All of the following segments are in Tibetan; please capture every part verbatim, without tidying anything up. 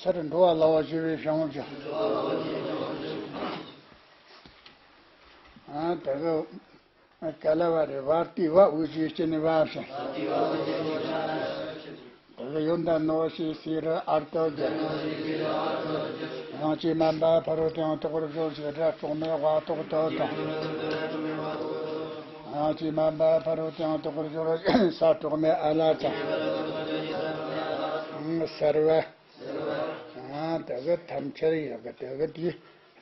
སར་འགྲོ་བ་ལ་བ་ཞེས་པའི་བྱང་ཆུབ། ཨ་དེ་གི་ཀ་ལ་བ་རེད། བ་ཏི་བ་འོ་ཞེས་སྐྱེ་ནི་བ་ཞིང་། དེ་གི་ཡོན་ཏན་ནོ་ཞེས་སི་རི་ཨར་ཏོ་ཟེར། ཡང་ཅི་མན་པ་ཕ་རོལ་ཏེའང་དག་པར་སྦྱོར་ཞེས་སྒྲ་སྲོག་མེད་བ་ཏོག་ཏོ་དང་། ཡང་ཅི་མན་པ་ཕ་རོལ་ཏེའང་དག་པར་སྦྱོར་ས་གྲོགས་མེད་ཨ་ལ་དང་། སར་བ། ཨ་དེ་གི་ཐམས་ཅད་ཡོད་གི་དེ་གི་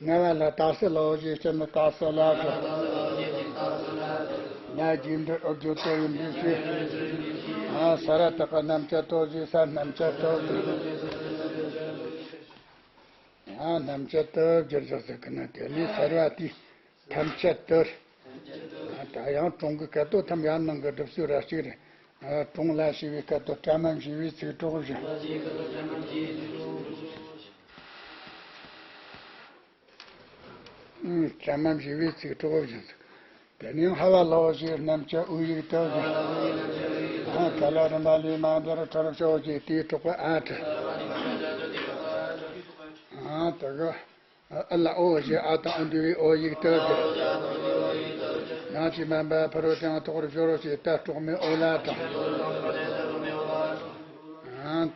དེ། ལྔ་བ་ལ་ཏ་སི་ལའོ་ཞེས་སྐྱེ་ནི་ཏ་སི་ལ་དང་། ལ་རྗེས་འབྲེལ་འོ་རྒྱུ་དེ་ཡིན་པའི་ཕྱིར། ཨ་ས་ར་བཏགས་པ་རྣམ་བཅད་དོ་ཞེས་ས་རྣམ་བཅད་དོ་ཞེས། ཨ་རྣམ་བཅད་དུ་བསྒྱུར་བཞག་ཟེར་གི་ན། དེ་ནི་སར་བ་དེ་ཐམས་ཅད་དུ། ད་ཡང་གྲོང་གི་སྐད་དོད་ཐམས་ཡར་ནང་གི་སྒྲུབ་ཚུལ་ར་གཅིག་རེད། གྲོང་ལ་ཞེས་པའི་སྐད་དོད་གྲལ་མ་ཞེས་པའི་ཚིག་གྲོགས་བཞིན། གྲལ་མ་ཞེས་པའི་ཚིག་གྲོགས་བཞིན། དེ་ནས་ཧ་བ་ལའོ་ཞེས་རྣམ་བཅད་འོ་ཡིག་དུ་བཞིན། ཀ་ལ་རིམ་པ་ལས་མ་འདས་ཁྲར་ཕྱོགས་ཀྱི་དེའི་གྲོགས་པ་ཨ་ཁྲ། དེ་གི་ཨ་ལ་འོ་ཞེས་ཨ་དང་འོ་འདུས་པའི་འོ་ཡིག་དུ་བཞིན། ཡང་ཅི་མན་པ་ཕ་རོལ་ཏེའང་དག་པར་སྦྱོར་རོ་ཞེས་ཏ་གྲོགས་མེད་འོ་ལ་དང་།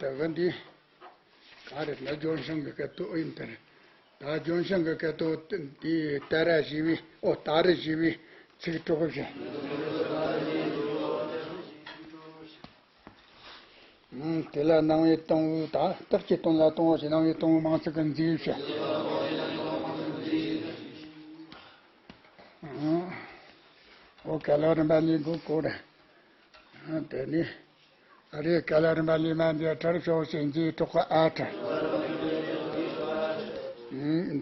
དེ་གི་འདི། ག་རེ་ན་ལྗོན་ཤིང་གི་སྐད་དོད་ཨིན་དེ་རེད། ད་ལྗོན་ཤིང་གི་སྐད་དོད་དེ་ཏ་ར་ཞེས་པའི་ཨོ་ཏ་རི་ཞེས་པའི་ཚིག་གྲོགས་བཞིན། དེ་ལ་སྣང་བའི་སྟོང་བུ་ད་རྟགས་ཀྱི་དོན་ལ་སྟོང་བ་ཞེས་སྣང་བའི་སྟོང་བུ་མང་ཚིག་གི་མཛེས་བྱ། ཨོ་ཀ་ལ་རིམ་པ་ལས་འགོ་བཀོད་རེད། དེ་ནས། རེ་ཀ་ལ་རིམ་པ་ལས་མ་འདས་ཁྲར་ཕྱོགས་ཞེས་མཛེས་གྲོགས་ཀ་ཨ་ཁྲ།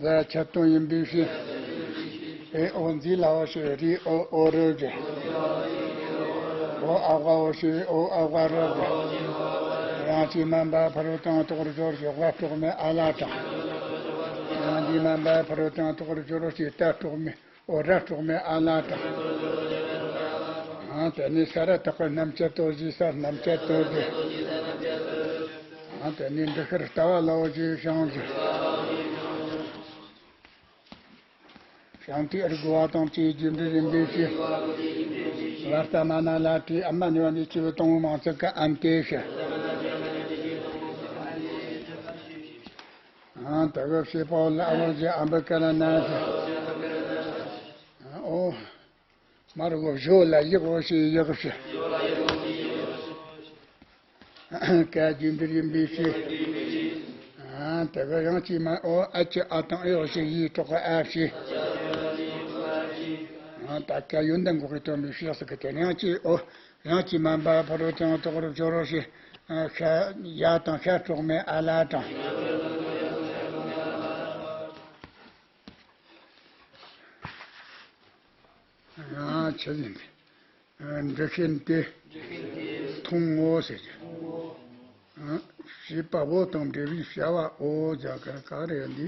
འཛའ་ཁྱབ་སྟོན་ཡིན་པའི་ཕྱིར། ཨེ་ཨོ་མཛེས་ལ་འོ་ཞེས་རི་ཨོ་ཨོ་རི་ཟེར། འོ་ཨ་བ་འོ་ཞེས་ཨོ་ཨ་བ་རི་ཟེར། ཡང་ཅི་མན་པ་ཕ་རོལ་ཏེའང་དག་པར་སྦྱོར་ཞེས་བ་གྲོགས་མེད་ཨ་ལ་དང་། ཡང་ཅི་མན་པ་ཕ་རོལ་ཏེའང་དག་པར་སྦྱོར་རོ་ཞེས་ཏ་གྲོགས་མེད། འོ་ར་གྲོགས་མེད་ཨ་ལ་དང་། ཨ་དེ་ནས་ས་ར་བཏགས་པའི་རྣམ་བཅད་དོ་ཞེས་ས་རྣམ་བཅད་དོ་ཞེས། ཨ་དེ་ནས་འབྲི་ཤར་ལྟ་བ་ལའོ་ཞེས་བྱང་ཞིང་། བྱང་དེ་ཨར་དགུ་བ་དང་བཅས་རྗེས་འབྲེལ་ཡིན་པའི་ཕྱིར། བ་ལྟ་མ་ན་ལ་དེ་ཨ་མ་ནི་བ་ནི་ཆེ་བའི་དང་པོ་མང་ཚིག་གི་ཨན་ཏེ་ཞེས། ཨ་དེ་གི་བྱེད་པ་པོ་ལ་ཨ་བ་ཞེས་ཨ་འབུ་ཀ་ལ་ན་ཞེས། ཨོ། མར་འོ་བཞོ་ལ་ཡག་འོ་ཞེས་ཡག་ཞེས། ཀ་རྗེས་འབྲེལ་ཡིན་པའི་ཕྱིར། ཨ་དེ་གི་ཡང་ཅི་མ་འོ་ཨ་ཅི་ཨ་དང་ཨེ་འོ་ཞེས་ཡིག་གྲོགས་ཀ་ཨ་ཞེས། ཨ་ད་ཀ་ཡོན་ཏན་འགོག་གི་སྟོན་པའི་ཕྱིར་ཟེར་གི་དེ་ཡང་ཅི་འོ་ཡང་ཅི་མན་པ་ཕ་རོལ་ཏེའང་དག་པར་སྦྱོར་རོ་ཞེས། ཨ་ཤ་ཡ་དང་ཤ་གྲོགས་མེད་ཨ་ལ་དང་། ཡང་ཆི་ཟིན་ཏེ། འབྲི་ཤིན་ཏེ། མཐོང་ངོ་ཟེར་གྱི། བྱེད་པ་པོ་དང་འབྲེལ་བའི་བྱ་བ་འོ་ཟེར་ག་ག་རེ་འདི།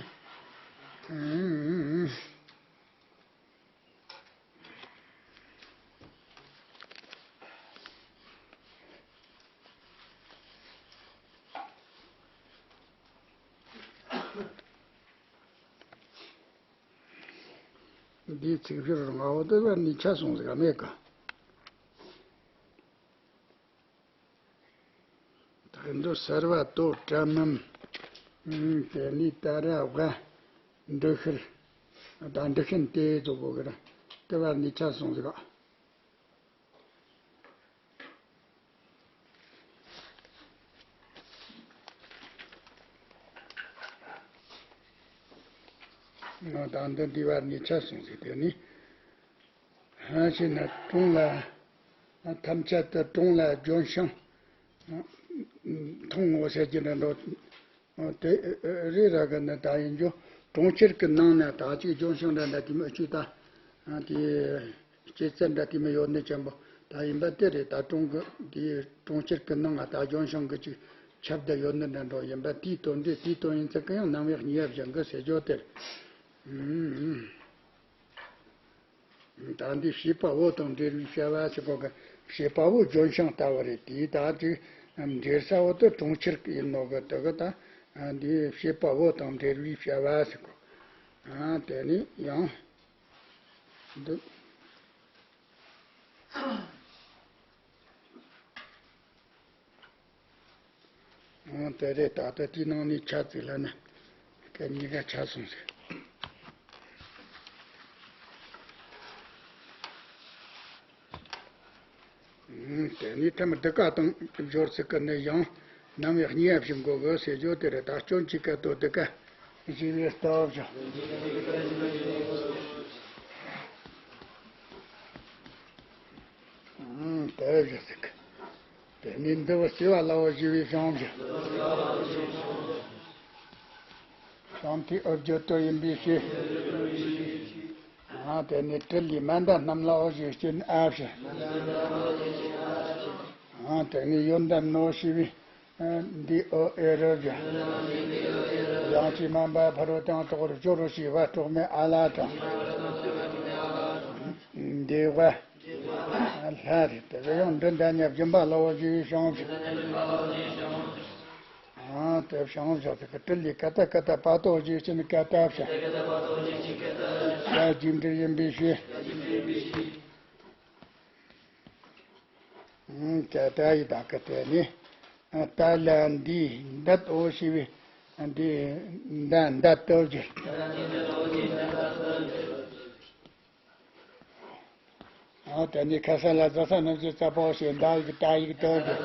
འདིའི་ཚིག་ཕྱིར་ང་འོ་དེ་བར་ནི་ཆ་སོང་ཟིག་ག་མེད་ཀ། ད་འདི་སར་བ་ཏོ་ཏྲ་མམ། དེ་ནི་ཏ་ར་བ། འབྲི་ཤིར། ད་འབྲི་ཤིན་ཏེ་ཙོག་གོ་གི་ར། དེ་བར་ནི་ཆ་སོང་ཟིག་ག། ང་དང་འདི་འདི་བར་ནི་ཆ་སོང་ཟིག་དེ་ནི། ཧ་ཤི་ན་གྲོང་ལ། ཐམས་ཅད་དུ་གྲོང་ལ་ལྗོན་ཤིང་། མཐོང་ངོ་ཟེར་གྱི་འདྲ་འགྲོ། དེ་རེད་ར་གི་ནི་ད་ཡིན་རྒྱུ། གྲོང་ཁྱེར་གི་ནང་ན་ད་ཅིག་ལྗོན་ཤིང་འདྲ་འདྲ་དེ་མི་ཨུ་ཆུ་ད། དེ་སྐྱེད་ཚལ་འདྲ་དེ་མི་ཡོད་ནི་ཅན་པོ་ད་ཡིན་པ་དེ་རེད། ད་གྲོང་གི་དེ་གྲོང་ཁྱེར་གི་ནང་ང་ད་ལྗོན་ཤིང་གི་ཅིག་ཁྱབ་བསྡད་ཡོད་ནི་འདྲ་འགྲོ་ཡིན་པ་དེའི་དོན་དེ་དེའི་དོན་ཡིན་ཚེ་གི་ཡང་རྣམ་གཡེང་གཉིས་ཡ་བཞག་གི་ཟེར་རྒྱུ་དེ་རེད། ད་འདི་བྱེད་པ་པོ་དང་འབྲེལ་བའི་བྱ་བ་ཞིག་གོ་གི། བྱེད་པ་པོ་ལྗོན་ཤིང་ལྟ་བུ་རེད། དེའི་ད་ཅིག་འབྲེལ་ས་བོ་དུ་གྲོང་ཁྱེར་ཡིན་ནོ་གི་དུ་གི་ད། ཨ། འདི་བྱེད་པ་པོ་དང་འབྲེལ་བའི་བྱ་བ་ཟེར་གོ། ཨ། དེ་ནི་ཡང་འདི། ཨ། དེ་རེད། ད་ལྟ་དེའི་ནང་ནས་ཆ་ཙིག་ལ་ནི་སྐད་གཉིས་ཀ་ཆ་སོང་ཟེར། ཨ། དེ་ནས་ཐ་མ་འདི་ཀ་དང་སྦྱོར་ཚིག་གི་ནི་ཡང་ནམ་ཡང་གཉིས་པ་བྱེད་དགོས་གི་ཟེར་རྒྱུ་དེ་རེད། ད་སྐྱོན་གྱི་སྐད་དོད་འདི་ཀ་ཞེས་པའི་སྟོབས་ཀྱང་། ཨ། དེ་བཞིན་ཟེར་གི། དེ་ནས་འདི་བ་སྐྱེ་བ་སླ་བོ་ཞེས་པའི་བྱང་བཞིན། བྱང་མཐའི་འོག་བརྒྱུད་དོ་ཡིན་པའི་ཕྱིར། ཨ། དེ་ནས་དྲིལ་ལས་མ་འདའ་རྣམས་སླ་བོ་ཞེས་སྐྱེ་ནི་ཨ་བཞིན། ཨ། དེ་ནས་ཡོན་ཏན་ནོ་ཞེས་པའི་འདི་འོ་ཨེ་རོ་བཞིན། ཡང་ཅིག་མ་འབད་ཕ་རོལ་དུ་ཡང་དག་པར་སྦྱོར་རོ་ཞེས་པ་གྲོགས་མེད་ཨ་ལ་དང་། འདི་བ། ལྷ་རེད། དེ་ག་ཡང་འདི་འདྲ་ཉབ་སྦྱིན་པ་སླ་བོ་ཞེས་བྱང་ཞིང་། ཨ། དེ་བྱང་ཞིང་དེ་ག་དྲིལ་ལས་ཀ་ཏ་ཀ་ཏ་པ་ཏོ་ཞེས་ཀྱིན་ཀ་ཏ་བྱ། ཀ་རྒྱས་འབྲིང་ཡིན་པའི་ཕྱིར། ཨ། ཀ་ཏ་ཡི་དག་གི་དེ་ནི། ཨ། ཏ་ལ་འདི་འདད་འོ་ཞེས་པའི་འདི་འདད་འདད་དོ་ཞེས། ཨ། དེ་ནས་ཁ་ས་ལ་ཛ་ས་རྣམས་ཀྱི་ཙ་པོ་ཞེས་འདའ་ཡིག་ཏ་ཡིག་ཏོ་ཞེས།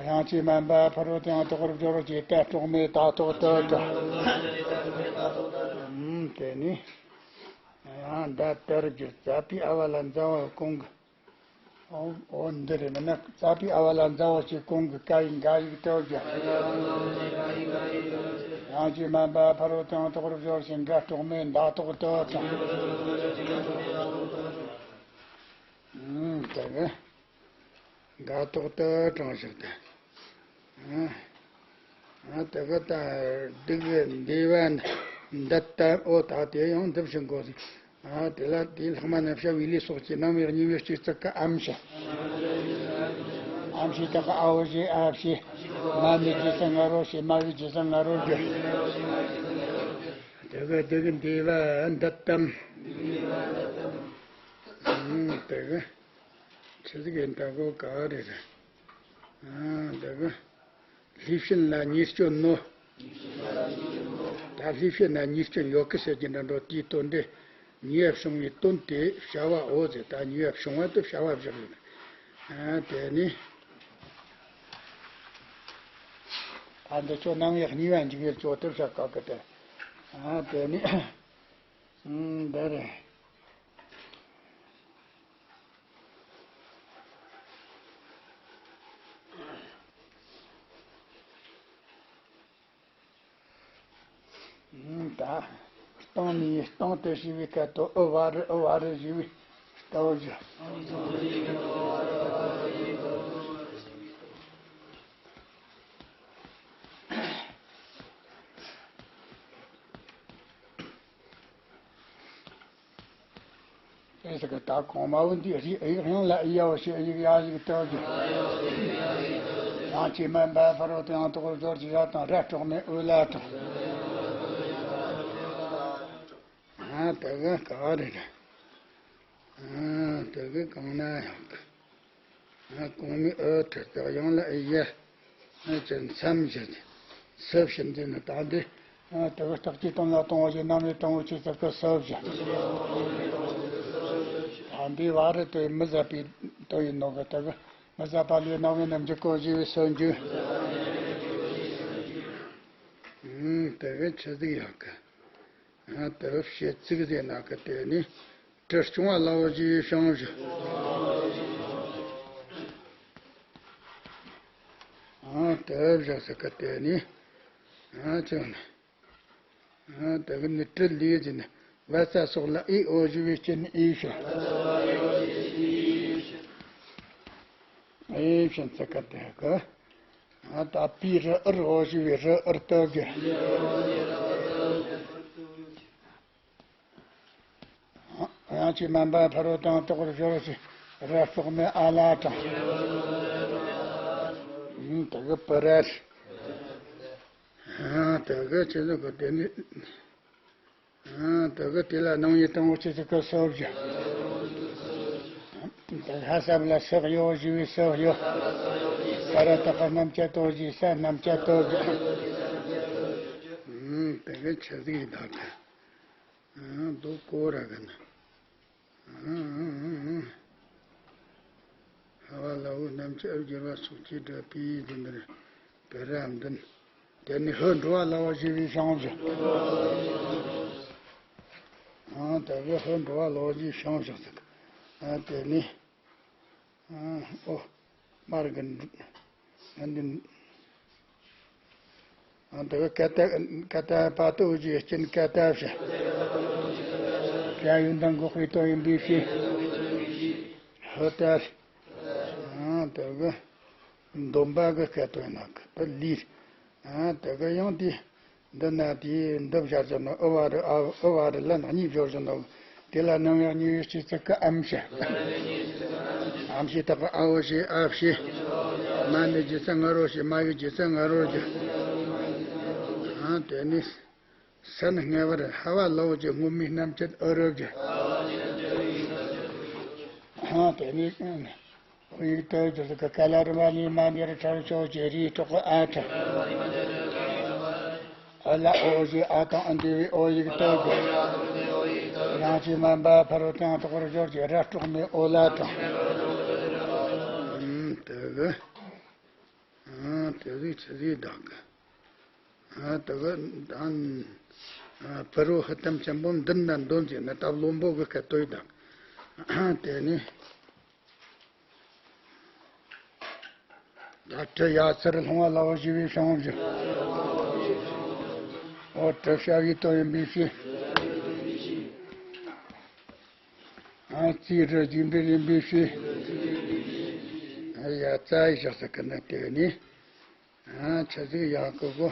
ཡང་ཅིག་མ་འབད་ཕ་རོལ་དུ་ཡང་དག་པར་སྦྱོར་རོ་ཞེས་ཏ་གྲོགས་མེད་ཏ་ཐོག་ཏོ་ཏོ། ཨ། དེ་ནས་ཡང་འདད་དར་གྱི་ཙ་པའི་ཨ་བ་ལ་འཛའ་བ་གོང་གི། ཨོ། ཨོ། འདི་རེད། མིན་ན་ཙ་པའི་ཨ་བ་ལ་འཛའ་བོ་ཞེས་གོང་གི་ཀ་ཡིག་འགའ་ཡིག་ཏོ་ཞེས། ཡང་ཅིག་མ་འབད་ཕ་རོལ་དུ་ཡང་དག་པར་སྦྱོར་ཞེས་འདའ་གྲོགས་མེད་འདའ་ཐོག་ཏོ་དང་། ཨ། དེ་གི་འདའ་ཐོག་ཏོ་དྲངས་ཞིག་ཏུ། ཨ། ཨ། དེ་གི་ད་འདི་གི་འདི་བ་འདི་ལྟ་འོ་ད་དེ་ཡང་འདི་བཞིན་དགོས། ཨ། དེ་ལ་དེའི་ལྷག་མ་ནི་བྱ་བའི་ལས་སོགས་ཀྱི་རྣམ་དབྱེ་གཉིས་པའི་སྤྱི་གཙུག་གི་ཨམ་ཞེས། ཨམ་ཞེས་དག་གི་ཨ་འོ་ཞེས་ཨ་བྱས། མ་ནི་རྗེས་སུ་ང་རོ་ཞེས། མ་བའི་རྗེས་སུ་ང་རོ་བརྗོད། དེ་གི་དེ་གི་འདི་བ་འདི་ལྟམ། ཨ། དེ་གི་ཆི་ཟིག་ཡིན་ད་གོ་ག་རེ་རེད། ཨ། དེ་གི་ལྷས་བྱིན་ལ་ཉེས་སྐྱོན་ནོ། ད་ལྷས་བྱིན་ལ་ཉེས་སྐྱོན་ཡོད་གི་ཟེར་གྱི་འདྲ་འགྲོ། དེའི་དོན་དེ་ཉེས་པ་བྱུང་བའི་དོན་དེ་བྱ་བའོ་ཟེར། ད་ཉེས་པ་བྱུང་བ་དེ་བྱ་བ་བཞག་ཡོད། ཨ། དེ་ནི། ཨ། འདི་ཆོ་རྣམ་དབྱེ་གཉིས་པ་འཇུག་ཡུལ་ཆོ་དེ་བྱ་དཀའ་གི་དེ། ཨ། དེ་ནི། ཨ། འདི་རེད། ཨ། ད་སྟོང་ནི་སྟོང་སྟེ་ཞེས་པའི་སྐད་དོད། ཨུ་བ་རི་ཨུ་བ་རི་ཞེས་པའི་སྟོབས་ཀྱིས། ཨེ་ཟེར་གི། ད་གོང་མ་བོ་འདི་རིགས་དབྱིབས་ཡང་ལ་ཨི་ཡ་བོ་ཞེས་དབྱིབས་ཡ་ཞིག་སྟོན་གྱི། ཡང་ཅིག་མ་འབད་ཕ་རོལ་དུ་ཡང་དག་པར་སྦྱོར་ཞེས་ཡ་དང་ར་གྲོགས་མེད་ཨུ་ལ་དང་། ཨ། དེ་གི་ག་རེ་རེད། ཨ། དེ་གི་གང་ན་ཡང་གི། ཨ། གོང་མའི་ཨུ་ཁྲི་དག་ཡང་ལ་ཨི་ཡ། ཨ། ཅི་མཚམས་བཞི་སུ་བཞིན་འདི་ནི་ད་འདི། ཨ། དེ་གི་རྟགས་ཀྱི་དོན་ལ་དང་བ་ཞེས། རྣམ་དབྱེ་དང་བོ་ཆོས་ཚུལ་གྱི་སུ་བཞིན། ད་འདི་བ་རི་དོ་ཡི་མི་ཟད་པའི་དོན་ཡིན་ནོ་གི། དེ་གི་མི་ཟད་པ་ལས་རྣམ་དབྱེ་རྣམས་འཇུག་གོ་ཞེས་པའི་སུ་འཇུག། ཨ། དེ་གི་ཆི་ཟིག་ཡོད་གི། ཨ། དེ་བྱེད་ཚིག་ཟེར་ན་གི་དེ་ནི་དྲི་བྱུང་བ་སླ་བོ་ཞེས་བྱང་ཞིང་། ཨ། དེ་བཞག་ས་གི་དེ་ནི། ཨ། ཅི་ནི། ཨ། དེ་གི་ནི་དྲིལ་ལས་ཟེར་ན་བ་ས་སོགས་ལ་ཨི་ཨོ་ཞེས་པའི་སྐྱེ་ནི་ཨི་ཞེས། ཨི་ཞེས་ས་གི་དེ་གི། ཨ། ད་པི་རི་ཨུར་ཨོ་ཞེས་པའི་རི་ཨུར་སྟོབས་ཀྱིས། ཡང་ཅིག་མ་འབད་ཕ་རོལ་དུ་ཡང་དག་པར་སྦྱོར་ཞེས་ར་གྲོགས་མེད་ཨ་ལ་དང་། ཨ། དེ་གི་པི་ར་རི། ཨ། དེ་ག་ཆེ་ཟིག་གི་དེ་ནི། ཨ། དེ་ག་དེ་ལ་སྣང་བའི་དང་པོ་ཆེ་ཟིག་གི་སོ་བཞི། དེ་ལྷ་ས་ལ་སོགས་ཡོད་ཞུ་བའི་སོ་བཞི། ས་ར་བཏགས་སྣམ་སྦྱར་དོ་ཞེས་ས་སྣམ་སྦྱར་དོ་ཞེས། ཨ། དེ་ག་ཆེ་ཟིག་གི་ད་ག་ཨ། དོ་གོ་ར་ག་ན། ཧ་བ་ལ་འོ་རྣམ་ཅན་ཨ་བསྒྱུར་བ་སོགས་ཀྱིས་སྒྲུབ་པའི་རྒྱུ་འདིར་བེ་ར་འདོན། དེ་ནས་ཧོ་འགྲོ་བ་ལ་འོ་ཞེས་པའི་བྱང་བཞག་ཨ། དེ་ག་ཧོ་འགྲོ་བ་ལ་འོ་ཞེས་བྱང་བཞག་ཟིག་ཨ། དེ་ནས། ཨ། འོ། མར་གི་འདི། ཨ། དེ་ག་ཀ་ཏ། ཀ་ཏ་པ་ཏོ་ཞེས་སྐྱིན་ཀ་ཏ་བྱ། བྱ་ཡུལ་དང་འགོག་པའི་དོན་ཡིན་པའི་ཕྱིར། ཧོ་ཏ། ཨ། དེ་ག་འདོན་པ་གི་སྐད་དོད་ན་གི་དེ་ལས། ཨ། དེ་ག་ཡང་དེ། འདི་ན་དེའི་འདི་སྦྱར་བྱུང་ན་ཨུ་བ་རུ་ཨ། ཨུ་བ་རུ་ལ་ན་གཉིས་སྦྱོར་བྱུང་ན། དེ་ལ་རྣམ་དབྱེ་གཉིས་པའི་སྤྱི་ཚིག་གི་ཨམ་བྱ། ཨམ་ཞེས་བཏགས་པ་ཨ་འོ་ཞེས་ཨ་བྱས། མ་ནི་ཇི་ས་ང་རོ་ཞེས་མ་ཡི་ཇི་ས་ང་རོ་ཞེས། ཨ། དེ་ནས་སན་ལྔ་བར་ཧ་བ་ལ་འོ་ཞེས་སྔོན་མའི་རྣམ་བཅད་ཨུ་རུ་བརྗོད། ཨ། དེ་ནས། ཨོ་ཡིག་དོད་སྦྱོར་གྱི་ཀ་ལ་རི་མ་ལི་མ་འདིར་ཁྲར་ཕྱོགས་ཀྱི་རིའི་གྲོགས་ཨ་ཁྲ། ཨ་ལ་འོ་ཞེས་ཨ་དང་ཨ་འདུས་པའི་ཨོ་ཡིག་དོད་སྦྱོར། ཡང་ཅིག་མ་འབའ་ཕ་རོལ་ཏེའང་དོགས་པར་སྦྱོར་གྱི་ར་དཀྲོགས་མའི་ཨོ་ལ་དྲངས། ཨུམ། དེ་གི། ཨ། དེ་ཟིག་ཆི་ཟིག་བདག་གི། ཨ། དེ་གི་ཨ། ཕུ་རོ་ཧི་ཏམ་ཆེན་པོ་མདུན་ན་འདོན་ཟེར་ན་སྟབས་བློན་པོ་གི་སྐད་དོད་བདག་གི། ཨ། དེ་ནས། ད་དྲི་ཡ་ཚུར་ལྷུང་བ་ལ་འོ་ཞེས་པའི་བྱང་བཞག་འོ་དྲི་བྱ་བའི་དོན་ཡིན་པའི་ཕྱིར། ཨ། ཙིའི་རི་རྒྱུ་འབྲས་ཡིན་པའི་ཕྱིར། ཨ། ཡ་ཙ་ཡི་བཞག་ས་གི་ན་དེ་ནི། ཨ། ཆ་ཟིག་ཡག་གི་གོ།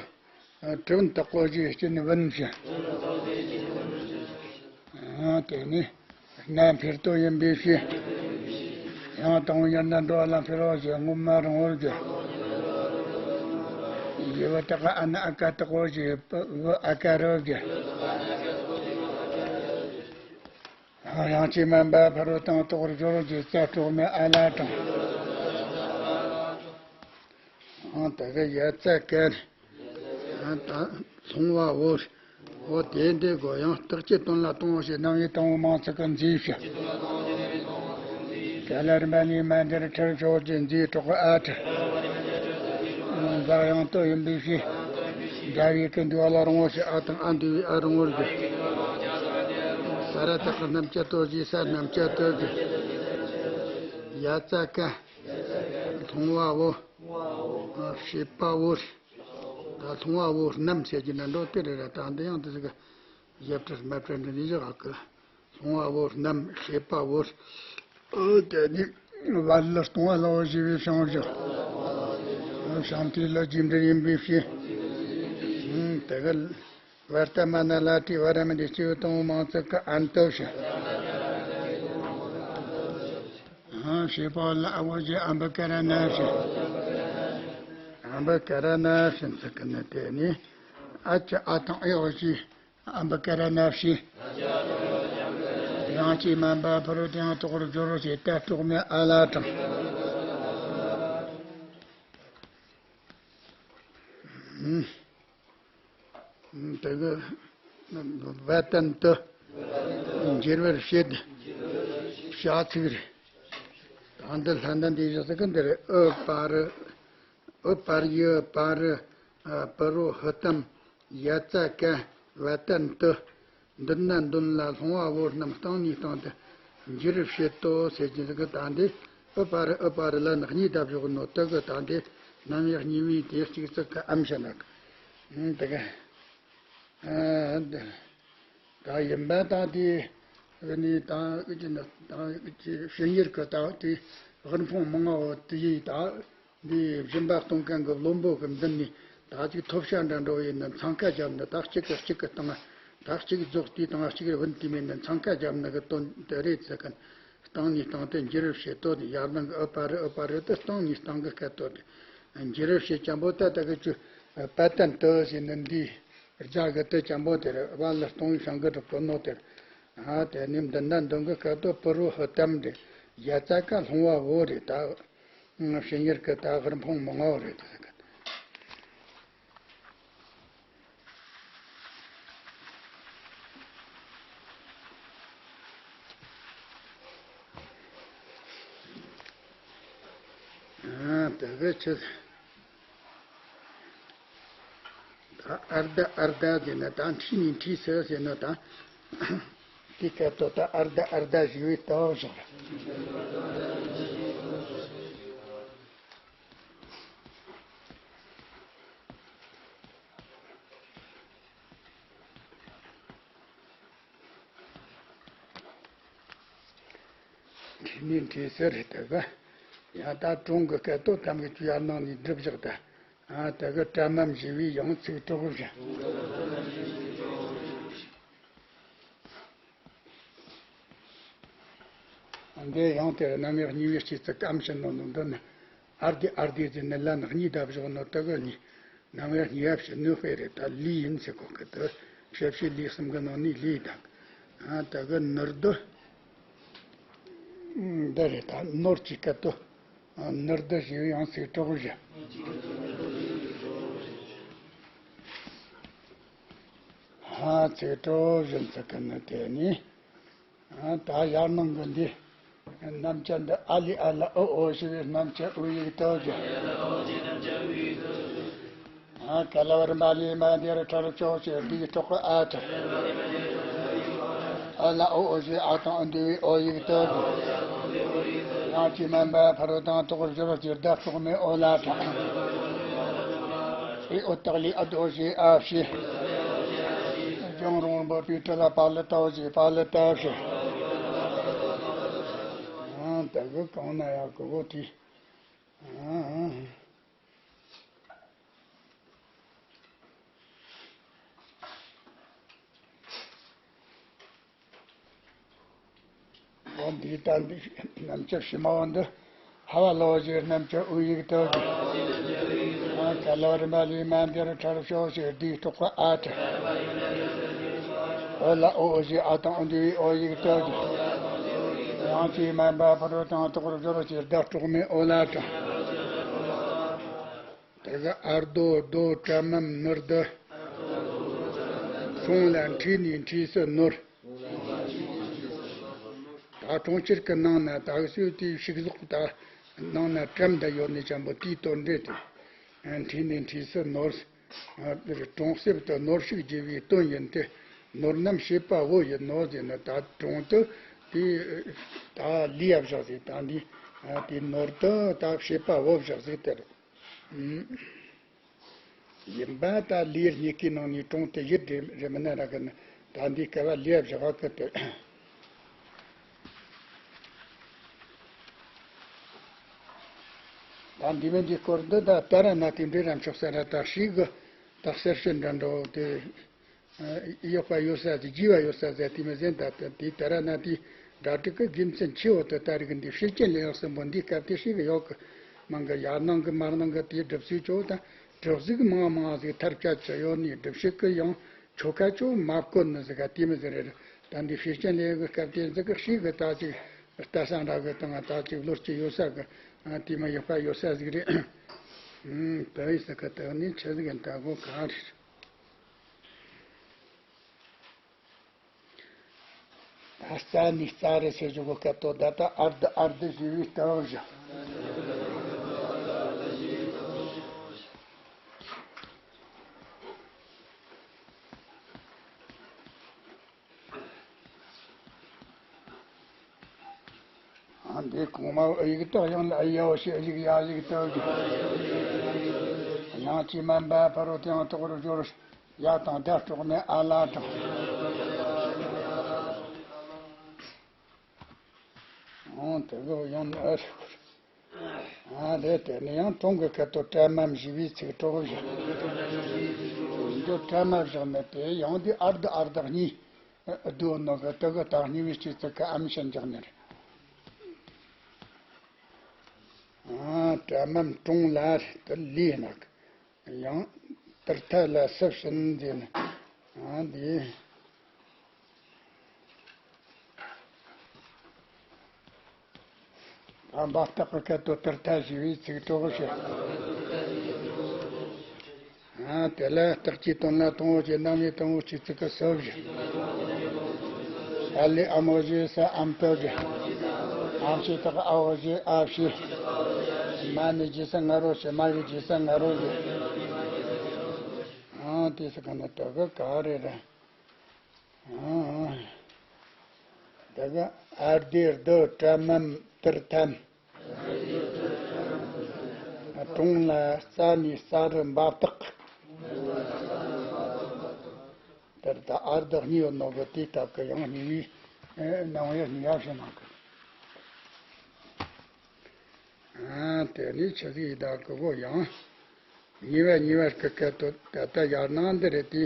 ཨ། གྲི་བུན་དག་གོ་ཞེས་སྐྱིན་བུན་བྱ། ཨ། དེ་ནི་སྣ་འཕེར་དོ་ཡིན་པའི་ཕྱིར། ཡང་དང་པོ་ཡར་སྣ་འགྲོ་བ་ལ་འཕེར་བ་ཞེས་སྔོན་མ་རིང་བོར་བརྗོད། ཡི་བ་བཏགས་པ་ཨ་ན་ཨ་ཀ་དག་གོ་ཞེས་བུ་ཨ་ཀ་རུ་བརྗོད། ཡང་ཅིག་མ་འབའ་ཕ་རོལ་ཏེའང་དོགས་པར་སྦྱོར་གྱི་ཙ་དཀྲོགས་མའི་ཨ་ལ་དྲངས། ཨང་། དེ་གི་ཡ་ཙ་ཀ། ཨང་། ད་ལྷུང་བ་བོ། འོ་དེ་འདི་གོ་ཡང་རྟགས་ཀྱི་དོན་ལ་ལྟུང་བ་ཞེས་རྣམ་དབྱེ་དང་པོ་མང་ཚིག་གི་མཛོད་བྱ། ག་ལ་རི་མ་ནི་མ་འདིར་ཁྲར་ཕྱོགས་ཀྱི་མཛོད་གྲོགས་ཨ་ཁྲ། འཛག་ཡང་དོ་ཡིན་པའི་ཕྱིར། འདྲ་བའི་ཀུན་འདུས་པ་ལ་རིང་བོ་ཞེས་ཨ་དང་ཨ་འདུས་པའི་ཨ་རིང་བོར་བརྗོད། ས་ར་བཏགས་སྣམ་སྦྱར་དོ་ཞེས་ས་སྣམ་སྦྱར་དོ་བརྗོད། ཡ་ཙ་ཀ། ལྷུང་བ་བོ། བྱེད་པ་བོ། ད་ལྷུང་བ་བོ་རྣམས་ཟེར་གྱི་ན་འགྲོ་དེ་རེད་ར། ད་འདི་ཡང་དེ་ཟིག་གི་ཞབས་བྲལ་མ་བྲལ་འདི་ནི་བཞག་གི། ལྷུང་བ་བོ་རྣམས། བྱེད་པ་བོ། ཨོ་དེ་ནི་བ་ལ་ལྟུང་བ་ལ་འོ་ཞེས་པའི་བྱང་བཞག་བྱང་དེ་ལ་རྒྱུ་འབྲས་ཡིན་པའི་ཕྱིར། དེ་གི་བར་ཏ་མ་ན་ལ་ཏི་བ་ར་མ་འདི་སྐྱེས་བུ་དང་པོ་མང་ཚིག་གི་ཨན་ཏོ་བྱ། བྱེད་པ་ལ་ཨ་བོ་ཞེས་ཨམ་བུ་ཀ་ར་ན་བྱ། ཨམ་བུ་ཀ་ར་ན་བྱ་ཚིག་གི་ནི་དེ་ནི་ཨ་ཅི་ཨ་དང་ཨེ་འོ་ཞེས། ཨམ་བུ་ཀ་ར་ན་བྱ། ཡང་ཅིག་མ་འབའ་ཕ་རོལ་ཏེའང་དོགས་པར་སྦྱོར་ཞེས་ད་དཀྲོགས་མའི་ཨ་ལ་དྲངས། དེ་གི་བ་དན་དུ་འགྱུར་བར་བྱེད། བྱ་ཚིག་རེད། ད་འདི་ལྷ་འདི་འདི་བཞག་ས་གི་འདི་རེད། ཨུ་པ་རུ། ཨུ་པ་རུ་ཡི་པ་རུ། ཨ། པུ་རོ་ཧི་ཏམ། ཡ་ཙ་ཀ། བ་དན་དུ། མདུན་ན་འདོན་ལ་ལྷུང་བ་བོ་རྣམས་སྟེང་ནས་སྟེང་དུ་འགྱུར་བྱེད་དོ་ཟེར་གྱི་འདུག་གི། ད་འདི་ཨུ་པ་རུ་ཨུ་པ་རུ་ལ་ནི་གཉིས་བརྡབ་བཞག་ནོ་དེ་གི། ད་འདི་རྣམ་དབྱེ་གཉིས་པའི་དེ་གཅིག་ཙིག་གི་ཨམ་བྱ་ན་གི། དེ་གི། ཨ། འདི་ད་ཡིན་པ་དང་དེ་ནི་དང་ཨུ་ཅི་ན་དང་ཨུ་ཅི་ཕྱི་ཉེར་གི་དང་དེ་དབུལ་ཕོངས་མང་བ་བོ་དེ་ཡི་ད། འདི་སྦྱིན་པ་གཏོང་མཁན་གྱི་བློན་པོ་གི་མདུན་ནས་ད་ཅིག་ཐོབ་ཤ་འདྲ་འགྲོ་ཡིན་ན་འཚང་ཁ་བརྒྱབ་ནས། ད་གཅིག་གིས་གཅིག་གི་སྟེང་ད་གཅིག་རྫོགས་དུས་དང་གཅིག་ར་བུན་དུས་མེད་ནས་འཚང་ཁ་བརྒྱབ་ནས་གི་དོན་དེ་རེད་ཟེར་མཁན། སྟེང་ནས་སྟེང་དུ་འགྱུར་བར་བྱེད་དོ། དེ་ཡར་ལངས་གི་ཨུ་པ་རུ་ཨུ་པ་རུ་དེ་སྟེང་ནས་སྟེང་གི་སྐད་དོད་དེ། འགྱུར་བར་བྱེད་ཅན་པོ་ད་ད་གི་ཆུ་ དཔལ་ལྡན་དུ་ཞེས་ནི་འདིའི་རྒྱ་གི་དུ་ཅན་པོ་དེར་དབལ་ལ་སྟོང་བའི་ཞིང་གི་གྲུབ་ཀྱི་ནོ་དེར། ཨ་དེ་ནི་མདུན་ན་འདོན་གི་སྐད་དོ་པུ་རོ་ཧི་ཏམ་དེ་ཡ་ཙ་ཀ་ལྷུང་བ་བོ་རེད་ད། ཕྱི་ཉེར་གི་ད་ཧར་འཕོང་མང་བ་རེད་ད། ཨ་དེ་གི་ཆེད། ད་ཨརྡ་ཨརྡ་ཟེར་ན་ད་འཁྲིས་ནས་འཁྲིས་སུ་ཟེར་ན་ད། དེ་སྐད་དོ་ད་ཨརྡ་ཨརྡ་ཞེས་པའི་ལྟ་བ་བཞག་ར། འཁྲིས་ནས་འཁྲིས་སུ་རེད་ད་ག་ཡང་ད་གྲོང་གི་སྐད་དོ་གཏམ་གྱི་ཆུ་ཡར་ནང་ནས་སྒྲུབ་བཞག་ད། ཨ་ད་གི་གྲལ་མམ་ཞེས་པའི་ཡང་ཚིག་གྲོགས་བཞག་འདི་ཡང་དེར་རྣམ་དབྱེ་གཉིས་པའི་སྤྱི་ཚིག་གམ་ཕྱིར་ནོ་ནོ་འདི་ནི། ཨར་དི་ཨར་དི་ཟེར་ནི་ལན་གཉིས་བརྡབ་བཞག་ནོ་དེ་གི་གཉིས། རྣམ་དབྱེ་གཉིས་པ་ཕྱིར་ནོ་དཔེ་རེད་ད་ལུས་ཡིན་ཟེར་གོ་གི་དུ། ཞབས་ཕྱི་ལུས་གསུམ་གི་ནང་ནས་ལུས་དང་། ཨ་དེ་གི་ནོར་དུ། འདི་རེད་ད་ནོར་གྱི་སྐད་དུ། ཨ་ནོར་དུ་ཞེས་ཡང་ཚིག་གྲོགས་བཞི། ཨ་ཚིག་གྲོགས་བཞི་ཚིག་གི་ནི་དེ་ནི། ད་ཡར་ནང་གི་འདི། རྣམ་བཅད་འདི་ཨ་ལི་ཨ་ལ་ཨོ་ཨོ་ཞེས་པའི་རྣམ་བཅད་ཨུ་ཡིག་ཏོ་གི། ཨ་ག་ལ་བར་མ་ལི་མ་འདིར་ཁྲར་ཕྱོགས་ཀྱི་སྡིག་གྲོགས་ཨ་ཏི། ཨ་ལ་ཨོ་ཨོ་ཞེས་ཨ་དང་འདི་བའི་ཨོ་ཡིག་ཏོ་གི། ཡང་ཅི་མན་པ་ཕ་རོལ་ཏུ་དོགས་སྦྱོར་གྱི་བརྡ་གྲོགས་མེད་ཨོ་ལ་ཏྲ། ཨི་ཨོ་ཏག་ལི་ཨ་དོ་ཞེས་ཨ་ཕྱི། ལྗོན་རོང་འབོད་པའི་གྲི་ལ་པ་ལི་ཏའོ་ཞེས་པ་ལི་ཏའོ་ཞེས། ཨང་དེ་གི་གང་ན་ཡག་གི་གོ་དེ། ཨང་། འོ་འདི་ལྟར་འདི་རྣམ་བཅད་ཕྱི་མ་འོ་འདི། ཧ་བ་ལོ་ཞེས་རྣམ་བཅད་ཨུ་ཡིག་ཏོ་གི། ཨ་ག་ལ་བར་མ་ལི་མ་འདིར་ཁྲར་ཕྱོགས་ཞེས་སྡིག་གྲོགས་ཨ་ཏི། ཨོ་ལ་ཨོ་ཨོ་ཞེས་ཨ་དང་འདི་བའི་ཨོ་ཡིག་ཏོ་གི། ཡང་ཅི་མན་པ་ཕ་རོལ་ཏུ་དོགས་སྦྱོར་གྱི་བརྡ་གྲོགས་མེད་ཨོ་ལ་ཏྲ། དེ་གི་ཨར་དོ་དོ་གྲལ་མམ་ནོར་དུ། གྲོང་ལ་འཁྲིས་ནས་འཁྲིས་སུ་ནོར། ད་གྲོང་ཁྱེར་གི་ནང་ན་ད་གི་སུས་དེའི་ཕྱུགས་ཟོག་ད་ནང་ན་བཀྲམ་ད་ཡོད་ནི་ཅན་པོ་དེའི་དོན་འགྲེལ་དེ། འཁྲིས་ནས་འཁྲིས་སུ་ནོར། གྲོང་གསེབ་ཏུ་ནོར་ཕྱུགས་རྒྱས་པའི་དོན་ཡིན་ཏེ། ནོར་རྣམས་བྱེད་པ་བོ་ཡིན་ནོ་ཟེར་ན་ད་གྲོང་དུ་དེ་ད་ལུས་ཡ་བཞག་ཟེར་ད་འདི་དེ་ནོར་དུ་ད་བྱེད་པ་བོ་བཞག་ཟེར་དེ་རེད། ཡིན་པ་ད་ལུས་གཉིས་ཀའི་ནང་ནས་གྲོང་དེ་ཡིད་རེ་རེ་མི་ན་ར་གི་ན་ད་འདི་སྐལ་བ་ལུས་བཞག་གི་དེ། ད་འདི་མིན་འདི་སྐོར་འདི་ད་ད་ར་ན་དེ་འདྲའི་ར་མཆོག་ས་ར་ད་ཤིག་གི་ད་གསེར་ཕྱེ་འདྲ་འདྲ་བོ་དེ། ཡག་པ་ཡོད་ས་དེ་རྒྱས་པ་ཡོད་ས་ཟེར་དེ་མི་ཟེར་ད་དེ་དེ་ད་ར་ན་དེ་སྒྲ་དྲུག་གི་དགེ་མཚན་ཆེ་བོ་དེ་ད་རིག་འདི་ཕྱི་རྐྱེན་ལས་ཡག་སྲིན་པོ་འདི་སྐབས་དེ་ཤིག་གི་ཡོག་གི་མང་གི་ཡར་ནང་གི་མར་ནང་གི་དེ་སྒྲུབ་ཚུལ་ཆོ་ད་གྲུབ་གཟུགས་མང་མང་ཟིག་ཐར་ཆ་ཆ་ཡོད་ནི་སྒྲུབ་བྱེད་གི་ཡང་ཆོ་ག་ཆོ་མ་བཀོད་ནི་ཟིག་ག་དེ་མི་ཟེར་རེད། ད་འདི་ཕྱི་རྐྱེན་ལས་ཡག་གི་སྐབས་དེ་ཟིག་གི་ཤིག་གི་ད་ཅིག་ལྟ་ས་འདྲ་གི་དང་ད་ཅིག་ལོར་ཅིག་ཡོད་ས་གི་དེ་མ་ཡག་པ་ཡོད་ས་ཟིག་རེད། ད་ཡི་ཟིག་གི་ད་ནི་ཆི་ཟིག་ཡིན་ད་གོ་གང་རེད། ད་རྩ་ནས་རྩ་རེ་ཟེར་བཞིན་གོ་སྐད་དོ་ད་ལྟ་ཨར་དི་ཨར་དི་ཞེས་པའི་སྟངས་བཞག་འདི་གོང་མ་ཨི་ཡིག་ཏོ་ཡང་ལ་ཨི་ཡོ་ཞེས་ཨི་ཡིག་ཡ་ཡིག་ཏོ་གི། ཡང་ཅི་མན་པ་ཕ་རོལ་ཏུ་ཡང་དོགས་སྦྱོར། ཡ་དང་བརྡ་སྤྲོག་ནས་ཨ་ལ་དང་། འོང་དེ་གོ་ཡང་ནི་ཨ་ཞིག་ཨ་རེད་དེ་ནི་ཡང་གྲོང་གི་ཁ་ཐོག་གྲལ་མམ་ཞེས་པའི་ཚིག་གྲོགས་བཞག་འདི་གྲལ་མ་བཞག་ནས་དེ་ཡང་འདི་ཨར་དི་ཨར་དི་གཉིས་བསྡུ་ནོ་གི་དེ་གི་ད་གཉིས་པའི་སྤྱི་ཚིག་གི་ཨམ་ཞན་འཇགས་ནི་རེད། ཨ་གྲལ་མམ་གྲོང་ལ་དེ་ལུས་ནག་ཡང་ ཏིར་ཐ་ལ་སུ་བྱིན་ཟེར་ན། ཨ་འདི། ཨ་འབབ་སྟེགས་ཀྱི་སྐད་དོད་ཏིར་ཐ་ཞེས་པའི་ཚིག་གྲོགས་བྱེད། ཨ་དེ་ལ་སྟེགས་ཀྱི་དོན་ལ་དང་པོ་བྱེད། རྣམ་དབྱེ་དང་པོ་བྱེད་ཚིག་གི་སུ་བྱེད། ཨ་ལས་ཨ་མོ་བྱེད་ས་ཨམ་ཏོ་བྱེད། ཨམ་ཕྱི་ཐོགས་ཨ་བོ་བྱེད་ཨ་བྱེད། མ་ནི་བྱེད་ས་ང་རོ་བྱེད། མ་ཡི་བྱེད་ས་ང་རོ་བྱེད། ཨ་དེ་ས་ག་ན་དོ་གི་ག་རེ་རེད། ཨ་དེ་གི་ཨ་རྡེ་རྡོ་ཏྲ་མམ་ཏིར་ཐམ། གྲོང་ལ་རྩ་ནས་རྩ་རུ་འབབ་སྟེགས། དེར་ད་ཨར་དག་གཉིས་ཡོད་ནོ་གི་དེའི་སྟབས་ཀྱི་ཡང་གཉིས་པའི་ནང་ཡོད་གཉིས་ཡག་ཤོས་ནང་གི། ཨ་དེ་ནས་ཆི་ཟིག་ཡིན་ད་གི་གོ་ཡང་། གཉིས་པ་གཉིས་པ་གི་སྐད་དོད་ད་ལྟ་ཡར་ནང་འདི་རེད་དེ།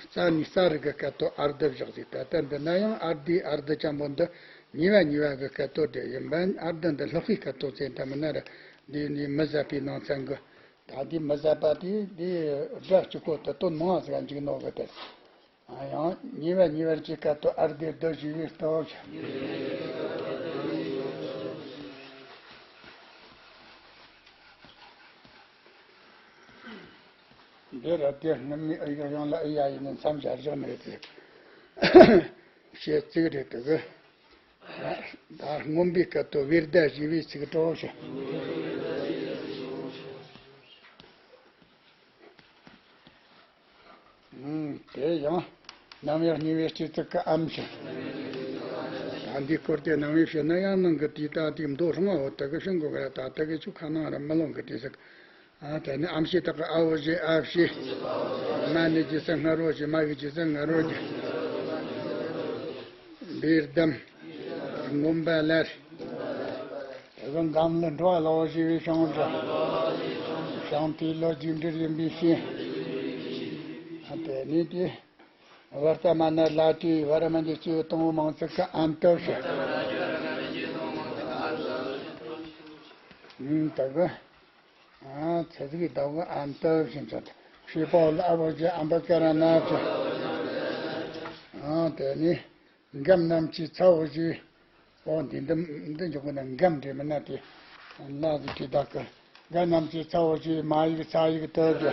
རྩ་ནས་རྩ་རུ་གི་སྐད་དོད་ཨར་དག་བཞག་ཟིག་ད་ལྟ་འདི་ན་ཡང་ཨར་དག་ཨར་དག་ཅན་པོ་འདི་གཉིས་པ་གཉིས་པ་གི་སྐད་དོད་དེ་ཡིན་པ། ཨར་དག་འདི་ལྷག་པའི་སྐད་དོད་ཚེ་འདྲ་མིན་ན་ར་འདི་ནི་མི་ཟད་པའི་ནང་ཚན་གི། ད་འདི་མི་ཟད་པ་དེ་འདི་སྒྲ་གཅིག་པོ་དུ་དོན་མང་ཟིག་འཇུག་ནོ་གི་དེ། ཡང་གཉིས་པ་གཉིས་པར་གྱི་སྐད་དོད་ཨར་དག་རྡོ་ཞེས་པའི་སྟོབས། འདི་ར་དེ་སྔོན་མའི་ཨི་ཡོ་ཡང་ལ་ཨི་ཡ་ཡིན་ནི་མཚམས་སྦྱར་བཞག་ནི་རེད་དེ། བཤད་ཚིག་རེད་དེ་གི། ད་སྔོན་པའི་སྐད་དོད་བེར་ཟླ་ཞེས་པའི་ཚིག་གྲོགས་བྱེད། ཨུམ། དེ་ཡང་རྣམ་དབྱེ་གཉིས་པའི་སྤྱི་ཚིག་གི་ཨམ་ཞིག་ད་འདི་སྐོར་དེ་རྣམ་དབྱེ་བཤད་ན་ཡང་ནང་གི་དེ་ད་དེ་མདོ་སྲུང་བ་འོ་ད་གི་ཤིང་གོ་ག་ད་ད་གི་ཆུ་ཁ་ནང་ར་མི་ལོང་གི་དེ་ཟིག་ཨ་དེ་ནི་ཨམ་ཞེས་དག་གི་ཨ་བོ་ཞེས་ཨ་བྱས། མ་ནི་རྗེས་སུ་སྔ་རོ་ཞེས། མ་གི་རྗེས་སུ་ང་རོ་རྗེས། འབེར་འདམ། སྔོན་པ་ལ། དེ་གི་འཛམ་གླིང་འགྲོ་བ་ལ་བ་ཞེས་པའི་ཞིང་བྲི། ཞིང་དེའི་ལོ་རྒྱུས་འབྲེལ་ཡིན་པའི་ཕྱིར། དེ་ནས་དེ། བར་ཏ་མ་ན་ལ་ཏི་བ་ར་མ་འདི་སྤྱི་དང་པོ་མང་ཚིག་གི་ཨམ་སྟོབས་ཞེས། ཨུམ་དེ་གི། ཨ་ཚེ་ཟིག་དག་གི་ཨམ་སྟོབས་ཞེས་མཚོན། ཤེས་པ་ལ་ཨ་བོ་རྗེས་ཨམ་པ་ཀ་ར་ན་ཅི། ཨ་དེ་ནས། འགམ་རྣམས་ཀྱི་ཚ་བོ་ཞེས། ཨོ་འདི་འདི་འདི་འཇོག་གི་ན་འགམ་འདྲེ་མིན་ན་དེ། ལ་ཟིག་གི་དག་གི། འགའ་རྣམས་ཀྱི་ཚ་བོ་ཞེས་མ་ཡིག་ཚ་ཡིག་སྟོབས་ཀྱི།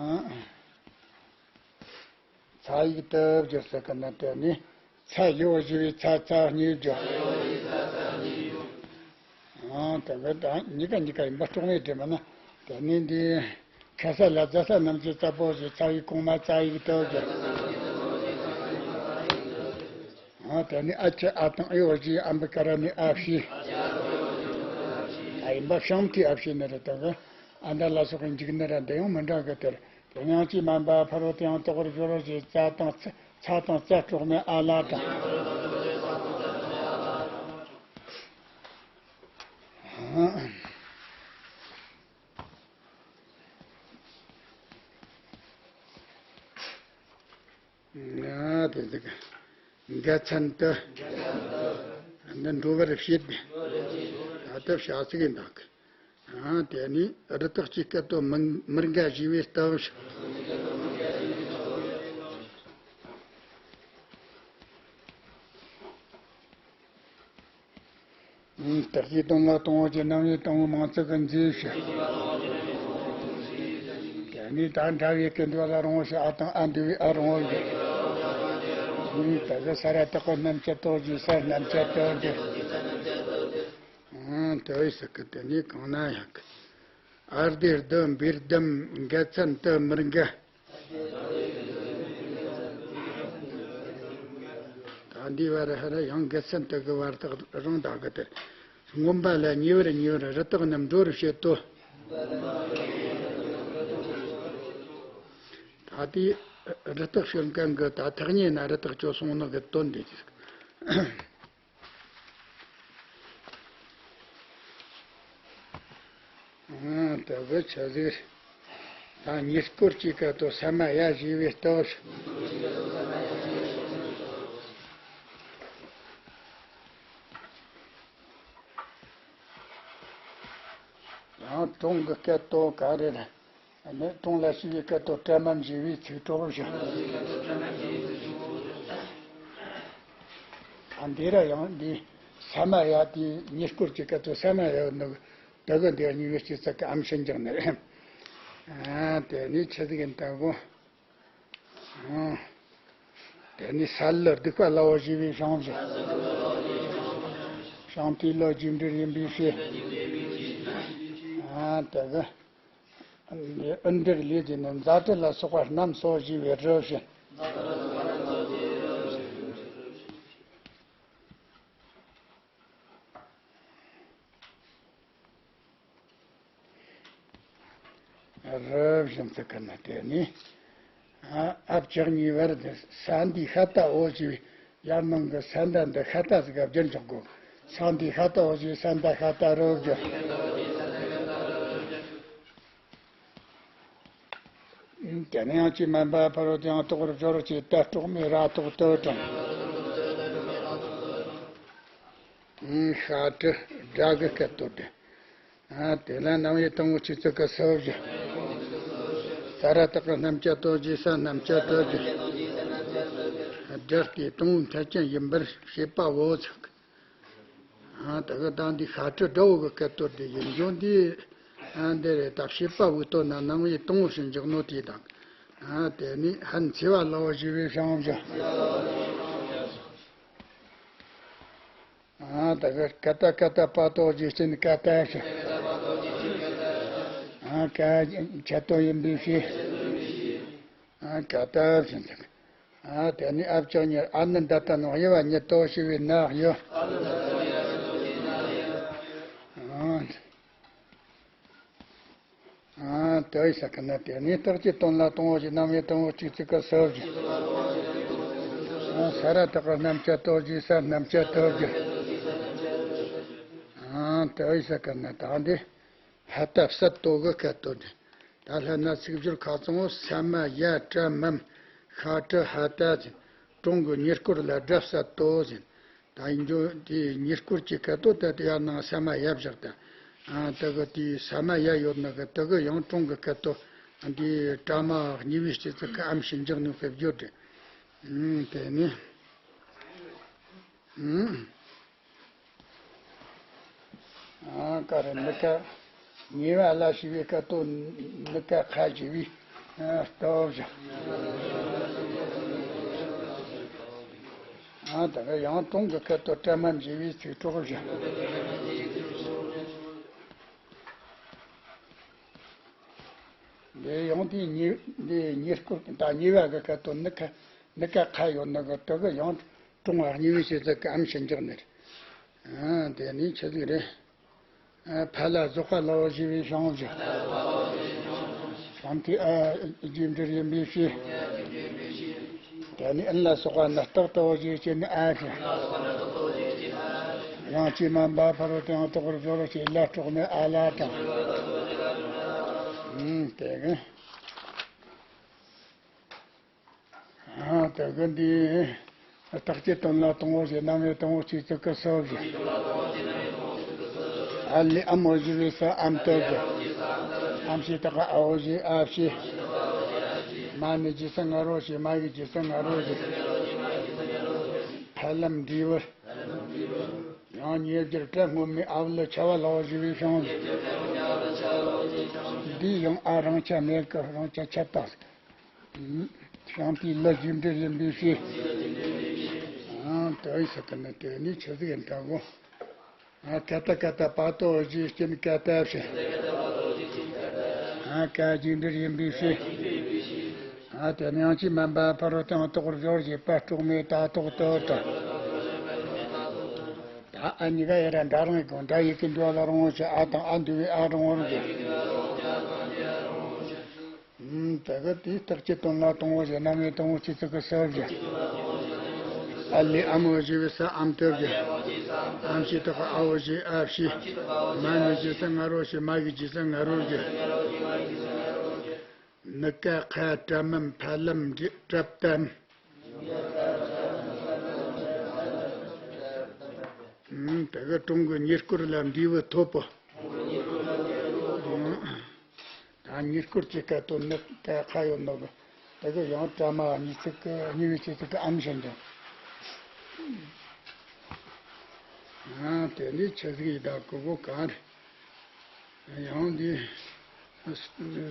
ཨ། ཚ་ཡིག་སྟོབས་ཀྱི་ཟེར་གི་ན་དེ་ནི། ཚ་ཡོ་ཞེས་པའི་ཚ་ཚ་གཉིས་ཀྱི། ཨ་དེ་གི་ད་གཉིས་ཀ་གཉིས་ཀ་ཡིན་པ་སྲོག་མེད་དེ་མིན་ན། དེ་ནི་འདི། ཁ་ས་ལ་ཛ་ས་རྣམས་ཀྱི་ཙ་པོ་ཞེས་ཚ་ཡིག་གོང་མ་ཙ་ཡིག་སྟོབས་ཀྱི། ཨ་དེ་ནི་ཨ་ཆི་ཨ་དང་ཨེ་བོ་ཞེས་ཨམ་པ་ཀ་ར་ནི་ཨ་ཕྱི། ཨ་ཡིན་པ་ཤང་ཐི་ཨ་ཕྱི་ནི་རེད་དོ་གི། ཨ་མྲ་ལ་སོགས་ཀྱི་འཇིགས་ནི་ར་འདི་ཡང་མི་འདྲ་གི་དེར། དེ་ཡང་ཅི་མན་པ་ཕ་རོལ་ཏུ་ཡང་དོགས་པར་སྦྱོར་རོ་ཞེས་ཙ་དང་ཚ་དང་ཙ་སྲོག་མེད་ཨ་ལ་དང་། ང་དེ་ཟིག་འགལ་མཚན་དུ། འདི་འགྲོ་བར་བྱེད་པས། ད་ལྟ་བྱ་ཚིག་ཡིན་དང་གི། ཨ་དེ་ནི་རི་དྭགས་ཀྱི་སྐད་དོད་མི་མི་འགའ་ཞེས་པའི་སྟབས། ཨུམ། རྟགས་ཀྱི་དོན་ལ་དང་པོ་གི་རྣམ་དབྱེ་དང་པོ་མང་ཚིག་གི་མཛོད་བྱེད། དེ་ནས་ད་འདྲ་བའི་སྐད་འདུག་ལ་རང་བྱེད་ཨ་དང་ཨ་འདུ་བའི་ཨ་རང་བ་ཡོད། ཨུམ། དེ་གི་ས་ར་བཏགས་པའི་རྣམ་བཅད་དོ་ཞེས་ས་རྣམ་བཅད་དོ་ཞེས། ཨང་དུ་ཡི་ཟེར་གི་དེ་ནི་གང་ན་ཡང་གི། ཨར་དེ་རྡོ་འབེར་དམ་འགལ་མཚན་དུ་མིར་འགལ། ད་འདི་བར་ཧ་ར་ཡང་འགལ་མཚན་དུ་གི་བར་དག་རང་དག་གི་དེ། མངོན་པ་ལ་ཉེ་བར་ཉེ་བར་རི་དྭགས་རྣམས་འགྲོ་རུ་བྱེད་དོ། ད་དེ་རི་དྭགས་བྱེད་མཁན་གི་ད་ཐག་ཉེ་ན་རི་དྭགས་ཅོ་སོང་ནི་གི་དོན་འདི་ཟེར། ཨང་། དེ་གི་ཆ་ཟིག་ད་ཉེ་སྐོར་གྱི་སྐད་དོད་ས་མ་ཡ་ཞེས་པའི་སྟོབས། ཡང་གྲོང་གི་སྐད་དོ་ག་རེ་རེད། ཨ་ནི་གྲོང་ལ་ཞུགས་པའི་སྐད་དོ་གྲ་མམ་ཞེས་པའི་ཚིག་གྲོགས་བཞག་ཨ་འདི་ར་ཡང་འདི་ས་མ་ཡ་དེའི་ཉེ་སྐོར་གྱི་སྐད་དོ་ས་མ་ཡ་ནི་དེ་གི་འདི་གཉིས་པའི་སྤྱི་ཚིག་གི་ཨམ་ཕྱིན་འཇགས་ནི་རེད། ཨ་དེ་ནི་ཆི་ཟིག་ཡིན་ལྟ་བུ། དེ་ནི་སཱ་ལུ་སྡིག་པ་སླ་བོ་ཞེས་པའི་བྱང་ཆུབ། བྱང་ཐོས་ལ་རྒྱས་འབྲིང་ཡིན་པའི་ཕྱིར། ཨ་དེ་གི་ཨིནྡྲའི་ལས་ཀྱི་ནི་ཛཱ་ཏི་ལ་སོགས་པ་རྣམས་སོ་ཞེས་པའི་རི་བཞིན། རི་བཞིན་ཚིག་གི་ནི་དེ་ནི། ཨ་ཨ་བྱག་གཉིས་བར་དུ་ས་འདི་ཤ་ཏ་འོ་ཞེས་པའི་ཡར་ནང་གི་ས་མཐའ་འདི་ཤ་ཏ་ཟིག་ག་བསྒྱུར་འཇོག་གོ། ས་འདི་ཤ་ཏ་འོ་ཞེས་ས་མཐའ་ཤ་ཏ་རི་བསྒྱུར། དེ་ནས་ཡང་ཅི་མན་པ་ཕ་རོལ་ཏུ་ཡང་དག་པར་སྦྱོར་བ་ཅེས་ཏ་སྲོག་མེ་ར་ཐོག་ཏོ་དྲངས། ཤ་ཏ་སྒྲ་གི་སྐད་དོ་དེ། ཨ་དེ་ལ་རྣམ་དབྱེ་དང་པོ་ཆོས་ཚིག་གི་སོ་བཞི། ས་ར་བཏགས་རྣམ་བཅད་དོ་ཞེས་ས་རྣམ་བཅད་དོ་བཞི། སྒྲ་སྐྱེ་དང་པོའི་མཐའ་ཅན་ཡིན་པར་བྱེད་པ་བོ་ཚིག་ཨ་དེ་གི་དང་འདི་ཤ་ཏ་སྒྲ་བོ་གི་སྐད་དོ་དེ་ཡིན་རྒྱུ་འདི། ཨ་འདི་རེད་ད་བྱེད་པ་བོའི་དོན་ན་རྣམ་དབྱེ་དང་པོ་ཞིག་འཇོག་ནོ་དེ་དང་། ཨ་དེ་ནི་ཧན་ཚེ་བ་ལ་བ་ཞེས་པའི་བྱང་བཞག་ཨ་ད་ག་ཀ་ཏ་ཀ་ཏ་པ་ཏོ་རྗེས་ཅན་ཀ་ཏ་ཤ། ཨ་ཀ་ཆ་ཏོ་ཡིན་པའི་ཕྱིར། ཨ་ཀ་ཏ་ཕྱིན་ཚིག་ཨ་དེ་ནི་ཨ་བྱག་གཉིས་ཨ་ནི་འདི་ལྟ་ནོ་དབྱེ་བ་ཉིད་དོ་ཞེས་པའི་ནག་ཡོད། ཨ། ཨ་དེ་ཡི་ས་ཀ་ན་དེ་ནི་རྟགས་ཀྱི་དོན་ལ་དང་པོ་ཞེས་རྣམ་དབྱེ་དང་པོ་གཅིག་ཚིག་གི་སོ་བཞི། ཨ་ས་ར་བཏགས་རྣམ་བཅད་དོ་ཞེས་ས་རྣམ་བཅད་དོ་བསྒྱུར། ཨ་དེ་ཡི་ས་ཀ་ན་ད་འདི་ཧ་ཏ་བསད་དོ་གི་སྐད་དོ་འདི། ད་ལྷ་ན་ཚིག་སྦྱོར་ཁ་ཚང་བོ་ས་མ་ཡ་གྲ་མམ་ཤ་ཏ་ཧ་ཏ་ཟེར། གྲོང་གི་ཉེ་སྐོར་ལ་སྒྲ་བསད་དོ་ཟེར། ད་ཡིན་རྒྱུ་དེ་ཉེ་སྐོར་གྱི་སྐད་དོ་ད་དེ་ཡར་ནང་ས་མ་ཡ་བཞག་ད། ཨ་ད་གི་དེ་ས་མ་ཡ་ཡོད་ན་གི་ད་གི་ཡང་གྲོང་གི་སྐད་དོ་འདི་གྲ་མ་གཉིས་པའི་སྤྱི་ཚིག་གི་ཨམ་ཕྱིན་འཇགས་ནི་ཕེབས་རྒྱུ་དེ། ཨུམ་དེ་ནི། ཨུམ། ཨ་ཀ་རེ་ནི་ཀ། ཉེ་བ་ལ་ཞེས་པའི་སྐད་དོ་ནི་ཀ་ཁ་ཞེས་པའི་ཨ་སྟོབས་བཞག་ཨ་ད་ག་ཡང་གྲོང་གི་སྐད་དོ་གྲ་མམ་ཞེས་པའི་ཚིག་གྲོགས་བཞག་འདི་ཡང་དེའི་ཉེ་འདི་ཉེ་སྐོར་ད་ཉེ་བ་གི་སྐད་དོ་ནི་ཀ་ནི་ཀ་ཁ་ཡོད་ནི་གི་དེ་གི་ཡང་གྲོང་བ་གཉིས་པའི་སྤྱི་ཚིག་གི་ཨམ་ཕྱིན་འཇགས་ནི་རེད། ཨ་དེ་ནི་ཆི་ཟིག་རེད། ཨ་ཕ་ལ་རྫོགས་པ་ལ་བ་ཞེས་པའི་བྱང་བཞག་བྱང་ཐོས་ཨ་རྒྱས་འབྲིང་ཡིན་པའི་ཕྱིར། དེ་ནི་ཨིན་ལ་སོགས་པ་ནི་རྟགས་ལྟ་བུ་ཞེས་བྱས་ནས་ཨ་ཞེས། ཡང་ཅི་མན་པ་ཕ་རོལ་ཏུ་ཡང་དག་པར་སྦྱོར་བ་ཅེས་ལ་སྲོག་མེ་ཨ་ལ་དང་། ཨུམ་དེ་གི་ཨ་དེ་གི་འདི། རྟགས་ཀྱི་དོན་ལ་དང་པོ་ཞེས་རྣམ་དབྱེ་དང་པོ་གཅིག་ཚིག་གི་སོ་བཞི། ཨ་ལི་ཨ་མོ་ཞེས་པའི་ས་ཨམ་སྟོབས་བཞི། ཨམ་ཞེས་བཏགས་ཨ་འོ་ཞེས་ཨ་བཞི། མ་ནི་རྗེས་ས་ང་རོ་ཞེས་མ་གི་རྗེས་ས་ང་རོ་ཞེས། ཕ་ལམ་འབྲས་བུ། ཡང་ཉེ་སྦྱོར་གྲ་སྔོན་མའི་ཨ་བ་ལ་ཆ་བ་ལ་བ་ཞེས་པའི་བྱང་བཞག་འདིས་ཡང་ཨ་རང་ཆ་མེད་ཀི་རང་ཆ་ཆད་པ། བྱང་ཐོས་ལ་རྒྱས་འབྲིང་ཡིན་པའི་ཕྱིར། ཨང་དེ་ཡི་ས་ཀ་ན་དེ་ནི་ཆི་ཟིག་ཡིན་ད་གོ། ཨ་ཀ་ཏ་ཀ་ཏ་པ་ཏོ་ཞེས་སྐྱེ་ནི་ཀ་ཏ་ཕྱིར། ཨ་ཀ་རྒྱས་འབྲིང་ཡིན་པའི་ཕྱིར། ཨ་དེ་ནི་ཡང་ཅི་མན་པ་ཕ་རོལ་ཏུ་ཡང་དག་པར་སྦྱོར་བྱེད་པ་སྲོག་མེ་ད་ཐོག་ཏུ་དྲངས། ད་ཨ་གཉིས་ཀ་ཡི་ར་འདྲ་རང་གི་དགོངས་འདྲ་ཡི་གི་འདུ་བ་ལ་རང་བྱ་ཨ་དང་ཨ་འདུ་བའི་ཨ་རང་བར་གི། ཨུམ། དེ་གི་དེའི་རྟགས་ཀྱི་དོན་ལ་དང་པོ་ཞེས་རྣམ་དབྱེ་དང་པོ་གཅིག་ཚིག་གི་སོ་བཞི། ཨ་ལི་ཨ་མོ་ཞེས་པའི་ས་ཨམ་སྟོབས་བཞི། ཨམ་ཞེས་བཏགས་ཨ་འོ་ཞེས་ཨ་བཞི། མ་ནི་རྗེས་ས་ང་རོ་ཞེས་མ་གི་རྗེས་ས་ང་རོ་བཞི། ནི་ཀ་ཁ་གྲ་མམ་ཕ་ལམ་འབྲས་གྲབ་བསྟན། ཨུམ། དེ་གི་གྲོང་གི་ཉེ་སྐོར་ལ་འབྲས་བུ་ཐོབ་པོ། ཉེ་སྐོར་གྱི་སྐད་དོད་ནི་ག་ཁ་ཡོད་ནོ་གི། དེ་གི་ཡང་དྲ་མ་གཉིས་ཚིག་གི་གཉིས་པའི་ཆེ་ཚིག་གི་ཨམ་བྱས་འདུག་ཨ་དེ་ནི་ཆི་ཟིག་ཡིན་ད་གོ་གོ་ག་རེད། ཡང་འདི་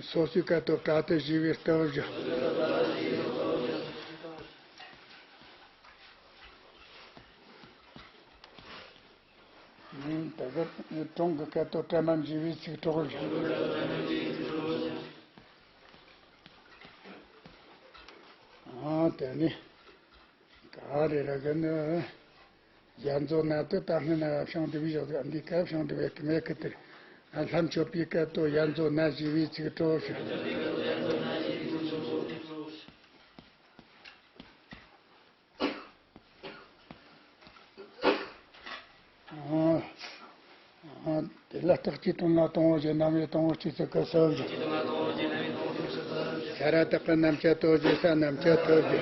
སོ་སོའི་སྐད་དོད་པྲ་ཏི་ཞེས་པའི་སྟབས་བཞི། ཨ་དེ་གི་གྲོང་གི་སྐད་དོད་པྲ་མ་མ་ཞེས་པའི་ཚིག་གྲོགས་བཞི། ཨ་དེ་ནི་ག་རེ་རེད་གི་ནི། ཡ་མཛོ་ན་དེ་ད་སྔ་ན་བྱང་དུ་བའི་ཞོག་འདི་སྐད་བྱང་དུ་བའི་མེད་གི་དེར། ལྷ་མཆོད་པའི་སྐད་དོད་ཡ་མཛོ་ན་ཞེས་པའི་ཚིག་གྲོགས་བཞི། ཨ། ཨ། དེ་ལ་རྟགས་ཀྱི་དོན་ལ་དང་པོ་བཞི། རྣམ་དབྱེ་དང་པོ་གཅིག་ཚིག་གི་སོ་བཞི། ས་ར་བཏགས་ཀྱི་རྣམ་བཅད་དོད་བཞི། ས་རྣམ་བཅད་དོད་བཞི།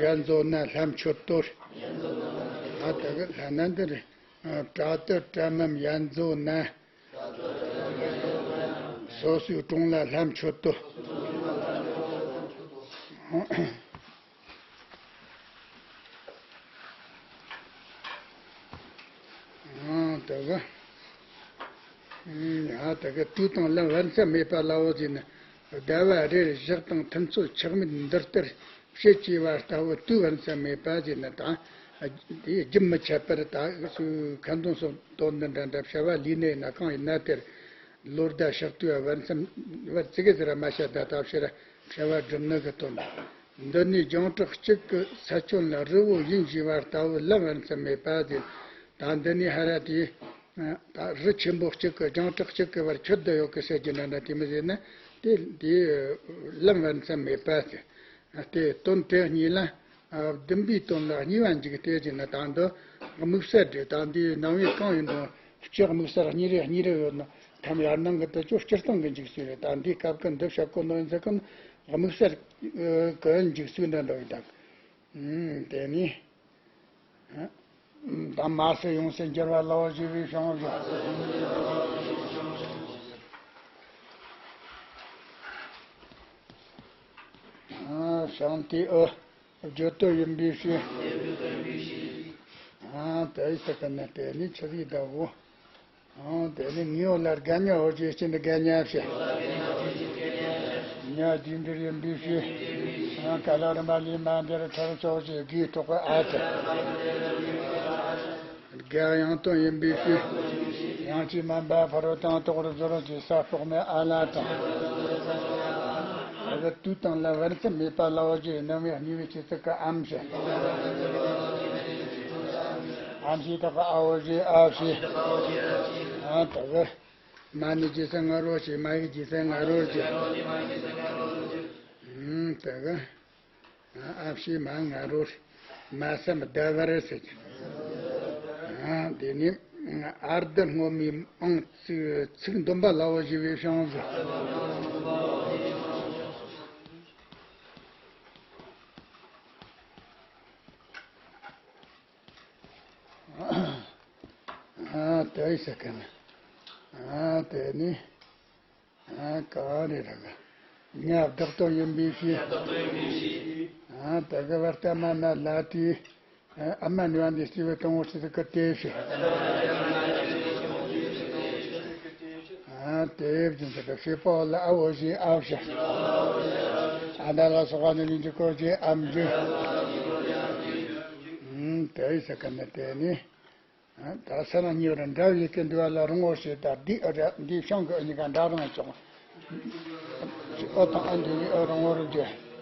ཡ་མཛོ་ན་ལྷ་མཆོད་དོད། ཨ་དེ་གི་ལྷ་ན་འདི་རེད། ཨ་པྲ་ཏི་པྲ་མ་མ་ཡ་མཛོ་ན། སོ་སོའི་གྲོང་ལ་ལྷ་མཆོད་དོ། ཨ་དེ་གི། ཨ་དེ་གི་དུས་དང་ལམ་བར་མཚམས་མེད་པ་ལའོ་ཟེར་ན། ཟླ་བ་རེར་ཞག་དང་ཐུན་ཚོད་ཆགས་མེད་འདི་ལྟར་བྱེད་ཅེས་པ་ལྟ་བུ་དུས་བར་མཚམས་མེད་པ་ཟེར་ན་དང་། དེ་རྒྱུན་མི་འཆད་པར་ད་ཁ་འདོན་སོགས་དོན་འདི་འདྲ་འདྲ་བྱ་བ་ལས་ནི་ན་གང་ཡིན་ན་དེར། ལོ་ཟླ་ཞག་དུས་བར་མཚམས་བར་ཙི་གེ་ཟིག་ར་མ་བྱ་ད་ལྟ་ཕྱིར་བྱ་བ་སྒྲུབ་ནི་གི་དོན། འདི་ནི་རྒྱང་གྲགས་གཅིག་གི་ས་ཁྱོན་ལ་རི་བོ་ཡིན་ཞེས་པ་ལྟ་བུ་ལམ་བར་མཚམས་མེད་པ་དེ། ད་འདི་ནི་ཧ་ར་དེ། ད་རི་ཆེན་པོ་གཅིག་གི་རྒྱང་གྲགས་གཅིག་གི་བར་ཁྱོད་བསྡད་ཡོད་གི་ཟེར་གྱི་འདྲ་འདྲ་དེ་མི་ཟེར་ན། དེ་དེ་ལམ་བར་མཚམས་མེད་པ་དེ། དེ་དོན་དེ་གཉིས་ལ། ཨ། བདེན་པའི་དོན་ལ་གཉིས་པ་འཇུག་སྟེ་ཟེར་ན་ད་འདི་དམིགས་བསལ་རེད། ད་འདིའི་རྣམ་དབྱེ་གང་ཡིན་རུང་སྤྱི་དམིགས་བསལ་གཉིས་རེ་གཉིས་རེ་ཡོད་ན། ཐམ་ཡར་ནང་གི་དེ་ཚོ་སྤྱིར་བཏང་གི་འཇུག་ཚུལ་རེད། ད་འདིའི་སྐབས་ཀྱི་འདི་བཤད་གོ་ནོ་ཡིན་ཚེ་ཀུན་དམིགས་བསལ་གི་འཇུག་ཚུལ་འདྲ་འདྲ་ཡིན་ད། ཨུམ། དེ་ནི། ཨ། ད་མ་སུ་ཡོངས་སུ་འགྱུར་བ་ལའོ་ཞེས་པའི་བྱུང་བ། ཨ། བྱང་དེ་ཨུ། བརྗོད་དོན་ཡིན་པའི་ཕྱིར། ཨ། དེ་ཡི་ཚིག་གི་ནི་དེ་ནི་ཆི་ཟིག་ད་གོ། ཨ། དེ་ནི་ངེའོ་ལ་དགའ་ཉ་འོ་ཅེས་ཕྱིར་ནི་དགའ་ཉ་ཕྱིར། ཉ་རྗེས་འབྲེལ་ཡིན་པའི་ཕྱིར། ཨ། ཀ་ལ་རི་མ་ལི་མ་འདིར་ཐར་ཆོག་ཅེས་དགུའི་གྲོགས་པ་ཨ་ཏི། དགག་ཡང་དོན་ཡིན་པའི་ཕྱིར། ཡང་ཅིའི་མ་འབའ་ཕ་རོལ་ཏུ་ཡང་དོག་རུ་སྦྱོར་གྱི་ས་ལྐོག་མའི་ཨ་ལ་དང་། དེ་གི་དུས་དང་ལམ་བར་མཚམས་མེད་པ་ལའོ་ཞེས་རྣམ་དབྱེ་གཉིས་པའི་ཆེད་ཚིག་གི་ཨམ་བྱས། ཨམ་ཞེས་དག་གི་ཨའོ་ཞེས་ཨ་བྱས། ཨ་དེ་གི་མ་ནི་ཇི་སྲ་ང་རོ་ཞེས། མ་ཡི་ཇི་སྲ་ང་རོ་ཞེས། ཨུམ། དེ་གི། ཨ་ཕྱི་མ་ང་རོ། མ་སམ་ཟླ་བར་ཟེར་གྱི། ཨ་དེ་ནི་ཨར་དི་སྔོན་མའི་ཨང་ཚིག་ཚིག་འདོན་པ་ལའོ་ཞེས་པའི་བྱུང་ཟེར། ཨ་དེ་ཟེར་གི་ནི། ཨ་དེ་ནི། ཨ་ག་རེ་རེད་ག་ཉ་བདག་ཏུ་ཡིན་པའི་ཕྱིར། ཨ་དེ་གི་བར་ལྟ་མ་ན་ལ་དེའི། ཨ་མ་ནི་བ་འདི་སྤྱི་བའི་དང་པོ་ཆི་ཟིག་གི་དེ་ཕྱིར། ཨ་དེ་བཞིན་དུ་བྱེད་པ་ལ་ཨ་འོ་ཞེས་ཨ་བྱ། ཨ་ན་ལ་སོགས་པ་ནི་ལིང་གི་གོ་ཞེས་ཨམ་འཇུ། ཨུམ་དེ་ཟེར་གི་ནི་དེ་ནི། ད་ས་ན་གཉིས་པར་འདྲ་བའི་སྐད་འདུས་པ་ལ་རིང་པོ་ཞེས་དང་། འདི་ཨ་ར་འདི་ཤང་གི་ཨ་གཉིས་ཀ་འདྲ་རུང་ཆོག་ཨ་དང་ཨ་འདི་ཨ་རིང་པོ་རུ་བརྗོད།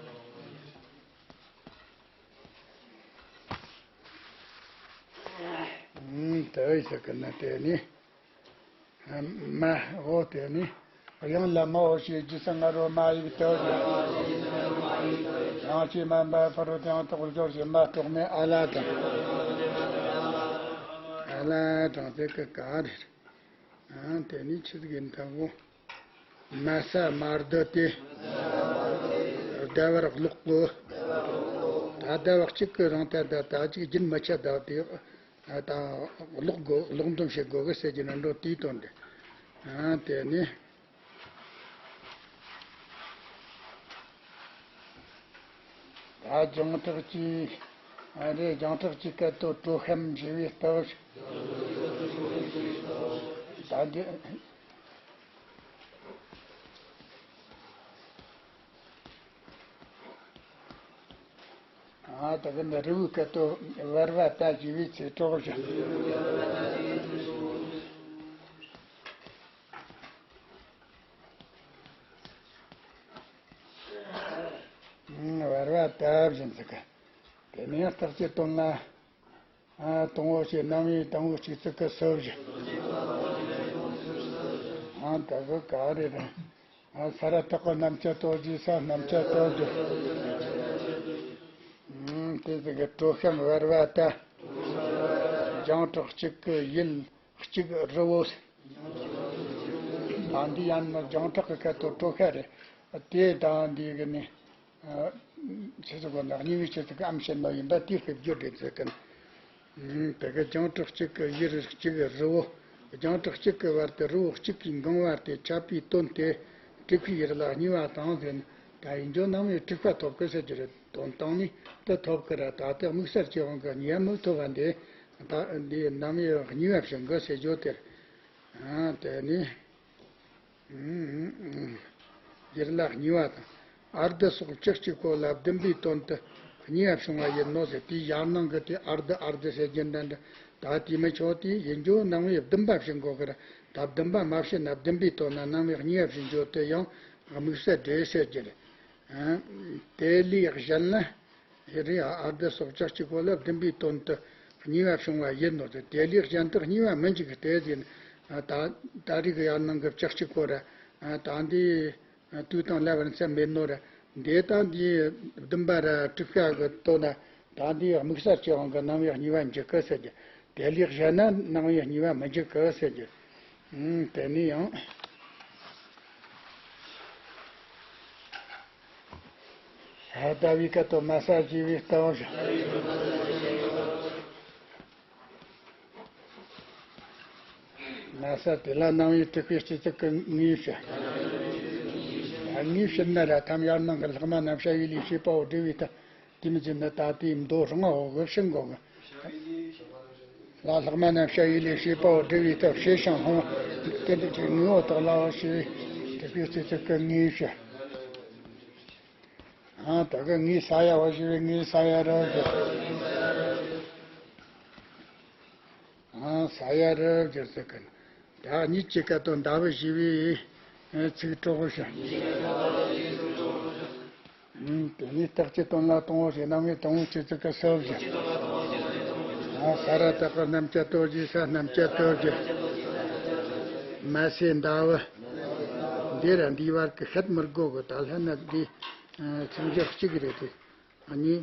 ཨུམ་དེ་ཡི་ཟེར་གི་ན་དེ་ནི། མ་འོ་དེ་ནི། དབྱངས་ལ་མའོ་ཞེས་ཇི་སྲ་ང་རོ་མ་ཡིག་དོ། ཡང་ཅིའི་མ་འབའ་ཕ་རོལ་ཏུ་ཡང་དོག་རུ་སྦྱོར་ཞེས་མ་གྲོགས་མེད་ཨ་ལ་དང་། ཨ་ལ་དང་ཟེར་གི་ག་རེ་རེད། ཨ་དེ་ནི་ཆི་ཟིག་ཡིན་ཐང་གོ། མ་ས་མ་རྡུ་སྟེ། ཟླ་བར་གློག་གོ། ད་ཟླ་བ་གཅིག་གི་རིང་ད་ད་ད་ཅིག་རྒྱུན་མི་ཆད་ད་དེ། ད་གློག་གོ་གློག་འདོན་བྱེད་དགོས་གི་ཟེར་གྱི་ན་འགྲོ་དེའི་དོན་དེ། ཨ་དེ་ནི། ཨ། རྒྱང་གྲགས་ཀྱི། ཨ་རེ། རྒྱང་གྲགས་ཀྱི་སྐད་དོད་གྲོ་ཤམ་ཞེས་པའི་སྟག་ཞིག་ད་འདི། ཨ། ད་གི་འདི་རི་བོའི་སྐད་དོད་བར་བ་ཏ་ཞེས་པའི་ཚེ་གྲོགས་ཞིག་ཨང་། བར་བ་ཏ་བཞིན་ཟེར་གི། དེ་ནས་སྟག་གི་དོན་ལ། ཨ། དང་པོ་ཞེས་རྣམ་དབྱེ་དང་པོ་གཅིག་ཙིག་གི་སུ་བཞི། ཨང་། ད་གི་ག་རེ་རེད། ཨ། ས་ར་བཏགས་པ་རྣམ་བཅད་དོ་ཞེས་ས་རྣམ་བཅད་དོ་ཞེས། ཨང་། དེ་ཟེར་གི། གྲོ་ཤམ་བར་བ་ཏ། རྒྱང་གྲགས་གཅིག་གི་ཡུལ་གཅིག་རི་བོ། ད་འདི་ཡང་ན་རྒྱང་གྲགས་ཀྱི་སྐད་དོད་གྲོ་ཤ་རེད། དེ་དང་འདི་གི་ནི། ཨ། ཆི་ཟེར་གོ་ན། གཉིས་པའི་ཆེད་དུ་ཨམ་བྱས་ནོ་ཡིན་པ་དེའི་སྐབས་བརྗོད་རེད་ཟེར་གི། ཨང་། དེ་གི་རྒྱང་གྲགས་གཅིག་གི་ཡུལ་གཅིག་གི་རི་བོ། རྒྱང་གྲགས་གཅིག་གི་བར་དུ་རི་བོ་གཅིག་གིས་འགང་བ་སྟེ་ཁྱབ་པའི་དོན་ཏེ། དྲུག་པའི་ཡུལ་ལ་གཉིས་པ་དང་ཟེར་ན། ད་ཡིན་རྒྱུ་རྣམ་དབྱེ་དྲུག་པ་ཐོབ་གི་ཟེར་རྒྱུ་རེད། དོན་དང་ནི་དེ་ཐོབ་གི་ར། ད་ལྟ་དམིགས་བསལ་གྱི་དབང་གིས་གཉིས་པ་མི་ཐོབ་པ་འདི། ད་འདི་རྣམ་དབྱེ་གཉིས་པ་བྱུང་གི་ཟེར་རྒྱུ་དེ་རེད། ཨ། དེ་ནི། ཡུལ་ལ་གཉིས་པ་དང་། ཨརྡི་སོགས་བཅུ་གཅིག་པོ་ལ་བདུན་པའི་དོན་དུ་གཉིས་པ་བྱུང་བ་ཡིན་ནོ་ཟེར། དེའི་ཡར་ནང་གི་དེ་ཨརྡི་ཨརྡི་ཟེར་རྒྱུ་འདྲ་འདྲ། ད་དེ་མི་ཆོག་དེ་ཡིན་རྒྱུ་རྣམ་དབྱེ་བདུན་པ་བྱུང་དགོས་གི་ར། ད་བདུན་པ་མ་བྱུང་ན་བདུན་པའི་དོན་ན་རྣམ་དབྱེ་གཉིས་པ་བྱུང་རྒྱུ་དེ་ཡང་དམིགས་བསལ་འགྲེལ་ཟེར་རྒྱུ་རེད། ཨ། དེ་ལས་གཞན་ལ། ཡུལ་ལ་ཨརྡི་སོགས་བཅུ་གཅིག་པོ་ལ་བདུན་པའི་དོན་དུ་གཉིས་པ་བྱུང་བ་ཡིན་ནོ་ཟེར། དེ་ལས་གཞན་དུ་གཉིས་པ་མི་འཇུག་གི། དེ་ཟེར་ན། ད་ད་རེས་ཀྱི་ཡར་ནང་གི་བཅུ་གཅིག་པོ་ར། ད་འདི་དུས་དང་ལ་བར་མཚམས་མེད་ནོ་ར། འདི་དང་འདི་བདུན་པ་ར་དྲུག་པ་གི་དོན་ན། ད་འདི་དམིགས་བསལ་གྱི་དབང་གིས་རྣམ་དབྱེ་གཉིས་པ་འཇུག་གི་ཟེར་རྒྱུ། དེ་ལས་གཞན་ན་རྣམ་དབྱེ་གཉིས་པ་མི་འཇུག་གི་ཟེར་རྒྱུ། ཨང་། དེ་ནས་ཡང་། ས་ཟླ་བའི་སྐད་དོད་མ་ས་ཞེས་པའི་སྟག་ཞིག་མ་ས་དེ་ལ་རྣམ་དབྱེ་དྲུག་པའི་སྤྱི་ཚིག་གི་དངོས་བཤད། དངོས་བཤད་ན་ར་ཐམ་ཡར་ནང་གི་ལྷག་མ་རྣམ་གཞག་ཡུལ་ལས་བྱེད་པའོ། སྒྲུབ་པའི་སྟ། དེ་མི་ཚེ་ནི་ད་ལྟའི་མདོ་རང་འོག་གི་ཕྱིན་གོ་གི། ལ་ལྷག་མ་རྣམ་གཞག་ཡུལ་ལས་བྱེད་པའོ། སྒྲུབ་པའི་སྟོབས་ཞེས་ཤིང་སློང་བ་དེ་འདྲ་ཅིག་ངོ་བོ་དག་ལའོ་ཞེས་པའི་དྲུག་པའི་སྤྱི་ཚིག་གི་དངོས་བཤད། ཨང་། ད་གི་ངའི་ས་ཡ་བ་ཞེས་པའི་ངའི་ས་ཡ་རུ་གྱུར། ཨང་། ས་ཡ་རུ་གྱུར་ཟེར་གི། ད་གཉིས་ཀྱི་སྐད་དོད་མདའ་བུ་ཞེས་པའི་ཚིག་གྲོགས་ཤིག་ཨང་། དེ་ནས་སྟག་གི་དོན་ལ་དང་པོ་ཞེས་རྣམ་དབྱེ་དང་པོའི་སྤྱི་ཚིག་གི་སུ་བཞི། ཨང་། ས་ར་བཏགས་པ་རྣམ་བཅད་དོ་ཞེས་ས་རྣམ་བཅད་དོ་བཞི། མ་སེ་མདའ་བུ། འདི་ར་འདིའི་བར་གྱི་བཤད་མི་དགོས་གི། ད་ལྷན་ན་འདི་ཚིག་འཇོག་གཅིག་རེད་དེ། ཨ་ནི།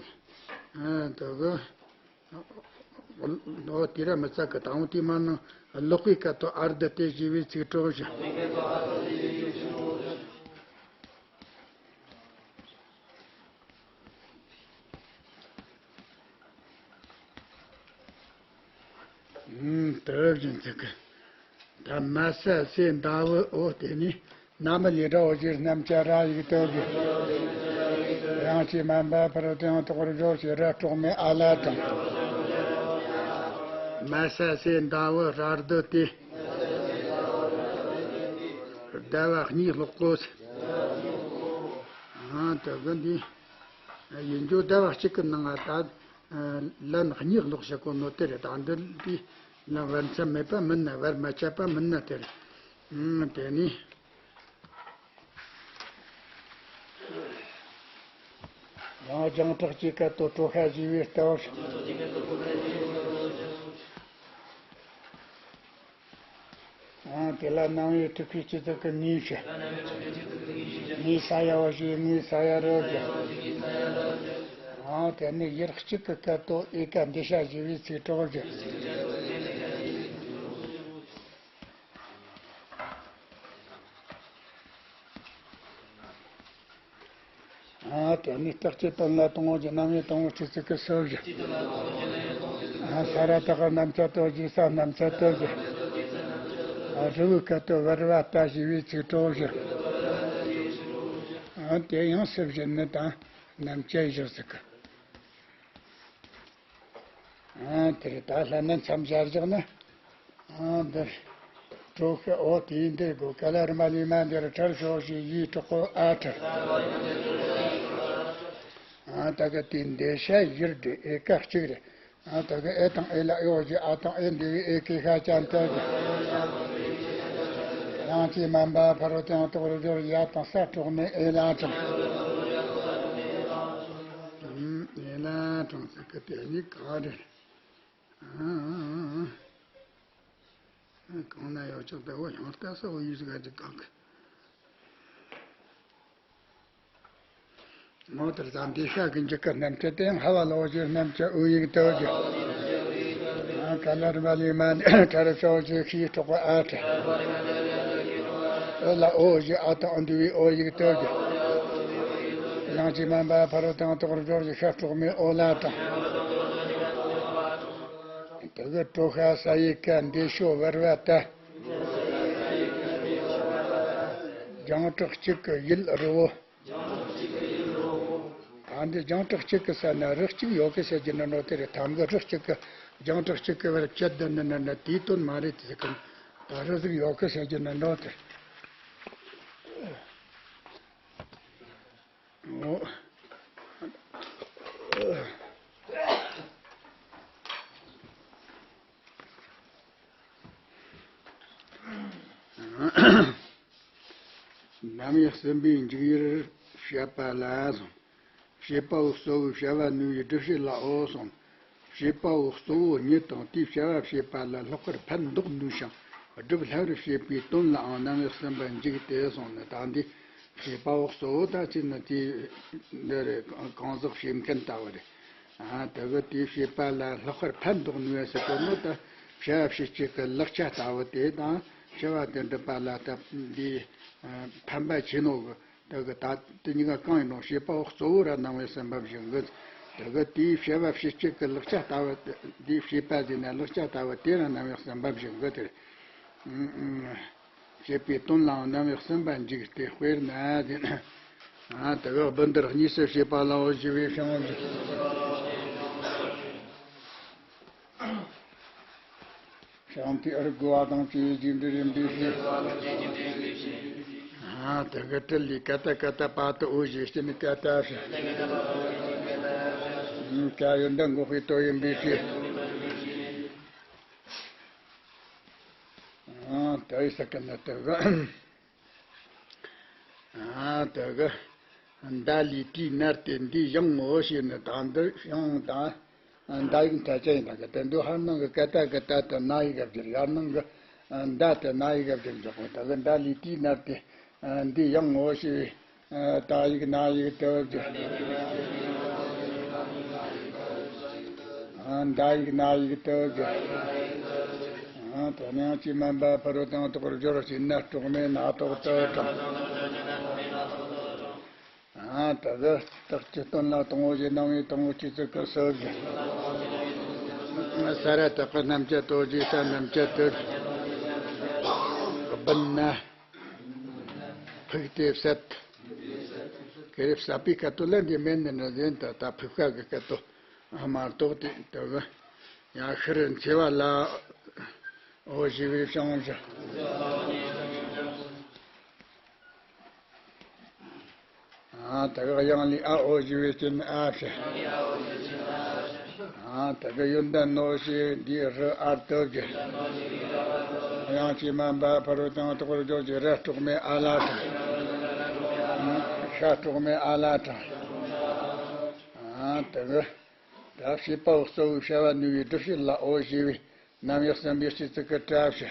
ཨ། དེ་གི། ཨོ། དེ་ར་མི་ཚད་གི། དང་པོ་དེ་མ་ནང་ཀློག་པའི་སྐད་དོད་ཨརྡི་སྟེ་ཞེས་པའི་ཚིག་གྲོགས་ཤིག་ཨང་། དེ་བཞིན་ཚིག་གི། ད་མ་ས་སེ་མདའ་བུ། ཨོ། དེ་ནི་ན་མི་ལས་སྒྲའོ་ཞེས་རྣམ་བཅད་ར་ཡིག་དོ་གི། དབྱངས་ཀྱིས་དམན་པ་ཕར་དང་དོག་རི་བོ་ཞེས་ར་དཀྲོག་མེད་ཨ་ལ་དང་། མ་ས་སེ་མདའ་བུ་ར་ཨརྡི་སྟེ། ཟླ་བ་གཉིས་ཀློག་གོ་ཟེར། ཨང་། དེ་གི་འདི་ཡིན་རྒྱུ་ཟླ་བ་གཅིག་གི་ནང་ང་ད་ལན་གཉིས་ཀློག་བྱེད་གོ་ནོ་དེ་རེད། ད་འདི་འདི་ལན་བར་མཚམས་མེད་པ་མིན་ན། བར་མ་ཆད་པ་མིན་ན་དེ་རེད། ཨང་། དེ་ནི། ཡང་རྒྱང་གྲགས་ཀྱི་སྐད་དོད་གྲོ་ཤ་ཞེས་པའི་སྟག་ཞིག་ཨང་། དེ་ལ་རྣམ་དབྱེ་དྲུག་པའི་སྤྱི་ཚིག་གི་དངོས་བཤད། ངའི་ས་ཡ་བ་ཞེས་ངའི་ས་ཡ་རུ་གྱུར། ཨང་། དེ་ནས་ཡུལ་གཅིག་གི་སྐད་དོད་ཨེ་ཀ་འདི་ཤ་ཞེས་པའི་ཚིག་གྲོགས་ཀྱི། ཨ། དེ་ནས་རྟགས་ཀྱི་དོན་ལ་དང་པོ་གི་རྣམ་དབྱེ་དང་པོའི་སྤྱི་ཚིག་གི་སུ་བཞི། ཨ། ས་ར་བཏགས་པ་རྣམ་བཅད་དོ་ཞེས་ས་རྣམ་བཅད་དོ་བཞི། ཨ། རི་བོའི་སྐད་དོད་བར་བ་ཏ་ཞེས་པའི་ཚིག་གྲོགས་བཞི། ཨ། དེ་ཡང་སུ་བཞི་ནི་དང་རྣམ་བཅད་བཞི་ཟེར་གི། ཨ་དེར་ད་ལྷ་ནི་མཚམས་སྦྱར་བཞག་ན། ཨ་འདིར་གྲོ་ཤ། འོ་དེའི་འདིར་དགོས། ཀ་ལ་རི་མ་ལི་མ་འདིར་ཁྲར་ཤོག་ཞེས་ཡིད་གྲོགས་པོ་ཨ་ཁྲ། ཨ་ད་ག་དེ་འདི་ཤ་ཡིར་འདི་ཨེ་ཀ་གཅིག་རེད། ཨ་ད་ག་ཨེ་དང་ཨེ་ལ་ཨེ་འོ་ཞེས་ཨ་དང་ཨེ་འདི་བའི་ཨེ་ཀེ་ཤ་ཅན་ཏེ་གི། ཡང་ཅི་མན་པ་ཕ་རོལ་ཏེ་ཡང་དོག་རུ་སྦྱོར་ཡ་དང་ས་གྲོགས་མེད་ཨེ་ལ་གྲངས། ཨེ་ལ་གྲངས་ཟེར་གི་དེ་ནི་ག་རེད། གང་ན་ཡོད་ཅག་ལྟ་བུ་ཡང་ལྟ་ས་བོ་ཡུལ་ཟིག་ག་ཅིག་གང་གི། མོ་དེར་ཙམ་འདི་ཤ་གི་འཇིག་གི་རྣམ་བཅད་དེ་ཡང་ཧ་བ་ལོ་ཞེས་རྣམ་བཅད་ཨུ་ཡིག་ཏུ་གི། ཀ་ལར་བ་ལི་མ་ཁྲར་ཤོག་ཅེས་ཤིས་གྲོགས་པ་ཨ་ཁྲ། ཨོ་ལ་ཨོ་ཞེས་ཨ་དང་ཨ་འདུ་བའི་ཨོ་ཡིག་ཏུ་གི། ཡང་ཅི་མན་པ་ཕ་རོལ་དང་དོག་རུ་སྦྱོར་གྱི་ཤ་གྲོགས་མེད་ཨོ་ལ་དང་། དེ་གི་གྲོ་ཤ་ས་ཡི་ཀ་འདི་ཤོ་བར་བ་ཏ། རྒྱང་གྲགས་གཅིག་གི་ཡིད་རི་བོ། ད་འདི་རྒྱང་གྲགས་གཅིག་གི་ས་ན་རི་གཅིག་ཡོད་གི་ཟེར་རྒྱུ་ནི་འགྲོ་དེ་རེད། ཐམ་གི་རི་གཅིག་གི་རྒྱང་གྲགས་གཅིག་གི་བར་བཅད་དུ་ནི་ནི་ནི་དེའི་དོན་མ་རེད་དེ་ཟེར་གི། ད་རི་ཟིག་ཡོད་གི་ཟེར་རྒྱུ་ནི་འགྲོ་དེ། འོ། ནམ་ཡང་སེམས་པའི་འཇུག་ཡུལ་བཤད་པ་ལ་གསུངས། བྱེད་པ་པོ་གཙོ་བོའི་བྱ་བ་ནུས་པའི་སྒྲུབ་བྱེད་ལའོ་གསུངས། བྱེད་པ་པོ་གཙོ་བོ་ཉིད་དང་དེའི་བྱ་བ་བྱེད་པ་ལ་ལྷག་པར་ཕན་འདོགས་ནུས་ཤིང་སྒྲུབ་སླ་བར་བྱེད་པའི་དོན་ལའང་རྣམ་དབྱེ་གསུམ་པ་འཇུག་སྟེ་གསུངས་ནས། ད་འདི་བྱེད་པ་པོ་གཙོ་བོ་ད་ཅི་ནི་དེ་འདི་རེད། གང་ཟག་བྱེད་མཁན་ལྟ་བུ་རེད། ཨ་དེ་གི་དེའི་བྱེད་པ་ལ་ལྷག་པར་ཕན་འདོགས་ནུས་པ་ཟེར་གོ་ནོ་ད་བྱ་བ་བྱེད་བྱེད་ཀྱི་ལག་ཆ་ལྟ་བུ་དེ་དང་བྱ་བ་དེ་འགྲུབ་པ་ལ་ད་འདི་ཕན་པ་ཆེ་ནོ་གི། དེ་གི་ད་དེ་གཉིས་ཀ་གང་ཡིན་ནོ་བྱེད་པ་པོ་གཙོ་བོ་ར་རྣམ་དབྱེ་གསུམ་པ་བཞིན་གི། དེ་གི་དེའི་བྱ་བ་བྱེད་བྱེད་ཀྱི་ལག་ཆ་ལྟ་བུ་དེ། བྱེད་པ་ཟེར་ན་ལག་ཆ་ལྟ་བུ་དེ་ར་རྣམ་དབྱེ་གསུམ་པ་བཞིན་གི་དེ། བྱེད་པའི་དོན་ལའང་རྣམ་དབྱེ་གསུམ་པ་འཇུག་སྟེ། དཔེར་ན་ཟེར་ན། ཨ་དེ་གི་སྦུན་དར་གཉིས་སུ་བྱེད་པ་ལའོ་ཞེས་པའི་ཕྱིར་རོ། ཤིང་རྟའི་ཨར་དགུ་བ་དང་བཅས་རྗེས་འབྲེལ་ཡིན་པའི་ཕྱིར། ཨ་དེ་གི་ཏྲི་ལི་ཀ་ཏ་ཀ་ཏ་པ་ཏི་ཨོ་ཞེས་སྤྱི་ནི་ཀ་ཏ་ཕྱིར། ཀ་ཡོན་ཏན་འགོག་པའི་དོན་ཡིན་པའི་ཕྱིར། ཨ་དེ་ཡི་ས་ཀི་ན་དེ་གི། ཨ་དེ་གི། མདའ་ལས་དེའི་ནར་ཏེ་འདི་ཡང་ངོ་ཞེས་ནི། ད་འདི་ཡང་དང་། མདའ་ཡིག་མཐའ་ཅན་ཡིན་ད་གི། དེ་འདུག་ཧར་ནང་གི་ཀ་ཏ་གི་ཏ་དེ་ན་ཡིག་ག་བསྒྱུར། ཡར་ནང་གི་མདའ་དེ་ན་ཡིག་ག་བསྒྱུར་འཇོག་གོ། ད་གི་མདའ་ལས་དེའི་ནར་ཏེ་འདི་ཡང་ངོ་ཞེས་པའི་ཏ་ཡིག་ན་ཡིག་དུ་བསྒྱུར། མདའ་ཡིག་ན་ཡིག་དུ་བསྒྱུར། དེ་ནས་ཡང་ཅི་མན་པ་ཕ་རོལ་ཏེ་ཡང་དོག་རུ་སྦྱོར་ཞེས་ན་གྲོགས་མེད་ན་ཐོག་ཏུ་དྲངས། ཨ་ད་གི་རྟགས་ཀྱི་དོན་ལ་དང་པོ་ཞེས་རྣམ་དབྱེ་དང་པོ་ཆོས་ཚིག་གི་སུ་བཞི། ས་ར་བཏགས་པའི་རྣམ་བཅད་དོ་ཞེས་ས་རྣམ་བཅད་དོ། སྦུན་ན་ཕུག་སྟེ་བསད། ཀེ་རེ་བསད་པའི་སྐད་དོད་ལ་འདི་མེད་ནི་ནི་ཟེར། ད་ད་ཕུག་པ་གི་སྐད་དོད་མ་གཏོགས་དེ་ད་གི་ཡང་ཤི་རུ་འཚེ་བ་ལ། འོ་ཞེས་པའི་ཕྱིར་རོ། ཨ་དེ་གི་དབྱངས་ལས་ཨ་འོ་ཞེས་པའི་སྐྱོན་ཨ་ཕྱིར། ཨ་དེ་གི་ཡོན་ཏན་ནོ་ཞེས་འདིའི་རི་ཨར་དུ་གི། དབྱངས་ཅི་མན་པ་ཕ་རོལ་ཏེ་ཡང་དོག་རུ་སྦྱོར་གྱི་ར་གྲོགས་མེད་ཨ་ལ་དྲངས། ཤ་གྲོགས་མེད་ཨ་ལ་དྲངས། ཨ་དེ་གི་ད་བྱེད་པ་པོ་གཙོ་བོའི་བྱ་བ་ནུས་པའི་སྒྲུབ་བྱེད་ལའོ་ཞེས་པའི་རྣམ་དབྱེ་གསུམ་པའི་སྤྱི་ཚིག་གི་སྒྲ་བཞི།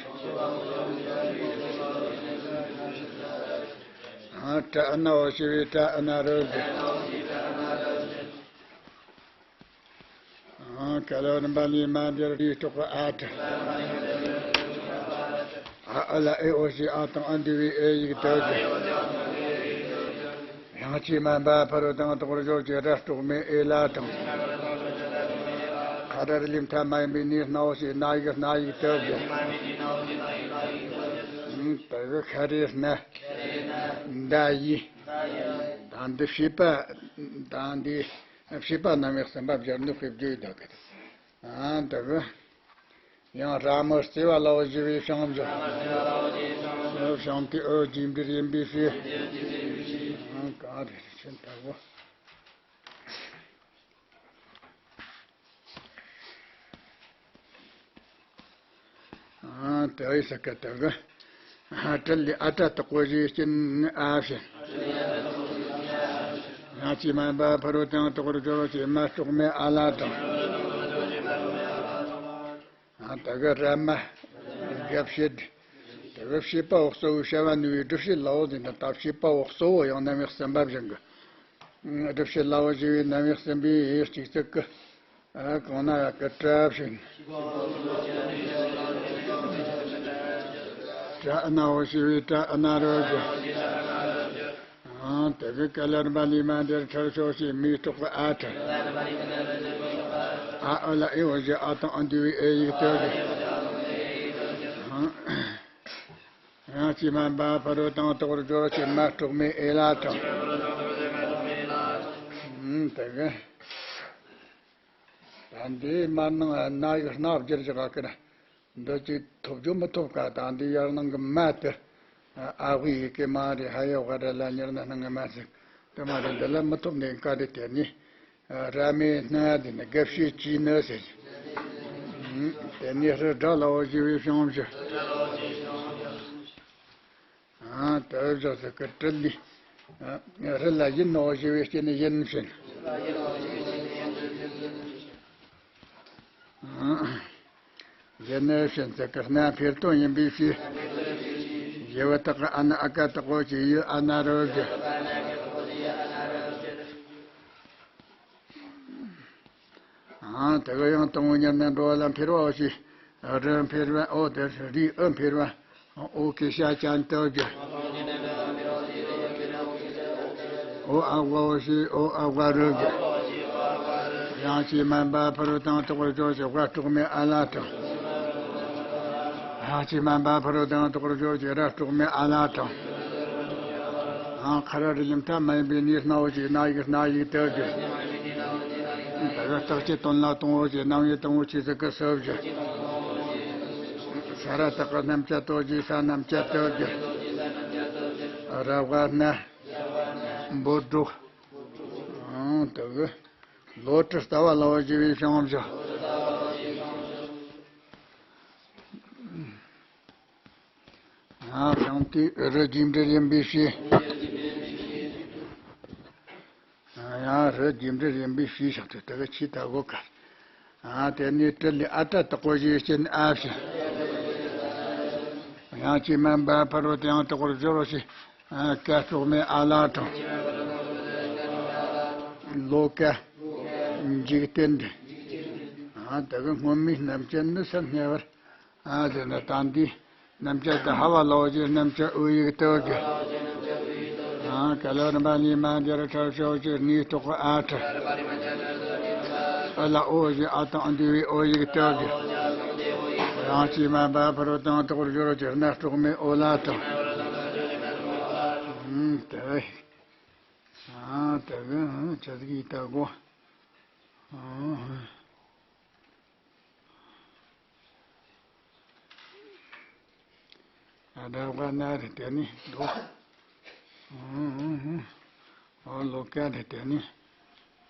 ཨ་ཏྲ་ཨ་ན་འོ་ཞེས་པའི་ཏྲ་ཨ་ན་རོ་བཞི། ཨ་ཀ་ལོ་རིམ་པ་ལས་མ་འདིར་རིའི་གྲོགས་པོ་ཨ་ཏྲ། ཨ་ཨ་ལ་ཨེ་འོ་ཞེས་ཨ་དང་ཨ་འདུས་པའི་ཨེ་ཡིག་དོ་བཞི། དབྱངས་ཅི་མན་པ་ཕ་རོལ་ཏེ་ཡང་དོག་རུ་སྦྱོར་གྱི་ར་གྲོགས་མེད་ཨེ་ལ་དྲངས། ཁ་ར་རི་ལས་མཐའ་མ་ཡིན་པའི་ནི་སྣའོ་ཞེས་སྣ་ཡིག་སྣ་ཡིག་དོ་བཞི། ཨུམ་ད་གི་ཤ་རའི་སྣ། མདའ་ཡི། ད་འདི་བྱེད་པ། ད་འདི་བྱེད་པ་རྣམ་དབྱེ་གསུམ་པ་སྦྱར་ནི་དཔེ་བརྗོད་ཡོད་ད་གི། ཨ་འདི་གི་ཡང་ར་མི་རྩེ་བ་ལ་བ་ཞི་བའི་བྱང་བཞག་བྱང་དེ་འོད་ཀྱི་འབྲས་ཡིན་པའི་ཕྱིར། ཨ་གང་རེད་ཕྱིན་ལྟ་བུ། ཨ་དེ་ཡི་ས་ཀ་དེ་གི། ཨ་སྤྲུལ་ལས་ཨ་ཏྲ་དག་པོ་ཞེས་སྐྱེ་ནི་ཨ་བྱེད། ཡང་ཅི་མ་འབའ་ཕ་རོལ་ཏུ་ཡང་དག་པར་སྦྱོར་བ་ཞེས་མ་གྲོགས་མེད་ཨ་ལ་དང་། ཨ་དེ་གི་ར་མ་དགེ་བཤེས། དེ་གི་བཤེས་པ་འོ་གཙོ་བོའི་བྱ་བ་ནུས་པའི་སྒྲུབ་བྱེད་ལ་འོ་ཟེར་ན་ད་བཤེས་པ་འོ་གཙོ་བོ་ཡང་རྣམ་དབྱེ་གསུམ་པ་བཞིན་གི། སྒྲུབ་བྱེད་ལ་འོ་ཞི་བའི་རྣམ་དབྱེ་གསུམ་པའི་གཅིག་ཚིག་གི། ཨ་གང་ན་ཡག་གི་སྐྲ་བཞིན། སྐྲ་ཨ་ན་འོ་ཞི་བའི་སྐྲ་ཨ་ན་རོ་གི། ཨང་དེ་གི་ཀ་ལར་བ་ལི་མ་འདིར་ཁྲར་ཤོ་ཞེས་མིའི་གྲོགས་པ་ཨ་ཁྲ། ཨ་ཨ་ལ་ཨེ་འོ་ཞེས་ཨ་དང་ཨ་འདུས་པའི་ཨེ་ཡིག་དོ་གི། ཡང་ཅི་མ་འབའ་ཕ་རོལ་ཏུ་ཡང་དག་པར་སྦྱོར་བ་ཞེས་མ་གྲོགས་མེད་ཨེ་ལ་དང་། ཨང་དེ་གི། ད་འདི་མར་ནང་ན་ཡིག་སྣ་བསྒྱུར་བཞག་ག་ཀི་ན། འདི་ཅིག་ཐོབ་རྒྱུ་མི་ཐོབ་ཀ། ད་འདི་ཡར་ནང་གི་མ་དེ། ཨ་དབུས་ཡི་གེ་མ་རེད། ཧ་ཡོ་ག་ར་ལ་ཉེར་ན་སྣང་གི་མ་ཟིག་དེ་མ་རེད། འདི་ལ་མི་ཐོབ་ནས་ཀ་རེ་དེ་ནི། ར་མའི་སྣ་དེ་ནི་དགེ་བཤེས་ཀྱིས་ནི་ཟེར། དེ་ནི་རི་སྒྲ་ལ་འོ་ཞི་བའི་བྱང་བཞག་ཨ་དེ་བཞག་ཟེར་གི་སྤྲུལ་ལས། ཨ་རི་ལ་ཡིན་ནོ་ཞི་བའི་སྐྱེ་ནི་ཡིན་ཕྱིན། ཨ་ཡིན་ནོ་ཕྱིན་ཟེར་གི་སྣ་འཕེལ་དོན་ཡིན་པའི་ཕྱིར། ཞི་བ་དག་གི་ཨ་ན་ཨ་ཀ་དག་པོ་ཅི་ཡི་ཨ་ན་རོ་གི། ཨང་དེ་གི་ཡང་དང་པོ་ཉེར་ནས་འགྲོ་བ་ལ་འཕེལ་བའོ་ཞེས། རི་འཕེལ་བ་འོ་དེ་རི་ཨུ་འཕེལ་བ། འོ་གི་ཤ་ཅན་དུ་གི། འོ་ཨ་བ་འོ་ཞེས་འོ་ཨ་བ་རུ་གི། ཡང་ཅི་མ་འབའ་ཕ་རོལ་ཏུ་ཡང་དག་པར་སྦྱོར་ཞེས་བ་གྲོགས་མེད་ཨ་ལ་དང་། ཡང་ཅི་མ་འབའ་ཕ་རོལ་ཏུ་ཡང་དག་པར་སྦྱོར་ཞེས་ར་གྲོགས་མེད་ཨ་ལ་དང་། ཡང་ཁ་ར་རི་ཡིམ་ཐ་མ་ཡིན་པའི་ནི་སྣ་བོ་ཞེས་སྣ་ཡིག་སྣ་ཡིག་དུ་གི། ད་ག་རྟགས་ཀྱི་དོན་ལ་དང་བོ་ཞེས་རྣམ་དབྱེ་དང་བོ་ཆོས་ཟེར་གི་སུ་བཞི། ས་ར་བཏགས་པ་རྣམ་བཅད་དོ་ཞེས་ས་རྣམ་བཅད་དུ་གི། ར་བ་སྣ། འབོད་སྒྲོགས། ཨང་དུ་གི། ལོ་དྲི་ལྟ་བ་ལ་འོ་ཞི་བའི་བྱང་བཞག་ཨ་བྱང་དེ་རི་རྒྱུད་འབྲེལ་ཡིན་པའི་ཕྱིར། ཡང་རི་རྒྱུད་འབྲེལ་ཡིན་པའི་ཕྱིར་བཞག་སྟེ་དེ་ག་ཆི་ལྟ་གོ་ག་ཨ་དེ་ནི་སྤྲུལ་ལས་ཨ་ཏྲ་དག་པོ་ཞེས་སྐྱེ་ནི་ཨ་ཕྱིར། ཡང་ཅི་མ་འབའ་ཕ་རོལ་ཏུ་ཡང་དག་པར་སྦྱོར་བ་ཞེས། ཨ་ཀ་གྲོགས་མེད་ཨ་ལ་དང་། ལོ་ཀ་འཇིག་རྟེན་འདི། ཨ་དེ་གི་སྔོན་མའི་རྣམ་བཅད་ནི་སེམས་ཉེ་བར། ཨ་དེ་ནི་ད་འདི་རྣམ་བཅད་དེ་ཧ་བ་ལ་འོ་ཞེས་རྣམ་བཅད་འོ་ཡིག་དུ་གི། ཨ་ཀ་ལ་རིམ་པ་ལས་མ་འདིར་ཁྲར་ཤོ་ཞེས་ནི་གྲོགས་པ་ཨ་ཁྲ། ཨ་ལ་འོ་ཞེས་ཨ་དང་འདུས་པའི་འོ་ཡིག་དུ་གི། ཡང་ཅི་མ་འབའ་ཕ་རོལ་ཏུ་ཡང་དག་པར་སྦྱོར་ཞེས་སྣ་གྲོགས་མེད་ཨོ་ལ་དང་། ཨ་དེ། ཨ་དེ་གི་ཨ་ཅི་ཟིག་ཡིན་ལྟ་གོ། ཨ་ར་བ་སྣ་རེད་དེ་ནི་འདུག་ཨ་ལོ་ཀ་རེད་དེ་ནི།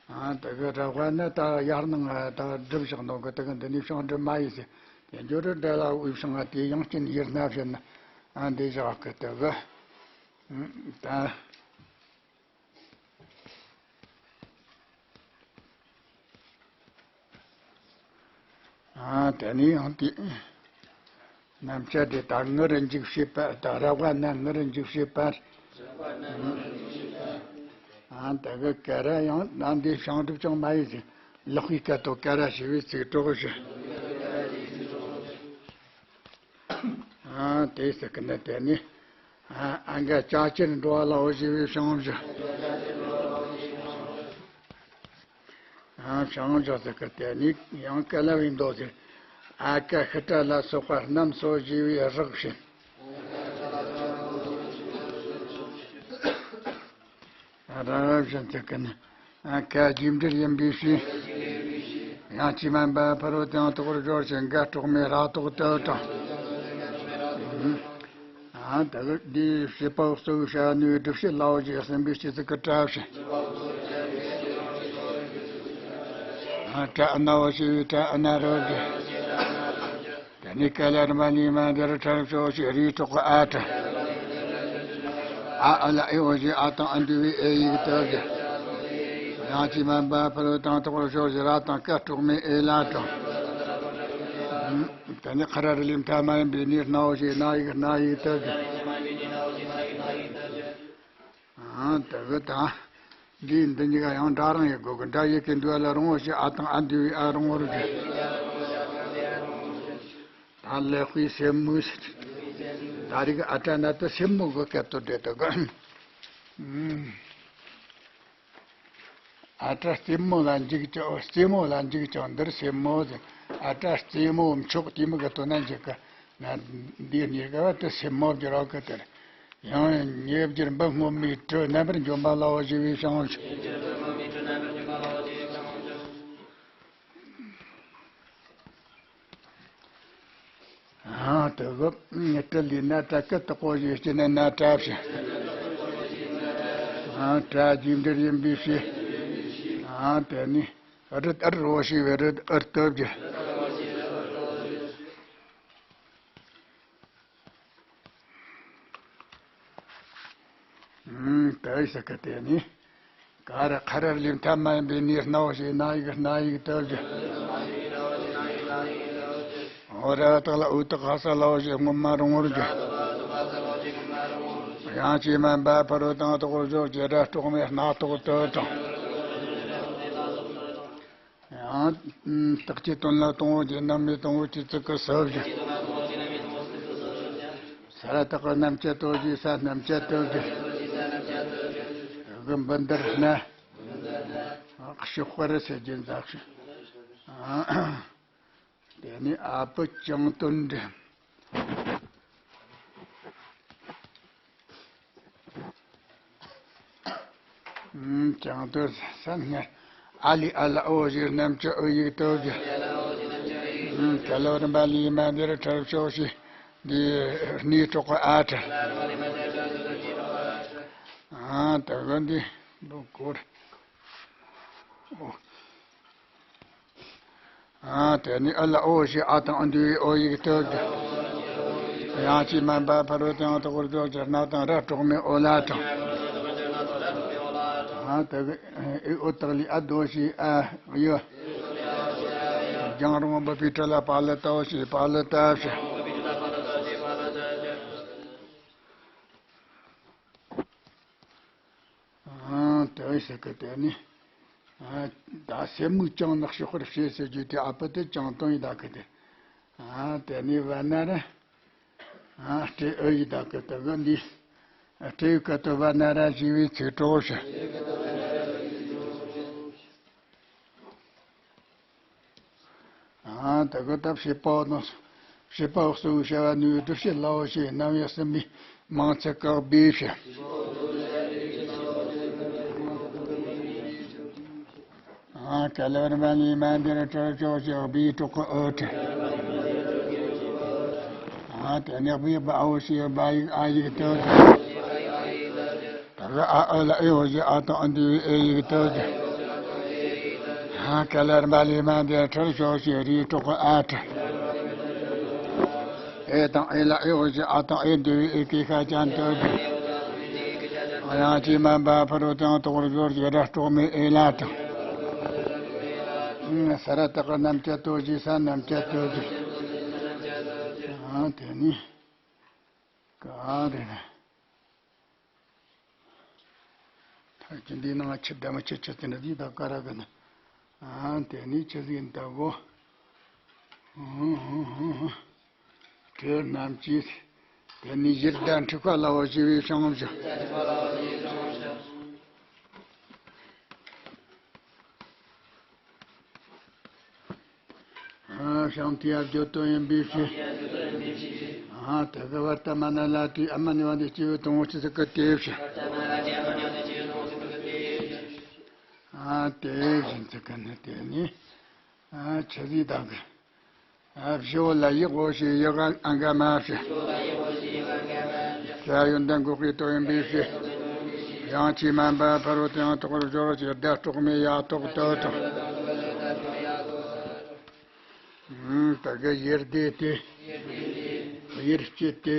ཨ་དེ་གི་ར་བ་སྣ་ད་ཡར་ནང་ད་སྒྲུབ་བཞག་འདུག་གི། དེ་གི་འདི་ནི་བྱང་སྒྲུབ་མ་ཡིན་ཟེར། དེ་འཇོ་རུ་འདྲ་ལ་དབུས་བྱང་བ་དེ་ཡང་སྐྱིན་ཡིར་སྣ་བྱེད་ན། ཨ་འདི་བཞག་གི་དེ་གི། ད། ཨ་དེ་ནས་ཡང་དེ། རྣམ་བཅད་དེ་ད་ངུ་རུ་འཇུག་བྱེད་པ། ད་ར་བ་སྣ་ངུ་རུ་འཇུག་བྱེད་པ། ཨ་དེ་གི་ཀ་ར་ཡང་ད་འདི་བྱང་སྒྲུབ་ཀྱང་མ་ཡིན་ཟེར། ལེགས་པའི་སྐད་དུ་ཀ་ར་ཞེས་པའི་ཚིག་གྲོགས་ཞེས། ཨ་དེ་ཟེར་གི་ནི་དེ་ནི། ཨ་ཨ་འགའ་ཅག་ཅེར་འགྲོ་བ་ལ་འོ་ཞེས་པའི་བྱང་བཞག་ཨ་བྱང་བཞག་ཟེར་གི་དེ་ནི་ཡང་ཀ་ལ་བའི་མདོ་ཟེར། ཨ་ཀ་ཤི་ཏྲ་ལ་སོགས་པ་རྣམས་སོ་ཞེས་པའི་རགས་བྱིན། ར་བ་བཞིན་དུ་ཀུན། ཨ་ཀ་རྒྱུད་འབྲེལ་ཡིན་པའི་ཕྱིར། ཡང་ཅི་མན་པ་ཕ་རོལ་ཏུ་ཡང་དག་པར་སྦྱོར་ཞིང་། འགལ་འཕྲོག་མེད་རབ་རྟོག་ཏུ་དྲངས། ཨ་ད་གི་འདིའི་བྱེད་པ་གཙོ་བོའི་བྱ་བ་ནི་སྒྲུབ་བྱེད་ལ་འོ་ཞེས་ཟིན་པའི་སྤྱི་གཙུག་གི་སྒྲ་བྱས། ཨ་ཏྲ་ཨ་ན་འོ་ཞེས་པའི་སྒྲ་ཨ་ན་རོ་བརྗོད། དེ་ནས་ཀཱ་ལ་རིམ་པ་གཉིས་མ་འདིར་ཁྲར་ཤོ་ཞེས་རིའི་གྲོགས་ཀྱི་ཨ་སྒྲ། ཨ་ཨ་ལ་ཨེ་འོ་ཞེས་ཨ་དང་ཨ་འདུས་པའི་ཨེ་ཡིག་ཏུ་བརྗོད། ཡང་ཅི་མན་པ་ཕ་རོལ་ཏུ་ཡང་དག་པར་སྦྱོར་ཞེས་རབ་དང་འགལ་འཕྲོག་མེད་ཨེ་ལ་དྲངས། དེ་ནས་ཁ་ར་རི་ལས་མཐའ་མ་ཡིན་པའི་ནི་རྣ་འོ་ཞེས་རྣ་ཡིག་རྣ་ཡིག་ཏུ་བརྗོད། ཨ་དེ་གི་ད་འདིའི་འདི་གཉིས་ཀ་ཡང་སྒྲ་རང་ཡིན་དགོས་གི། སྒྲ་ཡི་གེ་འདུས་པ་ལ་རང་འོ་ཞེས་ཨ་དང་ཨ་འདུས་པའི་ཨ་རང་འོ་རུ་བརྗོད། ད་ལེགས་པའི་སེན་མོའི་ཟེར། ད་རེས་ཀྱི་ཨ་སྒྲ་ན་དུ་སེན་མོ་གི་སྐད་དུ་བསྡུས་འདུག་གི། ཨ་སྒྲ་རྩེ་མོ་ལ་འཇུག་ཅིང་། རྩེ་མོ་ལ་འཇུག་ཅིང་འདིར་སེན་མོ་ཟེར། ཨ་སྒྲ་རྩེ་མོ་མཆོག་དེ་མོ་གི་དོན་ན་འཇུག་གི། ན་འདིའི་གཉིས་ཀ་བར་དུ་སེན་མོ་བརྗོད་རོགས་གི་དེར། ཡང་ཉེ་བརྒྱུད་འབུམ་སྔོན་མའི་དྲི་རྣམ་པར་འཇོམས་པ་ལའོ་ཞེས་པའི་བྱང་ཆུབ། ཨ་དེ་གི་ཏྲི་ལས་ན་ཏྲ་ཀི་ཏི་ཀོ་ཞེས་སྤྱི་ནས་ན་ཏྲ་བྱས། ཨ་ཏྲ་རྗེས་འབྲེལ་ཡིན་པའི་ཕྱིར། ཨ་དེ་ནས་རི་ཨར་རོ་ཞེས་པའི་རི་ཨར་ཏུ་བརྗོད། ཨུམ་ཏའི་ས་ཀ་དེ་ནི། ཀ་ར་ཁ་ར་ལས་མཐའ་མ་ཡིན་པའི་ནི་རྣ་བོ་ཞེས་རྣ་ཡིག་རྣ་ཡིག་ཏུ་བརྗོད། འོ་ར་བ་དག་ལ་འུ་དག་ག་ས་ལའོ་ཞེས་སྔོན་མ་རིང་བོར་བརྗོད། ཡང་ཅི་མན་པ་ཕ་རོལ་ཏུ་ཡང་དག་པར་སྦྱོར་ཞེས་སྒྲ་སྲོག་མེད་རྣག་ཐོག་ཏུ་དྲངས། ཡང་། རྟགས་ཀྱི་དོན་ལ་དང་པོ་རྗེས་རྣམ་དབྱེ་དང་པོ་སྤྱི་གཙུག་གི་སུ་བཞག། ས་ར་བཏགས་རྣམ་བཅད་དོ་ཞེས་ས་རྣམ་བཅད་དོ་བཞག། གི་འབུ་འདིར་ན། ཕྱི་དཔར་ཟེར་རྒྱུ་འཛག་ཞིང་། དེ་ནས་ཨ་པུ་ལྕང་དོན་འདྲེན། ལྕང་དོན་ས་ནས་ཨ་ལི་ཨ་ལ་ཨོ་ཞེས་རྣམ་བཅད་ཨོ་ཡིག་ཏུ་བརྗོད། ཀ་ལོ་རིམ་པ་ལས་མ་འདིར་ཁྲར་ཤོ་ཞེས་འདི་སྣའི་གྲོགས་ཀྱི་ཨ་ཁྲར། ཨ་དེ་གི་འདི་འདུག་གོ། ཨོ། ཨ་དེ་ནས་ཨ་ལ་ཨོ་ཞེས་ཨ་དང་ཨ་འདུས་པའི་ཨོ་ཡིག་ཏུ་བརྗོད། ཡང་ཅི་མན་པ་ཕ་རོལ་ཏུ་ཡང་དག་པར་སྦྱོར་ཞེས་རྣག་དང་ར་སྲོག་མེད་ཨོ་ལ་དྲངས། ཨ་དེ་གི་ཨི་ཨོ་བཏགས་ལས་ཨ་དོ་ཞེས་ཨ་ཡོད། རྒྱང་རིང་བོ་འབུད་པའི་དྲི་ལ་པ་ལི་ཏའོ་ཞེས་པ་ལི་ཏ་བྱ། ཨ་དེ་ཟེར་གི་དེ་ནི། ཨ་ད་སེན་མོའི་ལྕང་ནག་ཞོག་པར་བྱེད་ཟེར་རྒྱུ་དེ་ཨ་པུ་དེ་ལྕང་དོན་ཡིན་ད་གི་དེ། ཨ་དེ་ནི་བ་ན་ར། ཨ་སྤྲེའུ་ཡིན་ད་གི་དེ་གི་འདི། སྤྲེའུའི་སྐད་དུ་བ་ན་ར་ཞེས་པའི་ཚིག་གྲོགས་བྱ། ཨ་དེ་གི་ད་བྱེད་པ་དང་། བྱེད་པ་གཙོ་བོའི་བྱ་བ་ནི་སྒྲུབ་བྱེད་ལའོ་ཞེས་རྣམ་དབྱེ་གསུམ་པའི་མིང་ཚིག་གི་སྦས་བྱ། ཨ་ཀ་ལ་རིམ་པ་ལས་མ་འདིར་ཁྲར་ཤོ་ཞེས་སྦས་གྲོགས་ཀྱི་ཨུ་ཁྲར། ཨ་དེ་ནས་སྦས་པའོ་ཞེས་བ་ཡིག་ཨ་ཡིག་ཏུ་བརྗོད། ད་གི་ཨ་ཨུ་ལ་ཨེ་འོ་ཞེས་ཨ་དང་ཨ་འདུས་པའི་ཨེ་ཡིག་ཏུ་བརྗོད། ཧ་ཀ་ལ་རིམ་པ་ལས་མ་འདིར་ཁྲར་ཤོ་ཞེས་རིའི་གྲོགས་ཀྱི་ཨ་ཁྲར། ཨེ་དང་ཨེ་ལ་ཨེ་འོ་ཞེས་ཨ་དང་ཨེ་འདུས་པའི་ཨེ་གི་ཤ་ཅན་ཏུ་བརྗོད། ཡང་ཅི་མན་པ་ཕ་རོལ་ཏུ་ཡང་དག་པར་སྦྱོར་ཞེས་སྒྲ་སྲོག་མེད་ཨེ་ལ་དྲངས། ས་ར་བཏགས་རྣམ་བཅད་དོ་ཞེས་ས་རྣམ་བཅད་དོ་ཞེས། ཨ་དེ་ནི། ག་རེ་རེད། ད་ཅི་འདི་ནང་ཆུ་ལྡེ་མོ་ཆུ་ཆུ་ཟིན་འདི་ད་ཀ་ར་གི་ནི། ཨ་དེ་ནི་ཆུ་ཟིན་ད་གོ། དེ་རྣམས་ཀྱིས་དེ་ནི་ཡིར་ཟླ་འཁྲིག་པ་ལའོ་ཞེས་པའི་བྱང་བཞག། ཨ་བྱང་དེ་ཡང་བརྗོད་དོན་ཡིན་པའི་ཕྱིར། ཨ་དེ་གི་བར་ཏ་མ་ན་ལ་ཏི་ཨ་མ་ནི་བ་འདི་སྐྱེས་བུ་དང་པོ་ཆུ་ཚིག་གི་དེ་བྱ། ཨ་དེ་བཞིན་ཚིག་གི་ནི་དེ་ནི། ཨ་ཆི་ཟིག་དང་གི། ཨ་བཞི་བོ་ལ་ཡག་པོ་ཞིག་ཡག་ཨང་ག་མ་ཞིག་ས་ཡོན་ཏན་འགོག་པའི་དོན་ཡིན་པའི་ཞིག་ཡང་ཆེས་དམན་པ་ཕ་རོལ་ཏུ་ཡང་དག་པར་སྦྱོར་བ་ཞིག་བརྡ་སྤྲོག་མེད་ཡ་ཐོག་ཏུ་དང་། ད་གི་ཡེར་སྡེ་དེ། ཡེར་སྐྱེས་ཏེ།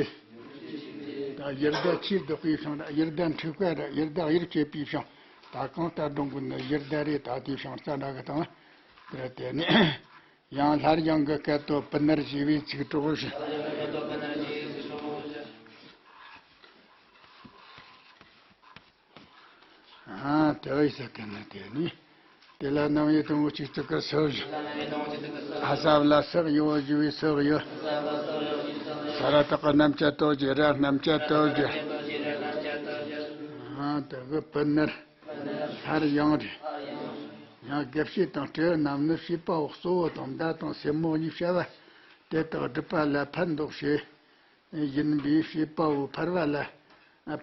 ད་ཡེར་སྡེ་ཆེས་བདག་པའི་ཞིང་ར་ཡེར་སྡེ་འཁྲིག་པ་ར་ཡེར་སྡེ་ཡེར་སྐྱེས་པའི་ཞིང་། ད་གང་ལྟར་སྒྲུང་གི་ནི་ཡེར་སྡེ་རེད། ད་དེའི་ཞིང་རྩ་འདྲ་གི་དང་། དེར་བརྟེན་ནས་ཡང་སླར་ཡང་གི་སྐད་དོད་སྤུ་ནར་ཞེས་པའི་ཚིག་གྲོགས་ཤིག་ཨ་དེ་བས་ཟེར་གི་ནི་དེ་ནི། དེ་ལ་རྣམ་དབྱེ་དང་པོ་གཅིག་ཙིག་གི་སུ་ཡོད། ཨ་ས་བ་ལ་སག་ཡོ་ཞེས་པའི་སག་ཡོད། ས་ར་བཏགས་རྣམ་བཅད་དོ་ཞེས་ར་རྣམ་བཅད་དོ་ཞེས། ཨ་དེ་གི་སྤུ་ནར། སླར་ཡང་རེད། ཡང་དགེ་བཤེས་དང་སྤྲེའུ་རྣམས་ནི་བྱེད་པ་པོ་གཙོ་བོ་དང་མདའ་དང་སེན་མོ་གཉིས་བྱ་བ་དེ་དག་སྒྲུབ་པ་ལ་ཕན་འདོགས་བྱེད། ཡིན་པས་བྱེད་པ་པོ་ཕལ་བ་ལ།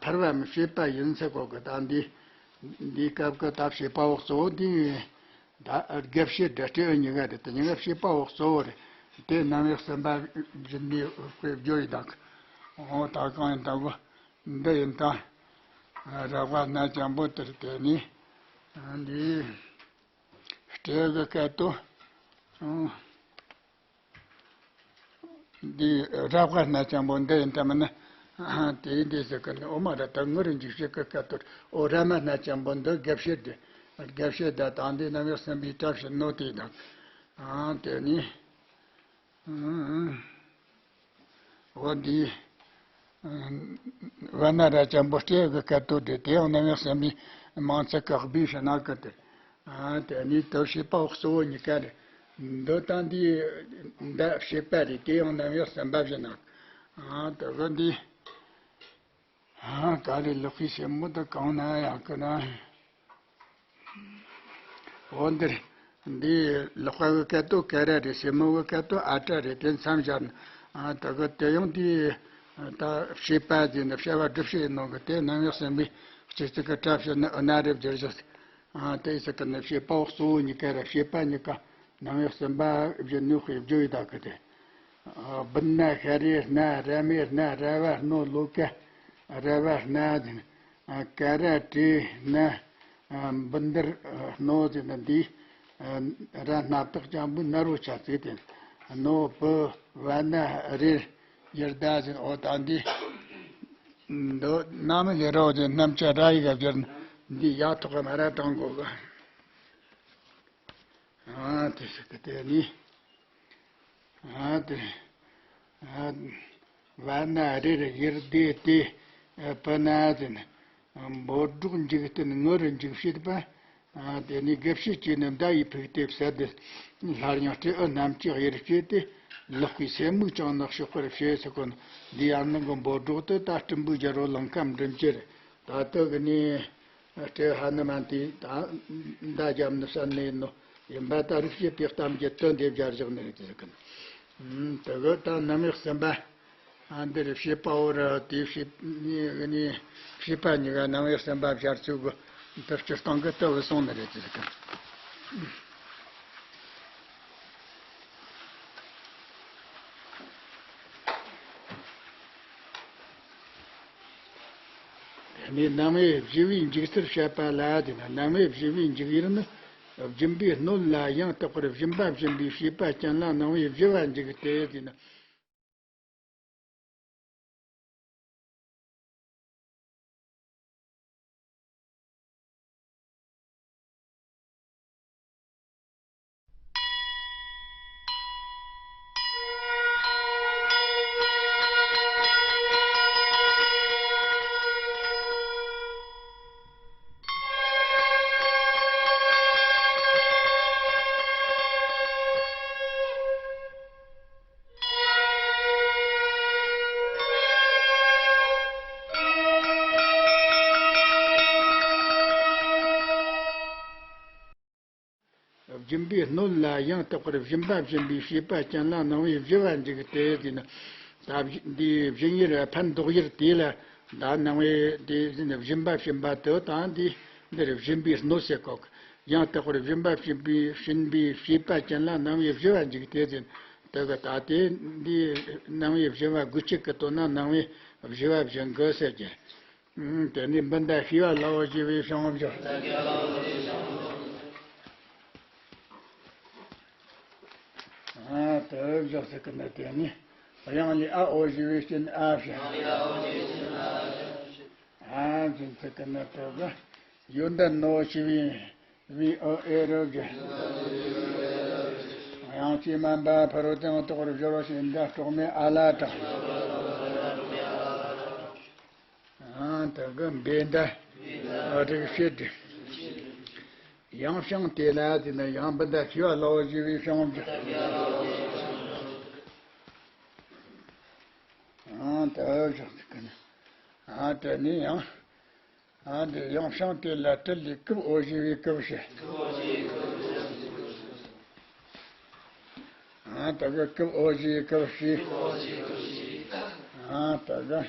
ཕལ་བའམ་བྱེད་པ་ཡིན་ཟེར་གོ་གི། ད་འདི་འདིའི་སྐབས་ཀྱི་ད་བྱེད་པ་པོ་གཙོ་བོ་འདི་ད་དགེ་བཤེས་དང་སྤྲེའུ་གཉིས་ཀ་རེད། དེ་གཉིས་ཀ་བྱེད་པ་པོ་གཙོ་བོ་རེད། དེ་རྣམ་དབྱེ་གསུམ་པ་བཞིན་ནི་དཔེ་བརྗོད་ཡི་དང་། འོ་ད་གང་ཡིན་དང་པོ་འདི་ཡིན་དང་། རགས་པ་སྣ་ཅན་པོ་དེར་བརྟེན་ནས་འདི་སྤྲེའུ་གི་སྐད་དོ། འདི་ར་བ་སྣ་ཅན་པོ་འདི་ཡིན་ད་མིན་ན། དེ་འདི་ཟེར་གི་འདི་འོ་མ་ར་ད་ངུ་རུ་འཇིགས་བྱེད་ཀྱི་སྐད་དོད། འོ་ར་མ་སྣ་ཅན་པོ་འདི་དགེ་བཤེས་དེ། དགེ་བཤེས་ད་དང་འདི་རྣམ་དབྱེ་གསུམ་པའི་གྲབས་ཤིག་ནོ་དེ་དང་། དེ་ནི། འོ་འདི། བ་ན་ར་ཅན་པོ་སྤྲེའུ་གི་སྐད་དོད་དེ་དེ་ཡང་རྣམ་དབྱེ་གསུམ་པའི་མིང་ཚིག་གི་སྦས་ཤིང་ན་གི་དེ། ཨ་དེ་ནི་དུ་བྱེད་པ་པོ་གཙོ་བོ་གཉིས་ཀ་རེད། འདི་དང་འདི་འདི་བྱེད་པ་རེད། དེ་ཡང་རྣམ་དབྱེ་གསུམ་པ་བཞིན་ན། ཨ་དེ་གི་འདི། ཨ་ག་རེ་ལོག་གི་སེན་མོ་དེ་གང་ན་ཡང་གི་ན། འོ་འདིར། འདི་ལག་པ་གི་སྐད་དོད་ཀ་ར་རེད། སེན་མོ་གི་སྐད་དོད་ཨ་ཏྲ་རེད། དེ་མཚམས་བཞག་ན། ཨ་དེ་གི་དེ་ཡང་འདི། ད་བྱེད་པ་ཟེར་ནི་བྱ་བ་སྒྲུབ་བྱེད་ཡིན་ནོ་གི་དེ་རྣམ་དབྱེ་གསུམ་པའི་སྤྱི་གཙུག་གི་གྲབས་ཤིག་ནི་ཨུ་ན་རེ་བསྒྱུར་བཞག་ཨ་དེ་ཟེར་གི་ནི་བྱེད་པ་པོ་གཙོ་བོ་གཉིས་ཀ་ར་བྱེད་པ་གཉིས་ཀ་རྣམ་དབྱེ་གསུམ་པ་བཞིན་ནོ་དཔེ་བརྗོད་ཡི་ད་གི་དེ། སྦུན་ན་ཤ་རེ་སྣ། ར་མེ་སྣ། ར་བ་སྣོ། ལོ་ཀ། ར་བ་སྣ་ཟེར་ནི། ཀ་ར་ཏྲེ་སྣ། འབུ་འདར་སྣོ་ཟེར་ནི་འདི། ར་སྣ་བཏགས་ཅན་པོ་ན་རོ་ཆ་ཚིག་དེ། སྣོ་བུ་བ་ན་རེར་ཡར་ཟླ་ཟེར། འོ་ད་འདི། འདི་རྣམ་དབྱེ་རོ་ཟེར་རྣམ་བཅད་ར་ཡི་ག་བསྒྱུར་ན་འདི་ཡ་ཐོག་ག་མ་ར་དྲང་དགོས་གི། ཨ་དེ་ཟེར་གི་དེ་ནི། ཨ་དེ། ཨ། བ་ན་རེར་ཡར་ཟླ་སྟེ། ཨ་བུ་ན་ཟེར་ན། འབོད་སྒྲོག་འཇིག་རྟེན་ངུ་རུ་འཇིགས་བྱེད་པ། ཨ་དེ་ནི་དགེ་བཤེས་ཀྱིས་ནི་མདའ་ཡིས་ཕུག་སྟེ་བསད་དེ། སླར་ཡང་སྤྲེའུ་རྣམས་ཀྱི་དབྱེར་བྱས་ཏེ། ལག་པའི་སེན་མོ་ཀྱང་ནག་ཤོག་པར་བྱས་ཟེར་གོ་ནོ། འདི་ཡང་ནང་གི་འབོད་སྒྲོག་དེ་ད་སྤྲིན་པོའི་རྒྱལ་པོ་ལང་ཀ་མགྲིན་བཅུ་རེད། ད་ལྟ་གི་ནི། སྤྲེའུ་ཧ་ནུ་མན་དེས་ད་མདའ་བརྒྱབ་ནི་བསད་ནི་ཡིན་ནོ། ཡིན་པ་ད་རིག་བྱེད་པའི་གཏམ་གྱི་དོན་དེ་སྦྱར་བཞག་ནི་རེད་ཟེར་གི། ཨུམ། དེ་གི་ད་རྣམ་དབྱེ་གསུམ་པ། ཨ་འདིར་བྱེད་པ་པོ་ར་དེ་བྱེད་ནི་བྱེད་པ་གཉིས་ཀ་རྣམ་དབྱེ་གསུམ་པ་སྦྱར་ཚུལ་གི་དེ་སྤྱིར་བཏང་གི་ལྟ་བུ་སོང་ནི་རེད་ཟེར་གི། ནི་རྣམ་དབྱེ་བཞི་པའི་འཇིག་ཚུལ་བཤད་པ་ལ། དེ་ན་རྣམ་དབྱེ་བཞི་པའི་འཇིག་ཡུལ་ནི། སྦྱིན་པའི་སྣོད་ལ་ཡང་དག་པར་སྦྱིན་པ་སྦྱིན་པའི་བྱེད་པ་ཅན་ལ་རྣམ་དབྱེ་བཞི་པ་འཇིག་སྟེ། དེ་ན། སྦྱིན་པའི་སྣོད་ལ་ཡང་དག་པར་སྦྱིན་པ་སྦྱིན་པའི་བྱེད་པ་ཅན་ལ་རྣམ་དབྱེ་བཞི་པ་འཇིག་སྟེ། དེ་ན། ད་འདིའི་སྦྱིན་ཡུལ་ཕན་འདོགས་ཡུལ་དེ་ལ། ད་རྣམ་དབྱེ་དེ་སྦྱིན་པ་སྦྱིན་པ་དེ་དང་འདི་འདིར་སྦྱིན་པའི་སྣོད་ཟེར་གོ། ཡང་དག་པར་སྦྱིན་པ་བྱེད་པའི་བྱིན་པའི་བྱེད་པ་ཅན་ལ་རྣམ་དབྱེ་བཞི་བ་འཇུག་སྟེ་ཟེར། དེ་གི་ད་ལྟའི་འདི་རྣམ་དབྱེ་བཞི་བ་དགུ་གཅིག་གི་དོན་ན་རྣམ་དབྱེ་བཞི་བ་བཞིན་དགོས་ཟེར་གྱི། ཨང་། དེ་ནས་འབུན་ཟླ་ཤེས་པ་སླ་བོར་བྱས་པའི་བྱིན་རླབས་བཞི། ཨང་། དེ་བཞག་ཚིག་གི་ནི་དེ་ནི་དབྱངས་ལས་ཨ་འོ་ཞེས་པའི་རྐྱེན་ཨ་བྱས། ཨ་འཛིན་ཚིག་གི་ནི་དེ་གི་ཡོན་ཏན་ནོ་ཞེས་པའི་བའི་ཨོ་ཨེ་རུ་བཞག་དབྱངས་ཅན་མ་འབའ་ཕ་རོལ་ཏུ་ཡང་དག་པར་སྦྱོར་བ་ཞེས་འདི་སྲོག་མེད་ཨ་ལ་དང་། ཨང་། དེ་གི་འབུན་ཟླ་རིགས་བྱེད་དེ། ཡང་བྱིན་དེ་ལ་དེ་ནི་ཡང་འབུན་ཟླ་ཤེས་པ་སླ་བོར་བྱས་པའི་བྱིན་རླབས་བཞི། ཨང་། དེ་བཞག་ཚིག་གི་ནི། ཨང་། དེ་ནས་ཡང་། ཨང་། དེ་ཡང་བྱིན་དེ་ལ་དྲིལ་ལས་ཀུ་བོ་ཞེས་པའི་ཀུ་བྱས། ཨང་། དེ་གི་ཀུ་བོ་ཞེས་ཀུ་བྱས། ཨང་། དེ་གི་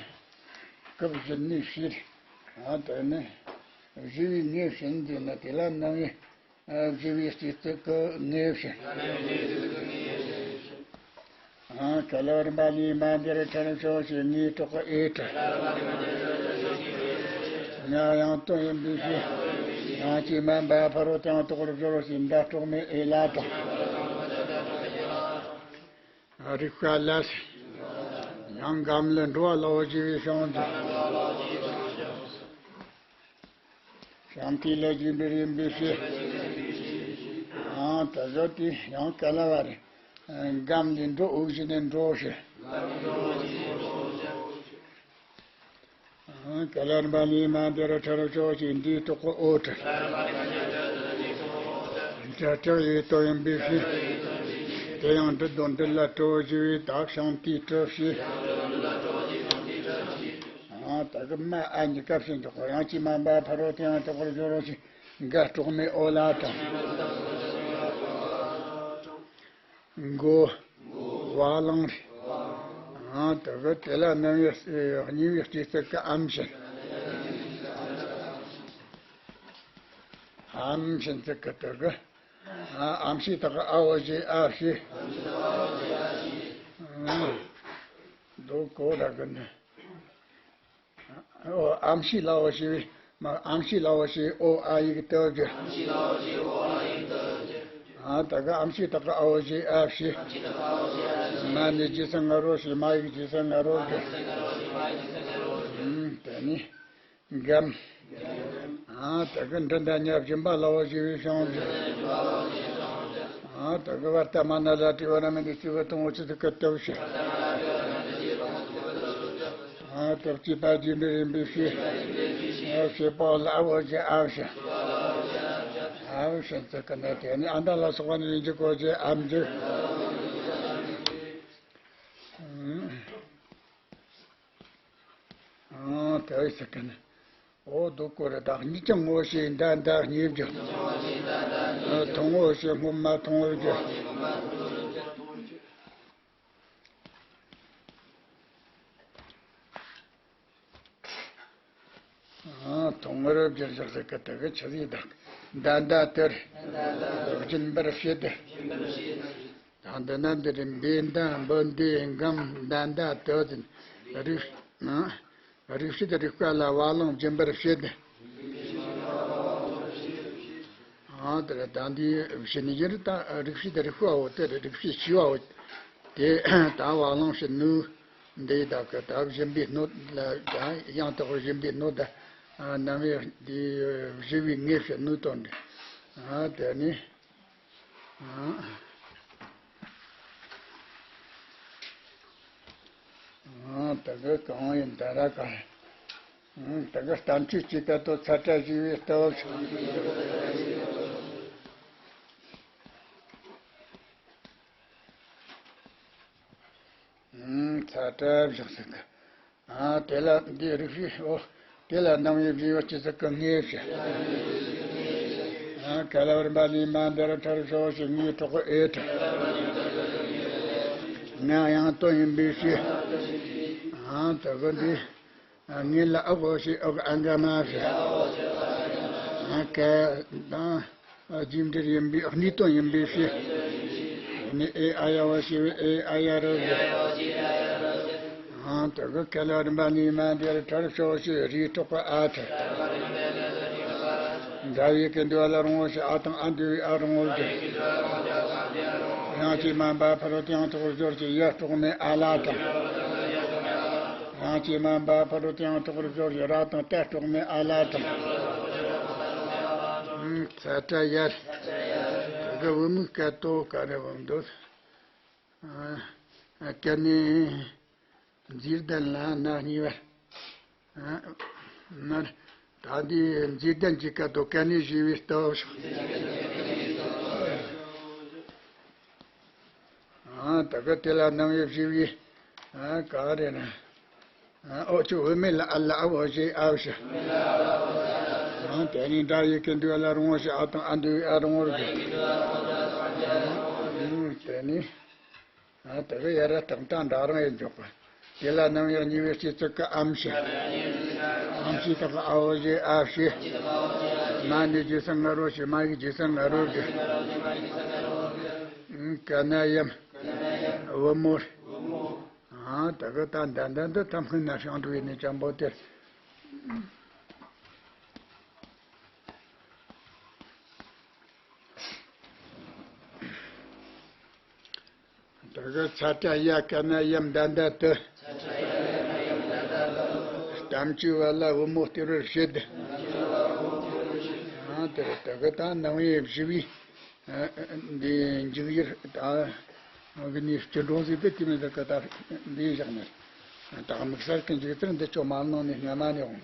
ཀུ་བཞི་ནི་བྱས། ཨང་། དེ་ནི་བཞི་བའི་ནི་བྱིན་དེ་ནི་དེ་ལ་རྣམ་དབྱེ་བཞི་བའི་སྤྱི་གཙུག་གི་ནི་བྱས། ཨང་། ག་ལ་བར་མ་ནི་མ་འདིར་ཁྲེར་ཤོ་ཞེས་ངའི་གྲོགས་ཨེ་ཁྲེར། ང་ཡང་དོན་ཡིན་པའི་ཕྱིར། ཡང་ཅི་མ་འབའ་ཕ་རོལ་ཏུ་ཡང་དག་པར་སྦྱོར་བ་ཞེས་འདི་སྲོག་མེད་ཨེ་ལ་དང་། རིགས་པ་ལས། ཡང་འགའམ་ལས་འགྲོ་བ་སླ་བོར་བྱས་པའི་བྱིན་རླབས་བཞི། བྱིན་དེ་ལས་རྒྱུ་འབྲས་ཡིན་པའི་ཕྱིར། ཨང་། དེ་བཞག་དེ་ཡང་ག་ལ་བ་རེད། འགའམ་ལས་འགྲོ་འོ་བཞི་ནས་འགྲོ་ཞེས། ཨང་། ག་ལ་བར་མ་ནི་མ་འདིར་ཁྲེར་ཤོ་ཞེས་འདིའི་གྲོགས་ཨོ་ཁྲེར། ཁྲེར་ཁྲེར་ཡི་དོན་ཡིན་པའི་ཕྱིར། དེ་ཡང་འབྲུ་དང་འབྲུ་ལ་གྲོ་བོ་ཞེས་པའི་བྱིན་དེའི་གྲོ་བཞི། ཨང་། དེ་གི་མ་ཨ་གཉིས་ཀ་བྱིན་འཇོག་གོ། ཡང་ཅི་མ་འབའ་ཕ་རོལ་ཏུ་ཡང་དག་པར་སྦྱོར་བ་ཞེས་འགའ་སྲོག་མེད་ཨོ་ལ་དང་། མགོ་བ་ལང་རེད། ཨང་། དེ་གི་དེ་ལ་རྣམ་དབྱེ་གཉིས་པའི་སྤྱི་གཙུག་གི་ཨམ་བྱིན། ཨམ་བྱིན་ཚིག་གི་དེ་གི། ཨ། ཨམ་ཕྱི་དག་གི་ཨ་འོ་ཞེས་ཨ་བྱས། ཨང་། དེ་གོ་ར་གི་ནི། ཨོ། ཨམ་ཕྱི་སླ་བོར་བྱས་པའི་མ། ཨམ་ཕྱི་སླ་བོར་བྱས་ཨོ་ཨ་ཡིག་དེ་བརྗོད། ཨ། དེ་གི་ཨམ་ཕྱི་དག་གི་ཨ་འོ་ཞེས་ཨ་བྱས། མ་ནི་རྗེས་སུ་ང་རོ་ཞེས་མ་ཡིག་རྗེས་སུ་ང་རོ་བརྗོད། ཨང་། དེ་ནས་འགའམ། ཨང་། དེ་གི་འབྲུ་ཟླ་ཉ་སྦྱིན་པ་སླ་བོར་བྱས་པའི་བྱིན་རླབས་བཞི། ཨང་། དེ་གི་བར་ཏ་མ་ན་ལ་ཏྲི་བ་ར་མི་འདི་སྤྱི་བོ་དང་པོ་ཆུ་ཚིག་གི་སྟོབས་བྱས། ཨང་། སྟོབས་ཀྱི་པ་རྒྱས་འབྲས་ཡིན་པའི་ཕྱིར། ཨ། བྱེད་པ་ལ་ཨ་འོ་ཞེས་ཨ་བྱས། ཨ་བྱིན་ཚིག་གི་ནི་དེ་ནི་ཨ་མྲ་ལ་སོགས་པ་ནི་ཡིན་གྱི་གོ་ཞེས་ཨ་འཇུག་ཨང་། ཨང་། དེ་བས་ཟེར་གི་ནི། འོ་དེ་གོ་ར་བདག་ཉིད་ཀྱང་ངོ་ཤེས་མདའ་མདའ་གཉིས་བརྗོད། ཨ། མཐོང་ངོ་ཤེས་སྔོན་མ་མཐོང་བར་བརྗོད། ཨ། མཐོང་བར་བརྗོད་བཞག་ཟེར་གི་དེ་གི་ཆི་ཟིག་དང་། མདའ་མདའ་དེར་སྦྱིན་པར་བྱེད་དེ། ཡང་འདི་ན་འདི་རེད། འབུན་ཟླ་འབུན་ཟླའི་འགའམ་མདའ་མདའ་དེ་ཟེར། རིགས། ཨ། རིགས་བྱེད་རིགས་པ་ལ་བ་ལང་སྦྱིན་པར་བྱེད་དེ། ཨ། དེ་རེད། ད་འདི་བྱིན་ཡིན་ད་རིགས་བྱེད་རིགས་པའོ། དེ་རེད། རིགས་བྱེད་བྱས་པའོ། དེ་ད་བ་ལང་བྱིན་ནོ། འདི་ད་གི་ད་སྦྱིན་པའི་སྣོད་ལ་ཡང་དག་པར་སྦྱིན་པའི་སྣོད་ད། ཨ། རྣམ་དབྱེ་འདི་བཞི་བའི་ངེས་བྱེད་སྣོད་དོན་འདི། ཨ། དེ་ནི། ཨ། དེ་གི་གང་ཡིན་ད་ར་ག་ཨ། དེ་གི་བསྟན་བཅོས་ཀྱི་སྐད་དུ་ཚ་ཏྲ་ཞེས་པའི་སྟོབས། ཨ། ཚ་ཏྲ་བཞག་ཟེར་གི། ཨ། དེ་ལ་འདི་རིགས་བྱེད། འོ། དེ་ལ་རྣམ་དབྱེ་བཞི་བ་སྤྱི་གཙུག་གི་ངེས་བྱེད། ཨ། ག་ལ་བར་མ་ནི་མ་འདིར་ཁྲེར་ཤོ་ཞེས་ངའི་གྲོགས་ཨེ་ཁྲེར། ང་ཡང་དོན་ཡིན་པའི་ཕྱིར། ཨ། དེ་གི་འདི། ཨ། ངེས་ལ་ཨ་འོ་ཞེས་ཨོ་གི་ཨ་འགའ་མ་བྱས། ཨ། ག་དང་། རྗེས་འབྲེལ་ཡིན་པའི་གནས་དོན་ཡིན་པའི་ཕྱིར། ནི་ཨེ་ཨ་ཡ་བ་ཞེས་པའི་ཨེ་ཨ་ཡ་རུ་བཞག་ཨང་། དེ་གི་ཁ་ལ་རིམ་པ་ནས་མ་འདིར་ཁྲར་ཕྱོགས་ཞེས་རིགས་གྲོགས་པ་ཨ་ཁྲ། འདྲ་བའི་ཀུན་འདུས་ལ་རུང་བ་ཞེས་ཨ་དང་ཨ་འདུས་པའི་ཨ་རུང་བར་གྱུར། ཡང་ཅིག་མ་འབའ་ཕ་རོལ་ཏེའང་གྲོགས་པར་སྦྱོར་ཞེས་ཡ་གྲོགས་མེད་ཨ་ལ་དང་། ཡང་ཅིག་མ་འབའ་ཕ་རོལ་ཏེའང་གྲོགས་པར་སྦྱོར་ཞེས་ར་དང་ཏ་གྲོགས་མེད་ཨ་ལ་དང་། ཚ་ཏྲ་ཡར། དེ་གི་བུ་མོའི་སྐད་དོ་ག་རེ་བུ་འདོད། སྐད་ནས་མཛེས་ལྡན་ལ་སྣ་གཉིས་པ། ན། ད་འདི་མཛེས་ལྡན་གྱི་སྐད་དོ་སྐད་ནས་ཞེས་པའི་སྟོབས་ཤོག་ཨ། ད་ག་དེ་ལ་རྣམ་དབྱེ་བཞི་བའི། ཨ། ག་རེ་ན། ཨ། ཨོ་ཆུ་བུད་མེད་ལ་ཨ་ལ་ཨ་བོ་ཞེས་ཨ་བོ་ཞེས། ཨ། དེ་ནི་འདྲ་ཡི་ཀུན་འདུས་ལ་རུང་བ་ཞེས་ཨ་དང་ཨ་འདུས་པའི་ཨ་རུང་བར་གྱུར། ཨ། དེ་ནི། ཨ། དེ་གི་ཡ་ར་དང་དང་འདྲ་རང་ཡིན་འཇོག་པ། དེ་ལ་རྣམ་དབྱེ་གཉིས་པའི་སྤྱི་གཙུག་གི་ཨམ་ཞེས། ཨམ་ཞེས་དག་ཨ་བོ་ཞེས་ཨ་བོ་ཞེས། མ་ནི་རྗེས་སུ་ང་རོ་ཞེས་མ་ཡི་རྗེས་སུ་ང་རོ་ཞེས། ཨ། ཀ་ན་ཡམ། བུ་མོར། ཨ། དེ་གི་ད་འདྲ་འདྲ་འདི་ཐམ་ཁུན་ན་ཤང་འགྲོ་ཡིན་ནི་ཅམ་པོ་དེར། དེ་གི་ཚ་ཏྲ་ཡ་ཀ་ན་ཡམ་ད་འདྲ་དུ། གཏམ་བཅོས་པ་ལ་བུ་མོ་སྟེར་བར་བྱེད། ཨ། དེ་དེ་གི་ད་རྣམ་དབྱེ་བཞི་བའི། ཨ། འདི་འཇུག་ཡུལ་ད། འོ་གི་ནི་སྐྱིད་འགྲོ་ཟིག་ཏུ་དེ་མི་ཟིག་གི་ད་འདི་བཞག་ནས། ད་དམིགས་བསལ་གྱི་འཇུག་ཚུལ་འདི་ཆོ་མ་ནང་ནས་སྔ་མ་ནས་འོང་།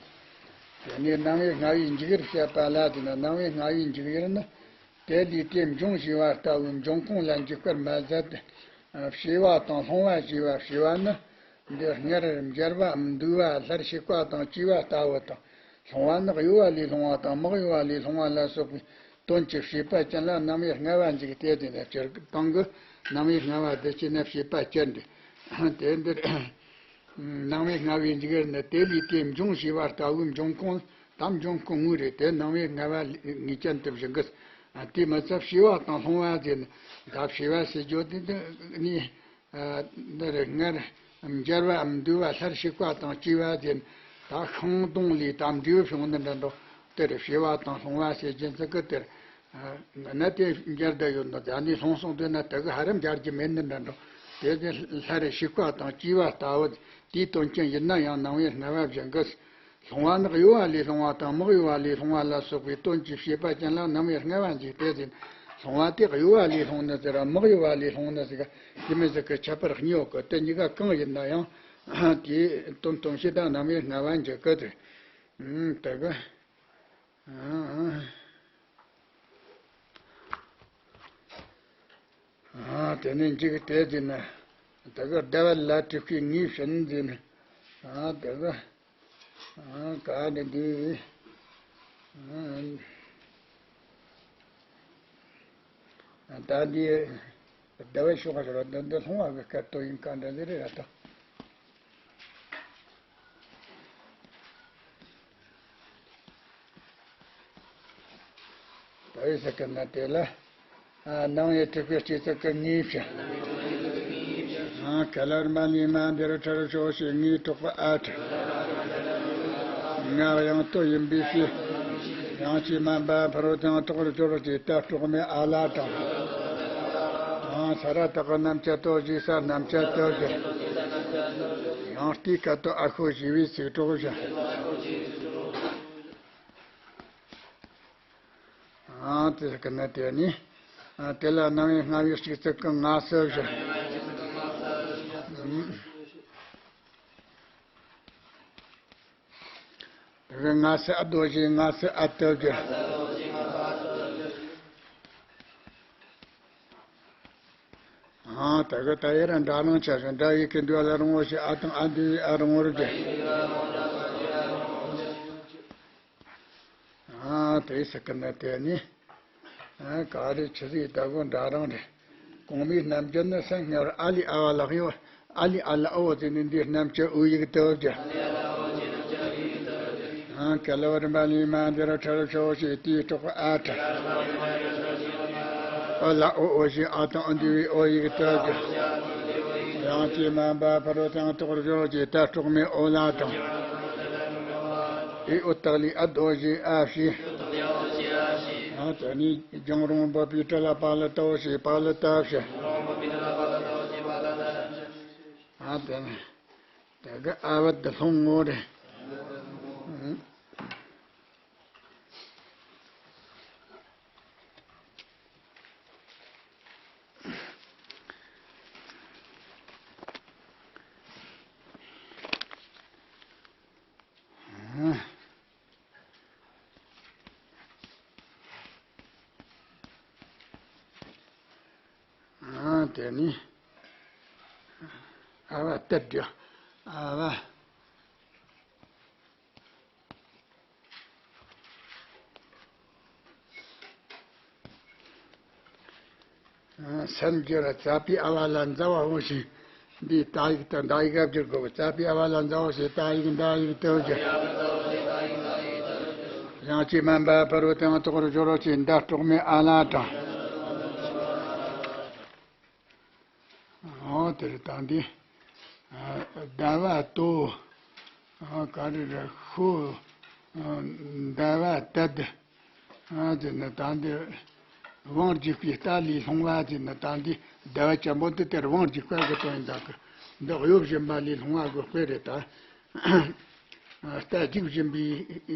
དེ་ནས་རྣམ་དབྱེ་ལྔ་བའི་འཇུག་ཡུལ་བཤད་པ་ལ་དེ་ན་རྣམ་དབྱེ་ལྔ་བའི་འཇུག་ཡུལ་ནི། དེ་ལས་དེ་འབྱུང་ཞེས་པ་ལྟ་བུའི་འབྱུང་ཁུངས་ལ་འཇུག་པར་མ་ཟད་དེ། བྱེད་པ་དང་སློང་བ་ཞེས་པ། བྱེད་པ་ནི། འདི་སྔར་འབྱར་བའམ་འདུས་པ་སླར་ཞིག་པ་དང་བཅོས་པ་ལྟ་བུ་དང་། སློང་བ་ནི་གཡོ་བ་ལས་སློང་བ་དང་མི་གཡོ་བ་ལས་སློང་བ་ལ་སོགས་པའི་དོན་གྱི་བྱེད་པ་ཅན་ལ་རྣམ་དབྱེ་ལྔ་པ་འཇུག་སྟེ། དེ་ནས་སྤྱིར་བཏང་གི་རྣམ་དབྱེ་ལྔ་པ་དེ་སྤྱི་ནི་བྱེད་པ་ཅན་ཏེ། དེ་འདིར་རྣམ་དབྱེ་ལྔ་པའི་འཇུག་ཡུལ་ནི་དེ་ལས་དེ་འབྱུང་ཞེས་པ་ལྟ་བུའི་འབྱུང་ཁུངས་དམ་འབྱུང་ཁུངས་དངོས་རེད་དེ། རྣམ་དབྱེ་ལྔ་པ་ངེས་ཅན་དུ་བཞག་གི། དེ་མི་ཚད་བྱེད་པ་དང་སློང་བ་ཟེར་ནས། ད་བྱེད་པ་ཟེར་རྒྱུ་དེ་འདི་ནི། ཨ། འདིར་སྔར་འབྱར་བའམ་འདུས་པ་སླར་ཞིག་པ་དང་བཅོས་པ་ཟེར། ད་ཤིང་སྡོང་ལས་དམ་འབྲས་བུ་བྱུང་ནི་འདྲ་འགྲོ། དེར་བྱེད་པ་དང་སློང་བ་ཟེར་གྱིན་ཚིག་གི་དེར། ཨ། ན་དེ་འབྱར་བསྡད་ཡོད་འདུག་ད་ནི་སློང་སོང་དུས་ན་དེ་གི་ཧ་རམ་འབྱར་གྱི་མེད་ནི་འདྲ་འགྲོ། དེ་དེ་སླར་ཞིག་པ་དང་བཅོས་པ་ལྟ་བུ་དེའི་དོན་ཅན་ཡིན་ན་ཡང་རྣམ་དབྱེ་ལྔ་པ་བཞག་གི། སློང་བ་ནི་གཡོ་བ་ལས་སློང་བ་དང་མི་གཡོ་བ་ལས་སློང་བ་ལ་སོགས་པའི་དོན་གྱི་བྱེད་པ་ཅན་ལ་རྣམ་དབྱེ་ལྔ་པ་འཇུག་སྟེ་ཟེར། སློང་བ་དེ་གཡོ་བ་ལས་སློང་ནི་ཟེར་མི་གཡོ་བ་ལས་སློང་ནི་ཟེར་གི་མི་ཟེར་གི་ཁྱད་པར་གཉིས་ཡོད་གི། དེ་གཉིས་ཀ་གང་ཡིན་ན་ཡང་དེའི་དོན་སྟོན་བྱེད་དང་རྣམ་དབྱེ་ལྔ་པ་འཇུག་གི་ཟེར། ཨང་། དེ་གི། ཨ། དེ་ནས་འཇུག་སྟེ་ཟེར་ན། དེ་གི་ཟླ་བ་ལ་དྲུག་གི་ངོས་བྱིན་ཟེར་ན། ཨ། དེ་གི། ཨ། ག་ནི་འདི། ཨ། ད་འདི་ཟླ་བའི་ཤོག་ཁ་ཤོར་བ་འདི་འདི་སློང་བ་གི་སྐད་དོ་ཡིན་ག་འདྲ་ཟེར་རེད་ད། ད་ཡི་ཟེར་གི་ན་དེ་ལ། ཨ། སྣང་བའི་དྲུག་པའི་སྤྱི་གཙུག་གི་ངོས་བྱ། ཨ། ག་ལར་མ་ནི་མ་འདིར་ཁྲར་ཕྱོགས་ཞེས་ངོས་གྲོགས་པ་ཨ་ཁྲ། ང་ཡང་དོ་ཡིན་པའི་ཕྱིར། ཡང་ཅིག་མ་འབའ་ཕ་རོལ་ཏེའང་གྲོགས་པར་སྦྱོར་ཞེས་ཏ་གྲོགས་མེད་ཨ་ལ་དང་། ཡང་ས་ར་བཏགས་རྣམ་བཅད་དོ་ཞེས་ས་རྣམ་བཅད་དོ་ཞེས། ཡང་ཏི་ཀ་དོ་ཨ་ཤོ་ཞེས་པའི་ཚིག་གྲོགས་བྱ། ཨ། དེ་ཟེར་གི་ན་དེ་ནི། ཨ། དེ་ལ་རྣམ་དབྱེ་ལྔ་པའི་སྤྱི་གཙུག་གི་ངེས་སུ་བཞག་དེ་གི་ངེས་སུ་ཨ་དོ་ཞེས་ངེས་སུ་ཨ་དོ་བཞག་ཨ། དེ་གི་ད་ཡར་འདྲ་ལང་ཆ་བཞག་འདྲ་ཡི་ཀུན་འདུས་ལ་རུང་བ་ཞེས་ཨ་དང་ཨ་འདུས་པའི་ཨ་རུང་བར་བཞག་ཨ། དེ་ཟེར་གི་ན་དེ་ནི། ཨ། ག་རེ་ཆི་ཟིག་ད་གོ་འདྲ་རང་རེད། གོང་མའི་རྣམ་འགྱུར་ནི་སེམས་ངེས་པར་ཨ་ལས་ཨ་བ་ལ་གཡོ། ཨ་ལས་ཨ་ལ་ཨོ་ཟེར་ནས་འདིའི་རྣམ་བཅད་ཨུ་ཡིག་དུ་བརྒྱབ། ཨ། ག་ལ་བ་རིམ་པ་ལས་མ་འདིར་ཁྲར་ཤོ་ཞེས་དེའི་སྲོག་གི་ཨ་ཁྲ། ཨོ་ལ་ཨོ་ཨོ་ཞེས་ཨ་དང་ཨ་འདུས་པའི་ཨོ་ཡིག་དོ་ཀྱི། ཡང་ཅི་མ་འབའ་ཕ་རོ་དང་ཐོག་རོ་ཞེས་ད་སྲོག་མེ་ཨོ་ལ་དང་། ཨི་ཨོ་ཏག་ལི་ཨ་དོ་ཞེས་ཨ་ཞེས། ཨ་དེ་ནི་རྒྱང་རོང་འབོད་པའི་ཁྲི་ལ་པ་ལི་ཏོ་ཞེས་པ་ལི་ཏ་ཞེས། ཨ་དེ་ནི། དེ་གི་ཨ་བ་དེ་ལྷུང་ངོ་རེད། ཨ་དེ་ནི་ཨ་བ་སྟེར་རྒྱུ། ཨ་བ། སེམས་རྒྱུད་ལ་རྩ་བའི་ཨ་བ་ལ་མཛའ་བ་འོང་ཞིང་འདིའི་ཏ་ཡིག་དང་འདའ་ཡིག་སྦྱར་དགོས། རྩ་བའི་ཨ་བ་ལ་མཛའ་བ་ཞེས་ཏ་ཡིག་འདའ་ཡིག་ཏུ་སྦྱར། ཡང་ཅི་མ་འབའ་ཕ་རོ་དང་ཐོག་རོ་ཞོ་རོ་ཞེས་འདའ་སྲོག་མེ་ཨ་ལ་དང་། ཨོ་དེར་དང་དེ། ཟླ་བ་ཏོ། ག་རེ་རེད་ཤོ། ཟླ་བ་དད། ཨ་ཅེ་ནི་ད་འདི་དབང་རྒྱུག་པའི་རྟ་ལས་ལྷུང་བ་ཅེ་ནི་ད་འདི་ཟླ་བ་ཅན་པོ་འདི་དེར་དབང་རྒྱུག་པ་གི་དོན་ཡིན་ད་གི། འདི་གཡོ་བཞིན་པ་ལས་ལྷུང་བ་གི་དཔེ་རེད་ད། རྟ་རྒྱུག་བཞིན་པའི་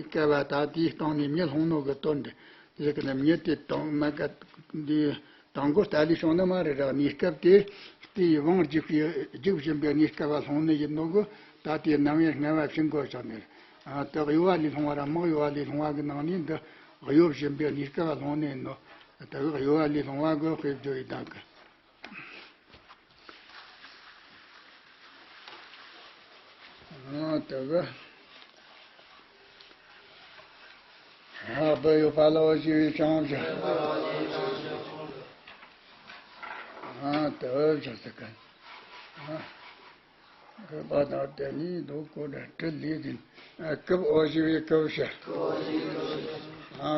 སྐལ་བ་ད་དེའི་སྟེང་ནས་མྱི་ལྷུང་ནོ་གི་དོན་འདི། དེ་གི་ནི་མྱི་དེ་དང་མ་ག་འདི་དང་གོ་རྟ་ལས་བྱུང་ནི་མ་རེད་ར། གནས་སྐབས་དེ་དེའི་དབང་རྒྱུག་པའི་རྒྱུག་བཞིན་པའི་གནས་སྐབས་ལ་ལྷུང་ནི་ཡིན་ནོ་གི། ད་དེའི་རྣམ་དབྱེ་ལྔ་བ་ཕྱིན་དགོས་ཤག་ནི། ཨ་དེ་གཡོ་བ་ལས་ལྷུང་བ་ར་མི་གཡོ་བ་ལས་ལྷུང་བ་གི་ནང་ནས་འདི་གཡོ་བཞིན་པའི་གནས་སྐབས་ལ་ལྷུང་ནས་ནོ། དེ་གི་གཡོ་བ་ལས་ལྷུང་བ་གི་དཔེ་བརྗོད་ཡི་དང་གི། ཨ་དེ་གི་ཨ་བུ་ཡོད་པ་ལ་འོ་ཞེས་པའི་བྱང་ཞིང་། ཨ་དེ་བཞག་ཟེར་གི། ཨ། སྐུ་པ་དང་དེ་ནི་རྡོ་ཀོ་དང་དྲིལ་ལས་ཟིན། སྐུབ་འོ་ཞེས་པའི་སྐུབ་ཞེས།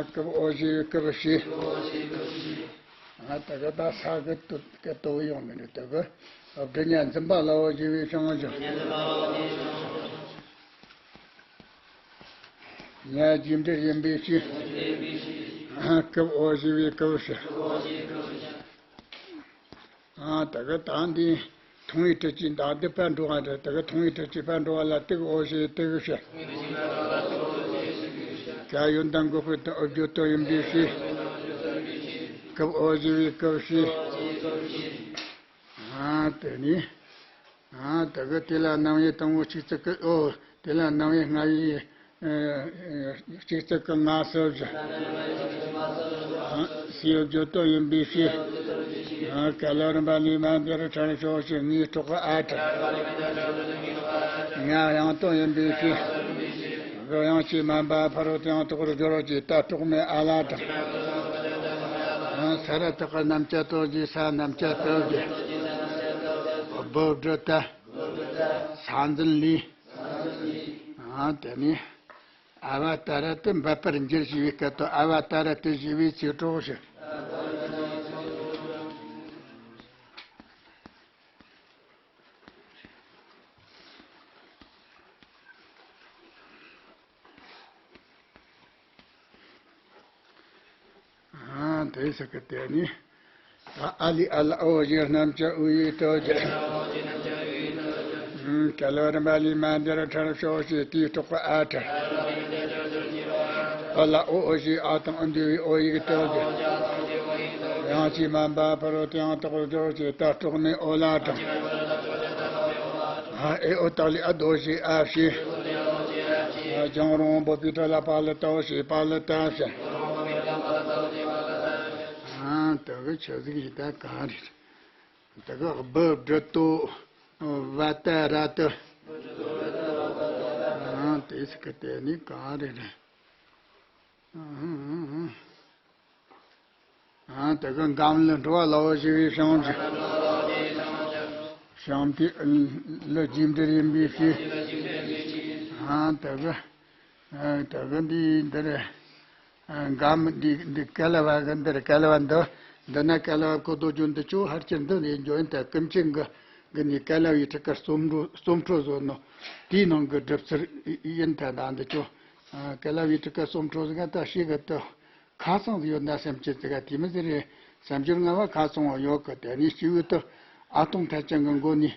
སྐུབ་འོ་ཞེས་པའི་སྐུབ་ཞེས། ད་ག་ད་ས་གི་ཏུ་སྐད་དོ་ཡོང་མི་འདུག་ད་གི་སྦྲུལ་ཉ་འཛིན་པ་ལ་འོ་ཞེས་པའི་བྱང་ཞིང་། ཉ་རྗེས་འབྲེལ་ཡིན་པའི་ཕྱིར། སྐུབ་འོ་ཞེས་པའི་སྐུབ་ཞེས། ཨ་ད་ག་ད་འདི་མཐོང་བའི་དྲི་ཅན་ད་འདི་ཕར་འགྲོ་བ་རེད། ད་ག་མཐོང་བའི་དྲི་ཅན་ཕར་འགྲོ་བ་ལ་ཏིག་འོ་ཞེས་ཏིག་ཞེས། ག་ཡོན་ཏན་འགོག་པའི་དོན་འོ་བརྗོད་དོན་ཡིན་པའི་ཕྱིར། སྐུབ་འོ་ཞེས་པའི་སྐུབ་ཞེས། ཨ་དེ་ནི། ཨ་ད་ག་དེ་ལ་རྣམ་དབྱེ་དང་པོ་གཅིག་ཙིག་གི་འོ། དེ་ལ་རྣམ་དབྱེ་ལྔ་ཡི། ཨ་གཅིག་ཙིག་གི་ལྔ་སོ་བཞི། ཨ་སའི་བརྗོད་དོན་ཡིན་པའི་ཕྱིར། ཨ་ག་ལ་རིམ་པ་ལས་མ་འདིར་ཁྲར་ཤོ་ཞེས་ངའི་སྲོག་གི་ཨ་ཁྲར། ང་ཡང་དོན་ཡིན་པའི་ཕྱིར། གི་ཡང་ཅི་མ་འབའ་ཕ་རོ་དང་ཐོག་རོ་ཞོ་རོ་ཞེས་ད་སྲོག་མེ་ཨ་ལ་དང་། ཨ་ས་ར་ཐག་གི་རྣམ་བཅད་དོ་ཞེས་ས་རྣམ་བཅད་དོ་ཞེས། བུ་བྲི་ད། ས་འཛིན་ལས། ཨ་དེ་ནས་ཨ་བ་ཏ་ར་ཏི་འབད་པར་འགྱུར་ཞེས་པའི་སྐད་དོ། ཨ་བ་ཏ་ར་ཏི་ཞེས་པའི་ཚིག་གྲོགས་ཤིག། ཨ་དེ་ཟེར་གི་དེ་ནི། ཨ་ཨ་ལི་ཨ་ལ་ཨོ་ཞེས་རྣམ་བཅད་ཨུ་ཡིག་ཏོ་ཅེ། ཨུམ་ག་ལ་རིམ་པ་ལས་མ་འདིར་ཁྲར་ཤོ་ཞེས་དེའི་སྲོག་གི་ཨ་ཁྲར། ཨོ་ལ་ཨོ་ཨོ་ཞེས་ཨ་དང་ཨ་འདུས་པའི་ཨོ་ཡིག་ཏོ་ཅེ། ཡང་ཅི་མ་འབའ་ཕ་རོ་དང་ཐོག་རོ་ཞོ་རོ་ཞེས་ད་སྲོག་མེ་ཨོ་ལ་དང་། ཨ་ཨེ་ཨོ་ཏག་ལི་ཨ་དོ་ཞེས་ཨ་ཞེས། ཨ་རྒྱང་རོང་འབོད་པའི་ཁྲི་ལ་པ་ལི་ཏོ་ཞེས་པ་ལི་ཏ་ཞེས། ཨ་དེ་གི་ཆི་ཟིག་ཡིན་ད་གང་རེད། དེ་གི་སྦུ་བྲི་ཏོ། བ་ཏ་ར་ཏི། ཨ་དེ་ཟིག་གི་དེ་ནི་གང་རེད་རེད། ཨ་དེ་གི་འགམ་ལི་འགྲོ་བ་ལ་འོ་ཞེས་པའི་བྱང་ཞིང་། བྱང་དེ་ལི་རྗེས་འབྲེལ་ཡིན་པའི་ཕྱིར། ཨ་དེ་གི། ཨ། ད་གི་འདི་འདིར། ཨ། འགའ་མི་འདི་འདི་ཀ་ལ་བ་གི་འདིར་ཀ་ལ་བ་འདི། འདི་ན་ཀ་ལ་བ་ཀོ་རྡོ་རྒྱུ་འདི་ཆོ་ཧར་ཅིར་འདི་ནས་འགྱོ་ཡིན། ད་ཀུན་མཁྱེན་གི་གི་ནས་ཀ་ལ་བའི་ཁྲི་ཀ་རྩོམ་འཕྲོ་རྩོམ་འཕྲོ་བཟོ་ནོ། དེའི་ནང་གི་སྒྲུབ་ཚུལ་ཡིན། ད་ད་འདི་ཆོ། ཨ། ཀ་ལ་བའི་ཁྲི་ཀ་རྩོམ་འཕྲོ་ཟིག་ད་ཤེས་གི་ད། ཁ་སང་ཡོད་ན་སེམས་ཅན་ཙི་ག་དེ་མི་ཟེར་རེད། སེམས་སྦྱོར་ལྔ་བ་ཁ་སང་བ་ཡོད་གི། དེ་ནས་སྤྱི་བོའི་དུ་ཨ་སྟོང་ཐལ་ཅན་གི་མགོ་ནས་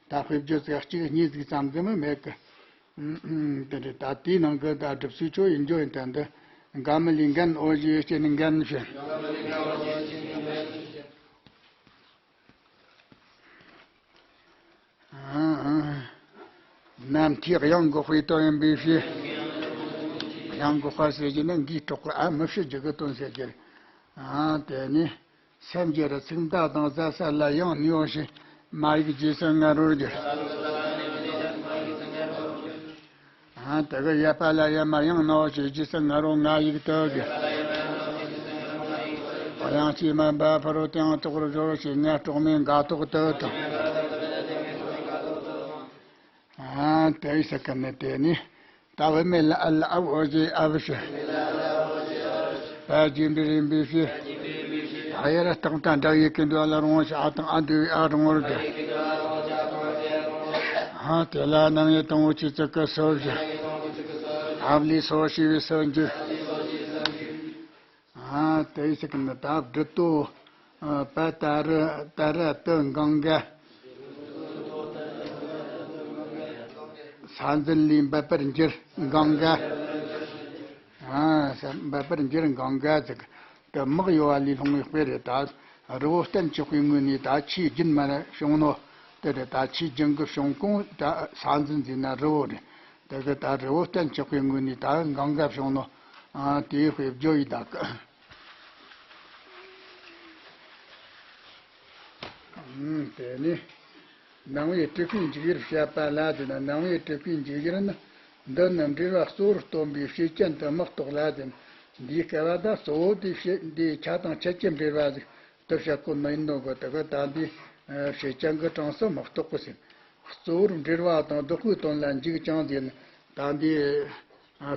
ད་དཔེ་བརྗོད་ཙི་ག་གཅིག་གཉིས་ཟིག་ཙམ་གི་མི་མེད་གི། ཨུམ་ཨུམ། དེ་རེད། ད་དེའི་ནང་གི་ད་སྒྲུབ་ཚུལ་ཆོ་ཡིན་རྒྱུ་ཡིན། ད་འདི་འགའ་མི་ལས་འགན་འོ་ཞེས་སྐྱེ་ནི་འགན་བྱེད། ཨ། ཨ། ནམ་མཁའི་གཡང་འགུགས་པའི་དོན་ཡིན་པའི་ཕྱིར། གཡང་འགུགས་པ་ཟེར་གྱི་ནི་འགའི་གྲོགས་ཀྱི་ཨ་མི་ཕྱི་རྒྱུ་གི་དོན་ཟེར་གྱི་རེད། ཨ། དེ་ནི་སེམས་ཀྱི་རི་ཚིག་མདའ་དང་བཟའ་ས་ལ་ཡང་ནུས་པ་ཞིག་མ་ཡིག་རྗེས་སུ་ངར་རོར་གྱུར། ཨ། དེ་གི་ཡ་པ་ལ་ཡ་མ་ཡང་ནོ་ཞེས་རྗེས་སུ་ངར་རོ་ང་ཡིག་དུ་གི། དབྱངས་ཅན་མ་འབའ་ཕ་རོལ་ཏུ་ཡང་དོག་རུ་སྦྱོར་ཞེས་ངའི་གྲོགས་མེད་འགའ་ཐོག་ཏུ་དང་། ཨ། དེ་ཡི་སི་ཀ་ནི་དེ་ནི། ད་བུད་མེད་ལ་ཨ་ལ་ཨ་བོ་ཞེས་ཨ་བུ་ཞེས། བ་རྒྱུ་འབྲས་རིམ་པའི་ཕྱིར། ཨ་ཡར་རྟགས་དང་འདྲ་བའི་ཀུན་འདུས་ལ་རུང་བ་ཞེས་ཨ་དང་ཨ་འདུས་པའི་ཨ་རུང་བར་གྱུར། ཨ། དེ་ལ་རྣམ་དབྱེ་དང་པོ་ཆོས་ཚིག་གི་སོ་བཞི། ཨ་བླའི་སོ་ཞེས་པའི་སོ་འཇུག། ཨ། དེ་ཞིག་ནི་ད་སྦྲུལ་ཏོ། ཨ། པ་ཏ་རི་ཏ་ར་ཏི་གང་ག། ས་འཛིན་ལས་འབད་པར་འགྱུར་གང་ག། ཨ། ས་འབད་པར་འགྱུར་གང་ག་ཟེར། དེ་དམག་ཡོ་བ་ལས་ལྷུང་བའི་དཔེ་རེད། ད་རི་བོ་གཏན་ཆགས་པའི་ངོས་ནས་ད་ཆུའི་རྒྱུན་མར་བྱུང་ནོ། དེ་རེད། ད་ཆུའི་རྒྱུན་གྱི་བྱུང་ཁུངས་ད་ས་འཛིན་ཟེར་ན་རི་བོ་རེད། དེ་གི་ད་རི་བོ་གཏན་ཆགས་པའི་ངོས་ནས་ད་གང་ག་བྱུང་ནོ། ཨ། དེའི་དཔེ་བརྗོད་ཡི་ད་གི། ཨུམ། དེ་ནི་ནང་པའི་དྲུག་པའི་འཇུག་ཡུལ་བཤད་པ་ལ་དེ་ན། ནང་པའི་དྲུག་པའི་འཇུག་ཡུལ་ནི་འདི་ནི་འབྲེལ་བ་གཙོ་བོར་སྟོན་པའི་བཤད་རྐྱེན་དུ་མི་གཏོགས་ལ་དེ་ན། འདིའི་སྐལ་བ་ད་གཙོ་བོ་དེ་བཤད་འདིའི་ཆ་དང་ཆད་ཀྱི་འབྲེལ་བ་ཟིག་དུ་བཤད་གོ་ནི་ཡིན་ནོ་གི། དེ་གི་ད་འདི་བཤད་རྐྱེན་གྱི་གྲངས་སུ་མི་གཏོགས་གི་ཟེར། གཙོ་བོར་འབྲེལ་བ་དང་བདག་པོའི་དོན་ལ་འཇུག་ཅིང་ཟེར་ན། ད་འདི་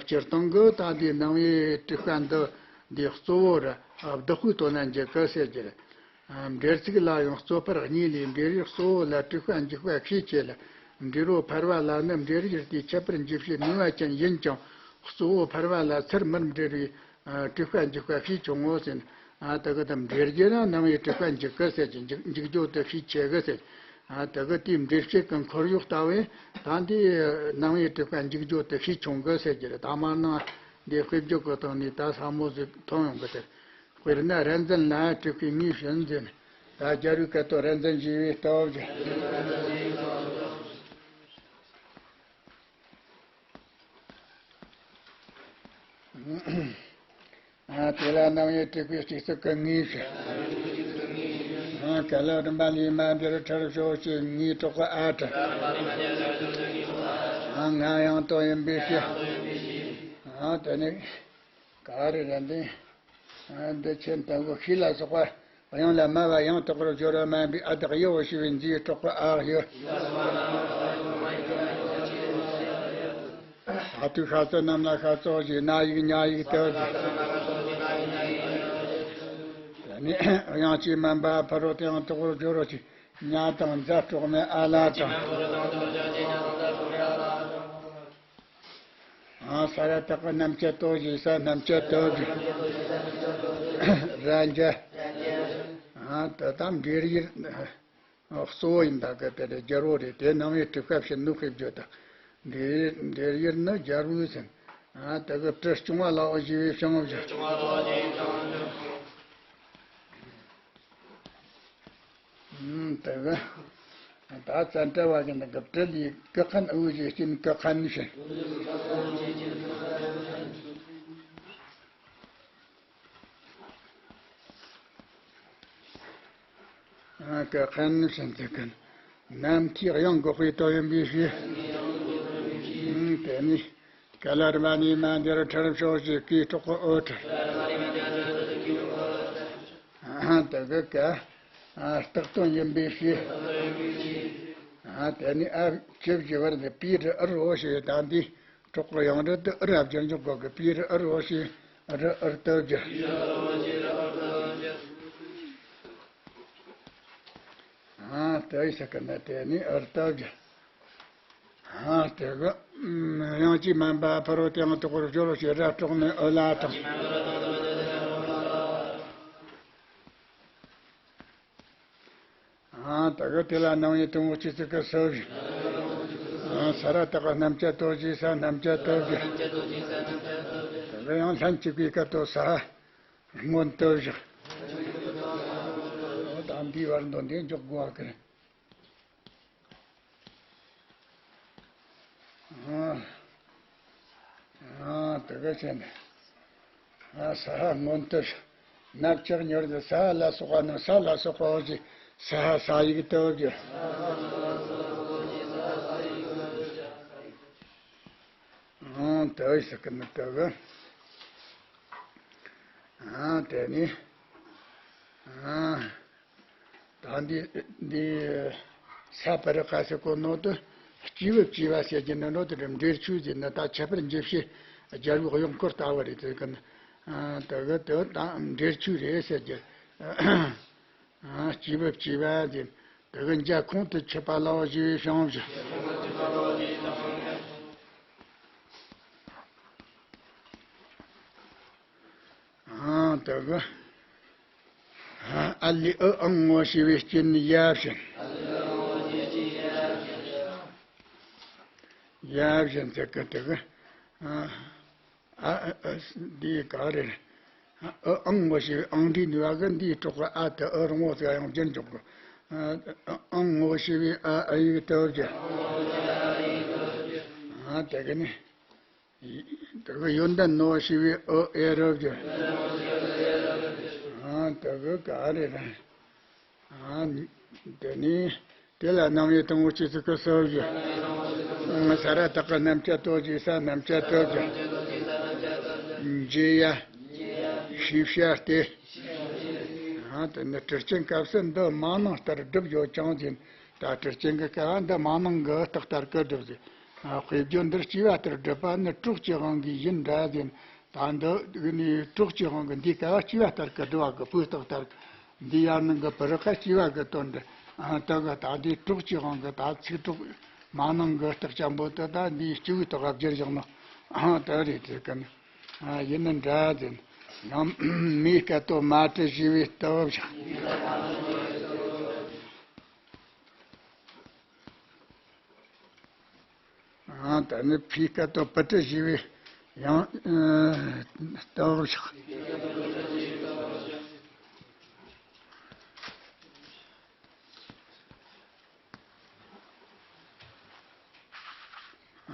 སྤྱིར་བཏང་གི་ད་འདི་ནང་པའི་དྲུག་པ་འདི་འདི་གཙོ་བོར་བདག་པོའི་དོན་ལ་འཇུག་གི་ཟེར་གྱི་རེད། འབྲེལ་ཚིག་ལ་ཡང་རྩོད་པར་གཉིས་ལས། འབྲེལ་ཡུལ་གཙོ་བོ་ལ་དྲུག་པ་འཇུག་པ་ཤས་ཆེ་ལ། འབྲེལ་བ་ཕལ་བ་ལ་ནི་འབྲེལ་ཡུལ་དེའི་ཁྱད་པར་འཇུག་བྱེད་ནུས་པ་ཅན་ཡིན་ཀྱང་། གཙོ་བོ་ཕལ་བ་ལ་ཚུར་མར་འབྲེལ་བའི་ཨ། དྲུག་པ་འཇུག་པ་ཤས་ཆུང་ངོ་ཟེར། ཨ། དེ་གི་དེ་འབྲེལ་རྒྱུ་ན་ནང་པའི་དྲུག་པ་འཇུག་གི་ཟེར་གྱི། འཇུག་འཇུག་རྒྱུ་དེ་ཤས་ཆེ་གི་ཟེར། ཨ། དེ་གི་དེའི་འབྲེལ་བྱེད་ཀྱི་ཁོར་ཡུག་ལྟ་བས་ད་འདི་ནང་པའི་དྲུག་པ་འཇུག་རྒྱུ་དེ་ཤས་ཆུང་གི་ཟེར་གྱི་རེད། ད་མར་ནང་འདི་དཔེ་བརྗོད་ཀྱི་སྟེང་ནས་ད་ཟབ་མོ་ཟིག་མཐོང་ཡོང་གི་དེ། དཔེར་ན་རེ་འཛིན་ལ་དྲུག་པའི་ངོས་བྱིན་ཟེར། ད་རྒྱལ་བའི་སྐད་དོད་རེ་འཛིན་ཞེས་པའི་སྟོབས་ཀྱིས། ཨ། དེ་ལ་རྣམ་དབྱེ་དྲུག་པའི་སྤྱི་གཙུག་གི་ངོས་སུ། ཨ། ཀ་ལ་རིམ་པ་ལས་མ་འདིར་ཁྲིར་ཕྱོགས་ཀྱི་ངའི་གྲོགས་ཨ་ཏྲ། ཨ། ང་ཡང་དོན་ཡིན་པའི་ཕྱིར། ཨ། དེ་ནི་ག་རེ་རེད་འདི། ཨ། འདི་ཆེན་དང་པོ་ཤི་ལ་སོགས་པ། དབྱངས་ལ་སྨྲ་བ་ཡང་དག་པར་སྦྱོར་བ་མིན་པའི་ཨ་བདག་ཡོ་ཞེས་པའི་མཛེས་གྲོགས་པ་ཨ་ཡོ། ཨ་ཏུ་ཤ་ཚ་རྣམས་ལ་ཤ་ཚོགས་ཞེས་ན་ཡིག་ཉ་ཡིག་ཏུ། དེ་ནས་དབྱངས་ཅན་མིན་པ་ཕ་རོལ་ཏུ་ཡང་དག་པར་སྦྱོར་རོ་ཞེས་ཉ་དང་ཛ་གྲོགས་མེད་ཨ་ལ་དང་། ཨ། ས་ར་བཏགས་པ་རྣམ་བཅད་དོ་ཞེས་ས་རྣམ་བཅད་དོ་ཞེས། ར་འཇ། ཨ། དེ་དང་འབྲེལ་ཡུལ་གཙོ་བོ་ཡིན་ད་གི་དེ་རེད། རྒྱལ་པོ་རེད། དེ་ནང་པའི་དྲུག་པ་ཕྱིར་ནུབ་ཤེས་བརྗོད་དང་། འབྲེལ་འབྲེལ་ཡུལ་ནི་རྒྱལ་པོའི་ཟིན། ཨ། དེ་གི་དྲི་བཅོང་བ་ལ་འོ་ཞེས་པའི་བྱང་བརྗོད། ཨུམ། དེ་གི་ད་ཙན་དྲ་བ་གི་ནི་གི་དྲི་ལས་ཀི་ཁན་འུ་ཞེས་སྐྱིན་ཀི་ཁན་ཞེས། ཨ། ཀི་ཁན་ཞེས་ཟེར་གི། ནམ་མཁའི་གཡང་འགུགས་པའི་དོན་ཡིན་པའི་ཕྱིར། ཨུམ། དེ་ནི་ཀ་ལ་རི་མ་ནི་མ་འདིར་ཁྲིར་ཕྱོགས་ཀྱི་ཀའི་གྲོགས་ཨོ་ཏྲ། ཨ། དེ་གི་ཀ། ཨ། རྟགས་དོན་ཡིན་པའི་ཕྱིར། ཨ། དེ་ནི་ཨ་ཅི་བཞི་བར་ནི་པའི་རི་ཨུར་འོ་ཞེས་དང་འདི། སྲོག་གི་ཡང་རི་དེ་ཨུ་ར་བསྒྱུར་འཇུག་དགོས་གི། པི་རི་ཨུ་རོ་ཞེས་རི་ཨུར་ཏུ་བསྒྱུར། ཨ་དེ་ཡི་ས་ཀི་ན་དེ་ནི་ཨུར་ཏུ་བསྒྱུར། ཨ་དེ་གི་དབྱངས་ཀྱིས་དམན་པ་ཕ་རོལ་ཏུ་ཡང་དུ་གོ་རུ་སྦྱོར་རོ་ཞེས་ར་དྲུག་ནས་ཨུ་ལ་དང་། ཨ་དེ་གི་དེ་ལ་སྣང་བའི་དོན་འོག་ཆོས་ཚིག་གི་སུ་བཞི། ཨ་ས་ར་བཏགས་རྣམ་བཅད་དོ་ཞེས་ས་རྣམ་བཅད་དོ་བཞི། དེ་གི་ཡང་ལྷན་ཅིག་པའི་སྐད་དོ་ས་ཧ་སྔོན་དུ་བཞག། ད་འདིའི་བར་འདོན་འདི་འཇོག་དགོས་པ་གི། ཨ་ཨ་དེ་གི་ཆེ་ནས། ཨ་ས་ཧ་སྔོན་དུ། རྣམ་ལྕགས་མྱུར་དུ་ས་ཧ་ལ་སོགས་པ་རྣམས་ས་ལ་སོགས་པའོ་ཞེས་ས་ཧ་ས་ཡིག་ཏུ་བསྒྱུར། ཨང་དུ་ཡི་ས་ཀི་ན་དུ་གི། ཨ་དེ་ནི། ཨ་ད་འདི་འདི་ས་པ་རི་ཀ་ཟེར་གོ་ནོ་དུ་སྐྱེས་བུ་སྐྱེས་པ་ཟེར་གྱི་ནི་ནོ་དུ་འབྲེལ་ཆོས་ཟེར་ན། ད་ཁྱད་པར་འཇུག་བྱེད་རྒྱལ་པོའི་གཡོག་འཁོར་ལྟ་བུ་རེད། དེ་གི་ནི། ཨ་དེ་གི་དེ་ད་འབྲེལ་ཆོས་རེད་ཟེར་གྱི། ཨ་སྐྱེས་བུ་སྐྱེས་པ་ཟེར། དེ་གི་འཇའ་ཁོང་དུ་ཆུད་པ་ལའོ་ཞེས་པའི་བྱང་བཞག། ཨང་དེ་གི། ཨ་ལི་ཨུ་ཨང་ངོ་ཞེས་པའི་སྐྱེ་གནས་ཡ་བྱིན། ཡ་བྱིན་ཟེར་གི་དེ་གི། ཨ་ཨ་ཨ་འདི་ག་རེ་རེད། ཨུ་ཨང་ངོ་ཞེས་པའི་ཨང་འདྲིས་ནུས་པ་གི་འདིའི་གྲོགས་ཀྱི་ཨ་དེ་ཨུ་རིང་མོ་ཟིག་ཡང་བསྒྱུར་འཇོག་གི། ཨ་ཨང་ངོ་ཞེས་པའི་ཨ་ཨ་ཡིག་དུ་བསྒྱུར། ཨ་དེ་གི་ནི། དེ་གི་ཡོན་ཏན་ནོ་ཞེས་པའི་ཨོ་ཨེ་རུ་བསྒྱུར། ཨ་དེ་གི་ག་རེ་རེད། ཨ་དེ་ནི་དེ་ལ་སྣང་བའི་དོན་འོག་ཆོས་ཚིག་གི་སུ་བཞི། ས་ར་བཏགས་རྣམ་བཅད་དོ་ཞེས་ས་རྣམ་བཅད་དོ་བསྒྱུར། འཇེ་ཡ། ཤེས་བྱ་སྟེ། ཨ་དེ་ནི་གྲུབ་ཆེན་སྐབས་སུ་འདི་མ་ནིང་ལྟར་བསྒྲུབས་ཡོད་ཀྱང་ཟེར། ད་གྲུབ་ཆེན་གྱི་སྐབས་འདི་མ་ནིང་གི་རྟགས་ལྟར་གི་བསྒྲུབས་ཟེར། ཨ་དཔེ་བརྗོད་འདིར་སྐྱེས་པ་ལྟར་བསྒྲུབས་པ་ནི་གྲོགས་ཀྱི་དབང་གིས་ཡིན་འདྲ་ཟེར། ད་འདི་ནི་གྲོགས་ཀྱི་དབང་གིས་འདིའི་སྐབས་སྐྱེས་པ་ལྟར་གི་བསྒྲུབས་པ་གི་བུ་རྟགས་ལྟར། འདི་ཡང་ནང་གི་པི་རི་ཀ་སྐྱེས་པ་གི་དོན་འདི། ཨ་དེ་གི་ད་འདི་གྲོགས་ཀྱི་དབང་གིས་ད་ཚིག་གྲོགས་མ་ནིང་གི་རྟགས་ཅན་པོ་དེ་ད་འདིའི་སྐྱེས་བུའི་རྟགས་བསྒྱུར་བཞག་ནོ། ཨ་དེ་རེད། དེ་གི་ནི། ཨ་ཡིན་ནི་འདྲ་ཟེར། ཡང་མིའི་སྐད་དོ་མ་ཏྲི་ཞེས་པའི་སྟབས་བཞག། ཨ་ད་ནི་ཕའི་སྐད་དོ་པི་ཏྲི་ཞེས་པའི་ཡང་ཨ་སྟབས་བཞག།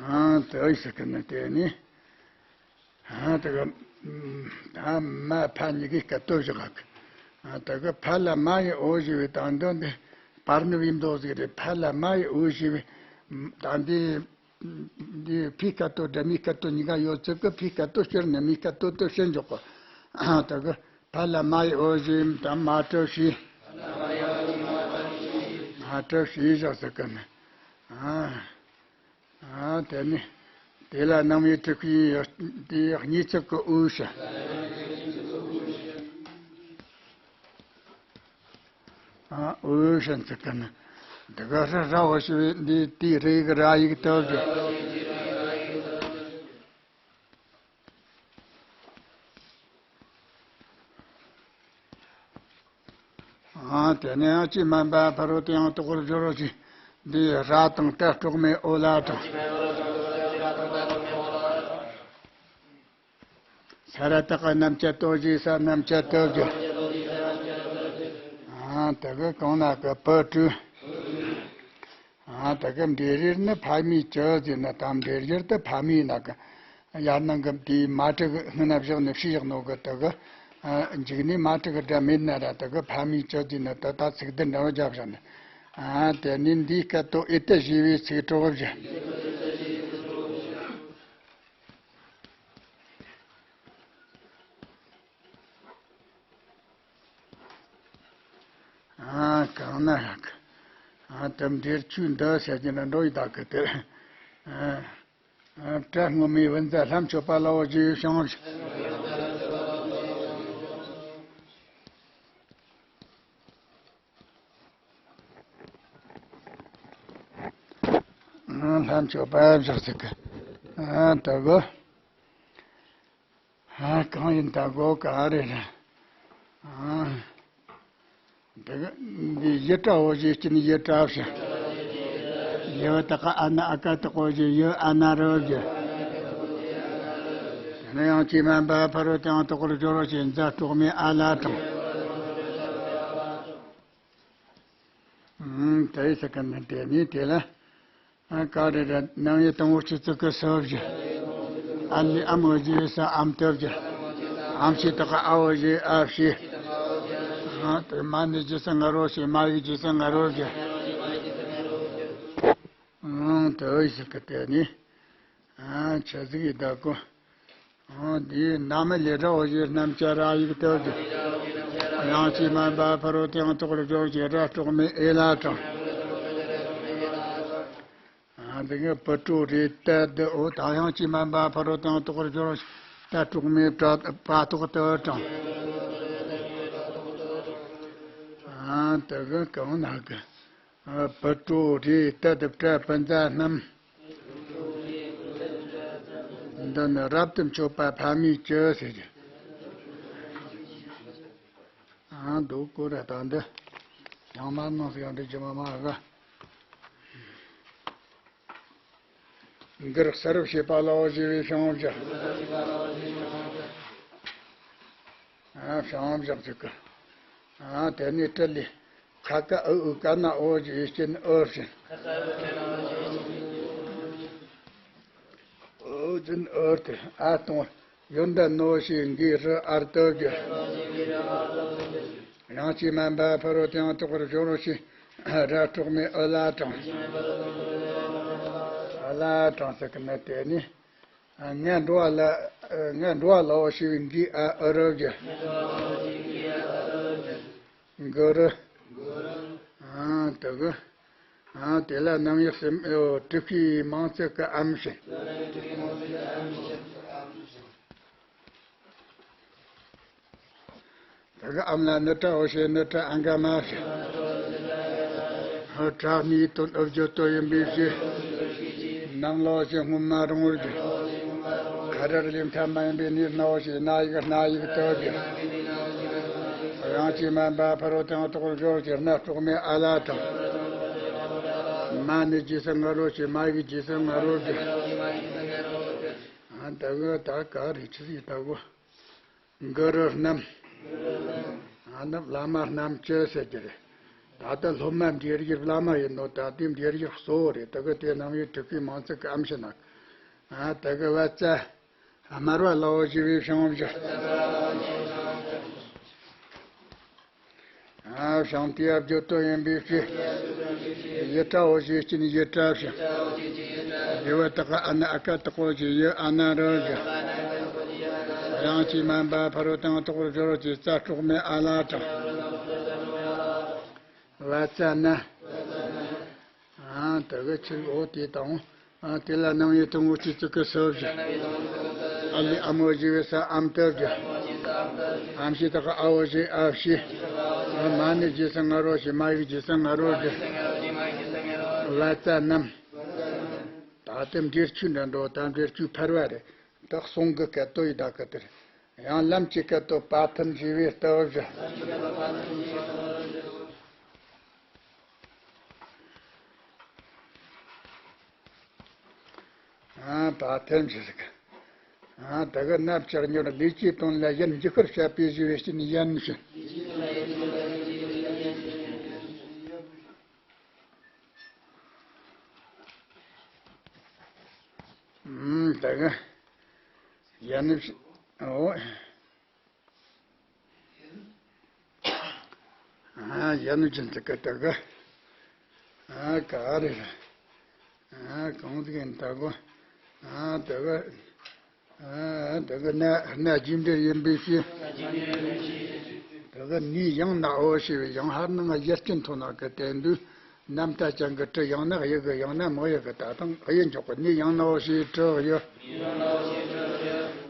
ཨ་དེ་ཟེར་གི་ནི་དེ་ནི། ཨ་དེ་གི་ཨ་མ་ཕ་གཉིས་ཀའི་སྐད་དོ་བཞག་གི། ཨ་དེ་གི་ཕ་ལ་མ་ཡི་འོ་ཞེས་པའི་དང་འདོན་དེ་པར་ནི་བིམ་མདོ་ཟིག་རེད། ཕ་ལ་མ་ཡི་འོ་ཞེས་པའི་དང་འདི་འདི་ཕའི་སྐད་དོ་སྒྲ་མའི་སྐད་དོ་གཉིས་ཀ་ཡོད་ཚུལ་གི་ཕའི་སྐད་དོ་སྤྱིར་ནི་མིའི་སྐད་དོ་དེ་བཤད་འཇོག་གི། ཨ་དེ་གི་ཕ་ལ་མ་ཡི་འོ་ཞེས་དང་མ་ཏྲི་ཞེས། མ་ཏྲི་ཞེས་བཞག་ཟེར་གི་ནི། ཨ། ཨ་དེ་ནི་དེ་ལ་སྣང་བའི་དྲུག་པའི་དེ་གཉིས་ཚིག་གི་དབུས་སུ། ཨ་དབུས་སུ་ཚིག་གི་ནི། དེ་ག་ར་ར་འོ་ཞེས་པའི་འདི་དེའི་རེ་གི་ར་ཡིག་དུ་བསྒྱུར། ཨ་དེ་ནས་ཨ་ཅེ་མན་པ་ཕ་རོལ་ཏུ་ཡང་དུ་གོ་རུ་སྦྱོར་རོ་ཞེས། འདི་ར་དང་ཏ་དྲུག་མའི་ཨོ་ལ་དང་། ས་ར་བཏགས་རྣམ་བཅད་དོ་ཞེས་ས་རྣམ་བཅད་དོ་བསྒྱུར། ཨ་དེ་གི་གང་ན་གི་པི་ཏྲི། ཨ་དེ་གི་འབྲེལ་ཡུལ་ནི་ཕ་མའི་ཀྱི་ཟེར་ན་དང་འབྲེལ་ཡུལ་དུ་ཕ་མའི་ན་གི། ཡར་ནང་གི་དེའི་མ་ཏྲི་གི་སྔོན་ན་བཞག་ནས་ཕྱི་བཞག་ནོ་གི་དེ་གི། ཨ་འཇིག་ནས་མ་ཏྲི་གི་སྒྲ་མེད་ན་ར་དེ་གི་ཕ་མའི་ཀྱི་ཟེར་ན་དེ་ད་ཚིག་དེ་འདྲ་བ་རྒྱབ་བཞག་ནས། ཨ་དེ་ནས་འདིའི་སྐད་དོ་ཨེ་ཏི་ཞེས་པའི་ཚིག་གྲོགས་བཞི། ཨ་གང་ན་ཡག་གི། ཨ་དེ་འབྲེལ་ཆོས་འདི་བཤད་ཀྱི་ན་འགྲོ་ཡི་དག་གི་དེ། ཨ། གྲལ་སྔོན་མའི་བུ་བཟླ་ལྷ་མཆོད་པ་ལ་འོ་བཞེས་ཤིང་། ལྷ་མཆོད་པ་བཞག་ཟིག་གི། ཨ་ད་གོ། ཨ་གང་ཡིན་ད་གོ་ག་རེ་རེད། ཨ་ད་གི་འདི་ཡི་ཏྲ་འོ་བཞེས་ཀྱིན་ཡི་ཏྲ་བཞག། ཡི་བ་ད་ག་ཨ་ན་ཨ་ཀ་ད་གོ་བཞེས་ཡི་ཨ་ན་རོ་བཞག། དེ་ནས་དབྱངས་ཅན་མ་འབའ་ཕ་རོལ་ཏུ་ཡང་དག་པར་སྦྱོར་བ་ཞེས་ཛ་དྲུག་མའི་ཨ་ལ་དྲངས། ཨུམ། དེ་ཡི་ས་ཀ་ནི་དེ་ནི་དེ་ལ། ཨ་ག་རེ་རེད། ནང་ཡི་དང་པོ་ཆུ་ཚིག་གི་སུ་བཞི། ཨ་ལི་ཨ་མོ་བཞི་ཡི་ས་ཨམ་ཏི་བཞི། ཨམ་ཕྱི་དག་གི་ཨ་འོ་བཞི་ཨ་བཞི། ཨ་དེ་མ་ནི་བཞི་ས་ང་རོ་བཞི། མ་ཡི་བཞི་ས་ང་རོ་བཞི། ཨང་དེ་ཡི་ས་ཀ་དེ་ནི། ཨ་ཆ་ཟིག་ཡི་ད་གོ། ཨ་འདིའི་ན་མི་ལེ་ཏྲ་འོ་བཞི་རྣམ་བཅད་ར་ཡིག་ཏུ་བཞི། དབྱངས་ཅན་མ་འབའ་ཕ་རོལ་ཏུ་ཡང་དག་པར་སྦྱོར་བ་ཞེས་ཛ་དྲུག་མའི་ཨེ་ལ་དྲངས། ཨ་འདི་གི་པུ་ཏྲུ་རེ་ཏ་དི་འོ་ད་དབྱངས་ཅན་མ་འབའ་ཕ་རོལ་ཏུ་ཡང་དག་པར་སྦྱོར་བ་ཞེས་ཛ་དྲུག་མའི་པྲ་པ་ཐོག་ཏུ་དྲངས། ཨ་འདི་གི་གང་ན་གི། ཨ་པུ་ཏྲུ་རེ་ཏ་དི་པྲ་པུ་ཛ་རྣམས། འདི་ནི་རབ་ཏུ་མཆོད་པ་ཕ་མེས་ཀྱི་ཟེར་གྱི། ཨ་འདུག་གོ་ར་ད་འདི། ཡང་མ་གནང་ཟིག་ཡང་འདྲི་རྒྱུ་མ་མ་ག། འདིར་གསལ་བར་བྱེད་པ་ལ་འོ་བཞེས་པའི་ཤིང་བཞི། ཨ་ཤིང་བཞི་ཅིག་གི། ཨ་དེ་ནས་ཏྲ་ལི། ཁ་ཀ་ཨུ་ཨུ་ཀ་ན་འོ་བཞེས་ཀྱིན་ཨུ་བཞིན། ཨུ་བཞིན་ཨུ་སྟེ་ཨ་སྟོང་། ཡོན་ཏན་ནོ་ཞེས་འགའི་རུ་ཨར་ཏུ་བསྒྱུར། དབྱངས་ཅན་མ་འབའ་ཕ་རོལ་ཏུ་ཡང་དག་པར་སྦྱོར་བ་ཞེས་ར་དྲུག་མའི་ཨུ་ལ་དྲངས། ཨུ་ལ་དྲངས་ཟེར་གི་ནི་དེ་ནི། ང་འགྲོ་བ་ལ། ང་འགྲོ་བ་ལའོ་ཞེས་པའི་འགའི་ཨ་ཨུ་རུ་བསྒྱུར། གུ་རུ། ཨ་དེ་གི། ཨ་དེ་ལ་རྣམ་དབྱེ་སེམས་ཨོ་དྲུག་གི་མིང་ཚིག་གི་ཨམ་བྱས། དེ་གི་ཨམ་ལ་ནི་ཏྲ་འོ་ཞེས་ནི་ཏྲ་ཨ་ག་མ་བྱས། ཨོ་ཏྲ་ནི་དོན་ཨུ་བརྗོད་དོ་ཡིན་པའི་ཕྱིར། ནང་ལའོ་ཞེས་སྔོན་མ་རིང་བར་བརྗོད། ཁ་ར་རི་ལི་མཐའ་མ་ཡིན་པའི་ནི་ནའོ་ཞེས་ན་ཡིག་སྣ་ཡིག་ཏུ་བརྗོད། དབྱངས་ཅན་མ་འབའ་ཕ་རོལ་ཏུ་ཡང་དག་པར་སྦྱོར་བ་ཞེས་རྣ་དྲུག་མའི་ཨ་ལ་དྲངས། མ་ནི་རྗེས་སུ་ང་རོ་ཞེས་མ་ཡིག་རྗེས་སུ་ང་རོ་བརྗོད། ཨ་ད་གི་ད་ག་རེ་ཆི་ཟིག་ད་གོ། གུ་རུ་རྣམས། ཨ་ནི་བླ་མ་རྣམས་ཀྱི་ཟེར་གྱི་རེད། ད་ལྟ་སློབ་མ་འབྲེལ་ཡོད་བླ་མ་ཡིན་ནོ། ད་ལྟའི་འབྲེལ་ཡོད་གཙོ་བོ་རེད། ད་གི་དེ་རྣམ་དབྱེ་དྲུག་གི་མིང་ཚིག་གི་ཨམ་ཞེ་ན། ཨ་ད་གི་བ་ཙ། དམར་བ་ལའོ་ཞེས་པའི་ཤིང་བཞི། ཨ་ཤིང་དེ་ཡ་བརྗོད་དོན་ཡིན་པའི་ཕྱིར། ཡི་ཏྲའོ་ཞེས་ཀྱིན་ཡི་ཏྲ་བཞི། ཡི་བ་ད་ག་ཨ་ན་ཨ་ཀ་ད་གོ་ཞེས་ཡི་ཨ་ན་རོ་བཞི། དབྱངས་ཅན་མ་འབའ་ཕ་རོལ་ཏུ་ཡང་དག་པར་སྦྱོར་བ་ཞེས་ཛ་དྲུག་མའི་ཨ་ལ་དྲངས། བ་ཙ་ན། ཨ་ད་གི་ཕྱིར་འོ་དེ་དང་། ཨ་དེ་ལ་རྣམ་དབྱེ་དང་པོ་ཆུ་ཚིག་གི་སུ་བཞི། ཨ་ལི་ཨ་མོ་བཞི་བའི་ས་ཨམ་ཏུ་བསྒྱུར། ཨམ་ཕྱི་དག་གི་ཨ་འོ་བཞི་ཨ་བཞི། ཨ་མ་ནི་རྗེས་སུ་ང་རོ་ཞེས་མ་ཡིག་རྗེས་སུ་ང་རོ་བསྒྱུར། བ་ཙ་རྣམས། ད་ལྟའི་འབྲེལ་ཆོས་འདྲ་འགྲོ་ད་འབྲེལ་ཆོས་ཕལ་བ་རེད། ད་གསུང་གི་སྐད་དོད་ཡི་ད་གི་དེར། ཡང་ལམ་གྱི་སྐད་དོད་པ་ཐུན་བཞི་བའི་སྟབས་བཞི། ཨ་པ་ཐེམ་ཞིག་ཨ་ད་གི་ནབ་ཅག་ཉོར་ལས་ཀྱི་དོན་ལ་ཡིན་འཇིགས་པར་བྱ་བའི་ཞི་བའི་སྤྱིན་ཡན་ཞིང་། ཨ་ད་གི་ཡན་ཞིང་། ཨོ། ཨ་ཡ་ནུ་ཅན་ཚིག་གི་དག་གི། ཨ་ག་རེ་རེད། ཨ་གང་ཟིག་ཡིན་ད་གོ། ཨ་དག་གི། ཨ་དག་གི་ན་ན་རྒྱུ་འབྲས་ཡིན་པའི་ཕྱིར། དག་གི་ནི་ཡང་ན་འོ་ཞེས་པའི་ཡང་ཧར་ནང་ཡར་སྐྱིན་ཐོག་ན་གི་དེ་འདུག་རྣམ་ཐར་ཅན་གྱི་གྲི་ཡང་ན་གཡུ་གི་ཡང་ན་མོ་ཡི་གི་ད་དང་གཡུ་འཇོག་གི་ནི་ཡང་ནའོ་ཞེས་གྲི་གཡུ།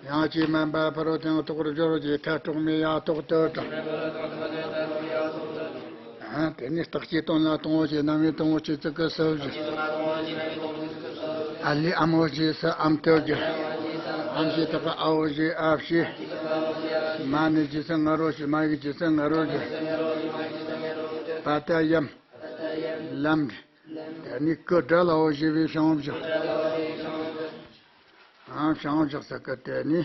ཡང་ཅིག་མན་པ་ཕ་རོལ་ཏུ་ཡང་དོག་པར་སྦྱོར་གྱི་ཐ་གྲོགས་མེད་ཡ་ཐོག་ཏུ་དྲངས། ཨ། དེ་ནས་རྟགས་ཀྱི་དོན་ལ་དང་པོ་ཞེས་རྣམ་དབྱེ་དང་པོ་སྤྱི་གཙུག་གི་སུ་བཞི། ཨ་ལས་ཨ་མོ་ཞེས་སུ་ཨམ་ཏུ་བསྒྱུར། ཨམ་ཞེས་དག་གི་ཨའོ་ཞེས་ཨ་བཞི། མ་ནི་རྗེས་སུ་ང་རོ་ཞེས་མ་ཡིག་རྗེས་སུ་ང་རོ་བསྒྱུར། པ་ཏ་ཡམ། ལམ། དེ་ནི་ཀུ་དགྲ་ལ་འོ་ཞེས་པའི་བྱང་བཞག་ཨང་། བྱང་བཞག་ས་ཀི་དེ་ནི་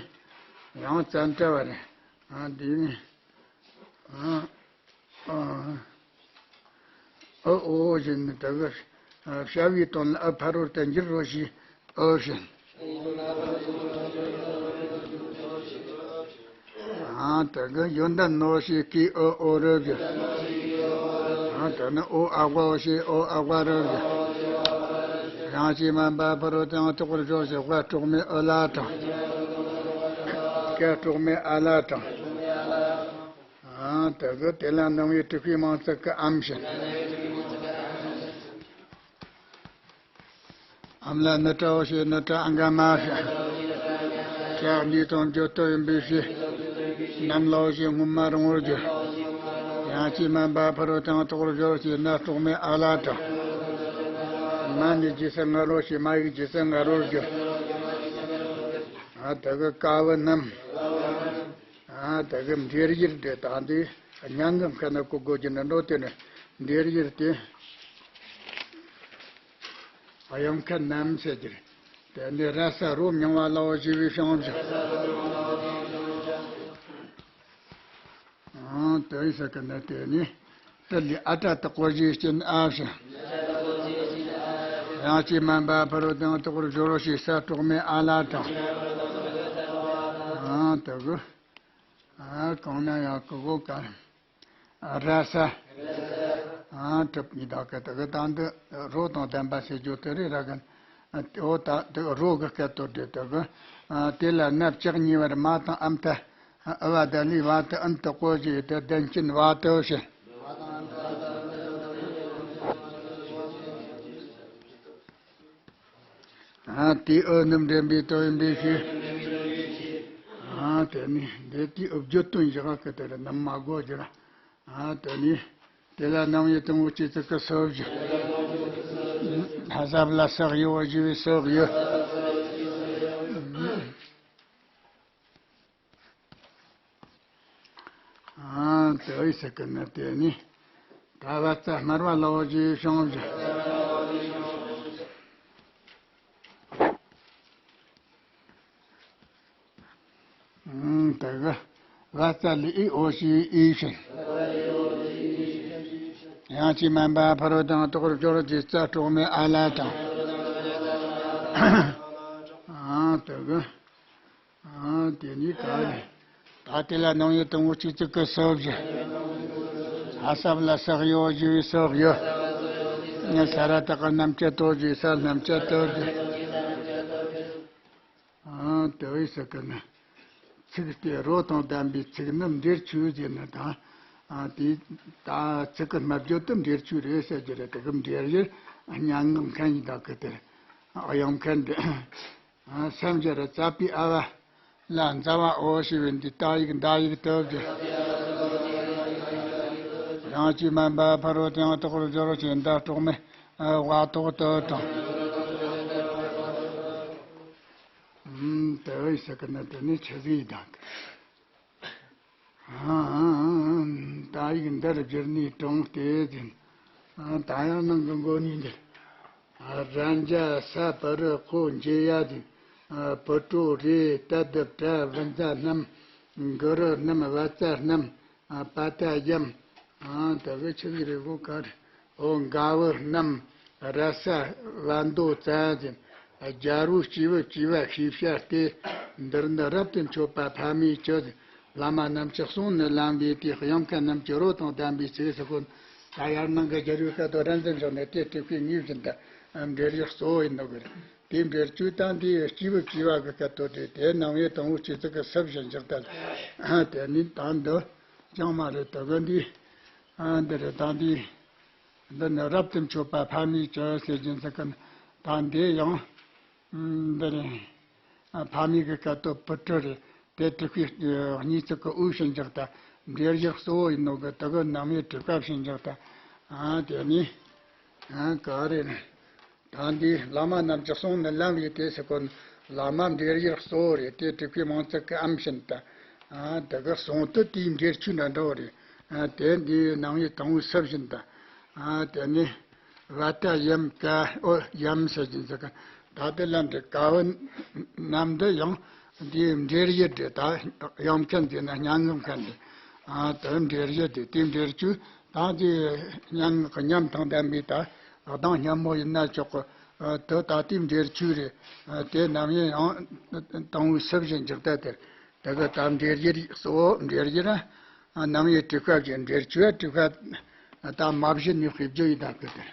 ཡང་བཙན་བྲལ་བ་རེད། ཨང་། འདི་ནི་ཨང་། ཨང་། ཨ་འོ་བཞིན་ནི་དེ་གི་བྱ་བའི་དོན་ལ་ཨ་ཕ་རོལ་ཏུ་འགྱུར་རོ་ཞེས་ཨོ་བཞིན། ཨང་། དེ་གི་ཡོན་ཏན་ནོ་ཞེས་ཀི་ཨོ་ཨོ་རུ་བཞིན། ཨང་། དེ་ནི་ཨོ་ཨ་ཝ་ཨོ་ཞེས་ཨོ་ཨ་ཝ་རུ་བཞིན། ཡང་ཅིག་མན་པ་ཕ་རོལ་ཏུ་ཡང་དོག་པར་སྦྱོར་ཞེས་ཝ་གྲོགས་མེད་ཨོ་ལ་དྲངས། ཀ་གྲོགས་མེད་ཨ་ལ་དྲངས། ཨང་། དེ་གི་དེ་ལ་རྣམ་དབྱེ་དྲུག་པའི་མིང་ཚིག་གི་ཨམ་བཞིན། ཨམ་ལ་ནི་ཏྲའོ་ཞེས་ནི་ཏྲ་ཨ་ག་མ་ཞེས། ཏྲ་གཉིས་དང་བརྗོད་དོ་ཡིན་པའི་ཕྱིར། ནམ་ལའོ་ཞེས་སྔོན་མ་རིང་བོར་བརྗོད། ཡང་ཅིག་མན་པ་ཕ་རོལ་ཏུ་ཡང་དོག་པར་སྦྱོར་ཞེས་ན་གྲོགས་མེད་ཨ་ལ་དྲངས། མ་ནི་རྗེས་སུ་ང་རོ་ཞེས་མ་ཡིག་རྗེས་སུ་ང་རོར་བརྗོད། ཨ། དེ་གི་ཀ་བུ་རྣམས། ཨ། དེ་གི་འབྲེལ་ཡུལ་དེ་དང་དེ་སྙན་ངག་མཁན་ནི་གོ་དགོས་ཀྱི་འདྲ་འགྲོ་དེ་ནི་འབྲེལ་ཡུལ་དེ། དབྱངས་མཁན་རྣམས་ཟེར་གྱི་རེད། དེ་ནི་ར་ས་རོ་མྱང་བ་ལའོ་ཞེས་པའི་བྱང་བཞག་ཨང་། དེ་ཡི་ས་ཀི་ནི་དེ་ནི་ཏི་ལི་ཨ་ཏྲ་དག་པོ་ཞེས་སྐྱེ་ནི་ཨ་བཞིན། ཡང་ཅིག་མན་པ་ཕ་རོལ་ཏུ་ཡང་དོག་པར་སྦྱོར་རོ་ཞེས་ས་གྲོགས་མེད་ཨ་ལ་དྲངས། ཨང་། དེ་གི། ཨ། གང་ན་ཡང་ཀི་གོ་ཀ་ར་ས། ཨ། གྲུབ་གཉིས་དག་གི་དེ་གི་དང་དུ་རོ་དང་ལྡན་པ་ཞེས་བརྗོད་དེ་རེ་ར་གན། ཨོ་ད་དེ་རོ་གི་སྐད་དོད་དེ་དེ་གི། ཨ། དེ་ལ་ནབ་ལྕགས་གཉིས་བར་མ་དང་ཨམ་ཐ། ཨ་བ་ད་ལི་བ་ཏི་ཨན་ཏི་ཀོ་ཞེས་དེ་དན་ཅིན་བ་ཏི་ཞེས། ཨ། དེའི་ཨོ་རྣམས་འདྲེན་པའི་དོན་ཡིན་པའི་ཕྱིར། ཨ། དེ་ནི་འདི་དེའི་ཨོ་བརྗོད་དོན་བཞག་གི་དེ་ལ་རྣམ་མ་དགོས་ཀྱི་ར། ཨ། དེ་ནི་དེ་ལ་རྣམ་དབྱེ་དང་པོ་སྤྱི་གཙུག་གི་སུ་བཞི། ཧ་ས་བ་ལ་སག་ཡོ་ཞེས་པའི་སུ་ཡོད། ཨ། དེ་ཡི་ས་ཀི་ནི་དེ་ནི་ད་བ་ཙ་དམར་བ་ལའོ་ཞེས་བྱང་བཞག་ཨང་། དེ་གི་བ་ཙ་ལི་ཨི་ཨོ་ཞེས་ཨི་བཞིན། ཡང་ཅིག་མན་པ་ཕ་རོལ་ཏུ་ཡང་དོག་པར་སྦྱོར་རོ་ཞེས་ཙ་གྲོགས་མེད་ཨ་ལ་དྲངས། ཨང་། དེ་གི། ཨང་། དེ་ནི་ད་ནི། ད་དེ་ལ་རྣམ་དབྱེ་དང་པོ་སྤྱི་གཙུག་གི་སུ་བཞི། ཧ་ས་བ་ལ་སག་ཡོ་ཞེས་པའི་སུ་ཡོད། ས་ར་བཏགས་རྣམ་བཅད་དོ་ཞེས་ས་རྣམ་བཅད་དོ་ཞེས། ཨང་། དེ་ཡི་ས་ཀི་ནི། ཚིག་དེ་རོ་དང་ལྡན་པའི་ཚིག་ནི་འབྲེལ་ཆོས་ཟེར་ནི་དང་། ཨང་། དེ་ད་ཚིག་གི་སྨྲ་བརྗོད་དུ་འབྲེལ་ཆོས་རེད་ཟེར་རྒྱུ་རེད། དེ་གི་འབྲེལ་ཡུལ་སྙན་ངག་མཁན་ཡིན་དག་གི་དེ། དབྱངས་མཁན་འདི། ཨ། སེམས་ཀྱི་རི་རྩ་བའི་ཨ་བ་ལ་མཛའ་བ་འོ་ཞེས་པའི་འདི་ཏ་ཡིག་མདའ་ཡིག་ཏུ་བསྒྱུར། ཡང་ཅིག་མན་པ་ཕ་རོལ་ཏུ་ཡང་དོག་པར་སྦྱོར་ཞེས་མདའ་གྲོགས་མེད་ཝ་ཐོག་ཏུ་དྲངས། ཨུམ། དེ་ཡི་ས་ཀི་ནི་དེ་ནི་ཆི་ཟིག་ཡིན་དག་ཨང་། ཏ་ཡིག་འདིར་བསྒྱུར་ནས་དྲངས་ཏེ་ཟིན། ཨང་། ད་ཡང་ནང་གི་མགོ་ནས་འདིར། ཨ། ར་འཇའ་ས་པུ་རི་ཁོ་འཇེ་ཡ་ཟིན། ཨ། པུ་ཀྲོ་རེ་ཏ་དི་པྲ་བུ་ཛ་རྣམས། གུ་རུ་རྣམས་བ་ཙ་རྣམས། ཨ། པ་ཏ་ཡམ། ཨང་། དེ་གི་ཆི་ཟིག་རེད་གོ་ག་རེ། ཨོ། མགར་བུ་རྣམས། ར་ས་བ་མདོ་ཙ་ཟིན། རྒྱལ་པོའི་སྐྱེས་བུ་སྐྱེས་པ་ཤེས་བྱ་སྟེ། འདིར་ནི་རབ་ཏུ་མཆོད་པ་ཕ་མེས་ཀྱི། བླ་མ་རྣམས་ཀྱི་གསུང་ནི་ལམ་པའི་དེ། དབྱངས་མཁན་རྣམས་ཀྱི་རོ་དང་ལྡན་པའི་ཚིག་ཟེར་གོ། ད་ཡར་ནང་གི་རྒྱལ་པོའི་སྐད་དོད་རན་ཙམ་བཞག་ནས་དེ་དྲུག་པའི་ངོས་བཞིན་དུ་འབྲེལ་ཡོད་གཙོ་བོ་ཡིན་ནོ་གི་རེད། དེ་འབྲེལ་བཅོས་དང་དེ་སྐྱེས་བུ་སྐྱེས་པ་གི་སྐད་དོད་དེ། དེ་རྣམ་དབྱེ་དང་པོ་སྤྱི་གཙུག་གི་སུ་བཞིན་བཞག་ད། དེ་ནི་ད་འདི་ཅང་མ་རེད། ད་གི་འདི། ཨ། འདི་རེད། ད་འདི། འདི་ནི་རབ་ཏུ་མཆོད་པ་ཕ་མེས་ཀྱི་ཟེར་གྱིན་ཟེར་གི། ད་འདི་ཡང་འདི་ནི་ཕ་མེས་ཀྱི་སྐད་དོད་པུ་ཊ་རེད། དེ་དྲུག་པའི་གཉིས་ཚིག་གི་དབུ་ཞིག་འཇོག་དང་། འབྲེལ་གཞི་གཙོ་བོ་ཡིན་ནོ་གི་དེ་གི་རྣམ་དབྱེ་དྲུག་པ་ཞིག་འཇོག་དང་། ཨ་དེ་ནི་ཨ་ག་རེ་ནི། ད་འདི་བླ་མ་རྣམས་ཀྱི་གསུང་ནི་ལམ་བྱས་ཏེ་ཟེར་གོ་ནི། བླ་མ་འབྲེལ་གཞིར་གཙོ་བོ་རེད། དེ་དྲུག་པའི་མིང་ཚིག་གི་ཨམ་བཞིན་དང་། ཨ་དེ་གི་གསུང་དུ་དེའི་འབྲེལ་ཆོས་འདྲ་འདྲ་བོ་རེད། ཨ་དེ་འདིའི་རྣམ་དབྱེ་དང་པོའི་ས་བཞིན་དང་། ཨ་དེ་ནི་བ་ཏ་ཡམ་ཀ་ཨོ་ཡམ་ཟེར་གྱིན་ཟེར་གི། ད་དེ་ལ་འདི་ཀ་བོ་རྣམས་འདི་ཡང་འདིའི་འབྲེལ་གཞི་རེད། ད་ཡང་ཁྱེད་འདི་ན་སྙན་ངག་མཁན་འདི། ཨ་དེ་འབྲེལ་གཞི་དེ་དེའི་འབྲེལ་ཆོས། ད་དེ་སྙན་ངག་གི་ཉམས་དང་ལྡན་པའི་ད་གདངས་སྙན་མོ་ཡིན་ན་ཆོག་གི། ཨ་དེ་ད་དེའི་འབྲེལ་ཆོས་རེད། ཨ་དེ་རྣམ་དབྱེ་ཡང་དང་པོའི་ས་བཞིན་འཇོག་དང་དེར། དེ་གི་ད་འབྲེལ་གཞི་རེད། གཙོ་བོ་འབྲེལ་གཞི་ར། ཨ་རྣམ་དབྱེ་དྲུག་པ་བཞིན་འབྲེལ་ཆོས་དྲུག་པ། ད་མ་བཞི་ནས་དཔེ་བརྗོད་ཡི་དྭགས་ཀྱི་དེར།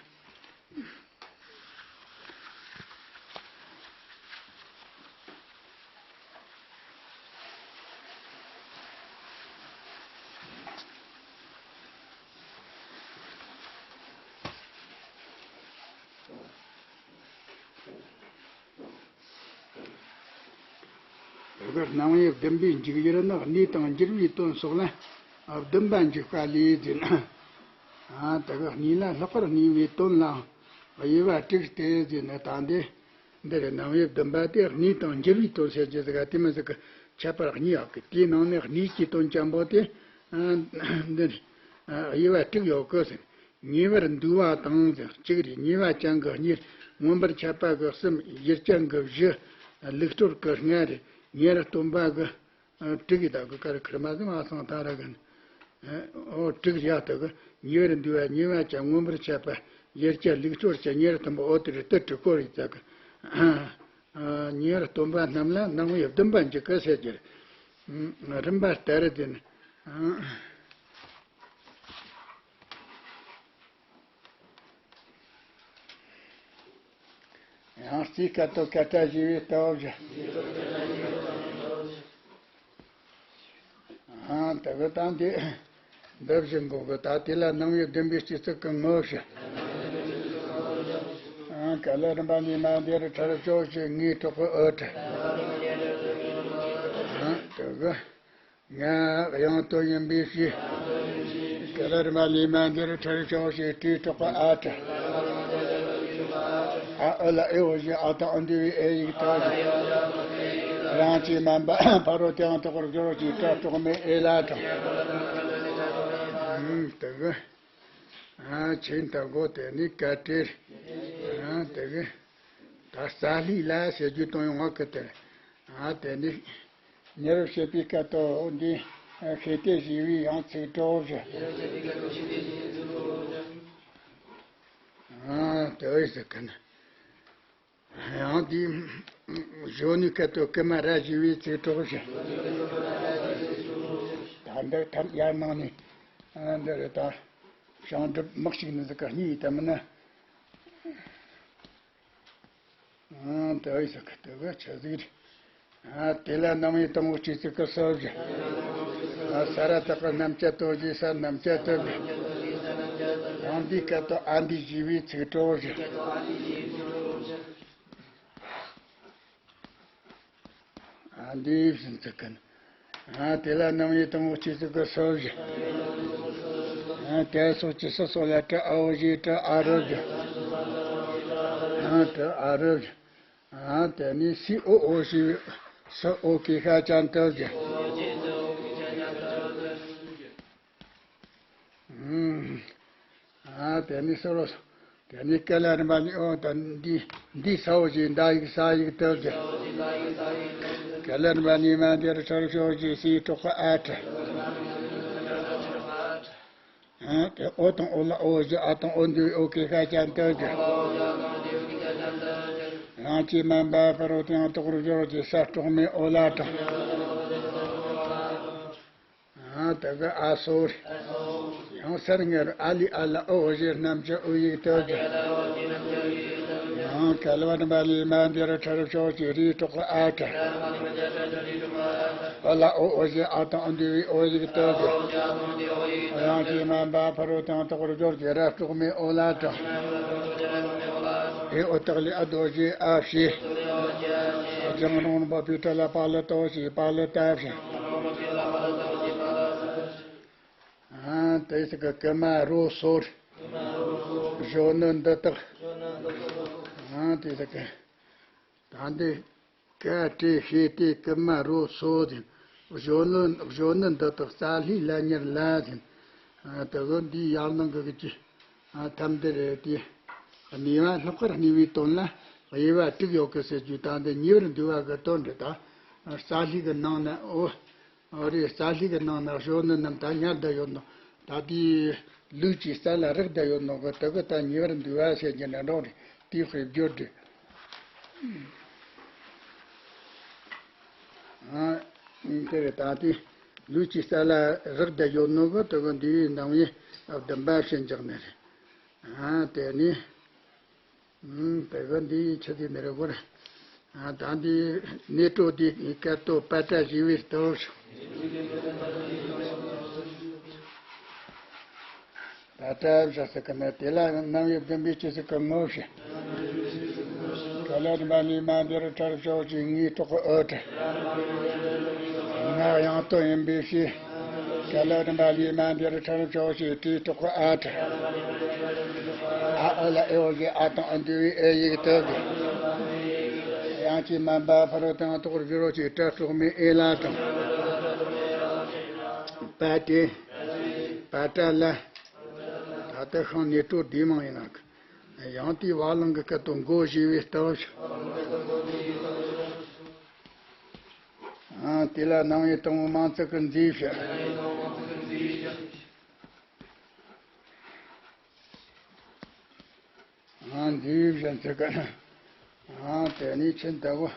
དེ་གི་རྣམ་དབྱེ་བདུན་པའི་འཇུག་ཡུལ་ནི་གནས་དང་འགྱུར་བའི་དོན་སོགས་ལ་བདུན་པ་འཇུག་པ་ལས་ཟེར། ཨ་དེ་གི་གནས་ལ་ལྷག་པར་གནས་པའི་དོན་ལ་དབྱེ་བ་དྲུག་སྟེ་ཟེར་ནས། ད་འདི་འདིར་རྣམ་དབྱེ་བདུན་པ་དེ་གནས་དང་འགྱུར་བའི་དོན་ཟེར་རྒྱུ་ཟིག་ག་དེ་མི་ཟིག་གི། ཁྱད་པར་གཉིས་ཡོད་གི། དེའི་ནང་ནས་གནས་ཀྱི་དོན་ཅན་པོ་དེ་ཨ་འདི་ཨ་དབྱེ་བ་དྲུག་ཡོད་གི་ཟེར། ཉེ་བར་འདུས་པ་དང་ཟེར་གཅིག་རེད། ཉེ་བ་ཅན་གྱི་གཉིས། མངོན་པར་ཁྱབ་པ་གི་གསུམ། གཞིར་བྱ་གི་བཞི། ལུགས་སྲོལ་གྱི་ལྔ་རེད། ཉེ་བར་སྟོན་པ་གི་ཨ་དྲུག་གི། ད་གི་ཀར་ཁིར་མ་ཟི་མ་སང་ད་ར་གན། ཨོ་དྲུག་རེད་ཡ། ད་གི་ཉེ་བར་འདུས་པ། ཉེ་བ་ཅན། མངོན་པར་ཁྱབ་པ། གཞིར་བྱ། ལུགས་སྲོལ་བྱ། ཉེ་བར་སྟོན་པ། འོ་དེ་རེད། དེ་དྲུག་པོ་རེད། ད་གི་ཨ་ཉེ་བར་སྟོན་པ་རྣམས་ལ་རྣམ་དབྱེ་བདུན་པ་འཇུག་གི་ཟེར་རྒྱུ་རེད། རིམ་པ་ལྟར་དེ་ནི། ཡང་རྩིས་སྐད་དོད་སྐད་སྒྲ་ཞེས་པའི་ལྟ་བ་བཞི། ཨ་དེ་གི་ད་འདི་འདི་བཞིན་གོ་གི། ད་དེ་ལ་རྣམ་དབྱེ་བདུན་པའི་སྤྱི་གཙུག་གི་ངོ་བཞི། ཨ་ག་ལ་རིམ་པ་ནས་མ་འདིར་ཁྲར་ཕྱོགས་ཀྱི་ངའི་གྲོགས་ཀྱི་ཨོ་ཏྲ། ཨ་དེ་གི་ང་དབྱངས་སྟོད་ཡིན་པའི་ཕྱིར། ག་ལ་རིམ་པ་ལས་མ་འདིར་ཁྲར་ཕྱོགས་ཀྱི་ཏྲའི་གྲོགས་ཨ་ཏྲ། ཨ་ཨོ་ལ་ཨེ་འོ་བཞི། ཨ་དང་ཨོ་འདུས་པའི་ཨེ་ཡིག་ཏོ། རང་གཅིག་མ་འབའ་ཕ་རོལ་ཏེའང་དག་པར་སྦྱོར་གྱི་ཏྲ་གྲོགས་མེད་ཨེ་ལ་ཏྲ། ཨུམ་དེ་གི་ཨ་ཆེན་དང་པོ་དེ་ནི་ཀ་ཏྲེར། ཨ་དེ་གི་ད་རྩ་ལྷིག་ལ་ཞེ་རྒྱུ་དང་ཡོང་བ་ཀི་དེར། ཨ་དེ་ནི་མྱུར་བྱེད་པའི་སྐད་དོད་འདི་ཤེས་ཏེ་ཞེས་པའི་ཡང་ཚིག་གྲོགས་བཞི། ཨ་དེ་བས་ཟེར་གི་ནི། ཡང་དེའི་གཞོན་ནུའི་སྐད་དོད་ཀུ་མ་ར་ཞེས་པའི་ཚིག་གྲོགས་བཞི། ད་འདི་ཐམས་ཅད་ནང་ནས་ཨ་འདི་རེད། ད་བྱང་སྒྲུབ་དམག་ཞིག་ནི་ཟིག་ག་གཉིས་ཡིན་ད་མིན་ན། ཨང་། དེ་བས་ཟེར་གི་དེ་གི་ཆ་ཟིག་རེད། ཨ་དེ་ལ་རྣམ་དབྱེ་དང་པོ་སྤྱི་གཙུག་གི་ས་བཞི། ཨ་ས་ར་བཏགས་པའི་རྣམ་བཅད་དོ་ཞེས་ས་རྣམ་བཅད་དོ་བཞི། ཨང་། འདིའི་སྐད་དོད་ཨ་འདི་ཞེས་པའི་ཚིག་གྲོགས་བཞི། ཨ་འདི་བཞིན་ཚིག་གི་ཨ་དེ་ལ་རྣམ་དབྱེ་དང་པོ་སྤྱི་གཙུག་གི་ས་བཞི། ཨ་དེ་སོགས་ཀྱི་ས་སོགས་ལ་ཏྲ་ཨའོ་ཞེས་ཏྲ་ཨ་རུ་བཞི། ཨ་ཏྲ་ཨ་རུ་བཞི། ཨ་དེ་ནས་སི་ཨོ་ཨོ་ཞེས་སི་ཨོ་གེ་ཤ་ཅན་དུ་བཞི། ཨ་དེ་ནས་སོ་རོ། དེ་ནས་ཀ་ལ་རིམ་པ་ནས་ཨོ་ད་འདི་འདི་ས་ཨོ་ཞེས་འདའ་ཡིག་ས་ཡིག་དུ་བཞི། ཀ་ལ་རིམ་པ་ནས་མ་འདིར་ཁྲར་ཕྱོགས་ཞེས་སི་གྲོགས་ཨ་ཏྲ། ཨ་དེ་ཨོ་དང་ཨོ་ལ་ཨོ་བཞི། ཨ་དང་ཨོ་འདུས་ཨོ་གེ་ཤ་ཅན་དུ་བཞི། རང་གཅིག་མ་འབའ་ཕ་རོལ་ཏེའང་དག་པར་སྦྱོར་གྱི་ས་གྲོགས་མེད་ཨོ་ལ་ཏྲ། ཨ་དེ་གི་ཨ་སོ་རེད། ཡང་སར་ངེར་ཨ་ལི་ཨ་ལ་ཨོ་བཞི་རྣམ་བཅད་ཨོ་ཡིག་དུ་བཞི། ཡང་ག་ལ་བ་རིམ་པ་ལས་མ་འདིར་ཁྲར་ཕྱོགས་ཀྱི་རིའི་གྲོགས་ཨ་ཏྲ། ཨོ་ལ་ཨོ་ཨོ་ཞེས་ཨ་དང་འདུས་པའི་ཨོ་ཡིག་བཏགས་ཏེ། དབྱངས་ཀྱིས་སྨན་པ་ཕ་རོལ་ཏུ་ཡང་དག་པར་སྦྱོར་གྱི་ར་དྲུག་མའི་ཨོ་ལ་དྲངས། ཨེ་ཨོ་ཏག་ལས་ཨ་རྡོ་རྗེ་ཨ་ཞེས། ལྗང་རོང་འབབ་པའི་གྲལ་ལ་པ་ལི་ཏོ་ཞེས་པ་ལི་ཏ་ཞེས། ཨ་དེ་ཟེར་གི་ཀུ་མ་རོ་སོ། གཞོན་ནུ་འདི་དག་ཨ་དེ་ཟེར་གི། ད་འདི་ཀ་ཏྲེ་ཤེ་ཏེ་ཀུ་མ་རོ་སོ་ཟེར། གཞོན་ནུ་གཞོན་ནུ་འདི་དག་རྩ་ལྷའི་ལྷ་ཉེར་ལ་ཟེར། ཨ་དེ་གི་འདིའི་ཡར་ལངས་གི་གི་ཅི། ཨ་ཐམ་དེ་རེད་དེ། གནས་པ་ལྷག་པར་གནས་པའི་དོན་ལ་དབྱེ་བ་དྲུག་ཡོད་གི་ཟེར་རྒྱུ། ད་འདི་ཉེ་བར་འདུས་པ་གི་དོན་རེད་ད། རྩ་ལྷའི་གི་ནང་ན་ཨོ། ཨོ་རེད། རྩ་ལྷའི་གི་ནང་ན་གཞོན་ནུ་རྣམས་ད་ཉར་བསྡད་ཡོད་ནོ། ད་དེའི་ལུས་ཀྱི་རྩ་ལ་རེག་བསྡད་ཡོད་ནོ་གི་དེ་གི་ད་ཉེ་བར་འདུས་པ་ཟེར་རྒྱུ་འདྲ་འགྲོ་རེད། དེའི་དཔེ་བརྗོད་དེ། ཨ་དེ་རེད། ད་དེ་ལུས་ཀྱི་རྩ་ལ་རེག་བསྡད་ཡོད་ནོ་གི་དེ་གི་འདུས་པའི་ནང་བའི་བདུན་པ་བྱིན་ཆགས་ནི་རེད། ཨ་དེ་ནི། ཨུམ། དེ་གི་འདི་ཆི་ཟིག་ནི་རེད་གོ་རེ། ཨ་ད་འདི་ནེ་ཏྲོ་འདི་སྐད་དོད་པ་ཏྲ་ཞེས་པའི་སྟོབས། པ་ཏྲ་བཞག་ཟེར་གི་ནི་དེ་ལ་རྣམ་དབྱེ་བདུན་པའི་ཅི་ཟེར་གི་ངོ་ཤེས། ཀ་ལ་རིམ་པ་ལས་མ་འདིར་ཁྲར་ཕྱོགས་ཀྱི་ངའི་གྲོགས་ཨོ་ཏྲ། ང་དབྱངས་སྟོད་ཡིན་པའི་ཕྱིར། ཀ་ལ་རིམ་པ་ལས་མ་འདིར་ཁྲར་ཕྱོགས་ཀྱི་ཏྲའི་གྲོགས་ཨ་ཏྲ། ཨ་ཨོ་ལ་ཨེ་ཨོ་ཞེས་ཨ་དང་ཨ་འདུས་པའི་ཨེ་ཡིག་བཏགས་ཏེ། དབྱངས་ཀྱིས་སྨན་པ་ཕ་རོལ་ཏུ་ཡང་དག་པར་སྦྱོར་བ་ཞེས་སྒྲ་གྲོགས་མེད་ཨེ་ལ་དང་། པ་ཏྲ། པ་ཏྲ་ལ། ད་ལྟ་ཤིང་ནེ་ཏྲོ་འདི་མང་ཡིན་ན། ཡང་དེའི་བ་ལང་གི་སྐད་དོད་མགོ་ཞེས་པའི་སྟོབས། ཨ་དེ་ལ་རྣམ་དབྱེ་དང་པོ་མང་ཚིག་གི་མཛེས་བྱ། ཨ་མཛེས་བྱ་ཚིག་གི། ཨ་དེ་ནས་ཆེན་ལྟ་བུ།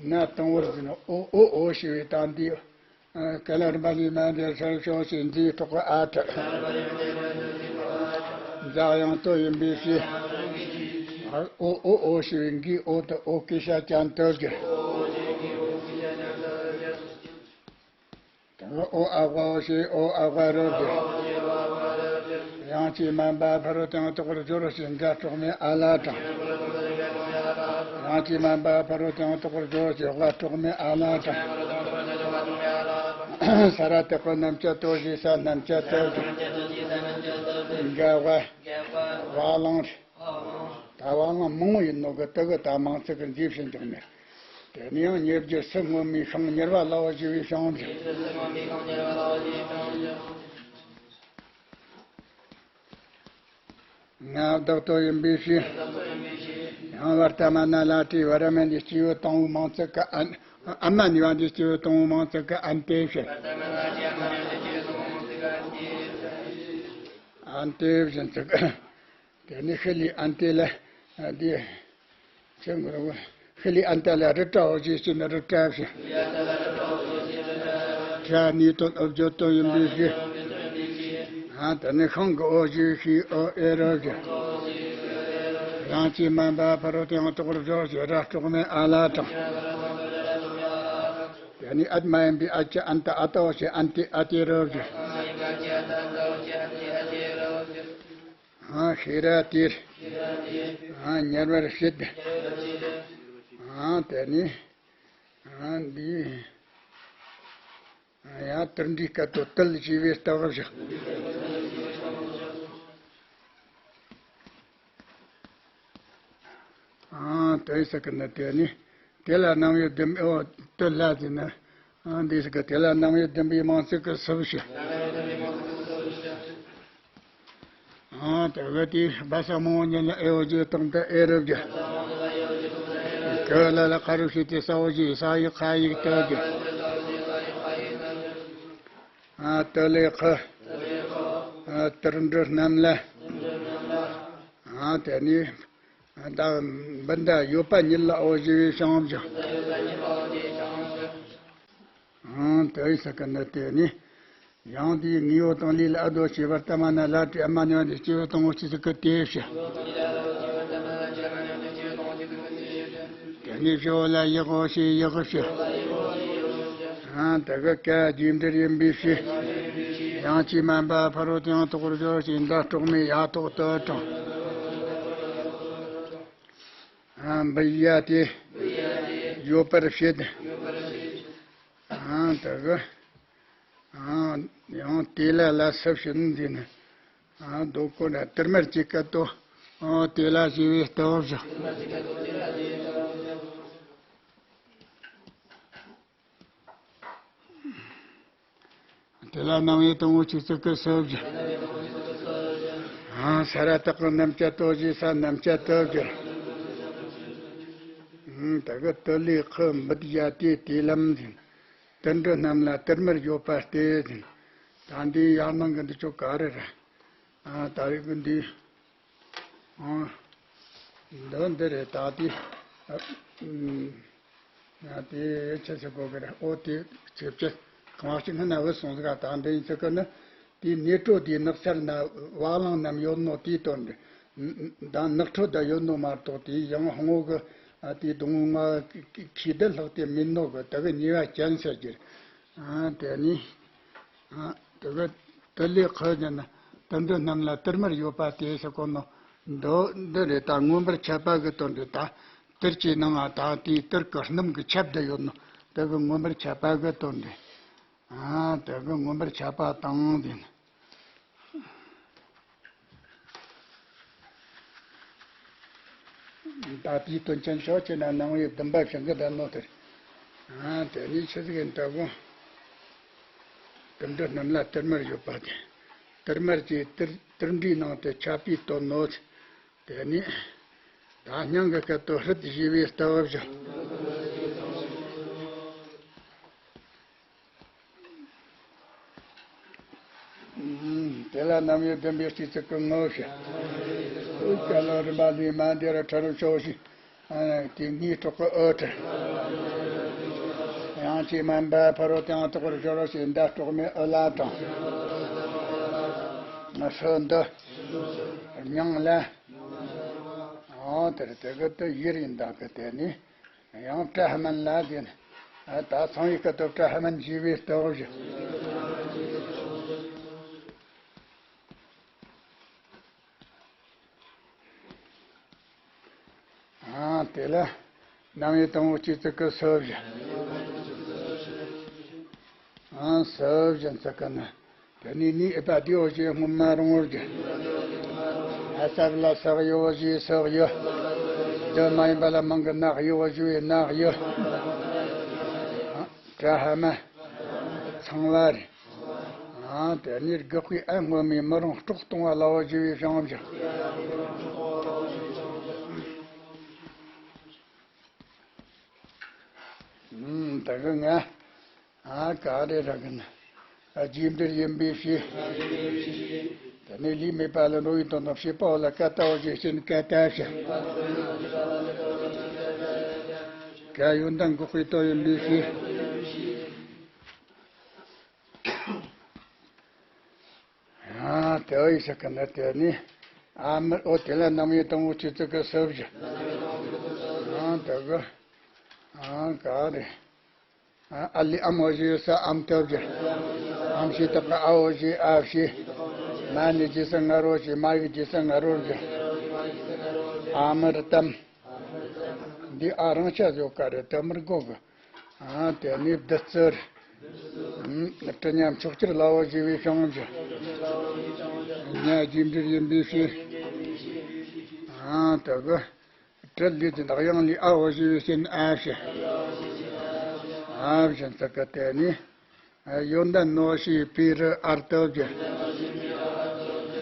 ན་དང་པོར་འཛིན་ཨོ་ཨོ་ཨོ་ཞེས་པའི་དང་འདི། ཀ་ལ་རིམ་པ་ལས་མ་འདིར་ཁྲར་ཕྱོགས་ཀྱི་མཛེས་གྲོགས་ཨ་ཏྲ། འཛག་དབྱངས་སྟོད་ཡིན་པའི་ཕྱིར། ཨོ་ཨོ་ཨོ་ཞེས་པའི་འགའི་ཨོ་དེ་ཨོ་སྐད་ཤ་ཅན་སྟོད་ཀྱི། དང་ཨོ་ཨ་ཝ་ཨོ་ཞེས་ཨོ་ཨ་ཝ་རོ་ཀྱི། དབྱངས་ཀྱིས་སྨན་པ་ཕ་རོལ་ཏུ་ཡང་དག་པར་སྦྱོར་ཞེས་འགའ་གྲོགས་མེད་ཨ་ལ་དང་། དབྱངས་ཀྱིས་སྨན་པ་ཕ་རོལ་ཏུ་ཡང་དག་པར་སྦྱོར་ཞེས་ཝ་གྲོགས་མེད་ཨ་ལ་དང་། ས་ར་བཏགས་པ་རྣམ་བཅད་སྟོད་ཞེས་ས་རྣམ་བཅད་སྟོད་དང་། འགའ་ཝ། ཝ་ལང་། ད་བ་ལང་མང་བོ་ཡིན་ནོ་གི་དེ་གི་ད་མང་ཚིག་གི་མཛེས་བྱེད་འཇོག་ནས། དེ་ནས་ཡང་ཉེ་བརྒྱུད་སུ་སྔོན་མའི་ཤིང་ཉེར་བ་ལ་བ་ཞེས་པའི་ཤིང་འཇོག་ང་བདག་ཏུ་ཡིན་པའི་ཕྱིར། ཡང་བར་ཏ་མ་ན་ལ་ཏྲའི་བར་མ་ནས་སྐྱེས་བུ་དང་པོའི་མང་ཚིག་གི་ཨན། ཨ་མ་ནི་བ་འདི་སྐྱེས་བུ་དང་པོའི་མང་ཚིག་གི་ཨན་ཏེ་བྱེད། ཨན་ཏེ་བྱེད་ཚིག་དེ་ནི་ཤི་ལི་ཨན་ཏེ་ལ། འདི། ཆེན་མོ་རུ། ཤི་ལི་ཨན་ཏ་ལ་རི་ཏྲ་འོ་ཞེས་ཟེར་ན་རི་ཏྲ་ཞེས། ཏྲ་ནི་དོན་ཨོ་བརྗོད་དོན་ཡིན་པའི་ཕྱིར། ཨ་དེ་ནི་ཤིང་གི་ཨོ་ཞེས་ཤི་ཨོ་ཨེ་རོ་ཞེས། རང་གི་སྨན་པ་ཕ་རོལ་ཏུ་ཡང་དག་པར་སྦྱོར་ཞེས་ར་གྲོགས་མེད་ཨ་ལ་དང་། དེ་ནི་ཨད་མ་ཡིན་པའི་ཨ་ཅི་ཨན་ཏ་ཨ་ཏ་འོ་ཞེས་ཨན་ཏེ་ཨ་ཏེ་རོ་ཞེས། ཨ་ཤེས་ར་ཏིར། ཨ་ཉར་བར་བྱེད། ཨ་དེ་ནི། ཨ་འདི། ཡང་དུར་འདྲའི་སྐད་དོད་དུལ་ཞེས་པའི་སྟོབས་བཞག་ཨ་དེ་ཟེར་གི་ནི་དེ་ནི། དེ་ལ་རྣམ་དབྱེ་བདུན་པའི་འོ་དུལ་ལ་ཟེར་ན། ཨ་འདི་ཟེར་གི་དེ་ལ་རྣམ་དབྱེ་བདུན་པའི་མང་ཚིག་གི་སུབ་ཞེས། ཨ་དེ་གི་དེ་སྦ་ས་མང་ཉིད་ལ་ཨེ་འོ་བརྗོད་དང་དུ་ཨེ་རུ་བརྗོད། ཀ་ལ་ལ་ཁ་རུ་ཞེས་ཏེ་ས་འོ་ཞེས་ས་ཡིག་ཁ་ཡིག་དུ་བརྗོད། ཨ་དུ་ལེ་ཁུ། ཨ་དུར་འབྲུ་རྣམས་ལ། ཨ་དེ་ནི། ད་འབུ་མདའ་ཡོད་པ་ཉིད་ལ་འོ་ཞེས་པའི་ཤིང་བཞག་ཨང་དེ་ཡི་ས་ཀ་ན་དེ་ནི། ཡང་དེའི་ངེས་པ་དང་ལས་ལ་ཨ་དོ་ཞེས་པར་ཏ་མ་ན་ལ་ཏྲི་ཨ་མ་ནི་བ་འདི་སྐྱེ་བོ་དང་པོ་ཅི་ཟིག་གི་དེ་ཞེས། དེ་ནི་ཞོ་ལ་ཡག་འོ་ཞེས་ཡག་ཞེས། ཨ་དེ་གི་བཀའ་རྒྱས་འབྲེལ་ཡིན་པའི་ཕྱིར། ཡང་ཅི་མན་པ་ཕ་རོལ་ཏུ་ཡང་དག་པར་སྦྱོར་ཞིང་། མདའ་སྲོག་མའི་ཡ་ཐོག་ཏུ་དྲངས། ཨ་འབུད་ཡ་དེ་ཡོད་པར་བྱེད། ཨ་དེ་གི་ཨ་ཡང་དེ་ལ་ལ་སུ་བྱིན་འདི་ནི། ཨ་རྡོ་ཀོ་ན་ཏིར་མར་གྱི་སྐད་དོ། ཨ་དེ་ལ་ཞེས་པའི་སྟོབས་བཞག། དེ་ལ་རྣམ་དབྱེ་དང་པོ་གཅིག་ཙམ་གྱི་སྟོབས་བཞག། ཨ་ས་ར་བཏགས་ཀྱི་རྣམ་བཅད་དོ་ཞེས་ས་རྣམ་བཅད་དོ་བསྒྱུར། ཨ་དེ་གི་དུ་ལས་ཁུ་འབུད་ཡ་དེ་དེ་ལམ་ཟིན། དུ་འབྲུ་རྣམས་ལ་ཏིར་མར་ཡོད་པ་སྟེ་ཟིན། ད་འདི་ཡར་ནང་གི་འདི་ཆོ་ག་རེ་རེད། ཨ་ད་རེས་ཀྱི་འདི། ཨ་འདི་འདི་རེད། ད་དེ་ཨ་ཨུམ་ང་དེ་ཆ་ཆ་གོ་གི་རེད། ཨོ་དེ་ཆེ་བྱེད་གང་ཞིག་སྔ་ན་བུད་སོང་ཟིག། ད་འདི་ཡིན་ཚུལ་གི་ནི་དེ་ནེ་ཀྲོ་དེའི་ནགས་ཚལ་ན་བ་གླང་རྣམས་ཡོད་ནོ་དེའི་དོན་རེད། ད་ནགས་ཁྲོད་ད་ཡོད་ནོ་མ་གཏོགས་དེའི་ཡང་ཧོང་བོ་གི་ཨ་དེའི་སྡོང་བོ་ལྔ་ཁེ་ཁེ་དེ་ལྷག་སྟེ་མིན་ནོ་གི། དེ་གི་ཉེས་པ་ཅན་ཟེར་གྱི་རེད། ཨ་དེ་ནི། ཨ་དེ་གི་དུ་ལས་ཁུ་ཟེར་ན་དུ་འབྲུ་རྣམས་ལ་ཏིར་མར་ཡོད་པ་སྟེ་ཟེར་གོ་ནོ། འདི་འདི་རེད། ད་མངོན་པར་ཁྱབ་པ་གི་དོན་རེད། ད་ཏིར་གྱི་ནང་ང་ད་དེའི་ཏིར་གི་སྣུམ་གི་ཁྱབ་བསྡད་ཡོད་ནོ། དེ་གི་མངོན་པར་ཁྱབ་པ་གི་དོན་རེད། ཨ་དེ་གི་མངོན་པར་ཁྱབ་པ་དང་ཟེར་ན། ད་དེའི་དོན་ཅན་ཕྱོགས་ཀྱི་ན་སྣང་བའི་བདུན་པ་བྱིང་གི་ད་ནོ་དེར། ཨ་དེ་ནི་ཆི་ཟིག་ཡིན་ལྟ་བུ། དུ་འབྲུ་རྣམས་ལ་ཏིར་མར་ཡོད་པ་དེ། ཏིར་མར་གྱི་ཏིར་ཏིར་འབྲུའི་ནང་དུ་ཁྱབ་པའི་དོན་ནོ། དེ་ནི་ད་སྙིང་གི་སྐད་དོ་ཧྲིལ་ཞེས་པའི་ལྟ་བ་བཞག། དེ་ལ་རྣམ་དབྱེ་བདུན་པའི་སྤྱི་ཚིག་གི་ངོ་བོ་བཤད། སྐྱ་ལོ་རིམ་པ་ལས་མ་འདིར་ཁྲ་རུ་ཕྱོགས་ཤིག། དེ་སྔའི་སྲོག་གི་འོད་ཁྲིད། ཡང་ཅི་མན་པ་ཕ་རོལ་ཏུ་ཡང་དག་པར་སྦྱོར་ཞིང་། མདའ་སྲོག་མའི་འོད་ལ་དྲངས། སུ་འདི་མྱང་ལ། ཨོ་དེར་དེ་གི་དུ་ཡིར་ཡིན་དག་གི་དེ་ནི། ཡང་ཏྲ་ཧ་མན་ལ་དེ་ནི། ད་ཚངས་པའི་སྐད་དུ་ཏྲ་ཧ་མན་ཞེས་པའི་སྟོབས་བཞག། ཨ་དེ་ལ་རྣམ་དབྱེ་དང་པོ་གཅིག་ཙམ་གྱི་སྟོབས་བཞག། ཨ་སྟོབས་བཞག་ཚུལ་གི་ནི། དེ་ནས་ནི་ཨི་པ་དེའོ་ཞེས་སྔོན་མ་རུང་བར་གྱུར། ཨ་སར་ལ་སག་ཡོ་ཞེས་སག་ཡོ། དེ་མ་ཡིན་པ་ལ་མང་གི་ནག་ཡོ་ཞེས་ནག་ཡོ། ཨ་ཏྲ་ཧ་མ། ཚངས་པ་རེད། ཨ་དེ་ནས་དགག་པའི་ཨ་སྔོན་མའི་མི་རུང་སྲོག་གཏོང་བ་ལ་འོ་ཞེས་པའི་བྱང་བཞག། ཨུམ་ད་གི་ང་། ཨ་ག་རེ་ར་གི་ན། ཨ་རྗེས་འབྲེལ་ཡིན་པའི་ཕྱིར། དེ་ནས་ལུས་མེད་པ་ལ་འགྲོ་བའི་དོན་དང་བྱེད་པ་པོ་ལ་ཀ་ཏའོ་ཞེས་བྱས་ནས་ཀ་ཏ་བྱ། ཀ་ཡོན་ཏན་འགོག་པའི་དོན་ཡིན་པའི་ཕྱིར། ཨ་དེ་བས་ཟེར་གི་ན་དེ་ནི། ཨ་མར་ཨོ་དེ་ལ་རྣམ་དབྱེ་དང་པོ་གཅིག་ཙམ་གྱི་སྟོབས་བཞག། ཨ་དེ་གི། ཨ་ག་རེ། ཨ་ལས་ཨ་མོ་ཞེས་ས་ཨམ་སྟོབས་བཞག། ཨམ་ཞེས་བཏགས་པ་ཨའོ་ཞེས་ཨ་བྱས། མ་ནི་རྗེས་སུ་ང་རོ་ཞེས་མ་ཡིག་རྗེས་སུ་ང་རོ་བཞག། ཨ་མར་གཏམ། འདི་ཨ་རང་ཆ་བཟོ་ག་རེ་གཏམ་མར་གོ་གི། ཨ་དེ་ནི་བདུད་རྩི། ཨ་གྲི་མཉམ་ཕྱོགས་ཀྱུར་ལའོ་ཞེས་པའི་བྱང་བཞག། ཉ་རྗེས་འབྲེལ་ཡིན་པའི་ཕྱིར། ཨ་དེ་གི། གྲི་ལུས་ཀྱི་བདག་ཡང་ལུས་ཨའོ་ཞེས་པའི་ཕྱིར་ཨ་བྱ། ཨ་བྱ་ཚུལ་གི་དེ་ནི། ཡོན་ཏན་ནོ་ཞེས་པའི་རི་ཨར་སྟོབས་བཞག།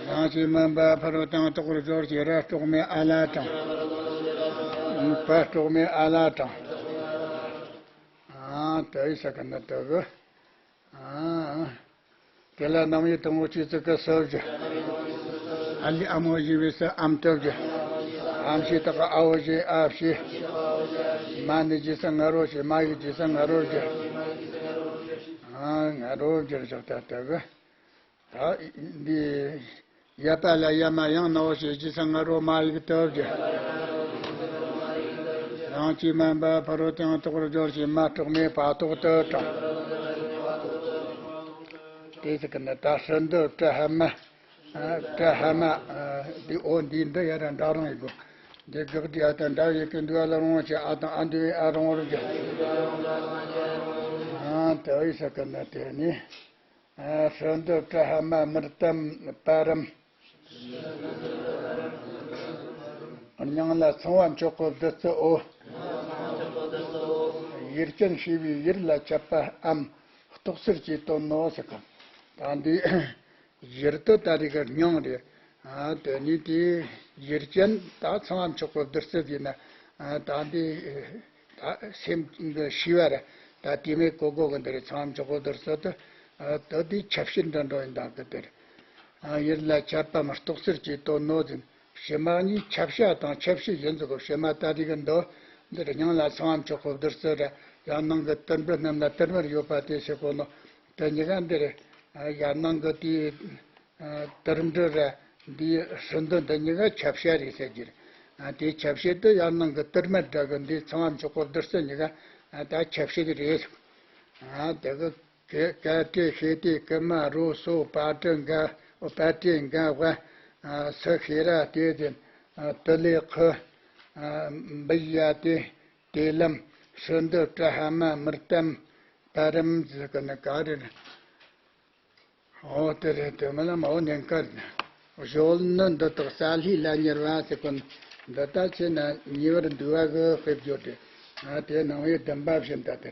ཡང་ཅི་མན་པ་ཕ་རོལ་ཏུ་ཡང་དག་པར་སྦྱོར་ཞིང་། ར་སྲོག་མའི་ཨ་ལ་དྲངས། པ་སྲོག་མའི་ཨ་ལ་དྲངས། ཨ་དེ་བས་ཟེར་གི་ན་དེ་གི། ཨ། དེ་ལ་རྣམ་དབྱེ་དང་པོ་གཅིག་ཙམ་གྱི་སྟོབས་བཞག། ཨ་ལས་ཨ་མོ་ཞེས་པའི་སར་ཨམ་སྟོབས་བཞག། ཨམ་ཞེས་བཏགས་པ་ཨའོ་ཞེས་ཨ་བྱས། མ་ནི་རྗེས་སུ་ང་རོ་ཞེས་མ་ཡིག་རྗེས་སུ་ང་རོ་བསྒྱུར། ཨ་ང་རོ་བསྒྱུར་བཞག། ད་ལྟ་གི། ད་འདི། ཡ་པ་ལ་ཡ་མ་ཡང་ནའོ་ཞེས་རྗེས་སུ་ང་རོ་མ་ཡིག་སྟོབས་བཞག། ཡང་ཅི་མན་པ་ཕ་རོལ་ཏུ་ཡང་དག་པར་སྦྱོར་ཞིང་། མ་སྲོག་མའི་ཕ་ཐོག་ཏུ་དྲངས། དེ་ཟེར་གི་ན་ད་ཧྲི་འདི་ཏྲ་ཧ་མ། ཨ་ཏྲ་ཧ་མ། ཨ་འདི་འོ་འདི་འདི་ཡ་ར་འདྲ་རང་ཡི་གོ། འདི་དགག་སྒྲའི་ཨ་དང་འདྲ་བའི་གི་འདུག་ཨ་ལ་རུང་བ་ཆེ་ཨ་དང་ཨ་འདུ་བའི་ཨ་རུང་བར་གྱི། ཨ་དེ་ཨི་ཟེར་གི་ན་དེ་ནི། ཨ་ཧྲི་འདི་ཏྲ་ཧ་མ་མུར་ཏམ་པ་རམ། རྙིང་ལ་ཚངས་པ་མཆོག་གི་བདུད་རྩི་འོ། ཡུལ་ཅན་ཞེས་པའི་ཡུལ་ལ་ཁྱབ་པའམ་རྟོགས་ཚུལ་གྱི་དོན་ནོ་ཟེར་གི། ད་འདི་ཡུལ་དུ་ད་རེས་ཀྱི་རྙིང་རེད། ཨ་དེ་ནི་དེ་ཡུལ་ཅན་ད་ཚངས་པ་མཆོག་གི་བདུད་རྩི་ཟེར་ན། ཨ་ད་འདི་ད་སེམས་འདི་ཤེས་པ་རེད། ད་དེ་མེད་གོ་གོ་གི་འདི་རེད། ཚངས་པ་མཆོག་གི་བདུད་རྩི་དུ། ཨ་ད་དེ་ཁྱབ་བྱེད་འདྲ་འགྲོ་ཡིན་ད་གི་དེ་རེད། ཨ་ཡུལ་ལ་ཁྱབ་པའམ་རྟོགས་ཚུལ་གྱི་དོན་ནོ་ཟེར། ཕྱི་མ་གཉིས་ཁྱབ་བྱ་དང་ཁྱབ་བྱེད་ཡིན་ཟེར་གོ། ཕྱི་མ་ད་རེས་ཀྱི་འདི་འདིར་རྙིང་ལ་ཚངས་པ་མཆོག་གི་བདུད་རྩི་ར། ཡང་ནང་གི་དུར་འབུ་རྣམས་ལ་དུར་མར་ཡོད་པ་དེ་ཟེར་གོ་ནོ། དེ་གཉིས་ཀ་འདིར། ཡང་ནང་གི་དེའི་དུར་འབུ་ར། འདིའི་ཧྲི་འདི་འདི་གཉིས་ཀ་ཁྱབ་བྱ་རེད་ཟེར་གྱི་རེད། དེའི་ཁྱབ་བྱེད་དུ་ཡང་ནང་གི་དུར་མར་འདྲ་གི་འདི་ཚངས་པ་མཆོག་གི་བདུད་རྩི་གཉིས་ཀ་ད་ཁྱབ་བྱེད་རེད། དེ་གི། ཀ་ཀ་ཏྲེ་ཤེ་ཏེ་ཀུ་མ་རོ་སོ་པ་ཏྲི་ག་པ་ཏྲེ་ག་བ། སུ་ཤེ་ར་ཏེ་ཏེ། ཏུ་ལེ་ཁུ། བི་ཡ་ཏེ། ཏེ་ལམ། ཧྲི་འདི་ཏྲ་ཧ་མ་མུར་ཏམ། པ་རམ་ཟེར་གི་ནི་ག་རེ་རེད། འོ་དེ་རེད། དེ་མིན་ལ་མའོ་ནན་ཀར་ནི། གཞོལ་ནུ་འདི་དག་རྩ་ལྷུས་ལ་ཉེར་བ་ཟེར་གོ་ནི། འདི་ལྟ་ཆེ་ན་ཉེ་བར་འདུ་བ་གི་དཔེ་བརྗོད་དེ། ང་དེ་ནང་བའི་བདུན་པ་བཞིན་ད་དེ།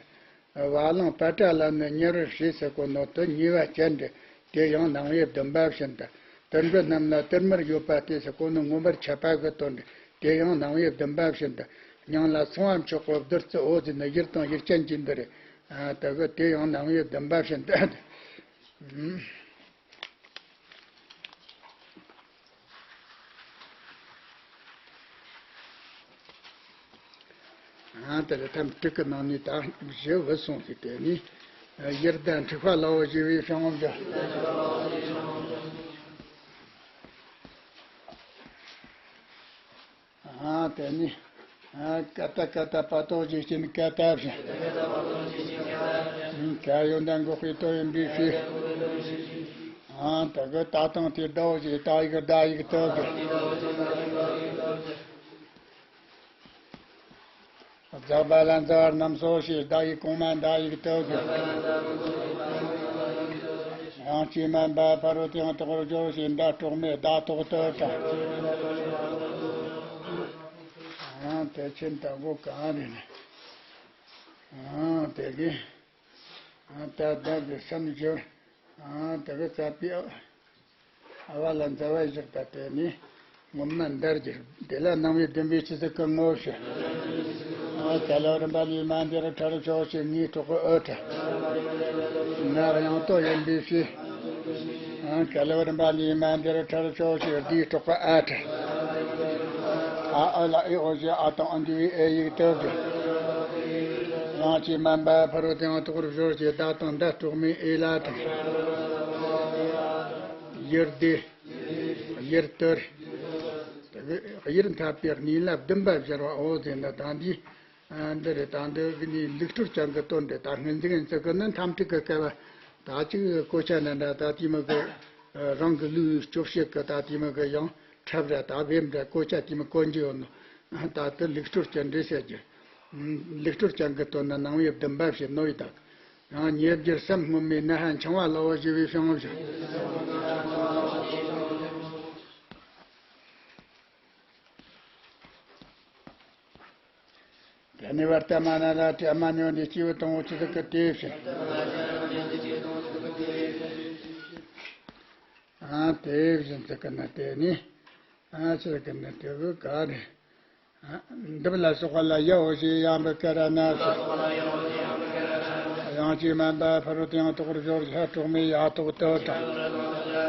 བ་ལང་པ་ཏྲ་ལ་ནི་ཉེ་བར་བྱེད་ཟེར་གོ་ནོ་དེ་ཉེ་བ་ཅན་ཏེ། དེ་ཡང་ནང་བའི་བདུན་པ་བཞིན་ད། དུར་འབུ་རྣམས་ལ་དུར་མར་ཡོད་པ་དེ་ཟེར་གོ་ནི་མངོན་པར་ཁྱབ་པ་གི་དོན་ཏེ། དེ་ཡང་ནང་བའི་བདུན་པ་བཞིན་ད། རྙིང་ལ་ཚངས་པ་མཆོག་གི་བདུད་རྩི་འོ་ཟེར་ནི་ཡུལ་དང་ཡུལ་ཅན་གྱི་འདི་རེད། ད་གི་དེ་ཡང་ནང་བའི་བདུན་པ་བཞིན་ད། ཨ་དེ་ལ་ཐམས་ཅད་ཀྱི་ནང་ནས་ད་བཞི་བུད་སོང་ཟིག་དེ་ནི་ཡུལ་ལྡན་འཁྲུག་པ་ལ་འོ་ཞེས་པའི་ཕྱིར་འོང་གི། ཨ་དེ་ནི། ཨ་ཀ་ཏ་ཀ་ཏ་པ་ཏོ་ཞེས་བྱས་ནི་ཀ་ཏ་བཞིན། ཀ་ཡོད་ན་འགོག་པའི་དོན་ཡིན་པའི་ཕྱིར། ཨ་དེ་གི་ད་དང་དེ་ཟླ་བོ་ཞེས་ད་ཡིག་ཟླ་ཡིག་ཏོ་གི། རྫ་པ་ལ་རྫ་བ་རྣམས་སོ་ཞེས་ཟླ་ཡིག་གོང་མ་ཟླ་ཡིག་ཏོ་གི། ཡང་ཅི་མན་པ་ཕ་རོལ་ཏུ་ཡང་དག་པར་སྦྱོར་ཞེས་ཟླ་གྲོགས་མེད་ཟླ་ཐོག་ཏུ་གྲགས། ཨང་དེ་ཕྱིན་དང་པོ་གང་རེད་ནས། ཨང་དེ་གི། ཨང་ད་བདག་གི་སེམས་སྦྱོར། ཨང་དེ་གི་རྩ་བའི་ཨ་བ་ལ་མཛའ་བ་བཞག་པ་དེ་ནི་ངོ་མ་འདར་གྱི། དེ་ལ་སྣང་བའི་བདུན་པའི་ཆུ་ཚིག་གི་ངོ་བོ་ཞེས། ཨང་ད་ལ་རིམ་པ་ལས་མ་འདིར་ཕྲ་རུ་ཕྱོགས་ཀྱི་ངའི་གྲོགས་པོ་ཨོ་ཕྲ། ན་དབྱངས་སྟོད་ཡིན་པའི་ཕྱིར། ཨང་ཀ་ལ་བ་རིམ་པ་ལས་མ་འདིར་ཕྲ་རུ་ཕྱོགས་ཀྱི་ལྡིའི་གྲོགས་པོ་ཨ་ཕྲ། ཨ་ཨ་ལ་ཨེ་ཨོ་ཞེས་ཨ་དང་ཨ་འདུས་པའི་ཨེ་ཡིག་ཏོ་གི། ཡང་ཅི་མན་པ་ཕ་རོལ་ཏུ་ཡང་དག་པར་སྦྱོར་ཞེས་ད་དང་ད་གྲོགས་མེད་ཨེ་ལ་དང་། ཡུལ་སྡེ། ཡུལ་དུར། ཡུལ་འཐབ་པའི་གནས་ལ་བདུན་པ་སྦྱར་བ་འོ་ཟེར་ན་ད་འདི། ཨ་འདི་རེད། ད་འདི་གི་ནི་ལུགས་སྲོལ་ཅན་གྱི་དོན་རེད། ད་སྔོན་འཛིན་ཚིག་གི་ནི་འཐབ་འཁྲུག་གི་སྐལ་བ། ད་ཅིག་གོ་ཆ་ན་འདྲ་ད་དེ་མི་གི། རང་གི་ལུས་སྐྱོབ་བྱེད་གི་ད་དེ་མི་གི་ཡང་འཁྲབ་ར་ད་བེམ་ར་གོ་ཆ་དེ་མི་གོན་གྱི་ཡོད་ནོ། ད་དེ་ལུགས་སྲོལ་ཅན་རེད་ཟེར་རྒྱུ། ལུགས་སྲོལ་ཅན་གྱི་དོན་ན་སྣང་བའི་བདུན་པ་བྱེད་ནོ་ཡི་དག། ཡང་ཉེ་བརྒྱུད་སེམས་སྔོན་མའི་ན་ཧ་འཆིང་བ་ལ་འོ་ཞེས་པའི་ཕྱིར་འོང་ཞིང་། དེ་ནས་བར་ཏ་མ་ན་ལ་ཏྲ་མ་ཉོ་འདི་སྐྱེས་བུ་དང་པོ་ཆུ་ཚིག་གི་དེ་བཞིན། ཨ་དེ་བཞིན་ཚིག་གི་ན་དེ་ནི། ཨ་ཆུ་ཚིག་གི་ན་དེ་བུ་ག་རེ། ཨ་འདི་ལ་སོགས་པ་ལ་ཡ་འོ་ཞེས་ཡང་བུ་ཀ་ར་ན་ཞེས། ཡང་ཅི་མན་པ་ཕ་རོལ་ཏུ་ཡང་དག་པར་སྦྱོར་ཞེས་གྲོགས་མེད་ཡ་ཐོག་ཏུ་གྲགས།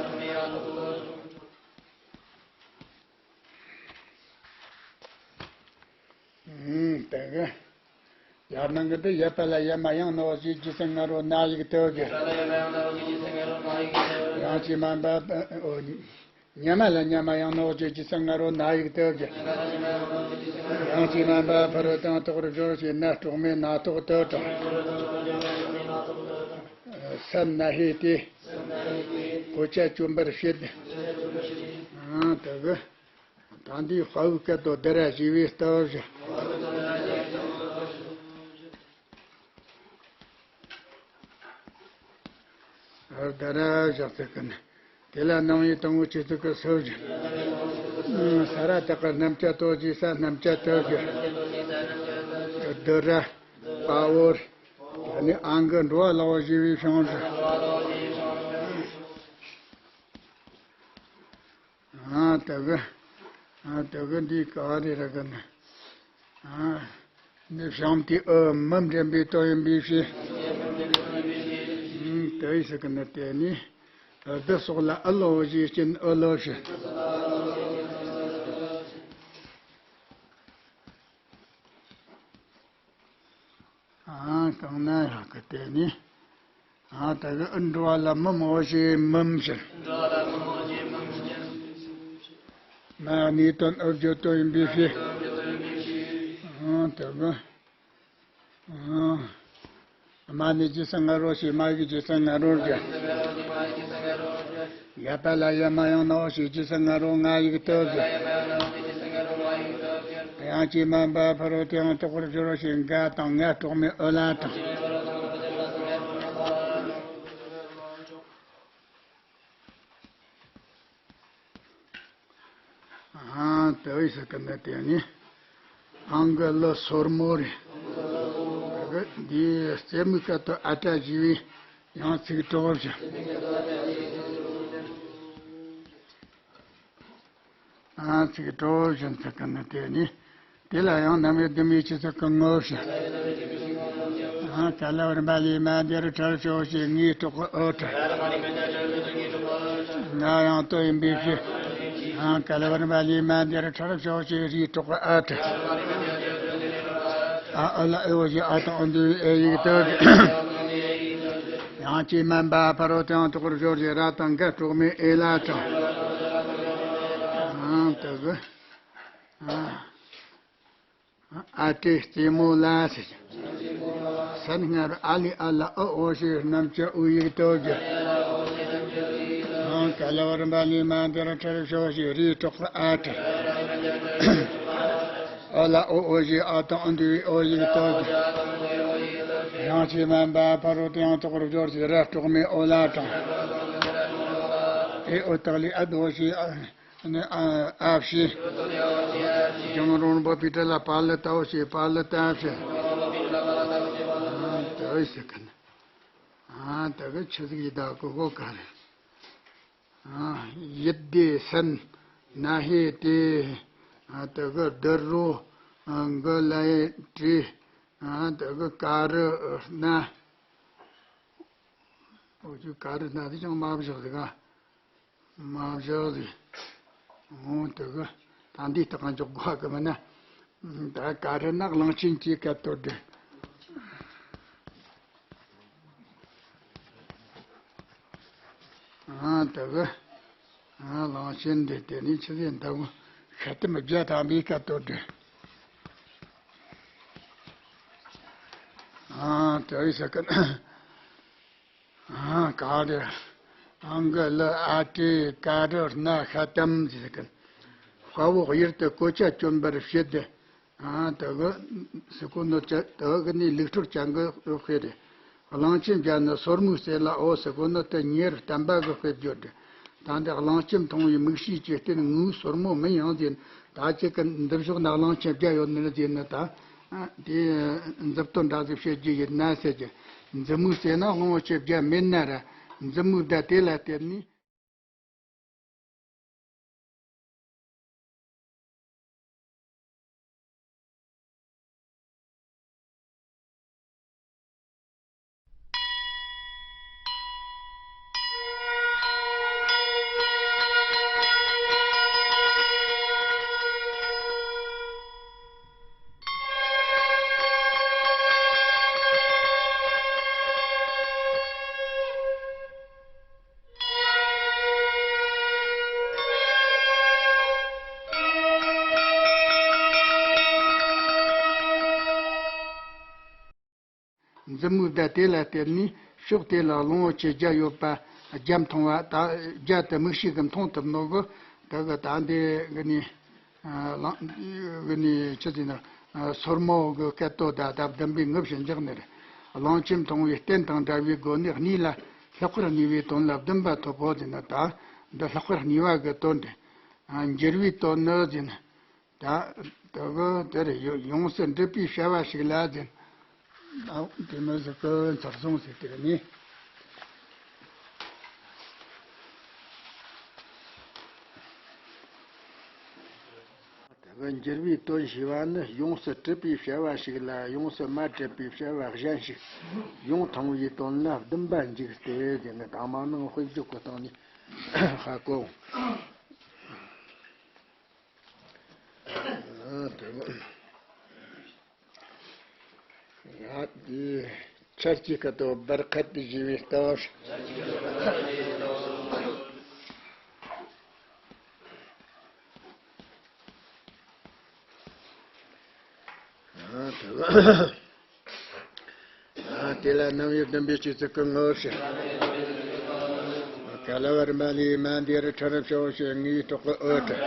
ཨུམ། དེ་གི། ཡར་ནང་གི་འདི་ཡ་པ་ལ་ཡ་མ་ཡང་ནོ་ཞེས་ཇི་སྲིད་ང་རོ་ན་ཡིག་ཏོ་གི། ཡང་ཅི་མན་པ། ཨོ། ཉ་མ་ལ་ཉ་མ་ཡང་ནོ་ཞེས་ཇི་སྲིད་ང་རོ་ན་ཡིག་ཏོ་གི། ཡང་ཅི་མན་པ་ཕ་རོལ་ཏུ་ཡང་དག་པར་སྦྱོར་ཞེས་ན་གྲོགས་མེད་ན་ཐོག་ཏུ་གྲགས། ས་ན་ཧེ་ཏེ། གོ་ཆ་གྱོན་པར་བྱེད། ཨ་དེ་གི་ད་འདིའི་དཔའ་བོའི་སྐད་དོད་བསྡུ་ར་ཞེས་པའི་སྟབས་བཞག། བསྡུ་ར་བཞག་ཚིག་གི་ནི། དེ་ལ་རྣམ་དབྱེ་དང་པོ་ཆོས་ཚིག་གི་སུ་བཞག། ས་ར་བཏགས་པའི་རྣམ་བཅད་དོ་ཞེས་ས་རྣམ་བཅད་དོ་ཞེས། བསྡུ་ར། དཔའ་བོར། ད་ནི་ཨང་གི་འགྲོ་བ་ལ་འོ་ཞེས་པའི་བྱང་ཞིང་། ཨ་དེ་གི། ཨ་དེ་གི་འདི་ག་རེ་ར་གི་ནི། ཨ་ནི་བྱང་དེ་ཨུ་མི་འདྲེན་པའི་དོན་ཡིན་པའི་ཕྱིར། ཨུམ་དེ་ཡི་ཟེར་གི་ནི་དེ་ནི། བསྡུ་སོགས་ལ་ཨུ་ལོ་ཞེས་སྐྱོན་ཨུ་ལོ་ཞེས། ཨ་གང་ན་ཡང་གི་དེ་ནི། ཨ་ད་གི་ཨུ་འགྲོ་བ་ལ་མུ་མོ་ཞེས་མུམ་ཞེས། མ་ནི་དོན་ཨུ་བརྗོད་དོན་ཡིན་པའི་ཕྱིར། ཨ་ད་གི། ཨ་མ་ནི་ཇི་སང་ང་རོ་ཞེས་མ་ཡིག་ཇི་སང་ང་རོ་བརྗོད། ཡ་པ་ལ་ཡ་མ་ཡང་ནའོ་ཞེས་ཇི་སང་ང་རོ་ང་ཡིག་ཏུ་བརྗོད། དབྱངས་ཀྱིས་མ་འབབ་ཕ་རོལ་ཏུ་ཡང་དག་པར་སྦྱོར་ཞེས་འགའ་དང་ང་གྲོགས་མེད་ཨུ་ལ་དང་། ཨ་དེ་བས་ཟེར་གི་ནི་དེ་ནི། ཨང་གི་ལི་སོར་མོ་རེད། འདིའི་རྩེ་མོའི་སྐད་དོད་ཨ་ཏྲ་ཞེས་པའི་ཡང་ཚིག་གྲོགས་བཞག། ཨ་ཚིག་གྲོགས་བཞག་ཟེར་གི་ནི་དེ་ནི། དེ་ལ་ཡང་རྣམ་དབྱེ་བསྡུ་མེད་ཆོས་ཚིག་གི་ངོ་བོ་བྱ། ཨ་ག་ལ་བར་འབའ་ལས་མ་འདིར་ཁྲར་ཕྱོགས་ཞེས་ངའི་གྲོགས་ཀྱི་ཨུ་ཁྲ། ང་ཡང་དོ་ཡིན་པའི་ཕྱིར། ཨ་ག་ལ་བར་འབའ་ལས་མ་འདིར་ཁྲར་ཕྱོགས་ཞེས་རིའི་གྲོགས་ཀྱི་ཨ་ཁྲ། ཨ་ཨུ་ལ་ཨེ་འོ་ཞེས་ཨ་དང་ཨུ་འདུས་ཨེ་ཡིག་ཏུ། དབྱངས་ཀྱིས་མ་འབབ་ཕ་རོལ་ཏུ་ཡང་དག་པར་སྦྱོར་ཞེས་ར་དང་འགའ་གྲོགས་མེད་ཨེ་ལ་དང་། ཨ་དེ་གི། ཨ། ཨ་ཏྲའི་རྩེ་མོ་ལ་ཟེར། སན་སྔར་ཨ་ལི་ཨ་ལ་ཨུ་འོ་ཞེས་རྣམ་བཅད་ཨུ་ཡིག་ཏུ་བརྗོད། ཨང་ག་ལ་བར་འབའ་ལས་མ་འདིར་ཁྲར་ཕྱོགས་ཞེས་རིའི་གྲོགས་ཀྱི་ཨ་ཁྲ། ཨུ་ལ་ཨོ་འོ་ཞེས་ཨ་དང་ཨུ་འདུས་ཨོ་ཡིག་ཏུ་བརྗོད། དབྱངས་ཀྱིས་མ་འབབ་ཕ་རོལ་ཏུ་ཡང་དག་པར་སྦྱོར་ཞེས་ར་གྲོགས་མེད་ཨོ་ལ་དང་། ཨེ་ཨོ་བཏགས་ལས་ཨ་དོ་ཞེས་ཨ། ནི་ཨ་ཨ་ཕྱི། རྒྱང་རོང་པོ་པི་ཏྲ་ལ་པ་ལི་ཏའོ་ཞེས་པ་ལི་ཏ་ཕྱི། ཨ་ཏའོ་ཟེར་གི་ནི། ཨ་ཏ་གི་ཆི་ཟིག་ཡི་ད་གི་གོ་ག་རེ། ཨ་ཡིད་བདེ་སན། ན་ཧེ་ཏེ། ཨ་ཏ་གི་དི་རོ། ཨ་གི་ལ་ཡེ་ཏྲི། ཨ་ཏ་གི་ཀ་རི་ན། འོ་ཅུ་ཀ་རི་ན་དེ་ཅང་མ་བཞག་ཟིག་ག་མ་བཞག་ཟིག་འོ་དེ་གི་ད་འདི་ལྟ་གང་འཇོག་དགོས་གི་མིན་ན། ད་ག་རེ་ན་གླང་ཆེན་གྱི་སྐད་དོད་དེ། ཨ་དེ་གི་ཨ་གླང་ཆེན་འདི་དེ་ནི་ཆི་ཟེར་འདི་གོ་ཤ་དེ་མི་བརྒྱ་ཐམ་པའི་སྐད་དོད་དེ། ཨ་དེ་ཡི་ས་ཀི། ཨ་ག་རེ། ཨང་གི་ལི་ཨ་ཏྲེ་ཀ་རི་སྣ་ཤ་ཏམ་ཟེར་གི། དཔའ་བོ་གཡུལ་དུ་གོ་ཆ་གྱོན་པར་བྱེད་དེ། ཨ་དེ་གི་སི་ཀོ་ནོ་ཅ་དེ་གི་ནི་ལུགས་སྲོལ་ཅན་གི་དཔེ་རེད། གླང་ཆེན་བརྒྱ་ནི་སོར་མོའི་རྩེ་ལ་འོ་སི་ཀོ་ནོ་དེ་ཉེར་བསྟན་པ་གི་དཔེ་བརྗོད་དེ། ད་འདི་གླང་ཆེན་མཐོང་བའི་མིག་ཤེས་ཀྱི་རྟེན་ངོ་བོ་སོར་མོ་མིན་ཡང་ཟེར། ད་ཅིག་གི་འདི་ཕྱོགས་ན་གླང་ཆེན་བརྒྱ་ཡོད་ནི་ཟེར་ནི་ད། ཨ་དེ་མཛུབ་སྟོན་འདྲ་ཟིག་བྱེད་རྒྱུ་ཡིན་ན་ཟེར་གྱི། མཛུབ་མོའི་རྩེ་ན་གླང་པོ་ཆེ་བརྒྱ་མེད་ན་ར། མཛུབ་མོའི་བརྡ་དེ་ལ་བརྟེན་ནས། མཛུབ་མོའི་བརྡ་དེ་ལ་བརྟེན་ནས་ཕྱོགས་དེ་ལ་གླང་པོ་ཆེ་བརྒྱ་ཡོད་པ་ རྒྱ་མཐོང་བ་ད་རྒྱ་དེ་མིག་ཤེས་ཀྱིས་མཐོང་ཐུབ་ནོ་གི་ད་གི་ད་འདི་གི་ནི་ཨ་གླང་གི་ནི་ཆི་ཟེར་ན་ཨ་སོར་མོ་གི་སྐད་དོད་ད་ད་བདུན་པའི་ངུ་བཞིན་འཇགས་ནི་རེད། གླང་ཆེན་མཐོང་བའི་རྟེན་དང་འདྲ་བའི་སྒོ་ནས་གཉིས་ལ་ལྷག་པར་གཉིས་པའི་དོན་ལ་བདུན་པ་ཐོབ་བོ་ཟེར་ན་ད་འདི་ལྷག་པར་གཉིས་པ་གི་དོན་དེ་ཨ་འགྱུར་བའི་དོན་ནི་ཟེར་ན། ད་ལྟ་བུ་དེར་ཡོ་ཡོངས་སུ་འགྲུབ་པའི་བྱ་བ་ཞིག་ལ་ཟེར། ཨ་དེ་མོ་ཟིག་གི་ཚར་སོང་ཟེར་དེ་ནི། ལྟ་བུ་འགྱུར་བའི་དོན་ཞེས་པ་ནི་ཡོངས་སུ་གྲུབ་པའི་བྱ་བ་ཞིག་ལ་ཡོངས་སུ་མ་གྲུབ་པའི་བྱ་བ་གཞན་ཞིག་ཡོང་ཐང་བའི་དོན་ལ་བདུན་པ་འཇུག་སྟེ་ཟེར་ནས་དང་མ་ནང་དཔེ་བརྗོད་ཀྱི་སྟེང་ནས་ཧ་གོ། ཡ་དེ་ཆར་གྱི་ཁ་དོག་འབར་ཁ་དེ་ཞེས་པའི་ལྟ་བ། ཡ་དེ་དེ་ལ་རྣམ་དབྱེ་བདུན་པའི་སྤྱི་ཚིག་གི་ངོ་བོ་ཞེས། ག་ལ་བ་རིམ་པ་ལས་མ་འདི་རུ་ཁྲ་རབ་ཤོག་ཞེས་ངའི་གྲོགས་ཀྱི་འོད་ཀྲི།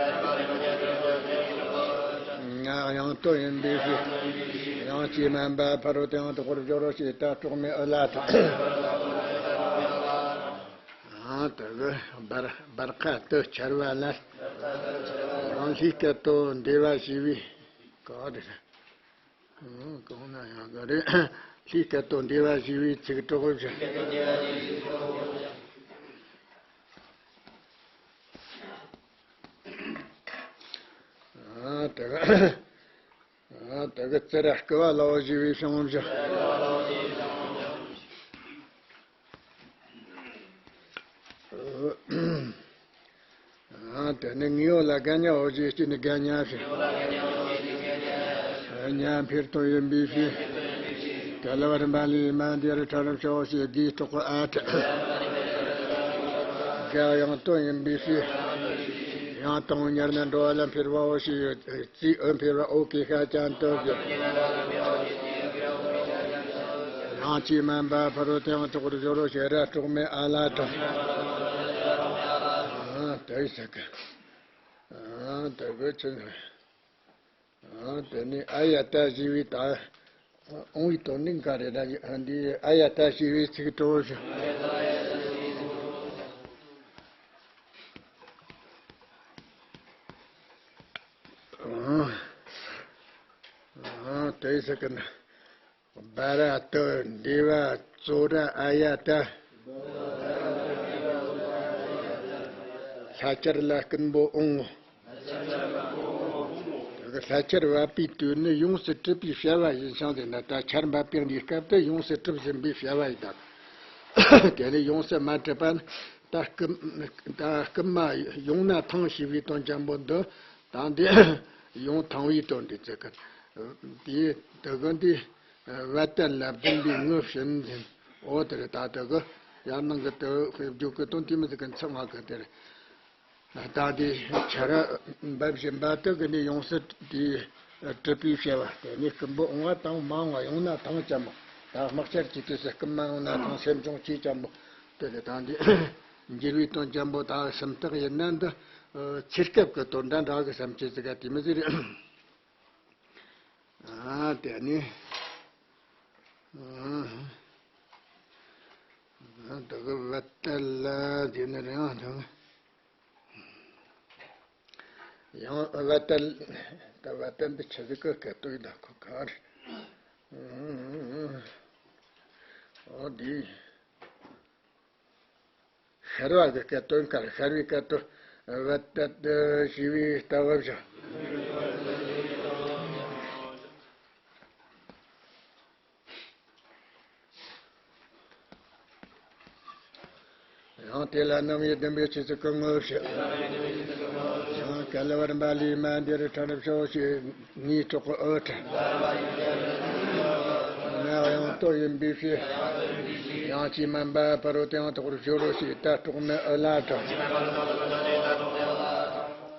ང་དབྱངས་སྟོད་ཡིན་པའི་ཕྱིར། དབྱངས་ཀྱིས་དམན་པ་ཕ་རོལ་ཏུ་ཡང་དག་པར་སྦྱོར་རོ་ཞེས་ད་གྲོགས་མེད་འོད་ལ་ཐུག་ཨང་དུ་གི་འབར་འབར་ཁ་དུ་ཆར་བ་ལ། ཡང་ལྷའི་སྐད་དོད་འདས་པ་ཞེས་པའི་ག་རེ། གང་ན་ཡང་ག་རེ། ལྷའི་སྐད་དོད་འདས་པ་ཞེས་པའི་ཚིག་གྲོགས་བཞི། ཨ་དེ་ག་ཨ་དེ་ག་ཙི་ར་སྐུ་བ་ལའོ་ཞེས་པའི་བྱིངས་བཞི། ཨ་དེ་ནི་ངེའོ་ལ་དགའ་ཉའོ་ཞེས་སྐྱེས་ནི་དགའ་ཉ་ཞེས། ཉ་འཕེལ་དོན་ཡིན་པའི་ཕྱིར། ག་ལ་བ་རིམ་པ་ལས་མ་འདི་རུ་ཁྲ་རབ་ཤོག་ཞེས་དགུའི་གྲོགས་ཀྱི་ཨ་ཏྲི། དགའ་ཡང་དོན་ཡིན་པའི་ཕྱིར། ཡང་དང་ཉར་ན་འགྲོ་བ་ལ་འཕེལ་བའོ་ཞེས་ཡོད། རྩིས་འོད་འཕེལ་བ་འོ་གི་ཤ་ཅན་དུ་བཞག་ཡང་ཅིས་དམན་པ་ཕ་རོལ་ཏུ་ཡང་དག་པར་སྦྱོར་རོ་ཞེས་ར་གྲོགས་མེད་ཨ་ལ་དང་། ཨ་དེ་ཟེར་གི། ཨ་དེ་གི་ཆི་ཟེར། ཨ་དེ་ནི་ཨ་ཡ་ཏ་ཞེས་པའི་ད་འོང་བའི་དོན་ནི་ག་རེ་ད་འདི་ཨ་ཡ་ཏ་ཞེས་པའི་ཚིག་གྲོགས་ཤིག་ཨ་ཨ་དེ་ཟེར་གི་ན། སྦ་ར་ཏུ་འདས་པ་ཙོ་ར་ཨ་ཡ་ཏ། ལྷ་ཆར་ལ་རྐུན་པོ་འོང་ངོ་། ལྷ་ཆར་བབས་པའི་དུས་ནི་ཡོངས་སུ་གྲུབ་པའི་བྱ་བ་ཡིན་ཞིང་ཟེར་ན་ད་ཆར་འབབ་པའི་འདིའི་སྐབས་དུ་ཡོངས་སུ་གྲུབ་ཟིན་པའི་བྱ་བ་ཡིན་ད། དེ་ནི་ཡོངས་སུ་མ་གྲུབ་པ་ནི་ད་རྐུན་ད་རྐུན་མ་ཡོང་ན་ཐང་ཞེས་པའི་དོན་ཅན་པོ་འདི་ད་འདི་ཡོང་ཐང་བའི་དོན་འདི་ཚེ་གི་དེའི་དུ་གི་འདི། བ་དན་ལ་བདུན་པའི་ངུ་བཞིན་ཟིན། འོ་དེ་རེད་ད་དེ་གི་ཡར་ནང་གི་དེ་དཔེ་བརྗོད་ཀྱི་དོན་དེ་མི་ཟིག་གི་མཚན་མ་གི་དེ་རེད། ད་དེ་ཆར་འབབ་བཞིན་པ་དེ་གི་ནི་ཡོངས་སུ་དེ་གྲུབ་པའི་བྱ་བ་དེ་ནི་རྐུན་པོ་འོང་བ་དང་མ་འོང་བ་ཡོང་ན་ཐང་ཅན་པོ། ད་དམག་ཆར་གྱི་དུས་སུ་རྐུན་མ་ཡོང་ན་ཐང་སེམས་ཆུང་ཆེ་ཅན་པོ། དེ་རེད་ད་འདི་འགྱུར་བའི་དོན་ཅན་པོ་ད་སུམ་རྟགས་ཡིན་ན་འདི་ཚེ་སྐབས་ཀྱི་དོན་འདྲ་འདྲ་གི་བསམ་ཆེ་ཟིག་ག་དེ་མི་ཟིག་རེད། ཨ་དེ་ནི། ཨ་ད་གི་བ་དན་ལ་དེ་ནི་རེད་ཨ་ད། ཡང་བ་དན་ད་བ་དན་འདི་ཆི་ཟིག་གི་སྐད་དོད་ཡིན་ད་ཁོ་ག་རེད། ཨོ་དེ། ཤར་བ་གི་སྐད་དོད་གར་ཤར་བའི་སྐད་དོད་བ་དན་ཞེས་པའི་ལྟ་བ་བཞག་ཡང་དེ་ལ་རྣམ་དབྱེ་བདུན་པའི་སྤྱི་ཚིག་གི་ངོ་བོ་བཤད། ཡང་ག་ལ་བ་རིམ་པ་ལས་མ་འདི་རུ་ཁྲ་རབ་ཤོག་ཞེས་ངའི་གྲོགས་ཀྱི་འོད་ཀྲི། ང་དབྱངས་སྟོད་ཡིན་པའི་ཕྱིར། དབྱངས་ཀྱིས་དམན་པ་ཕ་རོལ་ཏུ་ཡང་དག་པར་སྦྱོར་རོ་ཞེས་ད་གྲོགས་མེད་འོད་ལ་དང་།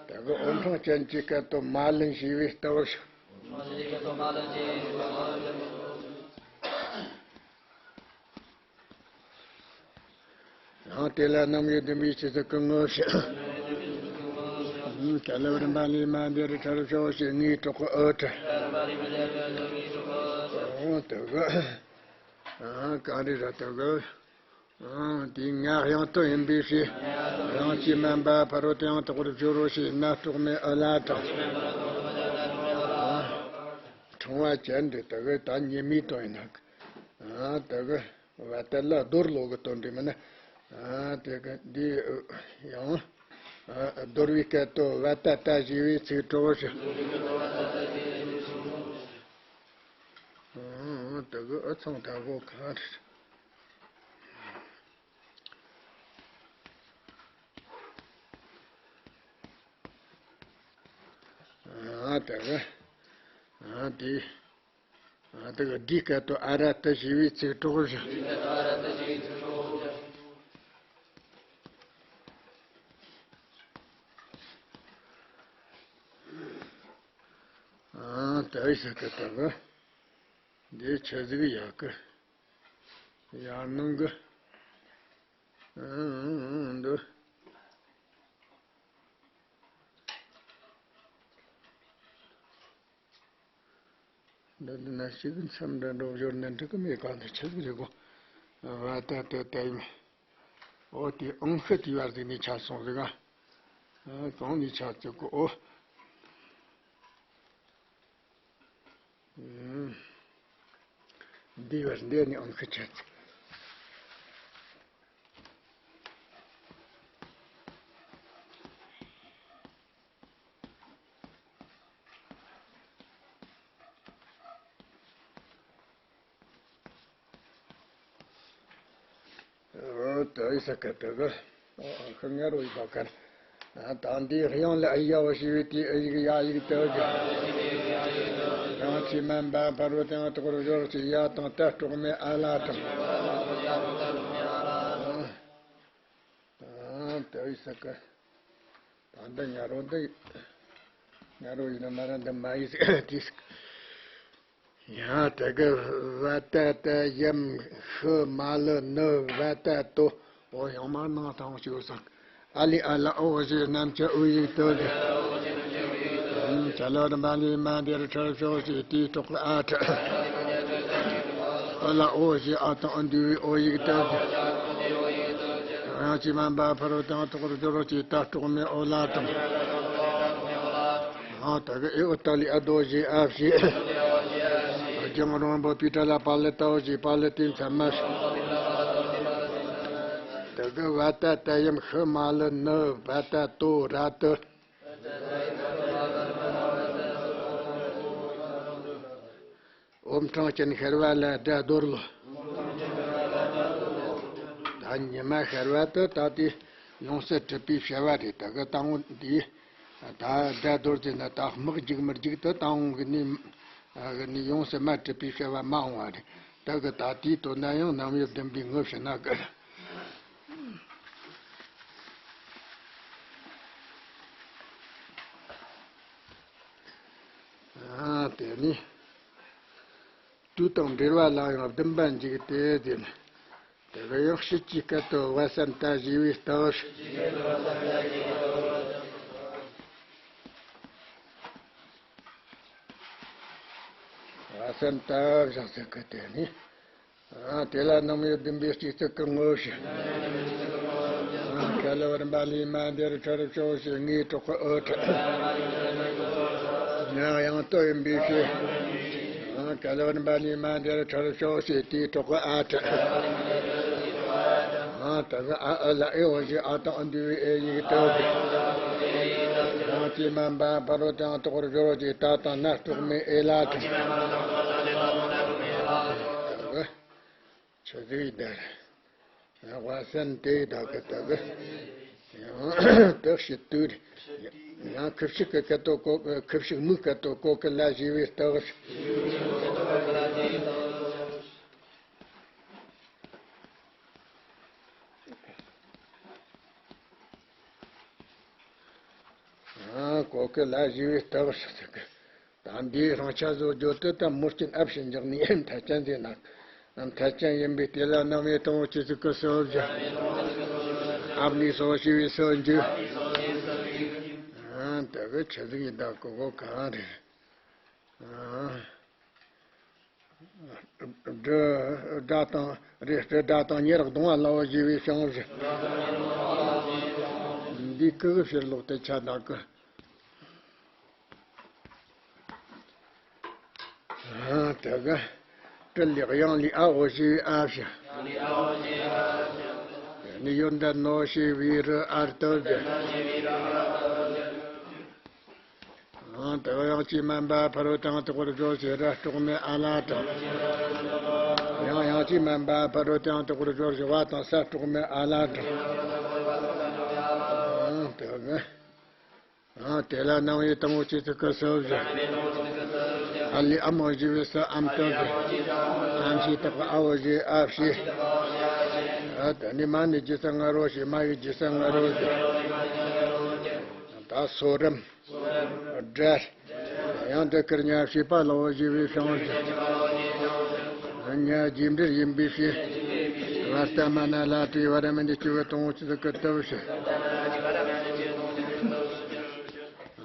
དེ་གི་འོད་འཕྲོ་ཅན་གྱི་སྐད་དོད་མ་ལན་ཞེས་པའི་ལྟ་བུ་བཤད། ཡང་དེ་ལ་རྣམ་དབྱེ་བདུན་པའི་སྤྱི་གཙུག་གི་དངོས་བཤད། བྱ་ལོ་རིམ་པ་ལས་མ་འདིར་ཁྲར་ཕྱོགས་ཞེས་ངའི་གྲོགས་ཨོ་ཁྲ། ཨོ་དེ་གི། ཨ་ག་རེ་ར་དེ་གི། ཨ་དེའི་ངག་ཡང་དུ་ཡིན་པའི་ཕྱིར། རང་གི་མ་འབའ་ཕ་རོལ་ཏུ་ཡང་དག་པར་སྦྱོར་རོ་ཞེས་ནད་གྲོགས་མེད་ཨ་ལ་དང་། ཨ་ཕྲེང་བ་ཅན་འདི་དེ་གི་ད་ཉི་མའི་དོན་ཡིན་ན། ཨ་དེ་གི། བ་ཏ་ལ་རྡོར་ལོ་གི་དོན་འདི་མིན་ན། ཨ་དེ་གི་འདི་ཡང་། ཨ་རྡོར་བའི་སྐད་དུ་བ་ཏ་ཏ་ཞེས་པའི་ཚིག་གྲོགས་ཤིག། ཨ་དེ་གི་ཨ་ཚང་ད་གོ་གང་རེད། ཨ་དེ་གི། ཨ་དེ། ཨ་དེ་གི་འདིའི་སྐད་དུ་ཨ་ར་ཏི་ཞེས་པའི་ཚིག་གྲོགས་བཞག། ཨ་དེ་ཟེར་གི་དེ་གི། འདི་ཆི་ཟིག་ཡག་གི། ཡར་ནང་གི། ཨ་འདི། འདི་འདི་ན་ཞིག་མཚམས་འདྲ་འགྲོ་སྦྱོར་ནི་འགྲིག་གི་མེད་ག་འདི་ཆི་ཟིག་རེད་གོ། བ་ཏ་ཏ་ཏ་ཡིན། ཨོ་དེ་ཨང་ཤི་དེ་བར་ཟིག་ནས་ཆ་སོང་ཟིག་ཨ། གང་ནས་ཆ་བཅུག་གོ་ཨོ། འདི་བར་འདི་ནི་ཨང་ཤི་ཆ་ཚིག། ཨོ་ཏོ་ཨི་ས་ཀ་ཏོ་གི། ཨོ་ཨ་ཁ་ང་རོ་ཡི་བ་ཀར། ཨ་ད་འདི་དབྱངས་ལ་ཨི་ཡ་བ་ཞི་བའི་དེ་ཨི་ཡིག་ཡ་ཡིག་ཏོ་གི། རང་ཆི་མན་པ་ཕ་རོལ་ཏུ་ཡང་དག་པར་སྦྱོར་ཅིག་ཡ་དང་ཏ་གྲོགས་མེད་ཨ་ལ་དང་། ཨ་ཏོ་ཨི་ས་ཀ། ད་འདི་ང་རོ་འདི། ང་རོ་ཡིན་ན་མ་ར་འདི་མ་ཡིག་དེ། ཡང་དེ་གི་བ་ཏ་ཏ་ཡམ་ཤི་མ་ལི་ནི་བ་ཏ་ཏོ། འོ་ཡང་མ་ནང་དང་ཞུ་སང་། ཨ་ལི་ཨ་ལ་ཨོ་ཞེས་རྣམ་བཅད་ཨུ་ཡིག་ཏོ་ལི། བྱ་ལོ་རིམ་པ་ལས་མ་འདིར་ཁྲར་ཕྱོགས་ཞེས་དེའི་གྲོགས་ཨ་ཁྲ། ཨ་ལ་ཨོ་ཞེས་ཨ་དང་ཨ་འདུས་པའི་ཨོ་ཡིག་ཏོ་ལི། རང་ཆི་མན་པ་ཕ་རོལ་ཏུ་ཡང་དག་པར་སྦྱོར་རོ་ཅེས་ཏ་གྲོགས་མེད་ཨོ་ལ་དང་། ཨ་ད་གི་ཨེ་ཨོ་ཏ་ལི་ཨ་དོ་ཞེས་ཨ་ཕྱི། རྒྱང་རིང་པོ་པི་ཏྲ་ལ་པ་ལི་ཏའོ་ཞེས་པ་ལི་ཏི་མཚན་མ་ཞིག། ད་གི་བ་ཏ་ཏ་ཡམ་ཤི་མ་ལི་ནི་བ་ཏ་ཏོ་ར་ཏི། ཨོམ་ཕྲེང་ཅན་ཤར་བ་ལ་སྒྲ་རྡོར་ལོ། ད་ཉི་མ་ཤར་བ་དེ་ད་དེ་ཡོངས་སུ་གྲུབ་པའི་བྱ་བ་རེད། ད་གི་དང་པོ་འདི་ད་སྒྲ་རྡོར་ཟེར་ན་ད་དམག་རྒྱུག་མི་རྒྱུག་དེ་དང་པོ་གི་ནི་གི་ནི་ཡོངས་སུ་མ་གྲུབ་པའི་བྱ་བ་མ་འོང་བ་རེད། ད་གི་ད་དེའི་དོན་ན་ཡང་རྣམ་དབྱེ་བདུན་པའི་དངོས་བཤད་ན་གི། ཨ་དེ་ནི། དུས་དང་འབྲེལ་བ་ལ་ཡང་བདུན་པ་འཇུག་སྟེ་ཟེར། དེ་ག་ཡང་དཔྱིད་ཀྱི་སྐད་དུ་བ་སན་ཏ་ཞེས་པའི་རྟགས། བ་སན་ཏ་བཞག་ཟེར་གི་དེ་ནི། ཨ་དེ་ལ་རྣམ་དབྱེ་བདུན་པའི་སྤྱི་གཙུག་གི་དངོས་བཤད། ཨ་ཁ་ལོ་རིམ་པ་ལས་མ་འདིར་ཁྲར་ཕྱོགས་ཞེས་ངའི་གྲོགས་ཨོ་ཁྲ། ཡང་ཡང་དུ་ཡིན་པའི་ཕྱིར། ཨ་ཁ་ལོ་རིམ་པ་ལས་མ་འདིར་ཁྲར་ཕྱོགས་ཞེས་དེའི་གྲོགས་ཨ་ཁྲ། ཨ་ད་གི་ཨ་ཨ་ལ་ཨེ་འོ་ཞེས་ཨ་དང་ཨ་འདུས་པའི་ཨེ་ཡིག་ཏོ་གི། རང་གི་མ་འབའ་ཕ་རོལ་ཏུ་ཡང་དག་པར་སྦྱོར་རོ་ཅེས་ཏ་དང་ན་གྲོགས་མེད་ཨེ་ལ་དང་། ཆི་ཟིག་ཡིན་ད། བ་སན་ཏེ་ད་གི་ད་གི། ཡང་དག་ཞིག་དུས། ཡང་ཁུ་བྱུག་གི་སྐད་དོ་གོ་ཁུ་བྱུག་མིག་སྐད་དོ་གོ་ཀི་ལ་ཞེས་པའི་རྟགས། ཨ་གོ་ཀི་ལ་ཞེས་པའི་རྟགས་ཟེར་གི། ད་འདིའི་རང་ཆ་བཟོ་རྒྱུ་དེ་ད་མོ་རྐྱེན་ཨ་བྱས་འཇོག་ནས་མཐའ་ཅན་ཟེར་ན། མཐའ་ཅན་ཡིན་པས་དེ་ལ་རྣམ་དབྱེ་དང་པོ་སྤྱི་གཙུག་གི་གསལ་བོ་བཞག། ཨ་བ་ལི་སོགས་ཞེས་པའི་སུ་འཇུག་ཨ་དེ་གི་ཆི་ཟིག་ཡིན་ད་གོ་གོ་གང་རེད། ཨ་སྦྲུལ་སྒྲ་དང་རེད། སྦྲུལ་སྒྲ་དང་ཉེ་རག་གདོང་བ་ལ་འོ་ཞེས་པའི་ཤིང་བཞིན། འདི་ཀུ་གི་ཕྱིར་ལོག་སྟེ་ཆ་དག་གི་དེ་ག་སྤྲུལ་ལས་དབྱངས་ལས་ཨ་འོ་ཞེས་པའི་ཨ་བཞིན། ནི་ཡོན་ཏན་ནོ་ཞེས་པའི་རུ་ཨར་ཏོ་བཞིན། དེ་ག་དབྱངས་ཀྱིས་དམན་པ་ཕ་རོལ་ཏུ་ཡང་དག་པར་སྦྱོར་ཞེས་ར་དྲུག་མའི་ཨ་ལ་དང་། ཡང་དབྱངས་ཀྱིས་དམན་པ་ཕ་རོལ་ཏུ་ཡང་དག་པར་སྦྱོར་ཞེས་པ་དང་ས་དྲུག་མའི་ཨ་ལ་དང་། དེ་ག་ཨ་དེ་ལ་སྣང་བའི་དང་པོ་ཅི་ཚིག་གི་སུ་བཞིན། ཨ་ལས་ཨ་མོ་ཞེས་པའི་སུ་ཨམ་ཏོ་བཞིན། ཨམ་ཞེས་བཏགས་པ་ཨ་འོ་ཞེས་ཨ་བཞིན། ཨ་དེ་ནི་མ་ནི་རྗེས་སུ་ང་རོ་ཞེས་མ་ཡི་རྗེས་སུ་ང་རོ་བཞིན། ད་སོ་རིམ། སྒྲ། ཡང་འདི་ཀིར་ཉ་བྱེད་པ་ལ་འོ་ཞེས་པའི་ཤིང་བཞིན། ཉ་རྗེས་འབྲེལ་ཡིན་པའི་ཕྱིར། བར་ཏ་མ་ན་ལ་དྲི་བར་མི་འདི་སྐྱེ་བོའི་དང་པོ་ཅི་ཟིག་གི་སྟབས་ཞེས།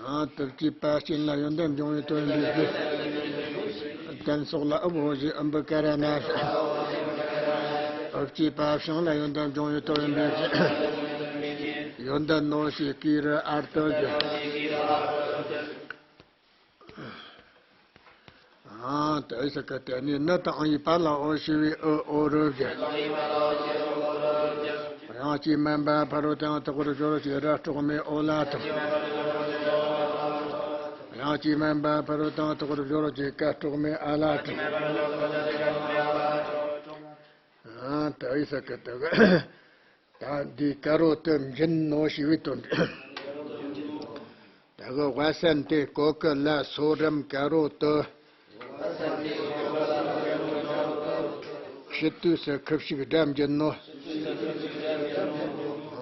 ཨ་དུ་སྐྱེས་པ་སྐྱེས་ལ་ཡོན་ཏན་འབྱུང་བའི་དོན་ཡིན་པའི་ཕྱིར། ཏན་སོགས་ལ་ཨུ་བོ་ཞེས་ཨུམ་བུ་ཀ་ར་ན། ཨུ་སྐྱེས་པ་བྱིངས་ལ་ཡོན་ཏན་འབྱུང་བའི་དོན་ཡིན་པའི་ཕྱིར། ཡོན་ཏན་ནོ་ཞེས་ཀི་རུ་ཨར་ཏོ་ཞེས། ཨ་དེ་ཟེར་གི་དེ་ནི་ནི་དང་ཡི་པ་ལ་འོ་ཞེས་པའི་ཨུ་ཨོ་རུ་བཞིན། དབྱངས་ཀྱིས་དམན་པ་ཕ་རོལ་ཏུ་ཡང་དག་པར་སྦྱོར་ཞེས་ར་དྲུག་མའི་ཨོ་ལ་དང་། དབྱངས་ཀྱིས་དམན་པ་ཕ་རོལ་ཏུ་ཡང་དག་པར་སྦྱོར་ཞེས་ཀ་དྲུག་མའི་ཨ་ལ་དང་། ཨ་དེ་ཟེར་གི་དེ་གི་ད་འདི་ཀ་རོ་ཏི་འབྱིན་ནོ་ཞེས་པའི་དོན་ཏེ། ད་གི་ཝ་སན་ཏེ་ཀོ་ཀི་ལ་སོ་རམ་ཀ་རོ་ཏི། ཕྱི་དུས་སུ་ཁུ་བྱུག་སྒྲ་འབྱིན་ནོ།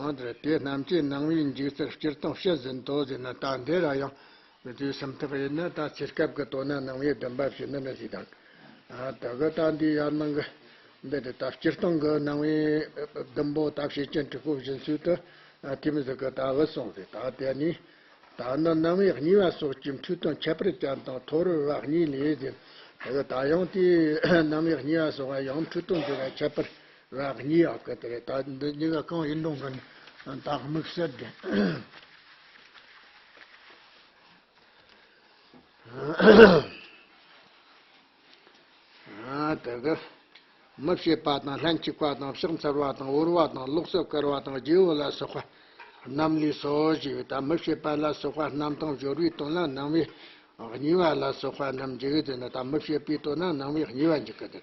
འོ་དེ་རྣམས་ཀྱི་སྣང་བའི་འཇུག་ཚུལ་སྤྱིར་བཏང་བཤད་ཟིན་ཏོ་ཟེར་ན། ད་འདི་ར་ཡང་མི་དུས་སུམ་ཐག་ཡིན་ན། ད་ཚེ་སྐབས་ཀྱི་དོན་ན་སྣང་བའི་བདེན་པ་བྱེད་ནི་ནི་ཞིག་དང་། ད་གི་ད་འདི་ཡར་ནང་གི་འདི་དེ་ད་སྤྱིར་བཏང་གི་སྣང་བའི་བདུན་པོ་ད་བྱེད་ཅན་དྲུག་པོ་བཞིན་ཚུལ་དུ་དེ་མི་ཟིག་གི་ད་བུད་སོང་ཟིག་ད་དེ་ནི་ད་ནི་སྣང་བའི་གཉིས་པ་སོགས་ཀྱི་འཁྲུལ་དོན་ཁྱད་པར་ཅན་དང་མཐོ་རིས་པ་གཉིས་ལས་ཟེར། ད་གི་ད་ཡང་དེ་སྣང་བའི་གཉིས་པ་སོགས་པ་ཡང་འཁྲུལ་དོན་འགྱུར་བ་ཁྱད་པར་བ་གཉིས་ཡོད་གི། དེ་རེད། ད་འདི་གཉིས་ཀ་གང་ཡིན་རུང་གི་ད་དམིགས་བསལ་དེ། ཨ་དེ་གི་མི་བྱེད་པ་དང་ལྷན་ཅིག་པ་དང་ཕྱག་འཚལ་བ་དང་བོར་བ་དང་ལོགས་སུ་བཀར་བ་དང་བརྗེ་བོ་ལ་སོགས་པ་རྣམས་ལས་སོ་ཞེས་པའི། ད་མི་བྱེད་པ་ལ་སོགས་པ་རྣམས་དང་སྦྱོར་བའི་དོན་ལ་སྣང་བའི་གཉིས་པ་ལ་སོགས་པ་རྣམས་འཇུག་ཡོད་དེ་ན། ད་མི་བྱེད་པའི་དོན་ན་སྣང་བའི་གཉིས་པ་འཇུག་གི་དེ།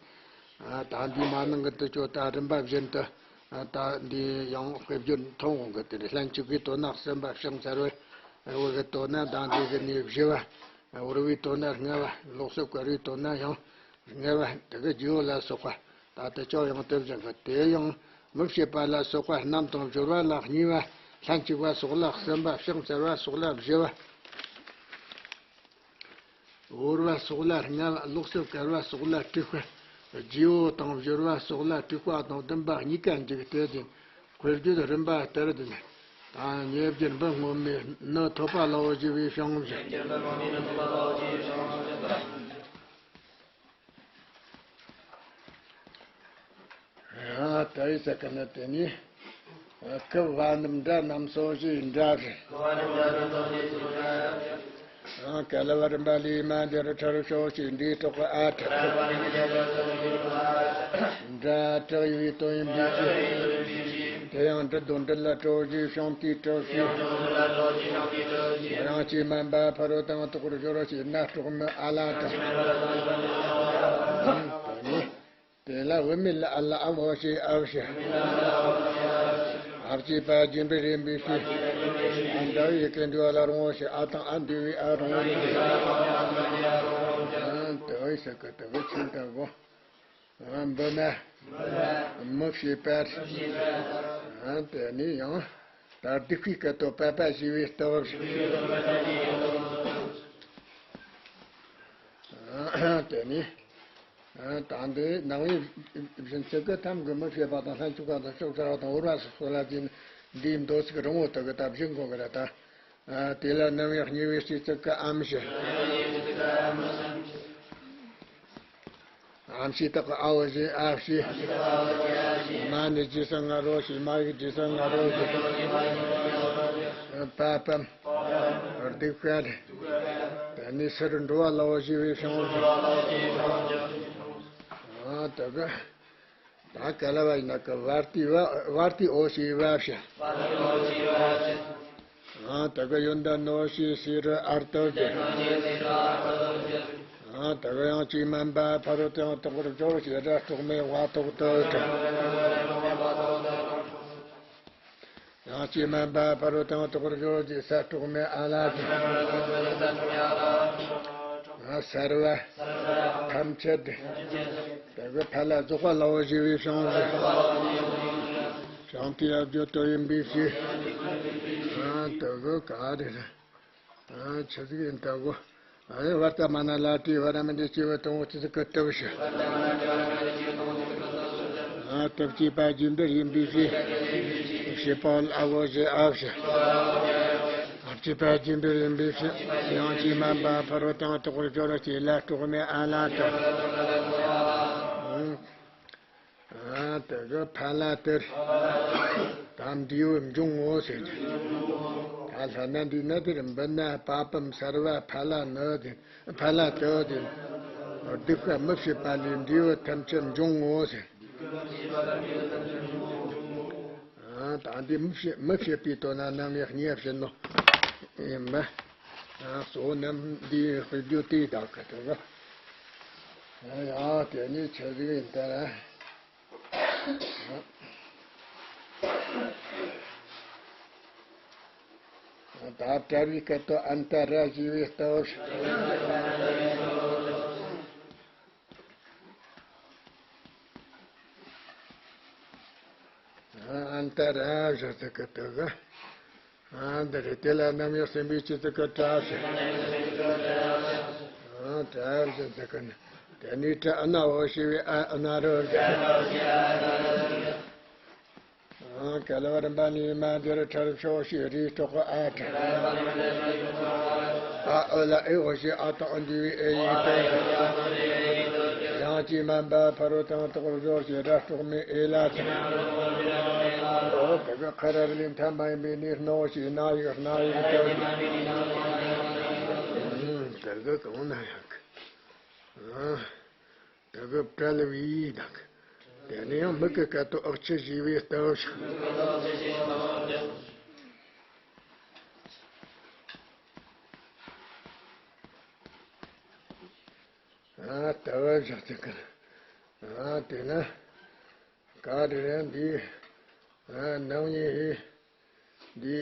ད་འདི་མ་ནང་གི་དུ་ཅོ་ད་རིམ་པ་བཞིན་དུ། ད་འདི་ཡང་དཔེ་བརྗོད་མཐོང་འོང་གི་དེ་རེད། ལྷན་ཅིག་གི་དོན་ན་གསུམ་པ་ཕྱག་འཚལ་བའི་བོ་གི་དོན་ན། ད་འདི་གི་ནི་བཞི་པ། བོར་བའི་དོན་ན་ལྔ་པ། ལོགས་སུ་བཀར་བའི་དོན་ན་ཡང་ལྔ་པ། དེ་གི་བརྗེ་བོ་ལ་སོགས་པ། ད་དེ་ཅོ་ཡང་དེ་བཞིན་གི་དེ་ཡང་མི་བྱེད་པ་ལ་སོགས་པ་རྣམས་དང་སྦྱོར་བ་ལ་གཉིས་པ། ལྷན་ཅིག་པ་སོགས་ལ་གསུམ་པ། ཕྱག་འཚལ་བ་སོགས་ལ་བཞི་པ། བོར་བ་སོགས་ལ་ལྔ་པ། ལོགས་སུ་བཀར་བ་སོགས་ལ་དྲུག་པ། བརྗེ་བོ་དང་སྦྱོར་བ་སོགས་ལ་དྲུག་པ་དང་བདུན་པ་གཉིས་ཀ་འཇུག་སྟེ་ཟིན། དཔེ་བརྗོད་རིམ་པ་ལྟར་དུ་ནི། ད་ཉེ་བརྒྱུད་འབུམ་སྔོན་མའི་ནི་ཐོབ་པ་ལ་འོ་ཞེས་པའི་ཤིང་བཞིན། ཡང་ད་ཡི་ས་ཀ་ན་དེ་ནི། ཀུ་བ་རྣམས་འདྲ་རྣམས་སོ་ཞེས་འདྲ་རེད། ཡང་ཀ་ལ་བ་རིམ་པ་ལས་མ་འདི་རུ་ཁྲ་རུ་ཤོ་ཞེས་འདིའི་གྲོགས་ཀྱི་ཨ་ཁྲ། འདྲ་དྲག་ཡོད་པའི་དོན་ཡིན་པའི་ཕྱིར། དེ་ཡང་འབྲི་དོ་འབྲི་ལ་གྲོ་ཞེས་ཤིང་དེའི་གྲོགས་ཀྱི། ཡང་ཅི་མན་པ་ཕ་རོལ་ཏུ་ཡང་དག་པར་སྦྱོར་རོ་ཞེས་ན་གྲོགས་མི་ཨ་ལ་དང་། དེ་ལ་བུད་མེད་ལ་ཨ་ལ་ཨ་མོ་ཞེས་ཨ་བཞི། ཨ་བྱས་པ་རྗེས་འབྲེལ་རེད་འབུལ་ཞེས། ཨ་འདྲ་བའི་ཡི་གེ་འདུལ་བ་ལ་རང་ངོ་ཞེས། ཨ་དང་ཨ་འདུལ་བའི་ཨ་རང་ངོ་ཞེས། ཨ་དེ་བས་ས་ཀི་དེ་བས་ཆེན་དང་གོ། ཨ་འབུ་མ། མི་བྱེད་པར། ཨ་དེ་ནས་ཡང་ད་སྡིག་པའི་སྐད་དོད་པ་པ་ཞེས་པའི་སྟོབས། དེ་ནས། ད་འདི་ནང་བའི་བཞིན་ཚིག་གི་ཐམ་གི་མི་བྱེད་པ་དང་ལྷན་ཅིག་པ་དང་ཕྱོགས་ཆར་བ་དང་བོར་བ་སོགས་ལ་བརྟེན་ འདིའི་མདོ་ཚིག་རིང་བོ་དག་གི་ད་བཞིན་གོ་གི་ར་ད། ཨ། དེ་ལ་ནམ་ཡང་སྙིང་པོའི་སྤྱི་གཙུག་གི་ཨམ་ཞེས། ཨམ་ཞེས་དག་གི་ཨ་བོ་ཞེས་ཨ་ཞེས། མ་ནི་རྗེས་སུ་ང་རོ་ཞེས། མ་ཡིག་རྗེས་སུ་ང་རོ་ཞེས། པ་པམ། སྡིག་པ་རེད། དེ་ནས་སུ་རུ་འགྲོ་བ་ལ་བོ་ཞེས་པའི་བྱང་བུ། ཨ། དེ་གི། ད་ག་ལ་བ་ཡིན་ན་གི་བར་དུ་བ། བར་དུ་འོ་ཞེས་བ་ཞེས། ཨ། དེ་གི་ཡོན་ཏན་ནོ་ཞེས་སི་རུ་ཨར་ཏོ་ཞེས། ཨ། དེ་གི་ཡང་ཅི་མན་པ་ཕ་རོལ་ཏུ་ཡང་དག་པར་སྦྱོར་ཞེས་ར་དཀྲོག་མའི་བ་ཐོག་ཏུ། ཡང་ཅི་མན་པ་ཕ་རོལ་ཏུ་ཡང་དག་པར་སྦྱོར་ཞེས་ས་དཀྲོག་མའི་ཨ་ལ་ཏུ། ཨ། སརྦ། ཐམས་ཅད། དེ་གི་ཕ་ལ་རྫོགས་པ་ལ་བོ་ཞེས་པའི་བྱང་བུ། བྱང་དེ་ཡང་བརྗོད་དོ་ཡིན་པའི་ཕྱིར། ཨ། དེ་གི་ག་རེ་རེད། ཨ། ཆི་ཟིག་ཡིན་ད་གོ། ཨ་ནི་བར་ཏ་མ་ན་ལ་ཏི་བ་ར་མི་འདི་སྐྱེ་བོ་དང་པོ་ཆི་ཟིག་གི་སྟོབས་ཤིག། ཨ། སྟོབས་སྐྱེས་པ་རྒྱུ་འབྲས་ཡིན་པའི་ཕྱིར། བྱེད་པ་ལ་བོ་ཞེས་ཨ་བོ་ཞེས། སྐྱེས་པ་རྒྱུ་འབྲས་ཡིན་པའི་ཕྱིར། ཡང་ཅི་མན་པ་ཕ་རོལ་ཏུ་ཡང་དག་པར་སྦྱོར་ཞེས་ལ་དཀྲོག་མའི་ཨ་ལ་ཏུ། ཨ། དེ་གི་ཕ་ལ་ཏུ། ད་འབྲས་བུ་འབྱུང་ངོ་ཟེར་གྱི། ད་ལྷ་ན་འདི་ན་དེར་འབུ་ན་པ་པམ་སརྦ་ཕ་ལ་ནི་དེ། ཕ་ལ་ཏུ་དེ། སྡིག་པ་མི་བྱེད་པ་ལས་འབྲས་བུ་ཐམས་ཅད་འབྱུང་ངོ་ཟེར། ཨ། ད་འདི་མི་བྱེད། མི་བྱེད་པའི་དོན་ན་རྣམ་དབྱེ་གཉིས་བྱེད་ནོ། ཡིན་པ། ཨ། གཙོ་བོ་རྣམ་འདི་རྒྱུ་དེ་དག་གི་དོན་ག། ཨ། ཡང་དེ་ནས་ཆ་ཟིག་ཡིན་ད་ར། ད་བྲལ་བའི་སྐད་དོད་ཨན་ཏ་ར་ཞེས་པའི་སྟོབས། ཨན་ཏ་ར་ཞེས་ཟེར་གི་འདུག་ག། ཨ། འདི་རེད། དེ་ལ་རྣམ་དབྱེ་གསུམ་པའི་སྤྱི་གཙུག་གི་བྲལ་ཞེས། ཨ། བྲལ་ཞེས་ཟེར་གི་ནི། དེ་ནས་བྲལ་ཨ་ན་འོ་ཞེས་པའི་ཨ་ཨ་ན་རོ། ཨ། ག་ལ་བ་རིམ་པ་ནས་མ་འདིར་བྲལ་ཕྱོགས་ཞེས་རེས་དྲག་གི་ཨ་བྲལ། ཨ་ཨུ་ལ་ཨེ་འོ་ཞེས་ཨ་དང་འདུས་པའི་ཨེ་ཡིག་དོན། ཡང་ཅི་མན་པ་ཕ་རོལ་ཏུ་ཡང་དག་པར་སྦྱོར་ཞེས་ར་དཀྲོག་མའི་ཨེ་ལ་ཏུ། འོ་དེ་གི་ཁ་ར་རི་ལས་མཐའ་མ་ཡིན་པའི་ནི་སྣ་བོ་ཞེས་སྣ་ཡིག་སྣ་ཡིག་དོན། དེ་གི་གང་ན་ཡང་གི། ཨ། དེ་གི་བྲལ་བའི་དང་། དེ་ནས་ཡང་མིག་གི་སྐད་དོད་ཨག་ཆུ་ཞེས་པའི་སྟོབས་ཤིག། ཨ། ལྟ་བ་བཞག་ཚེ་གི། ཨ། དེ་ན། ག་རེ་རེད་འདི། ཨ། ནམ་ཡིན་ཧི། འདི།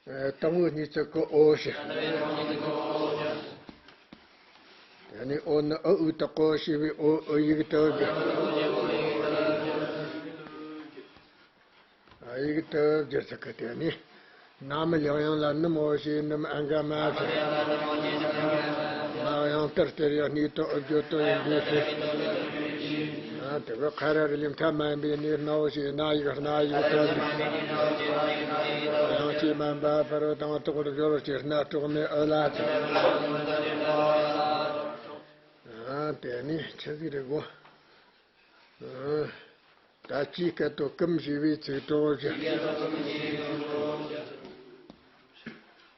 ཨ། དང་པོ་གཉིས་ཚིག་གི་འོ་ཞེས། དེ་ནས་འོ་ནི་ཨུ་ཨུ་དག་གོ་ཞེས་པའི་འོ་ཨུ་ཡིག་དོན་གི། ཨུ་ཡིག་དོན་གི་ཟེར་གི། དེ་ནས། ནམ་ཡང་ཡང་ལ་ནུ་མོ་ཞེས་ནུ་མ་ཨ་ག་མ་ཞེས། ནམ་ཡང་ལྟར་སྟེར་ཡང་སྣོད་དོ་ཨུ་བརྗོད་དོ་ཡིན་པའི་ཕྱིར། ཨ། དེ་བས་ཁ་ར་རི་ལས་མཐའ་མ་ཡིན་པའི་ནི་སྣ་བོ་ཞེས་སྣ་ཡིག་སྣ་ཡིག་དོན། ཡང་ཅི་མན་པ་ཕ་རོལ་ཏུ་ཡང་དག་པར་སྦྱོར་ཞེས་སྣ་དཀྲོག་མའི་ཨུ་ལ་ཏུ། ཨ། དེ་ནས་ཆི་ཟིག་རེད་གོ། ཨ། ད་ཅིའི་སྐད་དོད་ཀུམ་ཞེས་པའི་ཚིག་གྲོགས་བཞི།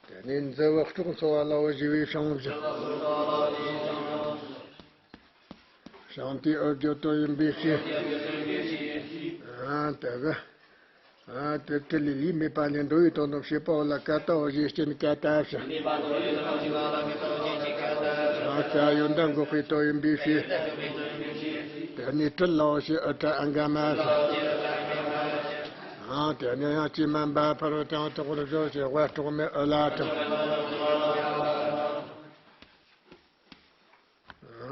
དེ་ནས་འཛི་བ་སྲོག་འཚོ་བ་ལ་བོ་ཞེས་པའི་བྱང་བཞི། བྱང་དེའི་ཨུ་བརྗོད་དོ་ཡིན་པའི་ཕྱིར། ཨ། དེ་གི། ཨ། དེ་དེ་ལས་ལུས་མེད་པ་ལས་འགྲོ་བའི་དོན་དུ་བྱེད་པའོ་ལ་ཀ་ཏའོ་ཞེས་སྤྱིར་ཀ་ཏ་བྱ། ཨ། ཀ་ཡོན་ཏན་འགོག་པའི་དོན་ཡིན་པའི་ཕྱིར། དེ་ནས་དྲུལ་ལའོ་ཞེས་ཨུ་ཏྲ་ཨ་ག་མ་བྱ། ཨ། དེ་ནས་ཡང་ཅི་མན་པ་ཕ་རོལ་ཏུ་ཡང་དག་པར་སྦྱོར་ཞེས་བ་དཀྲོག་མའི་ཨུ་ལ་ཏུ།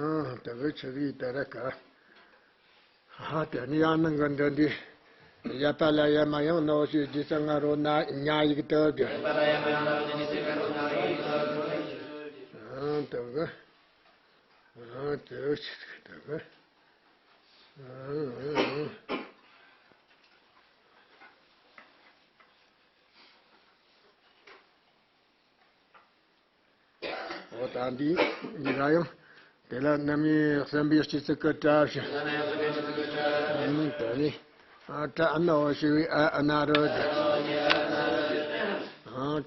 ཨ། དེ་བས་ཆི་ཟིག་ད་ར་ག། ཧ། དེ་ནས་ཡང་ནང་གི་འདི་འདི། ཡ་པ་ལ་ཡ་མ་ཡང་ནོ་ཞེས་རྗེས་སུ་ང་རོ་ན་ཉ་ཡིག་དོན་གི། ཨ། དེ་གི། ཨ། དེ་ཆི་ཟིག་དེ་གི། ཨ། ཨ། ཨ། ད་འདི་འདི་ག་ཡང་། དེ་ལ་རྣམ་དབྱེ་གསུམ་པའི་སྤྱི་གཙུག་གི་སྐུ་སྐྱབས་ཞིང་། དེ་ནི་ཨ་ཨ་ན་འོ་ཞེས་པའི་ཨ་ཨ་ན་རོ་ཏེ།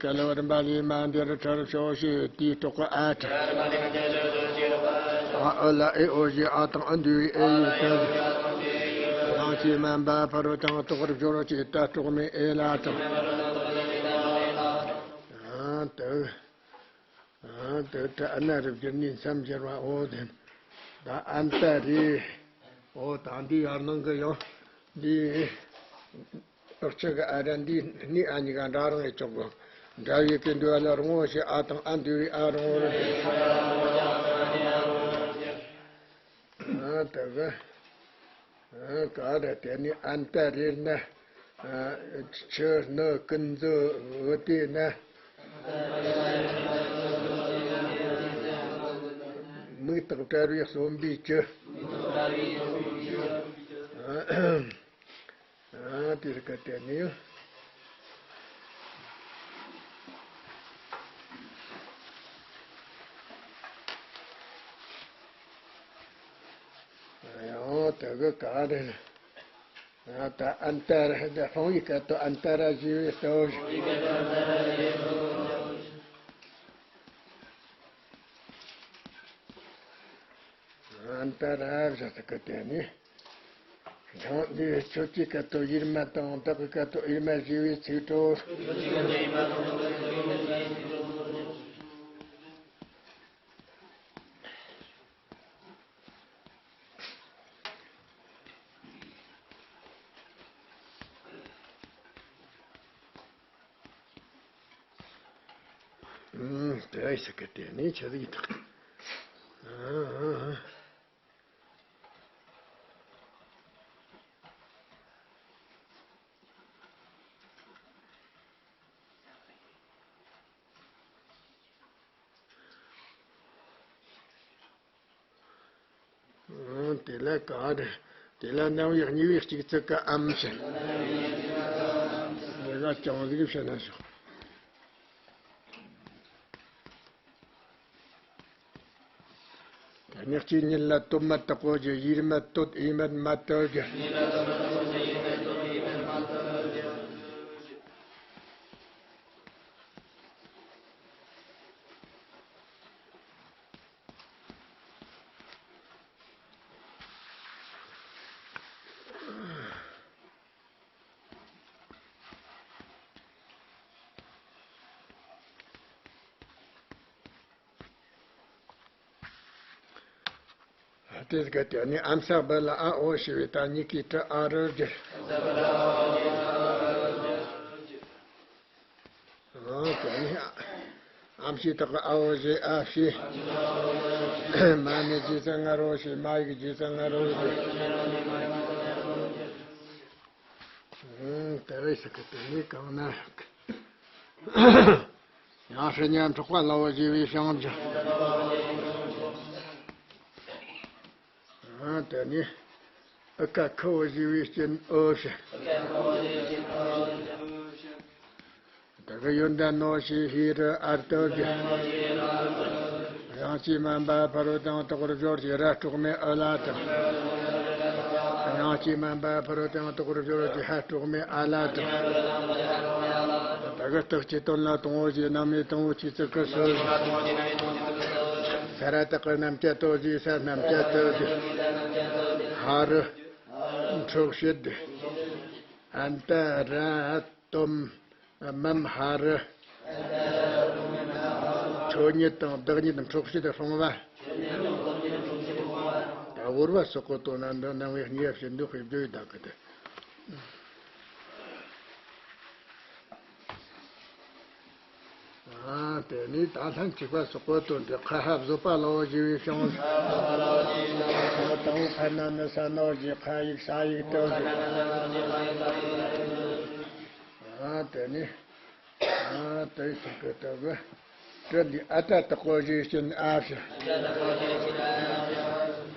ཀ་ལ་བ་རིམ་པ་ལས་མ་འདིར་ཁྲར་ཕྱོགས་ཞེས་དེའི་ཐོག་གི་ཨ་ཁྲ། ཨ་ཨ་ལ་ཨེ་འོ་ཞེས་ཨ་དང་ཨ་འདུས་པའི་ཨེ་ཡི་ཏ། རང་སྐྱེས་མ་འབའ་ཕ་རོལ་དང་དོག་པར་སྦྱོར་བ་ཅེས་ཏ་སྲོག་མེད་ཨེ་ལ་དང་། ཨ་ཏི། ཨ་ཏི་ཏི་ཨ་ན་རུ་བསྒྱུར་ནས་མཚམས་སྦྱར་བ་འོ་དེ། ད་ཨན་ཏ་རེ། འོ་ད་འདི་ཡར་ནང་གི་ཡང་འདི། ཨག་ཆི་གི་ཨ་ར་འདི་སྣེ་ཨ་གཉིས་ཀ་འདྲ་རང་ཡི་ཅོག་གོ། འདྲ་བའི་ཀི་འདུ་ཨ་ལ་རང་ངོ་ཞེས་ཨ་དང་ཨ་འདུ་བའི་ཨ་རང་ངོ་རེད། ཨ་ད་གི། ཨ་ག་ར་དེ་ནི་ཨན་ཏ་རེར་ན། ཨ་ཆུ་ནི་ཀུན་རྫོབ་འོ་དེ་ན། མིག་དང་བྲལ་བའི་གསོན་པོའི་ཆུ། ཨ་དེ་རིགས་ཀ་དེ་ནི། ཡང་དེ་གི་ག་རེ། ད་ཨན་ཏ་ར་ད་ཧྥང་ཡིག་སྐད་དུ་ཨན་ཏ་ར་ཞེས་པའི་ལྟོ། ཨན་ཏ་ར་བཞག་ས་གི་དེ་ནི། ཡང་འདི་ཆོས་ཀྱི་སྐད་དུ་ཡིར་མ་དང་བདག་གི་སྐད་དུ་ཨིར་མ་ཞེས་པའི་ཚིག་གྲོགས། ཨུམ། དེ་ཟེར་གི་དེ་ནི་ཆི་ཟིག་ཡིན་དང་། ཨ་ཨ་ཨ། ཨང་། དེ་ལ་ག་རེ། དེ་ལ་རྣམ་དབྱེ་གཉིས་པའི་གཅིག་ཚིག་གི་ཨམ་ཞེས། འདི་ག་ཅང་ཟིག་བཤད་ན་ཞོག་དེ་ནས་གཅིག་ཉིད་ལ་སྟོབས་མ་དག་པོ་ཞེས་ཡིད་མ་གཏོད་ཡིད་མ་མ་གཏོད་ཀྱི། དེ་ག་དེ་ནི་ཨམ་ས་བ་ལ་ཨ་འོ་ཞེས་པའི་ད་གཉིས་ཀའི་ཏྲ་ཨ་རུ་བསྒྱུར། ཨང་། དེ་ནི་ཨམ་ཞེས་དག་ཨ་འོ་ཞེས་ཨ་ཞེས། མ་ནི་རྗེས་སུ་ང་རོ་ཞེས་མ་ཡིག་རྗེས་སུ་ང་རོ་ཞེས། ཨང་། དེ་བས་སུ་གི་དེ་ནི་གང་ན། ཡང་སྲིད་ཉམ་འཕྲོག་པ་ལ་འོ་ཞེས་པའི་ཞང་བསྒྱུར། ཨང་། དེ་ནི་ཨི་ཀ་ཁུ་བོ་ཞེས་པའི་སྐྱོན་འོ་ཞེས། དེ་གི་ཡོན་ཏན་ནོ་ཞེས་ཧི་རུ་ཨར་ཏོ་ཞེས། རང་སྐྱེས་མ་འབའ་ཕ་རོལ་དང་དོག་པར་སྦྱོར་གྱི་ར་དྲུག་མའི་ཨུ་ལ་དང་། རང་སྐྱེས་མ་འབའ་ཕ་རོལ་དང་དོག་པར་སྦྱོར་གྱི་ཧ་དྲུག་མའི་ཨ་ལ་དང་། དེ་གི་རྟགས་ཀྱི་དོན་ལ་དང་པོ་ཞེས་རྣམ་དབྱེ་དང་པོའི་སྤྱི་གཙུག་གི་སུ། ས་ར་བཏགས་ཀྱི་རྣམ་བཅད་དོ་ཞེས་ས་རྣམ་བཅད་དོ་ཞེས། ཧ་རུ། འཕྲོག་བྱེད། ཨན་ཏ་ར་སྟོམ། མམ་ཧ་རུ། ཆོས་ཉིད་དང་བདག་ཉིད་འཕྲོག་བྱེད་སྤོང་བ། ད་བོར་བ་སོགས་པ་དོན་ན་འདི་རྣམ་དབྱེ་གཉིས་པ་བྱེད་འདོད་ཀྱི་བརྗོད་ཡོད་ད་གི་དེ། ཨ་དེ་ནས་ད་ལྷན་ཅིག་པ་སོགས་པ་དོན་དུ་ཁ་ཧ་བཟོད་པ་ལའོ་ཞེས་པའི་ཞིང་། དང་པོ་ཁ་ན་ནི་ས་ནོ་ཞེས་ཁ་ཡིག་ས་ཡིག་ཏོ་ཞེས། ཨ་དེ་ནས། ཨ་དེ་ཐུག་གི་དེ་གི། དེ་འདི་ཨ་ཏ་དག་པོ་ཞེས་སྐྱོན་ཨ་ཞེས།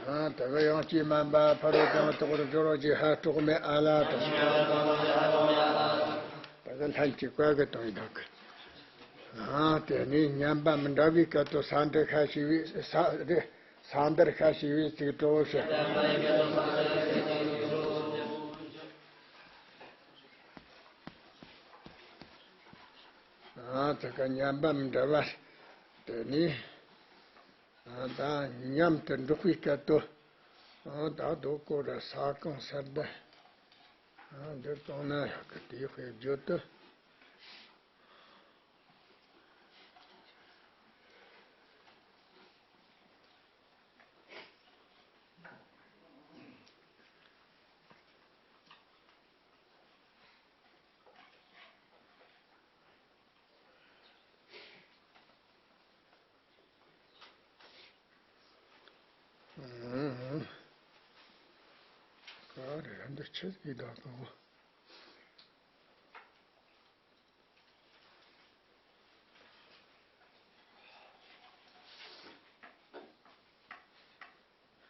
ཨ་དེ་གི་ཡང་སྐྱེས་མ་འབའ་ཕ་རོལ་དང་དོག་པར་སྦྱོར་བ་ཞེས་ཧ་དྲུག་མའི་ཨ་ལ་དང་། དེ་གི་ལྷན་ཅིག་པ་གི་དང་ཡི་དག་གི། ཨ། དེ་ནས་མཉམ་པ་མི་འདྲ་བའི་སྐད་དོད་ས་འདྲི་ཤ་ཞེས་པའི་ས་རེ། ས་འདིར་ཤ་ཞེས་པའི་ཚིག་གྲོགས་ཞེས། ཨ། ཚིག་གི་མཉམ་པ་མི་འདྲ་བ། དེ་ནས། ཨ། ད་མཉམ་དུ་འགྲོགས་པའི་སྐད་དོད། ཨ། ད་རྡོ་ཀོ་ར་ས་གང་སར་ད། ཨ། འདིར་གཏོང་ན་ཡག་གི། དེའི་དཔེ་བརྗོད་དུ། ག་རེ་འདི་ཆི་ཡི་ད་གོ།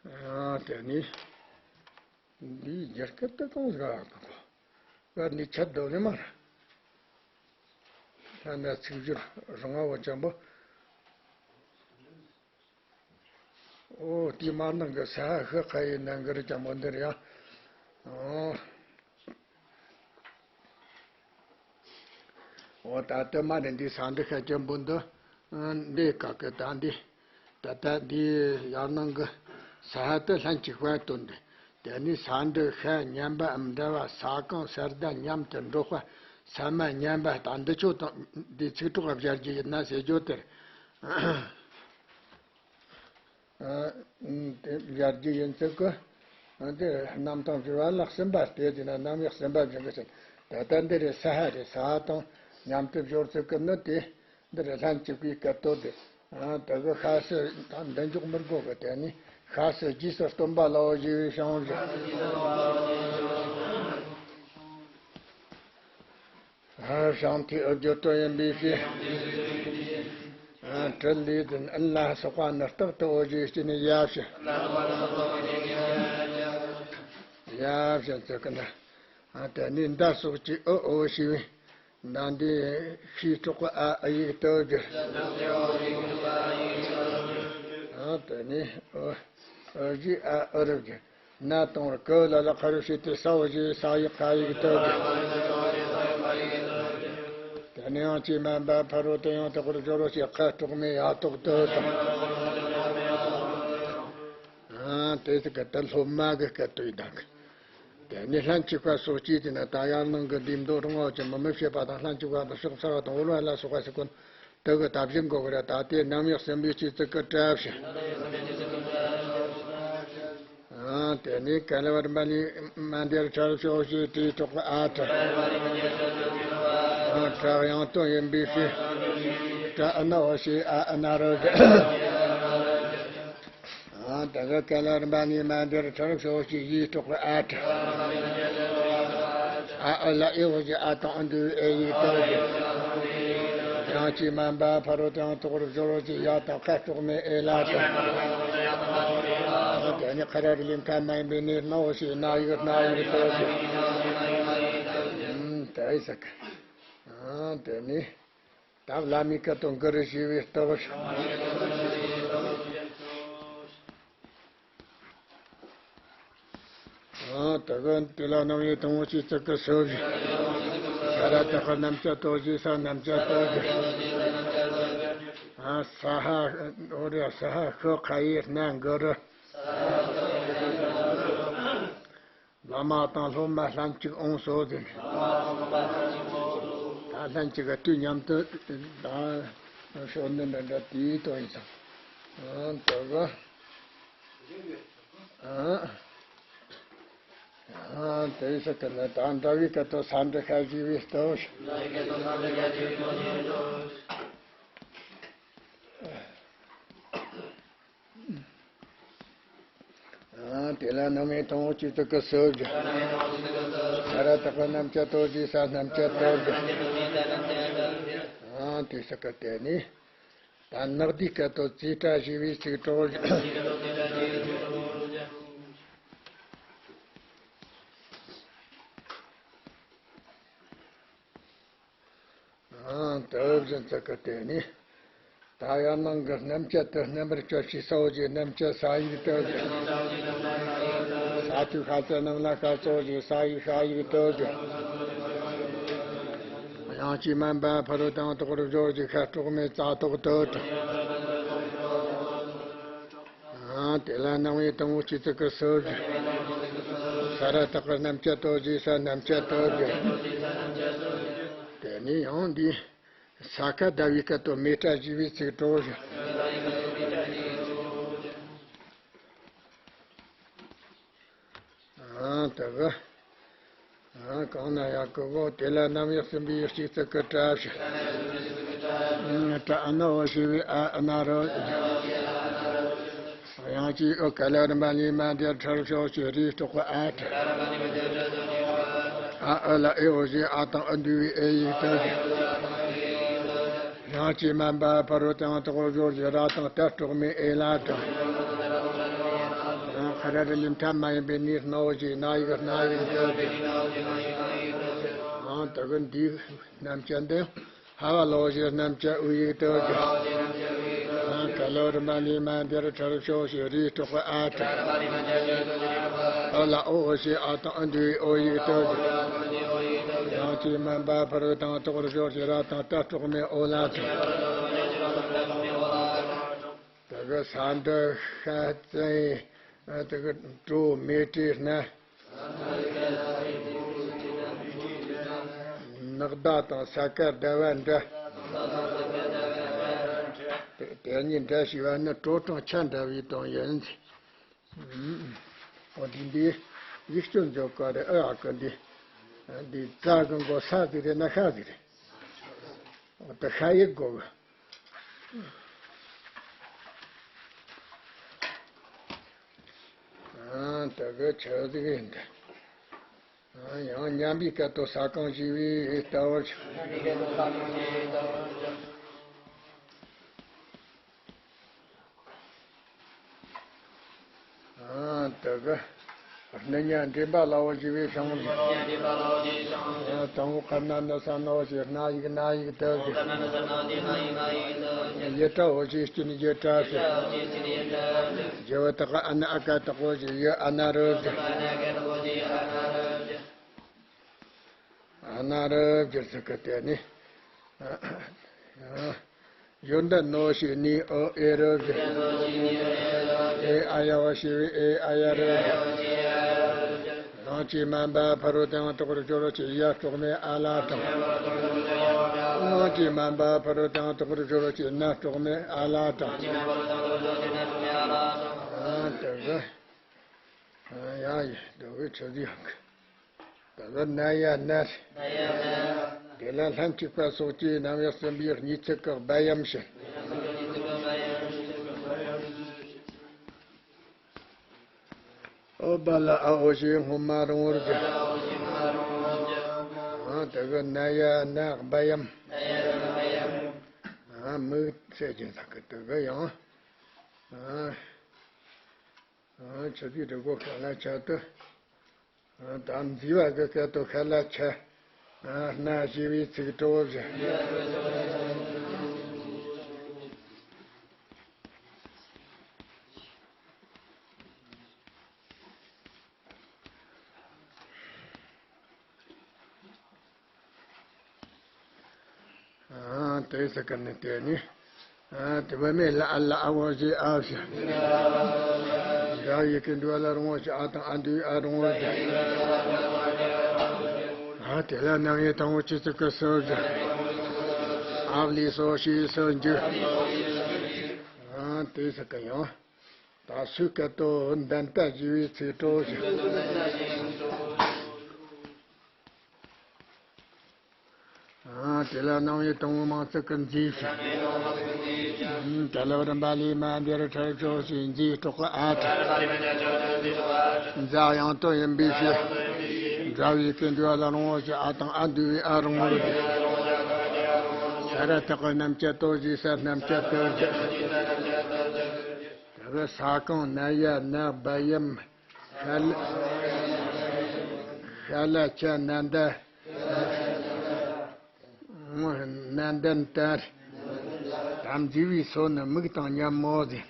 ཨ། དེ་ནས་འདིའི་རྒྱ་སྐད་དེ་གང་ཟིག་ག་ག་ག་འདི་ཆད་དོ་ལེ་མ་ར། ད་ནི་ཚིག་སྦྱོར་རིང་བ་བོ་ཅན་པོ། ཨོ། དེའི་མ་ནང་གི་ས་ཧ་ཤི་ཁ་ཡི་ནང་གི་རི་ཅན་པོ་འདིར་ཡང་། ཨོ། འོ། ད་ལྟ་མ་ནི་འདི་ས་འདི་ཤ་ཅན་པོ་འདི། ཨ། འདི་ག་གི་ད་འདི། ད་ལྟ་འདི་ཡར་ནང་གི་ས་ཧ་དེ་ལྷན་ཅིག་པ་དོན་འདི། དེ་ནས་ས་འདི་ཤ་མཉམ་པའམ་འདྲ་བ། ས་གང་སར་ད་མཉམ་དུ་འགྲོགས་པ། ས་མ་མཉམ་པ། ད་འདི་ཆོ་དང་འདི་ཚིག་གྲོགས་སྦྱར་རྒྱུ་ཡིན་ན་ཟེར་རྒྱུ་དེར། ཨ། དེ་སྦྱར་རྒྱུ་ཡིན་ཚུལ་གི། ཨ། དེ་རྣམ་གྲངས་སྦྱོར་བ་ལ་གསུམ་པ་སྟེ། དེ་ན་རྣམ་དབྱེ་གསུམ་པ་སྦྱོར་གི་ཟེར། ད་ལྟ་འདི་རེད། ས་ཧ་རེད། ས་ཧ་དང་མཉམ་དུ་སྦྱོར་ཚུལ་གི་ནི་དེ། འདི་རེད། ལྷན་ཅིག་པའི་སྐད་དོད་དེ། ཨ། དེ་གི་ཤ་ཟེར་ད་འདི་འཇོག་མི་དགོས་གི། དེ་ནི་ཤ་ཟེར་རྗེས་སུ་སྟོན་པ་ལའོ་ཞེས་པའི་བྱིངས་བཞག། ཨ། བྱིངས་མཐའི་འོ་བརྗོད་དོན་ཡིན་པའི་ཕྱིར། ཨ། ཏྲི་ལས་ཟིན་ཨིན་ལ་སོགས་པ་ནི་རྟག་ཏུ་འོ་ཞེས་སྐྱེས་ནས་ཡ་བྱིན། ཡ་བྱིན་ཚུལ་གི་ན། ཨ། དེ་ནས་མདའ་སོགས་ཀྱི་འོ་འོ་ཞེས་པའི་མདའ་འདི་ཤའི་གྲོགས་པ་ཨ་ཨ་ཡིག་ཏུ་བསྒྱུར། ཨ། དེ་ནས་འོ་འོ་ཞེས་ཨ་འོ་རུ་བསྒྱུར། ན་དང་བོར་གི་ལ་ལ་ཁ་རུ་བྱས་ཏེ་ས་འོ་ཞེས་ས་ཡིག་ཁ་ཡིག་ཏུ་བསྒྱུར། དེ་ནས་ཡང་ཅི་མན་པ་ཕ་རོལ་ཏུ་ཡང་དག་པར་སྦྱོར་རོ་ཞེས་ཁ་དྲུག་མའི་ཡ་ཐོག་ཏུ་དང་། ཨ། དེ་ཚིག་གི་དེ་སློབ་མ་གི་སྐད་དོད་ཡིན་ད་གི། དེ་ནས་ལྷན་ཅིག་པ་སོགས་ཀྱིས་དེ་ན་ད་ཡར་ནང་གི་འདི་མདོ་རིང་བ་ཅན་མི་མི་བྱེད་པ་དང་། ལྷན་ཅིག་པ་དང་ཕྱོགས་འཚལ་བ་དང་དབུལ་བ་ལ་སོགས་པ་ཟེར་གོ་ནོ་དེ་གི་ད་བཞིན་གོ་གི་རེད། ད་དེ་རྣམ་དབྱེ་གསུམ་པའི་སྤྱི་གཙུག་གི་གྲྭ་བཞིན། ཨ། དེ་ནས་ག་ལ་བར་མ་ནི་མ་འདིར་ཁྲར་ཕྱོགས་ཞེས་དྲིས་གྲོགས་ཨ་ཁྲ། ཨ། ཁྲ་དབྱངས་དོན་ཡིན་པའི་ཕྱིར། ཁྲ་ཨ་ན་འོ་ཞེས་ཨ་ཨ་ན་རོ་གི། ཨ། དེ་ག་ག་ལ་རིམ་པ་ནས་མ་འདིར་ཁྲར་ཕྱོགས་ཀྱི་ཡིག་གྲོགས་ཨ་ཁྲ། ཨ་ཨ་ལ་ཨེ་འོ་ཞེས་ཨ་དང་ཨ་འདུས་ཨེ་ཡིག་ཏུ་བསྒྱུར། ཡང་ཅི་མན་པ་ཕ་རོལ་ཏུ་ཡང་དག་པར་སྦྱོར་རོ་ཞེས་ཡ་དང་ཁ་དྲུག་མའི་ཨེ་ལ་དང་། ཨ། དེ་ནས་ཁ་ར་རི་ལིང་ཁ་མ་ཡིན་པའི་ནས་ན་འོ་ཞེས་ན་ཡིག་ན་ཡིག་ཏུ་བསྒྱུར། ཨ། དེ་ཟེར་གི། ཨ། དེ་ནས། ད་བླ་མའི་སྐད་དོད་གུ་རུ་ཞེས་པའི་སྟོབས། ཨ། དེ་གི་དེ་ལ་རྣམ་དབྱེ་དང་པོ་སྤྱི་གཙུག་གི་སོ་བཞི། ས་ར་བཏགས་པ་རྣམ་བཅད་དོ་ཞེས་ས་རྣམ་བཅད་དོ་ཞེས། ཨ། ས་ཧ་འོ་ར་ས་ཧ་ཤི་ཁ་ཡི་སྣ་གུ་རུ། བླ་མ་དང་སློབ་མ་ལྷན་ཅིག་འོང་སོ་ཟེར། ད་ལྷན་ཅིག་གི་དུས་མཉམ་དུ་ད་ཤོར་ནི་འདྲ་འདྲ་དེའི་དོན་ཡིན་ཙང་། ཨ། དེ་གི། ཨ། ཨ། དེ་ཟེར་གི་ནི་ད་འདྲ་བའི་སྐད་དོད་ས་འདྲི་ཤ་ཞེས་པའི་སྟོབས། ཨ། དེ་ལ་རྣམ་དབྱེ་དང་པོ་སྤྱི་གཙུག་གི་སོ་བཞི། ས་ར་བཏགས་པ་རྣམ་བཅད་དོ་ཞེས་ས་རྣམ་བཅད་དོ་བཞི། ཨ། དེ་ཟེར་གི་དེ་ནས་ད་ནག་ཟླའི་སྐད་དོད་ཙེ་ཏྲ་ཞེས་པའི་ཚིག་གྲོགས་བཞི། ཨང་། དེ་བཞིན་ཚིག་གི་དེ་ནི། ད་ཡར་ནང་གི་རྣམ་བཅད་དུ་རྣམ་པར་དཔྱོད་བྱེད་ས་འོག་གི་རྣམ་བཅད་ས་ཡིག་དུ། ས་དུས་ཤ་ཚ་རྣམས་ལ་ཤ་ཚ་འོག་གི་ས་ཡིག་ཤ་ཡིག་དུ། དབྱངས་ཀྱིས་དམན་པ་ཕ་རོལ་དུ་ཡང་དག་པར་སྦྱོར་བྱེད་ཤ་སྤྲོས་མེད་ཙ་དོག་དུ། ཨང་། དེ་ལ་སྣང་བའི་དང་པོ་སྤྱི་གཙུག་གི་སོ་བཞི། ས་ར་བཏགས་པའི་རྣམ་བཅད་དོ་བཞི་ས་རྣམ་བཅད་དོ་བཞི། དེ་ནས་ཡང་འདི། ས་ཀ་ཟླ་བའི་སྐད་དོད་མེ་སྲེག་ཞེས་པའི་ཚིག་གྲོགས་བཞི། ཨང་། དེ་གི། ཨང་། གང་ན་ཡང་གི་གོ་དེ་ལ་རྣམ་དབྱེ་གསུམ་པའི་སྤྱི་གཙུག་གི་སྲ་བཞི། སྲ་ཨ་ན་འོ་ཞེས་པའི་ཨ་ཨ་ན་རོ། དབྱངས་ཀྱིས་ཨོ་ག་ལ་རིམ་པ་ལས་མ་འདས་ཕྲལ་ཕྱོགས་ཀྱི་རིགས་སྤྲོས་པའི་ཨ་སྲ། ཨ་ཨ་ལ་ཨེ་འོ་ཞེས་ཨ་དང་ཨ་འདུས་པའི་ཨེ་ཡིག་དུ། དབྱངས་ཀྱིས་དམན་པ་ཕ་རོལ་དུ་ཡང་དག་པར་སྦྱོར་བྱེད་ར་དང་ཏ་སྤྲོས་མེད་ཨེ་ལ་སྲ། ཁ་ར་རི་ལི་མཐའ་མ་ཡིན་པའི་ནི་སྣ་འོ་ཞེས་སྣ་ཡིག་སྣ་ཡིག་དུ། ཨང་། དེ་གི་འདིའི་རྣམ་བཅད་འདི། ཧ་བ་ལ་འོ་ཞེས་རྣམ་བཅད་ཨུ་ཡིག་དུ། ཨང་། ག་ལ་རིམ་པ་ལས་མ་འདས་ཕྲལ་ཕྱོགས་ཀྱི་རིགས་སྤྲོས་པའི་ཨ་སྲ། ཨ་ལ་ཨོ་འོ་ཞེས་ཨ་དང་ཨ་འདུས་པའི་ཨོ་ཡིག་དུ། དབྱངས་ཀྱིས་དམན་པ་ཕ་རོལ་དུ་ཡང་དག་པར་སྦྱོར་བྱེད་ར་དང་ཏ་སྤྲོས་མེད་ཨོ་ལ་སྲ། དེ་གི་ས་འབྲུ་ཤ་ཚ་ཨེ། དེ་གི་གྲོ་མེ་སྲེག་སྣ། ནག་ཟླ་དང་ས་ཀ་ཟླ་བ་འདྲ། དེ་གཉིས་འདྲ་ཞེས་པ་ནི་གྲོ་གྲང་ཆ་འདྲ་བའི་དོན་ཡིན། འོ་འདི་འདི་ཡིག་སྐྱོན་འཇོག་ག་རེ་ཨ་ཨ་ཀི་འདི། འདི་ཙ་གི་མགོ་ས་ཟིག་རེད་ན་ཤ་ཟིག་རེད། འོ་ད་ཤ་ཡིག་དགོས། ཨ་ད་གི་ཆ་ཟིག་ཡིན་ད། ཡང་མཉམ་པའི་སྐད་དོད་ས་གང་ཞེས་པའི་ལྟ་བར་བྱ། ཨ་ད་གི་སྣ་ཉ་འདྲེན་པ་ལ་འོ་ཞེས་པའི་ཤང་། ཨ་དང་པོ་ཁ་ན་ན་ས་ན་འོ་ཞེས་སྣ་ཡིག་སྣ་ཡིག་དུ་ཟེར། ཡི་སྲ་འོ་ཞེས་སྐྱིན་ཡི་སྲ་ཟེར། ཞི་བ་བཏགས་ཨ་ན་ཨ་ག་བཏགས་འོ་ཞེས་ཡི་ཨ་ན་རོ་ཟེར། ཨ་ན་རོ་ཟེར་ཟེར་གི་དེ་ནི། ཡོན་ཏན་ནོ་ཞེས་ནི་ཨོ་ཨེ་རོ་ཟེར། ཨེ་ཨ་ཡ་བ་ཞེས་པའི་ཨེ་ཨ་ཡ་རོ་ཟེར། དབྱངས་ཀྱིས་དམན་པ་ཕ་རོལ་ཏུ་ཡང་དག་པར་སྦྱོར་བྱེད་ཡ་སྤྲོས་མེད་ཨ་ལ་སྲ། དབྱངས་ཀྱིས་དམན་པ་ཕ་རོལ་ཏུ་ཡང་དག་པར་སྦྱོར་བྱེད་ན་སྤྲོས་མེད་ཨ་ལ་སྲ། ཨ་དེ་གི། ཡ་ཡི་དེ་གི་ཆི་ཟིག་ཡང་གི། ད་ག་ན་ཡ་ན། དེ་ལ་ལྷན་ཅིག་པ་སོགས་ཀྱི་རྣམ་དབྱེ་གསུམ་པའི་གཉིས་ཚིག་གི་སྦ་ཡམ་ཞེས། ཨོ་བ་ལ་ཨ་འོ་ཞེས་སྔོན་མ་རིང་བོར་གྱུར། ཨ་དེ་གི་ན་ཡ་ན་སྦ་ཡམ། ཨ་མིག་ཚད་ཀྱི་ས་གི་དེ་གི་ཡང་། ཨ་ཆི་དེ་རི་གོ་ཁ་ལ་ཆ་དུ། ད་མཛེས་པ་གི་སྐད་དོད་ཤ་ལ་ཆ། སྣ་ཞེས་པའི་ཚིག་གྲོགས་བཞི། ཨ་དེ་ཟེར་གི་ནི་དེ་ནི། ཨ་དེ་བུད་མེད་ལ་ཨ་ལ་ཨ་འོ་ཞེས་ཨ་ཞེས། འཇའ་ཡི་གེ་འདུས་པ་ལ་རང་འོ་ཞེས་ཨ་དང་ཨ་འདུས་ཨ་རང་འོ་ཞེས། ཨ་དེ་ལ་རྣམ་དབྱེ་དང་པོ་སྤྱི་གཙུག་གི་སོ་བཞི། ཨ་བ་ལས་སོ་ཞེས་སོ་འཇུག། ཨ་དེ་ཟེར་གི་ཡང་། ད་སོའི་སྐད་དོད་འདན་ཏ་ཞེས་པའི་ཚིག་གྲོགས་བཞི། ཨ་དེ་ལ་རྣམ་དབྱེ་དང་པོ་མིང་ཚིག་གི་མཛེས་ཞེས། ད་ལ་རིམ་པ་ལས་མ་འདས་ཕྲལ་ཕྱོགས་ཞེས་མཛེས་སྤྲོས་པའི་ཨ་སྲ། མཛའ་དབྱངས་སྟོན་ཡིན་པའི་ཕྱིར། འཇའ་ཡི་གེ་འདུས་པ་ལ་རང་འོ་ཞེས་ཨ་དང་ཨ་འདུས་པའི་ཨ་རང་འོ་ཞེས། ས་ར་བཏགས་པའི་རྣམ་བཅད་དོ་ཞེས་སར་རྣམ་བཅད་དོ་ཞེས། དེ་གི་ས་གང་ན་ཡ་ན་སྦ་ཡམ། ཤ་ལ་ཤ་ལ་ཆ་ན་འདའ། ནན་ཏན་ཏན། དམ་འཛིན་པའི་སོ་ནི་མིག་དང་མཉམ་མོ་ཟེར།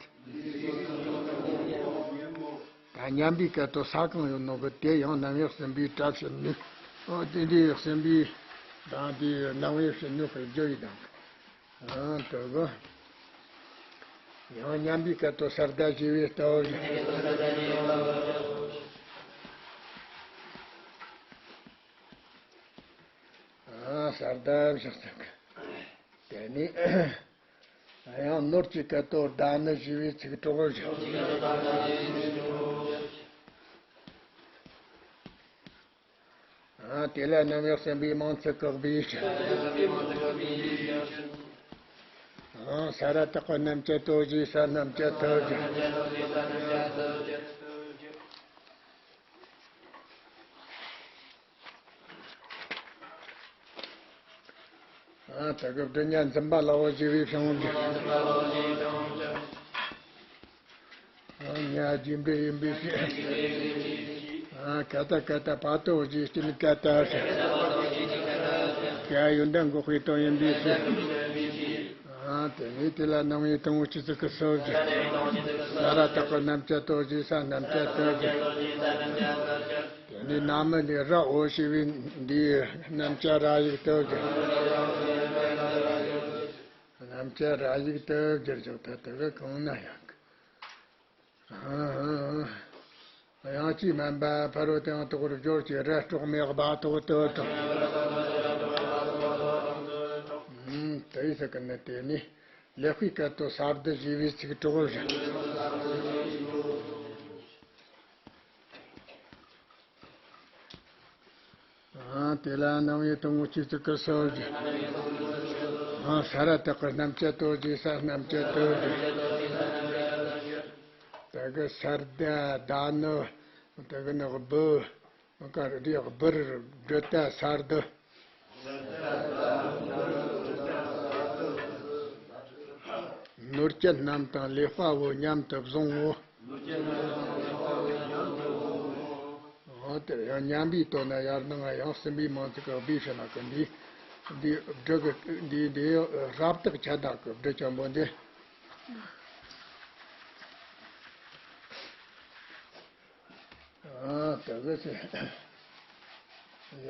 ད་མཉམ་པའི་སྐད་དོད་ས་གང་ཡོད་ནོ་གི་དེ་ཡང་རྣམ་དབྱེ་གསུམ་པའི་སྒྲ་ཕྱིར་ནུས། ཨོ་དེ་འདྲའི་གསུམ་པའི་དང་དེའི་རྣམ་དབྱེ་ཕྱིར་ནུས་ཀྱི་རྒྱུ་ཡི་དང་། ཨང་དུ་གོ། ཡང་མཉམ་པའི་སྐད་དོད་སར་ད་ཞེས་པའི་སྟོབས། ཨ་སར་ད་བཞག་ཚུལ། དེ་ནས་ཡང་ནོར་གྱི་སྐད་དོད་ད་ནི་ཞེས་པའི་ཚིག་གྲོགས་བཞག། ཨ་དེ་ལ་རྣམ་དབྱེ་གསུམ་པའི་མིང་ཚིག་བཀག་པའི་ཕྱིར། ཨ་ས་ར་བཏགས་པ་རྣམ་བཅད་དོ་ཞེས་ས་རྣམ་བཅད་དོ་ཞེས། ཨ་དེ་གི་བསྡུ་ཉ་འཛིན་པ་ལ་འོ་ཞེས་པའི་ཕྱིར། ཨ་ཉ་རྗེས་འབྲེལ་ཡིན་པའི་ཕྱིར། ཨ་ཀ་ཏ་ཀ་ཏ་བ་ཏོ་ཞེས་སྟེ་ནི་ཀ་ཏ་ཞེས། ཀ་ཡོན་ཏན་འགོག་པའི་དོན་ཡིན་པའི་ཕྱིར། ཨ་དེ་ནས་དེ་ལ་རྣམ་དབྱེ་དང་པོ་སྤྱི་གཙུག་གི་སོ་བཞག། ས་ར་བཏགས་པ་རྣམ་བཅད་དོ་ཞེས་ས་རྣམ་བཅད་དོ་བཞག། དེ་ནས་ན་མི་ལས་ར་འོ་ཞེས་པའི་འདིའི་རྣམ་བཅད་ར་ཡིག་དོ་བཞག། རྣམ་བཅད་ར་ཡིག་དོ་བསྒྱུར་བཞག། ད་དེ་ག་གང་ན་ཡང་། ཡང་ཅི་མིན་པ་ཕ་རོལ་ཏུ་ཡང་དོག་པར་སྦྱོར་གྱི་ར་དཀྲོགས་མེ་སྦ་དོག་དོ་དང་། ཨུམ་དེ་ཡི་ས་ཀུན་ནི་དེ་ནི་ལེགས་པའི་སྐད་དོད་ས་བསྡུ་ཞེས་པའི་ཚིག་གྲོགས་བཞག། ཨ་དེ་ལ་རྣམ་དབྱེ་དང་པོ་སྤྱི་གཙུག་གི་སོ་བཞག། ཨ་ས་ར་བཏགས་པ་རྣམ་བཅད་དོ་ཞེས་ས་རྣམ་བཅད་དོ་བཞག། དེ་གི་སར་ད་ད་ནི་དེ་གི་ནི་སྦུ་ག་རེ་རེད། སྦུར་སྦྲུལ་ད་སར་ད། ནོར་སྐྱེད་རྣམས་དང་ལེགས་པ་བོ་མཉམ་དུ་བཟུང་ངོ་། འོ་དེ་ཡང་མཉམ་པའི་དོན་ན་ཡར་ནང་ང་ཡང་གསུམ་པའི་མིང་ཚིག་གི་སྦས་ཕྱིར་ན་ཀུན་འདི། འདི་སྦྲུལ་གི་འདི་འདི་རབ་བཏགས་ཁྱད་དག་གི་སྦྲུལ་ཆེན་པོ་འདི། ཨ་དེ་གི་ཚེ།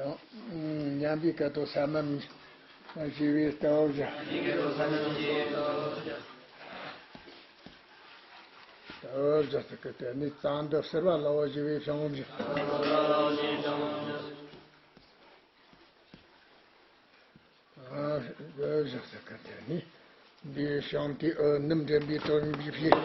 ཡང་མཉམ་པའི་སྐད་དོད་ས་རྣམ་ཞེས་པའི་སྟོབས་བཞག། སྟོབས་བཞག་ཟེར་གི་དེ་ནི་རྩ་འདི་བསིལ་བ་ལ་འོ་ཞེས་པའི་ཕྱིར་བཞག། ཨ་སྟོབས་བཞག་ཟེར་གི་དེ་ནི་འདིའི་ཕྱིར་དེ་འོ་ནུབ་འདྲེན་པའི་དོན་ཡིན་པའི་ཕྱིར།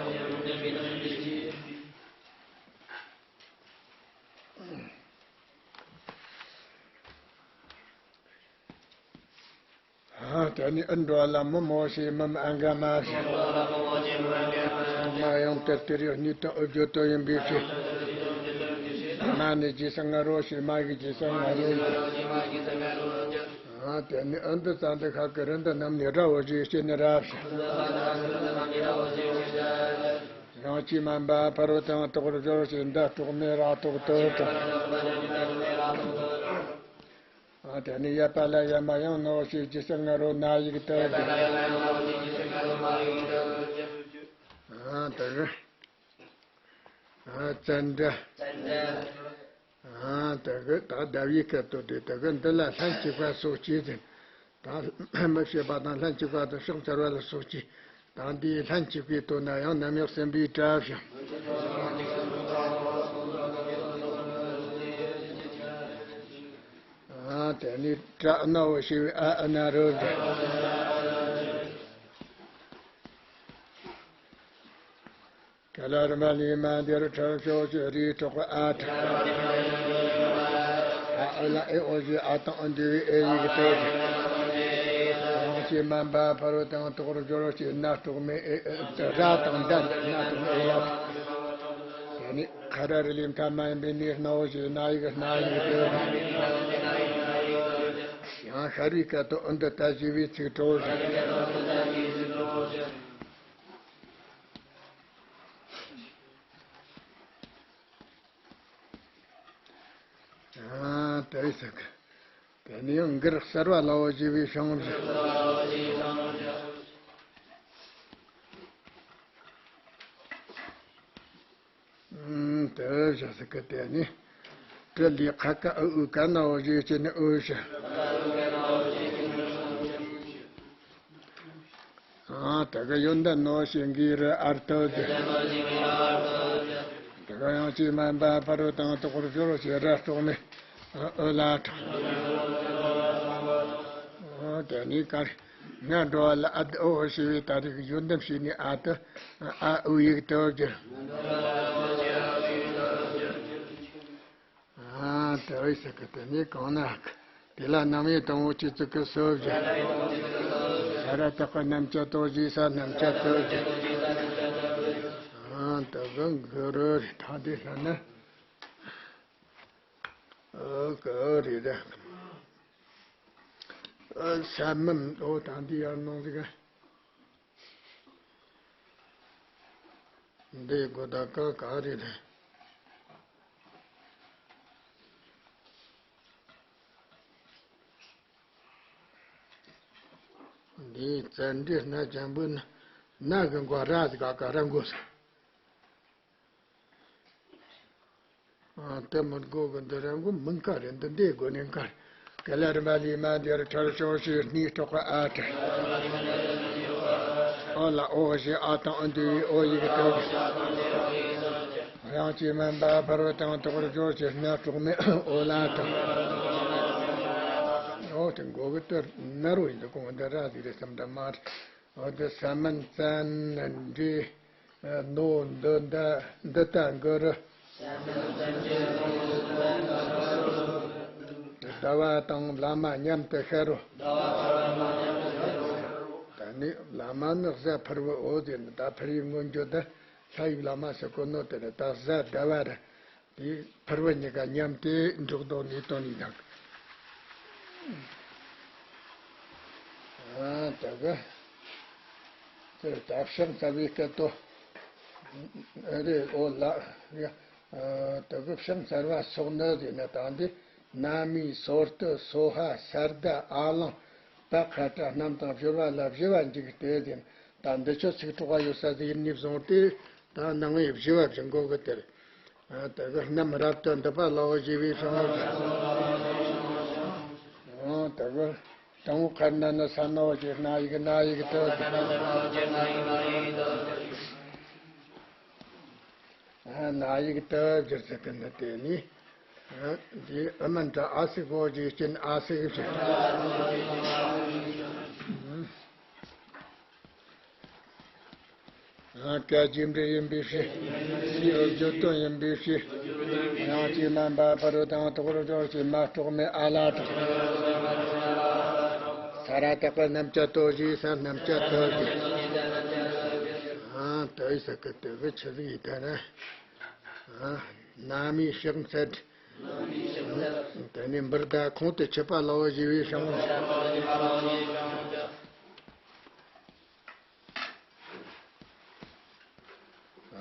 ཨ་དེ་ནི་ཨི་འགྲོ་ལ་མི་མོ་ཞེས་མི་མ་ཨ་འགའ་མ་ཞེས། མ་ཡང་དེར་དེར་ཡང་གཉིས་དང་ཨུ་བརྗོད་དོན་ཡིན་པའི་ཕྱིར། མ་ནི་རྗེས་སུ་ང་རོ་ཞེས་མ་ཡི་རྗེས་སུ་ང་རོ་ཞེས། ཨ་དེ་ནི་ཨི་འདི་ཙམ་དུ་ཁ་ཀི་རི་འདི་རྣམས་ནི་ར་འོ་ཞེས་སྐྱེ་ནི་ར་ཞེས། ཡང་ཅི་མིན་པ་ཕ་རོལ་ཏུ་ཡང་དོག་པར་སྦྱོར་ཞེས་འདི་དཀྲོགས་མེ་ར་དོག་དོ་དང་། ཨ་དེ་ནི་ཡ་པ་ལ་ཡ་མ་ཡང་ནོ་ཞེས་རྗེས་སུ་ང་རོ་ན་ཡིག་ཏུ་བསྒྱུར། ཨ་དེ་གི་ཨ་ཙན་དྲ། ཨ་དེ་གི་ད་ཟླ་བའི་སྐད་དོད་དེ་དེ་གི་འདི་ལ་ལྷན་ཅིག་པ་སོགས་ཀྱིས་ཟིན། ད་མི་བྱེད་པ་དང་ལྷན་ཅིག་པ་དང་ཕྱག་འཚལ་བ་ལ་སོགས་ཀྱིས། ད་འདིའི་ལྷན་ཅིག་པའི་དོན་ན་ཡང་རྣམ་དབྱེ་གསུམ་པའི་སྒྲ་བཞག། ཨ་དེ་ནི་སྒྲ་ཨ་ན་འོ་ཞེས་པའི་ཨ་ཨ་ན་རོ་བཞག། ག་ལ་རི་མ་ལི་མ་འདིར་ཁྲ་ཤོ་ཞེས་རིའི་གྲོགས་ཨ་ཁྲ། ཨ་ཨ་ལ་ཨེ་འོ་ཞེས་ཨ་དང་ཨ་འདུས་པའི་ཨེ་ཡིག་ཏུ། ཡང་ཅི་མིན་པ་ཕ་རོལ་ཏུ་ཡང་དོག་པར་སྦྱོར་ཞེས་ན་དཀྲོགས་མེ་ཨེ་ཨེ་ར་དང་འདན་ན་དང་ཨེ་ལ། དེ་ནི་ཁ་ར་རི་ལི་མཐའ་མ་ཡིན་པའི་ནི་སྣ་འོ་ཞེས་ན་ཡིག་སྣ་ཡིག་ཏུ། ཡང་ཤར་བའི་སྐད་དོད་ཨུ་འདི་ད་ཞེས་པའི་ཚིག་གྲོགས་བཞག། ཨ་དེ་ཟེར་གི། དེ་ནས་ཡང་མགུར་གསར་བ་ལ་འོ་ཞེས་པའི་ཤིང་བཞི། དེ་བཞག་ཟིག་གི་དེ་ནས། དྲི་ལི་ཁ་ཀ་ཨུ་ཨུ་ཀ་ན་འོ་ཞེས་བྱས་ནས་ཨུ་ཞེས། ཨ་དེ་གི་ཡོན་ཏན་ནོ་ཞེས་འགའི་རུ་ཨར་ཏོ་ཟེར། དེ་གི་ཡང་ཅི་མན་པ་ཕ་རོལ་ཏུ་དོག་པར་སྦྱོར་ཞེས་ར་སྤྲོག་ནས་ཨུ་ལ་ཁྲ། ཨ་དེ་ནས་ཀར་ང་འགྲོ་བ་ལ་ཨ་དི་ཨོ་ཞེས་པའི་ད་རེས་ཀྱི་ཡོན་ཏན་བྱས་ནས་ཨ་དི་ཨ་ཨུ་ཡིག་ཏོ་ཟེར། ཨ་དེ་བས་ཟེར་གི་དེ་ནས་གང་ན་དེ་ལ་རྣམ་དབྱེ་དང་པོ་ཅི་ཙི་གི་སོ་བཞི། ཤ་ར་དག་གི་རྣམ་བཅད་དོ་ཞེས་ས་རྣམ་བཅད་དོ་བཞི། ཨ་དེ་གི་གུ་རུ་རེ་ཐང་དེ་ས་ན་ཨོ་གི་རེ་རེ། ཨོ་ས་མམ་ཨོ་དང་དེ་ཡར་ནང་ཟིག་འདི་གོ་ད་ག་ག་རེ་རེད། འདི་བཙན་འདྲེ་སྣ་ཅན་པོ་ན་གི་མགོ་ར་ཟིག་ག་ག་ར་མགོ་ཟིག་ཨ་དེ་མི་དགོས་གི། འདི་ར་མགོ་མིན་ག་རེད། འདི་འདི་དགོས་ནས་ག་རེད། ག་ལ་རི་མ་ལི་མ་འདི་རུ་ཁྲར་ཤོ་ཤི་སྣེ་གྲོགས་ཨ་ཏྲ། ཨོ་ལ་ཨོ་ཞེས་ཨ་དང་ཨ་འདུས་ཨོ་ཡིག་ཏོ། ཡང་ཅི་མན་པ་ཕ་རོལ་ཏུ་དོག་པར་སྦྱོར་ཞེས་སྣ་སྤྲོག་ནས་ཨོ་ལ་ཏྲ། ཨོ་དེ་མགོ་གི་དེ་ན་རོ་ཡིན་འདུག་གོང་འདི་ར་ཟིག་རེད་བསམ་འདྲ་མ་རེད། འོ་དེ་ས་མན་བཙན་འདྲེ་ནོ་འདི་འདི་འདི་ལྟ་མགུ་རུ། ཟླ་བ་དང་བླ་མ་མཉམ་དུ་ཤར་རོ། ད་ནི་བླ་མ་ནི་གཟའ་ཕུར་བུ་འོ་ཟེར་ནི། ད་ཕུར་བུའི་སྔོན་བརྗོད་དུ་ལྷ་ཡི་བླ་མ་ཟེར་གོ་ནོ་དེ་ནི་ད་གཟའ་ཟླ་བ་རེད། དེ་ཕུར་བུ་གཉིས་ཀ་མཉམ་དེ་འགྲོགས་དོ་ནི་དོན་ནི་དང་། ཨ་ད་ག་དེར་ད་ཕྱག་འཚལ་བའི་སྐད་དོ། རེད་འོ་ལ། ཡ། ཨ་ད་ག་ཕྱག་འཚལ་བ་སོགས་ནི་ཟེར་ན་ད་འདི་ན་མི་སོ་ཏི་སོ་ཧ་ས་ཏ་ཨ་ལང་པ་ཁ་ཏ་རྣམས་དང་སྦྱོར་བ་ལ་བཞི་བ་འཇུག་སྟེ་ཟེར་ན། ད་འདི་ཆོ་ཚིག་གྲོགས་པ་ཡོད་ས་ཟིག་ཡིན་ནི་བཟུང་སྟེ་ད་ནང་བའི་བཞི་བ་བཞི་འགོ་གི་དེར། ཨ་དེ་གི་རྣམ་རབ་ཏུ་འདི་པ་ལའོ་ཞེས་པའི་ཤིང་། ཨ་དེ་གི་དང་པོ་ཁར་ན་ནི་ས་ནའོ་ཞེས་སྣ་ཡིག་སྣ་ཡིག་ཏུ། ཨ་སྣ་ཡིག་ཏུ་བསྒྱུར་ཚུལ་དེ་འདི་དེ་ནི། ཨ་འདི་ཨ་མན་ཏྲ་ཨ་སི་གོ་ཞེས་སྐྱེན་ཨ་སི་གི་བྱེད། ཀ་རྒྱས་འབྲིང་ཡིན་པའི་ཕྱིར། སི་ཨོ་བརྗོད་དོན་ཡིན་པའི་ཕྱིར། ཡང་ཅི་མན་པ་ཕ་རོལ་དང་དོག་རོ་ཅོག་ཅེས་མ་སྤྲོག་ནས་ཨ་ལ་དང་། ས་ར་དག་པའི་རྣམ་བཅད་དོ་ཞེས་ས་རྣམ་བཅད་དོ་ཞེས། ཨ་དོ་ཡི་ས་ཀི་དོ་གི་ཆི་ཟིག་ཡིན་ད་ན། ཨ་ན་མི་ཕྱག་འཚལ། དེ་ནས་འབུར་ད་ཁོང་དུ་ཆུད་པ་ལའོ་ཞེས་པའི་ཤིང་།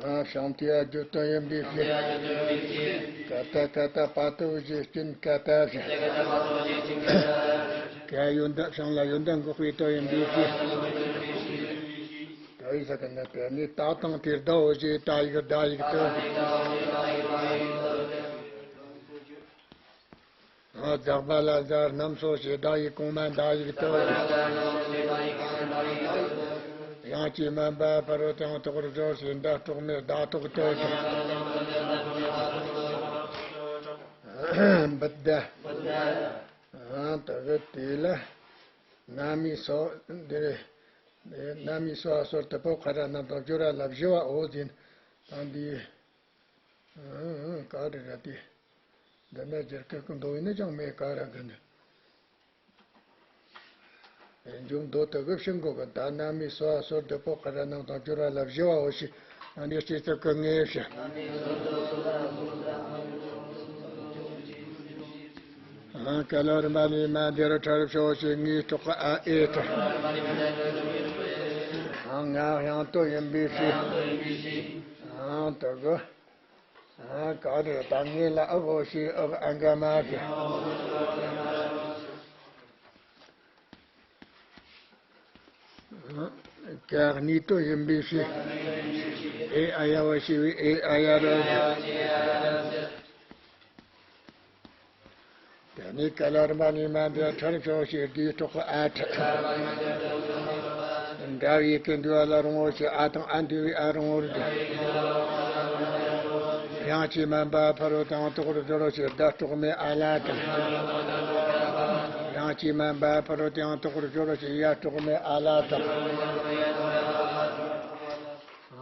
ཨ་ཤིང་རྟའི་བརྗོད་དོན་ཡིན་པའི་ཕྱིར། ཀ་ཏ་ཀ་ཏ་པ་ཏོ་ཞེས་སྐྱེན་ཀ་ཏ་ཞེས། ཀ་ཡོན་ཏན་ཤིང་ལ་ཡོན་ཏན་འགོག་པའི་དོན་ཡིན་པའི་ཕྱིར། ད་ཡིག་ས་ཀ་ན་དེ་ནི་ད་དང་དེར་ཟླའོ་ཞེས་ད་ཡིག་ཟླ་ཡིག་ཏོ། ཨ་ཛག་པ་ལ་ཟ་རྣམ་སོ་ཞེས་ཟླ་ཡི་གོང་མ་ཟླ་ཡིག་ཏོ། ཡང་ཅི་མན་པ་ཕ་རོལ་དང་དོག་རོ་ཞེས་ཟླ་སྤྲོག་ནས་ཟླ་སྟོག་ཏོ། འབུད་ད། ཨ་ད་གི་དེ་ལ་ན་མི་སོ་འདི་རེད། ན་མི་སོ་ཨ་སོར་དུ་པོ་ཁ་ར་རྣམས་དང་སྦྱོར་བ་ལ་བཞི་བ་འོ་ཟིན་དང་འདི། ཨང་། ག་རེ་ར་དེ། འདི་ན་སྦྱར་སྐད་ཀྱི་མདོ་ཡིན་ན་ཅང་མེད་ག་ར་གི་ནི། འཇུག་མདོ་དེ་གི་ཕྱིན་གོ་གི། ད་ན་མི་སོ་ཨ་སོར་དུ་པོ་ཁ་ར་རྣམས་དང་སྦྱོར་བ་ལ་བཞི་བའོ་ཞེས་ཨ་ནི་སྤྱི་ཚོགས་ཀྱི་ངེས་བྱ། ཨང་། ཀ་ལ་རི་མ་ལི་མ་འདི་རུ་ཁྲ་རུ་ཕྱོགས་ཞེས་ངེས་གྲོགས་ཨ་ཨེ་ཏ། ཨང་། ང་ཡང་དོ་ཡིན་པའི་ཕྱིར། ཨང་། དེ་གི། ཨ་ག་རེ་ད་ངེས་ལ་ཨ་བོ་ཞེས་ཨ་ཨ་ག་མ་ཞེས། ག་གནས་དོན་ཡིན་པའི་ཕྱིར། ཨེ་ཨ་ཡ་བ་ཞེས་པའི་ཨེ་ཨ་ཡ་ར། དེ་ནས་ཀ་ལ་ར་མ་ལི་མ་འདི་ཁྲར་ཕྱོགས་ཞེས་ལྡེ་སྲོག་གི་ཨ་ཁྲ། འདྲ་བའི་གི་འདུས་པ་ལ་རང་ངོ་ཞེས་ཨ་དང་ཨ་འདུས་པའི་ཨ་རང་ངོ་རུ་འདུ། དབྱངས་ཀྱིས་དམན་པ་ཕ་རོལ་ཏུ་ཡང་དག་པར་སྦྱོར་རོ་ཞེས་ད་སྲོག་མེད་ཨ་ལ་དང་། དབྱངས་ཀྱིས་དམན་པ་ཕ་རོལ་ཏུ་ཡང་དག་པར་སྦྱོར་རོ་ཞེས་ཡ་སྲོག་མེད་ཨ་ལ་དང་།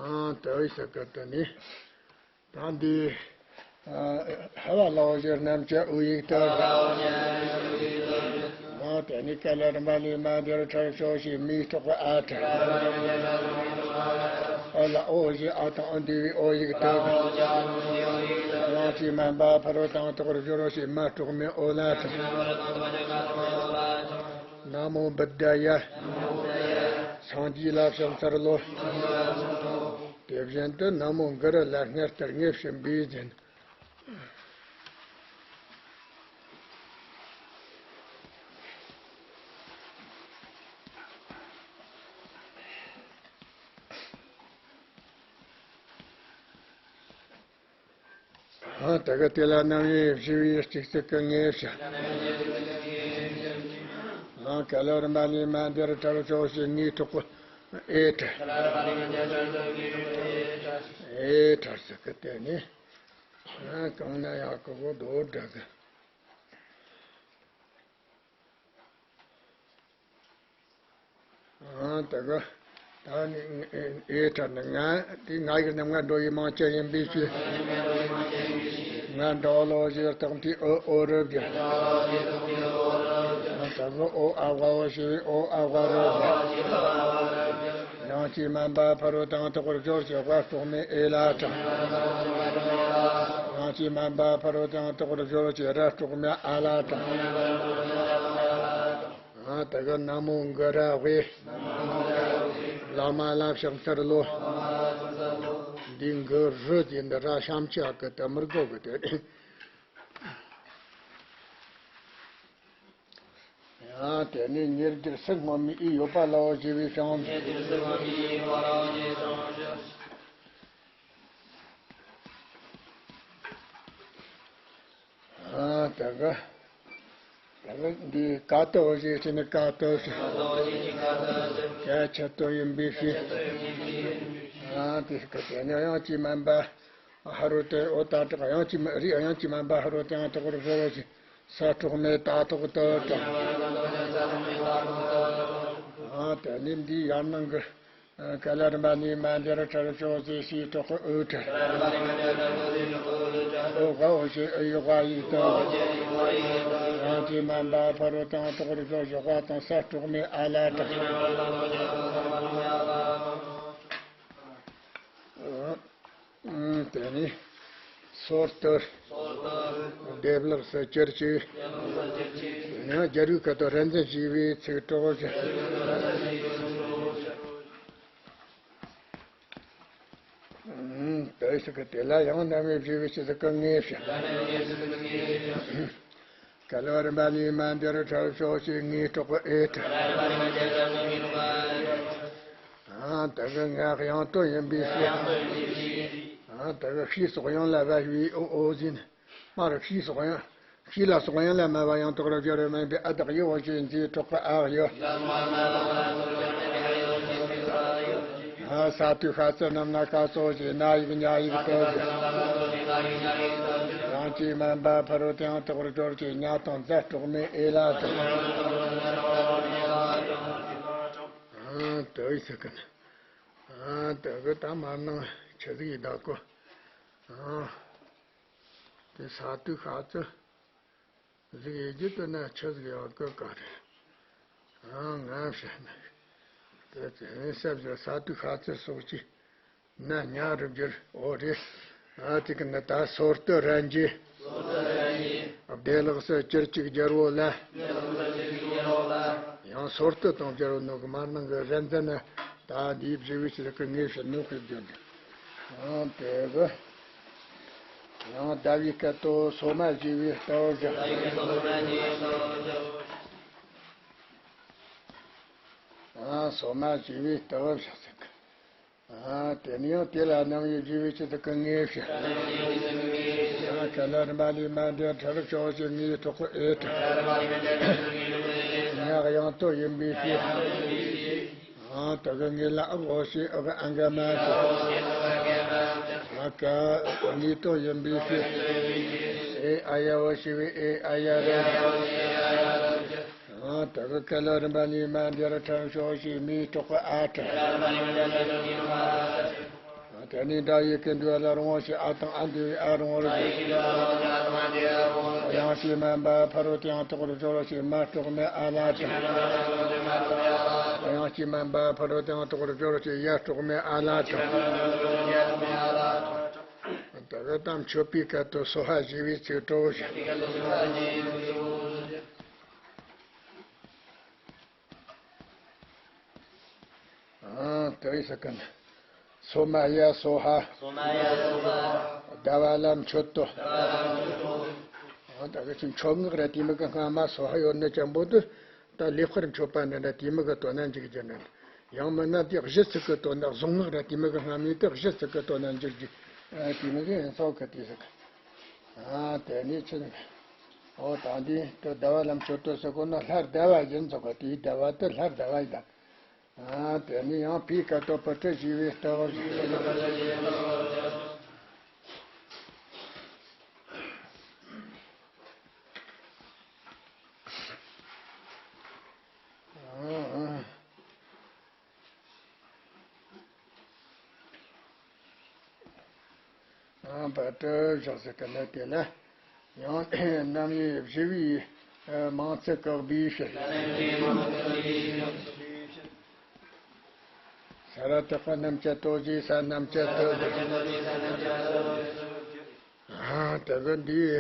ཨང་། དེ་བས་ཟེར་གི་དེ་ནི། ད་འདི། ཨ། ཧ་བ་ལའོ་ཞེས་རྣམ་བཅད་ཨོ་ཡིག་ལྟར། ཨ། དེ་ནི་ཀ་ལ་ར་མ་ལི་མ་འདིར་ཁྲར་ཕྱོགས་ཞེས་མིང་སྲོག་གི་ཨ་ཁྲ། ཨ་ལ་ཨོ་ཞེས་ཨ་དང་ཨ་འདུས་པའི་ཨོ་ཡིག་ལྟར། དབྱངས་ཀྱིས་དམན་པ་ཕ་རོལ་ཏུ་ཡང་དག་པར་སྦྱོར་རོ་ཞེས་མ་སྲོག་མེད་ཨོ་ལ་ཁྲ། ན་མོ་བུདྡྷ་ཡ། སངས་རྒྱས་ལ་ཕྱག་འཚལ་ལོ། དེ་བཞིན་དུ་ན་མོ་གུ་རུ་ལ་སྔར་ལྟར་ངེས་བྱིན་པས་བརྒྱན། ཨ། དེ་ག་དེ་ལ་རྣམ་དབྱེ་བཞི་པའི་གཅིག་ཚིག་གི་ངེས་བྱ། ཨ། ཀ་ལ་ར་མ་ལི་མ་འདིར་ཁྲར་ཕྱོགས་ཞེས་ངེས་སྲོག་གི་ཨེ་ཁྲ། ཨེ་ཁྲར་ཟེར་གི་དེ་ནི། ཨ། གང་ན་ཡང་ཀོ་གོ་དོ་འདྲ་གི། ཨ། དེ་ག་ད་ནི་ཨེ་ཁྲ་ནི་ང་དེ་ང་ཡིག་རྣམ་ལྔ་འགྲོ་བའི་མིང་ཅན་ཡིན་པའི་ཕྱིར། ང་འདྲ་བ་ལའོ་ཞེས་རྟགས་མཐུན་ཨོ་ཨོ་རུ་བརྒྱབ། དེ་ག་ཨོ་ཨ་བ་ཨོ་ཞེས་པའི་ཨོ་ཨ་བ་རུ་བརྒྱབ། དབྱངས་ཀྱིས་དམན་པ་ཕ་རོལ་ཏུ་ཡང་དག་པར་སྦྱོར་ཞེས་ཝ་སྲོག་མེད་ཨེ་ལ་ཁྲ། དབྱངས་ཀྱིས་དམན་པ་ཕ་རོལ་ཏུ་ཡང་དག་པར་སྦྱོར་ཞེས་ར་སྲོག་མེད་ཨ་ལ་ཁྲ། ཨ། དེ་ག་ན་མོ་གུ་རུ་ཝེ། བླ་མ་ལ་ཕྱག་འཚལ་ལོ། འདི་གུ་རུ་དེ་འདི་ར་ཤམ་ཆ་གི་དེ་མི་དགོས་གི་དེ། ཡང་དེ་ནས་ཉེར་བསྒྱུར་སུ་སྔོན་མའི་ཨི་ཡོད་པ་ལའོ་ཞེས་པའི་བྱང་། ཨ། དེ་ག་དེ་ག་འདི་ཀ་ཏོ་ཞེས་བྱས་ནས་ཀ་ཏོ་ཞེས། གལ་ཆེ་ཏོ་ཡིན་པའི་ཕྱིར། ཨ། དེ་ག་དེ་ནས་དབྱངས་ཀྱིས་དམན་པ་ཧ་རོ་ཏེ་ཨོ་ཏ་དྲག་དབྱངས་ཀྱིས་རིགས་དབྱངས་ཀྱིས་དམན་པ་ཧ་རོ་ཏེ་ཡང་དག་པར་སྦྱོར་རོ་ཞེས་ས་སྲོག་མེད་ཏ་ཐོག་ཏུ་དྲག་ཨ། དེ་ནས་འདི་ཡར་ནང་གི། ཀ་ལ་ར་མ་ནི་མ་འདིར་ཁྲར་ཕྱོགས་ཞེས་སྲོག་གི་ཨོ་ཁྲ། ཨོ་ག་ཨོ་ཞེས་ཨོ་ཡི་ཝ་ཡིག་ཏུ། དབྱངས་ཀྱིས་དམན་པ་ཕ་རོལ་ཏུ་ཡང་དག་པར་སྦྱོར་ཞེས་ཝ་དང་ས་སྲོག་མེད་ཨ་ལ་དྲག་ཨ། དེ་ནི་སོར་དུ་བདེ་བླག་སུ་གྱུར་ཅིག་ཡང་རྒྱལ་བའི་སྐད་དོད་ར་འཛིན་བྱས་པའི་ཚིག་གྲོགས་ཀྱི། ཨ། དེ་ཟེར་གི་དེ་ལ་ཡང་རྣམ་དབྱེ་བཞི་པའི་སྤྱི་ཟིག་གི་ངེས་བྱ། ཀ་ལ་བ་རི་མ་ལི་མ་འདིར་ཁྲར་ཕྱོགས་ཞེས་ངེས་སྲོག་གི་ཨེ་ཁྲ། ཨ། དེ་གི་ངག་དབྱངས་དོན་ཡིན་པའི་ཕྱིར། ཨ། དེ་གི་ཤའི་སོགས་དབྱངས་ལ་བ་ཞེས་པའི་ཨོ་ཨོ་ཟིན། སྨ་རེ། ཤའི་སོགས་དབྱངས། ཤ་ལ་སོགས་དབྱངས་ལ་སྨ་བ་ཡང་དག་ར་སྦྱར་བ་མིན་པའི་ཨ་དག་ཡོ་བ་ཞེས་འཛིན་གྲོགས་ཀྱི་ཨ་ཡོ། ཨ། ས་ཏུ་ཤ་ཙི་རྣམས་ན་ཀ་ཙོ་ཞེས་ན་ཡིག་ཉ་ཡིག་ཏུ། དབྱངས་ཀྱིས་དམན་པ་ཕ་རོལ་ཏུ་ཡང་དག་པར་སྦྱོར་ཞེས་ཉ་དང་ཛ་སྲོག་མེད་ཨེ་ལ་དང་། ཨ། དེ་ཟེར་གི་ན། ཨ། དེ་གི་ད་མར་ནང་ཆི་ཟིག་ཡིན་ད་གོ། ཨ། དེ་ས་ཏུ་ཤ་ཙི་ཟིག་ཡིན་རྒྱུ་དེ་ན་ཆི་ཟིག་ཡོད་གི་ག་རེ། ཨ། ང་བཤད་ན། དེ་ཚེ་ནི་སེམས་ཀྱི་ས་ཏུ་ཤ་ཙི་སོགས་ཀྱི་ན་ཉ་རུ་བསྒྱུར། འོ་རེད། ཨ། དེ་གི་ནི་ད་སོར་དུ་ར་འཇི། བདེ་བླག་སུ་གྱུར་ཅིག་སྦྱར་བོ་ལ། ཡང་སོར་དུ་དང་སྦྱར་བོ་ནོ་གི་མར་ནང་གི་ར་འཛིན་ན། ད་འདིའི་བཞི་པའི་ཆེད་དུ་ངེས་བྱ་ནོ་གི་རྒྱུ་འདི། ཨང་། དེ་གི་ཡང་ཟླ་བའི་སྐད་དོད་སོ་མ་བཞི་པའི་ལྟ་བུ་བཞག་ཨ། སོ་མ་བཞི་བའི་སྟེགས་བཞག་ཟེར་གི། ཨ། དེ་ནས་ཡང་དེ་ལ་རྣམ་དབྱེ་བཞི་བའི་སྤྱི་ཚོགས་ཀྱི་ངོས་བཞག་ཨ། ཁ་ལ་རིམ་པ་ལས་མ་འདས་ཁྲར་ཕྱོགས་བཞི་ངོས་གྲོགས་ཀྱི་ཨེ་ཏྲ། ངག་དབྱངས་སྟོད་ཡིན་པའི་ཕྱིར། ཨ། དེ་གི་ངོས་ལ་ཨག་འོ་ཞེས་ཨག་ཨ་ག་མ་ཏྲ། ཨ། ཀ་ངོས་སྟོད་ཡིན་པའི་ཕྱིར། ཨེ་ཨ་ཡ་འོ་ཞེས་པའི་ཨེ་ཨ་ཡ་རོ། ཨ། དེ་གི་ཀ་ལ་རིམ་པ་ལས་མ་འདས་ཁྲར་ཕྱོགས་བཞི་མོའི་གྲོགས་ཀྱི་ཨ་ཏྲ། ཨ། དེ་ནས་འདྲ་ཡི་གེ་འདུས་པ་ལ་རང་ངོ་ཞེས་ཨ་དང་ཨ་འདུས་པའི་ཨ་རང་ངོ་རོ། དབྱངས་ཅན་མ་འབའ་ཕ་རོལ་ཏུ་ཡང་གྲོགས་སྦྱོར་ཞེས་མ་གྲོགས་མེད་ཨ་ལ་ཏྲ། དབྱངས་ཅན་མ་འབའ་ཕ་རོལ་ཏུ་ཡང་གྲོགས་སྦྱོར་ཞེས་ཡ་གྲོགས་མེད་ཨ་ལ་ཏྲ། དེ་གི་ད་མཆོད་པའི་སྐད་དོད་སོ་ཧ་བཞི་བའི་ཚིག་གྲོགས་བཞི། ཨ། དེ་ཡི་ས་ཀན། སོ་མ་ཡ་སོ་ཧ། སོ་མ་ཡ་སོ་ཧ། ཟླ་བ་ལ་མཆོད་དོ། ཟླ་བ་ལ་མཆོད་དོ། ཨ། ད་གི་ཅི་མཆོད་སྔགས་ར་དེ་མི་གི་སྔ་མ་སོ་ཧ་ཡོད་ནི་ཅན་པོ་དུ། ད་ལེགས་པར་མཆོད་པ་ནི་འདྲ་དེ་མི་གི་དོན་ན་འཇུག་རྒྱུ་ནི། ཡང་མིན་ན་དེ་གཞི་ཚིག་གི་དོན་ན་གཟུངས་སྔགས་ར་དེ་མི་གི་སྔ་མའི་དེ་གཞི་ཚིག་གི་དོན་ན་འཇུག་རྒྱུ། ཨ། དེ་མི་གི་ཡིན་སོགས་གི་དེ་ཟེར་གི། ཨ། དེ་ནས་ཕྱིན། ཨོ། ད་འདི་དུ་ཟླ་བ་ལ་མཆོད་དོ་ཟེར་གོ་ན་ལྷ་ཟླ་བ་ཡིན་ཟེར་གོ། དེའི་ཟླ་བ་དེ་ལྷ་ཟླ་བ་ཡིན་ད། ཨ། དེ་ནས་ཡང་བིའི་སྐད་དོད་པུ་ཏྲ་བཞི་བའི་སྟེགས་བཞག་ཨ། ཨ། པུ་ཏྲ་བཞག་ཟེར་གི་ནི་དེ་ལ་ཡང་རྣམ་དབྱེ་བཞི་བའི་མིང་ཚིག་གི་བིའི་ཕྱིར། ས་ར་བཏགས་པ་རྣམ་བཅད་དོ་ཞེས་ས་རྣམ་བཅད་དོ་ཞེས། ཨ། དེ་གི་འདིའི་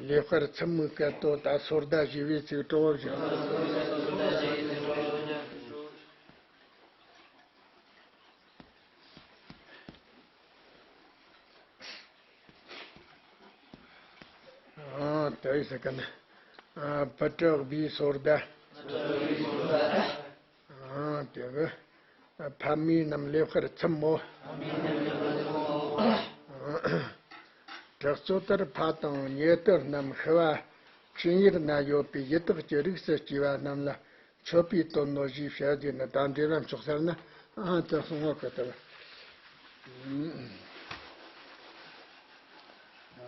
ལེགས་པར་ཚིམ་པའི་སྐད་དོད་ད་སོར་ཟླ་བཞི་བའི་ཚིག་གྲོགས་བཞག་ཨ། དེ་ཡི་ས་ཀན། ཨ། པུ་ཏྲ་བིའི་སོར་ཟླ། ཨ། དེ་གི་ཕ་མེས་རྣམས་ལེགས་པར་ཚིམ་མོ། གྲགས་ཚོད་ལྟར་ཕ་དང་ཉེ་དུ་རྣམས་ཤི་བ་ཕྱིན་ཡུལ་ན་ཡོད་པའི་ཡི་དྭགས་ཀྱི་རིགས་སུ་སྐྱེ་བ་རྣམས་ལ་མཆོད་པའི་དོན་ནོ་ཞེས་བཤད་རྒྱུ་ནི། ད་འདྲེ་ལ་མཆོག་ཟེར་ན། ཨ། དེ་གསུང་བ་གི་ལྟར།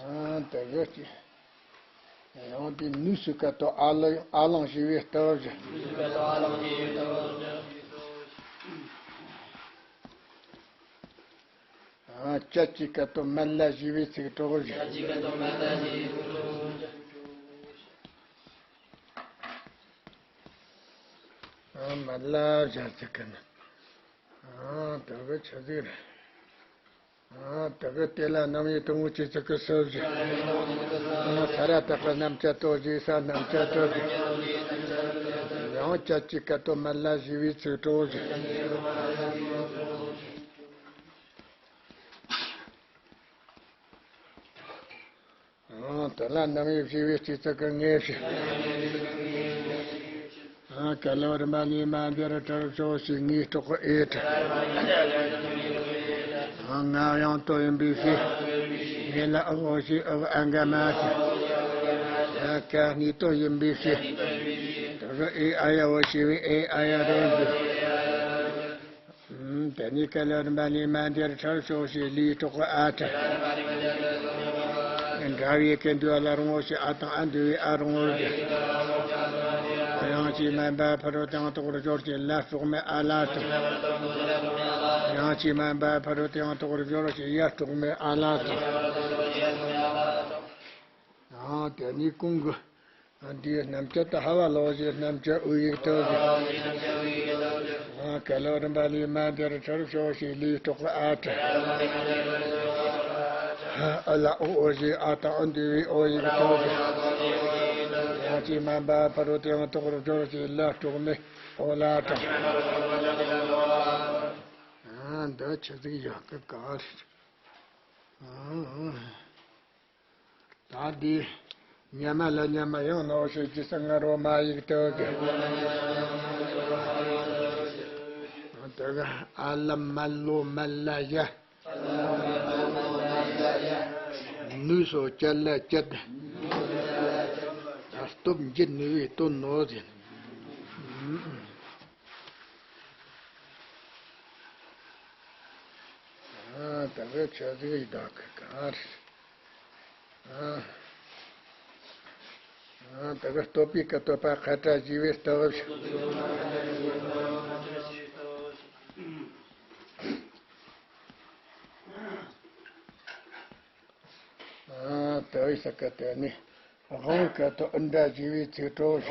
ཨ། དེ་གི་ཅི། ཡང་དེ་ནུས་སུ་སྐད་དོད་ཨ་ལ་ཨ་ལང་ཞེས་པའི་སྟེགས་བཞག་ཨ། ཅ་ཅི་སྐད་དོད་མ་ལ་ཞེས་པའི་ཚིག་གྲོགས་བཞག་ཨ། མ་ལ་བཞག་ཚིག་གི་ནི། ཨ། དེ་གི་ཆི་ཟིག་རེད། ཨ། དེ་གི་དེ་ལ་རྣམ་དབྱེ་དང་པོའི་སྤྱི་ཚིག་གི་སོ་བཞི། ཨ། ས་ར་བཏགས་པ་རྣམ་བཅད་དོ་ཞེས་ས་རྣམ་བཅད་དོ་ཞེས། ཡང་ཅ་ཅི་སྐད་དོད་མ་ལ་ཞེས་པའི་ཚིག་གྲོགས་བཞི། ཨ། དེ་ལ་རྣམ་དབྱེ་བཞི་བའི་སྤྱི་ཚིག་གི་ངོས་བཞི། ཨ། ཀ་ལ་རིམ་པ་ལས་མ་འདས་ཁྲར་ཕྱོགས་བཞི་ངོས་གྲོགས་ཀྱི་ཨེ་ཏྲ། ཨ། ངག་དབྱངས་སྟོད་ཡིན་པའི་ཕྱིར། ངོས་ལ་ཨག་འོ་ཞེས་ཨག་ཨ་ག་མ་ཏྲ། ཨ། ཀ་ངོས་སྟོད་ཡིན་པའི་ཕྱིར། དེ་གི་ཨེ་ཨ་ཡ་འོ་ཞེས་པའི་ཨེ་ཨ་ཡ་རོ་འདུག་ཨུམ། དེ་ནས་ཀ་ལ་རིམ་པ་ལས་མ་འདས་ཁྲར་ཕྱོགས་བཞི་ལུའི་གྲོགས་ཀྱི་ཨ་ཏྲ། འདྲ་བའི་སྐད་འདུས་པ་ལ་རང་ངོ་ཞེས་ཨ་དང་ཨ་འདུས་པའི་ཨ་རང་ངོ་རོ་འདུག་དབྱངས་ཅན་མ་འབའ་ཕ་རོལ་ཏུ་ཡང་གྲོགས་སྦྱོར་ཞེས་ལ་གྲོགས་མེད་ཨ་ལ་ཏྲ། དབྱངས་ཅན་མ་འབའ་ཕ་རོལ་ཏུ་ཡང་གྲོགས་སྦྱོར་ཞེས་ཡ་གྲོགས་མེད་ཨ་ལ་ཏྲ། ཨ། དེ་ནས་གོང་གི། ཨ། འདིའི་རྣམ་བཅད་དུ་ཧ་བ་ལོག་བཞིན་རྣམ་བཅད་དབུ་ཡིག་ཏུ་བཞག་ཨ། ཀ་ལ་རིམ་པ་ལས་མ་འདས་ཁྲར་ཕྱོགས་བཞི་ལུའི་གྲོགས་ཀྱི་ཨ་ཏྲ། ཨ་ལ་ཨོ་འོ་བཞིན་ཨ་དང་ཨ་འདུས་པའི་ཨོ་ཡིག་ཏུ་བཞག་དབྱངས་ཅན་མ་འབའ་ཕ་རོལ་ཏུ་ཡང་གྲོགས་སྦྱོར་ཞེས་ལ་གྲོགས་མེད་ཨོ་ལ་ཏྲ། ཨ། འདི་ཆི་ཟིག་ཡག་གི་ག་རེད། ཨ། ད་འདི་ཉ་མ་ལ་ཉ་མ་ཡང་ནོ་ཞེས་ཀྱི་ས་ང་རོ་མ་ཡིག་ཏུ་གི། ཨ་ལ་མ་ལོ་མ་ལ་ཡ། ནུས་སོ་ཅ་ལ་ཅད། སྟོབས་འགྱུར་ནུས་པའི་དོན་ནོ་ཟེར། ཨ་ད་ག་ཆ་ཟིག་ཡི་དྭགས་ག་རེད། ཨ་ཨ་ད་ག་བསྟོད་པའི་སྐུ་བསྟོད་པ་ཁ་བཀྲ་ཞི་བའི་སྟོབས། ཨ་ད་བའི་ས་ཀ་དེ་ནི་དབང་བའི་སྐུ་བསྟོད་ཨིནྡྲ་ཞི་བའི་ཚིག་གྲོགས།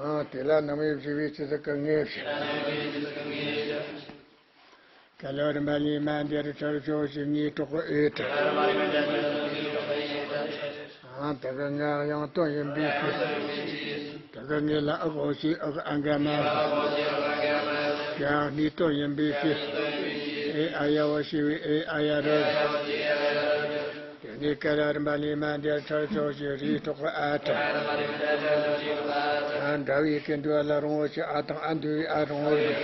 ཨ་དེ་ལ་ནང་བའི་བཞི་བའི་ཆུ་ཚོད་ཀྱི་ངེས་ཤིང་། ཀ་ལོ་རིམ་པ་ལས་མ་འདིར་ཚུར་ཕྱོགས་ཤིག་ངའི་གྲོགས་ཨེ་དྲི། ཨ་ད་ག་ང་གཡང་དོན་ཡིན་པའི་ཕྱིར། ད་ག་ངེད་ལ་ཨག་འོ་ཞེས་ཨག་ཨ་ག་མ། ཡང་སྣའི་དོན་ཡིན་པའི་ཕྱིར། ཨེ་ཨ་ཡ་འོ་ཞེས་པའི་ཨེ་ཨ་ཡ་རོ། དེ་ནས་ཀ་ལ་རིམ་པ་ལས་མ་འདིར་ཚུར་ཕྱོགས་ཤིག་རིའི་གྲོགས་ཨ་དྲི། ཨ་འདྲ་བའི་ཀུན་འདུས་ལ་རུང་བ་ཞིག་ཨ་དང་ཨ་འདུས་པའི་ཨ་རུང་བ་ཞིག་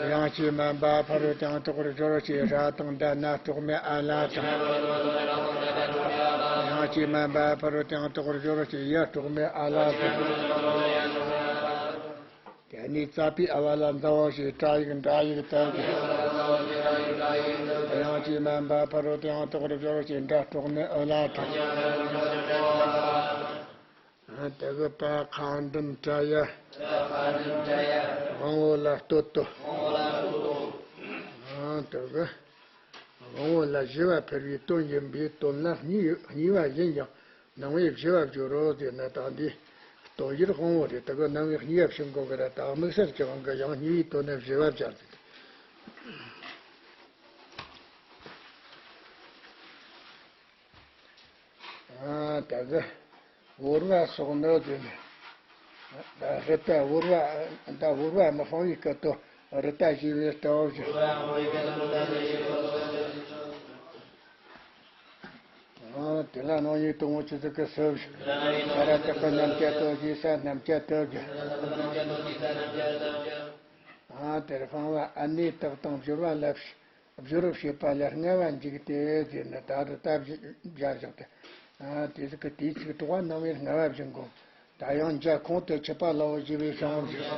ཡང་ཅིའི་མ་འབབ་ཕ་རོལ་ཏུ་ཡང་དག་པར་སྦྱོར་བ་ཞིག་ར་དང་ད་ན་གྲོགས་མེད་ཨ་ལ་དང་། ཡང་ཅིའི་མ་འབབ་ཕ་རོལ་ཏུ་ཡང་དག་པར་སྦྱོར་བ་ཞིག་ཡ་གྲོགས་མེད་ཨ་ལ་དང་། དེ་ནས་ཙ་པའི་ཨ་བ་ལ་མཛའ་བ་ཞེས་སྒྲ་ཡིག་འདྲ་ཡིག་ལྟ་བུ། ཡང་ཅིའི་མ་འབབ་ཕ་རོལ་ཏུ་ཡང་དག་པར་སྦྱོར་བ་ཞིག་འདྲ་གྲོགས་མེད་ཨོ་ལ་དང་། དེ་གི་པ་ཁ་འདོན་བྲ་ཡ། དབང་པོ་ལ་བསྟོད་དོ། དེ་གི་དབང་པོ་ལ་བཞི་པ་ཕུལ་བའི་དོན་ཡིན་པའི་དོན་ལ་གཉིས་གཉིས་པ་ཡིན་ཡང་ནང་པའི་བཞི་པ་སྦྱོར་རོ་ཟེར་ན། ད་འདི་དོན་ཡུལ་དབང་པོ་རེད། དེ་གི་ནང་པའི་གཉིས་པ་ཕྱིན་གོ་གི་ར། ད་དམིགས་བསལ་གྱི་དབང་གི་ཡང་གཉིས་པའི་དོན་ནི་བཞི་པ་སྦྱར་ཟེར། ཨ་ད་གི་བོར་བ་སོགས་ནི་དེ་ནི། ད་རི་ད་བོར་བ་ད་བོར་བ་ནི་དབང་པོའི་སྐུ་སྟོད་རི་ད་ཞེས་པའི་སྟོབས་ཀྱིས། ཨ་དེ་ལ་སྣང་བའི་དོན་ཆུ་ཚོད་ཀྱི་སུ་ཞིག་ས་ར་བཏགས་པ་རྣམ་བཅད་སྟོབས་ཀྱིས་ས་རྣམ་བཅད་སྟོབས་ཀྱིས། ཨ་དེར་སྤང་བ་ཨ་ནི་དག་དང་སྦྱོར་བ་ལ། སྦྱོར་བྱེད་པ་ལ་ལྔ་པ་འཇུག་སྟེ་ཟེར་ན། ད་རུ་ད་བཞི་སྦྱར་བཞག་སྟེ། ཨ་དེ་ཟིག་གི་དེའི་ཚིག་གྲོགས་པ་སྣང་བའི་ལྔ་པ་བཞིན་གོ། ད་ཡང་འཇའ་ཁོང་དུ་ཆུད་པ་ལའོ་ཞེས་པའི་བྱང་བུ་བཞིན།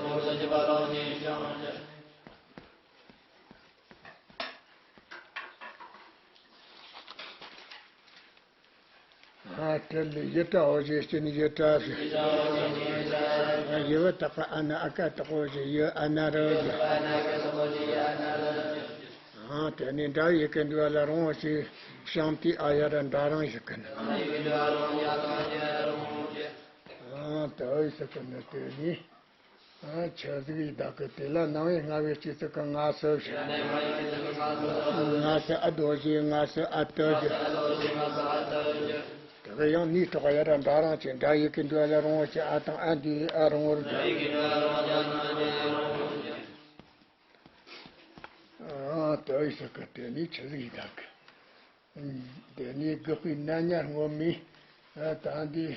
ཨ་དེ་ལས་ཡི་བྲ་འོ་ཞེས་སྤྱི་ནི་ཡི་བྲ་ཞེས། ཡི་བ་བཏགས་པ་ཨ་ན་ཨ་ཀ་བཏགས་འོ་ཞེས་ཡི་ཨ་ན་རོ་ཞེས། ཨ་དེ་ནས་འདྲ་བའི་ཡི་གེ་འདུས་པ་ལ་རུང་བ་ཞེས་བྱང་དེའི་ཨ་ཡ་ར་འདྲ་རང་ཞིག་གི་ནི། ཨ་དེ་བའི་ས་གི་ནི་དེ་ནི། ཨ་ཆ་ཟིག་ཡི་དྭགས་ཀྱི་དེ་ལ་སྣང་བའི་ལྔ་པའི་སྤྱི་ཚིག་གི་ང་སུ་ཞིག་ང་སུ་ཨ་དོ་ཞེས་ང་སུ་ཨ་དོ་ཞེས། དེ་ག་ཡང་ནི་གྲོགས་ཡ་ར་འདྲ་རང་ཆེ། འདྲ་ཡི་གེ་འདུས་ལ་རུང་བ་ཞེས་ཨ་དང་ཨ་འདུས་ཨ་རུང་བར་འདུས། ཨ་དོ་ཡི་ས་གི་དེ་ནི་ཆ་ཟིག་ཡི་དྭགས་ཀྱི། དེ་ནས་དགག་པའི་རྣམ་གཉིས་སྔོན་མའི། ཨ་ད་འདི།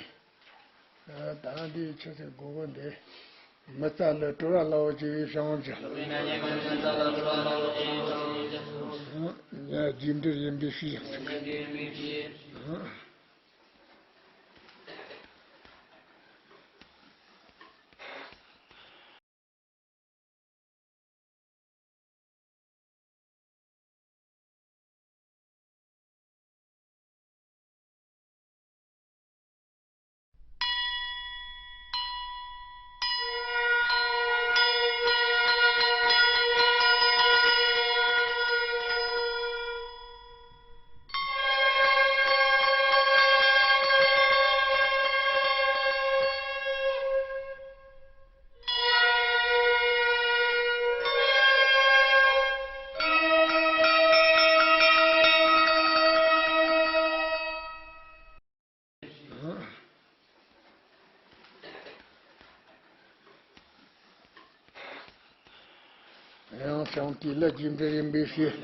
ཨ་ད་འདི་ཆུ་ཚོད་དགུ་པོ་འདི། མི་རྩ་ལ་སྤྲོ་བ་ལའོ་ཞེས་པའི་བྱང་བུ་བཞིན། རྒྱས་འབྲིང་ཡིན་པའི་ཕྱིར་ཡང་ཟེར། ཡང་བྱང་དེ་ལ་རྒྱས་འབྲིང་ཡིན་པའི་ཕྱིར།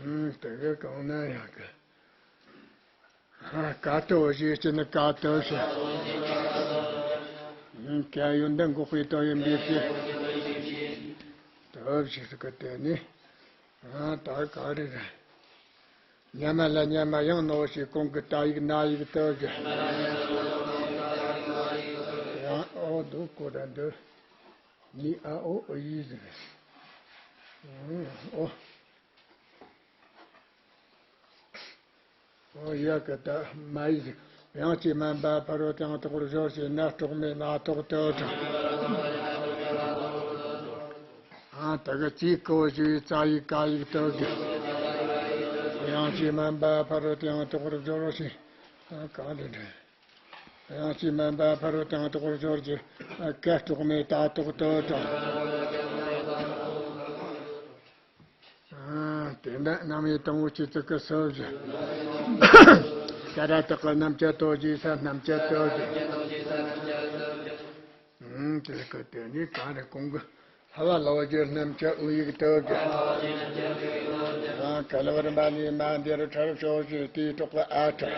ཨུམ་དེ་ག་གང་ན་ཡང་གི། ཀ་ཏོ་ཞེས་བྱས་ནི་ཀ་ཏོ་ཞེས། ཀ་ཡོད་འདི་འགོག་པའི་དོན་ཡིན་པའི་ཕྱིར། དོ་ཞེས་སུ་ཀ་དེ་ནི། ད་ག་རེ་རེད། སྙན་མ་ལ་སྙན་མ་ཡང་ནོ་ཞེས་གོང་གི་ཏ་ཡིག་ན་ཡིག་དོ་ཞེས། ཡང་ཨོ་འདུག་གོ་ར་འདི། ནི་ཨ་ཨོ་ཨོ་ཡིག་ཟེར། ཨོ། ཨོ་ཡ་གི་ད་མ་ཡིག་ཡང་ཅིག་མན་པ་ཕ་རོལ་དང་དོག་རུ་སྦྱོར་ཞེས་ན་སྲོག་མེད་ན་ཐོག་ཏུ་དྲངས། ཨ་ད་གི་ཅིག་གོ་ཞུའི་ཙ་ཡིག་ཀ་ཡིག་ཏུ་གི། ཡང་ཅིག་མན་པ་ཕ་རོལ་དང་དོག་རུ་སྦྱོར་ཞེས། ཨ་གང་དུ་འདྲེན། ཡང་ཅིག་མན་པ་ཕ་རོལ་དང་དོག་རུ་སྦྱོར་གྱི། ཨ་ཀ་སྲོག་མེད་ད་ཐོག་ཏུ་དྲངས། དེ་འདྲ་རྣམ་དབྱེ་དང་པོ་ཆོས་ཚིག་གི་སུ་བཞི། ཤ་ར་དག་གི་རྣམ་བཅད་དོ་ཞེས་ས་རྣམ་བཅད་དོ་ཞེས། དེ་ལ་ཀ་དེ་ནི་གང་རེད་གོང་གི་ལྷ་བ་ལ་བ་རྗེ་རྣམ་བཅད་ཨུ་ཡིག་དོ་ཞེས། ག་ལ་བར་མ་ནི་མ་འདིར་ཁྲར་ཕྱོགས་ཞེས་དེའི་གྲོགས་ཀྱི་ཨ་ཁྲ།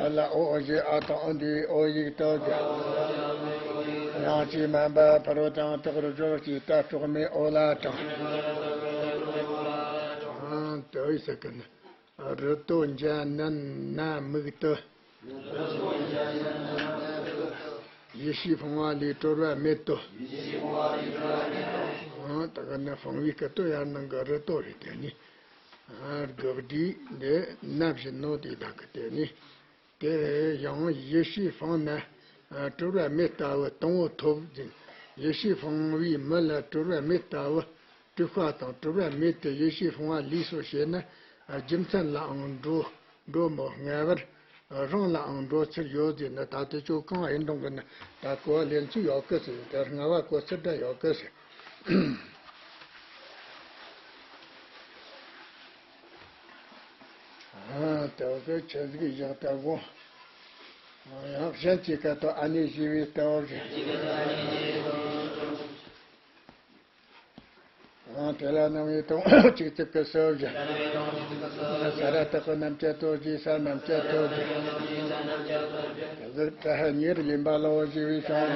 ཨ་ལ་ཨོ་ཨོ་ཞེས་ཨ་དང་ཨ་འདུས་ཨོ་ཡིག་དོ་ཞེས། ཡང་ཅིག་མན་པ་ཕ་རོལ་དང་དོག་རུ་སྦྱོར་ཞེས་ད་སྲོག་མེད་ཨོ་ལ་དྲངས། དོ་ཡི་ས་ཀི་ནི། རི་དོ་འཇའ་ནན་ན་མིག་ཏུ། ཡེ་ཤེས་ཕུང་བ་ལས་གྲོལ་བ་མེད་དོ། ད་ག་ནི་ཕུང་བའི་སྐད་དོ་ཡར་ནང་གི་རི་དོ་རེད་དེ་ནི། དགག་སྒྲའི་འདི་ན་བཞིན་ནོ་དེ་དག་གི་དེ་ནི། དེ་ཡང་ཡེ་ཤེས་སྤངས་ན་གྲོལ་བ་མེད་ལྟ་བུ་དང་པོ་ཐོབ་ཟིན། ཡེ་ཤེས་སྤངས་པའི་མི་ལ་གྲོལ་བ་མེད་ལྟ་བུ་གྲུབ་པ་དང་གྲོལ་བ་མེད་དེ་ཡེ་ཤེས་སྤངས་པ་ལས་སོ་ཞེ་ན། རྒྱུ་མཚན་ལའང་འགྲོ་འགྲོ་མོ་ལྔ་བར་རང་ལའང་འགྲོ་ཚུལ་ཡོད་ཟིན་ན། ད་དེ་ཚོ་གང་ཡིན་འགྲོ་གི་ན་ད་གོ་བ་ལེན་ཚུལ་ཡོད་གི་ཟེར། ད་ལྔ་བ་གོ་ཚུལ་འདྲ་ཡོད་གི་ཟེར། ཨ་དེ་བ་གི་ཆེ་ཟིག་བཞག་ལྟ་བུ། ཡང་གཞན་གྱི་སྐད་དུ་ཨ་ནི་ཞེས་པའི་ལྟ་བུ་བཞག་ཨ་དེ་ལ་རྣམ་དབྱེ་དང་གཅིག་ཙིག་གི་སུ་བཞག་ས་ར་བཏགས་པའི་རྣམ་བཅད་དོ་ཞེས་ས་རྣམ་བཅད་དོ་ཞེས། དེ་ཟུར་ཏྲ་ཧ་ཉེར་ལེན་པ་ལའོ་ཞེས་པའི་བྱང་།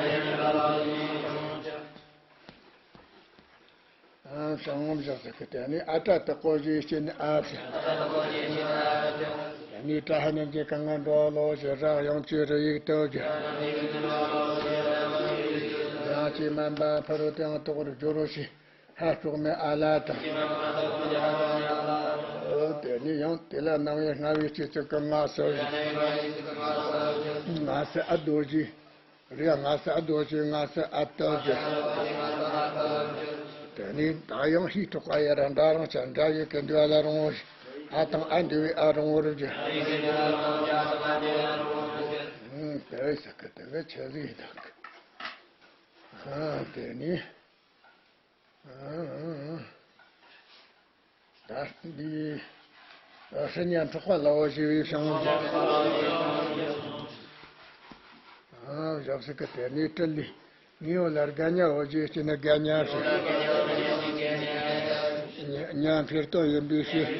ཨ་ཤང་བཞག་ཟེར་གི་དེ་ནི་ཨ་ཏྲ་བཏགས་པའོ་ཞེས་བྱས་ནས་ཨ་ཟེར། དེ་ནི་ཏྲ་ཧ་རྣམ་བཅད་གང་ང་འགྲོ་ལོ་ཞེས་ར་ཡང་བཅུ་རུ་ཡིག་ཏོ་གི། ཡང་ཅིག་མན་པ་ཕ་རོལ་དུ་ཡང་དོག་རུ་སྦྱོར་རོ་ཞེས་ཧ་སྲོག་མེད་ཨ་ལ་དང་། དེ་ནི་ཡང་དེ་ལ་རྣམ་དབྱེ་ལྔ་བའི་སྤྱི་ཚིག་གི་ང་སོ་ཞེས། ང་སི་ཨ་རྡོ་རྗེ། རེད། ང་སི་ཨ་རྡོ་རྗེ་ང་སི་ཨ་སྟག་རྒྱལ། དེ་ནས་ད་ཡང་ཧིས་གྲོགས་ཨ་ཡ་ར་འདྲ་རང་ཆ་འདྲ་ཡོད་གི་འདུག་ཨ་ལ་རང་བོ་ཞིག་ཨ་དང་ཨ་འདུ་བའི་ཨ་རང་བོ་རུ་རྒྱུ། ཨུམ་དེ་བས་ཟེར་གི་དེ་བས་ཆེ་ཟིག་ཡིན་དང་གི། ཨ་དེ་ནས། ཨ་ཨ་ཨ། ད་འདི་ཨ་སྲིན་ཉ་འཕྲོག་པ་ལའོ་ཞེས་པའི་བྱང་། ཨ་ཞབས་སུ་ཀི་དེ་ནས་སྤྲུལ་ལས་ངེས་པ་ལ་དགའ་ཉ་འོ་ཞེས་བྱས་ན་དགའ་ཉ་ཞེས། ཉ་ཕྱིར་སྟོན་ཡིན་པའི་ཕྱིར།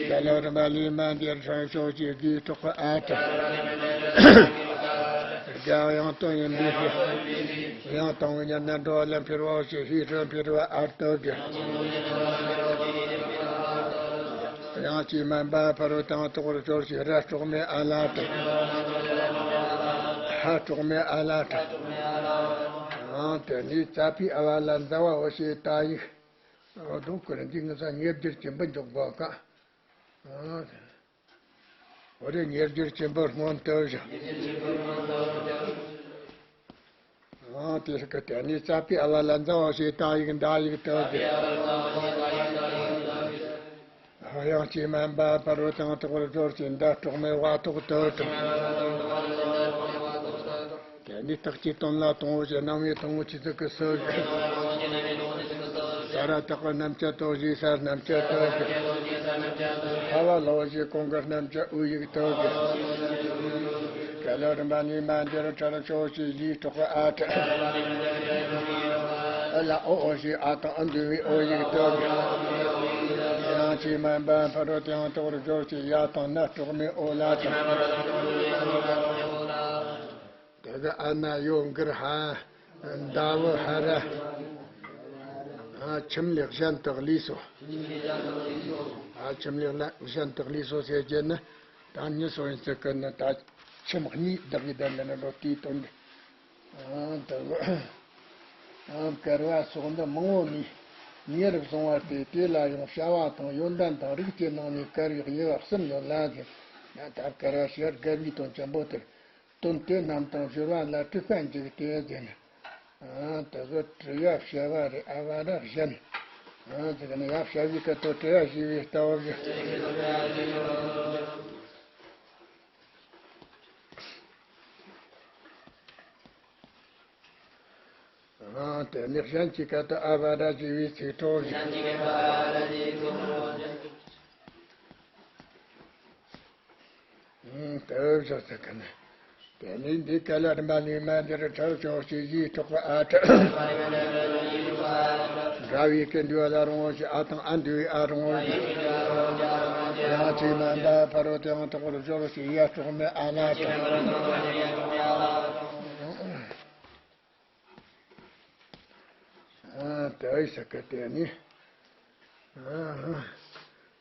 ད་ལོ་རིམ་པ་ལས་མ་འདིར་སྲང་ཤོག་ཅེས་དགུའི་གྲོགས་པ་ཨ་ཏི། དགའ་ཡང་སྟོན་ཡིན་པའི་ཕྱིར། ཡང་དང་པོའི་ཉམས་ལྡན་འགྲོ་བ་ལ་འཕེལ་བའོ་ཞེས་ཧིས་སུ་འཕེལ་བ་ཨར་ཏོ་གི། ཡང་ཅིག་མན་པ་ཕ་རོལ་དང་དོག་རུ་སྦྱོར་ཞེས་ར་སྲོག་མེད་ཨ་ལ་ཏི། ཧ་སྲོག་མེད་ཨ་ལ་ཏི། ཡང་དེ་ནས་ཙ་པི་ཨ་བ་ལ་ཛ་བ་འོ་ཞེས་ཏ་ཡིག་འོ་དུ་ཀུ་རེ་འདི་ངི་ས་ཉེར་བསྒྱུར་གྱི་འབུ་འཇོག་དགོས་ཀ་འོ་རེ་ཉེར་བསྒྱུར་གྱི་འབུ་སྔོན་དུ་བཞག་ཨང་དེ་སྐད་དེ་ནས་ཙ་པི་ཨ་བ་ལ་ཛ་བ་ཞེས་ཏ་ཡིག་འདྲ་ཡིག་ཏུ་བཞག་ཡང་ཅིག་མན་པ་ཕ་རོལ་དང་དོག་རུ་སྦྱོར་གྱི་འདྲ་སྲོག་མེད་བ་ཐོག་ཏུ་དྲངས། དེ་ནས་རྟགས་ཀྱི་དོན་ལ་དང་པོ་ཞེས་རྣམ་དབྱེ་དང་པོ་ཆོས་ཚིག་གི་སུ་བཞག་ས་ར་བཏགས་པའི་རྣམ་བཅད་དོ་ཞེས་ས་རྣམ་བཅད་དོ་ཞེས། ཧ་བ་ལའོ་ཞེས་གོང་གི་རྣམ་བཅད་ཨུ་ཡིག་དོ་ཞེས། ག་ལ་རིམ་པ་ནས་མ་འདིར་ཁྲར་ཕྱོགས་ཞེས་ལུས་གྲོགས་ཨ་ཏི། ཨ་ལ་ཨོ་ཨོ་ཞེས་ཨ་དང་ཨ་འདུ་བའི་ཨོ་ཡིག་དོ་ཞེས། ཡང་ ཅི་མན་པ་ཕ་རོལ་ཏེའང་དོག་རུ་སྦྱོར་ཞིང་ཡ་དང་ན་གྲོགས་མེད་ཨོ་ལ་དང་། དེ་གི་ཨ་ན་ཡོ་གིར་ཧ་ཟླ་བུ་ཧ་ར། ཨ་ཁྱིམ་ལས་གཞན་དུ་ལུས་སོ། ཨ་ཁྱིམ་ལས་ལ་གཞན་དུ་ལུས་སོ་ཟེར་རྒྱུ་ནི་ད་མྱི་སོ་ཡིན་ཚུལ་གི་ནི་ད་ཁྱིམ་གཉིས་བདག་གི་དོན་དུ་ནི་འགྲོ་དེའི་དོན་དུ། ཨང་དུ། ཨང་བསྐལ་བ་སོགས་འདི་མང་བོ་ནས་ཉེར་བཟུང་བ་སྟེ། དེ་ལ་ཡང་བྱ་བ་དང་ཡོན་ཏན་དང་རིགས་ཀྱི་ནང་ནས་བསྐལ་བའི་དབྱེ་བ་གསུམ་ཡོད་ལ་ཟེར། ཡང་ད་བསྐལ་བ་ཕྱི་བསྐལ་པའི་དོན་ཆེན་པོ་དེར། དོན་དེ་རྣམས་དང་སྦྱོར་བ་ལ་དྲུག་པ་འཇུག་སྟེ་ཟེར་ན། ཨང་དུ་གི་དྲི་ཡ་བྱ་བ་རེ་ཨ་བ་ར་གཞན། ཨང་དུ་གི་ནི་ཡ་བྱ་བའི་སྐད་དོ་དྲི་ཡ་ཞེས་པའི་ལྟ་བ་བཞི། ཨ་དེ་ནི་གཞན་གྱི་སྐད་དུ་ཨ་བ་ར་ཞེས་པའི་ཚིག་གྲོགས་བཞི། ཨང་དེ་བཞག་ཚུལ་གི་ནི། དེ་ནི་འདི་སྐད་ལ་རིམ་པ་ལས་མ་འདིར་ཁྲག་ཕྱོགས་ཤིག་ཞེས་གྲོགས་པ་ཨ་ཁྲག་འདྲ་བའི་སྐད་འདུས་པ་ལ་རུང་བ་ཞིག་ཨ་དང་ཨ་འདུས་པའི་ཨ་རུང་བ་ཞིག་ཡང་ཅིག་མན་པ་ཕ་རོལ་ཏེའང་དོག་རུ་སྦྱོར་ཞིང་ཡ་གྲོགས་མེད་ཨ་ལ་དང་། ཨ་དེ་ཡི་ས་ཀ་དེ་ནི།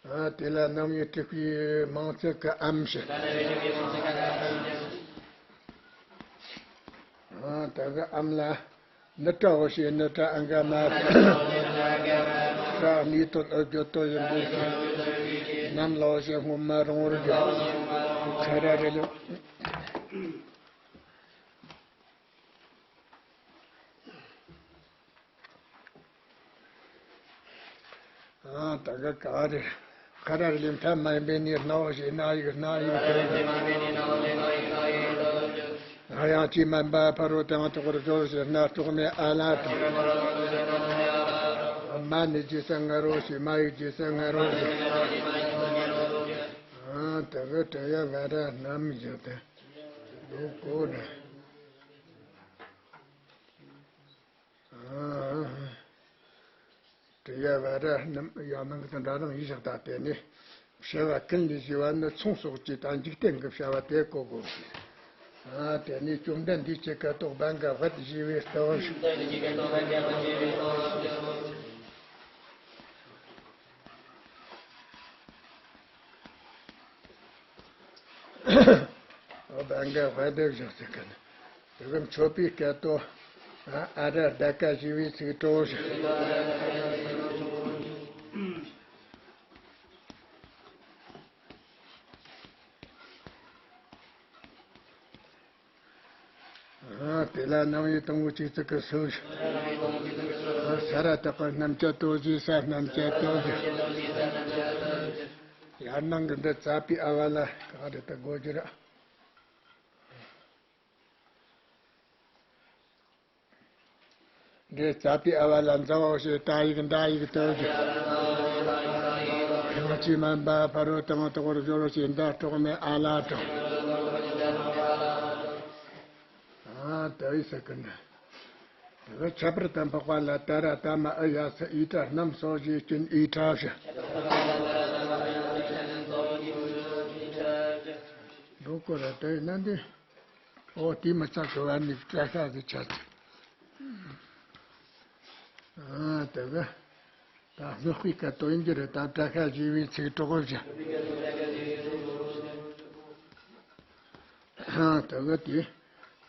ཨ་དེ་ལ་རྣམ་དབྱེ་དྲུག་པའི་མིང་ཚིག་གི་ཨམ་ཞེས། ཨ་དེ་གི་ཨམ་ལ་ནི་ཏྲའོ་ཞེས་ནི་ཏྲ་ཨ་ག་མ་ཏྲ་ནི་དོན་ཨོ་བརྗོད་དོ་ཡིན་པའི་ཕྱིར། ནམ་ལའོ་ཞེས་སྔོན་མ་རུང་བར་བརྗོད། ཁ་ར་རི་ལུ། ཨ་ད་ག་ག་རེ། ཁ་ར་ལི་མཐའ་མ་ཡིན་པའི་ནི་སྣའོ་ཞེས་སྣ་ཡིག་སྣ་ཡིག་དོ། ང་ཡང་ཅིག་མན་པ་ཕ་རོལ་ཏེའང་དོག་རུ་སྦྱོར་ཞེས་སྣ་གྲོགས་མེད་ཨ་ལ་དང་། མ་ནི་ཇི་སྲ་ང་རོ་ཞེས་མ་ཡིག་ཇི་སྲ་ང་རོ་ཞེས། ཨ་ད་ག་དྲི་ཡ་བ་ར་རྣམ་བཞི་སྟེ། ལོ་གོ་ན། དྲི་ཡ་བ་ར་རྣམ་ཡང་ནང་གི་དང་འདྲ་རང་ཡིན་ཞག་ད་དེ་ནི། བྱ་བ་ཀུན་ལས་ཞེས་པ་ནི་ཚོང་སོགས་ཀྱི་དང་འཇིག་རྟེན་གྱི་བྱ་བ་དེ་གོ་དགོས། ཨ་དེ་ནི་བཅོམ་ལྡན་འདས་ཀྱི་སྐད་དོ་བན་ག་བད་ཞེས་པའི་ལྟ་བ་ཞིག་ཨོ་བན་ག་བད་དེ་བཞག་ཚིག་གི་ནི། དེ་གི་མཆོད་པའི་སྐད་དོ། ཨ་ར་ད་ཀ་ཞེས་པའི་ཚིག་གྲོགས་ཤིག་ཨ་དེ་ལ་རྣམ་དབྱེ་དང་པོ་གཅིག་ཚིག་གི་སུ་ཞིག་ཨ་ས་ར་བཏགས་པ་རྣམ་བཅད་དོ་ཞེས་ས་རྣམ་བཅད་དོ་ཞེས། ཡར་ནང་གི་འདི་ཙ་པའི་ཨ་བ་ལ་ག་རེ་ད་དགོས་རྒྱུ་ར། འདི་ཙ་པའི་ཨ་བ་ལ་མཛའ་བོ་ཞེས་ཏ་ཡིག་འདྲ་ཡིག་ཏོ་ཞེས། ཡང་ཅིག་མན་པ་ཕ་རོལ་ཏེའང་དོག་རུ་སྦྱོར་ཞེས་འདི་གྲོགས་མེད་ཨ་ལ་དང་། ཨ་ཏ་ཡི་ས་ཀི་ན། དེ་ཁྱད་པར་དུ་འཕགས་པ་ལ་ཏ་ར་ཏ་མ་ཨུ་ཡ་ས་ཨི་ཏྲ་རྣམས་སོ་ཞེས་སྐྱོན་ཨི་ཏྲ་ཞེས། འགྲོ་ཀོ་ར་ཏ་ཡི་ན་འདི། ཨོ་དེ་མི་ཚ་ཁོ་བ་ནི་བཀྲ་ཤ་ཟིག་ཆ་ཚིག་ཨ་དེ་གི་ད་སྔགས་པའི་སྐད་དོན་གྱི་རེད། ད་བཀྲ་ཤ་ཞེས་པའི་ཚིག་གྲོགས་བཞི། ཨ་དེ་གི་དེ་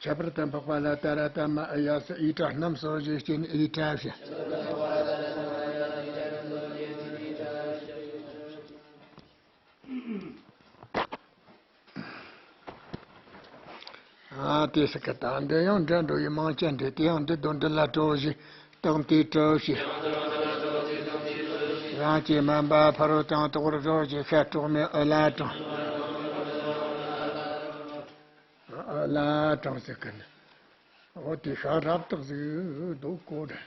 ཁྱད་པར་དུ་འཕགས་པ་ལ་ཏ་ར་ཏ་མ་ཨུ་ཡ་ས་ཨི་ཏྲ་རྣམས་སོ་ཞེས་སྐྱོན་ཨི་ཏྲ་བཞི། ཨ་དེ་སི་ཀ་ད་འདི་ཡང་འདྲ་འགྲོ་ཡི་མང་ཆེ་འདྲེ་དེ་ཡང་འདི་དོན་འདི་ལ་གྲོགས་བཞི་དང་དེའི་གྲོགས་བཞི། ཡང་ཅིག་མན་པ་ཕ་རོལ་ཏེའང་དོག་རུ་སྦྱོར་ཞེས་ཤ་གྲོགས་མེད་ཨུ་ལ་དང་། ཨུ་ལ་དང་ཟེར་གི་ནི། འོ་དེ་ཤ་རབ་བཏགས་ཟིག་འདུག་གོ་རེད།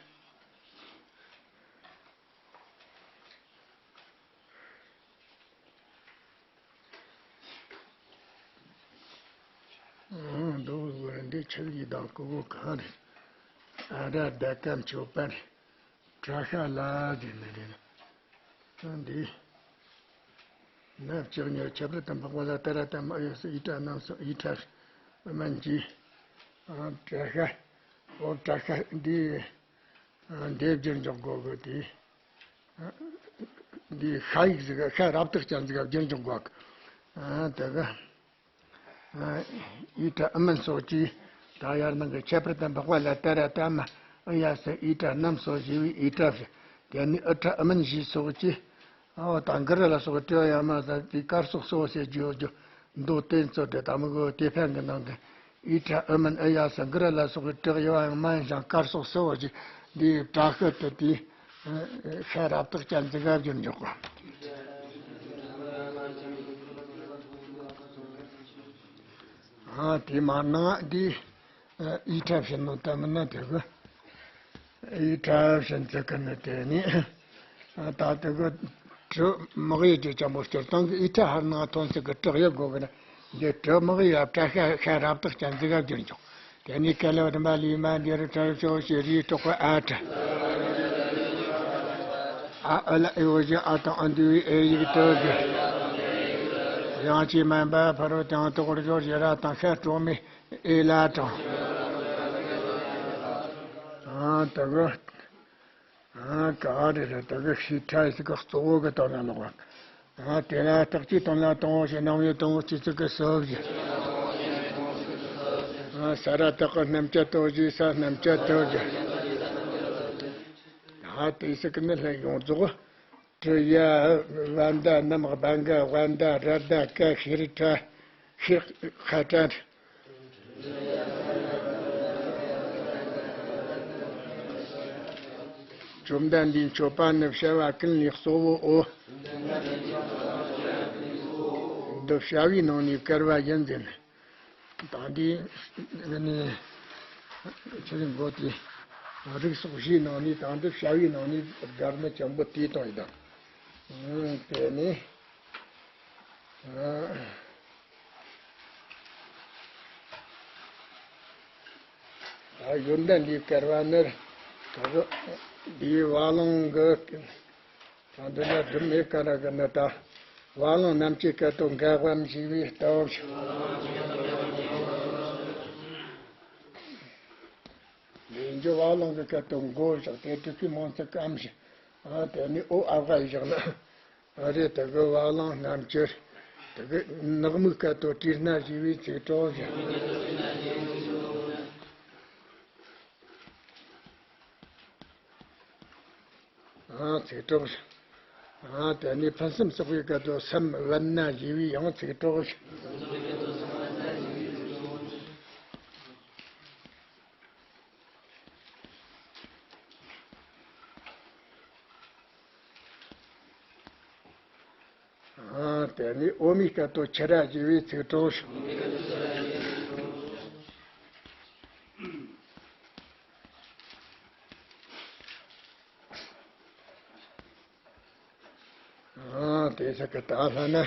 འདུག་གོ་རེད། འདི་ཆི་ཟིག་དང་ཀུ་ཀུ་གང་རེད། ཨ་ར་ད་ཀ་མཆོད་པ་རེད། བཀྲ་ཤ་ལ་ཟེར་ནི་རེད། འདི། ནི་ལྕགས་མྱུར་ཁྱད་པར་དུ་འཕགས་པ་ལ། ཏཱ་ར་ཏཱ་མ་ཨུ་ཡ་སུ་ཨི་ཏྲ་རྣམས་སོ། ཨི་ཏྲ་ཨུ་མན་གྱིས། ཨ། བྲག་ཤ། འོ་བྲག་ཤ་འདི། ཨ། འདི་བསྒྱུར་འཇོག་དགོས་གི་དེ། ཨ། འདི་ཤ་ཡིག་ཟིག་ཤ་རབ་བཏགས་ཅན་ཟིག་བསྒྱུར་འཇོག་དགོས་གི། ཨ། དེ་གི། ཨི་ཏྲ་ཨུ་མན་སོགས་ཀྱིས། ད་ཡར་ནང་གི་ཁྱད་པར་དུ་འཕགས་པ་ལ། ཏཱ་ར་ཏཱ་མ་ཨུ་ཡ་སུ་ཨི་ཏྲ་རྣམས་སོ་ཞེས་པའི་ཨི་ཏྲ་ཞེས། དེ་ནས་ཨུ་ཏྲ་ཨུ་མན་ཞེས་སོགས་ཀྱིས། ཨོ་ད་གུ་རུ་ལ་སོགས་བྲི་ཡ་མ་ཟད་དེ་གར་སོགས་སོ་ཞེས་བརྗོད་རྒྱུ་མདོ་དོན་གཙོ་དེ་དམ་གོ་དེ་ཕན་གྱི་ནང་གི། ཨི་ཏྲ་ཨུ་མན་ཨུ་ཡ་སུ་གུ་རུ་ལ་སོགས་བྲི་ཡོད་ཡང་མན་ཞིང་གར་སོགས་སོ་ཞེས་འདིའི་བྲག་ཤ་དེ་དེའི་ཤ་རབ་བཏགས་ཅན་ཟིག་ག་བསྒྱུར་འཇོག་གི། ཨ། དེ་མ་ནང་འདི་ཨི་ཏྲ་བྱིན་ནོ་ད་མིན་ན་དེ་གི། ཨི་ཏྲ་བྱིན་ཚེ་གི་ནི་དེ་ནི། ཨ། ད་དེ་གི་དྲི་མགོ་ཡི་རྒྱུ་ཅན་པོ་སྤྱིར་བཏང་གི་ཨི་ཏྲ་ཧར་ནང་ཐོན་ཚེ་གི་དྲག་ཡོད་དགོས་གི་ན། འདི་དྲི་མགོ་ཡི་བྲག་ཤ་ཤ་རབ་བཏགས་ཅན་ཟིག་ག་བསྒྱུར་འཇོག། དེ་ནས་ཀ་ལ་བ་དམ་པ་ལི་མ་འདིར་དྲི་ཤོ་ཞེས་རིགས་གྲོགས་པ་ཨ་ཏྲ། ཨ་ཨུ་ལ་ཨེ་འོ་ཞེས་ཨ་དང་ཨ་འདུས་པའི་ཨེ་ཡིག་དྲི་ཞེས། དབྱངས་ཅན་མན་པ་ཕ་རོལ་དང་དོག་རོ་ཞེས་ར་དང་ཤ་གྲོགས་མེད་ཨེ་ལ་དྲངས། ཨ། དེ་གི། ཨ། ག་རེ་རེད། དེ་གི་ཤི་ཁྲ་ཟིག་གི་གཙོ་བོ་གི་དོན་ལ་ལོག་པ། ཨ། དེ་ལ་རྟགས་ཀྱི་དོན་ལ་དང་པོ་ཞེས་རྣམ་དབྱེ་དང་པོ་སྤྱི་གཙུག་གི་སོ་བཞི། ཨ། ས་ར་བཏགས་ཀྱི་རྣམ་བཅད་དོ་བཞི། ས་རྣམ་བཅད་དོ་བཞི། ཨ། དེ་ཟིག་གི་ནི་ལྷན་ཡོངས་རྫོགས། ཏྲི་ཡ། བན་ད་ནམ། བན་ག་བན་ད། ར་ད་ཀ་ཤི་རི་ཏྲ། ཤི་ཁ་ཏྲ། བཅོམ་ལྡན་འདས་མཆོད་པ་ནི་བྱ་བ་ཀུན་ལས་གཙོ་བོའོ། འདི་བྱ་བའི་ནང་ནས་བཀར་བ་ཡིན་ཟེར། ད་འདི་ནི་ཆི་ཟིག་མགོ་དེ། རིགས་སོགས་བཞིའི་ནང་ནས་ད་འདི་བྱ་བའི་ནང་ནས་བཀར་ནི་ཅན་པོ་དེ་དང་ཡིན་ད། དེ་ནས། ད་ཡོན་ཏན་ལས་བཀར་བ་ནི། ད་གི་འདིའི་བ་ལང་གི། ད་འདི་ལ་སྒྲུབ་མེད་ཀ་ར་གི་ནི་ད། བ་ལང་རྣམས་ཀྱི་སྐད་དོད་འགག་པའམ་ཞེས་པའི་སྟོབས། ལས་འཇུག་བ་ལང་གི་སྐད་དོད་འགོ་བཞག་སྟེ་དྲུག་གི་མང་ཚིག་གམ་ཞེས། ཨ། དེ་ནས་ཨོ་ཨ་ག་བཞག་ན། ཨ་རེ། དེ་གི་བ་ལང་རྣམས་ཀྱི། དེ་གི་ནག་མོའི་སྐད་དོད་དྲིས་ན་ཞེས་པའི་ཚིག་གྲོགས་བཞག། ཨ། ཚིག་གྲོགས། ཨ། དེ་ནས་ཕུན་སུམ་ཚོགས་པའི་སྐད་དོད་སམ་བན་ན་ཞེས་པའི་ཡང་ཚིག་གྲོགས། ཨ། དེ་ནས་འོ་མའི་སྐད་དོད་ཁྱི་ར་ཞེས་པའི་ཚིག་གྲོགས། ཨ། དེ་ཟེར་གི་ད་ལྷ་ན།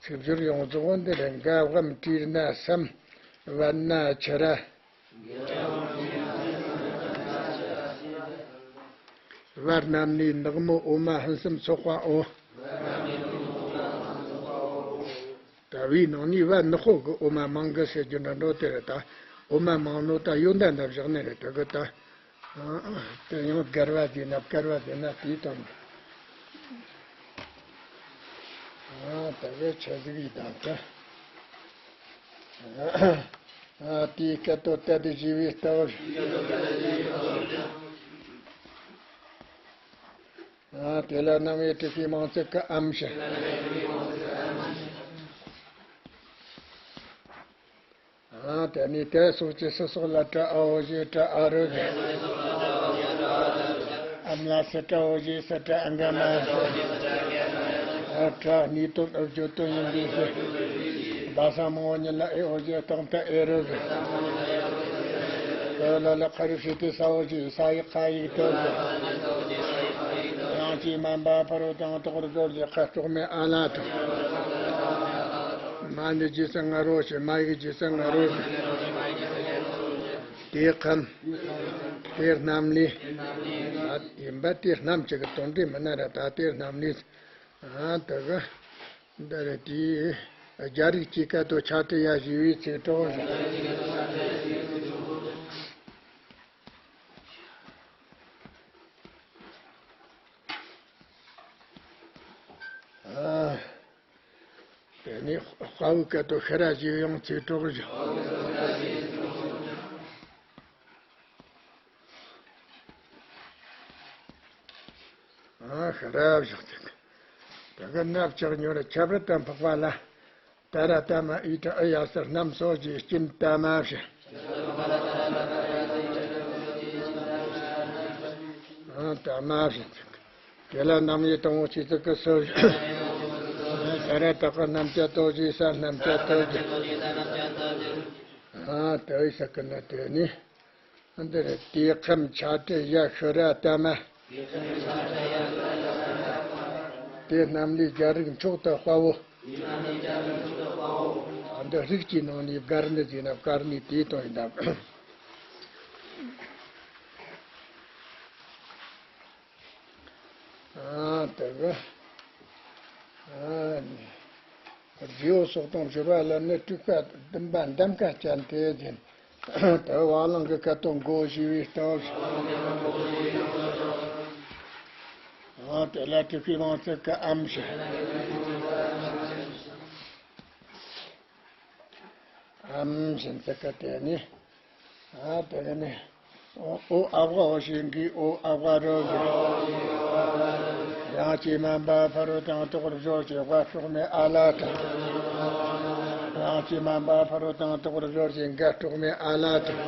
ཚིག་སྦྱོར་ཡོངས་རྫོགས་འདི་རེད། འགག་པའམ་དྲིས་ན་སམ། བན་ན་ཁྱི་ར། བ་རྣམས་ནི་ནག་མོ་འོ་མ་ཕུན་སུམ་ཚོགས་པའོ། ད་བའི་ནང་ནས་བ་ནག་པོ་གི་འོ་མ་མང་གི་ཟེར་རྒྱུ་འདྲ་འགྲོ་དེ་རེད་ད། འོ་མ་མང་ནོ་ད་ཡོན་ཏན་འདྲ་བཞག་ནི་རེད། དེ་གི་ད། ཨ། དེ་ཡང་བཀར་བ་ཟེར་ན་བཀར་བ་ཟེར་ན་དེའི་དོན། ཨ། དེ་གི་ཆ་ཟིག་ཡིན་ད་ད། ཨ། དེའི་སྐད་དོད་ཏ་དེ་ཞེས་པའི་སྟོབས། ཨ། དེ་ལ་རྣམ་དབྱེ་དྲུག་གི་མང་ཚིག་གི་ཨམ་ཞེས། ཨ། དེ་ནས་དེ་སོགས་ཀྱི་སུ་སོགས་ལ་ཏྲ་ཨའོ་ཞེས་ཏྲ་ཨ་རུ་ཞེས། ཨམ་ལ་སི་ཏྲ་ཨོ་ཞེས་སི་ཏྲ་ཨ་ག་མ་ཞེས། ཨ། ཏྲ་གནས་དོན་ཨུ་བརྗོད་དོན་ཡིན་པའི་ཕྱིར། བ་ས་མང་པོ་ཉིད་ལ་ཨེ་ཨོ་ཞེས་སྟོང་ཏ་ཨེ་རུ་ཞེས། ཀ་ལ་ལ་ཁ་རུ་ཤི་ཏི་ས་ཨོ་ཞེས་ས་ཡི་ཁ་ཡིག་ཏུ་ཞེས། དབྱངས་ཅན་མན་པ་ཕ་རོལ་དང་དོག་རོ་ཞེས་ཁ་དཀྲོགས་མེད་ཨ་ལ་དང་། མ་ནི་རྗེས་སུ་ང་རོ་ཞེས། མ་ཡིག་རྗེས་སུ་ང་རོ་ཞེས། དེ་ཁམས། དེ་རྣམས་ལས། ཡིན་པ་དེ་རྣམས་ཀྱི་གི་དོན་འབྲས་མི་སྣ་ར་ད་དེ་རྣམས་ལས། ཨ། དེ་གི། འདི་རེད། དེའི་རྒྱལ་རིགས་ཀྱི་སྐད་དོད་ཆ་དེ་ཡ་ཞེས་པའི་ཚིག་གྲོགས་བཞག་ཨ། དེ་ནས་དཔའ་བོའི་སྐད་དོད་ཤི་ར་ཞེས་པའི་ཡང་ཚིག་གྲོགས་བཞག་ཨ། ཤི་ར་བཞག་ཅིག་དེ་གི་ནབ་ཅག་ཉོ་ར་ཁྱབ་རི་དང་འཕགས་པ་ལ། ཏཱ་ར་ཏཱ་མ་ཨི་ཏྲ་ཨི་ཡ་སར་རྣམ་སོ་ཞེས་སྐྱིན་ཏཱ་མ་བྱིན། ཨ། ཏཱ་མ་བྱིན་ཅིག་དེ་ལ་རྣམ་དབྱེ་དང་པོ་ཆོས་ཚིག་གི་སུ་བྱིན། ཏཱ་ར་ཏ་ཀ་རྣམ་བཅད་དོ་ཞེས་ས་རྣམ་བཅད་དོ་ཞེས། ཨ། དེ་ཡི་ས་ཀི་ན་དེ་ནི། འདིར་དུས་ཁམས་ཆ་བྲལ་ཡ་ཤི་ར་ཏཱ་མ། དེ་རྣམས་ལས་རྒྱལ་རིགས་མཆོག་ཏུ་དཔའ་བོ། འདི་རིགས་ཀྱི་ནང་ནས་བཀར་ནི་ཟེར་ན་བཀར་ནི་དེའི་དོན་ཡིན་དམ། ཨ། དེ་གི། ཨ། རྫི་བོ་སོགས་དང་སྦྱོར་བ་ལ་ནི་དྲུག་པ་བདུན་པ་འདམ་ཀ་ཅན་དེ་བཞིན། དེ་བ་ལང་གི་སྐད་དོད་མགོ་ཞེས་པའི་སྟོབས། ཨ། དེ་ལ་དྲུག་པའི་མིང་ཚིག་གི་ཨམ་བྱས། ཨམ་བྱས་ཚིག་གི་དེ་ནི། ཨ། དེ་ནི། ཨོ་ཨོ་ཨ་བ་འོ་ཞེས་འགི་ཨོ་ཨ་བ་རོ་གི། ཡང་ཅི་མ་འབའ་ཕ་རོ་དང་ཏོག་རོ་ཞོ་ཞེས་བ་སྲོག་མེ་ཨ་ལ་དང་། ཡང་ཅི་མ་འབའ་ཕ་རོ་དང་ཏོག་རོ་ཞོ་ཞེས་འགའ་སྲོག་མེ་ཨ་ལ་དང་།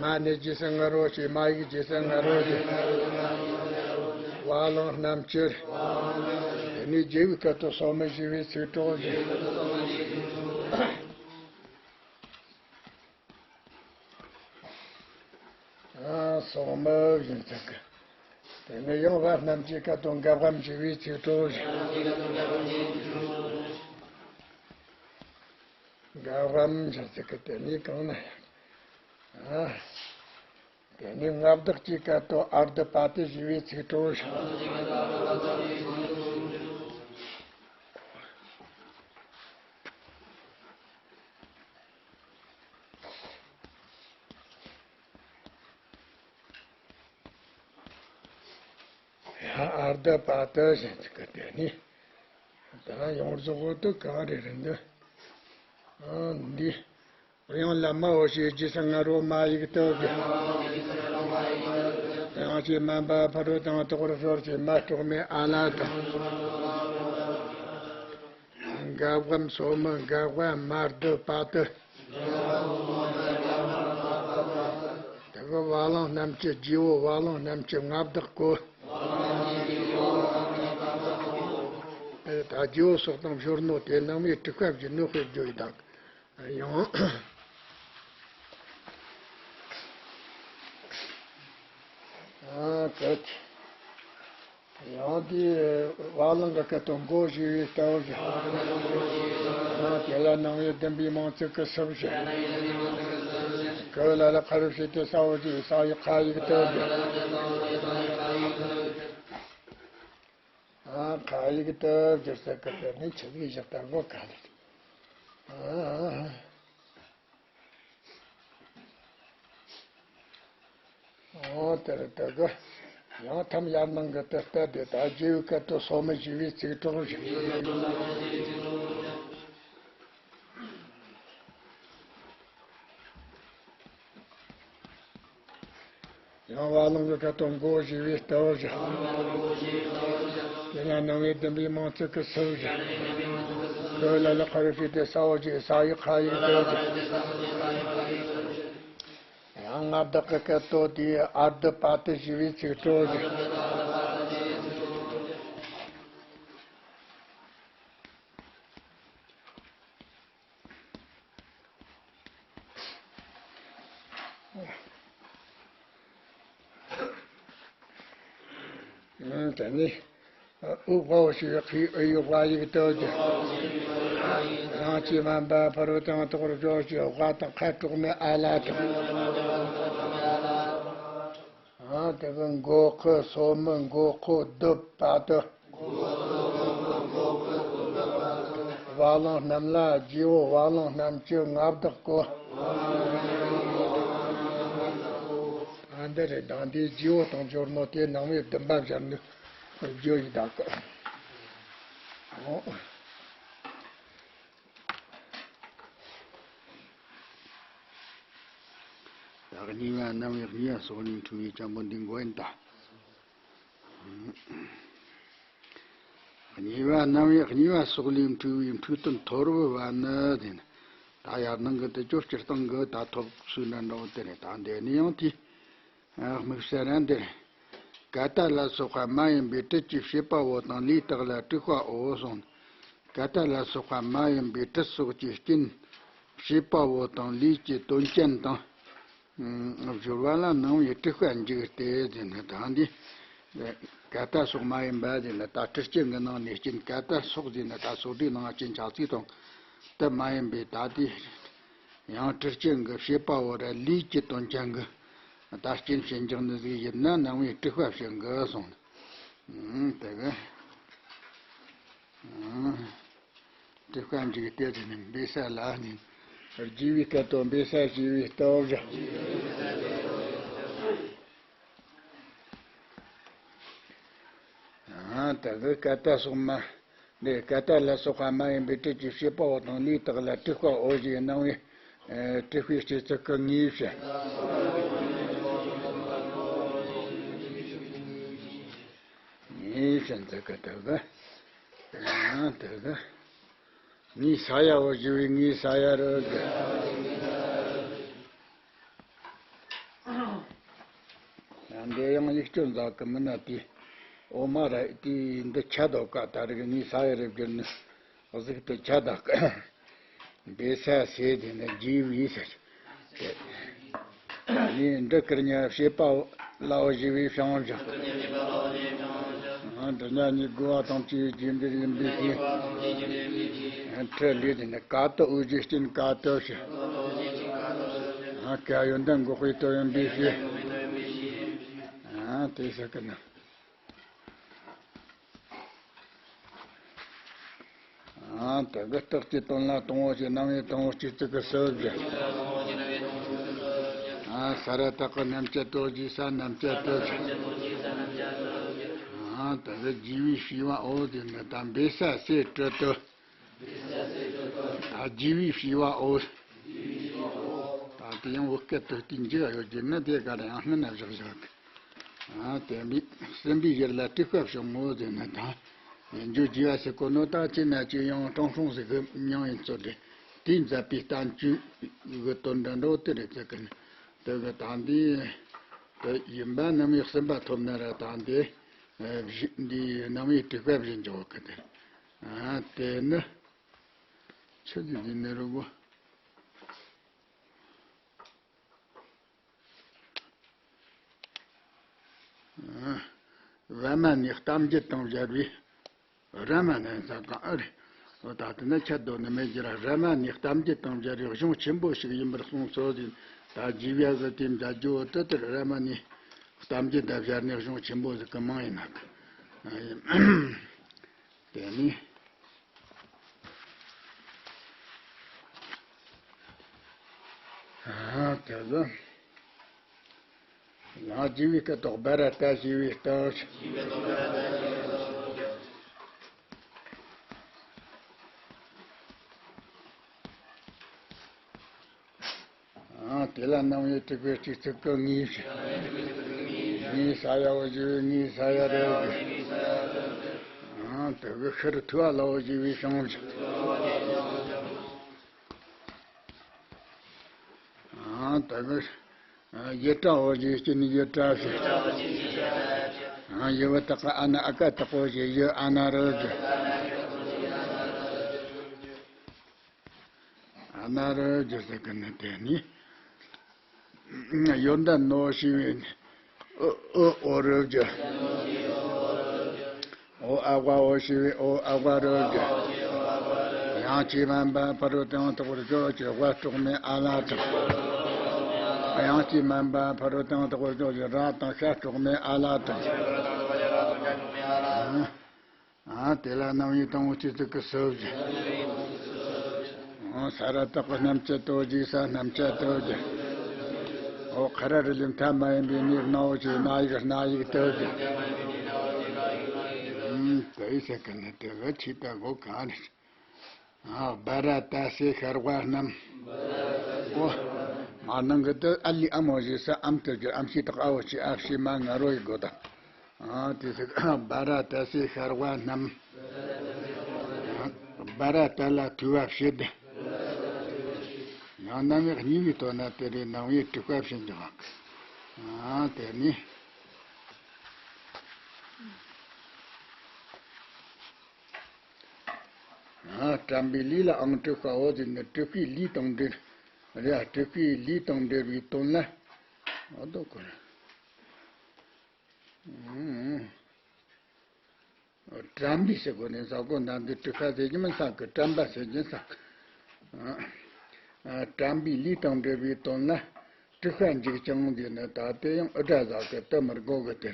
མ་ནི་ཇི་སི་ང་རོ་ཞེས་མ་ཡིག་ཇི་སི་ང་རོ་ཞེས། བ་ལང་རྣམ་བཅད། དེ་ནས་རྒྱལ་བའི་སྐད་དོད་སོ་མི་ཞེས་པའི་ཚིག་གྲོགས་བཞིན། ཨ། སོ་མི་བཞིན་ཚིག་གི། དེ་ནས་ཡང་བ་རྣམས་ཀྱི་སྐད་དོད་འགག་པའམ་ཞེས་པའི་ཚིག་གྲོགས་བཞིན། འགག་པའམ་ཞེས་ཚིག་གི་དེ་ནས་གང་ན་ཡང་། ཨ། དེ་ནས་མངའ་བདག་གི་སྐད་དོད་ཨརྡྷ་པ་ཏི་ཞེས་པའི་ཚིག་གྲོགས་བཞིན། ཡང་ཨརྡྷ་པ་ཏི་ཞེས་ཚིག་གི་དེ་ནི། ད་ཡོངས་རྫོགས་དུ་གང་རེ་རེད་འདི། ཨ། འདི། ཡང་ལ་མ་འོ་ཞེས་ཇི་སི་ང་རོ་མ་ཡིག་དོ་གི། ཡང་ཅི་མ་འབའ་ཕ་རོ་དང་ཏོག་རོ་ཞོ་ཞེས་མ་སྲོག་མེ་ཨ་ལ་དང་། འགག་པའམ་སོ་མི་འགག་པའམ་ཨརྡྷ་པ་ཏི། དེ་གི་བ་ལང་རྣམས་ཀྱི་རྗེ་བོ་བ་ལང་རྣམས་ཀྱི་མངའ་བདག་གོ། ཨེ། ད་རྗེ་བོ་སོགས་དང་སྦྱོར་ནོ་དེ་རྣམ་དབྱེ་དྲུག་པ་བཞིན་ནོ་ཤེས་རྒྱུ་ཡི་དང་། ཡང་། ཨ། ག་ཅི། ཡང་དེའི་བ་ལང་གི་སྐད་དོད་མགོ་ཞེས་པའི་ལྟ་བུ་བཞག་ཡང་དེ་ལ་རྣམ་དབྱེ་བདུན་པའི་མིང་ཚིག་གི་སུ་བཞག་གི་ལ་ལ་ཁ་རུ་ཞེས་ཏེ་ས་འོག་ཅིག་ས་ཡི་ཁ་ཡིག་ཏུ་བཞག་ཨ། ཁ་ཡིག་ཏུ་བསྒྱུར་ས་གི་དེ་ནི་ཆི་ཟིག་བཞག་ད་མགོ་ག་ལེ། ཨ། ཨོ། དེར་དེ་གི་ཡང་ཐམ་ཡར་ནང་གི་དེ་ལྟ་དེ་ད་རྗེ་བོའི་སྐད་དོད་སོ་མི་ཞེས་པའི་ཚིག་གྲོགས་བཞག་ཡང་བ་ལང་གི་སྐད་དོད་མགོ་ཞེས་པའི་ལྟ་བུ་བཞག་དེ་ན་རྣམ་དབྱེ་བདུན་པའི་མིང་ཚིག་གི་སུ་བཞག་གི་ལ་ལ་ཁ་རུ་ཞེས་ཏེ་ས་འོག་ཅིག་ས་ཡི་ཁ་ཡིག་ཏུ་བཞག་ཡང་མངའ་བདག་གི་སྐད་དོད་དེའི་ཨརྡྷ་པ་ཏི་ཞེས་པའི་ཚིག་གྲོགས་བཞག་དེ་ནི། ཨུ་ཝའོ་ཞེས་ཁའི་ཨུ་ཡི་ཝ་ཡིག་ཏུ་གྱུར། ཡང་ཅི་མ་འབའ་ཕ་རོ་དང་ཏོག་རོ་ཞོ་ཞེས་ཝ་དང་ཁ་དྲུག་མའི་ཨ་ལ་དང་། ཨ། དེ་གི་མགོ་ཁུ་སོ་མི་མགོ་ཁོ་བསྡུ་བ་དུ། བ་ལང་རྣམས་ལ་རྗེ་བོ་བ་ལང་རྣམས་ཀྱི་མངའ་བདག་གོ། ཨ་འདི་རེད། དང་དེའི་རྗེ་བོ་དང་སྦྱོར་ནོ་དེ་ནང་བའི་བདུན་པ་སྦྱར་ནས་བརྗོད་ཡི་དྭགས་ཀི། ད་གཉིས་པ་རྣམ་དབྱེ་གཉིས་པ་སོགས་ལས་འཁྲུལ་བའི་འཁྱམ་པོ་འདི་མགོ་ཡིན་ད། གཉིས་པ་རྣམ་དབྱེ་གཉིས་པ་སོགས་ལས་འཁྲུལ་བའི་འཁྲུལ་རྟོག་ཐོར་བུ་བ་ནི་དེ་ནི། ད་ཡར་ནང་གི་དེ་ཅོ་སྤྱིར་བཏང་གི་ད་ཐོབ་ཚུལ་འདྲ་འདྲ་བོ་དེ་རེད། ད་འདི་ནི་ཡང་དེ། དམིགས་བསལ་ར་འདིར། ཀ་ཏ་ལ་སོགས་པ་མ་ཡིན་པའི་དྲིལ་གྱི་བྱེད་པ་བོ་དང་ལུས་དག་ལ་དྲེགས་པའོ་གསུངས། ཀ་ཏ་ལ་སོགས་པ་མ་ཡིན་པའི་དྲིལ་སོགས་ཀྱི་རྐྱེན་བྱེད་པ་བོ་དང་ལུས་ཀྱི་དོན་ཅན་དང་། སྦྱོར་བ་ལ་ནང་བའི་དྲེགས་པ་འཇུག་སྟེ་ཟེར་ན། ད་འདི་ཀ་ཏ་སོགས་མ་ཡིན་པ་ཟེར་ན། ད་དྲིལ་རྐྱེན་གྱི་ནང་ནས་རྐྱེན། ཀ་ཏ་སོགས་ཟེར་ན་ད་སོགས་སྒྲའི་ནང་རྐྱེན་ཆགས་ཚུལ་དང་དེ་མ་ཡིན་པའི་ད་དེ། ཡང་དྲིལ་རྐྱེན་གྱི་བྱེད་པ་བོ་ར་ལུས་ཀྱི་དོན་ཅན་གྱི་ད་རྐྱེན་བྱེད་འཇོག་ནི་ཟིག་ཡིན་ན་ནང་བའི་དྲེགས་པ་བྱེད་གི་གསུངས། ཨང་། དེ་གི་ཨང་། དྲེགས་པ་འཇུག་སྟེ་ཟེར་ནས་འབེ་ས་ལ་ནི་རྒྱས་པའི་སྐད་དོ། འབེ་ས་ཞེས་པའི་སྟོབས་བཞག། ཨང་། དེ་གི་ཀ་ཏ་སོགས་མ། འདིར་ཀ་ཏ་ལ་སོགས་པ་མ་ཡིན་པའི་དྲིལ་གྱི་བྱེད་པ་བོ་དང་ལུས་དག་ལ་དྲེགས་པའོ་ཞེས་གནང་བའི་དྲེགས་པའི་སྤྱི་ཚིག་གི་ངེས་བྱ། ངེས་བྱ་འཛི་གི་དག་གི། ཨང་། དག་གི། ངའི་ས་ཡ་བོ་ཞེས་པའི་ངའི་ས་ཡ་རུ་གི། འདི་ཡང་ཡིག་སྐྱོན་འཛག་གི་མིན་ན་དེ། འོ་མ་ར་དེ་འདི་ཆད་དོ་ཀ། ད་རིག་ནི་ས་ཡ་རེ་བསྒྱུར་ནི་གཟུགས་དེ་ཆད་དག་གི། འབེ་ས་ཟེར་དེ་ནི་རྒྱས་པའི་ཟེར། དེ་ནི་འབྲི་ཀིར་ཉ་བྱེད་པ་ལའོ་ཞེས་པའི་བྱང་བཞག། འབྲི་ཉ་ནི་དགུ་བ་དང་བཅས་པའི་རྒྱས་འབྲིང་ཡིན་པའི་ཕྱིར། ཁྲི་ལས་དེ་ནི་ཀ་ཏི་འོད་ཀྱི་རྐྱེན་ཀ་ཏི་ཞེས། ཀ་ཡོན་ཏན་འགོག་པའི་དོན་ཡིན་པའི་ཕྱིར། དེ་ཟེར་གི་ན། དེ་གི་རྟགས་ཀྱི་དོན་ལ་དང་པོ་ཞེས་རྣམ་དབྱེ་དང་པོ་སྤྱི་གཙུག་གི་སུ་བཞག། ས་ར་བཏགས་ཀྱི་རྣམ་བཅད་དོ་ཞེས་ས་རྣམ་བཅད་དོ་ཞེས། དེ་གི་རྒྱས་པའི་བྱས་པའོ་ཟེར་ན། ད་འབེ་ས་ཟེར་སྤྲོད་དོ། ད་རྒྱས་པའི་བྱས་པའོ། ད་དེ་ཡང་བོད་སྐད་དུ་བསྟན་འཇུག་ཡོད་རྒྱུ་ན་དེ་ག་རེ་ཡང་སྔོན་ན་བཞག་བཞག་གི། ཨ། དེ་མི་སེམས་པའི་ཡུལ་ལ་དྲེགས་པ་བྱུང་ངོ་ཟེར་ན། ད་ཡིན་རྒྱུ་རྒྱས་པ་ཟེར་གོ་ནོ། ད་ཅི་ན་ཅི་ཡང་ཀྲང་ཧྲུང་ཟེར་གི་མྱིང་ཡིན་ཚོད་དེ། དེའི་མཛད་པའི་བསྟན་བཅོས་གི་དོན་འདྲ་འགྲོ་དེ་རེད་ཟེར་གི་ནི། དེ་གི་ད་འདི་དེ་ཡིན་པ་རྣམ་དབྱེ་གསུམ་པ་ཐོབ་ན་ར། ད་འདི་འདི་རྣམ་དབྱེ་དྲེགས་པ་བཞིན་འཇོག་གི་དེ། ཨ། དེ་ནི་ཆི་ཟིག་ཡིན་ནི་རུ་གོ། བ་མ་ནི་གཏམ་རྒྱུད་དང་སྦྱར་བའི། ར་མ་ནི་ས་གང་ཨ་རེད། འོ་ད་དེ་ནི་ཆད་དོ་ནི་མེད་ཀྱི་ར། ར་མ་ནི་གཏམ་རྒྱུད་དང་སྦྱར་བའི་གཞུང་ཆེན་པོ་ཞིག་ཡིན་པར་གསུངས་སོ་ཟེར། ད་རྒྱས་པ་གི་དེ་མཛད་རྒྱུ་བོ་དེ་ལྟར་ར་མ་ནི་གཏམ་རྒྱུད་དང་སྦྱར་ནས་གཞུང་ཆེན་པོ་ཟིག་གི་མིང་ཡིན་ན་གི། དེ་ནི། ཨ། དེ་ལ་ཡང་རྒྱས་པའི་སྐད་དོ། བ་ར་བཏགས་བྱས་པའི་བཏགས། ཨ། དེ་ལ་རྣམ་དབྱེ་དྲུག་པའི་སྤྱི་གཙུག་གི་ངེས་བྱ། ངའི་ས་ཡ་བོ་ཞེས་པའི་ངའི་ས་ཡ་རུ་གི། ཨ། དེ་གི་ཤི་རུ་ཐུ་བ་ལའོ་ཞེས་པའི་བྱང་བྱ། ཨ། དེ་གི་ཡི་ཏྲ་བོ་ཞེས་སྤྱི་ནི་ཡི་ཏྲ་ཟེར། ཨ། ཡི་བ་བཏགས་ཀྱི་ཨ་ན་ཨ་ཀ་བཏགས་པོ་ཞེས་ཡི་ཨ་ན་རུ་གི། ཨ་ན་རུ་གི་ཟེར་གི་ནི་དེ་ནི། ཡོན་ཏན་ནོ་ཞེས་པའི་ཨོ། ཨོ། ཨོ་རུ་གི། འོ་ཨ་བ་འོ་ཞེས་པའི་འོ་ཨ་བ་རུ་གི། ཡང་ཅི་མན་པ་ཕ་རོལ་ཏུ་ཡང་དག་པར་འཇོག་གི། བ་སྲོག་མའི་ཨ་ལ་དང་། ཡང་ཅི་མན་པ་ཕ་རོལ་ཏུ་ཡང་དག་པར་འཇོག་གི། ར་དང་ཤ་སྲོག་མའི་ཨ་ལ་དང་། ཨ། དེ་ལ་རྣམ་དབྱེ་དང་པོ་སྤྱི་གཙུག་གི་སོ་བཞི། ཨོ། ས་ར་བཏགས་པའི་རྣམ་བཅད་དོ་བཞི་ས་རྣམ་བཅད་དོ་བཞི། ཨོ། ཁ་ར་རི་ལི་མཐའ་མ་ཡིན་པའི་ནི་རྣ་བོ་ཆེའི་རྣ་ཡིག་རྣ་ཡིག་དོ་བཞི། ཨུམ། དེ་ཡི་ས་གི་ནི་དེ་གི་ཆི་ད་གོ་ག་ནི། ཨ། སྦ་ར་ཏ་སེ་ཤར་བ་རྣམས། ཨོ། མ་ནང་གི་དུ་ཨ་ལི་ཨ་མོ་ཞེས་ས་ཨམ་དུ་གྱུར་ཨམ་ཤི་དག་ཨ་བོ་ཆི་ཨ་ཤི་མ་ང་རོ་ཡི་གོ་དང་། ཨ། དེ་སི་སྦ་ར་ཏ་སེ་ཤར་བ་རྣམས། སྦ་ར་ཏ་ལ་ཐུ་བ་བྱེད། ཡང་ན་ནི་གཉིས་པའི་དོན་ན་དེ་རེ་ནང་བའི་དྲུག་པ་བྱེད་འཇོག་ཨ། དེ་ནི། ཨ། དྲན་པའི་ལུས་ལའང་དྲུག་པའོ་ཟེར་ནས་དྲུག་པའི་ལུས་དང་འབྲེལ། རེད། དྲུག་པའི་ལུས་དང་འབྲེལ་བའི་དོན་ལ། ཨོ་དོ་ཁོ་རེ། ཨུམ། དྲན་པའི་ཟེར་གོ་ནས་ཟ་གོ་ན་འདི་དྲུག་པ་ཟེར་གྱི་མིན་ས་གི་དྲན་པ་ཟེར་གྱི་ས། ཨ། དྲན་པའི་ལུས་དང་འབྲེལ་བའི་དོན་ལ། དྲུག་པ་འཇིག་ཅིང་འདི་ནི་ད་དེ་ཡང་ཨི་སྒྲ་ཟག་གི་དུ་མར་གོ་གི་དེ།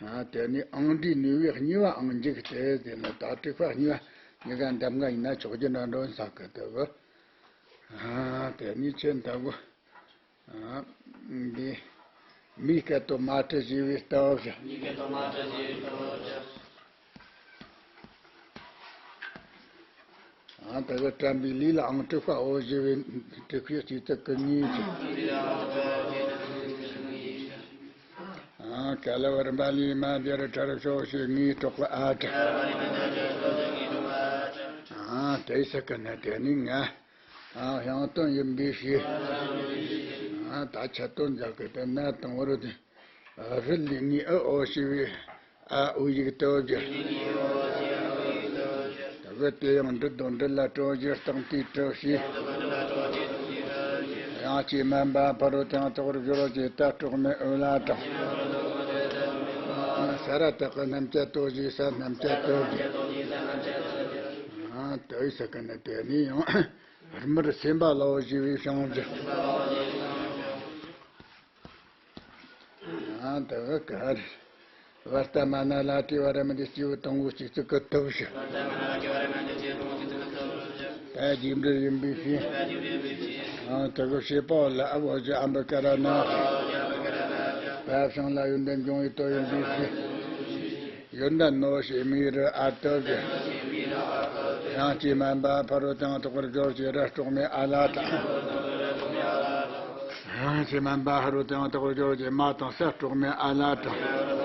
ཨ། དེ་ནི་ཨང་འདྲིས་ནུས་པའི་གཉིས་པའང་འཇིག་སྟེ་ཟེར་ན་ད་དྲུག་པ་གཉིས་པ་གཉིས་ཀ་འདབ་ལྔ་ཡིན་ན་ཆོག་རྒྱུ་འདྲ་འགྲོ་ས་གི་དུ་གི། ཨ། དེ་ནི་ཆེན་ལྟ་བུ། ཨ། འདི། མིའི་སྐད་དོད་མ་བྲལ་ཞེས་པའི་ལྟ་བ་བཞག་ཨ། དེ་གི་དྲན་པའི་ལུས་ལའང་དྲུག་པའོ་ཞེས་པའི་དྲུག་པའི་སྤྱི་གཙུག་གི་གཉིས་ཀྱི། ཨ། ག་ལ་བར་མ་ལུས་མ་བརྗེད་ཁྲར་ཤོག་ཞེས་ངའི་གྲོགས་པ་ཨ་དྲ། ཨ། དེ་ས་གི་ནི་དེ་ནི་ང་། ཨ། ཡང་དོན་ཡིན་པའི་ཕྱིར། ཨ། ད་ཆ་དོན་འཇག་གི་དེ་ན་དང་བར་དེ། རི་ལི་ངའི་ཨི་ཨོ་ཞེས་པའི། ཨ། འུ་ཡིག་དོ་བརྒྱད། དེ་གི་དེ་ཡང་འབྲི་དོ་འབྲི་ལ་སྤྲོ་བཞི་སྟེང་དེའི་སྤྲོ་ཞེས། ཡང་ཅི་མན་པ་ཕ་རོལ་དེའང་དག་པར་སྦྱོར་བ་ཅེས་ད་སྲོག་མེད་འོད་ལ་དྲངས། ས་ར་བཏགས་པའི་རྣམ་བཅད་དོ་བཞི་ས་རྣམ་བཅད་དོ་བརྒྱད། ཨ། དེ་ཡི་ས་གི་ནི་དེ་ནི་ཡང་། སྨིར་སེམས་པ་ལའོ་ཞེས་པའི་བྱང་རྒྱུ། ཨ། དེ་ག་རེ། བར་ལྟ་མ་ན་ལ་དྲི་བ་ར་མི་འདི་སྐྱེས་བུ་དང་པོ་གཅིག་ཙིག་གི་ཐུབ་ཞིག་ད་རྗེས་འབྲེལ་ཡིན་པའི་ཕྱིར། ཨ། དེ་གི་བྱེད་པ་ལ་ཨ་བོ་ཇི་ཨམ་བི་ཀ་ར་ན། ད་བྱང་ལ་ཡོན་ཏན་འབྱུང་བའི་དོན་ཡིན་པའི་ཕྱིར། ཡོན་ཏན་ནོ་ཞེས་མིའི་རི་ཨ་ཏོ་གི། ཡང་ཅི་མན་པ་ཕ་རོལ་དེའང་དག་པར་སྦྱོར་བྱེད་ར་སྲོག་མེད་ཨ་ལ་དྲངས། ཡང་ཅི་མན་པ་ཕ་རོལ་དེའང་དག་པར་སྦྱོར་བྱེད་མ་དང་ས་སྲོག་མེད་ཨ་ལ་དྲངས།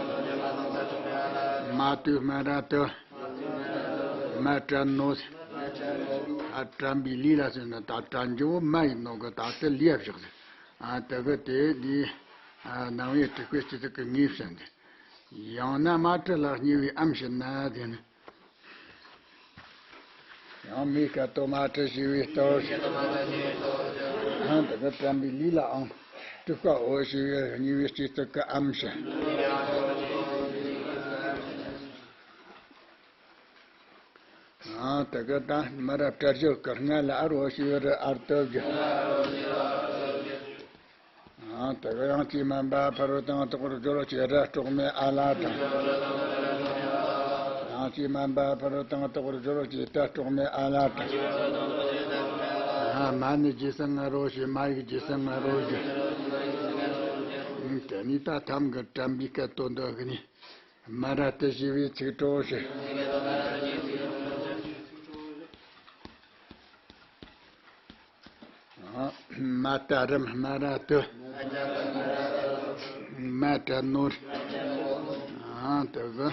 མ་ཏུ་སྨ་ར་ཏུ། མ་དྲན་ནོ། ཨ། དྲན་པའི་ལུས་ལ་ཟེར་ན་ད་དྲན་རྒྱུ་བོ་མ་ཡིན་ནོ་གི་ད་དེ་ལུས་བཞག་ཟེར། ཨ། དེ་གི་དེ་འདི། ཨ། རྣམ་དབྱེ་དྲུག་པའི་སྤྱི་གཙུག་གི་ངོས་བྱས་ཏེ། ཡང་ན་མ་བྲལ་ལ་གཉིས་པའི་ཨམ་ཕྱིར་ན་དེ་ནི། ཡང་མིའི་སྐད་དོད་མ་བྲལ་ཞེས་པའི་ལྟ་བ། ཨ། དེ་གི་དྲན་པའི་ལུས་ལའང་དྲུག་པའོ་ཞེས་པའི་གཉིས་པའི་སྤྱི་གཙུག་གི་ཨམ་ཕྱིར། ཨ། དེ་གི་ད་མ་ར་བྲལ་སྦྱོར་གི་སྔ་ལ་ཨ་རོ་ཞེས་པའི་རི་ཨར་ཏོ་བརྒྱད། ཨ། དེ་གི་ཡང་ཅི་མན་པ་ཕ་རོལ་དེའང་དག་པར་སྦྱོར་བྱེད་ར་སྲོག་མེད་ཨ་ལ་དྲངས། ཡང་ཅི་མན་པ་ཕ་རོལ་དེའང་དག་པར་སྦྱོར་བྱེད་ད་སྲོག་མེད་ཨ་ལ་དྲངས། ཨ། མ་ནི་རྗེས་སུ་ང་རོ་ཞེས་མ་ཡིག་རྗེས་སུ་ང་རོ་ཞེས། དེ་ནི་ད་ཐམ་གི་དྲན་པའི་སྐད་དོད་འདི་གི་ནི། མ་ར་ཏི་ཞེས་པའི་ཚིག་གྲོགས་ཤིག་ཨ། མ་ཏ་རམ་མ་ར་ཏི། མ་ཏྲ་ནོར། ཨ། དེ་གི་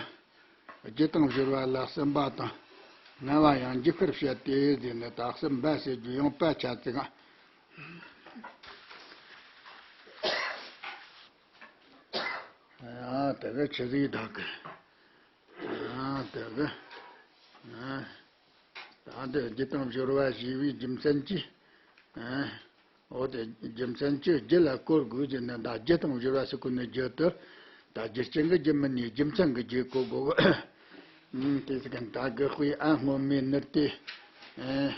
རྒྱུ་དང་སྦྱོར་བ་ལ་གསུམ་པ་དང་། ལྔ་པ་ཡང་འཇུག་པར་བཤད་དེ་ཟེར་ནས་ད་གསུམ་པ་ཟེར་རྒྱུ་ཡང་པ་ཆ་ཙིག་ཨ། དེ་གི་ཆི་ཟིག་དག་གི། ཨ། དེ་གི། ཨ། ད་འདི་རྒྱུ་དང་སྦྱོར་བ་ཞེས་པའི་རྒྱུ་མཚན་གྱིས། ཨ། འོ་དེ་རྒྱུ་མཚན་གྱིས་རྒྱུ་ལ་གོ་དགོས་ཀྱི་ནི་ད་རྒྱུ་དང་སྦྱོར་བ་ཟེར་གོ་ནི་རྒྱུ་དེ། ད་རྒྱུ་རྐྱེན་གྱི་རྒྱུ་མིན་ནས་རྒྱུ་མཚན་གྱི་རྒྱུ་གོ་དགོས། ཨ། དེ་ཟེར་གི་ད་དགག་པའི་ཨ་སྔོན་མའི་ནུར་ཏེ། ཨ།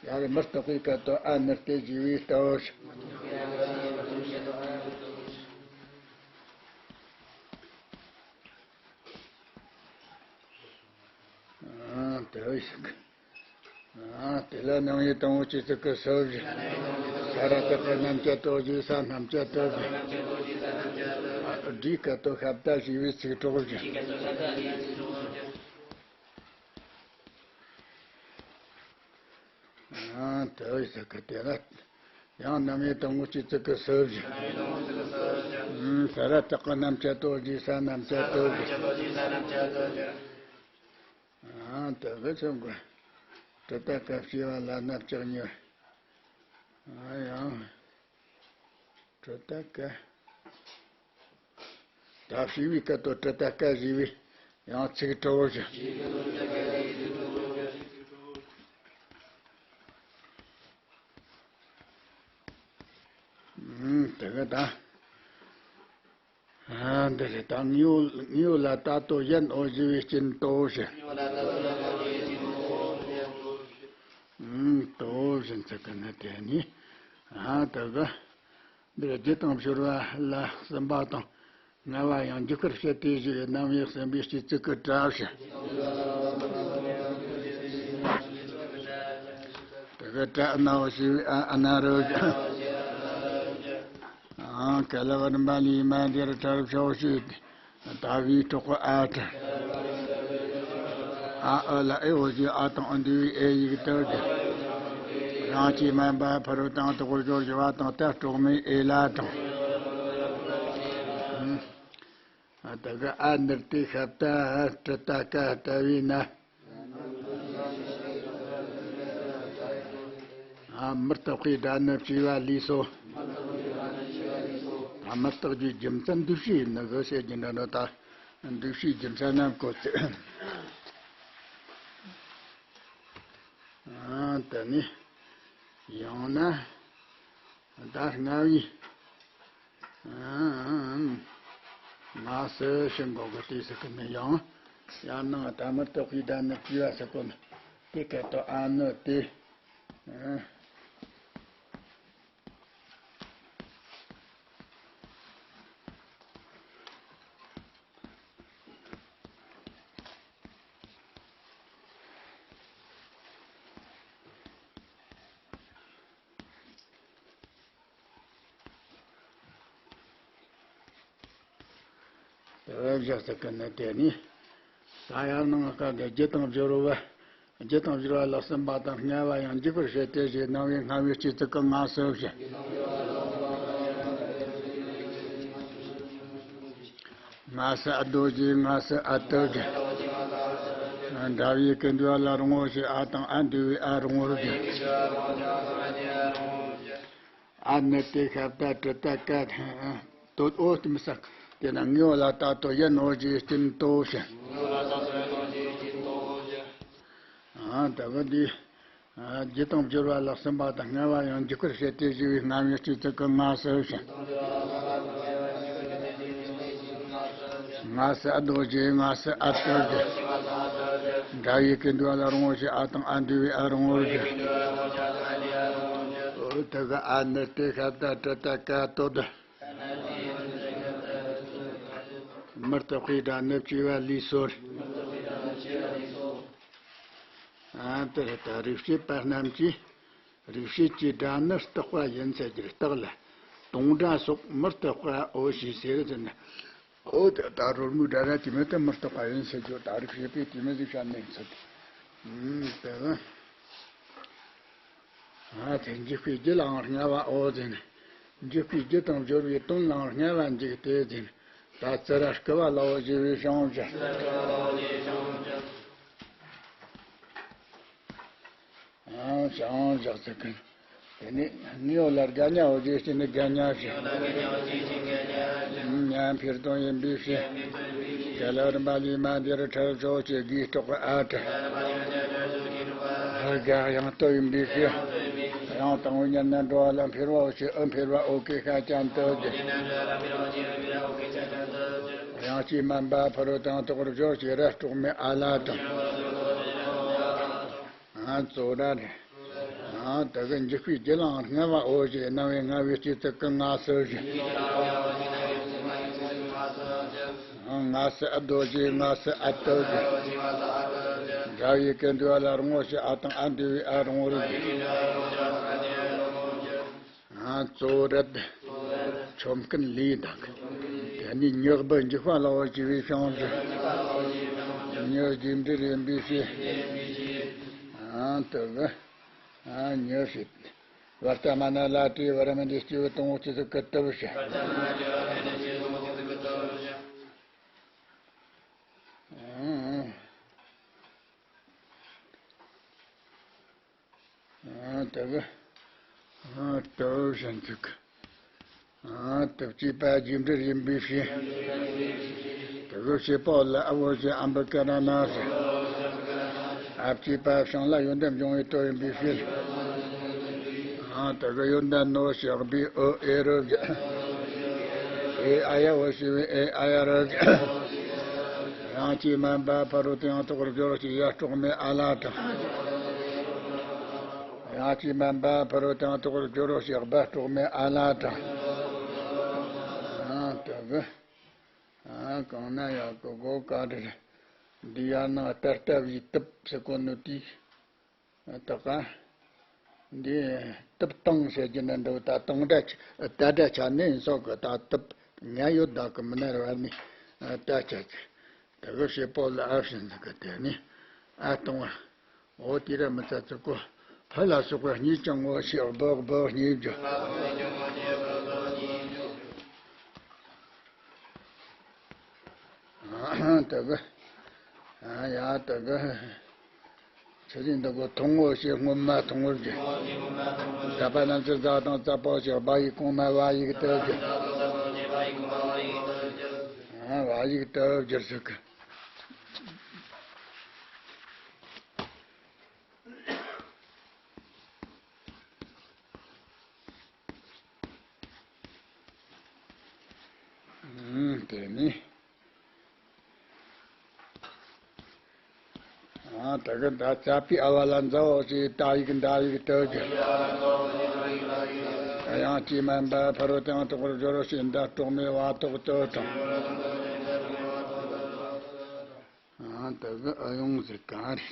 ཡ་རེ་མི་རྟག་པའི་སྐད་དོད་ཨ་ནུར་ཏེ་ཞེས་པའི་ལྟ་བུ། དེ་བས་ཤིག་ཨ། དེ་ལ་སྣང་བའི་དང་པོ་ཆོས་ཚིག་གི་སུ་བཞི། ས་ར་བཏགས་སྣམ་བཅད་དོ་བཞི། ས་རྣམ་བཅད་དོ་བཞི། སྒྲའི་སྐད་དོད་ཤ་བཏགས་ཞེས་པའི་ཚིག་གྲོགས་བཞི། ཨ། དེ་བས་ཟེར་གི་དེ་ལ་ཡང་སྣང་བའི་དང་པོ་ཆོས་ཚིག་གི་སུ་བཞི། ཨ། ས་ར་བཏགས་སྣམ་བཅད་དོ་བཞི། ས་རྣམ་བཅད་དོ་བཞི། ཨ། དེ་གི་ཚུལ་གོ། དྲི་ད་ཀ་བྱེ་བ་ལ་སྣ་ལྕགས་གཉིས། ཨ། ཡང་། དྲི་ད་ཀ། ད་ཞེས་པའི་སྐད་དོད་དྲི་ད་ཀ་ཞེས་པའི་ཡང་ཚིག་གྲོགས་བཞི། ཨུམ། དེ་གི་ད། ཨ། འདི་རེད། ད་དངོས་པོ་དངོས་པོ་ལ་ད་དོ་ཡན་འོ་ཞེས་པའི་སྐྱོན་དོ་བཞི། ཨུམ། དོ་བཞི་ཚིག་གི་ནི་དེ་ནི། ཨ། དེ་གི་འདིར་རྒྱུ་དང་སྦྱོར་བ་ལ་གསུམ་པ་དང་ལྔ་པ་ཡང་འཇུག་པར་བཤད་དེ་ཞེས་རྣམ་དབྱེ་གསུམ་པའི་སྤྱི་གཙུག་གི་སྒྲ་བཞི། དེ་གི་སྒྲ་ཨ་ན་འོ་ཞེས་པའི་ཨ་ཨ་ན་རོ་བཞི། ཨང་། ག་ལ་བ་རིམ་པ་ལས་མ་འདིར་ཁྲར་ཕྱོགས་ཞེས་ད་བའི་གྲོགས་པོ་ཨ་ཏྲ། ཨ་ཨ་ལ་ཨེ་འོ་ཞེས་ཨ་དང་ཨ་འདུས་པའི་ཨེ་ཡིག་ཏུ་གི། རང་གི་མ་འབའ་ཕ་རོལ་དང་དོག་སྦྱོར་བཞི་བ་དང་ཏ་གྲོགས་མེད་ཨེ་ལ་དང་། ཨ། དེ་གི་ཨ་ནི་དེ་ཤ་བཏགས་དྲི་ད་ཀ་ལྟ་བས་ན། ཨ། མི་རྟག་པའི་སྒྲ་ནི་བྱས་པ་ལས་སོ། ད་མི་རྟག་རྒྱུའི་རྒྱུ་མཚན་འདུས་བྱས་ཡིན་ནི་གི་བཤད་རྒྱུ་འདྲ་འགྲོ། ད་འདུས་བྱས་རྒྱུ་མཚན་རྣམས་གོ་ཚེ། ཨ། དེ་ནས་ཡང་ན། ད་ལྔ་བའི། ཨང་། ང་སུ་ཞིག་འགོག་གི་དེ་ཟེར་གི་ནི་ཡང་། ཡང་ནང་ད་མི་རྟག་པའི་སྒྲ་ནི་བྱས་པ་ཟེར་གོ་ནི། དེ་སྐད་དོད་ཨ་ནི་དེ། ཨང་། དེ་བས་བཞག་ཟེར་གི་ནི་དེ་ནི། ད་ཡང་ནང་སྐབས་འདི་རྒྱུ་དང་སྦྱོར་བ། རྒྱུ་དང་སྦྱོར་བ་ལ་གསུམ་པ་དང་ལྔ་བ་ཡང་འཇུག་པར་བཤད་དེ་ཞེས་རྣམ་དབྱེ་ལྔ་བའི་སྤྱི་གཙུག་གི་ང་སུ་བཞི། ང་སུ་ཨ་རྡོ་རྗེ། ང་སུ་ཨ་ཏུ་རྒྱ། འདྲ་བའི་ཀུན་འདུས་ལ་རུང་བོ་ཞེས་ཨ་དང་ཨ་འདུས་པའི་ཨ་རུང་བོར་གྱུར། ཨ་ནི་དེ་ཤ་བཏགས་དྲི་ད་ཀ་དོད་འོ་དེ་མི་ས། དེ་ན་དངོས་པོ་ལ་ད་དོ་ཡན་འོ་ཞེས་སྐྱོན་དོ་ཞེས། ཨ། ད་གི་འདི། ཨ། རྒྱུ་དང་སྦྱོར་བ་ལ་གསུམ་པ་དང་ལྔ་བ་ཡང་འཇུག་པར་བཤད་དེ་ཞེས་པའི་ལྔ་བའི་སྤྱི་གཙུག་གི་ང་སུ་བཞི། ང་སུ་ཨ་རྡོ་རྗེ། ང་སུ་ཨ་ཏུ་རྒྱ། འདྲ་བའི་ཀུན་འདུས་ལ་རུང་བོ་ཞེས་ཨ་དང་ཨ་འདུས་པའི་ཨ་རུང་བོར་གྱུར། འོ་དེ་གི་ཨ་ནི་དེ་ཤ་བཏགས་དྲི་ད་ཀ་དོད། མི་རྟག་པའི་སྒྲ་ནི་བྱས་པ་ལས་སོ། ཨ། དེ་ལྟར་རིགས་སྐྱེས་པ་རྣམས་ཀྱིས་རིགས་སྐྱེས་ཀྱི་སྒྲ་ནི་རྟག་པ་ཡིན་ཟེར་རྒྱུར་རྟགས་ལ་དུང་སྒྲ་སོགས་མི་རྟག་པའོ་ཞེས་ཟེར་ཟེར་ན། འོ་དེ་ལྟར་རོལ་མོའི་སྒྲ་ར་དེ་མི་དེ་མི་རྟག་པ་ཡིན་ཟེར་རྒྱུ་ད་རིགས་སྐྱེས་པས་དེ་མི་ཟིག་བཤད་ནས་ཚུལ། ཨུམ། དེ་ལ། ཨ། དེ་འཇུག་པའི་རྒྱུ་ལའང་ལྔ་བའོ་ཟེར་ན། འཇུག་པའི་རྒྱུ་དང་སྦྱོར་བའི་དོན་ལའང་ལྔ་བ་འཇུག་སྟེ་ཟེར་ན། ད་ཙི་ར་སྐུ་བ་ལའོ་ཞེས་པའི་བྱང་བཞག་ཨང་། བྱང་བཞག་ཟེར་གི། དེ་ནས་དངོས་པོ་ལ་དགའ་ཉའོ་ཞེས་བྱས་ནས་དགའ་ཉ་བཞག་མཉམ་འཕེལ་དོན་ཡིན་པའི་ཕྱིར། ག་ལ་རིམ་པ་ལས་མ་འདིར་ཁྲར་ཕྱོགས་ཀྱི་དགུའི་གྲོགས་ཨ་ཏྲ། དགག་ཡང་སྟོད་ཡིན་པའི་ཕྱིར། ཡང་དང་པོའི་ཉེར་ན་འགྲོ་བ་ལ་འཕེལ་བའོ་ཞེས་ཨུ་འཕེལ་བ་ཨོ་ཀེ་ཤ་ཅན་དུ་བསྒྱུར། ཡང་སྐྱེས་མ་འབའ་ཕུ་རུ་དང་དོག་སྦྱོར་ཞེས་ར་གྲོགས་མེད་ཨ་ལ་དང་། ཨ། གཙོ་བོ་ར་རེད། ཨ། དེ་གི་འཇུག་པའི་རྒྱུ་ལའང་ལྔ་བའོ་ཞེས་རྣམ་དབྱེ་ལྔ་བའི་སྤྱི་གཙུག་གི་ང་སུ་བཞི། ང་སུ་ཨ་རྡོ་རྗེ། ང་སུ་ཨ་ཏུ་རྒྱ། ཡི་གེ་འདུལ་བ་ལ་རིང་བོ་ཞེས། ཨ་དང་ཨ་འདུལ་བའི་ཨ་རིང་བོ་རིགས། ཨ་གཙོ་བོ་རེད། ཆོམ་རྐུན་ལས་དང་། དེ་ནས་མྱི་སྦུ་འཇིགས་པ་ལ་བ་ཞེས་པའི་ཕྱིན་ཅི། མྱི་རྒྱུ་འབྲས་ཡིན་པའི་ཕྱིར། ཨ་དེ་གི་ཨ་མྱི་ཞེས། བར་ལྟ་མ་ན་ལ་དེའི་བར་མི་འདི་སྐྱེ་བོ་དང་པོ་ཆོས་སུ་ཀི་ཏི་བུ་ཞེས། དེ་གི་དུ་བཞིན་ཚིག་དུ་བཅས་པ་རྒྱུ་འབྲས་ཡིན་པའི་ཕྱིར། དུ་གི་བྱེད་པ་ལ་ཨ་བོ་ཞེས། ཨམ་བུ་ཀ་ར་ན་ཞེས། ཨ་བཅས་པ་བྱིངས་ལ་ཡོན་ཏན་འབྱུང་བའི་དོན་ཡིན་པའི་ཕྱིར། དུ་གི་ཡོན་ཏན་ནོ་ཞེས་སྦའི་ཨོ་ཨེ་རུ་ཨེ་ཨ་ཡ་བོ་ཞེས་པའི་ཨེ་ཨ་ཡ་རུ། ཡང་ཅི་མན་པ་ཕ་རོལ་ཏེའང་དག་པར་སྦྱོར་ཞེས། ཡ་སྤྲོག་མེད་ཨ་ལ་དང་། ཡང་ཅི་མན་པ་ཕ་རོལ་ཏེའང་དག་པར་སྦྱོར་རོ་ཞེས། སྦ་སྤྲོག་མེད་ཨ་ལ་དང་། ཨ་དེ་གི་ཨ་གང་ན་ཡག་གི་སྒོ་ག་རེ་རེད། འདི་ཡར་ནང་ད་ལྟ་བའི་དུབ་ཟེར་གོ་ནོ་དེའི་དག་ག་འདི་དུབ་དང་ཟེར་རྒྱུ་ནི་འདུག་ད་དང་སྒྲ་ཆ་ད་སྒྲ་ཆ་ནི་ཡིན་སོགས་གི་ད་དུབ་ཉ་ཡོད་ད་གི་མི་ནར་བ་ནི་ད་ཆ་ཚེ། དེ་གི་བྱེད་པོ་ལ་ཨ་བྱིན་ཟིག་གི་དེ་ནི་ཨ་གཏོང་བ། འོ་དེ་ར་མི་ཚ་ཚིག་གོ། ཕ་ལ་སོགས་པ་གཉིས་ཀྱང་ངོ་ཤེས་སྦག་སྦག་གཉིས་བརྗོད། དེ་གི་ཡ་དེ་གི་ཆི་ཟིག་འདི་གོ་མཐོང་ངོ་ཤེས་སྔོན་མ་མཐོང་བར་བརྗོད། ད་པ་རྣམས་ཀྱི་ཛ་དང་ཙ་པོ་ཞེས། སྦ་ཡིག་གོང་མ་བ་ཡིག་ཏུ་བརྗོད། བ་ཡིག་ཏུ་བརྗོད་ཟིག་གི་དེ་ནི། ཨ་ད་གི་ད་ཙ་པི་ཨ་བ་ལ་མཛའ་བོ་ཞེས། ད་ཡིག་མདའ་ཡིག་ཏུ་བརྗོད། ཡང་ཅི་མན་པ་ཕ་རོལ་ཏེའང་དག་པར་སྦྱོར་རོ་ཞེས། མདའ་སྤྲོག་མེད་བ་ཏོག་ཏུ་དང་། ཨ་ད་གི་ཨ་ཡོང་ཟེར་ག་རེ།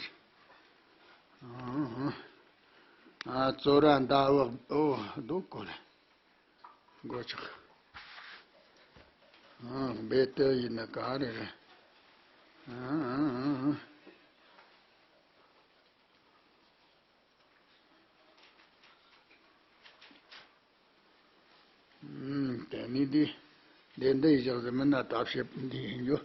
ཨ་ཙོ་ར་མདའ་བག་ཨོ་རྡོ་གོ་ལེ། མགོ་ཆག་ཨ་སྦེ་ཏི་ཡིན་ན་ག་རེ་རེད། ཨ་ཨ་ཨ་ཨ། དེ་ནི་འདི་འདི་འདི་ཡི་ཞག་ཟི་མི་ན་ད་བཤད་འདི་ཡིན་རྒྱུ།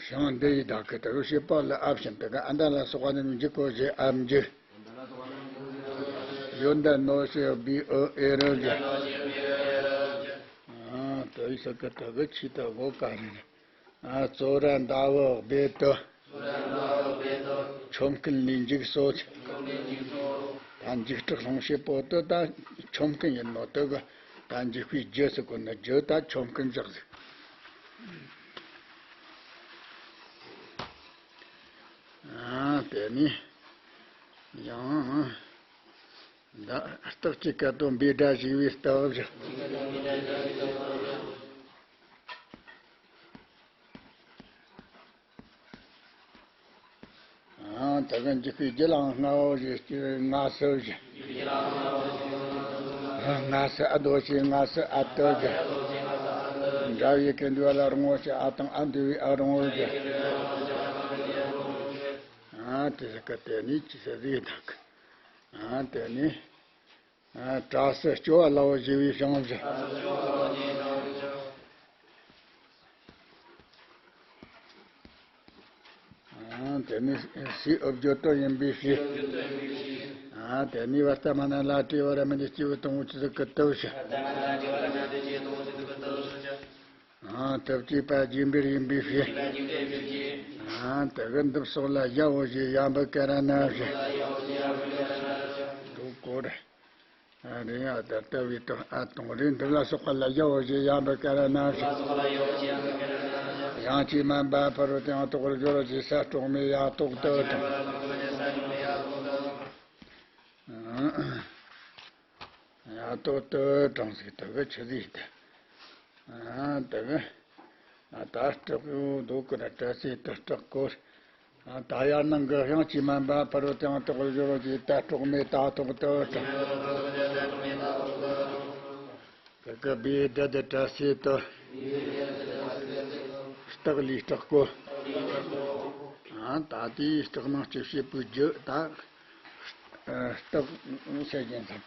ཞང་འདི་ཡི་དག་གི་ད་གི་བཤད་པ་ལ་ཨ་བྱིན་དེ་ག་ཨ་མདའ་ལ་སོགས་པ་ནི་འཇིག་གོ་ཞེས་ཨ་འཇིག་ཡོན་ཏན་ནོ་ཞེས་སྦའི་ཨོ་ཨེ་རུ་བརྗོད། ཨ་ད་ཡི་ས་ཀ་ད་གི་ཆི་ད་གོ་ག་རེ་རེད། ཨ་ཙོ་ར་མདའ་བག་སྦེ་ཏི། ཆོམ་རྐུན་ལས་འཇིགས་སོ། ད་འཇིགས་སྐྲག་སློང་བྱེད་པོ་དེ་ད་ཆོམ་རྐུན་ཡིན་ནོ་དེ་གི་ད་འཇིགས་པའི་རྒྱུ་ཟེར་གོ་ནི་རྒྱུ་ད་ཆོམ་རྐུན་ཟེར་ཟིག་ཨ་དེ་ནི་ཡང་ད་སྟག་གི་སྐད་དོད་འབོད་སྒྲ་ཞིག་པའི་སྟག་བཞག་ཨ་ད་གིན་འཇིགས་པའི་རྒྱུ་ལའང་སྔ་བོ་ཞེས་སྐྱེ་བའི་སྔ་སུ་བཞིན། སྔ་སུ་ཨ་དོ་ཞེས་སྔ་སུ་ཨ་དོ་བཞིན། འདྲ་བའི་གེ་འདུལ་བ་ལ་རིང་བོ་ཞེས། ཨ་དང་ཨ་འདུལ་བའི་ཨ་རིང་བོ་བཞིན། ཨ་དེ་ཟེར་ག་དེ་ནི་ཅི་ཟེར་ཟིག་དང་། ཨ་དེ་ནི། ཨ་བྲག་སུ་སྐྱོ་བ་ལ་བ་ཞེས་པའི་ཕྱིན་ཅི། ཨ་དེ་ནི་སའི་ཨོ་བརྗོད་དོན་ཡིན་པའི་ཕྱིར། ཨ་དེ་ནི་བར་ལྟ་མ་ན་ལ་དེའི་བར་མི་འདི་སྐྱེ་བོ་དང་པོ་ཆོས་སུ་ཀི་ཏི་བུ་ཞེས། ཨ་དུ་བཅས་པ་རྒྱུ་འབྲས་ཡིན་པའི་ཕྱིར། ཨ་དེ་གི་འདི་སོགས་ལ་ཡ་བོ་ཞེས་ཡ་འབུ་ཀ་ར་ན་ཞེས། འདུག་གོ་རེ། ཨ་རེ་ཡ་ད་ལྟ་བའི་དོན་ཨ་དང་རེ་འདི་ལ་སོགས་པ་ལ་ཡ་བོ་ཞེས་ཡ་འབུ་ཀ་ར་ན་ཞེས། ཡང་ཅི་མན་པ་ཕ་རོལ་ཏེའང་དག་པར་སྦྱོར་རོ་ཞེས། ས་སྤྲོག་མེད་ཡ་ཏོག་ཏུ་དང་། ཡ་ཏོག་ཏུ་དྲངས་ཟིག་དེ་གི་ཆི་ཟིག་དེ། ཨ་དེ་གི་ཨ་ད་སྐྲག་ཡོད་འདུག་གི་ན་དྲ་སའི་དུ་སྐྲག་གོ། ད་ཡར་ནང་གི་དབྱངས་ཀྱིས་སྨན་པ་ཕ་རོལ་ཏུ་ཡང་དག་པར་སྦྱོར་བ་ཞེས་ད་སྲོག་མེད་ད་ཐོག་ཏུ་དྲངས། གི་གུ་བེ་ད་དི་ཏྲ་སེ་ཏུ། སྟག་ལུས་སྲེག་གོ། ད་དེའི་སྟག་ནང་སྐྱེ་བྱེད་པོའི་རྒྱུ་ད་སྟག་བཤད་ཀྱིན་འདུག་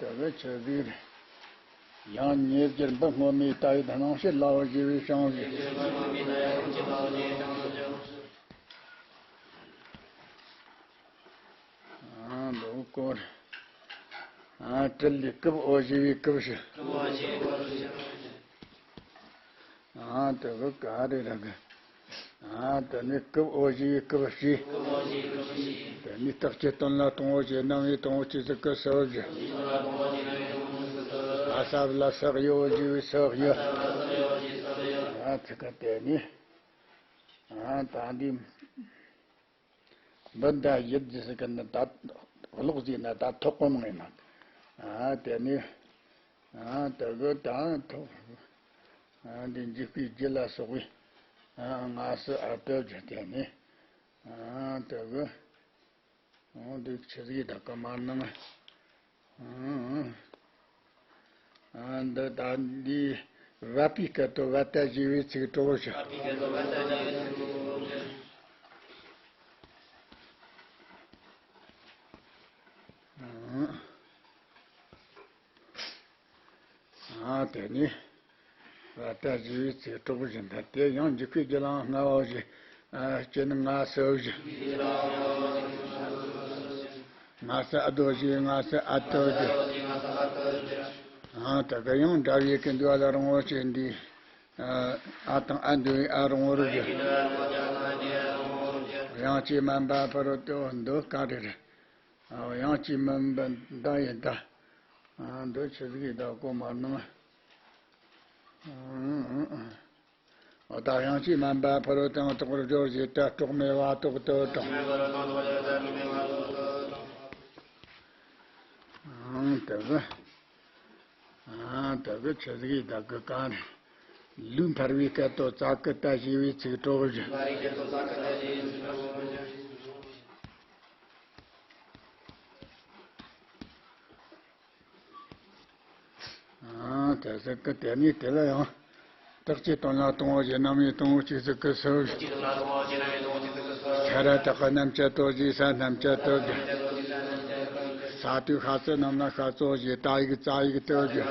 དེ་གི་ཆུ་ཟིག་རེད། ཡང་ཉེ་རྒྱུར་འབུ་སྔོན་མའི་ད་ཡི་སྣང་བྱེད་ལའོ་ཞེས་པའི་བྱང་བཞིན། ཨ་འདུག་གོ། ཨ་དྲིལ་ལས་རྐུབ་འོ་ཞེས་པའི་རྐུབ་བྱེད། ཨ་དེ་གི་ག་རེ་ར་གི། ཨ་དེ་ནི་རྐུབ་འོ་ཞེས་པའི་རྐུབ་བྱེད། དེ་ནི་རྟགས་ཀྱི་དོན་ལ་གཏོང་འོ་ཞེས་རྣམ་དབྱེ་གཏོང་འོ་ཅི་ཟིག་གི་སྲོག་གི། ཨ་ས་བ་ལ་སྲག་ཡོ་ཞེས་པའི་སྲག་ཡོ། ཨ་དེ་གི་དེ་ནི། ཨ་ད་འདི། འབུ་མདའ་ཡི་ཟེར་གི་ནི་ད་གློག་ཟིག་ན་ད་ཐོག་གོ་མང་ཡིན་ན། ཨ་དེ་ནི། ཨ་དེ་གི་ད་ཐོག་ཨ་འདི་འཇིགས་པའི་རྒྱུ་ལ་སོགས་པའི། ཨ་སྔ་སུ་ཨ་དོ་རྒྱུ་དེ་ནི། ཨ་དེ་གི། འོ་འདི་ཆི་ཟིག་ད་ག་མར་ནང་། ཨ་འདི་ད་འདི་བད་པའི་སྐད་དོ་བད་ད་ཞེས་པའི་ཚིག་གྲོགས་བྱ། ཨ་དེ་ནི་བད་ད་ཞེས་པའི་ཚིག་གྲོགས་བྱ་འདི་དེ་ཡང་འཇིགས་པའི་རྒྱུ་ལའང་སྔ་བ་བྱ། ཨ་སྐྱེ་ནི་སྔ་སུ་བྱ། སྔ་སུ་ཨ་དོ་བྱ་སྔ་སུ་ཨ་དོ་བྱ། ཨ་དེ་གི་ཡང་འདྲ་བའི་གི་འདུལ་བ་ལ་རིང་བོ་བྱེད་འདི། ཨ་དང་ཨ་འདུལ་བའི་ཨ་རིང་བོ་རུ་བྱ། དབྱངས་ཀྱིས་སྨན་པ་ཕ་རོལ་ཏུ་འདུག་ག་རེ་རེད། ཨ་དབྱངས་ཀྱིས་སྨན་པ་མདའ་ཡི་མདའ། ཨ་འདི་ཆི་ཟིག་གི་མདའ་གོ་མར་ནང་། ཨ་ད་དབྱངས་ཀྱིས་སྨན་པ་ཕ་རོལ་ཏུ་ཡང་དག་པར་སྦྱོར་ཞེས་ད་སྲོག་མེད་བ་ཐོག་ཏུ་དྲངས། ཨ་དེ་གི། ཨ་དེ་གི་ཆི་ཟིག་གི་ད་གི་ག་རེ། ལུས་འཕར་བའི་སྐད་དོ་ཙ་གི་ཏ་ཞེས་པའི་ཚིག་གྲོགས་བྱ། ཨ་དེ་ཟེར་གི་དེ་ནི་དེ་ལ་ཡང་། རྟགས་ཀྱི་དོན་ལ་གཏོང་འོ་ཞེས་རྣམ་དབྱེ་གཏོང་འོ་ཅི་ཟིག་གི་སུ། ས་ར་བཏགས་པ་རྣམ་བཅད་དོ་ཞེས་ས་རྣམ་བཅད་དོ་གི། ས་དུས་ཤ་ཙི་རྣམས་ལ་ཤ་ཙོ་ཞེས་ཏ་ཡིག་ཙ་ཡིག་དོ་གི།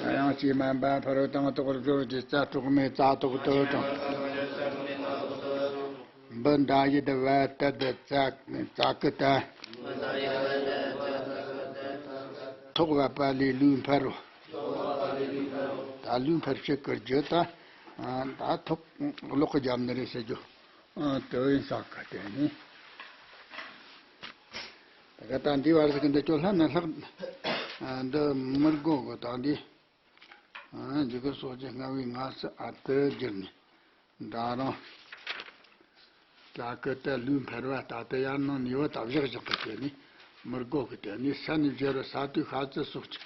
དབྱངས་ཀྱིས་སྨན་པ་ཕ་རོལ་ཏུ་ཡང་དག་པར་སྦྱོར་ཞེས་ཙ་སྲོག་མེད་ཙ་ཐོག་ཏུ་དྲངས། འབུ་མདའ་ཡི་ད་བད་ད་ད་ཙ་ཙ་གི་ཏ། ཐོག་བད་པ་ལས་ལུས་འཕར་རོ། ད་ལུས་འཕར་བྱེད་ཀྱི་རྒྱུ་ད། ད་ཐོག་གློག་གི་རྒྱབ་ནི་རེད་ཟེར་རྒྱུ། དེ་ཡིན་ས་གི་དེ་ནི། ད་ག་ད་འདི་བར་ཟིག་གི་འདི་ཅོ་ལྷ་ན་ལྷག་འདི་མི་དགོ་གི་ད་འདི། འཇིགས་སྐུལ་སོགས་ཀྱི་སྔ་བའི་སྔ་སུ་ཨ་ཏི་བསྒྱུར་ནས། མདའ་རང་། ཙ་གི་ཏ་ལུས་འཕར་བ་ད་ལྟ་ཡར་ནང་ནས་བ་ད་བཞག་བཞག་གི་དེ་ནི་མི་དགོ་གི་དེ་ནི་ས་ནས་བཞུར་བ་ས་དུས་ཤ་ཙི་སོགས་ཀྱི་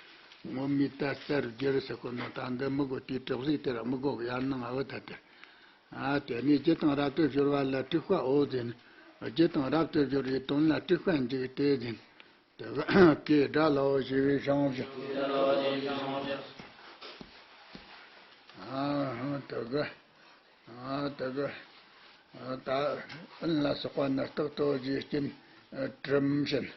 སྔོན་མའི་ད་རྩ་རུ་བསྒྱུར་ཟེར་གོ་ནོ་ད་འདི་མི་དགོ་དེའི་གྲོགས་གཟུགས་དེ་ར་མི་དགོ་གི་ཡར་ནང་ཨ་བ་ད་དེ། ཨ་དེ་ནི་རྒྱུ་དང་རབ་ཏུ་སྦྱོར་བ་ལ་དྲེགས་པ་འོ་ཟེར་ནི། རྒྱུ་དང་རབ་ཏུ་སྦྱོར་བའི་དོན་ལ་དྲེགས་པ་འཇུག་སྟེ་ཟེར་ནི། དེ་གི་གེ་སྒྲ་ལའོ་ཞེས་པའི་བྱང་བཞིན། ཨ་དེ་གི་ཨ་དེ་གི་ཨ་ད་ཨན་ལ་སོགས་པ་ནི་རྟགས་ཏོ་རྗེས་སྐྱིན་གྲིམ་བཞིན།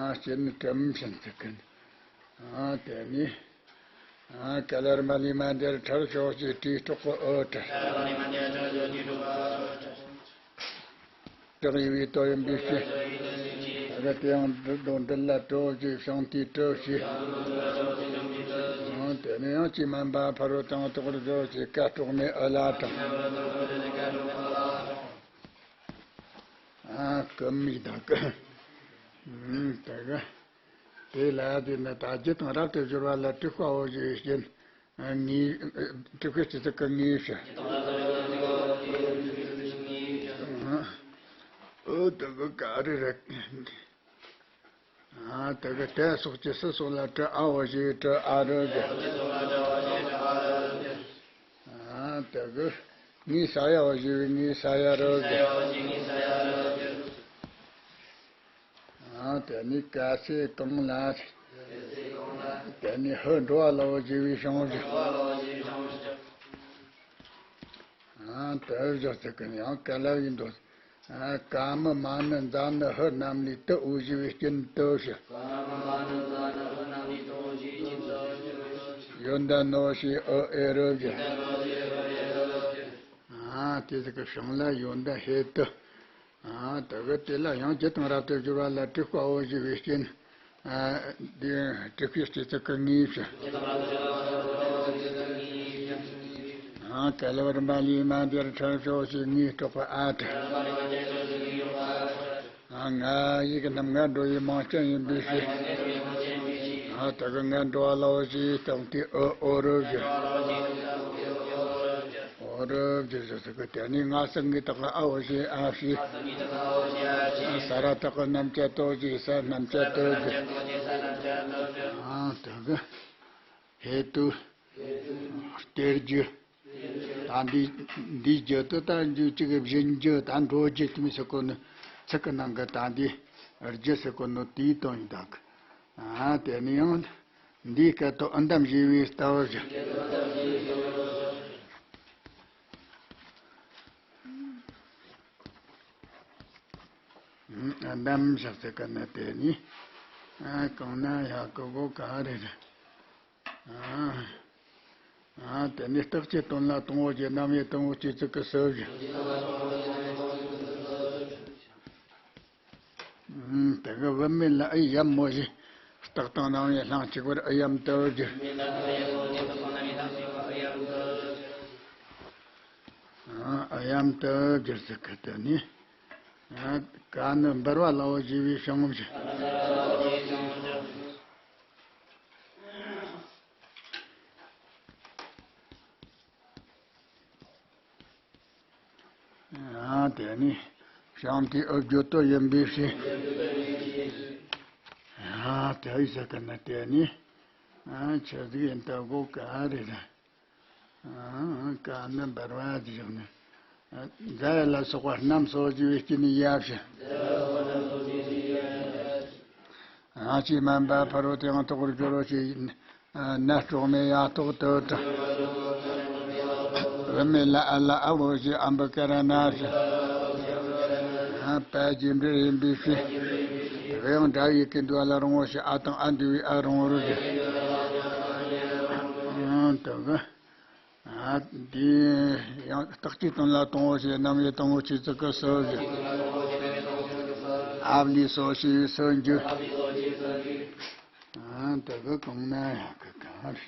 ཨ་སྐྱིན་གྲིམ་བཞིན་ཟེར་གི། ཨ་དེ་ནི་ཨ་ཀ་ལར་མ་ལི་མ་འདིར་ཁྲར་ཤོག་ཅེས་དྲིས་གྲོགས་ཀྱི་ཨོ་ཏྲ། བྲག་ཡི་བའི་ཏོ་ཡིན་པའི་ཕྱིར། ཨ་དེ་ཡང་འདི་དོན་འདི་ལ་གྲོ་ཞེས་བྱང་དེའི་གྲོ་ཞེས། ཨ་དེ་ནི་ཡང་ཅི་མན་པ་ཕ་རོལ་ཏུ་ཡང་དག་པར་སྦྱོར་ཞེས་ཀ་སྲོག་མེད་ཨ་ལ་དྲངས། ཨ་ཀུ་མི་དང་ཀུ། ཨུམ་དེ་གི། དེ་ལ་དེ་ནི་ད་རྒྱུ་དང་རབ་ཏུ་སྦྱོར་བ་ལ་དྲེགས་པའོ་ཞེས་བྱིན། ཨ་ངེས། དྲེགས་པའི་སྤྱི་ཚིག་གི་ངེས་བྱ། ཨོ་དེ་གི་ག་རེ་རེད། ཨ་དེ་གི་དེ་སོགས་ཀྱི་སུ་སོགས་ལ་ཏྲི་ཨ་བོ་ཞེས་པའི་ཏྲི་ཨ་རུ་གི། ཨ་དེ་གི་ངའི་ས་ཡ་བོ་ཞེས་པའི་ངའི་ས་ཡ་རུ་གི། ཨ་དེ་ནི་ག་སེ་གང་ལ། དེ་ནི་ཧི་འགྲོ་བ་ལ་བོ་ཞེས་པའི་ཞང་བཞི། ཨ་དེ་བཞག་ཚིག་གི་ཡང་ག་ལ་ཡིན་འདུག། ཨ་ཀ་མི་མ་ནི་འཛའ་ནི་ཧི་རྣམས་ལས་ཏི་འོ་ཞེས་པའི་རྐྱེན་ཏི་བཞི། ཡོན་ཏན་ནོ་ཞེས་ཨི་ཨེ་རུ་བཞི། ཨ་དེ་ཚིག་གི་ཞང་ལ་ཡོན་ཏན་ཧེ་ཏི། ཨ་དེ་གི་དེ་ལ་ཡང་ཇི་དང་རབ་ཏུ་སྦྱོར་བ་ལ་དྲུག་པའོ་ཞེས་པའི་རྐྱེན། ཨ་དེ་དྲུག་པའི་སྤྱི་ཚིག་གི་ངེས་བྱ། ཨ་གལ་བར་མ་ལུས་མ་འདིར་ཁྲོལ་ཤོག་ཞེས་ངེས་དྲག་པ་ཨ་ཏི། ཨ་ང་ཡིག་རྣམས་ང་འགྲོ་བའི་མིང་ཅན་ཡིན་པའི་ཕྱིར། ཨ་དེ་གི་ང་འགྲོ་བ་ལའོ་ཞེས་སྟོང་སྟེ་ཨོ་ཨོ་རུ་བཞི། ཨོ་རབ་ཀྱི་རི་ཟིག་གི་དེ་ནི་ང་སང་གི་དག་ཨ་བོ་ཞེས་ཨ་ཞེས། ས་ར་དག་གི་རྣམ་བཅད་དོ་ཞེས་ས་རྣམ་བཅད་དོ་ཞེས། ཨང་དག་གི་ཧེ་ཏུ་སྟེར་རྒྱུ། ད་འདི་འདིའི་རྒྱུ་དུ་ད་འཇུ་གཅིག་གི་བཞིན་རྒྱུ་ད་འགྲོ་རྒྱུ་དུ་མི་ཟེར་གོ་ནི་ཚིག་གི་ནང་གི་ད་འདི་རྒྱུ་ཟེར་གོ་ནི་དེའི་དོན་ཡིན་དག་གི། ཨ་དེ་ནི་ཡང་། འདིའི་སྐད་དུ་ཨི་འདམ་ཞེས་པའི་ལྟ་བུ་བཞི། ཨི་འདམ་ཞག་ཚེ་ཀ་ན་དེ་ནི། ཨ་གང་ན་ཡག་གི་གོ་ག་རེ་རེད། ཨ་ཨ་དེ་ནི་རྟགས་ཀྱི་དོན་ལ་དང་པོ་རྒྱུ་རྣམ་དབྱེ་དང་པོ་སྤྱི་གཙུག་གི་སུ་བཞི། དེ་གི་བུད་མེད་ལ་ཨི་ཡམ་མོ་ཞེས་རྟགས་དང་རྣམ་དབྱེ་ལྷན་ཅིག་པར་ཨི་ཡམ་དུ་བསྒྱུར། ཨི་ཡམ་དུ་བསྒྱུར་ཟེར་གི་དེ་ནི། ཀ་ནི་འབར་བ་ལའོ་ཞེས་པའི་ཞང་བཞི། ཨ་དེ་ནི་ཤང་ཏི་ཨུ་རྒྱུ་ཏོ་ཡིན་པའི་ཕྱིར། ཨ་དེ་ཡི་ཟེར་གི་ན་དེ་ནི་ཨ་ཆི་ཟིག་ཡིན་ལྟ་གོ་ག་རེ་རེད། ཨ་ཀ་ནི་འབར་བ་ཟེར་ནི། ཨ་ཛ་ཡ་ལ་སོགས་པ་རྣམས་སོ་ཞེས་པའི་སྐྱེ་ནི་ཡ་ཕྱིར། ང་ཅི་མན་པ་ཕ་རོལ་ཏུ་ཡང་དག་པར་སྦྱོར་རོ་ཞེས། ནད་གྲོགས་མེད་ཡ་ཐོག་ཏུ་དྲངས། བུད་མེད་ལ་ཨ་ལ་ཨ་བོ་ཞེས་ཨམ་བུ་ཀ་ར་ན་ཞེས། པ་རྗེས་འབྲེལ་ཡིན་པའི་ཕྱིར། དེ་ཡང་འདྲ་བའི་ཀུན་འདུས་ལ་རུང་བོ་ཞེས་ཨ་དང་ཨ་འདུས་པའི་ཨ་རུང་བོ་རུ་ཞེས། དེ་གི་ཨ་འདི་ཡང་རྟགས་ཀྱི་དོན་ལ་དང་པོ་ཞེས་རྣམ་དབྱེ་དང་པོ་སྤྱི་གཙུག་གི་སུ་ཞེས། ཨ་བླའི་སོ་ཞེས་སུ་འགྱུར། ཨ་དེ་གི་གང་ན་ཡང་གི་གང་རེད།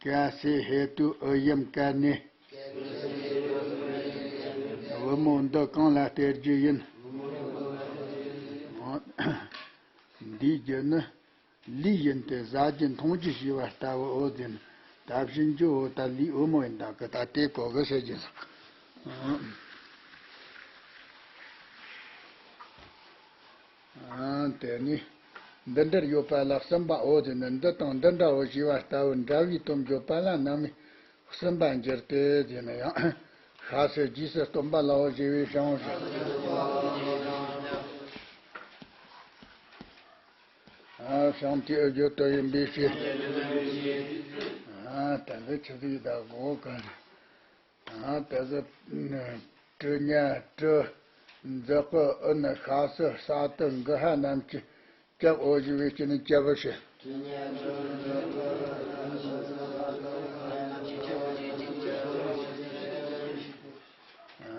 ཀ་སེ་ཧེ་ཏུ་ཨུ་ཡམ་ཀ་ནི། བུ་མོ་འདི་གང་ལ་སྟེར་རྒྱུ་ཡིན། འདིའི་རྒྱུ་ནི། ལུས་ཡིན་ཏེ་ཟ་རྒྱུ་འཐུང་རྒྱུ་ཞེས་པ་ལྟ་བུའོ་ཟེར་ན། ད་བཞིན་རྒྱུ་བོ་ད་ལུས་བུ་མོ་ཡིན་དག་གི་ད་དེ་གོ་གི་ཟེར་རྒྱུ་ཟེར། ཨ་དེ་ནི་འདི་འདྲར་ཡོད་པ་ལ་གསུམ་པའོ་ཟེར་ན། འདི་དང་འདི་འདྲའོ་ཞེས་པ་ལྟ་བུ་འདྲ་བའི་དོན་བརྗོད་པ་ལ་རྣམ་དབྱེ་གསུམ་པ་འགྱུར་ཏེ་ཟེར་ན་ཡང་། ཤ་ཟེར་རྗེས་སུ་སྟོན་པ་ལའོ་ཞེས་པའི་ཞང་ཞེས། ཨ་ཤང་ཏི་ཨུ་རྒྱུ་ཏོ་ཡིན་པའི་ཕྱིར། ཨ་ད་གི་ཆི་ཟིག་ད་གོ་ག་རེ། ཨ་ད་གི་གྲུ་ཉ་གྲུ་འཛག་གི་ཨུ་ནི་ཤ་སི་ས་ཏི་འགུ་ཧ་རྣམས་ཀྱི་སྐྱབས་འོ་ཞེས་པའི་སྐྱེ་ནི་སྐྱབས་པོ་ཞེས།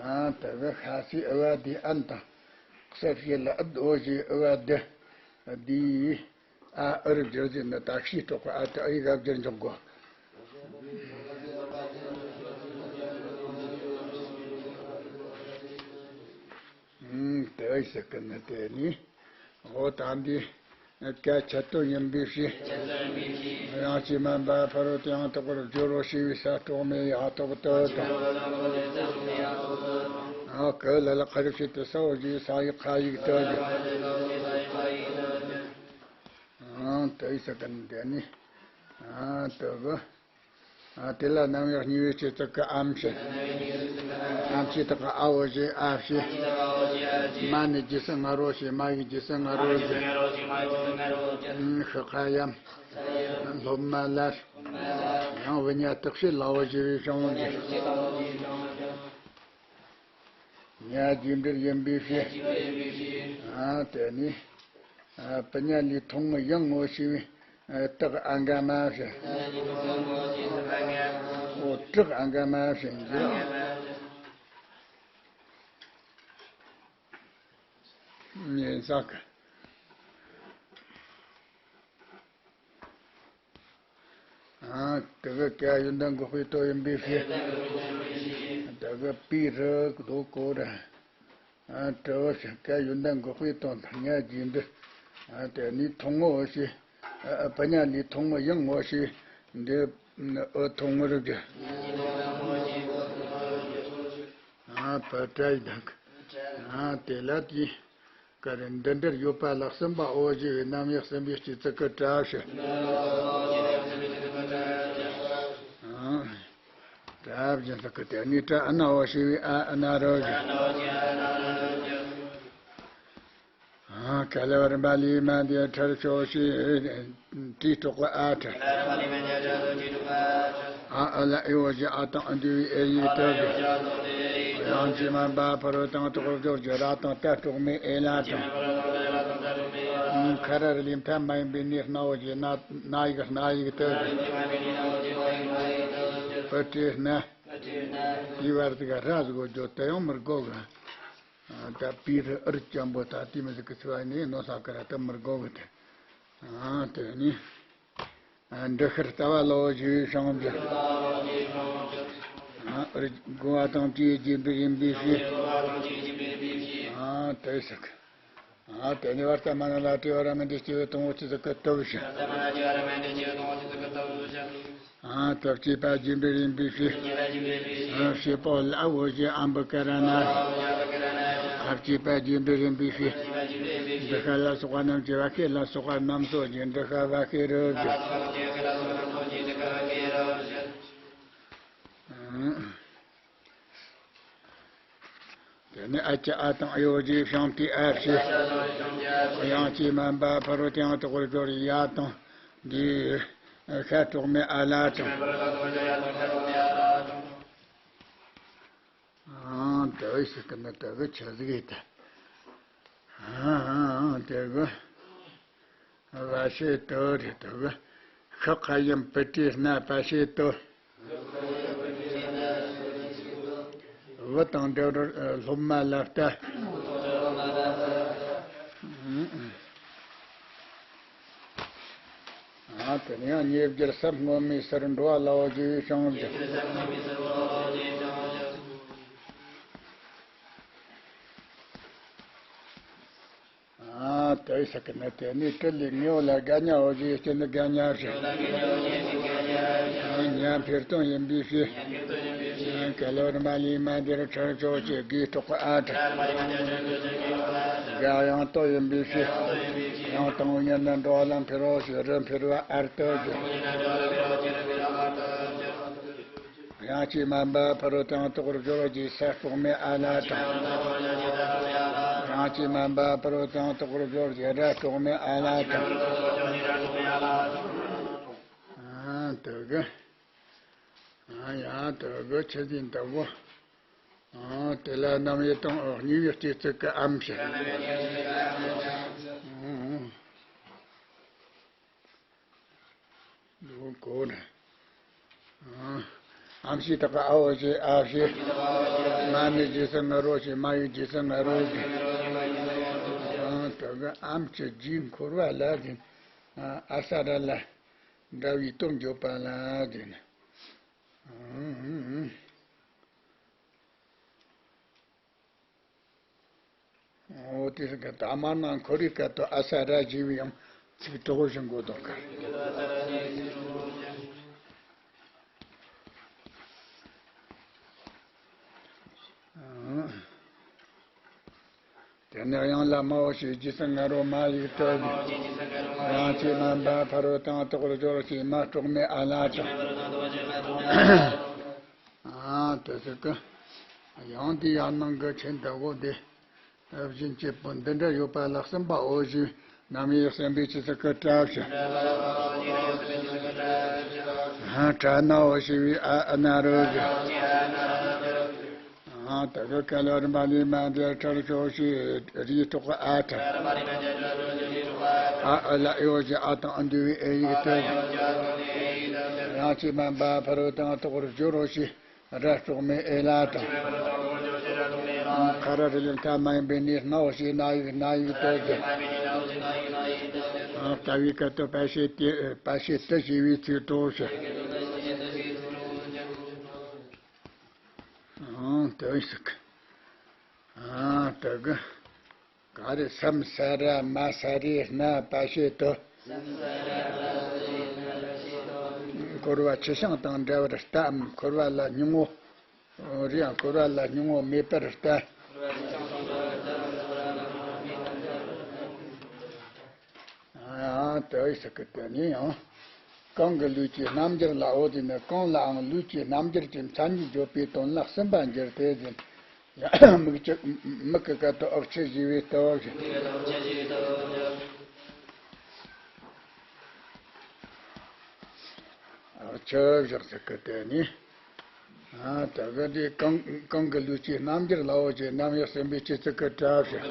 ཨ་ད་གི་ཤ་སི་ཨུ་བ་དི་ཨན་དང་། གསལ་བྱེད་ལ་ཨུད་འོ་ཞེས་ཨུ་བ་དི། དེའི་ཨ་ཨུར་བསྒྱུར་ཟིན་ན་ད་ཤིས་གྲོགས་པ་ཨ་ཏི་ཨི་ག་བསྒྱུར་འཇོག་གོ། ཨུམ་དེ་ཨི་ཟེར་གི་ནི་དེ་ནི། འོ་ད་འདི་ སྐད་ཆད་དོན་ཡིན་པའི་ཕྱིར། ཡང་ཅི་སྨན་པ་ཕ་རོལ་ཏུ་ཡང་དག་པར་སྦྱོར་རོ་ཞེས་པའི་ས་གྲོགས་མེད་ཡ་ཐོག་ཏུ་དང་། ཨ་ཀི་ལ་ལ་ཁ་རི་ཕྱེད་དུ་ས་འོ་ཞེས་ས་ཡི་ཁ་ཡིག་ཏུ་ཨ་དེ་ས་ག་ནི་དེ་ནི་ཨ་དེ་གི། ཨ་དེ་ལ་རྣམ་དབྱེ་གཉིས་པའི་སྤྱི་གཙུག་གི་ཨམ་ཞེས། ཨམ་ཕྱི་དག་གི་ཨ་འོ་ཞེས་ཨ་ཞེས། མ་ནི་རྗེས་སུ་ང་རོ་ཞེས། མ་ཡི་རྗེས་སུ་ང་རོ་ཞེས། ཤི་ཁ་ཡམ། སློབ་མ་ལར། ཡང་བུ་ཉ་བརྟག་བྱེད་ལ་འོ་ཞེས་པའི་བྱུང་ཞེས། ཉ་རྗེས་འབྲེལ་ཡིན་པའི་ཕྱིར། ཨ་དེ་ནི། ཨ་པུ་ཉ་ལས་ཐུང་ངུ་ཡང་ངོ་ཤེས་པའི་ཨ་སྟག་ཨ་འགའ་མ་ཞེས། འོ་སྟག་ཨ་འགའ་མ་ཞེས་འགྱུར། ཉན་ས་གི། ཨ་དེ་གི་ཀ་ཡོན་ཏན་འགོག་པའི་དོན་ཡིན་པའི་ཕྱིར། དེ་གི་པའི་རི་རྡོ་གོ་ར། ཨ་དྲི་བ་ཞིག་ཀ་ཡོན་ཏན་འགོག་པའི་དོན་དང་ཉ་རྗེས་འབྲེལ། ཨ་དེ་ནི་ཐུང་ངུ་འོ་ཞེས། ཨ་པུ་ཉ་ལས་ཐུང་ངུ་ཡང་ངོ་ཤེས་འདི། འོ་ཐུང་ངུ་རིགས་ཀྱི། ཨ་པ་ཏྲ་ཡི་དང་། ཨ་དེ་ལ་དེ། ཀ་རེ་འདི་འདྲར་ཡོད་པ་ལ་གསུམ་པ་འོ་ཞེས་པའི་རྣམ་དབྱེ་གསུམ་པའི་སྤྱི་གཙུག་གི་ཏྲ་ཞེས། ཨ་ཏྲ་བཞིན་དུ་ཀི་དེ་ནི་ཏྲ་ཨ་ན་འོ་ཞེས་པའི་ཨ་ཨ་ན་རོ་ཞེས། ཨ་ཀ་ལ་བ་རིམ་པ་ལས་མ་འདས་ཁྲར་ཤོ་ཞེས་ཏྲའི་གྲོགས་ཨ་ཁྲ། ཨ་ཨ་ལ་ཨེ་འོ་ཞེས་ཨ་དང་ཨ་འདུས་པའི་ཨེ་ཡིག་ཏུ་དགོས། ཡང་ཅི་སྨན་པ་ཕ་རོལ་དང་དོག་སྦྱོར་གྱི་ར་དང་ཏ་གྲོགས་མེད་ཨེ་ལ་དང་། ཁ་ར་རི་ལས་མཐའ་མ་ཡིན་པའི་ནི་སྣ་འོ་ཞེས་སྣ་སྣ་ཡིག་སྣ་ཡིག་ཏུ་དགོས། པུ་ཏྲའི་སྣ། དེའི་བར་དུ་ར་ཟིག་གོ་རྒྱུ་དེ་ཡང་མི་དགོས་གི། ད་པའི་རི་ཨུར་ཅན་པོ་ད་དེ་མི་ཟིག་གི་ཚུལ་ནི་ནོ་ས་ཀ་ར་ད་མི་དགོས་གི་དེ། ཨ་དེ་ནི། འབྲི་ཤར་ལྟ་བ་ལོ་ཞེས་བྱུང་འདི། ཨུར་དགོ་བ་དང་དེའི་རྗེས་འབྲེལ་ཡིན་པའི་ཕྱིར། ཨ་དེ་ཟིག་ཨ་དེ་ནི་བར་ལྟ་མ་ན་ལ་དྲི་བ་ར་མི་འདི་སྐྱེ་བའི་དང་པོ་ཅི་ཟིག་གི་སྟོབས་ཤིག་ཨ་སྟབས་སྐྱེས་པ་རྗེས་འབྲེལ་ཡིན་པའི་ཕྱིར། ཨ་ཞེས་པོ་ལ་འོ་ཞེས་ཨམ་བུ་ཀ་ར་ན། ཨ་སྐྱེས་པ་རྗེས་འབྲེལ་ཡིན་པའི་ཕྱིར། འདི་ཤ་ལ་སོགས་པ་རྣམས་ཀྱི་བ་ཤེས་ལ་སོགས་པ་རྣམས་སོ་ཞེས་འདི་ཤ་བ་ཤེས་རུ་འདི། དེ་ནས་ཨ་ཅི་ཨ་དང་ཨེ་འོ་ཞེས་བྱུང་སྟེ་ཨ་ཞེས། ཡང་ཅི་སྨན་པ་ཕ་རོལ་ཏུ་ཡང་དོག་པར་སྦྱོར་ཡ་དང་འདི། ཤ་གྲོགས་མེད་ཨ་ལ་དང་། ཨང་། དེ་བས་ཤི་ཀི་ནི་དེ་གི་ཆི་ཟིག་ཡིན་ཏེ། ཨང་། དེ་གི་བ་ཤེ་དོ་རེད། དེ་གི་ཤི་ཁ་ཡིན་པི་ཏི་སྣ་བ་ཤེ་དོ། བུ་དང་འབྲེལ་བར་སློབ་མ་ལ་ལྟ། ཨ་དེ་ནས་ཡང་ཉེ་བརྒྱུད་སར་སྔོན་མའི་སར་འགྲོ་བ་ལ་འོ་ཞེས་བྱུང་ཞིང་། ཨ་དེ་ཤི་ཀི་ནི་དེ་ནས་ཏྲི་ལི་ངེའོ་ལ་དགའ་ཉ་འོ་ཞེས་སྐྱེ་ནི་དགའ་ཉ་ཞིག་ཉ་འཕེལ་དོན་ཡིན་པའི་ཕྱིར། ཀ་ལོ་རི་མ་ལི་མ་འདིར་ཁྲར་ཆོག་ཅེས་དགོས་གྲོགས་ཨ་ཁྲ། དགའ་ཡང་དོ་ཡིན་པའི་ཕྱིར། ཡང་དང་པོ་ཉིད་ནི་འགྲོ་བ་ལ་འཕེལ་རོ་ཞེས་རི་འཕེལ་བ་ཨར་ཏོ་ཞེས། ཡང་ཅི་སྨན་པ་ཕ་རོལ་ཏུ་ཡང་དོག་པར་སྦྱོར་རོ་ཞེས་ས་གྲོགས་མེད་ཨ་ལ་དང་། ཡང་ཅི་སྨན་པ་ཕ་རོལ་ཏུ་ཡང་དོག་པར་སྦྱོར་ཞེས་ར་གྲོགས་མེད་ཨ་ལ་དང་། ཨ་དེ་གི། ཨ་ཡ་དེ་གི་ཆི་ཟིན་དེ་གོ། ཨ་དེ་ལ་རྣམ་དབྱེ་དང་འོག་གཉིས་པའི་སྤྱི་གཙུག་གི་ཨམ་ཞེས། ལུགས་གོ་ནས། ཨམ་ཞེས་དག་གི་ཨ་འོ་ཞེས་ཨ་ཞེས། མ་ནི་རྗེས་སུ་ང་རོ་ཞེས། མ་ཡི་རྗེས་སུ་ང་རོ་ཞེས། དག་གི་ཨམ་གྱི་རྗེས་འཁོར་བ་ལ་ཟེར། ཨ་ས་ར་ལ་འདྲ་བའི་དོན་བརྗོད་པ་ལ་ཟེར། འོ་དེ་ཟེར་གི་ད་མར་ན་འཁོར་བའི་སྐབས་དུ་ཨ་ས་ར་ཞེས་པའི་ཡང་ ཚིག་གྲོགས་བཞིན་གོ་དོག་གར། དེ་ནས་དབྱངས་ལ་མའོ་ཞེས་རྗེས་སུ་ང་རོ་མ་ཡིག་བཏབ། རང་ཆས་མ་འབའ་ཕ་རོལ་དང་དོག་སྦྱོར་ཞེས་མ་དཀྲོགས་མེ་ཨ་ལ་དང་། ཨ་དེ་ཟེར་གི། ཡང་དེ་ཡང་ནང་གི་ཆེན་དག་གོ་དེ། བཞིན་སྐྱེས་པོ་འདི་འདྲ་ཡོད་པ་ལ་གསུམ་པའོ་ཞེས་རྣམ་དབྱེ་གསུམ་པའི་ཆོས་ཚིག་གི་སྒྲ་བཞི། ཨ་ཏྲ་ནའོ་ཞེས་པའི་ཨ་ཨ་ན་རོ་བཞི། ཨ་ད་གི་ཀ་ལ་རིམ་པ་ལས་མ་འདས་ཁྲར་ཤོ་ཞེས་རིགས་གྲོགས་ཨ་ཏྲ། ཨ་ཨ་ལ་ཨེ་ཡོ་ཞེས་ཨ་དང་ཨ་འདུས་པའི་ཨེ་ཡིག་ཏུ། རང་ཆས་མ་འབའ་ཕ་རོལ་དང་དོག་སྦྱོར་རོ་ཞེས། ར་དཀྲོགས་མེ་ཨེ་ལ་དང་། ཁ་ར་རི་ལི་མཐའ་མ་ཡིན་པའི་ནི་སྣའོ་ཞེས་སྣ་ཡིག་སྣ་ཡིག་ཏུ་གི། ཀ་བའི་ཀ་ཏོ་པ་ཤེ་ཏི་པ་ཤེ་ཏི་ཞེས་པའི་ཚིག་གྲོགས་ཤིག། ཨང་དུ་ཞིག། ཨང་དུ་གི། ག་རེ་སམ་ས་ར་མ་ས་རེ་སྣ་པ་ཤེ་ཏོ། འཁོར་བ་ཆུ་ཤིང་དང་འདྲ་བར་ལྟའམ། འཁོར་བ་ལ་སྙིང་པོ། རེད་ཡང་འཁོར་བ་ལ་སྙིང་པོ་མེད་པར་ལྟ། ཨ་དེ་ཟེར་གི་དེ་ནས་ཡང་། གང་གི་ལུས་ཀྱི་རྣམ་འགྱུར་ལའོ་དེ་ནི་གང་ལའང་ལུས་ཀྱི་རྣམ་འགྱུར་གྱི་མཚན་ཉིད་བརྗོད་པའི་དོན་ལ་གསུམ་པ་འགྱུར་ཏེ་ཟེར། མིག་ཆུ། མིག་གི་སྐད་དུ་ཨག་ཆུ་ཞེས་པའི་ལྟོ་ཞིག། ཨག་ཆུ་བཞག་ཟེར་གི་དེ་ནི། ཨ་ད་ག་འདི་གང་གང་གི་ལུས་ཀྱི་རྣམ་འགྱུར་ལའོ་ཞེས་རྣམ་དབྱེ་གསུམ་པའི་ཆོས་ཚིག་གི་སྒྲ་ཞིག།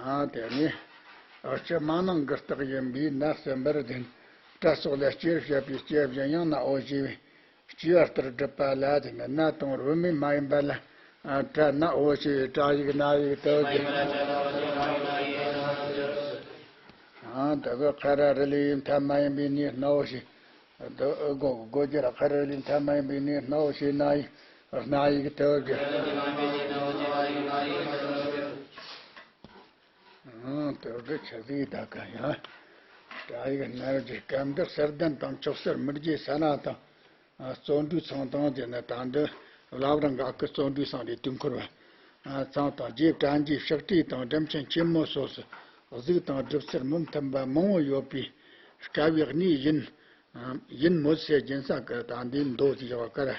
ཨ་དེ་ནི། ཨག་ཆུ་མ་ནིང་གི་རྟགས་ཡིན་པས་ན་གསུམ་པར་ལྡན། སྐྲ་སོགས་ལ་སྐྱེ་བར་བྱེད་པའི་སྐྱེ་བཞིན་ཡང་ནའོ་ཞེས་པའི། སྐྱེ་བ་ལྟར་སྒྲུབ་པ་ལ་དེ་ནི་ན་དང་བུད་མེད་མ་ཡིན་པ་ལ། ཨ་ཏྲ་ནའོ་ཞེས་སྒྲ་ཡིག་སྣ་ཡིག་ཏུ་གི། ཨ་ད་གི་ཁ་ར་རི་ལི་ཡི་མཐའ་མ་ཡིན་པའི་ནི་སྣའོ་ཞེས། ད་གི་སྒོ་སྒོ་རྒྱུ་ར་ཁ་ར་རི་ལི་མཐའ་མ་ཡིན་པའི་ནི་སྣའོ་ཞེས་སྣ་ཡིག་སྣ་ཡིག་ཏུ་གི། ཨང་དུ་གི་ཆི་ཟིག་ད་ག་ཡང་། སྒྲ་ཡིག་སྣ་རྒྱུ་སྐབས་འདི་གསེར་ལྡན་དང་མཆོག་གསེར་མི་རྗེ་ས་ར་དང་། ཨ་བརྩོན་འགྲུས་ཚང་དང་དེ་ནི་ད་འདི་བླ་བྲང་འགའ་ཀི་བརྩོན་འགྲུས་སང་རེ་དུས་འཁོར་བ། ཨ་ཚང་དང་རྗེ་བྲན་གྱི་ཕྱག་བྲིས་དང་སྒྲིམ་ཆེན་ཆེན་མོ་སོགས་སུ་གཟུགས་དང་སྒྲུབ་ཚུལ་མི་མཐུན་པ་མང་བོ་ཡོད་པའི་དཀའ་བའི་གནས་ཡིན། ཡིན་མོད་སའི་སྦྱིན་ས་ཀི་ད་འདི་མདོ་ཞིག་བ་ཀར་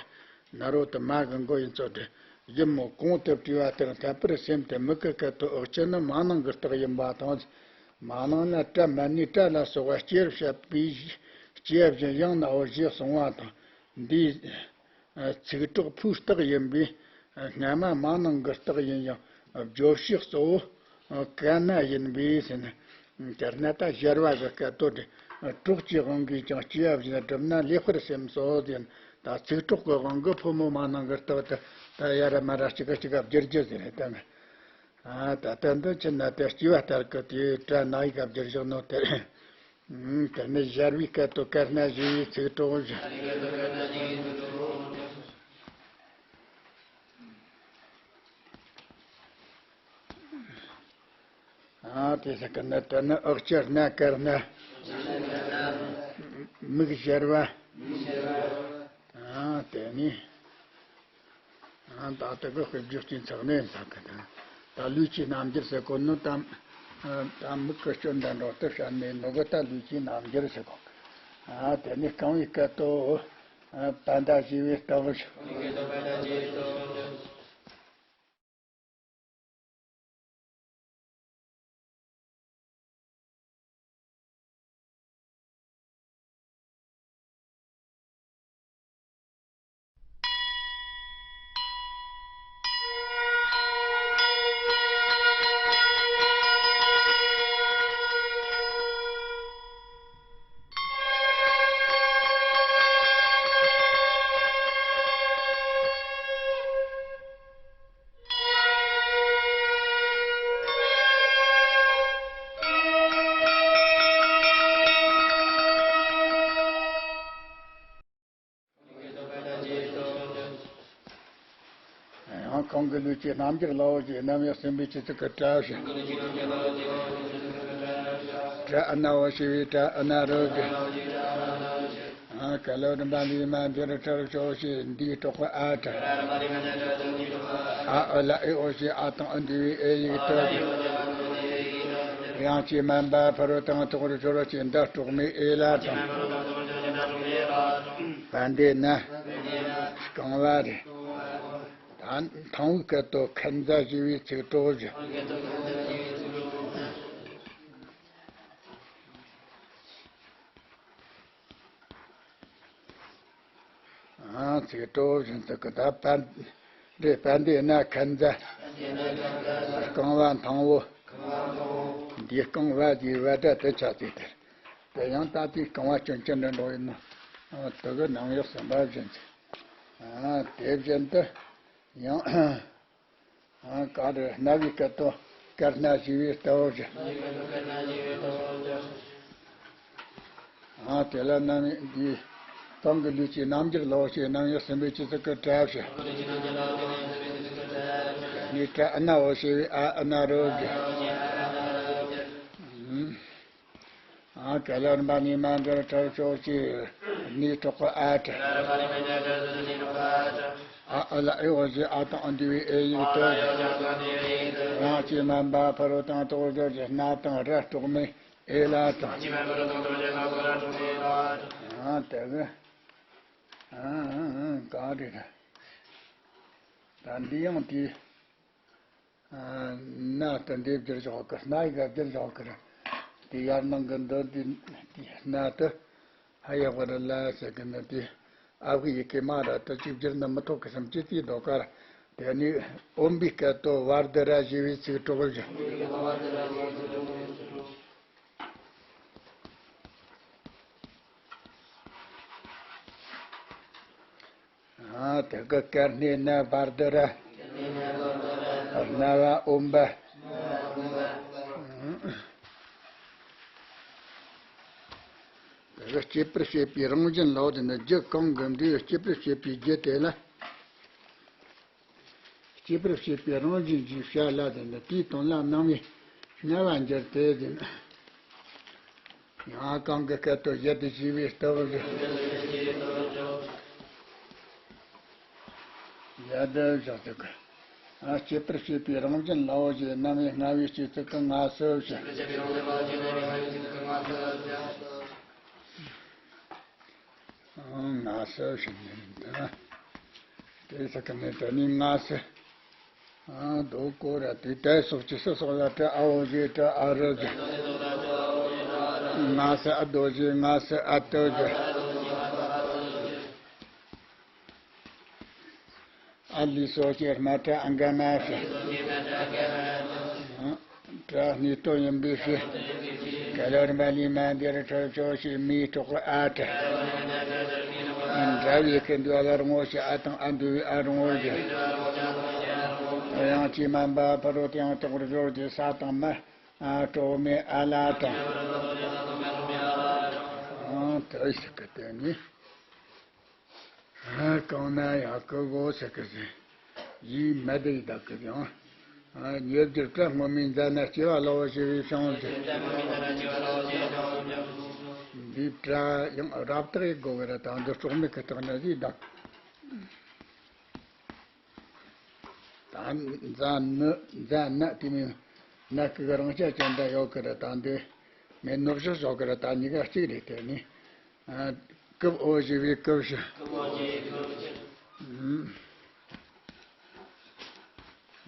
ན་རོ་དུ་མ་གི་མགོ་ཡིན་ཚོད་དུ་ཡིན་མོད་གོང་དུ་བྲིས་པ་ལྟར་འཐད་པར་སེམས་དེ་མིག་གི་སྐད་དུ་ཨག་ཆུ་ནི་མ་ནིང་གི་རྟགས་ཡིན་པ་དང་། མ་ནིང་ལ་སྐྲ་མ་ནི་སྐྲ་ལ་སོགས་པ་སྐྱེ་བར་བྱེད་པའི་སྐྱེ་བཞིན་ཡང་ནའོ་ཞེས་གསུངས་པ་དང་འདིའི་ཚིག་གྲོགས་ཕུའི་རྟགས་ཡིན་པས་སྔ་མ་མ་ནིང་གི་རྟགས་ཡིན་ཡང་བརྗོད་བྱའི་གཙོ་བོ་ཀ་ན་ཡིན་པས་ཟེར་ན། དེ་ན་ད་སྦྱར་བ་གི་སྐད་དོད་དེ་གྲོགས་ཀྱི་དབང་གིས་ཀྱང་སྐྱེ་བ་བཞིན་སྒྲུབ་ན་ལེགས་པར་སེམས་སོ་ཟེར། ད་ཚིག་གྲོགས་ཀྱི་དབང་གིས་ཕོ་མོ་མ་ནིང་གི་རྟགས་དེ་ད་ཡ་ར་མ་ར་གཅིག་ག་གཅིག་ག་བསྒྱུར་རྒྱུ་ཟེར་ད་ནི། ཨ་ད་ལྟ་འདི་ཕྱིན་ན་དེ་སྐྱེ་བ་ལྟར་གི་དེ་སྒྲ་སྣ་ཡིག་ག་བསྒྱུར་བཞག་ནོ་དེ། དེ་ནི་སྦྱར་བའི་སྐད་དོད་ཀ་སྣ་ཞེས་པའི་ཚིག་གྲོགས་བཞི། ཨ་དེ་ཟེར་གི་ནི་དེ་ནི་ཨག་ཆུ་སྣ་དཀར་སྣ། མིག་སྦྱར་བ། ཨ་དེ་ནི། ཨ་ད་དེ་གི་དཔེ་བརྗོད་ཀྱི་ཚགས་ནས་ལྷག་གི་དང་། ད་ལུས་ཀྱི་རྣམ་འགྱུར་ཟེར་གོ་ནི་དང་། ཨ་ད་མིག་གི་སྐྱོན་དང་འགྲོགས་ཏེ་བཤད་ནས་ནོ་གི་ད་ལུས་ཀྱི་རྣམ་འགྱུར་ཟེར་གོ། ཨ་དེ་ནི་རྐང་བའི་སྐད་དོད། ཨ་པ་ད་ཞེས་པའི་རྟགས་བཞི། གང་གི་ལུས་ཀྱི་རྣམ་འགྱུར་ལའོ་ཞེས། རྣམ་དབྱེ་གསུམ་པའི་ཆོས་ཚིག་གི་སྒྲ་ཞེས། སྒྲ་ཨ་ན་འོ་ཞེས་པའི་སྒྲ་ཨ་ན་རོ་ཞེས། ཨ་ག་ལ་རིམ་པ་ལས་མ་འདིར་ཁྲར་ཤོ་ཞེས། འདིའི་གྲོགས་པ་ཨ་ཏྲ། ཨ་ཨ་ལ་ཨེ་འོ་ཞེས། ཨ་དང་ཨ་འདུས་པའི་ཨེ་ཡིག་ཏུ་ཞེས། དབྱངས་ཀྱིས་དམན་པ་ཕ་རོལ་ཏུ་ཐོག་རུ་སྦྱོར་ཞེས། འདི་གྲོགས་མེད་ཨེ་ལ་དང་། བན་དེ་ན་རྐང་བ་རེད། ད་མཐང་བའི་སྐད་དོ་ཁན་ཛ་ཞེས་པའི་ཚིག་གྲོགས་བཞི། ཨ་ཚིག་གྲོགས་བཞི་ཚིག་གི་ད་པན་རེ་པན་དེ་ན་ཁན་ཛ། རྐང་བ་མཐང་བོ། འདིའི་རྐང་བ་ཞེས་པའི་སྒྲ་དེ་ཆ་ཚིག་དེར། དེ་ཡང་ད་ལྟའི་རྐང་བ་སྐྱོན་ཅན་འདྲ་འགྲོ་ཡིན་ནོ། ཨ་དེ་གི་རྣམ་དབྱེ་གསུམ་པ་བཞིན་ཚིག་ཨ་དེ་བཞིན་དུ་ཡང་། ཨ་ག་རེ་རྣ་བའི་སྐད་དོ་དཀར་སྣ་ཞེས་པའི་ལྟ་བུ་བཞིན། ཨ་དེ་ལ་རྣམ་འདི་གང་གི་ལུས་ཀྱི་རྣམ་འགྱུར་ལའོ་ཞེས། རྣམ་དབྱེ་གསུམ་པའི་ཆོས་ཚིག་གི་སྒྲ་བཞིན། ནི་སྒྲ་ཨ་ན་འོ་ཞེས་པའི་ཨ་ཨ་ན་རོ་བཞིན། ཨ་ག་ལ་རིམ་པ་ལས་མ་འདིར་ཁྲར་ཤོ་ཞེས། ནི་གྲོགས་པ་ཨ་ཏྲ། ཨ་ཨ་ལ་ཨེ་འོ་ཞེས། ཨ་དང་ཨ་འདུས་པའི་ཨེ་ཡིག་ཏུ། དབྱངས་ཀྱིས་དམན་པ་ཕ་རོལ་ཏུ་ཐོག་རུ་སྦྱོར་ཞེས། ན་དང་ར་གྲོགས་མེད་ཨེ་ལ་དང་། ཨ་དེ་གི་ཨ་ཨ་ཨ་ག་རེ་རེད། ད་འདི་ཡང་དེ། ཨ་ན་དེ་འདི་བསྒྱུར་བཞག་གི། སྣ་ཡི་ག་བསྒྱུར་བཞག་གི་རེད། དེ་ཡར་ནང་གི་འདི་འདི་དེ་སྣ་དེ་ཧ་ཡག་པ་རེད་ལ་ཟེར་གི་ནི། དེ་ཨ་ཕའི་ཡི་གེ་མ་ར་དེ་གཅིག་བསྒྱུར་ན་མི་ཐོགས་གི་བསམ་གྱི་དེའི་ལྡོག་ག་ར། དེ་ནི་ཨོམ་བི་སྐད་དོ་བར་དུ་ར་ཞེས་པའི་ཚིག་གྲོགས་བཞིན། ཨ་དེ་གི་སྐར་སྣེ་ན་བར་དུ་ར། རྣ་བ་ཨོམ་པ། དེ་གི་སྐྱེད་པར་བྱེད་པའི་རང་བཞིན་ལའོ། དེ་ནི་རྒྱུ་གང་གི་འདུས་སྐྱེད་པར་བྱེད་པའི་རྒྱུ་དེ་ལ། སྐྱེད་པར་བྱེད་པའི་རང་བཞིན་གྱི་བྱ་ལ་དེ་ནི་དེའི་དོན་ལ་སྣང་བའི་སྣང་བ་འགྱུར་ཏེ་དེ་ནི། ཡང་གང་གི་སྐད་དོ་ཡ་དེ་ཞེས་པའི་ལྟ་བུ་ཡ་དེ་བཞག་ཏུ་གི། ཨ་སྐྱེད་པར་བྱེད་པའི་རང་བཞིན་ལའོ་ཞེས། རྣམ་དབྱེ་ལྔ་པའི་སྐྱེད་ཚིག་གི་སྔ་སུ་བཞག་སྔ་སུ་བཞག་ནས་ད། དེ་ས་ཀ་ནས་ད་ནི་སྔ་སུ། ཨ་དོ་ཀོ་ར་དེ་ཏའི་སོགས་ཀྱི་སུ་སོགས་ལ་ཏྲ་ཨ་འོ་ཞེས་ཏྲ་ཨ་རུ་ཟེར། སྔ་སུ་ཨ་དོ་ཞེས་སྔ་སུ་ཨ་དོ་ཟེར། ཨ་ལི་སོགས་ཀྱི་སྨ་ཏྲ་ཨ་ག་མ་ཟེར། ཏྲ་ནི་ཏོ་ཡིན་པའི་ཕྱིར། ག་ལ་རིམ་པ་ལས་མ་འདིར་ཁྲར་ཤོ་ཞེས། མིའི་གྲོགས་པ་ཨ་ཏྲ། འདྲ་བའི་ཁ་འདུས་ཨ་ལ་རང་ངོ་ཞེས། ཨ་དང་ཨ་འདུས་པའི་ཨ་རང་ངོ་ཞེས། དབྱངས་ཀྱིས་དམན་པ་ཕ་རོལ་ཏུ་ཡང་དག་པར་སྦྱོར་ཏེ། ས་དང་མ་ཨ་གྲོགས་མེད་ཨ་ལ་དང་། ཨང་དེ་ཞིག་གི་དེ་ནི། ཨ་གང་ན་ཡང་ཀུ་གོ་ཟེར་གི་ཟེར། ཡིས་མ་བསྡད་ཡི་བདག་གི་ཡང་། ཨ་ཉེར་བསྒྱུར་བཀྲ་སྔོན་མོའི་མཛའ་ན་སྐྱེ་བ་ལའོ་ཞེས་པའི་བྱང་ཟེར། འདི་བཀྲ་ཡང་རབ་བཏགས་ཡི་གོ་བའི་ར་དང་འདི་སྲོག་མེད་ཀྱི་བཏགས་ན་ཟིག་བདག་ད་མཛའ་ན་མཛའ་ན་དེ་མིན་ན་ཀུ་གི་རང་ཆ་ཅན་འདྲ་ཡོད་གི་ར་དང་འདི་མེད་ནོ་བཞག་བཞག་གི་ར་དང་གཉིས་ཀ་གཅིག་རེད་དེ་ནི། ཨ་ཀུབ་ཨོ་ཞེས་པའི་ཀུབ་ཞིག་ཨུམ།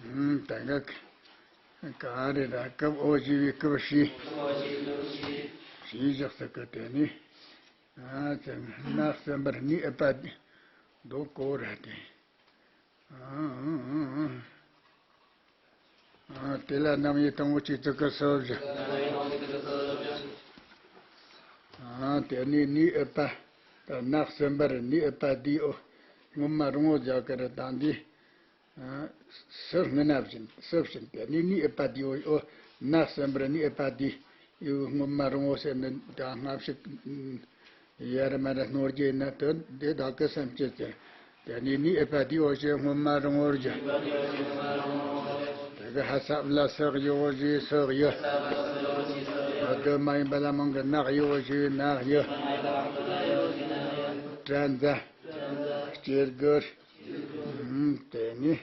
ཨུམ། ད་ག་ག་རེ་ར་ཀུབ་ཨོ་ཞེས་པའི་ཀུབ་ཞེས། ཞེས་བཞག་ས་ཀི་དེ་ནི། ཨ་ཙི་ན་གསུམ་པར་ནི་ཨི་པ་འདོ་ཀོ་ར་དེ། ཨ་དེ་ལ་རྣམ་དབྱེ་དང་པོ་གཅིག་ཙི་ཀི་སོ་བཞི། ཨ་དེ་ནས་ནི་ཨི་པ། ད་ན་གསུམ་པར་ནི་ཨི་པ་འདི་ཨོ། སྔོན་མ་རང་ངོ་རྒྱག་གི་རེད་དང་འདི། ཨ་སུ་སྔ་ན་བཞིན་སུ་བཞིན་དེ་ནི་ནི་ཨི་པ་འདི་ཨོ། ཨོ་ན་གསུམ་པར་ནི་ཨི་པ་འདི་ཨོ། སྔོན་མ་རང་ངོ་ཟེར་ནི་ད་སྔ་ཕྱི་ཡར་མར་སྣོར་རྒྱུ་ཡིན་ན་དོན་འདི་དག་གི་སེམས་བསྐྱེད་ཀྱི། དེ་ནས་ནི་ཨེ་པ་དེའི་འོ་ཞེས་སྔོན་མ་རིང་བོར་བརྗོད། དེ་གི་ཧ་ས་བ་ལ་སག་ཡོ་ཞེས་སག་ཡོ། འོ་དེ་མ་ཡིན་པ་ལ་མང་གི་ནག་ཡོ་ཞེས་ནག་ཡོ། དྲན་མཛད། སྐྱེ་དགུར། དེ་ནི།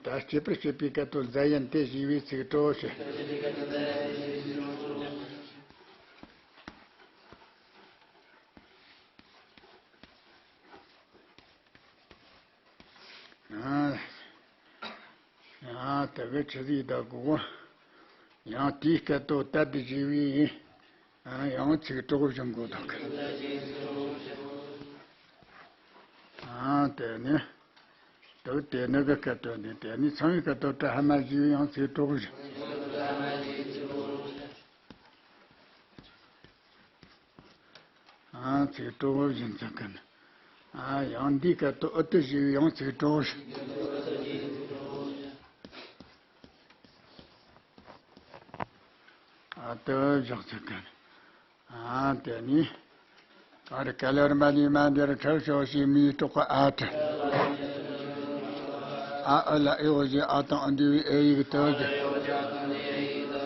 ད་སྐྱེ་བར་བྱེད་པའི་སྐད་དོད་མཛད་ཡན་དེ་ཞེས་པའི་ཚིག་གྲོགས་ཞེས། ཡང་དེ་གི་ཆི་ཟིག་ད་གོ། ཡང་དེའི་སྐད་དོད་དད་དེ་ཞེས་པའི། ཡང་ཚིག་གྲོགས་བཞིན་གོ་དག་ཨ་དེ་ནི། དུ་དེ་ནི་གི་སྐད་དོད་ནི་དེ་ནི་ཚང་བའི་སྐད་དོད་ཏྲ་ཧ་མ་ཞེས་པའི་ཡང་ཚིག་གྲོགས་བཞིན། ཨ་ཚིག་གྲོགས་བཞིན་ཚིག་གི་ནི། ཨ་ཡང་འདིའི་སྐད་དོད་ཨུ་ཏུ་ཞེས་པའི་ཡང་ཚིག་གྲོགས་བཞིན། ཨ་ཏི་བཞག་ཚིག་གི། ཨ་དེ་ནི། ཨ་རི་ཀ་ལ་རི་མ་ནི་མ་འདིར་ཁྲག་ཤོག་ཞེས་མིའི་གྲོགས་པ་ཨ་ཏི། ཨ་ཨུ་ལ་ཨེ་འོ་ཞེས་ཨ་དང་ཨུ་འདུས་པའི་ཨེ་ཡིག་ཏུ་གི།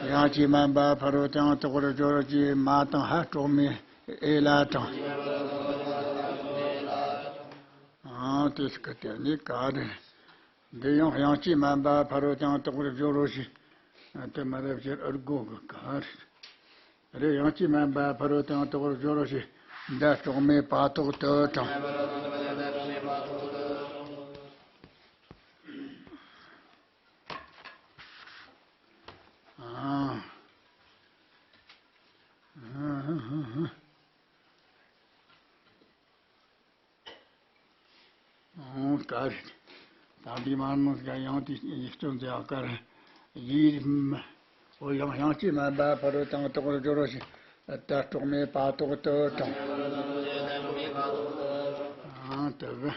ཡང་ཅིག་མ་འབབ་ཕ་རོལ་དུ་ཡང་དག་པར་སྦྱོར་ཞེས་མ་དང་ཧ་དཀྲོགས་མའི་ཨེ་ལ་དང་། ཨ་དེ་སྐད་དེ་ནི་ག་རེ། འདི་ཡང་དབྱངས་ཅན་མ་འབབ་ཕ་རོལ་ཏུ་ཡང་དག་པར་སྦྱོར་རོ་ཞེས། དེ་མ་རབ་ཕྱིར་ཨུར་གོ་གི་ག་རེ། རེ་དབྱངས་ཅན་མ་འབབ་ཕ་རོལ་ཏུ་ཡང་དག་པར་སྦྱོར་རོ་ཞེས། མདའ་དཀྲོགས་མའི་བ་ཏོག་ཏུ་དང་། ཨ། ཨོ་ཀ་རེད། ད་འདི་མ་ནོ་ཟིག་ཡང་དེ་ཡིག་སྐྱོན་ཟེར་ཡག་ཀ་རེད། ཡིད་མ། ཨོ་ཡང་དབྱངས་ཅན་མ་འབབ་ཕ་རོལ་ཏུ་ཡང་དག་པར་སྦྱོར་རོ་ཞེས། མདའ་དཀྲོགས་མའི་བ་ཏོག་ཏུ་དང་། ཨང་དུ་གི།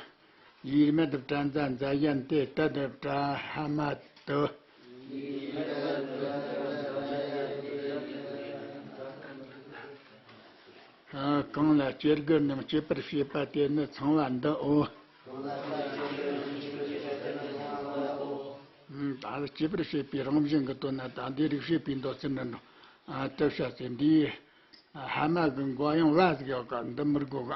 ཡིད་མ་དུ་ཏྲ་མཛའ་མཛའ་ཡན་ཏེ་ཏ་དུ་ཏྲ་ཧ་མ་དུ། གང་ལ་སྐྱེ་དགུ་རྣམས་སྐྱེད་པར་བྱེད་པ་དེ་ནི་ཚངས་པ་འདིའོ། ད་སྐྱེད་པར་བྱེད་པའི་རང་བཞིན་གྱི་དོན་ན་ད་འདི་རིགས་བྱེད་པའི་མདོ་ཚིག་འདི་ནོ། དེ་བྱ་ཚེ་འདིའི་ཧ་མ་གི་མགོ་ཡང་བ་ཟིག་ཡོད་ཀ་འདི་མི་དགོས་ཀ་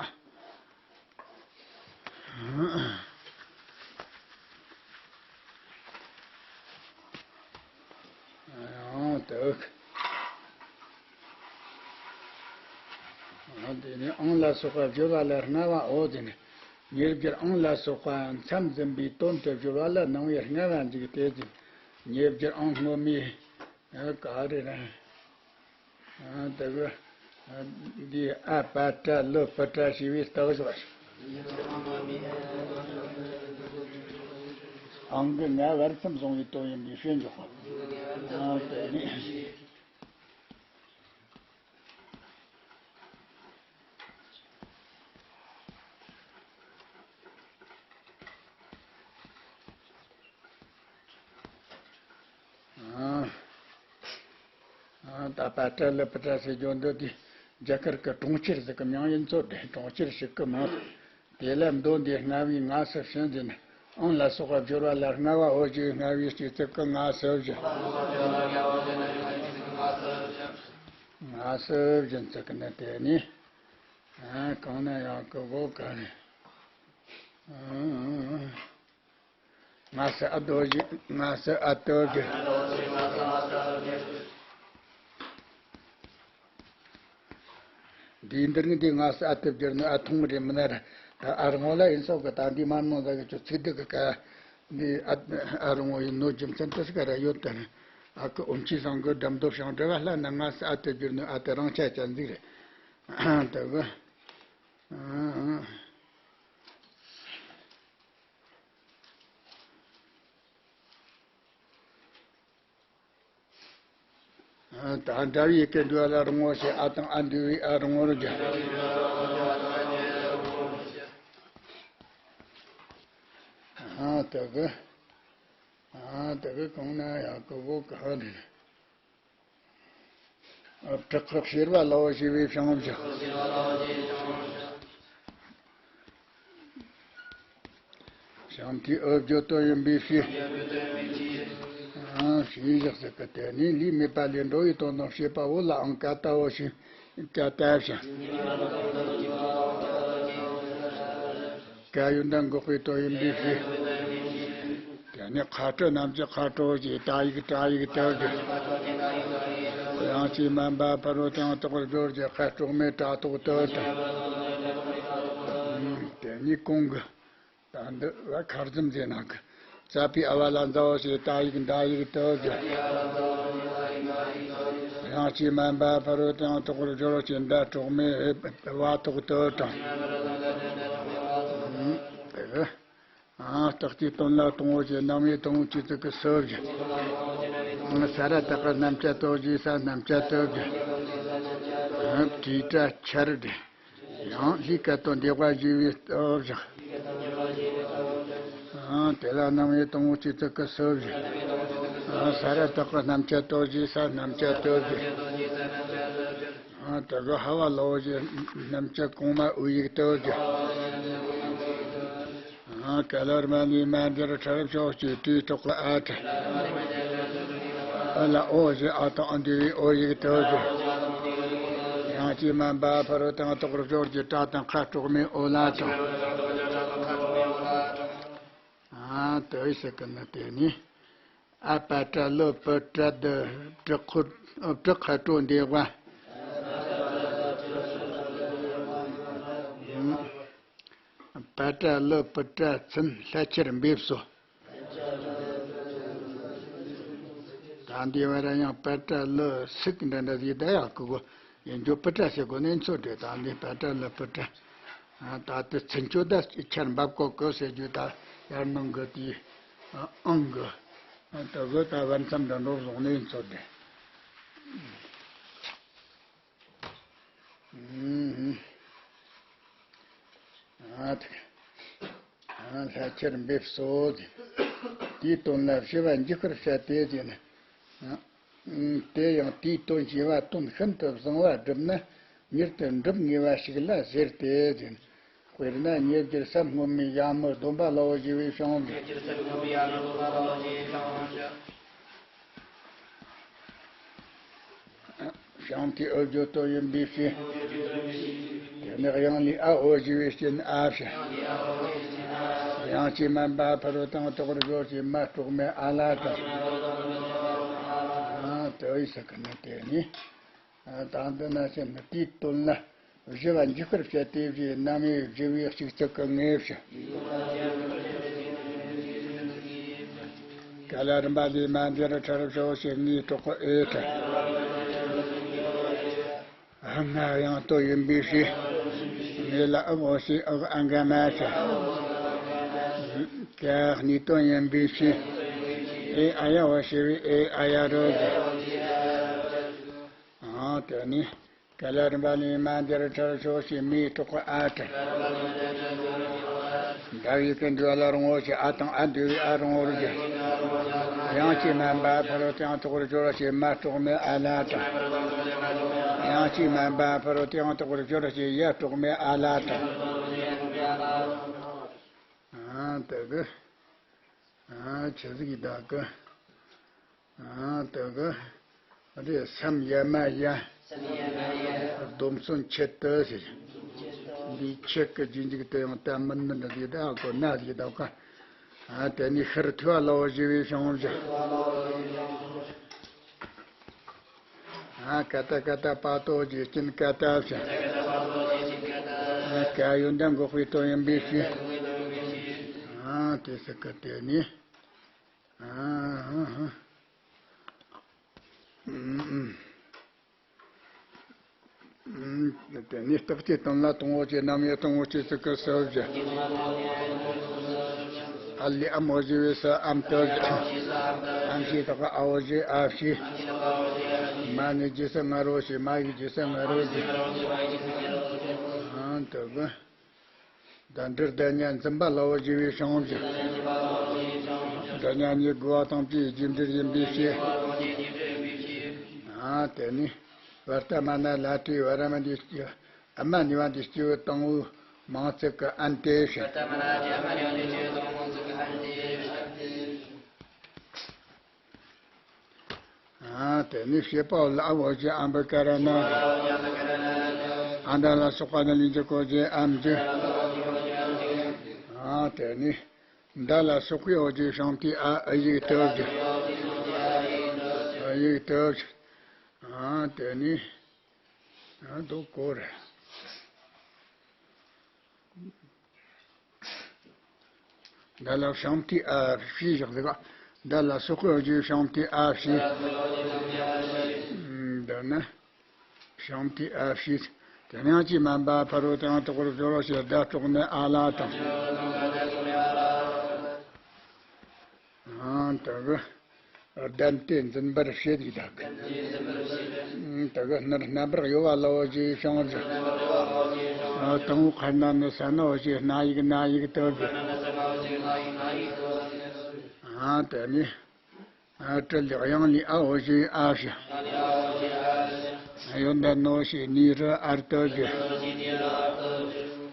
ཡང་དག་དེ་ནས་ཨང་ལ་སོགས་པ་སྦྱོར་བ་ལ་སྔ་བའོ། དེ་ནས་ཉེར་སྦྱོར་ཨང་ལ་སོགས་པ་མཚམས་འཛིན་པའི་དོན་དུ་སྦྱོར་བ་ལ་སྣང་བའི་སྔ་བ་འཇུག་སྟེ། དེ་ཉེར་སྦྱོར་ཨང་སྔོན་མའི་ག་རེ་རེད། ཨ་དེ་གི་འདི་ཨ་པ་ཏྲ་ལི་པི་ཏྲ་ཞེས་པའི་རྟགས་བཞག་ཨང་གི་ང་བར་མཚམས་བཟུང་བའི་དོན་ཡིན་པའི་ཕྱིར་འཇོག་པ། ཨ་དེ་ནི། ཨ་ཨ་ད་པ་ཏྲ་ལི་པི་ཏྲ་ཟེར་རྒྱུ་འདི་དེ་རྒྱ་གར་གྱི་གྲོང་ཁྱེར་ཟིག་གི་མྱིང་ཡིན་ཚོད་དེ། གྲོང་ཁྱེར་ཞིག་གི་མིང་དེ་ལ་མདོ་འདི་སྔ་བའི་སྔ་ཕྱི་བྱིན་ཟིན། ཨང་ལ་སོགས་པ་སྦྱོར་བ་ལ་སྔ་བའོ་ཞེས་སྔ་བའི་སྐྱེ་ཚུལ་གྱི་སྔ་ཕྱི་བཞིན། སྔ་ཕྱི་བཞིན་ཚུལ་གྱི་ནི་དེ་ནི། ཨ་གང་ན་ཡང་གི་གོ་ག་ནི། ཨ་སྔ་ཕྱི་ཨ་ཏོ་ཞིག་སྔ་ཕྱི་ཨ་ཏོ་ཞིག་འདིའི་འདིར་ནི་འདི་སྔ་ཕྱི་ཨ་ཏོ་བསྒྱུར་ནི་ཨ་ཐུང་རེད་མིན་ན་ར། ད་ཨ་རི་ངོ་ལ་ཡིན་སོགས་ཀྱི་ད་འདི་མ་ནོ་ཟ་གི་ཆུ་ཚིག་འདི་གི་ཀ་འདི་ཨ་ཨ་རི་ངོ་ཡིན་ནོ་རྒྱུ་མཚན་དུ་ཞིག་ར་ཡོད་དེ། ཨ་ཁུ་ཨོམ་ཆི་ཚང་གི་འགྲམ་རྡོ་ཞང་འདྲ་བ་ལྷ་ན་སྔ་ཕྱི་ཨ་ཏོ་བསྒྱུར་ནི་ཨ་ཏོ་རང་ཆ་ཅན་ཟིག་རེད། ད་གི། ད་འདྲ་བའི་སྐད་འདུག་ལ་རུང་ངོ་ཞེས་ཨ་དང་ཨ་འདུས་པའི་ཨ་རུང་ངོར་སྦྱར། ཨ་དེ་གི་ཨ་དེ་གི་གང་ན་ཡང་གི་བོ་ག་ནས། བྲག་ཁར་གཤེར་བ་ལའོ་ཞེས་པའི་བྱང་བཞག་བྱང་མཐའི་འོབ་བརྗོད་དོ་ཡིན་པའི་ཕྱིར། ཨང་ཞེས་བཞག་ཟེར་གི། དེ་ནས་ལུས་མེད་པ་ལས་འགྲོ་བའི་དོན་དང་བྱེད་པ་བོ་ལའང་ཀ་ཏ་བོ་ཞེས་བྱ་ལྟ་ཞིང་། ཀ་ཡོན་ཏན་འགོག་པའི་དོན་ཡིན་པའི་ཕྱིར། དེ་ནས་ཁ་སྤྲོད་རྣམས་ཀྱི་ཁ་སྤྲོད་ཀྱི་ཏ་ཡིག་ཏྲ་ཡིག་ཏུ་གི། དབྱངས་ཀྱིས་དམན་པ་ཕ་རོལ་ཏུ་ཡང་དག་པར་སྦྱོར་གྱི་ཁ་དཀྲོག་མའི་ཏྲ་ཐོག་ཏུ་དང་། དེ་ནས་གོང་གི། ད་འདི་བ་ཁ་རྩུམ་ཟེར་ན་གི། ཙ་པའི་ཨ་བ་ལ་ཛ་འོ་ཞེས་ཏ་ཡིག་འདྲ་ཡིག་ཏུ་གི། དབྱངས་ཀྱིས་དམན་པ་ཕ་རོལ་ཏུ་ཡང་དག་པར་སྦྱོར་ཞེས་འདྲ་དཀྲོག་མའི་བ་ཐོག་ཏུ་དང་། ཨ་རྟགས་ཀྱི་དོན་ལ་གཏོང་བ་ཞེས་རྣམ་དབྱེ་དང་པོའི་ཚིག་གི་སུ་བཞི། ས་ར་བཏགས་པ་རྣམ་བཅད་དོ་ཞེས་ས་རྣམ་བཅད་དུ་གི། བྲིས་སྒྲ་ཆར་འདྲི། ཡང་ལྷའི་སྐད་དོད་འདས་པ་ཞེས་པའི་སྟོབས་བཞག། ཨང་དེ་ལ་རྣམ་དབྱེ་དང་པོའི་ཚིག་གི་སུ་བཞི། ཨང་ས་ར་བཏགས་པ་རྣམ་བཅད་དོ་ཞེས་ས་རྣམ་བཅད་དུ་བཞི། ཨང་དེ་གི་ཧ་བ་ལོ་ཞེས་རྣམ་བཅད་གོང་མ་འོས་ཡིག་ཏུ་བཞི། ཨང་ཀ་ལ་ར་མ་ལ་ཡ་མ་འདི་ར་ཕྲ་རབ་ཤོག་ཅེས་ཏྲའི་ཐོག་གི་ཨ་ཏྲ། ཨ་ལ་འོ་ཞེས་ཨ་དང་ཨ་འདུས་པའི་འོས་ཡིག་ཏུ་བཞི། དབྱངས་ཀྱིས་དམན་པ་ཕ་རོལ་ཏུ་ཡང་དག་པར་སྦྱོར་གྱི་ཏྲ་དང་ཁ་དཀྲོག་མའི་འོ་ལ་དང་། ཨ་དེ་ཟེར་གི་ནི་དེ་ནི། ཨ་པ་ཏྲ་ལི་པི་ཏྲ་དི་པྲི་ཁུ་པྲི་ཁ་ཏྲོ་འདས་པ། པ་ཏྲ་ལི་པི་ཏྲ་ཚུན་ལྷ་ཆེར་འབེབས་སོ། ད་འདི་བར་ཡང་པ་ཏྲ་ལི་སིག་འདྲ་འདྲ་ཟིག་ད་ཡག་གི་གོ། ཡིན་རྒྱུ་པི་ཏྲ་ཟེར་གོ་ནི་ཚོ་འདྲེ་ད་འདི་པ་ཏྲ་ལི་པི་ཏྲ། ད་དེ་ཚུན་ཆོད་ད་ཆར་འབབ་གོ་གི་ཟེར་རྒྱུ་ད་ཡར་ནང་གི་དེའི་ཨང་གི། ད་གི་ད་བར་མཚམས་འདྲ་འགྲོ་བཟུང་ནི་ཚོ་འདྲེ། ཨ་ལྷ་ཆེར་འབེབས་སོ། དེའི་དོན་ལ་བྱེ་བ་འཇིག་པར་བྱ་སྟེ་ཟེར་ན། དེ་ཡང་དེའི་དོན་བྱེ་བ་དོན་ཤིན་ཏུ་བཟང་བ་བསྒྲུབས་ན་མྱུར་དུ་འགྲུབ་ངེས་པ་ཞིག་ལ་ཟེར་ཏེ་ཟེར། དཔེར་ན་ཉེ་རྒྱུར་ས་སྔོན་མའི་ཡ་མོ་སྡོམ་པ་ལའོ་ཞེས་པའི་བྱུང་བ། བྱང་མཐའི་འོབ་བརྗོད་དོ་ཡིན་པའི་ཕྱིར། དེ་ནས་དབྱངས་ལས་ཨ་འོ་ཞེས་པའི་རྐྱེན་ཨ་ཕྱིར། དབྱངས་ཀྱིས་དམན་པ་ཕ་རོལ་ཏུ་ཡང་དག་པར་སྦྱོར་ཞེས་མ་དཀྲོག་མའི་ཨ་ལ་དང་། ཨ་དེ་ཡི་ས་ཀ་ནི་དེ་ནི། ད་འདི་ན་ཕྱིར་ན་དེའི་དོན་ལ་བཞི་བ་འཇིག་པར་བྱེད་དེ་བཞིའི་རྣམ་དབྱེ་བཞི་བའི་གཅིག་ཚིག་གི་ངེས་བྱ། ཀ་ལ་རིམ་པ་ལས་མ་འདིར་ཁྲ་རབ་ཤོ་ཞེས་ངེས་གྲོགས་ཨེ་ཁྲ། ཨ་ང་ཡང་དོ་ཡིན་པའི་ཕྱིར། ངེས་ལ་ཨ་འོ་ཞེས་ཨག་ཨ་འགའ་མ་བྱ། ཀ་གཉིས་དོན་ཡིན་པའི་ཕྱིར། ཨེ་ཨ་ཡ་འོ་ཞེས་པའི་ཨེ་ཨ་ཡ་རོ་གི། ཨང་དེ་ནི། ཀ་ལ་རིམ་པ་ལས་མ་འདིར་ཁྲ་ཤོ་ཞེས་མེའི་གྲོགས་ཨ་ཁྲ། ཟླ་བའི་ཀུན་འདུས་ལ་རང་ངོ་ཞེས་ཨ་དང་ཨ་འདུས་པའི་ཨ་རང་ངོ་རུ་གྱུར། དབྱངས་ཀྱིས་དམན་པ་ཕ་རོལ་ཏུ་ཡང་དག་པར་སྦྱོར་ཞེས་མ་དཀྲོག་མའི་ཨ་ལ་དང་། དབྱངས་ཀྱིས་དམན་པ་ཕ་རོལ་ཏུ་ཡང་དག་པར་སྦྱོར་ཞེས་ཡ་དཀྲོག་མའི་ཨ་ལ་དང་། ཨ་དེ་གི། ཨ་ཆི་ཟིག་ད་གི། ཨ་དེ་གི། རེད་སམ་ཡ་མ་ཡ། སྡོམ་སོན་ཆེད་དུ་ཟེར། འདིའི་ཆེད་ཀྱི་རྗེས་འཇུག་དེ་ཡང་ད་མིན་མིན་འདྲ་ཟིག་ད་གོ་ན་ཟིག་ད་ག་ཨ་དེ་ནི་ཤར་ཐུ་བ་ལའོ་ཞེས་པའི་བྱུང་བ། ཨ་ཀ་ཏ་ཀ་ཏ་པ་ཏོ་རྗེས་ཀྱིན་ཀ་ཏ་བྱ། ཨ་ཀ་ཡོན་ཏན་འགོག་པའི་དོན་ཡིན་པའི་ཕྱིར། ཨ་དེ་སི་ཀ་དེ་ནི། ཨ་ཧ་ཧ། ཨུམ་ཨུམ། དེ་ནས་རྟགས་ཀྱི་དོན་ལ་དང་པོ་ཀྱི་རྣམ་དབྱེ་དང་པོ་ཀྱི་ཚིག་གི་སུ་བཞི། ཨ་ལས་ཨ་མོ་བཞི་བའི་སུ་ཨམ་ཏོ་བཞི། ཨམ་ཞེས་དག་ཨ་འོ་བཞི་ཨ་བཞི། མ་ནི་རྗེས་སུ་ང་རོ་ཞེས་མ་ཡི་རྗེས་སུ་ང་རོ་བཞི། ཨང་དུ་གི། ད་འདིར་བདག་ཉིད་འཛིན་པ་ལའོ་ཞེས་པའི་བྱུང་བ་བཞི། བདག་ཉིད་གཉིས་དགོས་པ་དང་པོའི་རྒྱུ་འབྲས་ཡིན་པའི་ཕྱིར། ཨ་དེ་ནི་བར་ཏ་མ་ན་ལ་ཏྲའི་བར་མ་འདི་སྐྱེ་ཨ་མ་ནི་བ་འདི་སྐྱེ་བོ་དང་པོའི་མིང་ཚིག་གི་ཨན་ཏེ་ཞེས། ཨ། དེ་ནས་བྱེད་པ་པོ་ལ་ཨ་བོ་ཞེས་ཨམ་བི་ཀ་ར་ན། ཨ་མྲ་ལ་སོགས་པ་ནི་ལིང་ག་གོ་ཞེས་ཨམ་གྱི། ཨ། དེ་ནས་མྲ་ལ་སོགས་པའི་འོག་གི་ཤོང་ཏི་ཨ། ཨ་ཡིག་ཏོ་གི། ཨ་ཡིག་ཏོ་གི། ཨ། དེ་ནས། ཨ། དོ་གོ་རེ། མྲ་ལ་ཤོང་ཏི་ཨ་ཕྱི་བཞག་ཟིག་མྲ་ལ་སོགས་པའི་འོག་གི་ཤོང་ཏི་ཨ་ཕྱི། འདི་ནི་ཤོང་ཏི་ཨ་ཕྱི། དེ་ཡང་ཅི་མན་པ་ཕ་རོལ་ཏུ་ཡང་དག་པར་སྦྱོར་རོ་ཞེས་སྒྲ་གྲོགས་མེད་ཨ་ལ་དང་། ཨང་། དེ་གི་ལྡན་ཏེ་འཛིན་པར་བྱེད་ཀྱི་དག་གི། དེ་གི་སྣར་རྣམ་པར་གཡོ་བ་ལའོ་ཞེས་བྱུང་ཞིང་། དང་པོ་ཁར་ན་ནི་ས་ནའོ་ཞེས་སྣ་ཡིག་སྣ་ཡིག་ཏོ་གི། ཨང་། དེ་ནས། ཨ། ཏྲི་ལི་དབྱངས་ལས་ཨའོ་ཞེས་ཨ་ཞེས། ཡོན་ཏན་ནོ་ཞེས་ནི་རུ་ཨར་ཏོ་གི།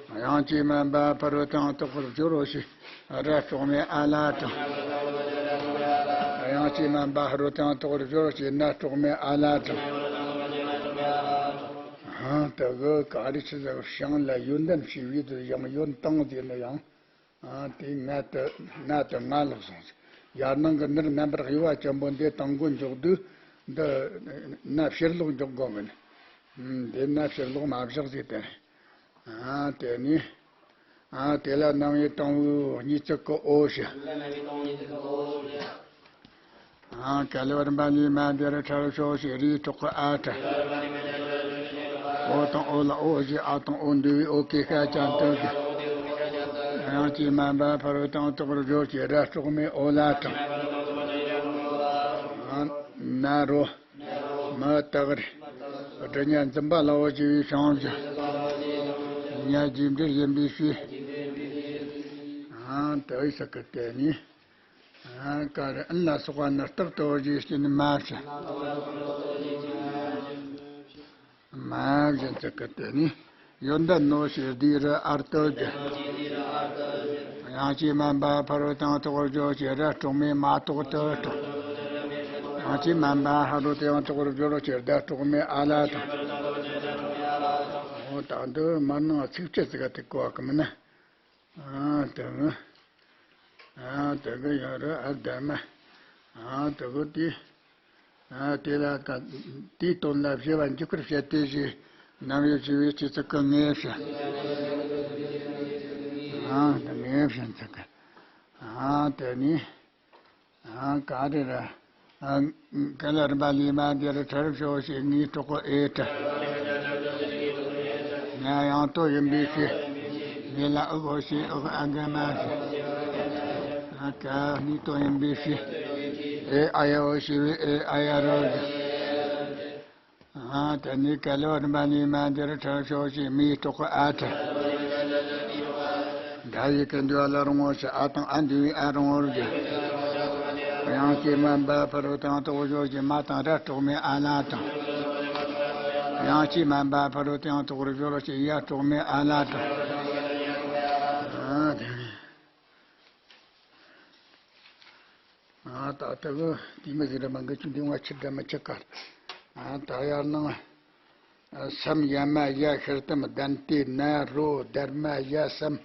དབྱངས་ཀྱིས་དམན་པ་ཕ་རོལ་ཏུ་ཡང་དག་པར་སྦྱོར་རོ་ཞེས་ར་གྲོགས་མེད་ཨ་ལ་དང་། དབྱངས་ཀྱིས་དམན་པ་ཕ་རོལ་ཏུ་ཡང་དག་པར་སྦྱོར་རོ་ཞེས་ན་གྲོགས་མེད་ཨ་ལ་དང་། ཧང་། དེ་གི་ག་རེ་ཆི་ཟིག་བྱང་ལ་ཡོན་ཏན་ཞེས་པའི་དུ་ཡང་ཡོན་ཏན་ཟེར་ན་ཡང་། ཨ། དེ་ངན་དུ་ན་དུ་ང་ལོག་སོང་ཟིག་ཡར་ནང་གི་ནར་རྣམ་པར་གཡོ་བ་ཅན་པོ་འདི་དང་པོ་འཇོག་དུས་འདི་ན་ཕྱིར་ལོག་འཇོག་དགོས་མིན། འདི་ན་ཕྱིར་ལོག་མ་བཞག་ཟིག་དེ། ཨ། དེ་ནས། ཨ། དེ་ལ་རྣམ་དབྱེ་དང་པོའི་གཉིས་ཚིག་གི་ཨོ་ཞེས། ཨང་། ག་ལེ་བ་རིམ་པ་གཉིས་མ་འདིར་ཕྲལ་ཤོག་ཞེས་རིའི་གྲོགས་ཀྱི་ཨ་ཕྲལ། ཨོ་དང་ཨོ་ལ་ཨོ་ཞེས་ཨ་དང་ཨོ་འདུས་པའི་ཨོ་ཀའི་ཤ་ཅན་དོན་གྱི། དབྱངས་ཀྱིས་དམན་པ་ཕ་རོལ་ཏུ་ཡང་དག་པར་སྦྱོར་ཞེས་ར་གྲོགས་མེད་ཨོ་ལ་དང་། ཨང་། ན་རོ། མི་རྟག་རེད། སྒྲུབ་བརྙེས་འཛིན་པ་ལའོ་ཞེས་པའི་བྱང་བཞིན། ཉ་རྗེས་འབྲེལ་ཡིན་པའི་ཕྱིར། ཨང་། དེ་ཡི་ས་ཀི་དེ་ནི། ཨ། ཀ་རི་ཨན་ལ་སོགས་པ་ནི་རྟག་ཏུ་འོ་ཞེས་བྱས་ནས་མ་བྱ། མ་བྱ་ཚིག་གི་དེ་ནི་ཡོན་ཏན་ནོ་ཞེས་ལྡིར་རུ་ཨར་ཏོ་གི། དབྱངས་ཀྱིས་དམན་པ་ཕ་རོལ་ཏུ་ཡང་དག་པར་སྦྱོར་ཞེས་ར་གྲོགས་མེད་མ་གཏོགས་ཏུ་གྲོགས། དབྱངས་ཀྱིས་དམན་པ་ཕ་རོལ་ཏུ་ཡང་དག་པར་སྦྱོར་ཞེས་ད་གྲོགས་མེད་ཨ་ལ་དང་། འོ་ད་འདི་མར་ནང་ཚིགས་བཅད་ཟིག་ག་དེ་གོ་བ་གི་མིན་ན། ཨ། དེ་གི། ཨ། དེ་གི་ཡོད་རེད། ཨ། དེ་མ། ཨ། དེ་གི་དེ། ཨ། དེ་ལ་ད་དེའི་དོན་ལ་བྱེད་པ་འཇུག་པར་བྱེད་དེ་ཞེས་རྣམ་དབྱེ་བྱས་པའི་སྤྱི་ཚིག་གི་ངེས་བྱ། ཨ། དེ་ངེས་བྱ་ཚིག་གི། ཨ། དེ་ནི། ཨ། ག་རེ་རེད། ཨ། ག་ལེ་བ་རིམ་པ་གཉིས་མ་འདིར་ཕྲལ་ཤོག་ཞེས་ངའི་གྲོགས་ཀྱི་ཨེ་ཕྲལ། ཉ་དབྱངས་སྟོད་ཡིན་པའི་ཕྱིར། ཉེ་ལ་ཨུ་གོ་ཞེས་ཨུ་གི་ཨ་འགན་མ་ཞེས། ཨ། ཀ་སྣེ་སྟོད་ཡིན་པའི་ཕྱིར། ཨེ་ཨ་ཡ་འོ་ཞེས་པའི་ཨེ་ཨ་ཡ་རོ་ཞེས། ཨ། དེ་ནས་ག་ལེ་བ་རིམ་པ་གཉིས་མ་འདིར་ཕྲལ་ཤོག་ཅེས་མིའི་གྲོགས་ཀྱི་ཨ་ཕྲལ། སྒྲ་ཡི་གེ་འདུས་པ་ལ་རུང་ངོ་ཞེས་ཨ་དང་ཨ་འདུས་པའི་ཨ་རུང་བར་གྱུར། དབྱངས་ཀྱིས་དམན་པ་ཕ་རོལ་ཏུ་ཡང་དག་པར་སྦྱོར་ཞེས་མ་དང་ར་གྲོགས་མེད་ཨ་ལ་དང་། དབྱངས་ཀྱིས་དམན་པ་ཕ་རོལ་ཏུ་ཡང་དག་པར་སྦྱོར་ཞེས་ཡ་གྲོགས་མེད་ཨ་ལ་དང་། ཨ། དེ་ནས། ཨ། ད་ལྟ་གི་དེ་མི་ཟེར་ར་མ་འགི་ཆུ་འདི་ང་ཆི་འདྲ་མི་ཆི་ཀ། ཨ། ད་ཡར་ནང་། ཨ། སམ་ཡ་མ་ཡ་ཤར་དམ་ལྡན་ཏེ་ན་རོ་དར་མ་ཡ་སམ་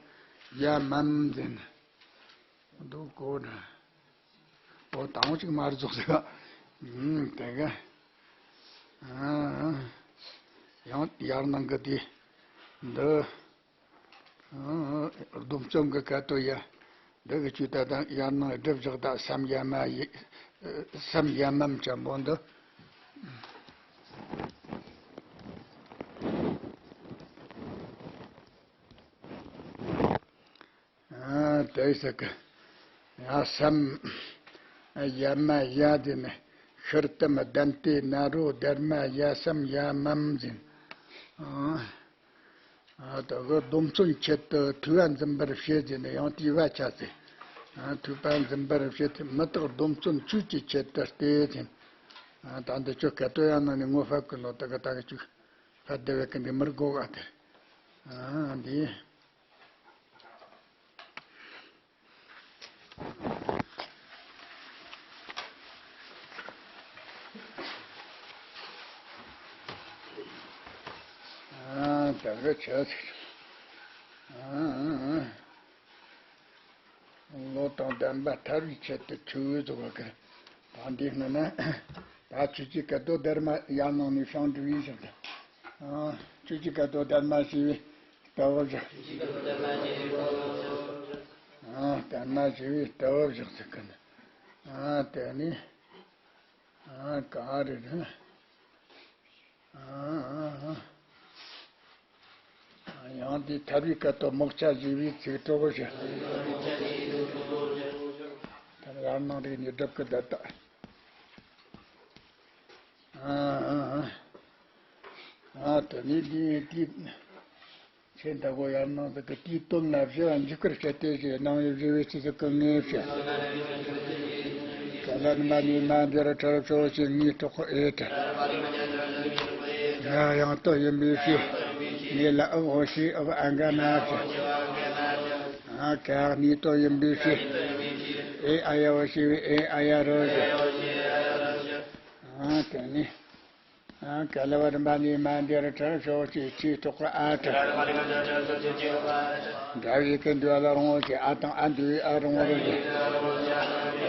ཡ་མམ་ཟེར་ན། འདུག་གོ་ན། འོ་དང་པོ་ཅིག་མ་རེད་ཟོག་ཟེར་བ། ཨུམ། དེ་ག། ཨ། ཡང་ཡར་ནང་གི་དེ། འདི། ཨ། སྡོམ་བརྩོན་གྱི་སྐད་དོད་ཡ། འདི་གི་ཆོས་ད་ལྟ་ཡར་ནང་སྒྲུབ་བཞག་ད་སམ་ཡ་མ་ཡི། སམ་ཡ་མམ་ཅན་པོ་འདི། ཨ། དེ་ཟེར་གི། ཡ་སམ། ཡ་མ་ཡ་དེ་ནི་ཤར་དམ་ལྡན་ཏེ་ན་རོ་དར་མ་ཡ་སམ་ཡ་མམ་ཟེར་ན། ཨ། ཨ། དེ་གི་སྡོམ་བརྩོན་ཆེད་དུ་ཐོས་པ་འཛིན་པར་བྱེད་ཟེར་ནས་ཡང་དེའི་བ་ཆ་ཚེ། ཨ། ཐོས་པ་འཛིན་པར་བྱེད་དེ་མི་རྟག་སྡོམ་བརྩོན་ཆོས་ཀྱི་ཆེད་དུ་སྟེ་ཟེར་ན། ཨ། ད་འདི་ཆོ་སྐད་དོད་ཡ་ན་ནི་ངོ་ཕབ་གི་ལོ་ད་གི་ད་གི་ཆུ། ཕ་བདེ་བའི་ཀུན་འདི་མི་དགོས་ག་དེ། ཨ། འདི། ད་གི་ཆ་ཟིག་ཨ། བློ་དང་ལྡན་པ་ཐར་བའི་ཆེད་དུ་ཆོས་བཟོ་བ་གི། ད་འདི་སྔ་ན། ད་ཆོས་ཀྱི་སྐད་དོད་སྡེར་མ་ཡར་ནང་ནས་ཤང་འབྲི་བའི་ཞིག་ད། ཨ། ཆོས་ཀྱི་སྐད་དོད་སྡེར་མ་ཞེས་པའི་ལྟ་བུ་བཞག་ཨ། སྡེར་མ་ཞེས་པའི་ལྟ་བུ་བཞག་ཟེར་གི་ནི། ཨ། དེ་ནི། ཨ། ག་རེ་རེད། ཨ། ཡང་དེ་ཐར་བའི་སྐད་དོད་མོག་ཆ་ཞེས་པའི་ཚིག་གྲོགས་ཞེས། ཐར་ཡར་ནང་རིག་ནས་སྒྲུབ་ཀྱི་བསྡད་ད། ཨ། ཨ། དེ་ནས་དེ་དེ། ཆེ་མཐའ་གོ་ཡར་ནང་དུ་གི་དེའི་དོན་ལ་བཞི་བ་འཇུག་པར་བྱེད་དེ་ཞེས་རྣམ་དབྱེ་བཞི་བའི་སྤྱི་ཚོགས་ཀྱི་ངེས་བྱ། ག་ལ་ནི་མ་ནི་མ་འདིར་ཁྲར་ཕྱོགས་ཀྱི་ངེས་གྲོགས་ཨེ་ཏྲ། ང་ཡང་དོ་ཡིན་པའི་ཕྱིར། ངེས་ལ་ཨུ་ཧོ་ཤི་ཨུ་ཨ་འག་མ་ཕྱི། ཨ་ཀ་ནི་དོ་ཡིན་པའི་ཕྱིར། ཨེ་ཨ་ཡ་བ་ཤི་བའི་ཨེ་ཨ་ཡ་རོ་ཞི། ཨ་དེ་ནི། ཨ། ག་ལ་བ་རིམ་པ་ནི་མ་འདིར་ཁྲར་ཕྱོགས་ཀྱི་ཆེས་གྲོགས་ཨ་ཏྲ། འདྲ་བའི་ཀུན་འདུས་ལ་རུང་བ་ཞེས་ཨ་དང་ཨ་འདུས་ཨ་རུང་བར་ཞེས།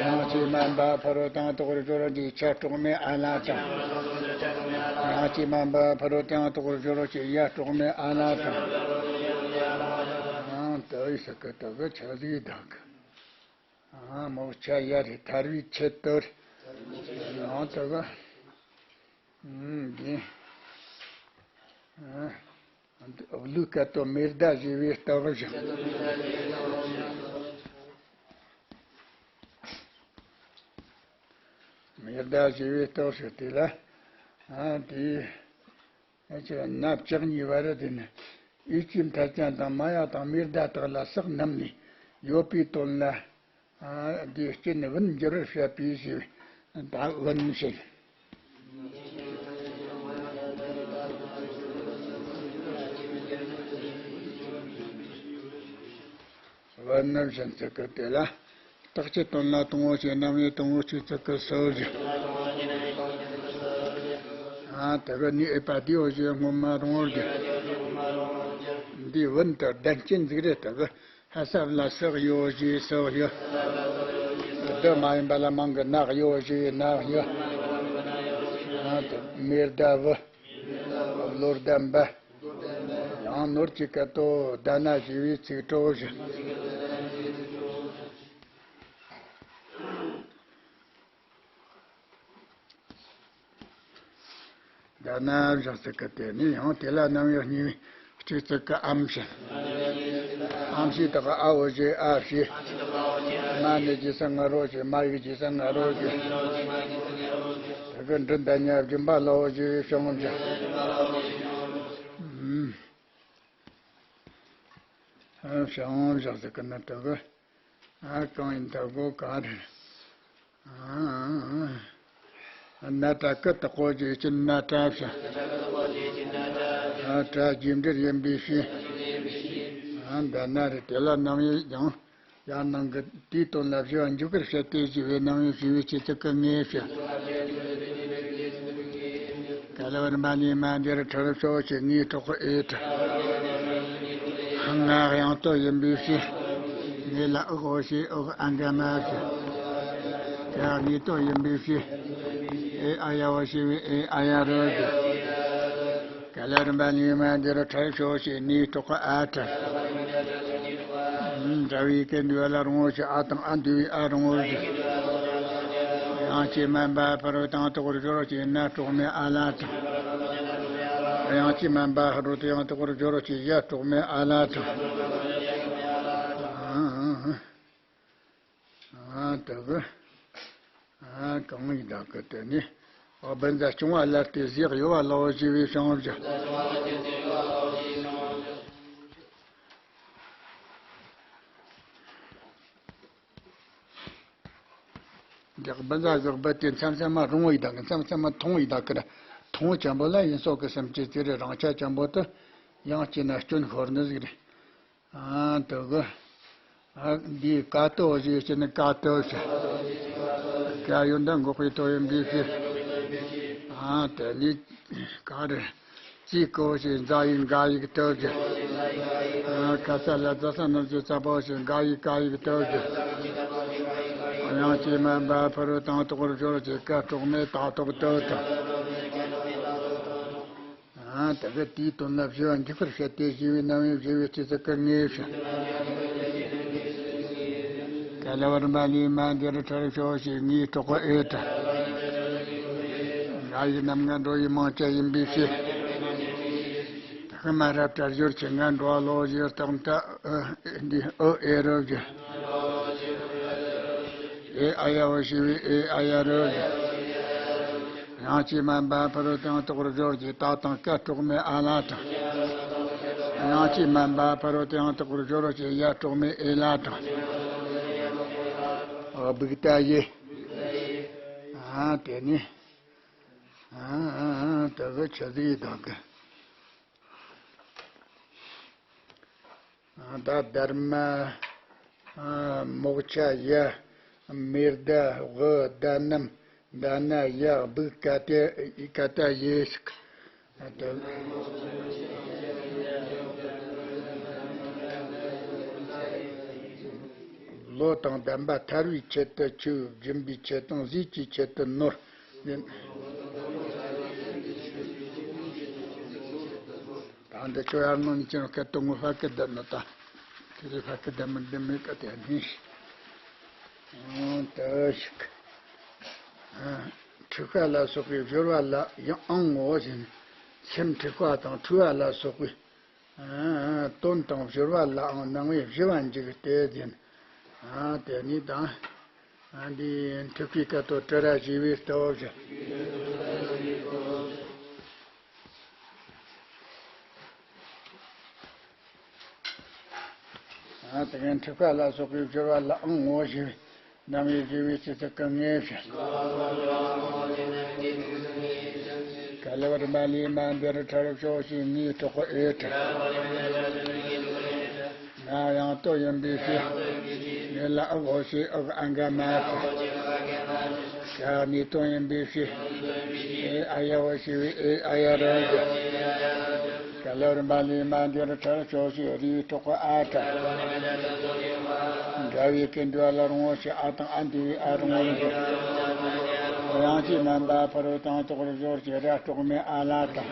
ཡང་ཅི་མན་པ་ཕ་རོལ་དང་དོག་སྦྱོར་གྱི་ཆ་གྲོགས་མེད་ཨ་ལ་དང་། ཡང་ཅི་མན་པ་ཕ་རོལ་དང་དོག་སྦྱོར་གྱི་ཡ་གྲོགས་མེད་ཨ་ལ་དང་། ཨང་དུ་ཡི་ས་ཀ་དུ་གི་ཆ་ཟིག་དང་གི། ཨ། མོག་ཆ་ཡ་རེ་ཐར་བའི་ཆེད་དུ་རེ། ཡང་དུ་གི། ཨ། འདི་ལུག་སྐད་དོད་མེ་མདའ་ཞེས་པའི་ལྟ་བུ་བཞག་མེ་མདའ་ཞེས་པའི་ལྟ་བུ་བཞག་དེ་ལ། ཨ། དེའི་ཨ་ཅེ་ན་ལྕགས་གཉིས་བ་ར་དེ་ནི། ཨི་ཅི་མཐའ་ཅན་དང་མ་ཡ་དང་མེ་མདའ་དག་ལ་ཟག་བསྣམས་ནས་ཡོད་པའི་དོན་ལ། ཨ། དེའི་རྐྱེན་ནི་བུན་འགྱུར་བར་བྱེད་པའི་ཞེས། ད་བུན་བྱེད། བུན་ནི་བཞིན་ཚིག་གི་དེ་ལ། རྟགས་ཀྱི་དོན་ལ་དང་པོ་ཞེས་རྣམ་དབྱེ་དང་པོ་གཅིག་ཚིག་གི་སོ་བཞི། ཨ། དེ་གི་ནི་ཨེ་པ་དེའོ་ཞེས་སྔོན་མ་རུང་བར་གྱུར། འདིའི་བུན་དུ་ལྡན་རྐྱེན་ཟིག་རེད་དེ་གི། ཧ་སབ་ལ་སག་ཡོ་ཞེས་སག་ཡོ། དེ་མ་ཡིན་པ་ལ་མང་གི་ནག་ཡོ་ཞེས་ནག་ཡོ། ཨ། དེ་མེ་མདའ་བུ། བློ་ལྡན་པ། ཡང་ནོར་གྱི་སྐད་དོད་ད་ན་ཞེས་པའི་ཚིག་གྲོགས་བཞི། ད་ན་བཞག་ཚིག་གི་དེ་ནི་ཡང་དེ་ལ་རྣམ་དབྱེ་གཉིས་པའི་གཅིག་ཚིག་གི་ཨམ་ཞེས། ཨམ་ཞེས་དག་ཨ་འོ་ཞེས་ཨ་ཞེས། མ་ནི་རྗེས་སུ་ང་རོ་ཞེས། མ་ཡིག་རྗེས་སུ་ང་རོ་ཞེས། དེ་གི་འབྲིང་ད་ཉ་སྦྱིན་པ་ལའོ་ཞེས་བྱང་བཞག་ཨམ། བྱང་བཞག་ཚིག་གི་ནི་དེ་གི། ཨ། གང་ཡིན་ད་གོ་ག་རེ། ཨ། ན་ཏྲ་ཀི་དག་གོ་རྗེས་ཀྱི་ན་ཏྲ་བྱ། ཨ། ཏྲ་རྗེས་འབྲེལ་ཡིན་པའི་ཕྱིར། ཨ། འདི་ན་རེ་དེ་ལ་རྣམ་དབྱེ་ཡང་ཡར་ནང་གི་དེའི་དོན་ལ་བཞི་བ་འཇུག་པར་བྱེད་དེ་ཞེས་པའི་རྣམ་དབྱེ་བཞི་བའི་སྤྱི་ཚིག་གི་ངེས་བྱ། ག་ལ་བར་མ་ནི་མ་འདིར་ཁྲར་ཕྱོགས་ཀྱི་ངེས་གྲོགས་ཨེ་ཏྲ། ང་དབྱངས་སྟོད་ཡིན་པའི་ཕྱིར། ངེས་ལ་ཨུ་ཧོ་ཤི་ཨུ་ཨ་འག་མ་ཤི། ཀ་ངེས་སྟོད་ཡིན་པའི་ཕྱིར། ཨེ་ཨ་ཡ་བ་ཤི་བའི་ཨེ་ཨ་ཡ་རོ་ཤི། ག་ལ་རིམ་པ་ནི་མ་འདིར་ཁྲར་ཕྱོགས་ཀྱི་ངེས་གྲོགས་ཨ་ཏྲ། འདྲ་བའི་སྐད་འདུས་ལ་རུང་བ་ཞེས་ཨ་དང་ཨ་འདུས་པའི་ཨ་རུང་བ་ཞེས། ཡང་ཅི་མན་པ་ཕ་རོལ་དང་དོག་སྦྱོར་གྱི་ན་གྲོགས་མེད་ཨ་ལ་དང་། ཡང་ཅི་མན་པ་ཕ་རོལ་དུ་ཡང་དོག་སྦྱོར་གྱི་ཡ་གྲོགས་མེད་ཨ་ལ་དང་། ཨ། དེ་གི། ཨ། གང་ཡིན་དག་གི་དེ་ནི། འོ་བུན་ཟ་ཆུང་བ་ལ་སྟེ་ཟེག་ཡོ་བ་ལའོ་ཞེས་པའི་བྱང་བཞག་འདི་བུན་ཟ་ཟེག་བུ་དེ་མཚམས་མཚམས་མ་རུང་བ་ཡི་དག་གི། མཚམས་མཚམས་མ་ཐུང་བ་ཡི་དག་གི་ར། ཐུང་བ་ཅན་པོ་ལ་ཡིན་སོགས་ཀྱི་སེམས་ཅན་དེ་རེ་རང་ཆ་ཅན་པོ་དུ་ཡང་སྐྱེས་ན་སྐྱོན་ཤོར་ནི་ཟིག་རེད། ཨ། དེ་གི། ཨ། འདིའི་ཀ་ཏོ་ཞེས་བྱས་ནས་ཀ་ཏོ་ཞེས། ཀ་ཡོད་འདི་འགོག་པའི་དོ་ཡིན་པའི་ཕྱིར། ཨ། དེ་ནི་ག་རེ། ཙི་གོ་ཞེས་འཛག་ཡིག་འགག་ཡིག་བཏབ་ཀྱི། ཁ་ས་ལ་ཛ་ས་ན་ཙི་ཙ་པོ་ཞེས་འགག་ཡིག་བཀག་ཡིག་བཏབ་ཀྱི། དབྱངས་ཅན་མ་འབའ་ཕ་རོལ་དང་ཐོག་རུ་སྦྱོར་ཞེས་ཀ་དྲུག་མའི་ཏ་ཐོག་ཏུ་དང་། ཨ། ད་གི་དེའི་དོན་ལ་བཞི་བ་འཇུག་པར་བྱེད་དེ། བཞི་བའི་རྣམ་དབྱེ་བཞི་བའི་སྤྱི་ཚིག་གི་ངེས་བྱ། ག་ལ་བར་མ་ལུས་མ་འདིར་ཁྲར་ཤོག་ཞེས་ངེས་དྲུག་པ་ཨེ་ཏྲ། འགག་ཡིག་རྣམ་ལྔ་འགྲོ་བའི་མིང་བཅས་ཡིན་པའི་ཕྱིར། ད་གི་མ་རབ་ཏྲ་སྦྱོར་བྱེད་ལྔ་འགྲོ་བ་ལོག་བཞི་སྟོང་ཏ། ཨ། འདི་ཨོ་ཨེ་རོ་བཞི། ཨེ་ཨ་ཡ་བ་ཞི་བའི་ཨེ་ཨ་ཡ་རོ་བཞི། དབྱངས་ཅན་མ་འབའ་ཕ་རོལ་ཏུ་ཡང་དག་པར་སྦྱོར་གྱི་ཏ་དང་ཀ་དྲུག་མའི་ཨ་ལ་དང་། དབྱངས་ཅན་མ་འབའ་ཕ་རོལ་ཏུ་ཡང་དག་པར་སྦྱོར་གྱི་ཡ་དྲུག་མའི་ཨེ་ལ་དང་། ཨ། སྦུག་ཏ་ཡེ། ཨ། དེ་ནི། ཨ། ཨ། ཨ། དེ་གི་ཆ་ཟིག་དང་གི། ད་སྡར་མ། ཨ། མོག་ཆ་ཡ། མེ་ཟླ། དབུ། ཟླ་གནམ། ཟླ་ན་ཡ། སྦུག་ཀ་ཏ། ཀ་ཏ་ཡེ་ཞིག། ལོ་དང་ལྡན་པ་ཐར་བའི་ཆེད་དུ་ཆུ། སྦྱིན་པའི་ཆེད་དང་ཟས་ཀྱི་ཆེད་དུ་ནོར། ད་འདི་ཆོ་ཡར་ནང་ནས་ཁྱེད་རང་སྐད་གཏོང་ངོ་། ཕ་སྐད་བསྡད་ན་ད། ཁྱེད་རང་ཕ་སྐད་བསྡད་མི་བསྡད་མེད་ཀ་དེ་ནི། ཨང་། དེ་ཞིག། ཨ། འཁྲུལ་པ་ལ་སོགས་པའི་སྦྱོར་བ་ལ་ཡང་ཨང་ངོ་ཟེར་ནས། སེམས་འཁྲུལ་པ་དང་འཁྲུལ་པ་ལ་སོགས་པའི། ཨ། དོན་དང་སྦྱོར་བ་ལའང་རྣམ་དབྱེ་བཞི་བ་འཇུག་སྟེ་ཟེར་ནས། ཨ། དེ་ནི་ད། ཨ། འདི་འཁྲུལ་པའི་སྐད་དོད་དྲི་ར་ཞེས་པའི་སྟོབས་ཀྱིས། ཨ། དེ་གའི་འཁྲུལ་པ་ལ་སོགས་པའི་སྦྱོར་བ་ལའང་ངོ་ཤེས་པའི་རྣམ་དབྱེ་བཞི་བའི་སྤྱི་ཚིག་གི་ངེས་བྱ། ག་ལ་བར་མ་ལུས་མ་འདིར་ཁྲར་ཤོག་ཞེས་ངེས་དྲུག་པ་ཨེ་ཏྲ། ང་ཡང་དོན་ཡིན་པའི་ཕྱིར། ངེས་ལ་ཨ་འོ་ཞེས་ཨ་གི་ཨ་འགའ་མ་ཞེས། ཀ་ནི་དོན་ཡིན་པའི་ཕྱིར། ཨེ་ཨ་ཡ་བ་ཞེས་པའི་ཨེ་ཨ་ཡ་རང་གི། ག་ལ་བར་མ་ལུས་མ་འདིར་ཁྲར་ཤོག་ཞེས་རིགས་དྲུག་པ་ཨ་ཏྲ། འདྲ་བའི་སྐད་འདུས་པ་ལ་རང་ངོ་ཞེས་ཨ་དང་ཨ་འདུས་པའི་ཨ་རང་ངོ་རང་གི། དབྱངས་ཅན་མ་འབའ་ཕ་རོལ་ཏུ་ཡང་དག་པར་སྦྱོར་གྱི་ར་དྲུག་མའི་ཨ་ལ་དང་།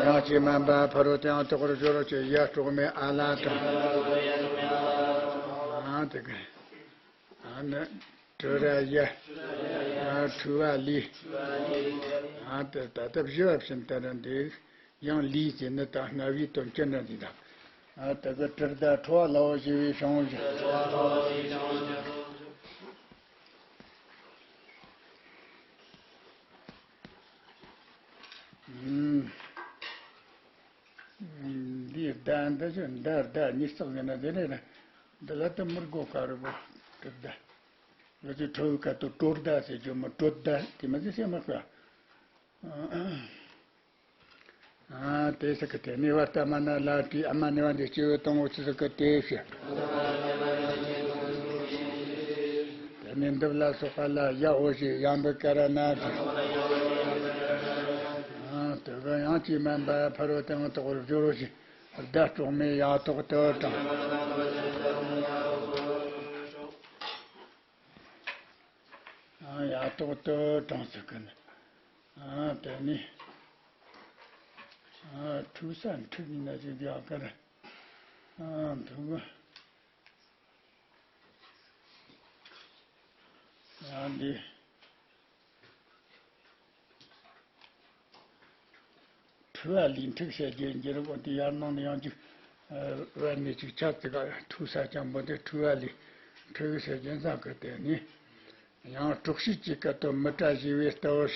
དབྱངས་ཅན་མ་འབའ་ཕ་རོལ་ཏུ་ཡང་དག་པར་སྦྱོར་གྱི་ཡ་དྲུག་མའི་ཨ་ལ་དང་། ཨ། དེ་ག། ཨ་ནི་དྲི་ར་ཡ། ཨ། འཁྲུལ་པ་ལས། ཨ། དེ་ད་ལྟ་བཞི་བ་བཞིན་ལྟར་འདི་ཡང་ལས་ཟེར་ནི་ད་སྔ་བའི་དོན་ཅི་འདྲ་འདི་དང་། ཨ། དེ་གི་དྲི་ཟླ་ཁྲོ་བ་ལ་འོ་ཞེས་པའི་བྱུང་བཞིན། ཨུམ། འདིའི་ཟླ་འདི་ཆོ་འདི་ཟླ་ཉིས་བརྩེགས་ཟེར་ན་དེ་རེད་ན། འདི་ལ་དེ་མི་དགོས་ཀ་རེད་པོ། གྲི་ཟླ། ང་ཚོས་ཁྲོ་བོའི་སྐད་དོད་གྲོ་ཟླ་ཟེར་རྒྱུ་མོ། གྲོ་ཟླ་དེ་མི་ཟེར་སེ་མི་ཤོག་ཨ། དེ་ཟེར་གི། དེ་ནས་བ་ལྟ་མ་ན་ལ་དྲི་ཨ་མ་ནི་བ་འདི་སྐྱེ་བོ་དང་པོ་ཆོས་ཟེར་གི་དེ་ཕྱིར། དེ་ནས་འདི་ལ་སོགས་པ་ལ་ཡ་འོ་ཞེས་ཡང་འབུད་ཀ་ར་ན་ཞེས། ཨ། དེ་ག་དབྱངས་ཅན་མ་འབའ་ཕ་རོལ་ཏུ་ཡང་དག་པར་སྦྱོར་ཞེས་ཟླ་དྲུག་མའི་ཡ་ཐོག་ཏུ་དྲངས། ཨ། ཡ་ཐོག་ཏུ་དྲངས་ཟེར་གི་ནི། ཨ། དེ་ནས། ཨ། འཁྲུལ་ས་འཁྲུལ་ཡིན་ན་ཞིག་ཡག་གི་རེད། ཨ། འདུག་གི། ཡང་འདི། འཁྲུལ་པ་ལས་འཁྲུལ་བྱེད་རྒྱུ་འགྱུར་བ་འདི་ཡར་ནང་ནས་ཡང་ཅིག་ཨ། བར་ནས་ཅིག་ཆ་ཙིག་ག་འཁྲུལ་ས་ཅན་པོ་འདི་འཁྲུལ་པ་ལས་འཁྲུལ་བྱེད་རྒྱུ་ཟེར་གི། དེ་ནས་ཡང་དྲུག་ཤོས་ཀྱི་སྐད་དོད་མི་སྐྲ་ཞེས་པའི་སྟོབས།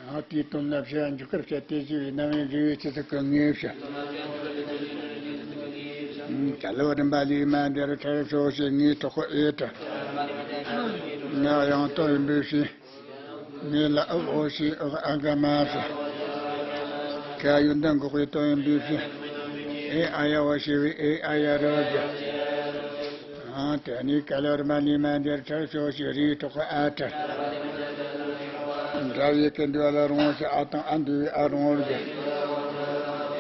ཨ། དེའི་དོན་ལ་བྱ་བ་འཇུག་པར་བྱ་སྟེ། བྱ་བའི་རྣམ་དབྱེ་བྱ་བའི་སྤྱི་ཚིག་གི་ངེས་བྱ། ག་ལ་བ་རིམ་པ་ལས་མ་འདིར་ཁྲར་ཤོག་ཞེས་ངེས་དྲུག་པ་ཨེ་ཏྲ། ང་ཡང་དོན་ཡིན་པའི་ཕྱིར། ངེས་ལ་ཨ་འོ་ཞེས་ཨ་གི་ཨ་འགའ་མ་ཞེས། ཁ་ཡོན་ཏན་འགོག་པའི་དོན་ཡིན་པའི་ཕྱིར། ཨེ་ཨ་ཡ་བ་ཞེས་པའི་ཨེ་ཨ་ཡ་རོ་རྒྱ། ཨང་དེ་ནས་ཀ་ལ་བར་མ་ལི་མ་འདིར་ཁྲར་ཕྱོགས་ཤིག་རིའི་ཐོག་གི་ཨ་ཁྲར། འདྲ་བའི་ཀུན་འདུས་ལ་རུང་བ་ཞིག་ཨ་དང་ཨ་འདུས་པའི་ཨ་རུང་བར་རྒྱ།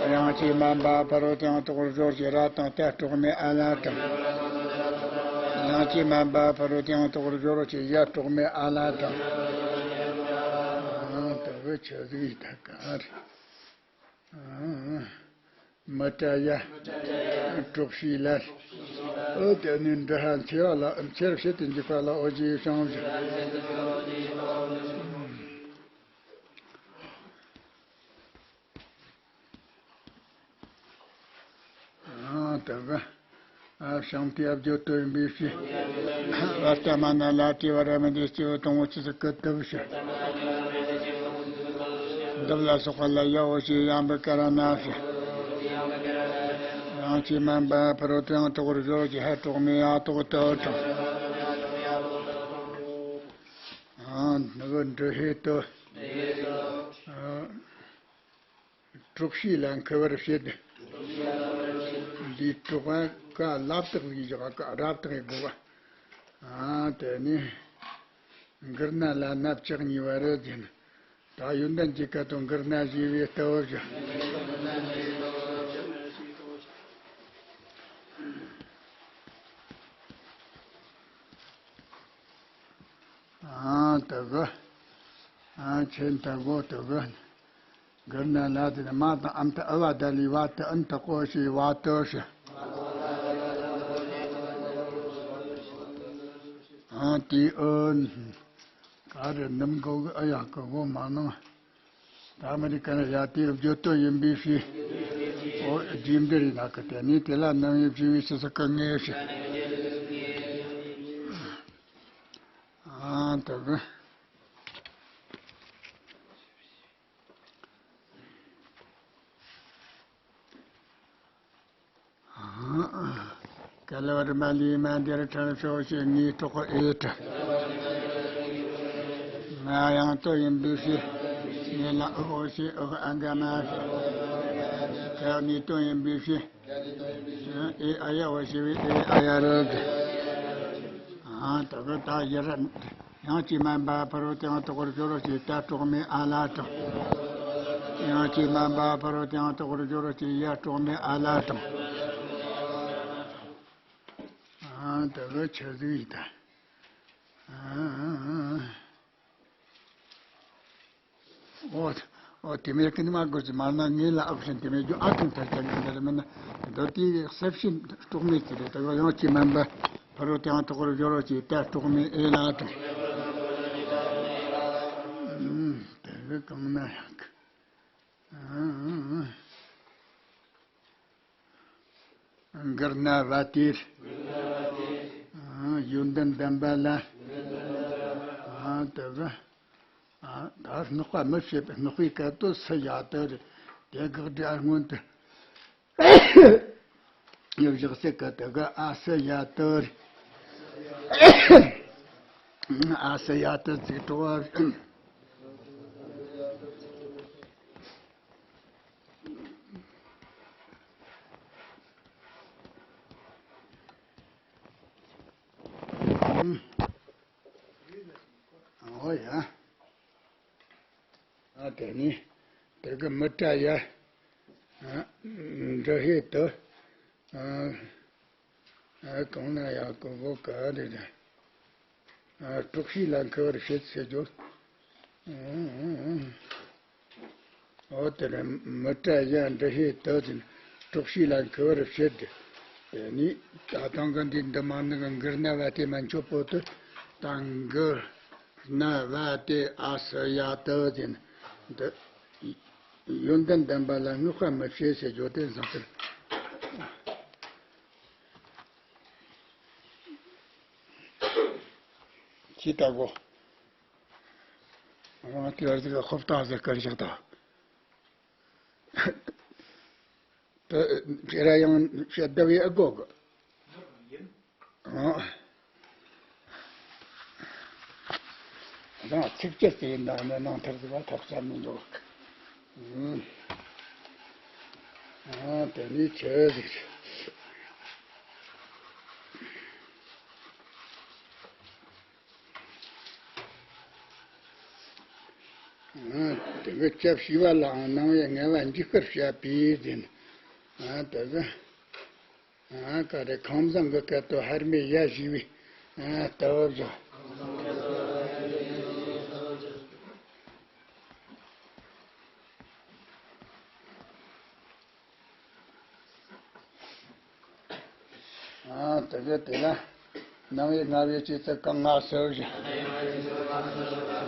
དབྱངས་ཀྱི་མ་འབའ་ཕ་རོལ་ཏུ་ཡང་དོག་པར་སྦྱོར་ཞིག་ར་དང་ཏ་སྲོག་མེད་ཨ་ལ་དང་། དབྱངས་ཀྱི་མ་འབའ་ཕ་རོལ་ཏུ་ཡང་དོག་པར་སྦྱོར་ཞིག་ཡ་སྲོག་མེད་ཨ་ལ་དང་། ཨང་དེ་བས་ཆི་ཟིག་ཡིན་ད་ག་རེད། མི་ཏྲ་ཡ། དྲུག་ཤུའི་ལས། ཨོ་དེ་ནི་འདྲི་ཧ་མཆེ་བ་ལ་མཆེར་བྱེད་དུ་འཇུག་པ་ལ་ཨོ་ཞེས་བྱང་བཞིན། ཨ་དེ་ག་ཨ་བྱང་དེ་ཨ་བརྗོད་དོ་ཡིན་པའི་ཕྱིར། བ་ཏ་མ་ན་ལ་ཏི་བ་ར་མི་དེ་སྐྱེ་བོ་དང་པོ་ཆི་ཟིག་གི་དུ་བཞི། འདབ་ལ་སོགས་པ་ལ་ཡ་འོ་ཞེས་ཡང་བུ་ཀ་ར་ན་ཞེས། དབྱངས་ཀྱི་མ་འབའ་ཕ་རོལ་ཏུ་ཡང་དོག་པར་སྦྱོར་ཞིག་ཧ་སྲོག་མེད་ཡ་སྲོག་ཏུ་དང་། ཨ་ནི་བུ་འདྲི་ཧེ་དུ། ཨ། དྲུག་ཤུའི་ལས་འཁུ་བར་བྱེད། འདིའི་དྲུག་པ་ཀ་ལབ་རྟགས་ཡིན་ཞག་ཀ་རབ་རྟགས་ཡིན་དགོས་པ། ཨ་དེ་ནི་མགུར་ན་ལ་ན་བཅུ་གཉིས་པ་རེད་ཟེར་ན། ད་ཡོན་ཏན་གྱི་སྐད་དུ་མགུར་ན་ཞེས་པའི་ལྟ་བུ་བཞག་ཨ་དེ་གི་ཨ་ཆེན་དེ་གོ་དེ་གི། མགུར་ན་ལ་དེ་ནི་མ་དང་ཨམ་ཐ་ཨ་བ་ད་ལི་བ་ཏི་ཨན་ཐ་ཀོ་ཤི་བ་ཏི་ཤི། ཨང་ཏི་ཨོན། ག་རེ་ནམ་གོ་གི་ཨ་ཡ་གོ་གོ་མ་ནང་། ད་མི་རིགས་ག་ན་ཡ་དེ་བརྗོད་དོན་ཡིན་པའི་ཕྱིར། ཨོ་རྒྱུ་འདི་རེད་ན་གི་དེ་ནི་དེ་ལ་ནམ་ཡོད་བྱས་པའི་ཕྱི་སུ་གི་ངེས་ཤི། ཨང་དེ་གི། ཀ་ལ་བར་མ་ལི་མ་འདིར་ཁྲར་ཕྱོགས་ཤིག་ངའི་སྲོག་ཨེ་ཁྲ། ང་ཡང་དོ་ཡིན་པའི་ཕྱིར། ངེད་ལ་ཨུ་ཨོ་ཞེས་ཨུ་ཨ་ག་མ་ཞེས། ཁ་ནི་དོ་ཡིན་པའི་ཕྱིར། ཨེ་ཨ་ཡ་འོ་ཞེས་པའི་ཨེ་ཨ་ཡ་ར་གི། ཨ་ད་གི་ད་ཡ་ར། དབྱངས་ཀྱི་མ་འབའ་ཕ་རོལ་ཏུ་ཡང་དོག་པར་སྦྱོར་རོ་ཞེས་ཏ་སྲོག་མེད་ཨ་ལ་དང་། དབྱངས་ཀྱི་མ་འབའ་ཕ་རོལ་ཏུ་ཡང་དོག་པར་སྦྱོར་རོ་ཞེས་ཡ་སྲོག་མེད་ཨ་ལ་དང་། ཨ་ད་གི་ཆི་ཟིག་ཡིན་ད། ཨ། ཨོ། ཨོ་དེ་མེད་ཀི་ནི་མ་དགོས་ཀྱི་མ་ན་ངེད་ལ་ཨག་ཤིན་དེ་མེད་རྒྱུ་ཨ་ཐུང་ཐར་ཅན་གི་འདི་རེད་མིན་ན། མདོ་དེའི་གསེར་ཤིན་སྲོག་མེད་ཀྱི་རེད། དེ་ག་ཡང་ཅི་མིན་པ་ཕ་རོལ་ཏུ་ཡང་དོག་པར་སྦྱོར་རོ་ཅི་ཏ་སྲོག་མེད་ཨེ་ལ་དང་། ཨུམ། དེ་གི་གང་ན་ཡང་གི། ཨུམ། མགུར་ན་བ་དེར། ཡོན་ཏན་ལྡན་པ་ལ། དེ་གི། ད་སྔགས་པ་མི་བྱེད་པའི་སྔགས་པའི་སྐད་དུ་སུ་ཡ་དེ་རེད། དེ་དགག་སྒྲ་སྔོན་དུ་ཡོད་བཞག་སྲིད་གི། དེ་གི་ཨ་སུ་ཡ་དེ་རེད། ཨ་སུ་ཡ་དེ་ཚིག་གྲོགས། ཨོ་ཡ། ཨ་དེ་ནི་དེ་གི་མི་ཏྲ་ཡ། ཨ་འདྲི་ཧེ་དུ། ཨ་ཨ་གང་ན་ཡ་གོ་གོ་ག་རེ་རེད། ཨ་དྲུག་ཤུའི་ལས་འཁུ་བར་བྱེད་ཟེར་རྒྱུ། ཨོ་དེ་ནི་མི་ཏྲ་ཡ་འདྲི་ཧེ་དུ་ཟིན། དྲུག་ཤུའི་ལས་འཁུ་བར་བྱེད་དེ། དེ་ནི་ད་ཐང་གི་འདི་འདི་མ་ནི་གི་མགུར་ན་བ་དེ་མན་ཆོད་པོ་དུ། ད་མགུར་ན་བ་དེ་ཨ་སུ་ཡ་དུ་ཟིན། འདི་ཡོན་ཏན་ལྡན་པ་ལ་བསྔགས་པ་མི་བྱེད་ཟེར་རྒྱུ་དེ་བཟང་ཟེར། ཅི་ལྟ་གོ། ང་དེ་བར་དེ་ག་ཧོབ་ཏང་ཟེར་སྐད་ཆ་དང་། དེ་ཁྱེད་ར་ཡང་བཤད་བདག་ཡེ་ཨ་གོ་གི། ཨ། རང་ཚིག་གཅིག་དེ་ཡིན་ན་ནི་ནང་ཐར་ཟེར་བ་ཐབས་ས་མི་འདུག་ཨུམ། ཨ། དེ་ནས་ཆི་ཟིག་ཨ། དེ་གི་སྐྱབས་ཞི་བ་ལའང་སྣང་བས་ངལ་བ་འཇིགས་པར་བྱ་བའི་ཟེར། ཨ། དེ་གི། ཨ། ག་རེ། ཁང་བཟང་གི་སྐད་དུ་ཧར་མའི་ཡ་ཞེས་པའི། ཨ། ལྟ་བུ་བཞག་ཨ། དེ་གི་དེ་ལ་སྣང་བས་ངལ་བའི་ཆེད་དུ་གང་ང་སུ་བཞག་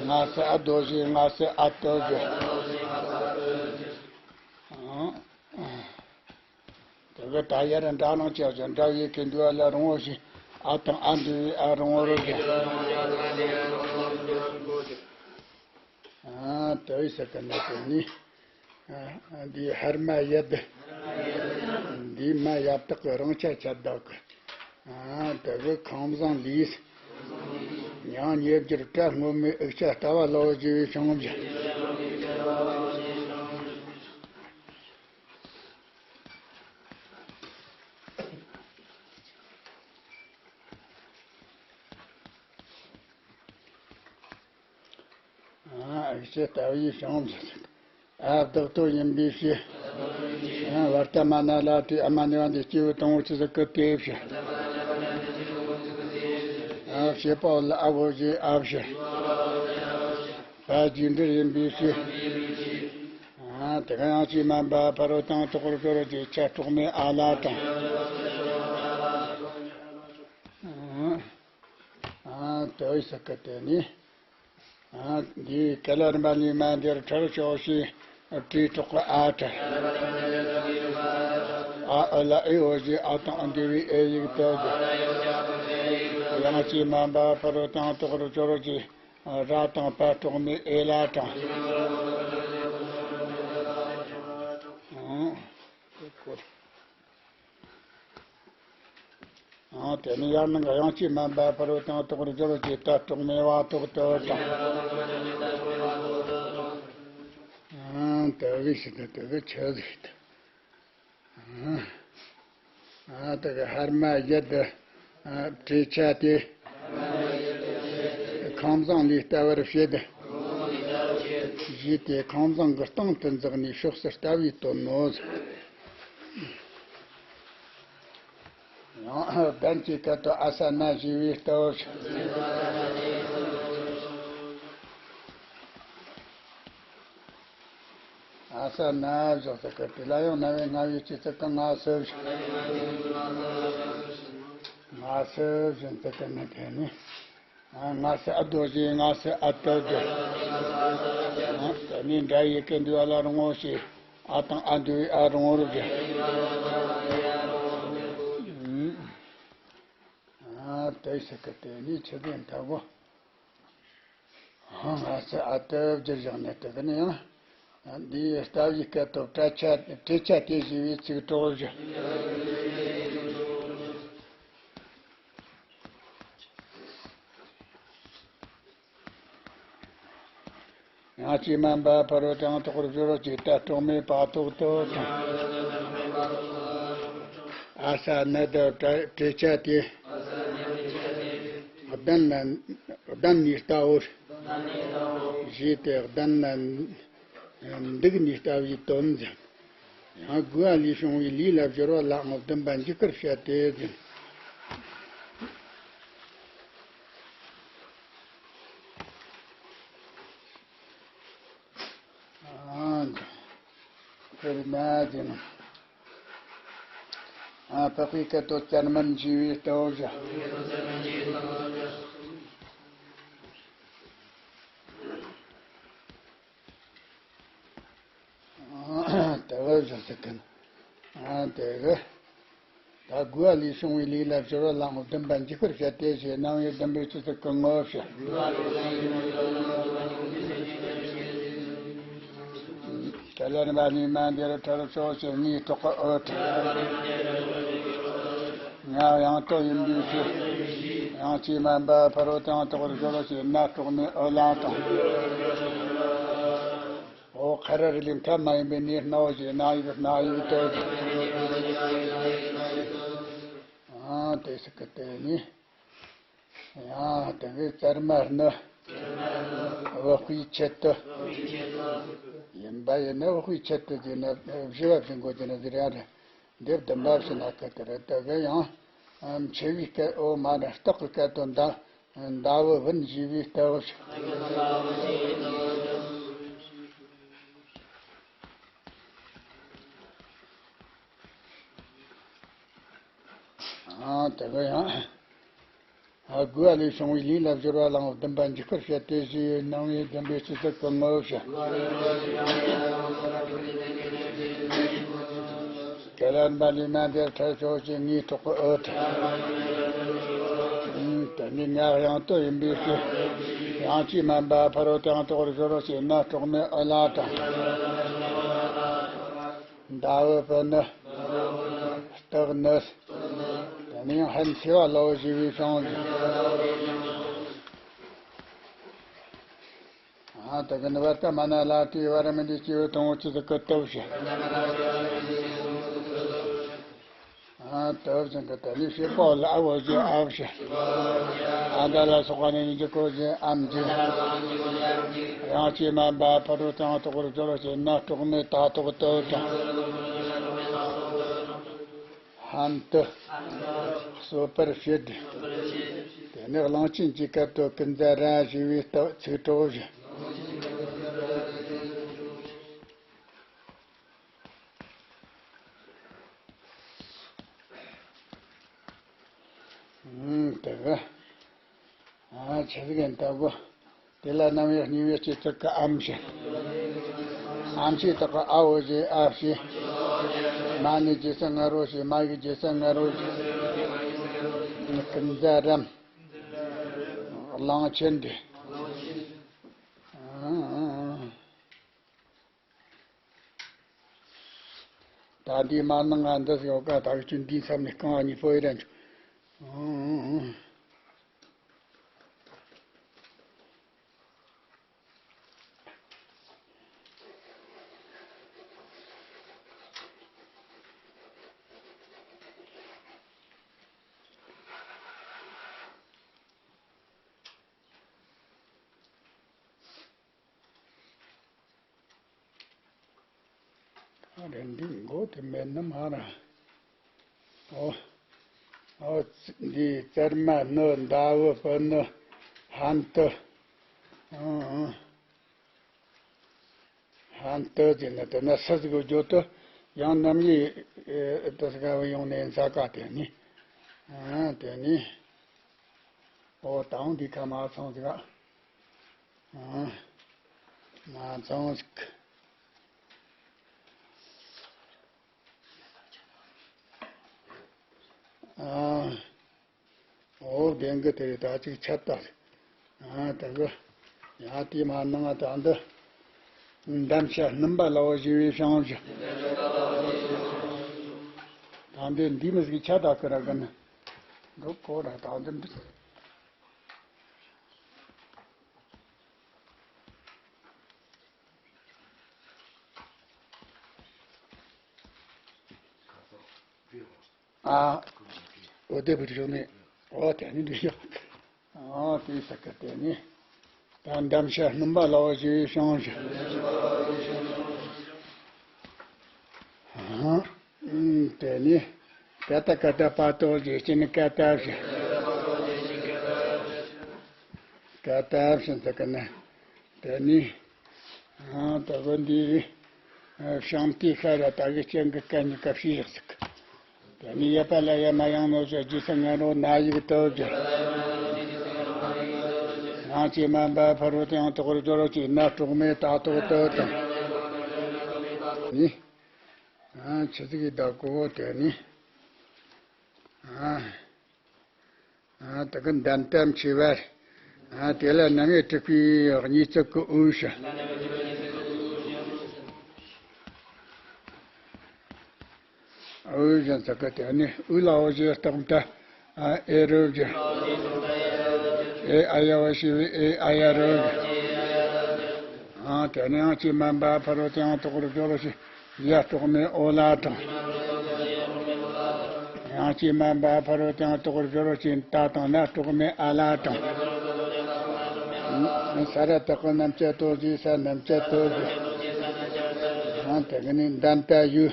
ང་སུ་ཨ་དོ་ཞེས། ང་སུ་ཨ་དོ་བཞག་ཨ། དེ་གི་ད་ཡར་འདྲ་སྣང་བྱ་ཞིང་། འདྲ་བའི་སྐད་འདུས་པ་ལ་རིང་བོ་ཞེས། ཨ་དང་ཨ་འདུས་པའི་ཨ་རིང་བོ་རུ་བཞག་ཨ། དེ་བས་ཟེར་གི་ནི་དེ་ནི། ཨ། འདིའི་ཧར་མ་ཡ་འདི། འདིའི་མ་ཡ་བཏགས་ཀྱི་རིང་ཆ་ཁྱབ་བཏགས་ཀྱི། ཨ། དེ་གི་ཁང་བཟང་ལས། མྱང་ཉེ་བརྒྱུད་སྒྲ་སྔོན་མའི་ཨུ་ཅག་ལྟ་བུ་ལའོ་ཞེས་པའི་བྱུང་བ་བཞག་ཨ། ཨུ་ཅག་ལྟ་བུའི་བྱུང་བ་བཞག་ཨ། བདག་ཏུ་ཡིན་པའི་ཕྱིར། ཨ། བར་ཏ་མ་ན་ལ་ཏའི་ཨ་མ་ནི་བ་འདི་སྐྱེས་བུ་དང་པོ་ཆི་ཟིག་གི་དེ་བཞག་ཨ། བྱེད་པ་ལ་ཨ་བོ་ཞེས་ཨ་བཞག་པ་རྒྱས་འབྲིང་ཡིན་པའི་ཕྱིར། ཨ། དེ་ག་ཡང་ཅིས་སྨན་པ་ཕ་རོལ་ཏུ་ཡང་དག་པར་སྦྱོར་བ་ཞེས་ཆ་གྲོགས་མེད་ཨ་ལ་དང་། ཨ། དེ་བས་ཟེར་གི་དེ་ནི། ཨ། འདིའི་ག་ལ་རིམ་པ་ནས་མ་འདིར་ཁྲར་ཤོག་ཞེས་བྲིས་གྲོགས་ཀྱི་ཨ་ཁྲར། ཨ་ཨུ་ལ་ཨེ་འོ་ཞེས་ཨ་དང་ཨ་འདུས་པའི་ཨེ་ཡིག་ཏུ་བསྒྱུར། ཡང་ཅིས་སྨན་པ་ཕ་རོལ་ཏུ་ཡང་དག་པར་སྦྱོར་བ་ཞེས་ར་དང་པ་གྲོགས་མེད་ཨེ་ལ་དྲངས། ཨང་། ཨང་། དེ་ནས་ཡར་ནང་གི་ཡང་ཅིས་སྨན་པ་ཕ་རོལ་ཏུ་ཡང་དག་པར་སྦྱོར་བ་ཞེས་ད་གྲོགས་མེད་བ་ཐོག་ཏུ་དྲངས། ཨང་། དེ་བས་ཟེར་ཏེ་དེ་གི་ཆི་ཟིག་ཏུ། ཨང་། ཨ། དེ་གི་ཧར་མ་ཡ་འདི། ཨ། བྲེ་ཆ་སྟེ། ཁང་བཟང་ལས་ལྟ་བུར་བྱེད། ཞེས་ཏེ་ཁང་བཟང་གི་སྟེང་དུ་འཛེགས་ནས་ཕྱོགས་སུ་ལྟ་བས་སྟོན་ནོ། ཡང་གདན་གྱི་སྐད་དུ་ཨ་ས་ན་ཞེས་པའི་ལྟ་བུར། ཨ་ས་ན་བཞག་ས་གི་དེ་ལ་ཡང་རྣ་བའི་རྔ་བའི་ཆེད་དུ་གང་ང་སུ་བཞག་ང་སུ་བཞག་ས་གི་ནི་དེ་ནི། ཨ། ང་སུ་ཨ་དོ་ཞེས་ང་སུ་ཨ་དོ་བསྒྱུར། ཨ། དེ་ནས་འདྲ་བའི་སྐད་འདུས་པ་ལ་རིང་བོ་ཞེས་ཨ་དང་ཨ་འདུས་པའི་ཨ་རིང་བོ་རུ་བསྒྱུར། ཨ། དེ་ཟེར་གི་དེ་ནི་ཆི་ཟིག་ལྟ་བུ། ང་སུ་ཨ་དོ་བསྒྱུར་བཞག་ནས་དེ་གི་ནི་ཡང་། འདིའི་ལྟ་བའི་སྐད་དུ་བྲེ་ཆ་བྲེ་ཆ་སྟེ་ཞེས་པའི་ཚིག་གྲོགས་བཞག་ཡང་ཅིས་སྨན་པ་ཕ་རོལ་ཏུ་ཡང་དག་པར་སྦྱོར་བ་ཞེས་ད་གྲོགས་མེད་བ་ཐོག་ཏུ་དྲངས། ཨ་ས་ན་འདི་བྲེ་ཆ་སྟེ། གདན་ལ་གདན་ནས་ལྟ་བུར། ཞེས་ཏེ་གདན་ལ་འདུག་ནས་ལྟ་བུའི་དོན་ཙམ། ཡང་དགུ་བ་ལས་བྱུང་བའི་ལས་ལ་སྦྱོར་བ་ལའང་བདེན་པ་འཇིག་པར་བཤད་དེ་ཟེར། ཨ། དཔེར་ན་ཟེར་ན། ཨ། འཕགས་པའི་སྐད་དུ་ཙརྨན་ཞེས་པའི་ལྟ་བུ་བཞག་ལྟ་བུ་བཞག་ཟེར་གི། ཨ། དེ་གི། ད་དགུ་བ་ལས་བྱུང་བའི་ལས་ལ་སྦྱོར་བ་ལའང་བདེན་པ་འཇིག་པར་བཤད་དེ་ཞེས་རྣམ་དབྱེ་བདུན་པའི་ཆོས་ཚིག་གི་ངོ་བོ་བཤད། དེ་ལ་རིམ་པ་གཉིས་མ་འདིར་ཁྲར་ཤོག་ཞེས་ངའི་གྲོགས་ཀྱི་ཨོ་ཁྲར། ང་ཡང་དོ་ཡིན་པའི་ཕྱིར། ཡང་ཅིས་སྨན་པ་ཕ་རོལ་ཏུ་ཡང་དག་པར་སྦྱོར་བ་ཞེས་ན་གྲོགས་མེད་ཨོ་ལ་དང་། འོ་ ཁ་ར་རི་ལིང་ཐ་མ་ཡིན་པའི་ནི་སྣ་བོ་ཞེས་སྣ་ཡིག་སྣ་ཡིག་ཏུ། ཨ་དེ་སི་ཀི་དེ་ནི། ཡང་དེ་གི་ཙར་མ་ནི། བུ་སྤུའི་ཆེད་དུ། ཡིན་པ་ཡིན་ན་བུ་སྤུའི་ཆེད་དུ་ཟེར་ན་བཞི་བ་བཞི་འགོ་ཟེར་ན་ཟེར་ཡང་རེད། འདེབས་བདུན་པ་ཕྱི་ན་སྐད་དེ་རེད། དེ་གི་ཡང་། འཆི་བའི་སྐད་འོ་མ་རེད། རྟགས་ཀྱི་སྐད་དོ། མདའ། མདའ་བུ་བུན་བཞི་བའི་རྟགས། ཨ་དེ་གི་ཡང་། ཨ་དགུ་བ་ལས་བྱུང་བའི་ལུས་ལ་སྦྱོར་བ་བླང་བ་བདུན་པ་འཇིགས་པར་བྱེད་དེ་ཞེས་སྣང་བའི་བདུན་པའི་སྤྱི་ཚིག་གི་ངོ་བོ་བཤད། ཀ་ལན་པ་ལས་མ་འདིར་ཐར་ཆོག་ཅེས་ངའི་གྲོགས་ཀྱི་འོད། དེ་ནི་ངག་ཡང་དུ་ཡིན་པའི་ཕྱིར། ཡང་ཅིའི་སྨན་པ་ཕ་རོལ་ཏུ་ཡང་དག་པར་སྦྱོར་རོ་ཞེ་ན། གྲོགས་མེད་འོད་ལ་དང་། མདའ་བུ་བུ་ནི། སྟག་ནི། དེ་ནས་ཧན་ཚེ་བ་ལའོ་ཞེས་པའི་ཤིང་། ཨ་དེ་གི་ནི་བར་ཏ་མ་ན་ལ་ཏི་བར་མི་འདི་སྐྱེས་བུ་དང་པོ་ཆུ་ཚིག་གི་སྟོབས་ཤིག། ཨ་སྟོབས་ཅན་གི་དེ་ནི་ཤེས་པོ་ལ་ཨ་བོ་ཞེས་ཨ་བོ་ཞིག། ཨ་མདའ་ལ་སོགས་པ་ནི་འཇིགས་གོ་ཞེས་ཨམ་ཅིག། ཡང་ཅིའི་སྨན་པ་ཕ་རོལ་ཏུ་ཡང་དག་པར་སྦྱོར་རོ་ཞེ་ན། གྲོགས་མེད་ད་ཐོག་ཏུ་དང་། ཧན་ཏི། གསོད་པར་བྱེད། དེ་ནས་གླང་ཆེན་གྱི་སྐད་དུ་ཀུན་ཛ་ར་ཞེས་པའི་རྟགས་ཚིག་གྲོགས་བཞི། ཨུམ་དེ་གི། ཨ་ཆི་ཟིག་ཡིན་ལྟ་བུ། དེ་ལ་རྣམ་དབྱེ་གཉིས་པའི་སྤྱི་ཚིག་གི་ཨམ་ཞིག། ཨམ་ཞིག་དག་གི་ཨ་འོ་ཞེས་ཨ་ཞེས། མ་ནི་རྗེས་སུ་ང་རོ་ཞེས། མ་ཡིག་རྗེས་སུ་ང་རོ་ཞེས། ཀུན་ཛ་རམ། གླང་ཆེན་འདི། ད་འདི་མ་ནང་ང་འདི་ཟེར་ཡོད་ཀ། ད་གི་ཆུ་འདིའི་མཚམས་ནས་རྐང་བ་གཉིས་པོ་ཡི་རན་ཆུ། རེད། འདི་མགོ་དེ་མེད་ནི་མ་ར། ཨོ། ཨོ། འདི་ཙར་མ་ནི། མདའ་བུ་བུ་ནི། ཧན་ཏི། ཨང་། ཧན་ཏི་ཟེར་ན་དེ་ན་སུ་ཟིག་གི་རྒྱུ་དུ་ཡང་རྣམ་དབྱེ་དེ་ཟིག་ག་ཡོང་ནས་འཛག་ག། དེ་ནི། ཨ་དེ་ནི། ཨོ་དང་འདི་ཁ་མ་ཚང་ཟིག་ག། ཨ། མ་ཚང་ཟིག། ཨ། ཨོ་བདེན་གི། དེ་རེད། ད་ཅིག་ཆད་ལྟ། ཨ་དེ་གི། ཡང་དེ་མ་ནང་ད་འདི། འདམ་ཤ་སྣུམ་པ་ལའོ་ཞེས་པའི་ཤིང་བཞི། ད་འདི་འདི་མི་ཟིག་ཆད་ལྟ་གི་ར་གི་ནི། འགྲོ་གོ་ར་ད་འདི་འདི། ཨ། འོ་དེ་བུ་རིག་ནས། འོ་དེ་ནི་འདི་ཡོད། ཨ་དེ་ས་ཀ་དེ་ནི། ད་འདམ་ཤ་སྣུམ་པ་ལའོ་ཞེས་པའི་ཤིང་བཞི། ཨ་དེ་ནི། ཀ་ཏ་ཀ་ཏ་པ་ཏོ་ཞེས་ཀྱི་ནི་ཀ་ཏ་བཞི། ཀ་ཏ་བཞི་ཟེར་གི་ནི། དེ་ནི། ཨ་ད་གོ་འདི། ཨ་ཤིང་རྟའི་ཤ་ར་ད་གི་སྤྱང་གི་སྐད་གཉིས་ཀ་ཕྱིས་བཞག་ཟིག། དེ་ནི་ཡ་པ་ལ་ཡ་མ་ཡང་ནོ་ཞེས་རྗེས་སུ་ང་རོ་ན་ཡིག་ཏོ་བཞི། ཡང་ཅིའི་སྨན་པ་ཕ་རོལ་ཏུ་ཡང་དག་པར་སྦྱོར་རོ་ཞེ་ན། གྲོགས་མེད་ད་ཐོག་ཏུ་དང་། ནི། ཨ་ཆི་ཟིག་གི་ད་གོ་བོ་དེ་ནི། ཨ། ཨ་དེ་གི་འདམ་དམ་ཆེ་བ། ཨ་དེ་ལ་རྣམ་དབྱེ་དྲུག་པའི་གཉིས་བརྩེགས་ཀྱི་དབུས་བཞི། དབུས་བཞི་ཟེར་གི་དེ་ནི་དབུས་ལའོ་ཞེས་རྟགས་མཐའ། ཨ་ཨེ་རུ་བཞི། ཨེ་ཨ་ཡ་བ་ཞེས་པའི་ཨེ་ཨ་ཡ་རུ་བཞི། ཡང་དེ་ནས་ཡང་ཅི་མན་པ་ཕ་རོལ་ཏུ་ཡང་དག་པར་སྦྱོར་བ་ཞིག་ཡ་སྤྲོག་མའི་འོ་ལ་དང་། ཡང་ཅི་མན་པ་ཕ་རོལ་ཏུ་ཡང་དག་པར་སྦྱོར་བ་ཞིག་ད་དང་ན་སྤྲོག་མའི་ཨ་ལ་དང་། ས་ར་བཏགས་པའི་རྣམ་བཅད་ལྟོ་བཞི། ས་རྣམ་བཅད་ལྟོ་བཞི། ཡང་དེ་ག་ནས་འདམ་ད་ཡུ།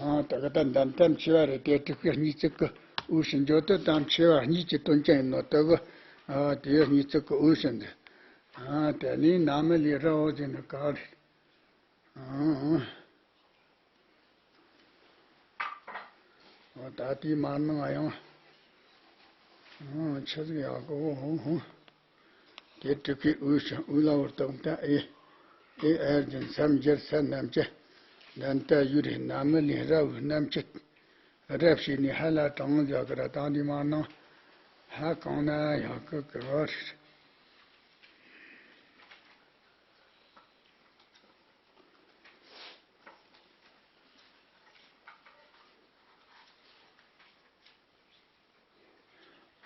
ཨ། དེ་ག་ད་འདམ་དམ་ཆེ་བ་རེད། དེ་དྲུག་གི་གཉིས་བརྩེགས་ཀྱི་དབུས་སུ་འཇོག་དུས་དམ་ཆེ་བ་གཉིས་ཀྱི་དོན་ཅན་ཡིན་ནོ། དེ་གི། ཨ། དེའི་གཉིས་བརྩེགས་ཀྱི་དབུས་སུ་འདི། ཨ། དེ་ནས་ན་མི་ལས་ར་འོ་ཟེར་ནི་ག་རེད། ཨ། འོ་ད་དེའི་མར་ནང་ཡང་། ཨ། ཆི་ཟིག་ཡག་གོ། ཧོ་ཧོ། དེ་དྲུག་གི་དབུས་སུ་དབུས་ལ་འོར་དང་ད་ཨེ། ཨེ་ཨེ་ཟེར་མཚམས་སྦྱར་ས་རྣམས་ཀྱི། འདམ་ད་ཡུ་རེ་ན་མི་ལས་ར་འོ་རྣམ་བཅད། རབ་བྱས་ནས་ཧ་ལ་དྲང་ཡག་གི་ར་དང་དེ་མར་ནང་ཧ་གང་ན་ཡག་གི་གི་བ་རེད།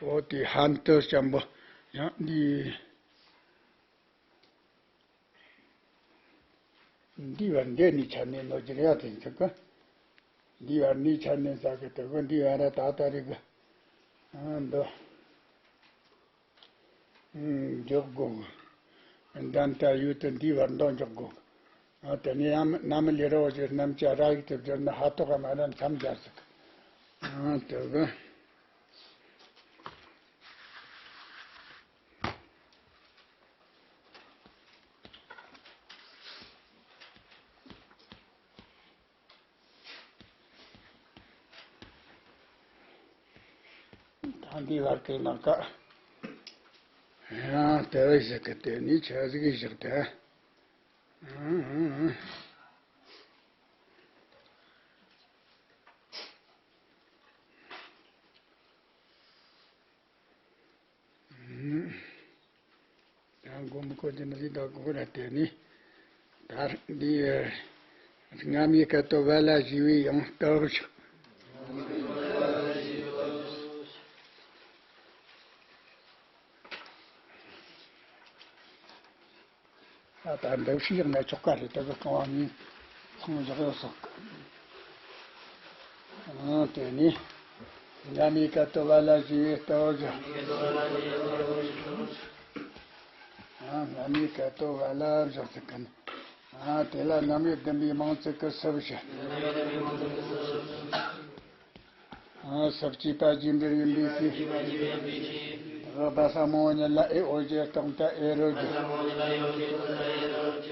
འོ་དེ་ཧན་ཏི་ཅམ་པོ་ཡང་འདི། འདི་བར་འདི་ནི་ཆ་ནས་ནོ་རྒྱུ་རེད་ཡ། དེ་ཚིག་གི། འདི་བར་ནི་ཆ་ནས་ཟ་གི་དེ་གི་འདི་བར་ད་ད་རེ་གི། ཨ། འདི། ཨ། འཇོག་དགོས་གི། འདམ་ད་ཡུ་དེ་འདི་བར་འདོགས་འཇོག་དགོས་གི། ཨ། དེ་ནས་ཡང་ན་མི་ལས་ར་འོ་ཞེས་རྣམ་བཅད་ར་ཡིག་དེ་བསྒྱུར་ན་ཧ་ཐོག་ག་མ་ར་མཚམས་སྦྱར་ཟིག་ཨ། དེ་གི། ད་འདི་བར་གི་ནང་ཀ། ཡང་དེ་བས་ཟེར་གི་དེ་ནི་ཆ་ཟིག་གི་བཞག་དེ། ཡང་མགོ་མི་འཁོར་གྱི་ནི་ཟིག་ད་གོ་ར་དེ་ནི། ད་འདི་རྔ་མའི་སྐད་དོད་བ་ལ་ཞེས་པའི་ཡང་སྟག་ཞིག་ད་ལྟ་འདི་ཞིག་ཡང་ན་ཆོག་ག་རེད། ད་གི་རྐང་བ་གཉིས་ཚང་བཞག་ཡོད་སོགས། ཨང་། དེ་ནས་རྔ་མའི་སྐད་དོད་བ་ལ་ཞེས་པའི་སྟག་བཞག་ཨང་། རྔ་མའི་སྐད་དོད་བ་ལ་བཞག་ཟེར་གི་ནི། ཨང་། དེ་ལ་རྣམ་དབྱེ་བདུན་པའི་མིང་ཚིག་གི་སུ་བཞི། ཨང་། སུ་སྐྱེས་པ་རྗེས་འབྲེལ་ཡིན་པའི་ཕྱིར། དགག་པ་ཟབ་མོ་ཉིད་ལ་ཨེ་འོ་ཞེས་སྟོང་དུ་ཨེ་རུ་བརྗོད།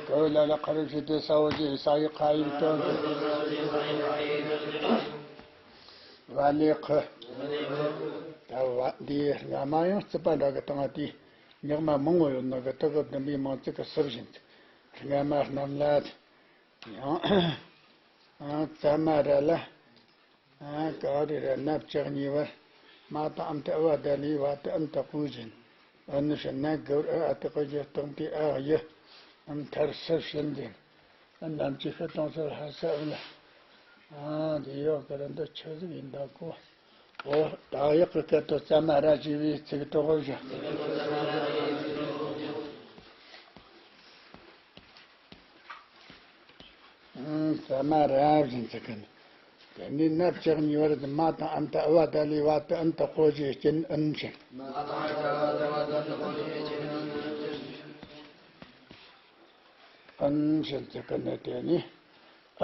ག་ལ་ལ་ཁ་རུ་ཞིག་སྟེ་ས་འོ་ཞེས་ས་ཡི་ཁ་ཡིག་ཏུ་བརྗོད། བ་ལས་ཁུ། ད་བ་འདིའི་སྔ་མ་ཡང་རྩིས་པ་འདྲ་གི་སྟེང་དེའི་ཉག་མ་མང་བོ་ཡོད་ནོ་གི། དེ་གི་བདུན་པའི་མིང་ཚིག་གི་སུ་བཞི་ཡིན། སྔ་མ་རྣམས་ལ། ཡང་། ཨ། ཙ་མ་ར་ལ། ཨ། ག་རེ་ར་ན་བཅུ་གཉིས་པར་མ་དང་འམ་དུ་ཨུ་བ་ད་ལས་བ་དུ་ཨུ་ཏུ་གོ་བཞིན། ཨུ་ནུ་ཕྱི་ན་གུ་རུ་ཨ་ཨ་ཏི་ཀི་ཡི་སྟེང་དེ་ཨ་ཡི་མཐར་སུ་བཞིན་ཏེ། ཨ། རྣམ་བཅད་ཤུགས་དང་སུ་ལྷ་ས་ཨུ་ལ། ཨ། དེ་ཡོད་གི་ར་འདི་ཆི་ཟིག་ཡིན་ད་གོ། འོ། ད་ཡག་གི་སྐད་དོད་ཙ་མ་ར་ཞེས་པའི་ཚིག་གྲོགས་བཞི། ཙ་མ་ར་བཞིན་ཚིག་གི་ནི། དེ་ནས་ན་བཅུ་གཉིས་པར་མ་དང་འམ་དུ་ཨུ་བ་ད་ལས་བ་དུ་ཨུ་ཏུ་གོ་བཞིན་སྐྱེ་ཨུན་ཕྱིན། ཨུན་ཕྱིན་ཚིག་གི་ནི། དེ་ནས།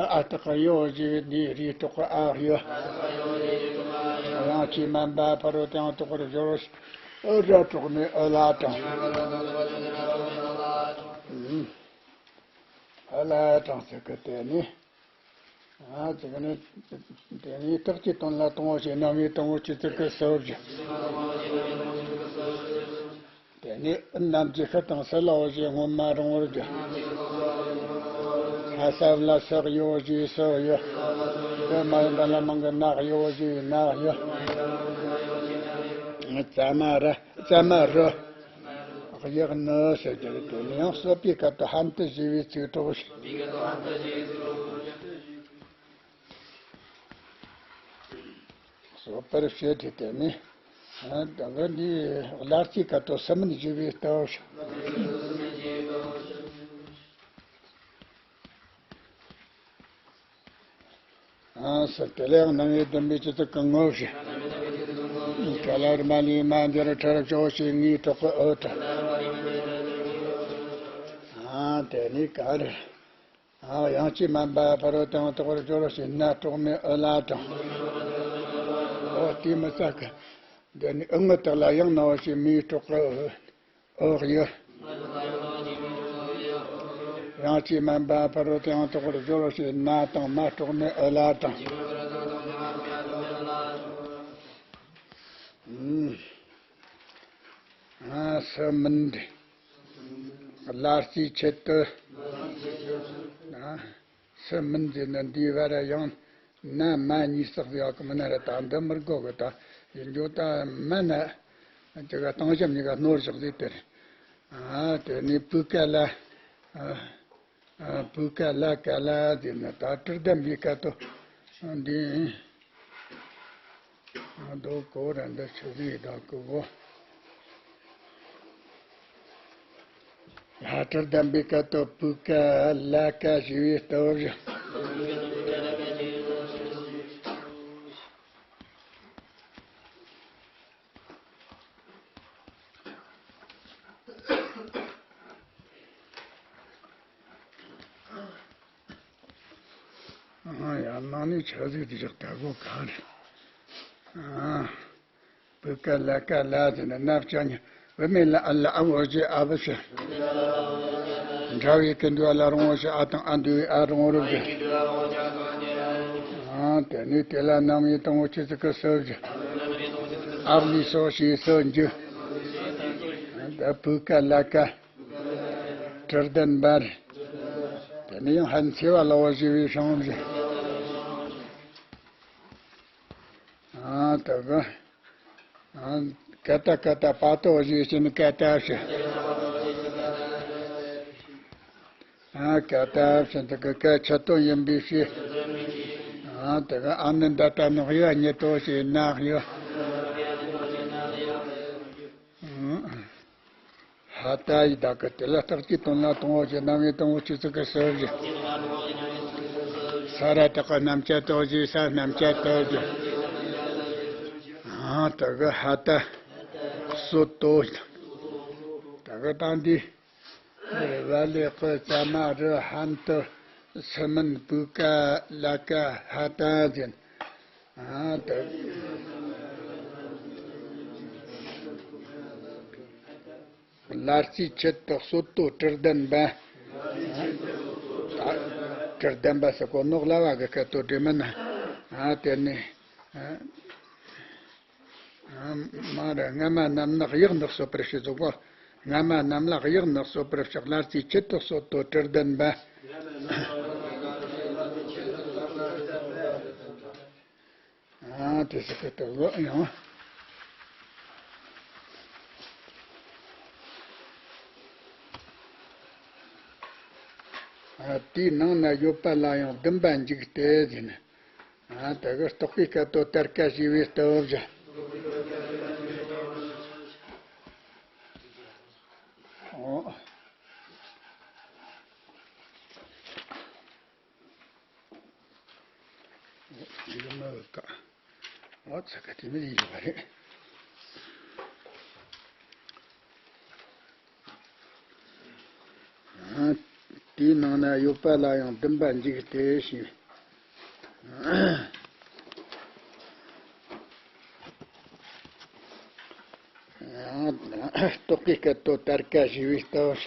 ཨ། ཨ་ཏི་ཀ་ཡོ་ཞེས་པའི་འདིའི་རིགས་གྲོགས་ཨ་ཡོ། ཡང་ཅི་མན་པ་ཕ་རོལ་ཏུ་ཡང་དག་པར་སྦྱོར་བ་ཞིག་ཨུ་ར་གྲོགས་མའི་ཨུ་ལ་དང་། ཨུ་ལ་དང་ཟེར་གི། དེ་ནས། ཨ། དེ་ནས། དེ་ནས་རྟགས་ཀྱི་དོན་ལ་དང་བོ་ཞེས་རྣམ་དབྱེ་དང་བོ་སྤྱི་ཚིག་གི་སུ་བཞི། དེ་ནས་རྣམ་བཅད་ཤུགས་དང་སུ་ལ་འོ་ཞེས་སྔོན་མ་རང་བོར་བརྗོད། ལྷ་ས་ལ་སུ་ཡོད་ཞེས་སུ་ཡོད། དེ་མ་ཡིན་པ་ལ་མང་གི་ནག་ཡོད་ཞེས་ནག་ཡོད། ཙ་མ་ར་ཙ་མ་རུ། གཡག་ནི་ཟེར་རྒྱུ་རེད། དེ་ནས་ཡང་གསོད་པའི་སྐབས་དུ་ཧན་ཏི་ཞེས་པའི་ཚིག་གྲོགས་ཤིག་གསོད་པར་བྱེད་དེ། དེ་ནས། ཨ། ད་ག་འདི་གླ་རྩིས་སྐབས་དུ་སུ་མིན་ཞེས་པའི་སྟག་ཞིག་ཟེར། དེ་ལས་ཡང་རྣམ་དབྱེ་བདུན་པའི་སྤྱི་གཙུག་གི་ངོ་བོ་བཤད། ག་ལ་རིམ་པ་ལས་མ་འདིར་ཁྲར་ཕྱོགས་ཞེས་ངའི་གྲོགས་ཀྱི་འོད། ཨ་དེ་ནས་ག་རེ། ཨ་དབྱངས་ཅན་མ་འབབ་ཕ་རོལ་ཏུ་ཡང་དག་པར་སྦྱོར་ཞེས་ན་གྲོགས་མེད་འོད་ལ་དང་། འོ་དེ་མི་ཚད་ཀི། འདི་ནི་འོད་ངོ་དག་ལ་ཡང་ན་འོད་ཞེས་མིའི་གྲོགས་ཀྱི་འོད། འོག་ཡོད། དབྱངས་ཅན་མ་འབབ་ཕ་རོལ་ཏུ་ཡང་དག་པར་སྦྱོར་ཞེས་ན་དང་མ་གྲོགས་མེད་འོད་ལ་དང་། ཨ་སུ་མིན་འདི། སླར་རྩིས་ཆེད་དུ། ཨ་སུ་མིན་འདི་ནི་འདིའི་བར་ཡང་ན་མ་གཉིས་བསགས་ཡོད་གི་མིན་ན་རེད། ད་འདི་མི་དགོས་གི། ད་ཡིན་རྒྱུ་ད་མིན་ན་ཅི་ག་སྟོང་ཞབས་གཉིས་ཀ་སྣོར་བཞག་ཟིག་དེ་རེད། ཨ་དེ་ནས་པུ་ཀ་ལ། ཨ་ཨ་པུ་ཀ་ལ་ཀ་ལ་ཟེར་ན་ད་དྲི་ལྡན་པའི་སྐད་དོད་འདི། ཨ་དོ་གོ་ར་འདི་ཆུ་ཟིག་དང་ཀུ་གོ། ཡ་དྲི་ལྡན་པའི་སྐད་དོད་པུ་ཀ་ལ་ཀ་ཞེས་པའི་སྟོབས་བཞིན། ཨ་ཡར་ནང་ནས་ཆ་ཟིག་དེ་ཞིག་ལྟ་གོ་གང་རེད། ཨ་པུ་ཀ་ལ་ཀ་ལ་ཟེར་ན་ནབ་ཅག་ཉི་བུད་མེད་ལ་ཨ་ལ་ཨ་འོ་ཞེས་ཨ་བུ་ཞེས། འདྲ་བའི་ཀུན་འདུས་ལ་རུང་བ་ཞེས་ཨ་དང་ཨ་འདུས་ཨ་རུང་རུ་ཞེས། ཨ་དེ་ནས་དེ་ལ་རྣམ་དབྱེ་དང་པོ་ཆོས་ཚིག་གི་སུ་ཞེས། ཨ་ལི་སོ་ཞེས་སུ་འཇུག་ད་པུ་ཀ་ལ་ཀ། དྲི་ལྡན་པ་རེད། དེ་ནས་ཡང་ཧན་ཚེ་བ་ལ་འོ་ཞེས་པའི་ཤིང་བཞིན། ཨ་དེ་གི། ཨ་ཀ་ཏ་ཀ་ཏ་པ་ཏོ་ཞེས་བྱས་ནས་ཀ་ཏ་ཞེས། ཨ་ཀ་ཏ་ཞེས་དེ་གི་ཀ་ཆ་དོ་ཡིན་པའི་ཕྱིར། ཨ་དེ་གི་ཨ་ནི་འདི་ལྟ་ནི་གཡོ་ཉིད་དོ་ཞེས་ན་གཡོ། ཧ་ཏ་ཡི་བདག་གི་དེ་ལ་རྟགས་ཀྱི་དོན་ལ་དང་པོ་ཞེས་རྣམ་དབྱེ་དང་པོ་ཆོས་ཚིག་གི་སུ་ཞེས། ས་ར་བཏགས་པའི་རྣམ་བཅད་དོ་ཞེས་ས་རྣམ་བཅད་དོ་ཞེས། ཨ་དེ་གི་ཧ་ཏ་སོ་དོ། དེ་གི་དང་འདི། ཝ་ལེ་ཀི་ཙ་མ་རི་ཧན་ཏི་སི་མིན་པུ་ཀ་ལ་ཀ་ཧ་ཏ་ཟེར། ཨ་ད་སླར་རྩིས་ཆེད་དུ་སོ་དོ་དྲི་ལྡན་པ། ཨ་དྲི་ལྡན་པ་ཟེར་གོ་ནོ་གླ་བ་གི་སྐད་དོད་དྲི་མིན་ན། ཨ་དེ་ནི། ཨ་མ་ར་སྔ་མ་རྣམས་ལ་གཡག་ནག་གསོད་པར་བྱེད་ཟེར་གོ། སྔ་མ་རྣམས་ལ་གཡག་ནག་གསོད་པར་བྱེད། སླར་རྩིས་ཆེད་དུ་སོ་དོ་དྲི་ལྡན་པ། ཨ་དེ་ཟེར་གི་འདུག་ཡང་། ཨ་དེའི་ནང་ན་ཡོད་པ་ལ་ཡང་བདུན་པ་འཇུག་སྟེ་ཟེར་ན། ཨ་དེ་གི་རྟོག་པའི་སྐད་དོད་ལྟར་ཀ་ཞེས་པའི་སྟོབས་བཞིན། ཨོ། ཡོད་མ་ཡོད་ཀ། ཨོ་ཚ་ཀ་དེ་མི་ཡིན་པ་རེད། ཨ་དེའི་ནང་ན་ཡོད་པ་ལ་ཡང་བདུན་པ་འཇུག་སྟེ་ཞེས། རྟོག་གེའི་སྐད་དོད་ལྟར་ཀ་ཞེས་པའི་སྟོབས།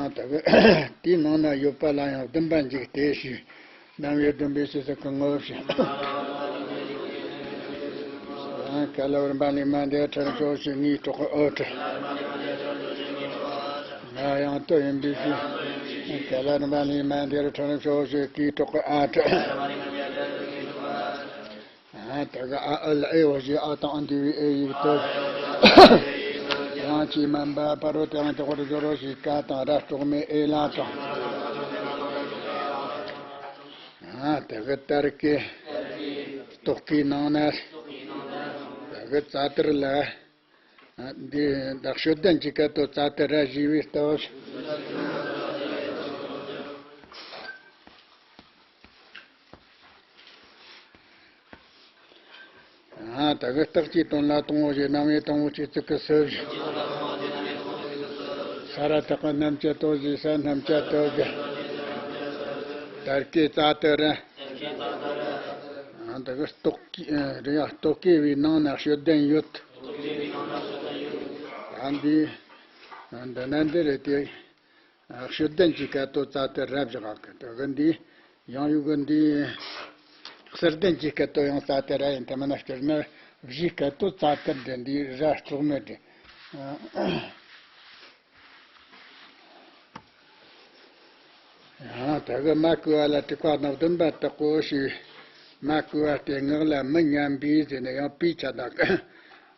ཨ་ད་གི་དེའི་ནང་ན་ཡོད་པ་ལ་ཡང་བདུན་པ་འཇུག་སྟེ་ཞེས། རྣམ་དབྱེ་བདུན་པའི་ཕྱི་ཚིག་གི་ངོ་བོ་བཤད། ཨ་ག་ལ་བར་འབའ་ལས་མ་འདས་ཁྲར་ཕྱོགས་ཞེས་ངའི་གྲོགས་ཀྱི་འོད། ང་ཡང་དོ་ཡིན་པའི་ཕྱིར། ག་ལ་བར་འབའ་ལས་མ་འདས་ཁྲར་ཕྱོགས་ཞེས་ཀྱི་གྲོགས་ཀྱི་ཨ་ཁྲ། ཨ་ད་གི་ཨ་ཨུ་ལ་ཨེ་འོ་ཞེས་ཨ་དང་ཨ་འདུས་པའི་ཨེ་ཡིག་ཏུ། དབྱངས་ཅན་མ་འབབ་ཕ་རོལ་ཏུ་ཡང་དག་པར་སྦྱོར་རོ་ཞེས་ཀ་དང་ར་གྲོགས་མེད་ཨེ་ལ་དང་། ཨ་དེ་གི་ལྟར་གི་རྟོག་གེའི་ནང་ན། དེ་གི་རྩ་ལྟར་ལ། འདི་དག་ཤོད་ལྡན་གྱི་སྐད་དོད་རྩ་དེ་ར་ཞེས་པའི་སྟོབས། ཨ། ད་གི་རྟགས་ཀྱི་དོན་ལ་དང་པོ་ཞེས་སྣང་བའི་དང་པོ་ཆོས་ཚིག་གི་སུ་ཞིག་ས་ར་བཏགས་པ་རྣམ་བཅད་དོ་ཞེས་ས་རྣམ་བཅད་དོ་ཞེས། དར་གྱི་རྩ་དེ་ར། ཨ། ད་གི་རྟོག་གེ་རེད་ཡ། རྟོག་གེ་བའི་ནང་ན་ཤོད་ལྡན་ཡོད། ཨ། འདི་འདི་ན་འདི་རེད་དེ། ཤོད་ལྡན་གྱི་སྐད་དོད་རྩ་དེ་ར་བཞག་གི། ད་གི་འདི་ཡང་ཡོད་གི། འདི་གསུར་ལྡན་གྱི་སྐད་དོད་ཡང་རྩ་དེ་ར་ཡིན། དེ་མིན་ན་སྤྱིར་ན་བཞིའི་སྐད་དོད་རྩ་དེ་ར་འདི་ར་རྩོག་མེད་རེད། ཡང་དེ་གི་མ་བསྐུལ་བ་ལ་དྲེགས་པ་དང་བདུན་པ་དག་གོ་ཞེས། མ་བསྐུལ་བ་སྟེ་ངག་ལ་མི་སྙན་པའི་ཟེར་ནས་ཡང་པའི་ཆ་དང་།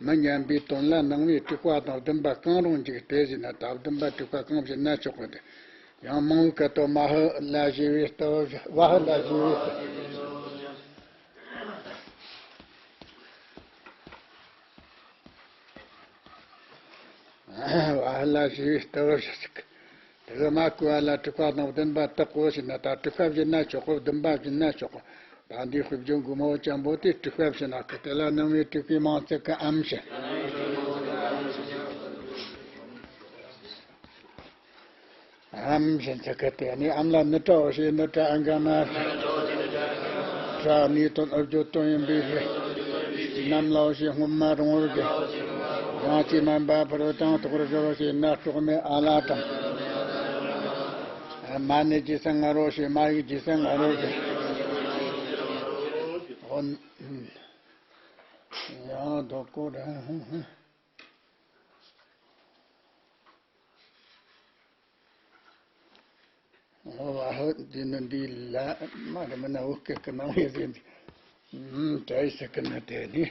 མི་སྙན་པའི་དོན་ལ་སྣང་བའི་དྲེགས་པ་དང་བདུན་པ་གང་རུང་འཇུག་སྟེ་ཟེར་ན། ད་བདུན་པ་དྲེགས་པ་གང་བཞེད་ན་ཆོག་གི། དེ་ཡང་མང་བོའི་སྐད་དོད་མ་ཧི་ལ་ཞེས་པའི་སྟོབས། བ་ཧི་ལ་ཞེས་པའི་སྟོབས། བ་ཧི་ལ་ཞེས་པའི་སྟོབས་ཞིག་དེ་གི་མ་བསྐུལ་བ་ལ་དྲེགས་པ་དང་བདུན་པ་དག་གོ་ཞེ་ན། ད་དྲེགས་པ་བཞེད་ན་ཆོག་གོ། བདུན་པ་བཞེད་ན་ཆོག་གོ། ད་འདི་དཔེ་བརྗོད་མགོ་མ་བོ་ཅན་པོ་དེ་དྲེགས་པ་བཞེད་ན་གི། དེ་ལ་སྣང་བའི་དྲེགས་པའི་མིང་ཚིག་གི་ཨམ་ཞེས། ཨམ་ཞེས་ཚིག་གི། དེ་ནི་ཨམ་ལ་ནི་ཏྲའོ་ཞེས། ནི་ཏྲ་ཨ་ག་མ། ཏྲ་ནི་དོན་ཨོ་བརྗོད་དོན་ཡིན་པའི་ཕྱིར། ནམ་ལའོ་ཞེས་སྔོན་མ་རུང་བར་གྱི། ཡང་ཅིན་མན་པ་ཕ་རོལ་ཏུ་ཡང་དག་པར་སྦྱོར་རོ་ཞེས་ན་གྲོགས་མེད་ཨ་ལ་དང་། མ་ནི་ཇི་སྲ་ང་རོ་ཞེས། མ་ཡིག་ཇི་སྲ་ང་རོ་ཞེས། ཨོ། ཡང་དོ་ཀོ་ར། ཨོ། ཨ་ཧོ། འདི་ནི་འདི་ལ་མ་རེད། མིན་ན་འུ་སྐད་ཀྱི་ནང་བའི་ཟེར་འདི། ཨུམ། དྲ་ཡི་ཟེར་གི་ན་དེ་ནི།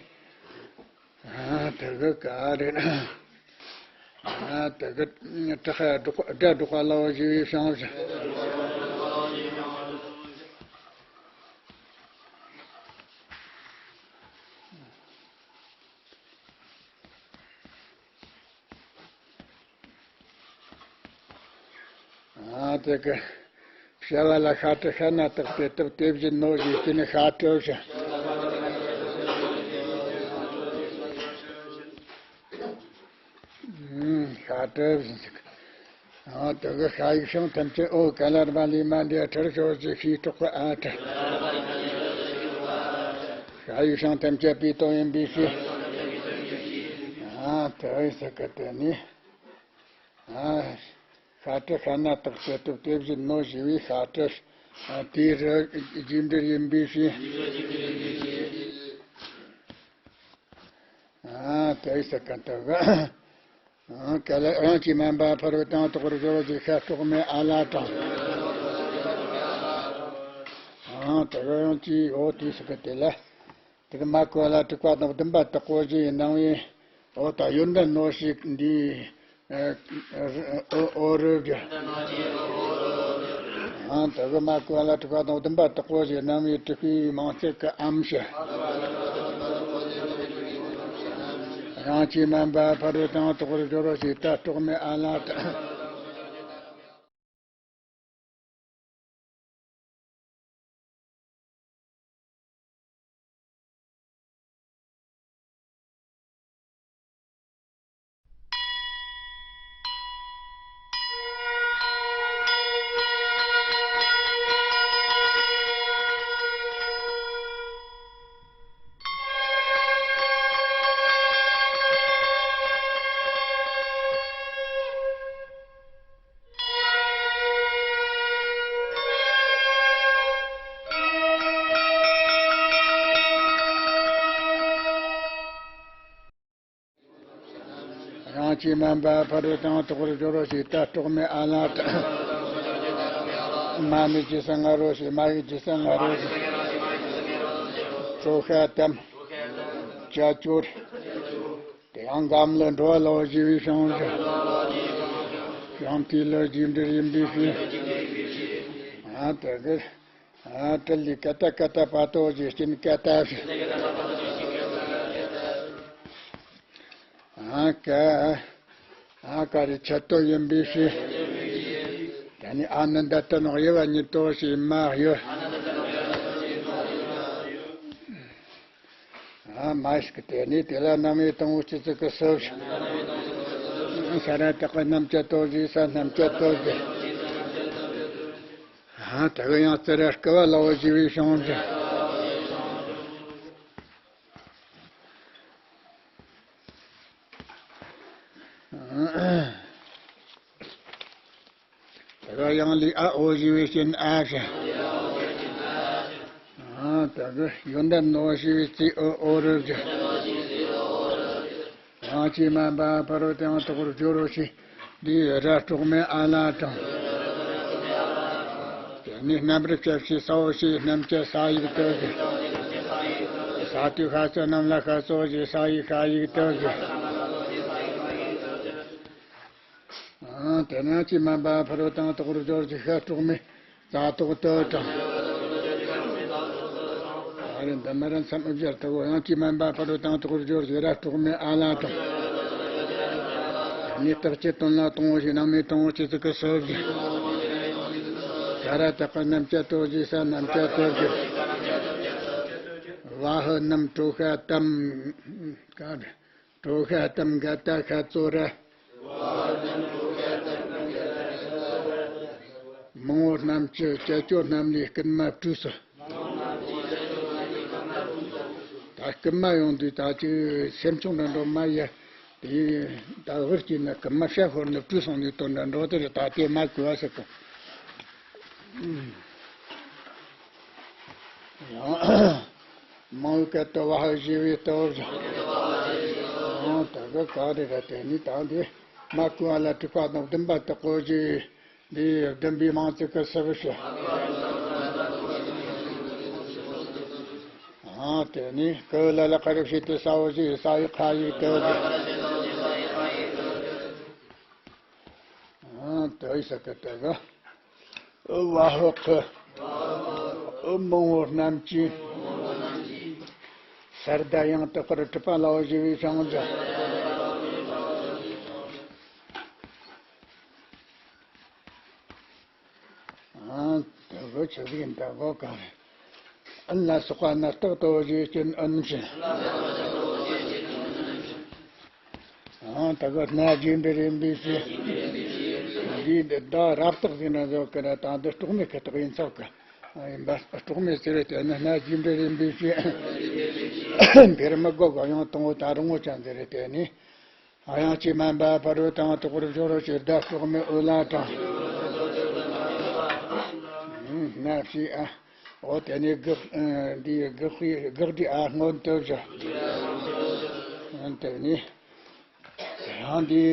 ཨ། དེ་གི་ག་རེད། ཨ། དེ་གི་དྲག་སྒྲོག་སྒྲ་སྒྲོག་པ་ལའོ་ཞེས་པའི་ཕྱིར་ཞེས། ཨ། དེ་གི་བྱ་བ་ལ་ཤ་གྲུ་ཤ་ན་བཏགས་ཏེ་བཏབ་སྟེ་བཞིན་ནོ་ཞེས་བྱས་ནས་ཤ་གྲུ་ཞེས། ཨུམ། ཤ་གྲུ་བཞིན་ཞིག་ཨ། དེ་གི་ཤ་ཡིག་ཤིང་ཐམས་ཅད། ཨོ། ག་ལ་ར་མ་ལི་མ་འདི་ཨ་ཁྲིར་ཤོ་ཞེས་ཤིང་གྲོགས་པ་ཨ་ཁྲིར། ཤ་ཡིག་ཤིང་ཐམས་ཅད་པའི་དོན་ཡིན་པའི་ཕྱིར། ཨ། དེ་ཡིན་ཟེར་གི། དེ་ནི། ཨ། ཤ་གྲུ་ཤ་ན་བཏགས་ཏེ་བཏབ་སྟེ་བཞིན་ནོ་ཞེས་པའི་ཤ་གྲུ། ཨ། དེའི་རི་རྗེས་འབྲེལ་ཡིན་པའི་ཕྱིར། ཨ། དེ་ཡིན་ཟེར་གི། དེ་གི། ཨ། ག་ལ། ཡང་ཅིན་མན་པ་ཕ་རོལ་ཏུ་ཡང་དག་པར་སྦྱོར་རོ་ཞེས་ཤ་གྲོགས་མེད་ཨ་ལ་དང་། ཨ། དེ་གི་ཡང་ཅིན། ཨོ། དེ་ཟེར་གི། དེ་ལ། དེ་གི་མ་བསྐུལ་བ་ལ་དྲེགས་པ་དང་བདུན་པ་དག་གོ་ཞེས་སྣང་བའི། ཨོ། ད་ཡོན་ཏན་ནོ་ཞེས་འདི། ཨོ། ཨོ་རུ་བརྒྱུད། ཨང་། དེ་གི་མ་བསྐུལ་བ་ལ་དྲེགས་པ་དང་བདུན་པ་དག་གོ་ཞེས་སྣང་བའི་དྲེགས་པའི་མིང་ཚིག་གི་ཨམ་ཞེས། ཡང་ཅིན་མན་པ་ཕ་རོལ་ཏུ་ཡང་དག་པར་སྦྱོར་རོ་ཞེས་ད་གྲོགས་མེད་ཨ་ལ་དང་། ཡང་ཅིན་མན་པ་ཕ་རོལ་ཏུ་ཡང་དག་པར་སྦྱོར་རོ་ཞེས་ད་གྲོགས་མེད་ཨ་ལ་དང་། མ་ནི་ཇི་སྲ་ང་རོ་ཞེས། མ་ཡིག་ཇི་སྲ་ང་རོ་ཞེས། ཙོ་ཤ་དམ། ཅ་ཅོ་རེ། དེ་ཡང་གམ་ལ་འགྲོ་བ་ལའོ་ཞེས་པའི་ཕྱིར་ཞེས། ཡང་དེའི་ལ་རྗེས་འབྲེལ་ཡིན་པའི་ཕྱིར། ཨ། དེ་གི། ཨ། ཏྲི་ལི་ཀ་ཏ་ཀ་ཏ་པ་ཏོ་ཞེས་སྤྱིར་ཀ་ཏ་ཞེས། ཨ་ཀ། ཨ་ཀ་རི་ཆད་དོ་ཡིན་པའི་ཕྱིར། ད་ནི་ཨ་ནནྡ་ཏ་ནོ་དབྱེ་བ་གཉིས་དོ་ཞེས་མ་ཡོད། ཨ་མ་ཞིག་དེ་ནི་དེ་ལ་རྣམ་དབྱེ་དང་པོ་སྤྱི་གཙུག་གི་སོ་བཞི། ཤ་ར་དག་གི་རྣམ་བཅད་དོ་ཞེས་ས་རྣམ་བཅད་དོ་ཞེས། ཨ་དེ་གི་ཡང་བརྩི་ར་སྐུ་བ་ལ་བ་ཞེས་པའི་བྱུང་ཚུལ། དེ་ག་ཡང་ལུས་ཨ་འོ་ཞེས་པའི་རྐྱེན་ཨ་ཞེས། ཨ་དེ་ག་ཡོན་ཏན་ནོ་ཞེས་པའི་རྩིས་ཨོ་འོ་རུ་རྒྱུ། ཡང་ཅི་མན་པ་ཕ་རོལ་ཏུ་ཡང་དག་པར་སྦྱོར་རོ་ཞེས་འདིའི་ར་དྲུག་མའི་ཨ་ལ་དང་། དེ་ནས་རྣམ་པར་དཔྱད་ཞེས་ས་འོ་ཞེས་རྣམ་བཅད་ས་ཡིག་དོ་ཞེས། ས་དུས་ཤ་ཚ་རྣམས་ལ་ཤ་ཚོ་ཞེས་ས་ཡིག་ཤ་ཡིག་དོ་ཞེས། ཨང་། དེ་ན་ཅི་མན་པ་ཕ་རོལ་ཏུ་ཡང་དག་པར་སྦྱོར་གྱི་ཤ་དྲུག་མའི་ཙ་དོག་ཏུ་དྲངས། ཨ་རེ་འདི་མ་ར་མཚམས་ཨུ་སྦྱར་དུ་གོ། ཡང་ཅི་མན་པ་ཕ་རོལ་ཏུ་ཡང་དག་པར་སྦྱོར་གྱི་ར་དྲུག་མའི་ཨ་ལ་དང་། ནི་རྟགས་ཀྱི་དོན་ལ་དང་པོ་ཞེས་རྣམ་དབྱེ་དང་པོ་སྤྱི་གཙུག་གི་སོ་བཞི། ཤ་ར་དག་གི་རྣམ་བཅད་དོ་ཞེས་ས་རྣམ་བཅད་དོ་བཞི། བ་ཧུ་རྣམས་གྲོ་ཤ་དམ། ག་རེ། གྲོ་ཤ་དམ་ག་ད་ཤ་ཚོ་ར། མང་པོ་རྣམས་ཀྱི་སྐྱེད་ཅོ་རྣམས་ལས་རྐུན་མ་བཀྲུས་སོ། ད་རྐུན་མ་ཡོང་དུས་ད་ཅིག་སེམས་ཆུང་འདྲ་འགྲོ་མ་ཡ། དེ་ད་ཧུར་གྱིས་ན་རྐུན་མ་ཤ་ཤོར་ནས་བཀྲུས་སོང་ནས་དོན་འདྲ་འགྲོ་དེ་རེད། ད་དེ་མ་གོ་བ་ཟེར་གོ། ཡང་མང་བའི་སྐད་དུ་བ་ཧ་ཞེས་པའི་སྟོབས་ཀྱང་། ཡང་དེ་ག་ག་རེ་རེད། དེ་ནི་ད་འདི་མ་ཀུ་ཨ་ལ་དྲུག་པ་དང་བདུན་པ་དག་གོ་ཞེས་འདི་བདུན་པའི་མང་ཚིག་གི་སུ་བུ་ཞེས། ཡང་དེ་ནི་ཀུ་ལ་ལ་ཁ་རུ་ཞེས་ཏེ་ས་འོ་ཞེས་ས་ཡི་ཁ་ཡིག་དེ་བ་ཞེས། ཡང་དེ་ཡི་ས་ཀ་དེ་ག་བ་ཧོ་ཁ། མང་པོ་རྣམས་ཀྱིས། སར་ད་ཡང་དག་པར་གྲུབ་པ་ལ་འོ་ཞེས་པའི་བྱང་ཆུབ། ཨ་དེ་གོ་ཆི་ཟིག་ཡིན་ད་གོ་ག་རེ། ཨན་ལ་སོགས་པ་ནི་རྟག་ཏུ་འོ་ཞེས་སྐྱོན་ཨན་ཞིང་། ཨང་། ད་ག་སྣ་རྒྱས་འབྲས་རིམ་པའི་ཕྱིར། འདིའི་འདི་ད་རབ་རྟགས་ཟིན་ན་བཟོ་གི་ར། ད་འདི་གྲོགས་མེད་ཀྱི་རྟགས་ཡིན་ཚོགས་ཀྱི། ཨ་ཡིན་པ་གྲོགས་མེད་ཟེར་རེ་དེ་ནི་སྣ་རྒྱས་འབྲས་རིམ་པའི་ཕྱིར། འདིར་མི་གོ་ག་ཡང་དང་པོ་ད་རུང་ངོ་ཅན་ཟེར་རེ་དེ་ནི། ཨ་ཡང་ཅི་མན་པ་ཕ་རོལ་ཏུ་ཡང་དག་པར་སྦྱོར་རོ་ཞེས་སྒྲ་གྲོགས་མེད་ཨུ་ལ་དང་། སྣ་ཞེས་ཨ། འོ་དེ་ནི་དགག་འདི་དགག་པའི་དགག་སྒྲའི་ཨ་སྔོན་དུ་བཞག་དེ་ནི། ཡང་འདི་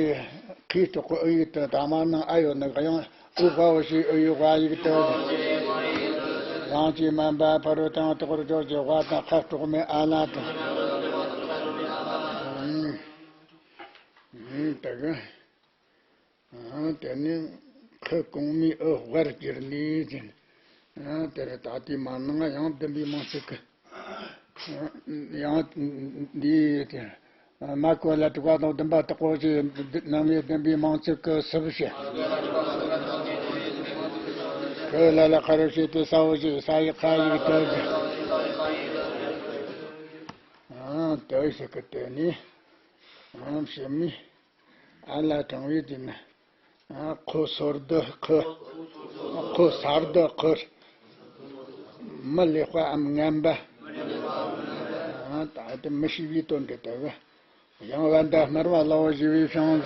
ཁའི་གྲོགས་པོ་ཨུ་ཡིག་ཏུ་ད་མ་ནང་ཨ་ཡོད་ནི་ག་ཡང་ཨུ་ཧ་འོ་ཞེས་ཨུ་ཡི་ཧ་ཡིག་ཏུ། ཡང་ཅི་མན་པ་ཕ་རོལ་ཏུ་ཡང་དག་པར་སྦྱོར་གྱི་ཧ་དང་ཁ་གྲོགས་མེད་ཨ་ལ་དང་། ཨང་། དེ་གི། ཨང་། དེ་ནི་ཁུ་གོང་མའི་ཨུ་ཝར་གྱུར་ནས་ཟིན། ཨང་། དེ་རེད། ད་ལྟའི་མ་ནང་ཡང་བདུན་པའི་མང་ཚིག་གི། ཡང་འདི་དེ། མ་ཀུ་ལ་དྲུག་པ་དང་བདུན་པ་དག་གོ་ཞེས་རྣམ་དབྱེ་བདུན་པའི་མང་ཚིག་གི་སུ་བུ་ཞེས། ཀུ་ལ་ལ་ཁ་རུ་ཞེས་ཏེ་ས་འོ་ཞེས་ས་ཡི་ཁ་ཡིག་དོ་ཞེས། ཨང་། དོ་ཞེས་ཀི་དེ་ནི། ཨང་། ཕྱི་མའི་ཨ་ལ་དྲངས་པའི་དུས་ན། ཨ། ཁོ་སོར་དུ་ཁུ། ཁོ་སར་དུ་ཁུར། མི་ལེགས་པའམ་ངན་པ། ཨ། ད་དེ་མི་ཤེས་པའི་དོན་དེ་ལྟ་བུ། ཡང་བ་འདའ་སྨྲ་བ་ལ་འོ་ཞེས་པའི་བྱང་ཆུབ།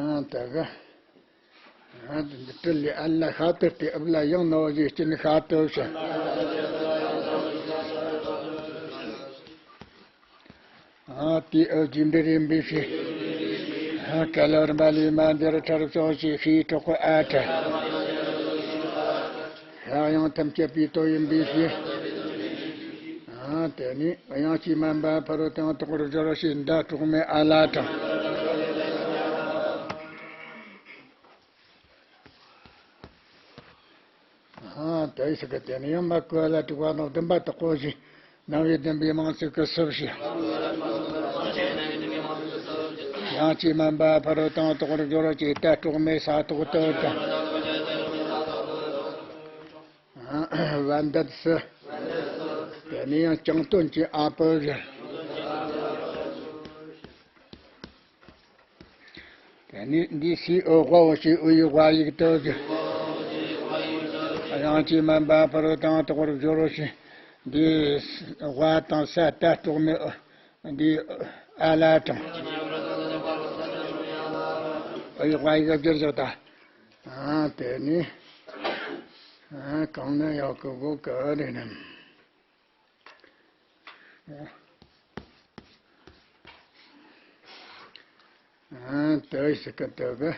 ཨ། ད་ག་ཨ། འདི་ཏི་ལི་ཨ་ལ་ཤ་ཏི་ཏི་ཨབ་ལ་ཡང་ནོ་ཞེས་སྐྱེ་ནི་ཤ་ཏི་ཞེས། ཨ། ཏི་ཨ་རྒྱས་འབྲས་རིམ་པའི་ཕྱིར། ཨ། ཀ་ལ་རིམ་པ་ལས་མ་འདིར་ཁྲར་ཕྱོགས་ཞེས་ཤེས་གྲོགས་ཨ་ཁྲ། ཤ་ཡང་ཐམས་ཅད་པའི་དོན་ཡིན་པའི་ཕྱིར། ཨ། དེ་ནི་དབྱངས་ཀྱིས་དམན་པ་ཕ་རོལ་ཏུ་ཡང་དག་པར་སྦྱོར་ཞེས་འདྲ་གྲོགས་མེད་ཨ་ལ་དང་། དེ་ཡི་ཚིག་གི་དེ་ནི་ཡང་མ་བསྐུལ་ལ་དྲུག་པ་ནང་བདུན་པ་དག་གོ་ཞིང་། རྣམ་དབྱེ་བདུན་པའི་མིང་ཚིག་གི་སུ་ཞེས། ཡང་ཅིག་སྨན་པ་ཕ་རོལ་ཏུ་དག་པར་སྦྱོར་བ་ཅེས་ད་སྤྲོས་མེད་ས་ཐོག་ཏུ་ཀྱང་། བ་འདི་སུ། དེ་ནི་ཡང་ཀྱང་སྟོན་གྱི་ཨ་པོ་ཞེས། དེ་ནི་འདི་སི་ཨོ་ཝ་འོ་ཞེས་ཨུ་ཡི་ཝ་ཡིག་ཏུ་ཞེས། ཡང་ཅིག་སྨན་པ་ཕ་རོལ་ཏུ་དག་པར་སྦྱོར་བ་ཞེས། འདི་ཝ་དང་ས་ད་སྤྲོས་མེད་ཨུ། འདི་ཨ་ལ་དང་། ཨུ་ཡི་ཝ་ཡིག་སྦྱར་བཞག་ད། ཨ་དེ་ནི། ཨ་གང་ན་ཡག་གི་གོ་ག་རེ་ནམ། ཨ་དེ་ཞིག་གི་དེ་གི།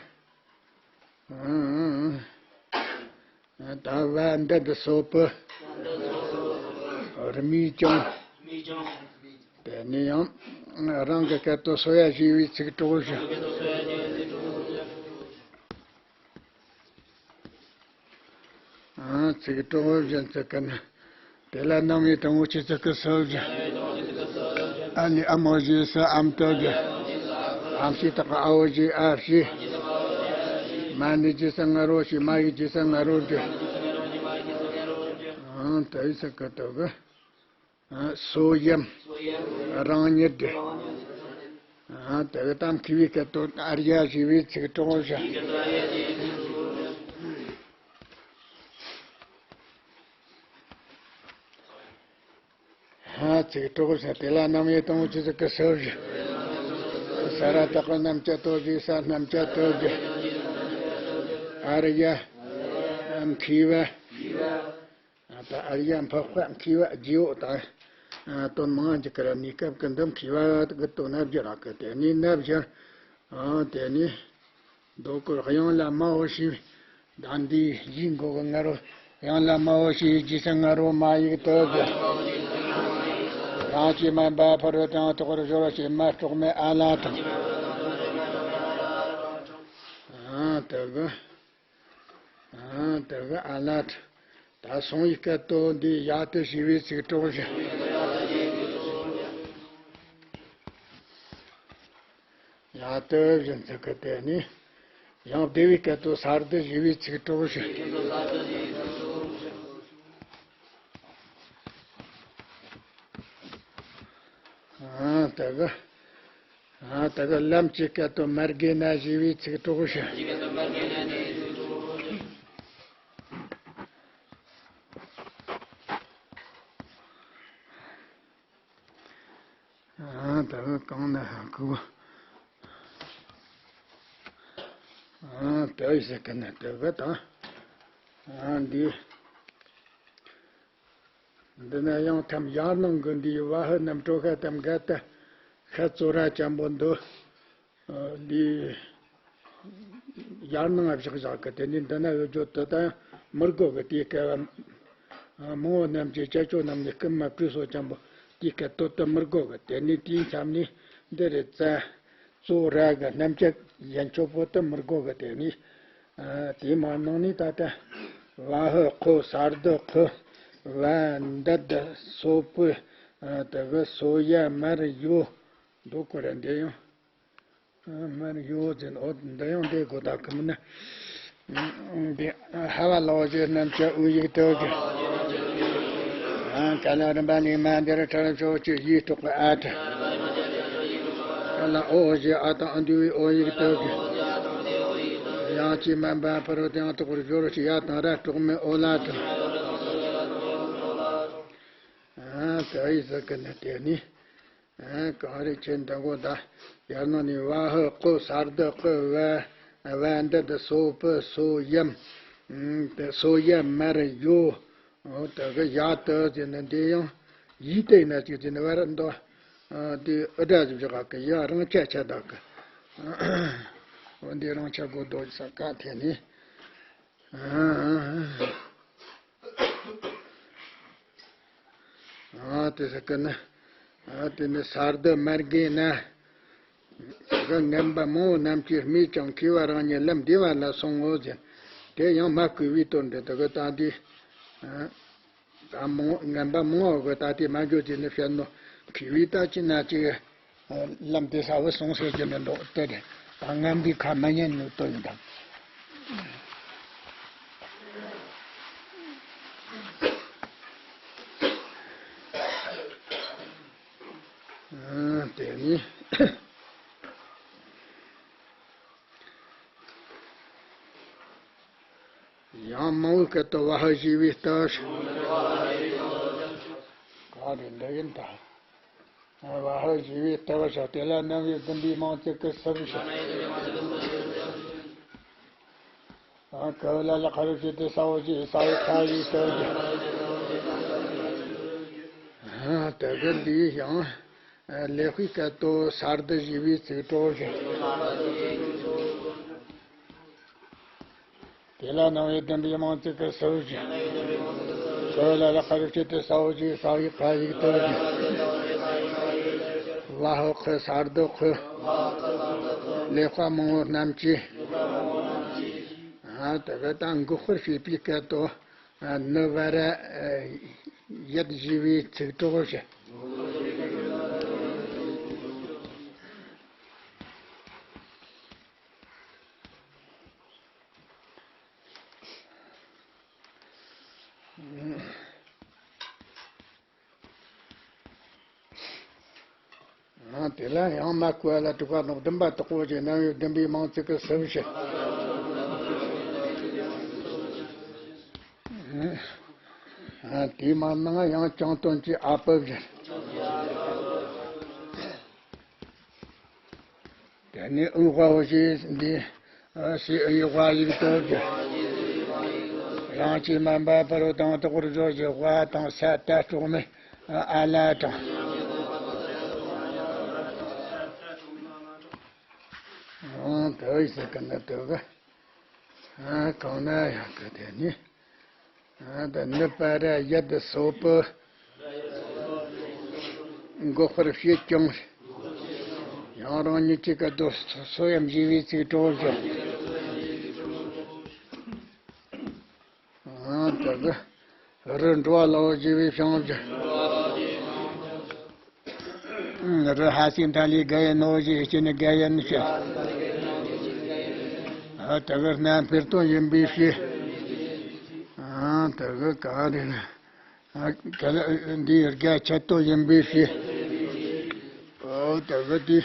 ཨ་ད་བ་འདི་འདི་སོ་པུ། རྨིས་ཀྱང་། དེ་ནི་ཡང་རང་གི་སྐད་དུ་སོ་ཡ་ཞེས་པའི་ཚིག་གྲོགས་ཞུ། ཨ་ཚིག་གྲོགས་བཞིན་ཚིག་གི་ནི། དེ་ལ་རྣམ་དབྱེ་དང་པོ་ཆོས་ཚིག་གི་སུ་བཞིན། ཨ་ནི་ཨ་མོ་ཞེས་སུ་ཨམ་ཏོ་བཞིན། ཨམ་ཞེས་དག་གི་ཨ་འོ་ཞེས་ཨ་ཞེས། མ་ནི་རྗེས་སུ་ང་རོ་ཞེས་མ་ཡིག་རྗེས་སུ་ང་རོ་བཞིན། ཨ་དེ་ཚིག་གི་དོ་གི། སོ་ཡམ། རང་ཉིད་དེ། དེ་གི་དམ་མཁས་པའི་སྐད་དུ་ཨར་ཡ་ཞེས་པའི་ཚིག་གྲོགས་བཞག་ཚིག་གྲོགས་བཞག་དེ་ལ་རྣམ་དབྱེ་དང་པོ་ཆོས་ཚིག་གི་སུ་བཞག་ས་ར་བཏགས་པའི་རྣམ་བཅད་དོ་ཞེས་ས་རྣམ་བཅད་དོ་བཞག་ཨར་ཡ། མཁས་པ། ད་ཨར་ཡ་འཕགས་པ་མཁས་པ་རྗེ་བོ་དང་། དོན་མང་འཇིག་གི་ར་གནས་སྐབས་ཀྱི་འདི་མཁས་པ་གི་དོན་ན་བཞག་གི་དེ་ནས་ན་བཞག་དེ་ནས་རྡོ་སྐོར་དབྱངས་ལ་མ་འོ་ཞེས་ད་འདི་ཡིག་མགོ་གི་ང་རོ་དབྱངས་ལ་མ་འོ་ཞེས་རྗེས་སུ་ང་རོ་མ་ཡིག་ཏུ་བཞག་རང་ཅིག་སྨན་པ་ཕ་རོལ་ཏུ་དག་པར་སྦྱོར་བ་ཞེས་མ་སྤྲོས་མེད་ཨ་ལ་དང་། དེ་གི། ཨ་དེ་གི་ཨ་ལ་ད་སོང་ཡི་སྐད་དོ་འདི་ཡ་དེ་ཞེས་པའི་ཚིག་གྲོགས་བཞིན། ཡ་དེ་བཞིན་ཚིག་གི་དེ་ནི། ཡང་བདེ་བའི་སྐད་དོ་ས་རྡུ་ཞེས་པའི་ཚིག་གྲོགས་བཞིན། ཨ་དེ་གི། ཨ་ད་ག་ལམ་གྱི་སྐད་དུ་མར་གེ་ན་ཞེས་པའི་ཚིག་གྲོགས་ཤིག་ཨ་ད་ག་གང་ན་ཧ་གོ། ཨ་ད་ཡི་ཟེར་གི་ན་ད་ག་དང་། ཨ་འདི། འདི་ན་ཡང་ཐམ་ཡར་ནང་གི་འདིའི་བ་ཧི་རྣམས་གྲོ་ཤ་དམ་ག་ཏ་ཤ་ཙོ་ར་ཅན་པོ་འདི། འདི་ཡར་ནང་བཞག་བཞག་གི་དེ་ནི་འདི་ན་ཡོད་རྒྱུ་དེ་ད་མི་དགོས་གི་དེའི་སྐབས་མང་བོ་རྣམས་ཀྱི་ཅ་ཅོ་རྣམས་ནི་རྐུན་མ་བྲོས་སོ་ཅན་པོ་དེའི་སྐབས་དོ་དེ་མི་དགོས་གི་དེ་ནི་དེའི་མཚམས་ནི་འདི་རེད་ཙ། ཙོ་ར་གི་རྣམ་བཅད་ཡན་ཆོད་པོ་དེ་མི་དགོས་གི་དེ་ནི། ཨ་དེ་མ་ནང་ནས་ད་ལྟ་བ་ཧི་ཁོ་ས་རྡུ་ཁུ་བ་འདི་དི་སོ་པུ། ཨ་དེ་གི་སོ་ཡ་མར་ཡོ་འདུག་གོ་ར་འདི་ཡང་། ཨ་མར་ཡོ་ཟེར་ཨོ་འདི་ཡང་འདི་གོ་ད་ཁུ་མི་ན། འདི་ཧ་བ་ལོ་ཞེས་རྣམ་བཅད་དབུ་ཡིག་ཏུ་གི། ཨ་ག་ལ་རིམ་པ་ནས་མ་འདིར་ཁྲ་ཕྱོགས་ཀྱི་ཡིག་གྲོགས་ཀྱི་ཨ་ཁྲ། ཨ་ལ་ཨོ་ཞེས་ཨ་དང་ཨ་འདུས་པའི་ཨོ་ཡིག་ཏུ་གི། ཡང་ཅིག་སྨན་པ་ཕ་རོལ་ཏུ་ཡང་དག་པར་སྦྱོར་ཞེས་ཡ་དང་ར་སྤྲོས་མེད་ཨོ་ལ་དང་། ཨ་ད་ཡི་ཟེར་གི་ནི་དེ་ནི། ཨ་གང་རེད་ཁྱེད་འདི་གོ་ད་ཡར་ནང་ནས་བ་ཧི་ཀོ་ས་རྡུ་ཀི་བ། བ་འདི་དི་སོ་པུ་སོ་ཡམ། ཨ་དེ་སོ་ཡ་མར་ཡོ། ཨོ་དེ་གི་ཡ་དི་ཟེར་ནི་འདི་ཡང་ཡིག་དེ་ན་ཅིག་ཟེར་ནི་བར་འདུག་ཨ་དེ་ཨི་སྒྲ་ཟིག་བཞག་གི་ཡ་རང་ཆ་ཆ་དག་གི། ཨོ་འདི་རང་ཆ་གོ་འདུག་ས་ག་དེ་ནི། ཨ་དེ་ཟེར་གི་ནི། ཨ་དེ་ནི་ས་རྡུ་མར་གེ་ན། དེ་གི་ངན་པ་མང་བོ་རྣམས་ཀྱིས་རྨིས་ཀྱང་མཁས་པ་རང་ཉིད་ལམ་བདེ་བ་ལ་སོང་ངོ་ཟེར། དེ་ཡང་མ་བསྐུལ་བའི་དོན་འདི་དེ་གི་ད་འདི། ད་མང་ངན་པ་མང་བ་གི་ད་དེ་མ་འགྱོ་དེ་ནི་བཤད་ནོ། ཁི་བི་ད་ཅི་ན་ཅི་ལམ་དེ་ས་བུ་སོང་ཟེར་གྱི་མི་འདུག་སྟེ། ད་ངན་པའི་ཁ་མ་ཉན་ནོ་ལྟོས་ཡིན་དང་། དེ་ནི། ཡང་མང་བོའི་སྐད་དུ་བ་ཧ་ཞེས་པའི་ལྟ་བ་ཞིག་ག་རེ་འདི་ཡིན་ད། བ་ཧ་ཞེས་པའི་ལྟ་བ་ཞིག་དེ་ལ་རྣམ་དབྱེ་བདུན་པའི་མིང་ཚིག་གི་ས་བུ་ཞིག་ཡང་ག་ལ་ལ་ཁ་རུ་བྱེད་དེ་ས་བོ་ཞེས་ས་བོའི་ཁ་ཡིག་ལྟ་བུ་ཞིག་དེ་གི་འདིའི་ཡང་ལེགས་པའི་སྐད་དུ་ས་རྡུ་ཞེས་པའི་ཚིག་གྲོགས་ཞིག་དེ་ལ་རྣམ་དབྱེ་བདུན་པའི་མིང་ཚིག་གི་ས་བུ་ཞིག་ས་བོ་ལ་ལ་ཁ་རུ་བྱེད་དེ་ས་བོ་ཞེས་ས་བོའི་ཁ་ཡིག་ལྟ་བུ་ཞིག་ལ་ཧོ་ཁི་ས་རྡུ་ཁི། ལེགས་པ་མང་བོ་རྣམས་ཀྱིས། ཨ་དེ་གི་ད་འགོག་པར་བྱེད་པའི་སྐད་དུ། ཨ་ནི་བ་ར་ཡད་ཞེས་པའི་ཚིག་གྲོགས་ཞིག་ཨ་དེ་ལ་ཡང་མ་བསྐོས་ལ་དྲུག་པ་ནོག་བདུན་པ་དག་པོ་ཞེས་རྣམ་དབྱེ་བདུན་པའི་མིང་ཚིག་གི་ས་བུ་ཞིག་ཨ་དེའི་མ་ནང་ཡང་ཅང་སྟོན་གྱི་ཨ་པུ་བཞིན། དེ་ནས་ཨུ་ཧ་བོ་ཞེས་འདི། ཨ་ཞེས་ཨུ་ཡི་ཧ་ཡིག་ཏུ་གྱུར། རང་གི་མ་འབའ་ཕ་རོལ་དང་དོག་པར་སྦྱོར་གྱི་ཧ་དང་ས་ད་སྲོག་མེད་ཨ་ལ་དང་། ཨང་དུ་ཡིས་ཀུན་ནི་དུ་གི། ཨ་གང་ན་ཡང་གི་དེ་ནི། ཨ་ད་ནི་པ་ར་ཡ་དི་སོ་པུ། འགོག་པར་བྱེད་ཀྱང་། ཡང་རང་ཉིད་ཀྱི་སྐད་དུ་སོ་ཡམ་ཞེས་པའི་ཚིག་གྲོགས་སུ། ཨ་ད་གི་རི་འགྲོ་བ་ལའོ་ཞེས་པའི་བྱང་ཞུ། རི་ཧ་སི་མཐའ་ལས་དགའ་ཡན་ནོ་ཞེས་སྐྱེ་ནི་དགའ་ཡན་ཞུ། ཨ་ད་གི་རྣམ་སྤེལ་དོན་ཡིན་པའི་ཕྱིར། ཨ་ད་གི་ག་རེ་ན། ཨ་ག་ལ་འདིའི་དགའ་ཆད་དོན་ཡིན་པའི་ཕྱིར། ཨོ་ད་གི་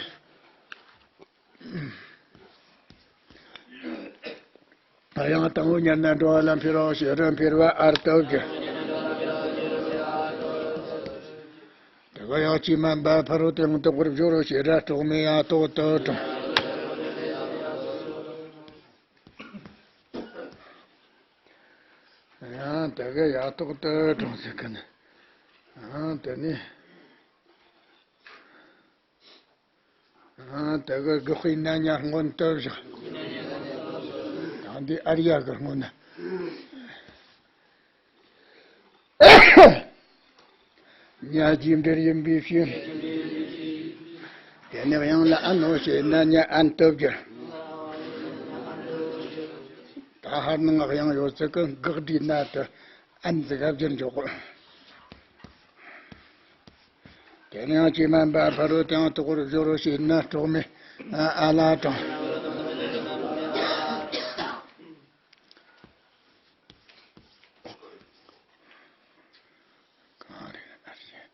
དེ། ཡང་དང་པོ་ཉར་ན་འགྲོ་བ་ལ་འཕེལ་བའོ་ཞེས་རུ་འཕེལ་བ་ཨར་སྟོབས་ཀྱི། དེ་ག་ཡང་ཅི་མ་འབའ་ཕ་རོལ་ཏུ་ཡང་དག་པར་སྦྱོར་རོ་ཞེས་ར་སྲོག་མེད་ཡང་དོག་ཏུ་དྲངས། ཡང་དེ་ག་ཡང་དོག་ཏུ་དྲངས་ཟེར་གི་ནི། ཡང་དེ་ནི། ཨ་དེ་གི་དགག་པའི་རྣམ་གཉིས་སྔོན་དུ་བཞག་དང་འདི་ཨར་ཡ་གི་སྔོན་ན། ཉ་རྗེས་འབྲེལ་ཡིན་པའི་ཕྱིར། དེ་ནས་དབྱངས་ལ་ཨ་ནོ་ཞེས་རྣམ་གཉིས་ཨན་དུ་བསྒྱུར། ད་ཧར་ནང་དབྱངས་ཡོད་ཚད་ཀྱི་དགག་སྒྲའི་ནང་དུ་ཨན་ཟིག་ག་བསྒྱུར་འཇོག་གོ། དེ་ནས་ཡང་ཅི་མ་འབའ་ཕ་རོལ་ཏུ་ཡང་དོག་པར་སྦྱོར་རོ་ཞེས་ན་གྲོགས་མེད་ཨ་ལ་དྲངས། གང་རེད་ཨ་རེད།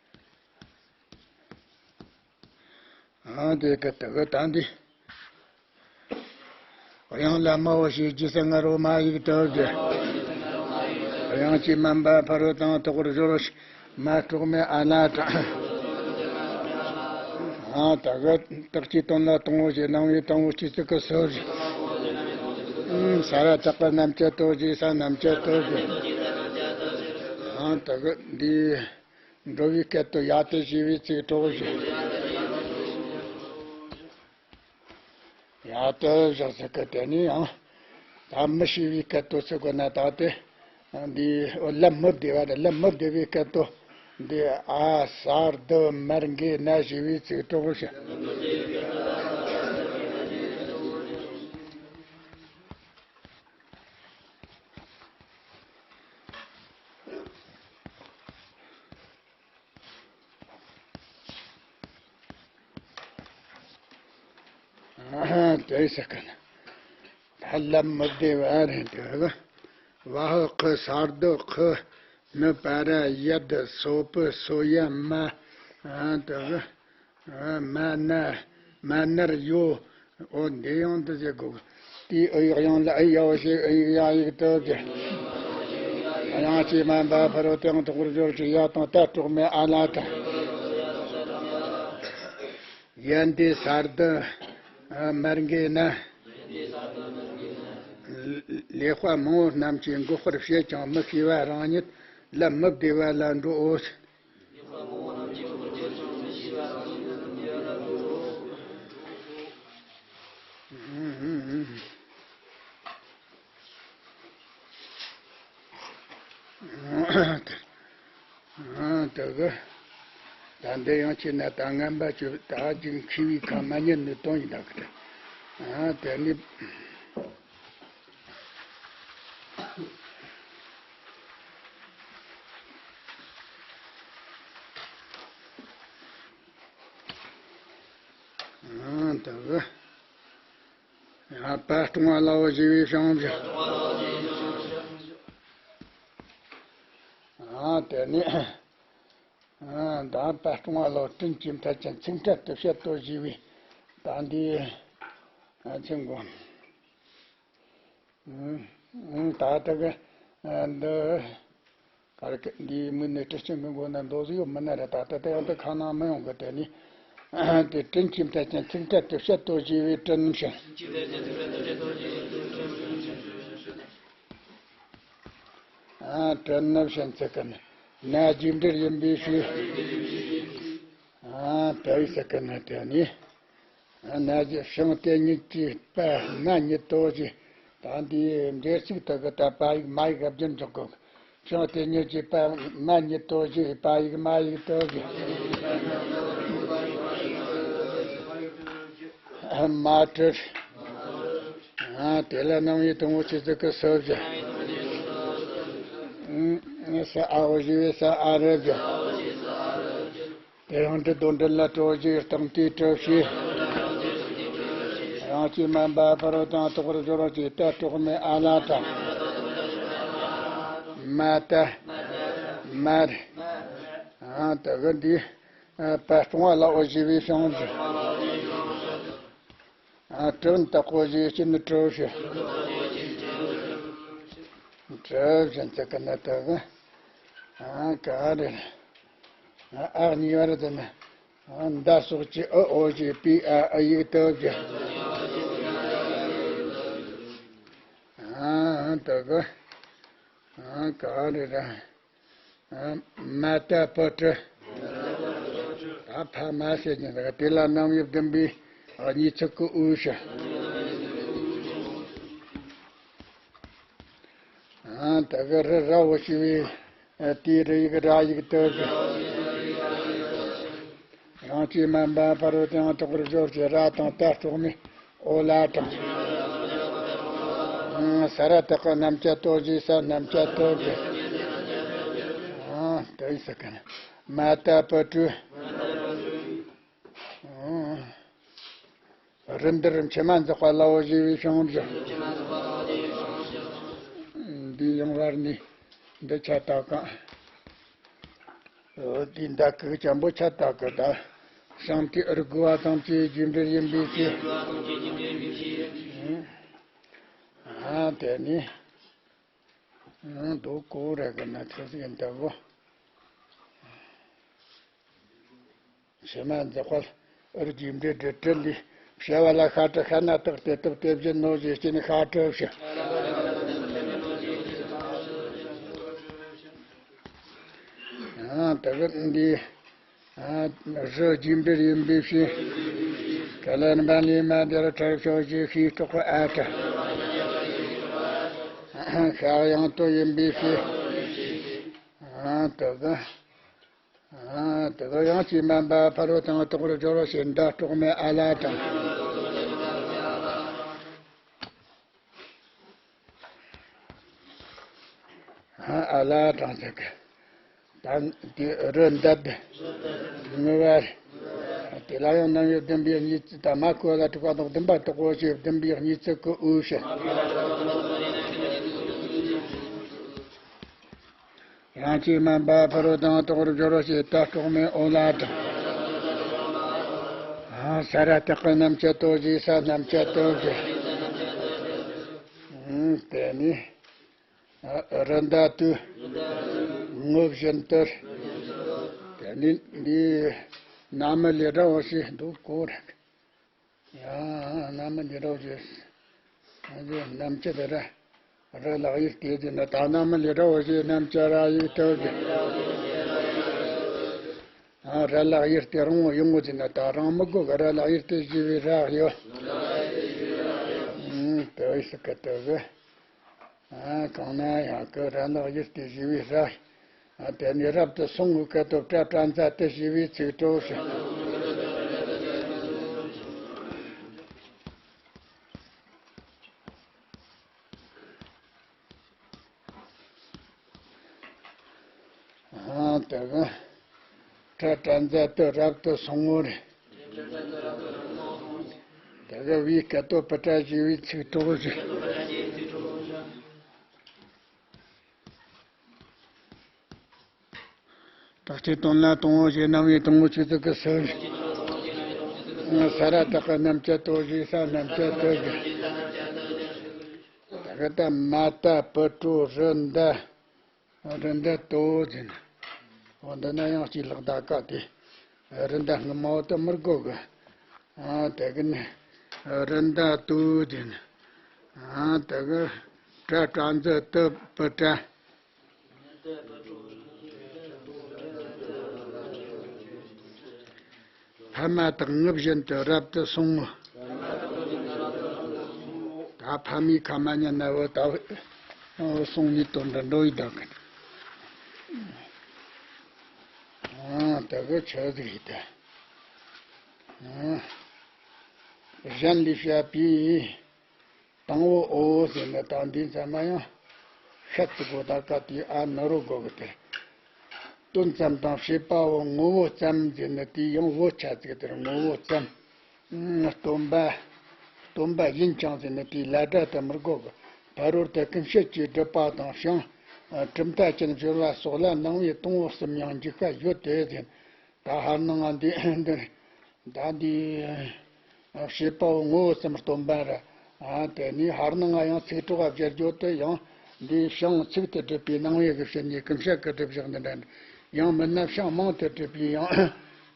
ཨ་དེ་ག་དེ་ག་ད་འདི། དབྱངས་ལ་མའོ་ཞེས་རྗེས་སུ་ངར་རོ་མ་ཡིག་ཏུ་བསྒྱུར། དབྱངས་ཀྱིས་མ་འབའ་ཕ་རོལ་དང་དོག་པར་སྦྱོར་རོ་ཞེས་མ་གྲོགས་མེད་ཨ་ལ་དྲངས། ཨ་ད་གི་རྟགས་ཀྱི་དོན་ལ་དང་པོ་ཞེས་སྣང་བའི་དང་པོ་སྐྱེ་ཚུལ་གྱི་སོ་བཞི། ས་ར་བཏགས་པ་རྣམ་བཅད་དོ་ཞེས་ས་རྣམ་བཅད་དོ་ཞེས། ཨ་ད་གི་འདི་འགྲོ་བའི་སྐད་དུ་ཡ་དེ་ཞེས་པའི་ཚིག་གྲོགས་བཞི། ཡ་དེ་བཞག་ཟེར་གི་དེ་ནི་ཡང་ད་མི་ཤེས་པའི་སྐད་དུ་ཚིག་གོ་ན་ད་དེ་འདི་ལམ་མི་བདེ་བ་རེད། ལམ་མི་བདེ་བའི་སྐད་དུ་འདི་ཨ་ས་རྡུ་མར་འགེ་ན་ཞེས་པའི་ཚིག་གྲོགས་བཞི། དེ་ཟེར་གི་ན། ད་ལམ་མི་བདེ་བ་རེད་འདུག་བ་ཧོ་ཁུ་ས་རྡོ་ཁུ་ནི་པ་ར་ཡད་སོ་པི་སོ་ཡ་མ། ཨ་དེ་གི་ཨ་མ་ན་མ་ནར་ཡོ། འོ་འདི་ཡང་དུ་ཟེར་དགོས། དེའི་ཨུ་ཡག་ཡང་ལ་ཨུ་ཡག་ཞེས་ཨུ་ཡག་ཡག་ཡིག་ཏུ་གི། ཡང་ཅི་མ་འབའ་ཕ་རོ་དེའང་དོག་པར་སྦྱོར་གྱི་ཡ་དང་ཏ་གྲོགས་མེད་ཨ་ལ་དང་། ཡན་ཏེ་སར་དུ་མར་འགེ་ན། ལེགས་པ་མང་པོ་རྣམས་ཀྱིས་འགོག་པར་བྱེད་ཀྱང་མི་ཤེས་པ་རང་ཉིད་ལ་མི་བདེ་བ་ལ་འགྲོའོ། དེ་གི་ད་འདི་ཡང་ཁྱེད་ན་ད་ངན་པ་ཅོ་ད་ཅིག་མཁས་པའི་ཁ་མ་ཉན་ནི་དོན་ཡིན་ད་གི་ད། དེ་ནི། ཨ་ད་གི་ཡང་པ་སྟོང་བ་ལའོ་ཞེས་པའི་བྱང་བྱ། ཨ་དེ་ནི་ཨ་ད་པ་སྟོང་བ་ལའོ་དྲིན་གྱིས་མཐའ་ཅན་ཚིག་འཕྲལ་དུ་བཤད་དོ་ཞེས་པའི་ད་འདི་ཨ་ཚིག་མགོ། ད་ལྟ་གི་འདི་གར་འདིའི་མི་ནི་ཁྲི་ཆེན་གྱི་མགོ་ན་མདོ་ཟིག་ཡོད་མི་ན་ར། ད་ལྟ་དེ་ཡང་དུ་ཁ་ནང་མི་ཡོང་གི། དེ་ནི་དེ་དྲིན་གྱིས་མཐའ་ཅན་ཚིག་འཕྲལ་དུ་བཤད་དོ་ཞེས་པའི་དྲིན་ཞིང་། དྲིན་ནི་བྱིན་ཚིག་གི་ནི་ན་རྒྱས་འབྲེལ་ཡིན་པའི་ཕྱིར། ཨ་དེ་ཟེར་གི་ན་དེ་ནི། ན་གཞི་བྱིངས་དེ་ཉིད་ཀྱི་པ་མ་ཉིད་དོ་ཞེས། ད་འདིའི་འབྲེལ་ཚིག་དག་གི་ད་པ་ཡིག་མ་ཡིག་བརྒྱུད་འཇོག་གི། བྱིངས་དེ་ཉིད་ཀྱི་པ་མ་ཉིད་དོ་ཞེས་པ་ཡིག་མ་ཡིག་དོ་ཞེས། མ་དྲིར། ཨ་དེ་ལ་རྣམ་དབྱེ་དང་པོ་ཆོས་ཚིག་གི་སོ་བཞི། ཨ་ས་ཨའོ་ཞེས་པའི་ས་ཨ་རུ་བཞི། དེ་ཡང་འབྲི་དོ་འབྲི་ལ་གྲོ་བཞི་སྟེང་དེའི་གྲོ་བཞི། རང་སྐྱེས་མ་འབའ་ཕ་རོལ་ཏུ་ཡང་དག་པར་སྦྱོར་བ་ཅིག་ཏ་གྲོགས་མེད་ཨ་ལ་དང་། མ་ཏ། མར། ཨ་དེ་གི་འདི་པ་སྟོང་བ་ལའོ་ཞེས་པའི་བྱང་བྱ། ཨ་དྲིན་དག་པོ་ཞེས་བྱས་ནི་གྲོ་བྱ། གྲོ་བྱ་ཚིག་གི་ནི་དག་གི། ཨ་ག་རེ། ཨ་གཉིས་པར་དེ་ནི། ཨ་མདའ་སོགས་ཀྱི་ཨུ་ཨོ་ཞེས་པའི་ཨ་ཨུ་ཡིག་ཏུ་བྱ། ཨ་དག་གི། ཨ་ག་རེ་ར། མ་ཏ་པུ་ཏྲི། ད་ཕ་མ་ཟེར་གྱིན་འདུག་དེ་ལ་རྣམ་དབྱེ་བདུན་པའི་གཉིས་ཚིག་གི་དབུས་སུ། ད་གི་རི་ར་བོ་ཞེས་པའི་དེའི་རི་ཡིག་ར་ཡིག་ཏུ་གི། རང་སྐྱེས་མ་འབའ་ཕ་རོལ་ཏུ་ཡང་དག་པར་སྦྱོར་གྱི་ར་དང་ཏ་གྲོགས་མེད། ཨོ་ལ་དང་། ས་ར་བཏགས་པའི་རྣམ་བཅད་དོ་ཞེས་ས་རྣམ་བཅད་དོ་ཞེས། དེ་ཟེར་གི་ན། མ་ཏ་པུ་ཏྲི། རི་འདིར་མཆི་མ་འཛག་པ་ལའོ་ཞེས་པའི་བྱང་བྱ། འདི་ཡང་བར་ནི་འདི་ཆ་ད་གང་། འོ་དེ་མདའ་གི་ཅན་པོ་ཆ་ད་གི་ད། བྱིངས་དེ་ཨུར་དགུ་བ་ཙམ་གྱི་རྒྱས་འབྲེལ་ཡིན་པའི་ཕྱིར། ཨ་དེ་ནི། ཨ་དོ་གོ་རེ་གི་ན་ཚེ་ཟིག་འདི་གོ། མཆི་མ་འཛག་པ་ཨུར་རྒྱས་འབྲེལ་འབྲེལ་འབྲེལ་ལས། བྱ་བ་ལ་ཤ་གྲི་ཤ་ན་བཏགས་ཏེ་བཏགས་ཏེ་བཞིན་ནོ་ཞེས་བྱས་ནས་ཤ་གྲི་བྱ། ཨ་དེ་གི་འདི། ཨ་རི་རྒྱས་འབྲེལ་ཡིན་པའི་ཕྱིར། ཀ་ལན་བན་ལས་མ་འདིར་ཁྲར་ཕྱོགས་ཀྱི་ཤེས་གྲོགས་ཨ་ཏྲ། ཤ་ཡང་དོ་ཡིན་པའི་ཕྱིར། ཨ་དེ་གི། ཨ་དེ་གི་ཡང་སྐྱེས་མ་འབའ་ཕ་རོལ་ཏུ་ཡང་དག་པར་སྦྱོར་བ་ཞེས་མདའ་གྲོགས་མེད་ཨ་ལ་དང་། ཨ་ལ་དང་ཟེར་གི། ད་དེ་རི་འདབས་ངུ་བར་ དེ་ལ་ཡང་རྣམ་དབྱེ་བདུན་པའི་གཉིས་ཚིག་དང་། མ་ཁོ་ལ་དྲུག་པ་དང་བདུན་པ་དག་གོ་ཞེས་བདུན་པའི་གཉིས་ཚིག་གི་དབུས་སུ། རང་གཅེས་མ་འབའ་ཕུ་རུ་དང་དོག་རུ་སྦྱོར་བ་ཞེས་ད་སྲོག་མེད་འོ་ལ་དང་། ས་ར་བཏགས་ཀྱི་རྣམ་བཅད་དོ་ཞེས་ས་རྣམ་བཅད་དོ་ཞེས། དེ་ནི། རི་མདའ་དུ། ངོ་བཞིན་དུ། དེ་ནི་འདི། ན་མི་ལས་འདྲ་བོ་ཞིག་འདུག་གོ་རེད། ཡང་ན་མི་ལས་འདྲ་བོ་ཞིག་འདི་རྣམ་བཅད་དེ་ར། རི་ལག་ཡིག་དེ་ཟེར་ན་ད་ན་མི་ལས་འདྲ་བོ་ཞིག་རྣམ་བཅད་ར་ཡིག་ཐོབ་ཀྱི། ཨ། ར་ལག་ཡིག་དེ་རང་ངོ་ཡིན་ངོ་ཟེར་ན་ད་རང་མི་དགོས་གི། ར་ལག་ཡིག་དེ་ཞེས་པའི་རག་ཡོད། ཨུམ། དེ་བས་སུ་གི་དེ་གི། ཨ། གང་ན་ཡང་གི་ར་ལག་ཡིག་དེ་ཞེས་པའི་རག། ཨ། དེ་ནས་རབ་ཏུ་སོང་ངོ་སྐད་དོད་པྲ་པྲ་མཛའ་དེ་ཞེས་པའི་ཚིག་གྲོགས་སུ། ཨ། དེ་གི་པྲ་པྲ་མཛའ་དེ་རབ་ཏུ་སོང་ངོ་རེད། དེ་གི་བའི་སྐད་དོད་པྲ་པྲ་ཞེས་པའི་ཚིག་གྲོགས་རེད། དག་བྱེད་དོན་ལ་དང་པོ་ཞེས་རྣམ་དབྱེ་དང་པོ་ཆོས་ཚིག་གི་སུ། ས་ར་བཏགས་ཀྱི་རྣམ་བཅད་དོ་ཞེས་ས་རྣམ་བཅད་དོ་ཞེས། དེ་གི་ད་མ་ད་པུ་ཏྲོ་རི་མདའ། རི་མདའ་དོ་ཟེར་ན། འོ་འདི་ན་ཡང་གཅིག་ལྷག་ད་ཀ་དེ། རི་མདའ་སྔ་མ་བོ་དེ་མི་དགོས་གི། ཨ། དེ་གི་ནི། རི་མདའ་དོ་ཟེར་ན། ཨ། དེ་གི་པྲ་པྲ་མཛའ་དེ་པྲ་པྲ། ཕ་མ་དང་ངུ་བཞིན་དུ་རབ་ཏུ་སོང་ངོ་། ད་ཕ་མའི་ཁ་མ་ཉན་ན་བུ་ད་སོང་ནི་དོན་འདྲ་འགྲོ་ཡི་དང་གི། ཨ། དེ་གི་ཆོས་ཟིག་ཡིན་ད། ཨ། གཞན་ལས་བཤད་པའི། དང་པོ་འོ་ཟེར་ནས་ད་འདི་ཚང་མ་ཡང་ཤད་ཚིག་གོ་ད་ཀ་དེ་ཨ་ན་རོ་གོ་གི་དེ། དོན་ཙམ་དང་བྱེད་པ་བོ་ངོ་བོ་ཙམ་ཟེར་ནས་དེ་ཡང་བོ་ཆ་ཚིག་དེར་ངོ་བོ་ཙམ། སྟོན་པ། སྟོན་པ་ཡིན་ཀྱང་ཟེར་ནས་དེའི་ལ་སྒྲ་དེ་མི་དགོས་གི། ཕ་རོལ་ཏུ་ཀུན་བྱེད་ཀྱི་སྒྲུབ་པ་དང་ཞིང་། གྲུབ་མཐའ་ཅན་སྦྱོར་བ་སོགས་ལ་སྣང་བའི་དང་པོ་གསུམ་ཡང་འཇུག་པ་ཡོད་དེ་ཟེར། ད་ཧར་སྣང་ང་འདི་འདི། ད་འདི་བྱེད་པ་བོ་ངོ་བོ་ཙམ་སྟོན་པ་ར། ཨ། དེ་ནས་ཧར་སྣང་ང་ཡང་ཚིག་གྲོགས་པ་སྦྱར་རྒྱུ་དེ་ཡང་འདི་ཞིང་ཚིག་ཏུ་གྲུབ་པའི་སྣང་བའི་གི་བྱིན་གྱིས་ཀུན་བྱེད་ཀྱི་སྒྲུབ་བཞག་འདི་འདྲ། ཡང་མིན་ན་ཞིང་མིང་དུ་གྲུབ་པའི་ཡང་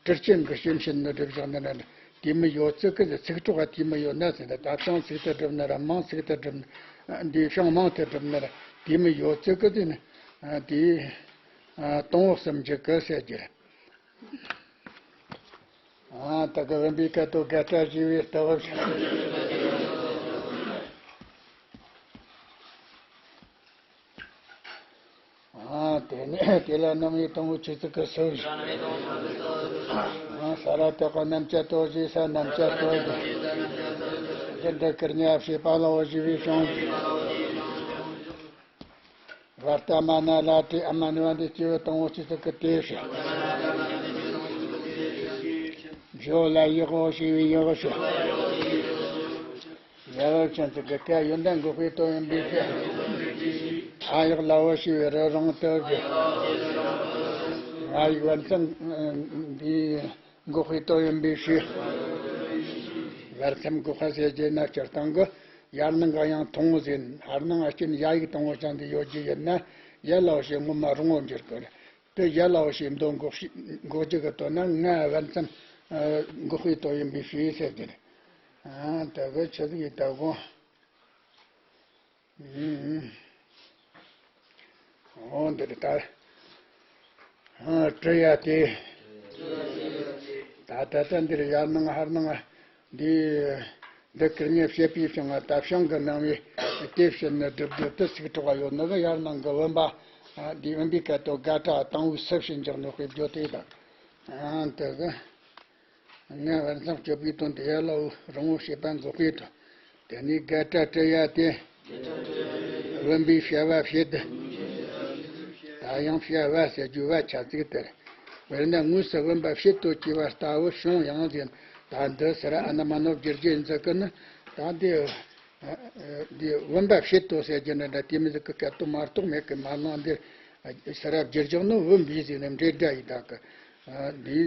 དྲི་ཅན་གྱི་སྐྱེ་མཆེད་ནི་སྒྲུབ་བཞག་འདི་འདྲ། དེ་མི་ཡོད་ཚིག་གི་ཚིག་གྲོགས་པ་དེ་མི་ཡོད་ན་ཟེར་ན། ད་ཞིང་ཚིག་ཏུ་གྲུབ་ན་ར་མིང་ཚིག་ཏུ་གྲུབ་ན། འདི་ཞིང་མིང་དུ་གྲུབ་ན་ར་དེ་མི་ཡོད་ཚིག་གི་དེ་ནི་དེ་དང་པོ་གསུམ་གྱི་གི་ཟེར་རྒྱུ་རེད། ཨ། ད་གི་བུམ་པའི་སྐད་དོད་དགག་སྒྲ་ཞེས་པའི་ལྟ་བ། ཨ། དེ་ནས་དེ་ལ་རྣམ་དབྱེ་དང་པོ་ཆོས་ཚིག་གི་སུ། ཨ། ས་ར་བཏགས་ཀྱི་རྣམ་བཅད་དོ་ཞེས་ས་རྣམ་བཅད་དོ་ཞེས། རྒྱུ་འབྲས་ཀྱི་གཉེན་བྱེད་པ་ལ་འོ་ཞེས་པའི་ཞིང་། བར་ཏ་མ་ན་ལ་ཏྲི་ཨ་མ་ནི་བ་འདི་སྐྱེ་བོ་དང་པོ་ཆོས་ཚིག་གི་དེ་ཞེས། བཞི་བོ་ལ་ཡག་བོ་ཞེས་པའི་ཡག་ཞེས། ཡག་ཅན་ཚིག་གི་ཀ་ཡོན་ཏན་འགོག་པའི་དོན་ཡིན་པའི་ཕྱིར། ཨ་ཡག་ལ་བོ་ཞེས་པའི་རི་རང་དུ་བཞི། ང་ཡིག་བར་མཚམས་འདི་འགོག་པའི་དོན་ཡིན་པའི་ཕྱིར། བར་མཚམས་འགོག་པ་ཟེར་རྒྱུ་ན་སྤྱིར་བཏང་གི། ཡར་སྣང་ག་ཡང་མཐོང་ངོ་ཟེར། ཧར་སྣང་ཨ་སྐྱོན་ཡ་ཡིག་དང་པོ་ཅན་དུ་ཡོད་རྒྱུ་ཡིན་ན། ཡ་ལ་བོ་ཞེས་སྔོན་མ་རང་ངོ་འགྱུར་དགོས་རེད། དེ་ཡ་ལ་བོ་ཞེས་མདོ་འགོག་ཤི་འགོག་རྒྱུ་གི་དོན་ན་ང་བར་མཚམས་འགོག་པའི་དོན་ཡིན་པའི་ཕྱིར་ཟེར་རྒྱུ་རེད། ཨ། དེ་གི་ཆོས་ཚིག་ཡིན་ད་གོ། འོ་འདིར་ལྟར། ཨ། དྲི་ཡ་སྟེ། ད་ལྟ་ལྟ་འདིར་ཡར་སྣང་ཧར་སྣང་འདི། འདི་ཀུན་ནས་བཤད་པའི་ཞིང་ང་ད་ཞིང་གི་སྣང་བའི་དེ་བཤད་ནས་སྒྲུབ་རྒྱུ་དེ་ཚིག་གྲོགས་ཡོད་ནི་གི་ཡར་སྣང་གི་བུམ་པ། འདི་བུམ་པའི་སྐད་དོད་དགག་སྒྲ་དང་པོའི་སུ་ཞེས་འཇོག་ནས་དཔེ་བརྗོད་དེ་དང་། ཨ། དེ་གི། ང་བར་མཚམས་གཅོད་པའི་དོན་དུ་ཡ་ལ་བོ་རང་ངོ་ཤེས་པ་འགོག་པའི་དོན། དེ་ནས་དགག་སྒྲ་དྲི་ཡ་སྟེ། བུམ་པའི་བྱ་བ་བྱེད་དེ། ད་ཡང་བྱ་བ་ཟེར་རྒྱུ་བ་ཆ་ཚིག་དེར། དཔེར་ན་དངོས་སུ་བུམ་པ་བྱེད་དོ་ཅེས་པ་ལྟ་བུ་བྱུང་ཡང་ཟེར། ད་འདི་ཟེར་ཨ་ན་མ་ནོ་བསྒྱུར་རྒྱུ་ཡིན་ཟེར་གི་ནི། ད་འདི་འདི་བུམ་པ་བྱེད་དོ་ཟེར་རྒྱུ་འདྲ་འདྲ་དེ་མི་ཟིག་གི་སྐད་དོད་མ་གཏོགས་མེད་གི། མ་ལང་འདི་ཟེར་བསྒྱུར་རྒྱུ་ནི་བུམ་པའི་ཟེར་ནས་འབྲེལ་སྒྲ་ཡིན། ད་གི་འདི་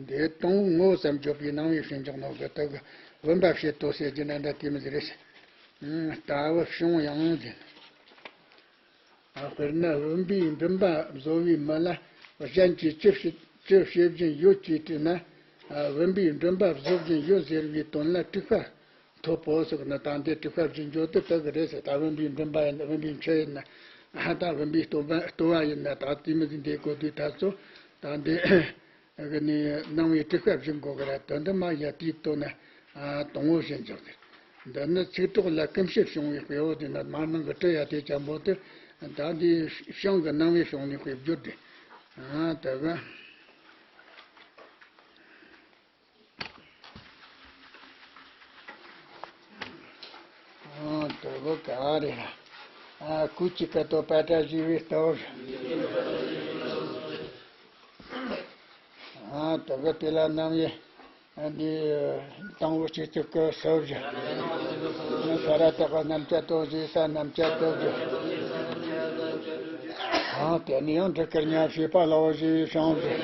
འདི་དང་པོ་ངོ་བོ་ཙམ་བརྗོད་པའི་སྣང་བའི་ཕྱིན་ཅི་ནོ་གི་ད་གི་བུམ་པ་བྱེད་དོ་ཟེར་རྒྱུ་འདྲ་འདྲ་དེ་མི་ཟིག་རེད། ལྟ་བུ་བྱུང་ཡང་ཟེར། དཔེར་ན་བུམ་པའི་མགྲིན་པ་བཟོ་བའི་མི་ལ་གཞན་གྱིས་ཅི་བྱེད་ཅི་བྱེད་བཞིན་ཡོད་ཅེས་དྲིས་ན། བུམ་པའི་མགྲིན་པ་བཟོ་བཞིན་ཡོད་ཟེར་བའི་དོན་ལ་དྲེགས་པ་ཐོབ་བོ་ཟེར་ན། ད་འདི་དྲེགས་པ་བྱིན་རྒྱུ་དེ་དག་གི་རེད་ཟེར། ད་བུམ་པའི་མགྲིན་པ་ཡིན་ན་བུམ་པའི་མཆུ་ཡིན་ན། ད་བུམ་པའི་ལྟོ་བ་ལྟོ་བ་ཡིན་ན། ད་དེ་མི་ཟིན་དེ་གོ་དུས་ད་ཚོ་ད་འདི་གི་ནི་སྣང་བའི་དྲེགས་པ་བྱིན་དགོས་གི་རེད། དོན་དུ་མ་ཡ་དེའི་དོན་ན་དང་པོ་བྱིན་འཇོག་ཟེར། འདི་ནི་ཚིག་གྲོགས་ལ་སྐུ་མཆེད་བྱུང་བའི་དཔེ་འོ་དེ་ན་མར་ནང་གི་གྲུ་ཡ་དེ་ཅན་པོ་དེ། ད་འདི་བྱིང་གི་སྣང་བའི་བྱུང་ནས་དཔེ་བསྒྱུར་ཏེ། ཨ་དེ་གི། ཨ་དེ་གི་ག་རེ། ཨ་ཀུ་ཅི་ཀ་ཏོ་པ་ཏྲ་ཞེས་པའི་སྟོབས། ཨ་དེ་གི་དེ་ལ་རྣམ་དབྱེ། འདི་དང་པོ་གཅིག་ཙིག་གི་སུ་བཞི། ས་ར་བཏགས་རྣམ་བཅད་དོ་ཞེས་ས་རྣམ་བཅད་དོ་བཞི། ཨ་དེ་ནས་ཡང་འབྲུ་དཀར་ཉ་བྱེད་པ་ལའོ་ཞེས་བྱང་བཞི།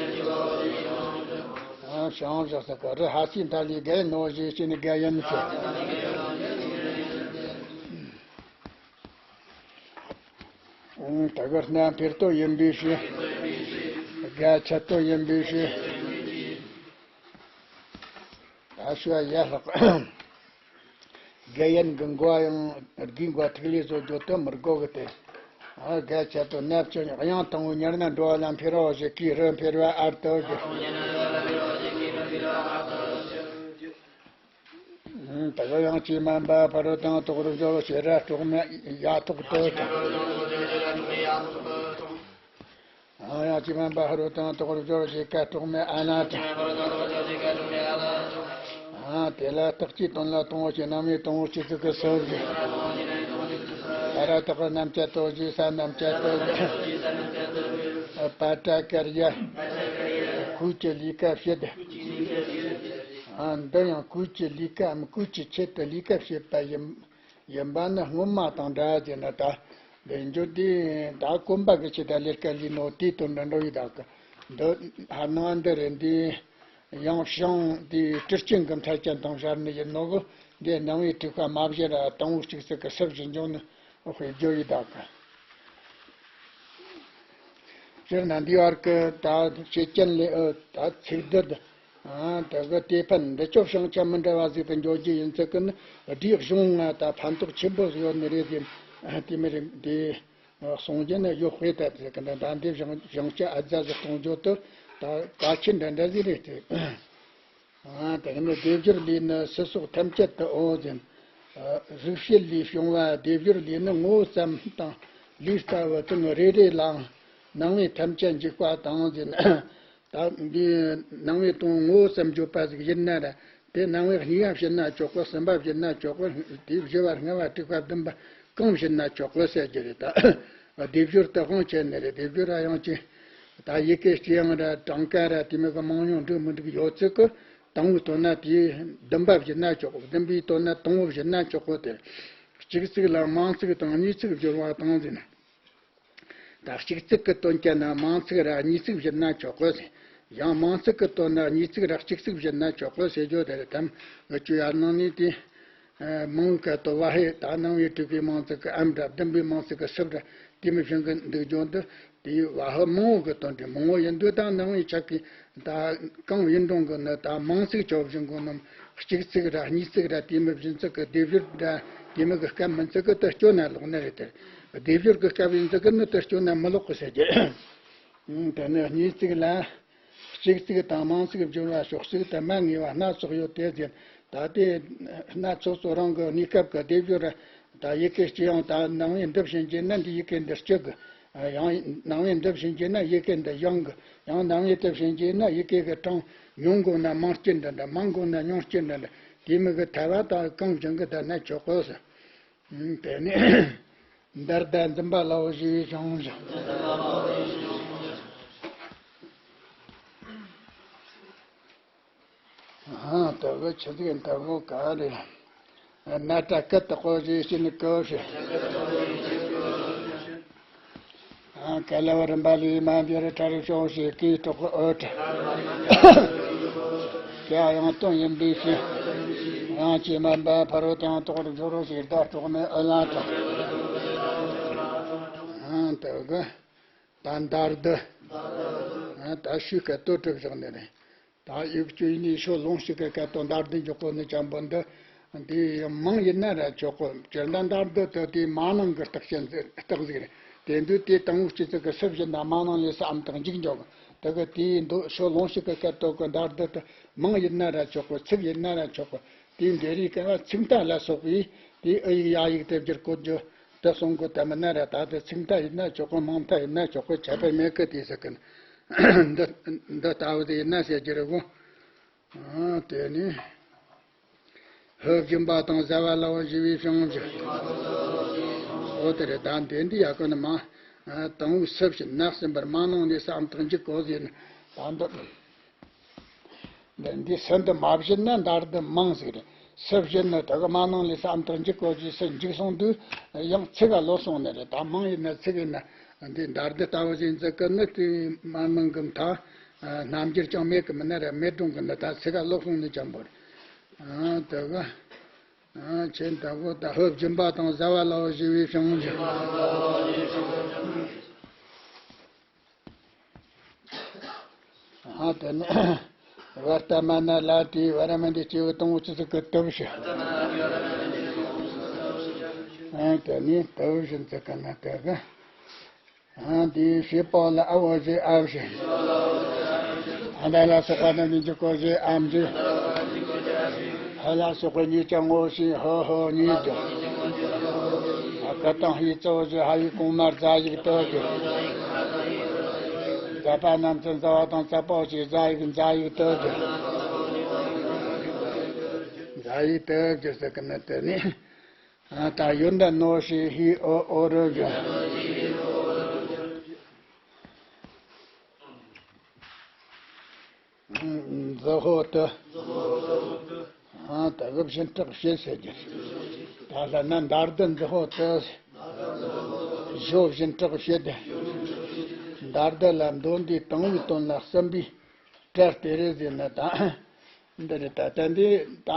ཨ་བྱང་བཞི་ཟེར་གི་རི་ཧ་སི་མཐའ་ལས་བརྒལ་ནོ་ཞེས་ཕྱིན་ནས་བརྒལ་ཡིན་ཟེར། ཨང་། ད་ག་རྣམ་འཕེལ་དོན་ཡིན་པའི་ཕྱིར། རྒྱ་ཆད་དོན་ཡིན་པའི་ཕྱིར། ད་ཞུ་བ་ཡ་ལྷག་རྒྱ་ཡན་གྱི་མགོ་ཡང་རྒྱུའི་མགོ་ཐིག་ལེ་བཟོ་རྒྱུ་དེ་མི་དགོས་གི་སྟེ། ཨ་རྒྱ་ཆད་དོན་ནབ་ཆོས་དབྱངས་དང་པོའི་ཉར་ན་འགྲོ་བ་ལ་འཕེལ་རོ་ཞེས་ཀྱི་རི་འཕེལ་བ་ཨར་དོ་ཞེས། ད་ག་ཡང་ཅི་མན་པ་ཕ་རོལ་དང་དོག་རུ་སྦྱོར་ཞེས་ར་གྲོགས་མེད་ཡ་ཐོག་ཏུ་དང་། ཡང་ཅི་མན་པ་ཕ་རོལ་དང་དོག་རུ་སྦྱོར་ཞེས་ཀ་གྲོགས་མེད་ཨ་ན་དང་། དེ་ལ་རྟགས་ཀྱི་དོན་ལ་དང་པོ་ཞེས་རྣམ་དབྱེ་དང་པོ་གཅིག་ཙིག་གི་སུ་བཞི། ས་ར་བཏགས་རྣམ་བཅད་དོ་ཞེས་ས་རྣམ་བཅད་དོ་བཞི། པ་ཏྲ་ཀར་ཡ། གོས་ཀྱི་ལས་ཀ་བྱེད། ཨ་འདི་ཡང་གོས་ཀྱི་ལས་ཀའམ་གོས་ཀྱི་ཆེད་དུ་ལས་ཀ་བྱེད་པ་ཡིན། ཡིན་པ་ནི་སྔོན་མ་དང་འདྲ་ཟེར་ན། ད་འདི་འཇུག་དུས་ད་གོན་པ་གི་ཆེད་དུ་ལས་ཀ་ལས་ནོ་དེའི་དོན་འདྲ་འགྲོ་ཡི་དག་གི། འདི་ཧ་ནང་འདི་རེད། འདི་ཡང་བྱང་དེའི་གྲུ་རྐྱེན་གྱི་མཐའ་ཅན་དང་སྦྱར་ནི་ཡིན་ནོ་གི། འདི་སྣང་བའི་དྲེགས་པ་མ་བཞི་ར་དང་པོ་གཅིག་ཙིག་གི་སུ་བཞི་འཇོག་ནི་དཔེ་བརྗོད་ཡི་དག་གི། སྤྱིར་ན་འདི་བར་གྱི་ད་བཤད་རྐྱེན་ལས་ཨ་ད་ཚིག་སྡུད། ཨ་ད་གི་དེ་ཕན་འདི་ཆོ་བྱང་ཆ་མི་འདྲ་བ་ཟིག་ཏུ་འཇོག་རྒྱུ་ཡིན་ཚུལ་གི་ནི་སྒྲའི་གཞུང་ང་ད་ཕན་ཐོགས་ཆེན་པོ་ཟིག་ཡོད་ནི་རེད་ཟེར། དེ་མི་རིགས་འདི་གསུང་རྒྱུ་ནི་ཡོད་དཔེ་ལྟར་ཟེར་གི་འདི་ད་འདི་བྱང་བྱང་ཆ་ཨ་ཙ་ཟིག་གཏོང་རྒྱུ་དུ་ད་གལ་ཆེན་འདྲ་འདྲ་ཟིག་རེད་དེ། ཨ་དེ་ནི་སྡེབ་སྦྱོར་ལས་ནི་སྲིད་སོགས་ཐམས་ཅད་དུ་འོ་ཟེར། རིགས་བྱེད་ལས་བྱུང་བ་སྡེབ་སྦྱོར་ལས་ནི་ངོ་བོ་ཙམ་དང་ལུས་ལྟ་བུ་དང་རེ་རེ་ལའང་སྣང་བས་ཐམས་ཅད་འཇིག་པ་དང་ཟེར། ད་འདི་སྣང་བའི་དོན་ངོ་བོ་ཙམ་བརྗོད་པ་ཟིག་ཡིན་ན་ར། དེ་སྣང་བའི་གཉིས་ཀ་བྱེད་ན་ཆོག་གི། གསུམ་པ་བྱེད་ན་ཆོག་གི། དེའི་བཞི་པ་ལྔ་པ་དྲུག་པ་བདུན་པ་གང་བྱེད་ན་ཆོག་གི་ཟེར་རྒྱུ་རེད་ད། སྡེབ་སྦྱོར་དུ་དབང་བྱས་ནི་རེད། སྡེབ་སྦྱོར་ར་ཡང་ཅི། ད་ཡི་གེ་སྤྱི་དབྱངས་ར་གྲངས་ཀ་ར་དེ་མོ་གི་མང་ཉུང་འགྲིག་མི་འགྲིག་ཡོད་ཚུལ་གི། དང་པོའི་དོན་ན་དེའི་བདུན་པ་བཞི་ན་ཆོག་གི། བདུན་པའི་དོན་ན་དང་པོ་བཞི་ན་ཆོག་གི། དེ་གཅིག་ཚིག་ལ་མིང་ཚིག་དང་གཉིས་ཚིག་སྦྱོར་བ་དང་ཟེར་ན། ད་གཅིག་ཚིག་གི་དོན་གྱི་ན་མིང་ཚིག་ར་གཉིས་ཚིག་བཞི་ན་ཆོག་གི་ཟེར། ཡང་མིང་ཚིག་གི་དོན་ན་གཉིས་ཚིག་ར་གཅིག་ཚིག་བཞི་ན་ཆོག་གི་ཟེར་རྒྱུ་དེ་རེད་དམ། འུ་ཆོ་ཡར་ནང་ནས་དེ། མིང་གི་དོ་བ་ཧེ་ད་སྣང་བའི་དྲེགས་པའི་མིང་ཚིག་གི་ཨམ་ར། བདུན་པའི་མིང་ཚིག་གི་སུབ་ར། དེ་མི་བཞིན་གི་འདུག་རྒྱུ་འདི། དེའི་བ་ཧ་མང་བོ་གི་དོན་དེ་མང་བོ་ཡིན་དུས་ད་སྣང་བའི་ཆ་གི་ད་གང་ཡིན་རུང་གི་ནི་ད་མིང་ཚིག་ཆོག་བཞིན་གོ་ནམ། གཅིག་ཚིག་ར་གཉིས་ཚིག་ར་དེ་མི་བཞིན་ཚིག་གི་སྡེབ་སྦྱོར་ར་དེ་མི་གི་སྐབས་མིན་ཚིག་གི་དུ་སྐྱོ་ན་ལོག་ནི་རེད་དེ། སྡེབ་སྦྱོར་གི་སྐབས་ཡིན་ཚིག་གི་ནི་དུ་སྐྱོ་ན་མི་ལོག་གི་ཟེར་རྒྱུ། དེ་ནི་གཉིས་ཚིག་ལ། གཅིག་ཚིག་དང་མིང་ཚིག་སྦྱོར་བ་ཕྱོགས་གཅིག་ཏུ་མ་ངེས་པ་སྣ་ཚོགས་ཡོད་དེ་ཟེར། ད་དེ་སྣ་ཚོགས་ཚོགས་རང་གི་གནས་སྐབས་ཀྱི་སྡེབ་སྦྱོར་ད་ཡི་གེ་སྤྱི་ཡང་ད་སྣང་བས་འདི་བྱིན་གྱིས་ན་འདི་ཡི་གེ་འདི་སྤྱི་གི། ཡང་སྣང་བས་འདི་བྱིན་གྱིས་ན་ཡི་གེ་འདི་ཡང་གི། ཡང་སྣང་བས་འདི་བྱིན་གྱིས་ན་ཡི་གེ་གི་གྲངས་ཉུང་དགོས་ན་མང་སྐྱེ་འདི་འདྲ། མང་དགོས་ན་ཉུང་སྐྱེ་འདི་འདྲ། དེ་མི་གི་ཐལ་བ་དང་གང་བྱིན་གི་ད་ན་ཆོག་གོ་ཟེར། དེ་ནས་འདིར་ད་འཛིན་པ་ལའོ་ཞེས་བྱུང་ཞིང་། ཨ། དེ་གི་ཆི་ཟིག་ཡིན། དེ་གི་ག་རེད། ན་ཏྲ་ཀི་ཏི་ཀོ་ཞེས་བྱས་ནས་ཀི་ཞེས། ཨ། ཀ་ལ་བ་རིམ་པ་ལས་མ་འདི་རུ་ཕྲ་རུ་ཤོག་ཞེས་ཀི་གྲོགས་ཀྱི་ཨོ་ཏྲ། ཀ་ཡང་སྟོན་ཡིན་པའི་ཕྱིར། ཡང་ཅི་མ་འབད་ཕ་རོལ་ཏུ་ཡང་དོགས་རུ་སྦྱོར་རོ་ཞེས་ད་གྲོགས་མེད་ཨུ་ལ་ཏྲ། ཨ། དེ་གི་ད་འདར་དུ། ད་ཤུགས་ཀ་ཏོ་གྲུབ་བཞག་ནི་རེད། ད་ཡིག་བཅུ་ཡིན་ནི་ཤོ་ལོང་ཞིག་གི་སྐད་དོད་འདར་དུ་འཇོག་གོ་ནི་ཅན་པོ་འདི། འདི་མང་ཡིན་ན་ར་ཆོག་གོ། སྤྱིར་ན་འདར་དུ་དེ་དེའི་མ་ནང་གི་རྟགས་ཅན་རྟགས་ཟིག་རེད། དེ་འདུག་དེ་དང་པོ་སྤྱི་ཚིག་གི་སུ་བཞིན་དང་མ་ནང་ལས་སུའམ་དང་འཇུག་འཇོག་གི། དེ་གི་དེའི་འདུག་ཤོ་ལོང་ཞིག་གི་སྐད་དོད་གི་འདར་དུ་དེ་མང་ཡིན་ན་ར་ཆོག་གོ། ཚིག་ཡིན་ན་ར་ཆོག་གོ། དེའི་འདི་རིགས་ཀ་ཚིག་མཐའ་ལ་སོགས་པའི་དེའི་ཨུ་ཡིག་ཡ་ཡིག་དེ་བསྒྱུར་གོ་རྒྱུ་དེ་གསུང་གོ་དེ་མིན་ན་ར། ད་དེ་ཚིག་མཐའ་ཡིན་ན་ཆོག་གོ། མང་མཐའ་ཡིན་ན་ཆོག་གོ། ཁྱད་པར་མེད་གི། དེ་ཟེར་གི་འདི་འདི་ལྟ་བུ་དེ་ཡིན་ན་ཟེར་རྒྱུ་རེད་གོ། ཨ། དེ་ནི་ཧོ་སྦྱིན་པ་དང་བཟའ་བ་ལ་འོ་ཞེས་པའི་བྱིངས་བཞི། འོ་དེ་རེད། ད་འདི་འདི་ཡ་གོ་ནི་མ། ཨ། དང་པོའི་སུ་བཞིན་ན་ཟིན་པར་མ་ནང་ནས་སུའམ་དང་འཇུག་གོ་ཟེར་ནི། ད་འདི་འདི་འདི་སུ་འདི་མ་བཞིན་ན་འདར་དུ་མང་ཟིག་རེད། སུ་བཞིན་ནི་དེ་གི་མ་ནང་ལས་སུའམ་དང་འཇུག་གོ་ཞེས་སུ་འཇུག་སོང་དུས་ཡང་ཚིག་ག་ལོག་སོང་ནི་རེད། ད་མང་ཡིན་ན་ཚིག་ཡིན་ན་འདི་འདར་དུ་ལྟ་བུ་ཞིག་འཛི་གི་ནི་དེའི་མ་ནང་གི་མཐའ། ཨ། རྣམ་འགྱུར་ཀྱང་མེད་གི་མིན་ན་ར། མེད་དྲུང་གི་འདི་ད་ཚིག་ག་ལོག་སོང་ནི་ཅན་པོ་རེད། ཨ། དེ་གི། ཨ། ཆེན་དང་པོ་ད་ཧོ་སྦྱིན་པ་དང་བཟའ་བ་ལ་འོ་ཞེས་པའི་བྱིངས་བཞི། ཨ། དེ་ནས་བར་ཏ་མ་ན་ལ་ཏིའི་བར་མ་འདི་སྐྱེས་བུ་དང་པོ་སྤྱི་ཚིག་གི་དུ་བཞི། ཨ། དེ་ནས་དུ་བཞི་འཛི་གི་ན་དེ་གི། ཨ། འདིའི་བྱེད་པ་ལ་ཨ་འོ་ཞེས་ཨ་བཞི། ཨ་འདྲ་ལ་སོགས་པ་རྣམས་ནི་འཇུག་གོ་ཞེས་ཨམ་བཞི། ཧ་ལ་སོགས་པའི་གཉིས་ཀྱང་ངོ་ཞེས་ཧོ་ཧོ་གཉིས་བརྗོད། ཨ། ཀ་དང་ཧི་གཙོ་བོ་ཞེས་ཧ་ཡིག་གོང་མར་རྫ་ཡིག་ཏུ་བརྗོད། ཛ་པ་རྣམས་ཀྱི་ཛ་བ་དང་ཙ་པོ་ཞེས་རྫ་ཡིག་འཛ་ཡིག་ཏུ་བརྗོད། འཛ་ཡིག་ཏུ་བརྗོད་ཟེར་གི་ནི་དེ་ནི། ཨ། ད་ཡོད་འདྲ་ནོ་ཞེས་ཧི་ཨོ་ཨོ་རུ་བཞིན། འཛི་ཧོ་ཏི། ཨ། ད་གི་བཞིན་སྐྲག་བྱེད་ཟེར་རྒྱུ། ད་ལ་ན་འདར་དུ་འཛི་ཧོ་ཏི། ཞོ་བཞིན་སྐྲག་བྱེད་དེ། འདར་དུ་ལ་མདོ་འདིའི་དང་པོའི་དོན་ལ་གསུམ་པའི་གྲལ་དེ་རེད་ཟེར་ན་ད། འདི་རེད། ད་ལྟ་འདི་ད་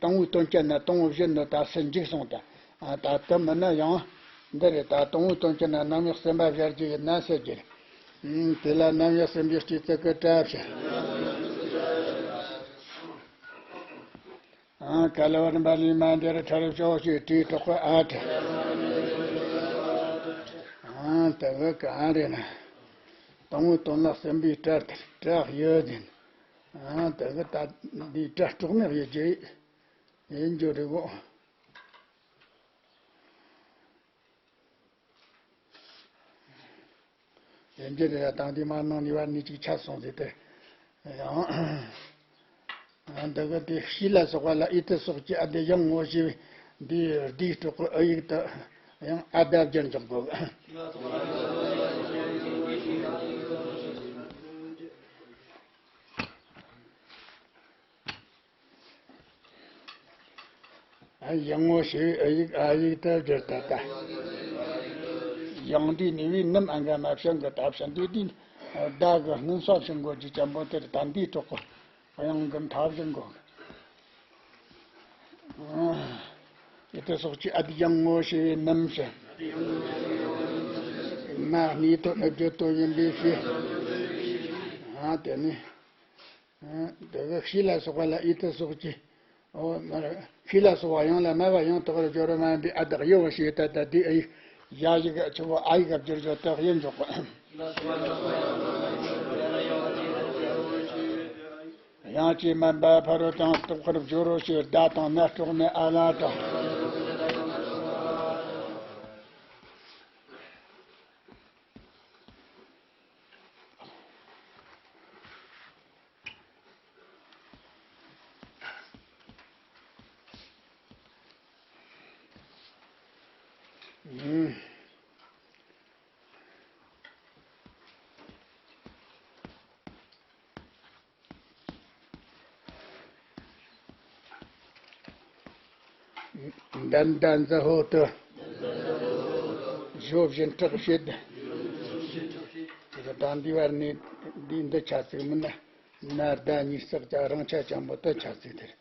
དང་པོའི་དོན་སྤྱད་ན་དང་པོ་བཞིན་ནོ་ད་སུ་འཇིག་སོང་ད། ཨ། ད་དུ་མིན་ན་ཡང་འདི་རེད། ད་དང་པོའི་དོན་སྤྱད་ན་རྣམ་དབྱེ་གསུམ་པ་སྦྱར་རྒྱུ་ཡིན་ན་ཟེར་རྒྱུ་རེད། ཨང་། དེ་ལ་རྣམ་དབྱེ་གསུམ་པའི་སྤྱི་ཚིག་གི་གྲལ་བཤད། ཨང་། ཀ་ལ་བ་རིམ་པ་ལས་མ་འདི་རུ་ཕྲ་རུ་ཤོག་ཞེས་ཀྲི་གྲོགས་ཀྱི་ཨ་ཏྲ། ཨང་། དེ་གི་ག་རེད་ན། དང་པོའི་དོན་ལ་གསུམ་པའི་གྲལ་དེར་གྲལ་ཡོད་ཟིན། ཨང་། དེ་གི་ད་འདི་གྲལ་གྲོགས་མེད་ཡོད་རྒྱུ་ཡིན་རྒྱུ་རེད་གོ། ཡིན་གྱི་རེད། དང་དེ་མ་ནང་ནས་བར་ནས་ཅིག་ཆད་སོང་ཟེར་ཏེ། ཡང་། འདི་གི་དེ་ཤི་ལ་སོགས་པ་ལ་ཨི་ཏི་སོགས་ཀྱི་ཨ་དེ་ཡང་ངོ་ཤེས་པའི་འདིའི་སྡེའི་གྲོགས་ཀྱི་ཨུ་ཡིག་ཏུ་ཡང་ཨ་དབ་སྦྱར་འཇོག་དགོས། ཡང་ངོ་ཤེས་པའི་ཨ་ཡིག་ཨ་ཡིག་ཏུ་བསྒྱུར་ཏེ་ད། ཡང་དུས་ནི་བའི་ནུམ་ཨ་འགའ་མ་བྱང་གི་ད་བྱང་དུས་དུས་ཟླ་གི་སྔོན་ས་བྱང་གོ་རྒྱུ་ཅན་པོ་དེར་ད་འདིའི་གྲོགས་པོ་གཡང་གི་མཐའ་བཞིན་གོ། ཨི་ཏི་སོགས་ཀྱི་ཨ་དེ་ཡང་ངོ་ཤེས་པའི་ནུམ་ཞིང་། ན་གནས་དོན་ནི་བརྗོད་དོན་ཡིན་པའི་ཕྱིར། ཨ་དེ་ནི། དེ་གི་ཤི་ལ་སོགས་པ་ལ་ཨི་ཏི་སོགས་ཀྱི། འོ་ན་ར། ཤི་ལ་སོགས་པ་ཡང་ལ་སྨད་པ་ཡང་དག་པར་སྦྱོར་བ་མ་ཡིན་པའི་ཨ་དག་ཡོད་པ་ཞེས་ད་ལྟ་དེ་ཨི་ཡ་ཡིག་ཆུ་བོ་ཨ་ཡིག་བསྒྱུར་བྱ་དག་ཡིན་འཇོག་པ། ཡང་ཅི་མིན་པ་ཕ་རོལ་ཏུ་ཡང་དག་པར་སྦྱོར་རོ་ཞེས་ད་དང་ན་སྲོག་ནས་ཨ་ལ་དང་། འདན་འདན་ཟི་ཧོ་ཏི། གཞོ་བཞིན་བྲག་བྱེད། དེ་ལ་ད་འདི་བར་ནས་འདི་འདི་ཆ་ཚིག་མིན་ན། ན་ཟླ་གཉིས་བསགས་ཀྱང་རང་ཆ་ཆེན་པོ་དེ་ཆ་ཚིག་དེར།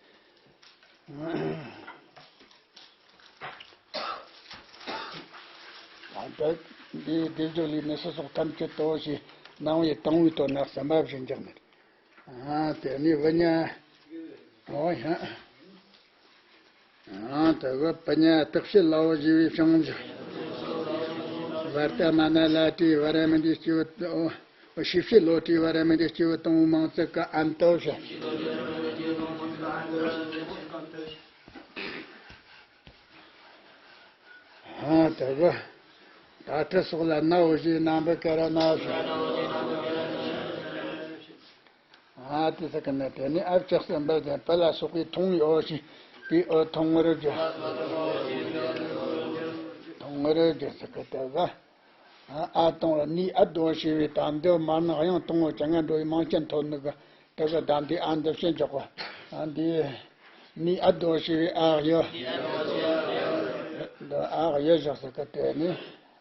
ད་ལྟ་འདིའི་སྡེབ་སྦྱོར་ལས་ནི་སོ་སོ་ཐམས་ཅད་དོ་ཞེས་སྣང་བའི་དང་བའི་དོན་ན་གསུམ་པ་བཞིན་འཇོག་ནི། ཨ་དེ་ནི་བུ་ཉ། ཨོ་ཡ། ཨ་དེ་གི་བུ་ཉ་བརྟག་བྱེད་ལའོ་ཞེས་པའི་བྱང་བཞག་བར་ཏ་མ་ན་ལ་ཏྲི་བ་ར་མི་འདི་སྐྱེ་བོ། ཨོ་ཤེས་བྱེད་ལོ་ཏྲི་བ་ར་མི་འདི་སྐྱེ་བོ་དང་བོ་མང་ཚིག་གི་ཨན་དོ་བྱ། ཨ་དེ་གི་ད་ཁྲི་སོགས་ལ་ནའོ་ཞེས་རྣམ་པར་ཀ་ར་ན་བྱ། ཨ་དེ་ཟེར་གི་ནི་དེ་ནི་ཨ་བྱ་གསུམ་པ་ཅན་པ་ལ་སོགས་པའི་མཐོང་ཡོད་ཞེས་པའི་འོ་མཐོང་བར་འགྱུར། མཐོང་བར་འགྱུར་ཟེར་གི་དེ་ག་ཨ་དང་ནི་ཨ་དོ་ཞེས་པའི་དམ་དུ་མར་ནི་དབྱངས་དང་བོ་ཅན་ང་འགྲོ་བའི་མང་ཆེན་ཐོབ་ནི་གི་དེ་གི་དམ་དུ་ཨ་འདི་བྱེད་འཇོག་གོ། ཨ་འདི་ནི་ཨ་དོ་ཞེས་པའི་ཨ་ཡོད། འདི་ཨ་ཡོད་བཞག་ཟེར་གི་དེ་ནི།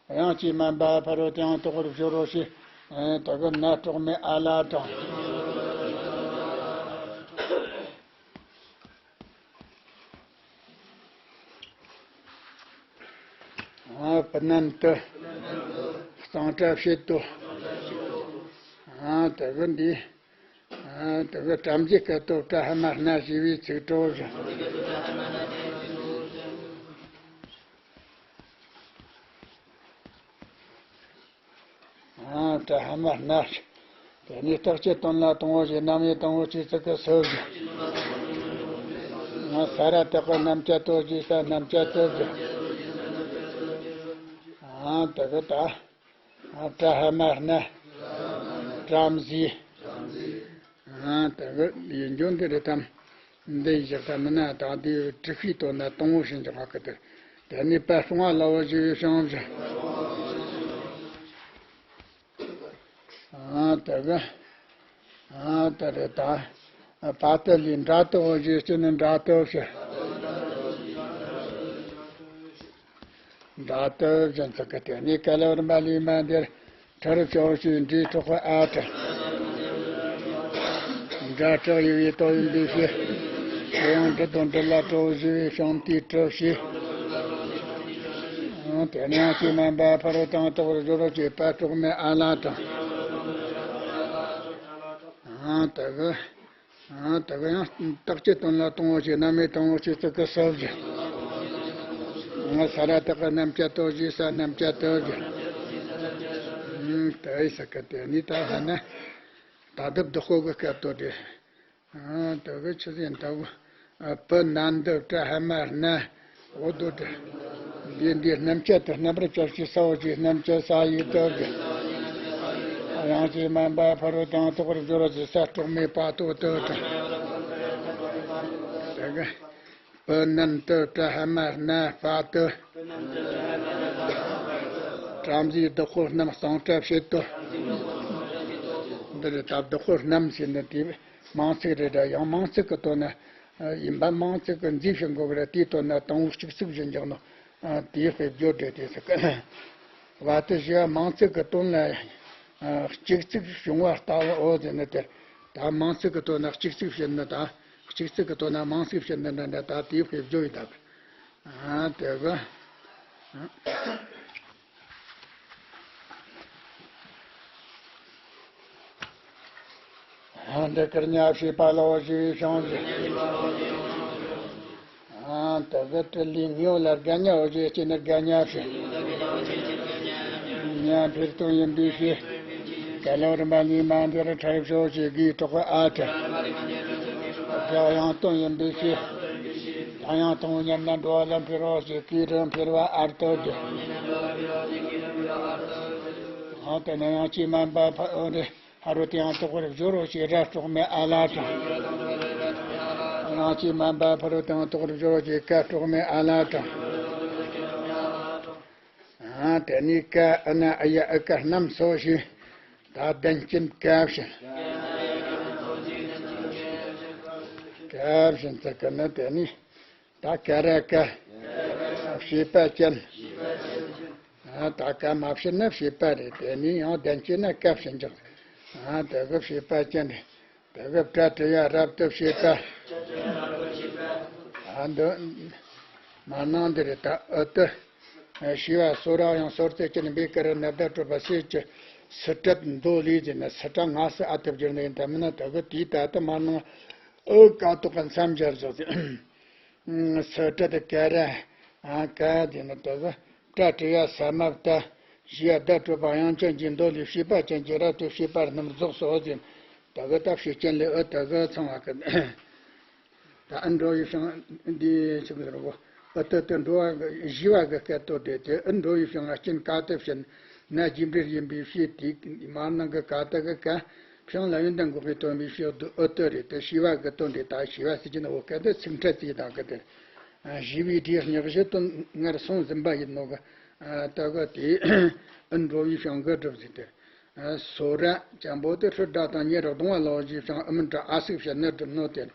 དབྱངས་ཀྱིས་དམན་པ་ཕ་རོལ་ཏུ་ཡང་དག་པར་སྦྱོར་རོ་ཞེས། ཨེ་དེ་གི་ན་གྲོགས་མེད་ཨ་ལ་དང་། ཨ་བུ་ནན་དུ། གཙང་སྦྲ་བྱེད་དོ། ཨ་དེ་གི་འདི། ཨ་དེ་གི་བྲམ་ཟེའི་སྐད་དོད་སྒྲ་ཧ་མ་སྣ་ཞེས་པའི་ཚིག་གྲོགས་སུ། ཨ་སྒྲ་ཧ་མ་སྣ། དེ་ནས་རྟགས་ཀྱི་དོན་ལ་དང་བོ་ཞེས་རྣམ་དབྱེ་དང་པོ་ཆོས་ཚིག་གི་སུ་ཞེས། ང་ས་ར་བཏགས་པའི་རྣམ་བཅད་དོ་ཞེས་ས་རྣམ་བཅད་དོ་ཞེས། ཨ་དེ་གི་ད། ཨ་སྒྲ་ཧ་མ་སྣ། བྲམ་ཟེ། ཨ་དེ་གི་ཡིན་རྒྱུ་འདི་རེད་དམ། འདི་བཞག་ད་མིན་ན་ད་འདི་དྲུག་པའི་དོན་ན་དང་བོ་ཞིག་འཇོག་གི་དེ། དེ་ནས་པ་སྲུང་བ་ལ་བོ་ཞེས་པའི་བྱང་བཞག་ཨ་དེ་གི། ཨ་དེ་རེད་ད། པ་ཏི་ལས་འདྲ་ཏི་བོ་ཞེས་སྐྱེ་ནི་འདྲ་ཏི་བོ་ཞེས། འདྲ་ཏི་བཞིན་ཚིག་གི་དེ་ནས་ཀ་ལ་བར་མ་ལས་མ་འདིར། ཁྲ་རུ་ཕྱོགས་ཞེས་འབྲས་གྲོགས་ཨ་ཁྲ། འདྲ་གྲགས་ཡུ་བའི་དོ་ཡིན་པའི་ཕྱིར། དེ་ཡང་འབྲི་དང་འབྲི་ལ་གྲོགས་ཞེས་པའི་བྱང་དེའི་གྲུབ་བྱེད། དེ་ནས་ཡང་ཅི་མན་པ་ཕ་རོལ་ཏུ་ཡང་དག་པར་སྦྱོར་རོ་ཞེས་པ་གྲོགས་མེད་ཨ་ལ་དང་། ཨང་དེ་གི། ཨང་དེ་གི་ཡང་རྟགས་ཀྱི་དོན་ལ་དང་བོ་ཞེས་རྣམ་དབྱེ་དང་པོ་ཆོས་ཚིག་གི་སུ་ཞེས། ང་ས་ར་བཏགས་པའི་རྣམ་བཅད་དོ་ཞེས་ས་རྣམ་བཅད་དོ་ཞེས། ཨང་དེ་ཡི་ས་གི་དེ་ནི་ད་ཧ་ན། ད་བདག་བདག་པོ་གི་སྐད་དོད་དེ། ཨ་དེ་གི་ཆི་ཟིན་ད་བུ། ཨ་བུ་ན་འདི་སྒྲ་ཧ་མ་སྣ། འོ་དོ་དེ། འདི་འདི་རྣམ་བཅད་དེ་རྣམ་པར་བཅད་ཀྱི་ས་འོ་ཅི་རྣམ་བཅད་ས་ཡི་དོ་དེ། ཡང་ཅི་མན་པ་ཕ་རོལ་ཏུ་ཡང་དག་པར་སྦྱོར་རོ་ཞེས་ས་གྲོགས་མེད་པ་དོ་དོ་དེ། དེ་གི། བུ་ནན་དུ་སྒྲ་ཧ་མ་སྣ་པ་དུ། བྲམ་ཟེའི་བདག་པོ་རྣམས་གཙང་སྦྲ་བྱེད་དོ། འདི་རེད་ད་བདག་པོ་རྣམས་ཟེར་ནི་དེ་མང་ཚིག་རེད་ད་ཡང་མང་ཚིག་གི་དོན་ན་ཡིན་པ་མང་ཚིག་གི་མཛེས་བྱེད་དགོས་པ་རེད་དེའི་དོན་ན་དང་པོ་གཅིག་ཚིག་བཞིན་འཇོག་ནོ། དེའི་དཔེ་བརྗོད་འདྲེ་དེ་ཟེར་གི། བ་དུ་ཞེས་པ་མང་ཚིག་གི་དོན་ལ་གཅིག་ཚིག་བྱུང་བ་ལྟ་བུའོ་ཟེར་ནི་དེ། ད་མང་ཚིག་གི་དོན་ན་གཅིག་ཚིག་བྱེད་ནི་དང་གཅིག་ཚིག་གི་དོན་ན་མང་ཚིག་བྱེད་ནི་འདྲ་འདྲ་ད་དེའི་དཔེ་བརྗོད་ཡིན་ད། ཨ་དེ་གི། ཨ་འདི་ཀིར་ཉ་ཞེས་པ་ལའོ་ཞེས་བྱུང་ཞེས། ཨ་དེ་གི་དྲི་ལི་ཉིའོ་ལ་དགའ་ཉའོ་ཞེས་སྐྱེ་ནི་དགའ་ཉ་ཞེས། ཉ་འཕེལ་དོན་ཡིན་པའི་ཕྱིར། ག་ལ་བར་མ་ནི་མ་འདིར་ཁྲ་རུ་ཕྱོགས་ཞེས་གིས་གྲོགས་ཨ་ཁྲ། དགྲ་ཡང་དོན་ཡིན་པའི་ཕྱིར། ད་ཡང་དང་པོ་ཉམས་ན་འགྲོ་བ་ལ་འཕེལ་རོགས་ཞེས་གིས་རུ་འཕེལ་བ་ཨར་ཏོ་དེ། ཨ་དེ་ནས་ཡང་ཅི་མན་པ་ཕ་འོ་རེ། ཕ་རོལ་ཏུ་ཡང་དག་པར་སྦྱོར་རོ་ཞེས་ར་གྲོགས་མེད་ཨ་ལ་དང་། ཡང་ཅི་མན་པ་ཕ་རོལ་ཏུ་ཡང་དག་པར་སྦྱོར་རོ་ཞེས་ཀ་གྲོགས་མེད་ཨ་ལ་དང་། ཨ་དེ་ནས་ཀ་ཨ་ན་ཨ་ཡ་ཨ་ཀ་རྣམས་སོ་ཞེས། ད་གདན་ཅན་ཀ་བཞིན། ཀ་བཞིན་ཚིག་གི་ནི་དེ་ནས་ད་ཀ་ར་ཀ། བྱེད་པ་ཅན། ཨ། ད་ག་མ་བྱེད་ན་བྱེད་པ་རེད། དེ་ནས་ཡང་ལྡན་སྐྱེས་ན་སྐབས་སུ་འཇུག་ཨ། དེ་གི་བྱེད་པ་ཅན་རེད། དེ་གི་སྒྲ་དྲི་ཡ་རབ་ཏུ་བྱེད་པ། ཨ། འདི་མ་ནང་འདི་རེད། ད་ཨུ་ཏུ། ཨ། ཞེས་པ་སོ་ར་ཡང་སོར་ཏུ་ཅན་བེ་ཀ་ར་ན་བརྡ་སྤྲོད་པ་ཞེས་ཀྱི་སི་ཏྲ་མདོ་ལས་ཟེར་ན་སི་ཏྲ་སྔ་སི་ཨ་ཏུ་བསྒྱུར་ནི་ཡིན། ད་མིན་ན་དེ་གི་དེའི་ད་ལྟ་མ་ནང་ཨུ་ཀ་ཏོག་གི་མཚམས་སྦྱར་བཞག་ཟེར། སི་ཏྲ་དེ་ཀ་ར། ཨ། ཀ་དེ་ནི་དེ་གི་སྒྲ་དྲི་ཡ་ས་མ་བཏགས། ཞེས་པ་བརྡ་སྤྲོད་པ་དབྱངས་ཅན་གྱི་མདོ་ལས་བྱེད་པ་ཅན་གྱི་རབ་ཏུ་བྱེད་པ་རྣམས་རྫོགས་སོ་ཟེར། དེ་གི་ད་བྱེད་ཅན་ལས་ཨུ་དེ་གི་ཚང་བ་གི། ད་ཨུ་འགྲོ་བའི་ཞིང་འདི་ཆི་ཟེར་གོ། ཨུ་ཏུ་དེ་འགྲོ་བ་གི་བཞི་བ་གི་སྐད་དོད་དེ། དེ་ཨུ་འགྲོ་བའི་ཞིང་ང་རྐྱེན་ཀ་ཏུ་བྱེད་ན་རྗེས་འབྲེལ་ཡིན་པའི་ཕྱིར། དེའི་མ་ནང་གི་ཀ་ཏུ་གི་ཀ་ཞིང་ལ་ཡོན་ཏན་འགོག་པའི་དོན་པའི་ཕྱིར་དུ་ཨུ་ཏུ་རེད། དེ་བྱེད་པ་གི་དོན་རེད། ད་བྱེད་པ་ཟེར་གྱི་ནི་འོ་སྐད་དེ་ཚིག་ཕྲད་ཅིག་དང་གི་དེ། ཨ། བྱེད་པའི་སྒྲས་སྙེག་བཞི་དོན་སྔར་གསུངས་ཟིན་པ་ཡིན་ནོ་གི། ཨ། ད་གི་དེ་ཨུ་འགྲོ་བའི་ཞིང་གི་སྒྲུབ་ཟེར་དེ། སོ་ར་ཅན་པོ་དེ་ཧྲི་སྒྲ་དང་ཉེ་རུ་གདུང་བ་ལ་སོགས་ཀྱི་ཞིང་ཨུ་མི་ཏྲ་ཨ་ཟིག་བྱས་ནས་སྒྲུབ་ནོ་དེ།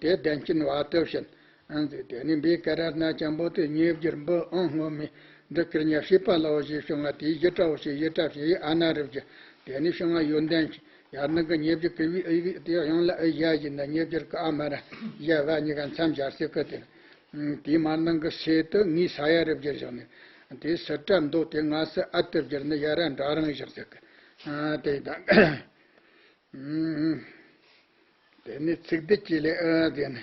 དེ་ལྡན་སྐྱེས་བ་ཏུ་བྱེད། ཨ། འཛིན། དེ་ནས་བེ་ཀ་ར་ན་ཅན་པོ་དེ་ཉེ་བསྒྱུར་འབུ་ཨང་སྔོན་མའི་འབྲི་ཀར་ཉ་བྱེད་པ་ལ་སོགས་ཀྱི་ཞིང་ང་དེའི་ཞི་ཏྲ་བོ་བྱས་ཞི་ཏྲ་བྱས་ཨ་ན་རུ་བསྒྱུར། དེ་ནས་ཞིང་ང་ཡོན་ཏན་གྱི་ཡར་ནང་གི་ཉེ་བསྒྱུར་གི་བི་ཨི་བི་དེ་ཡང་ལ་ཨི་ཡ་ཡིན་ན་ཉེ་བསྒྱུར་གི་ཨ་མ་ར་ཡ་བ་གཉིས་ཀ་མཚམས་སྦྱར་སྲིད་གི་དེ། དེའི་མ་ནང་གི་སེ་དུ་ངའི་ས་ཡ་རུ་བསྒྱུར་བཞག་ནས། དེའི་སི་ཏྲ་མདོ་དེ་སྔ་སི་ཨ་ཏུ་བསྒྱུར་ནས་ཡ་ར་འདྲ་རང་བཞག་ཟེར་གི། ཨ། དེ་དང་། དེ་ནས་ཚིག་སྡུད་ཀྱི་ལས་ཨ་ཟེར་ན།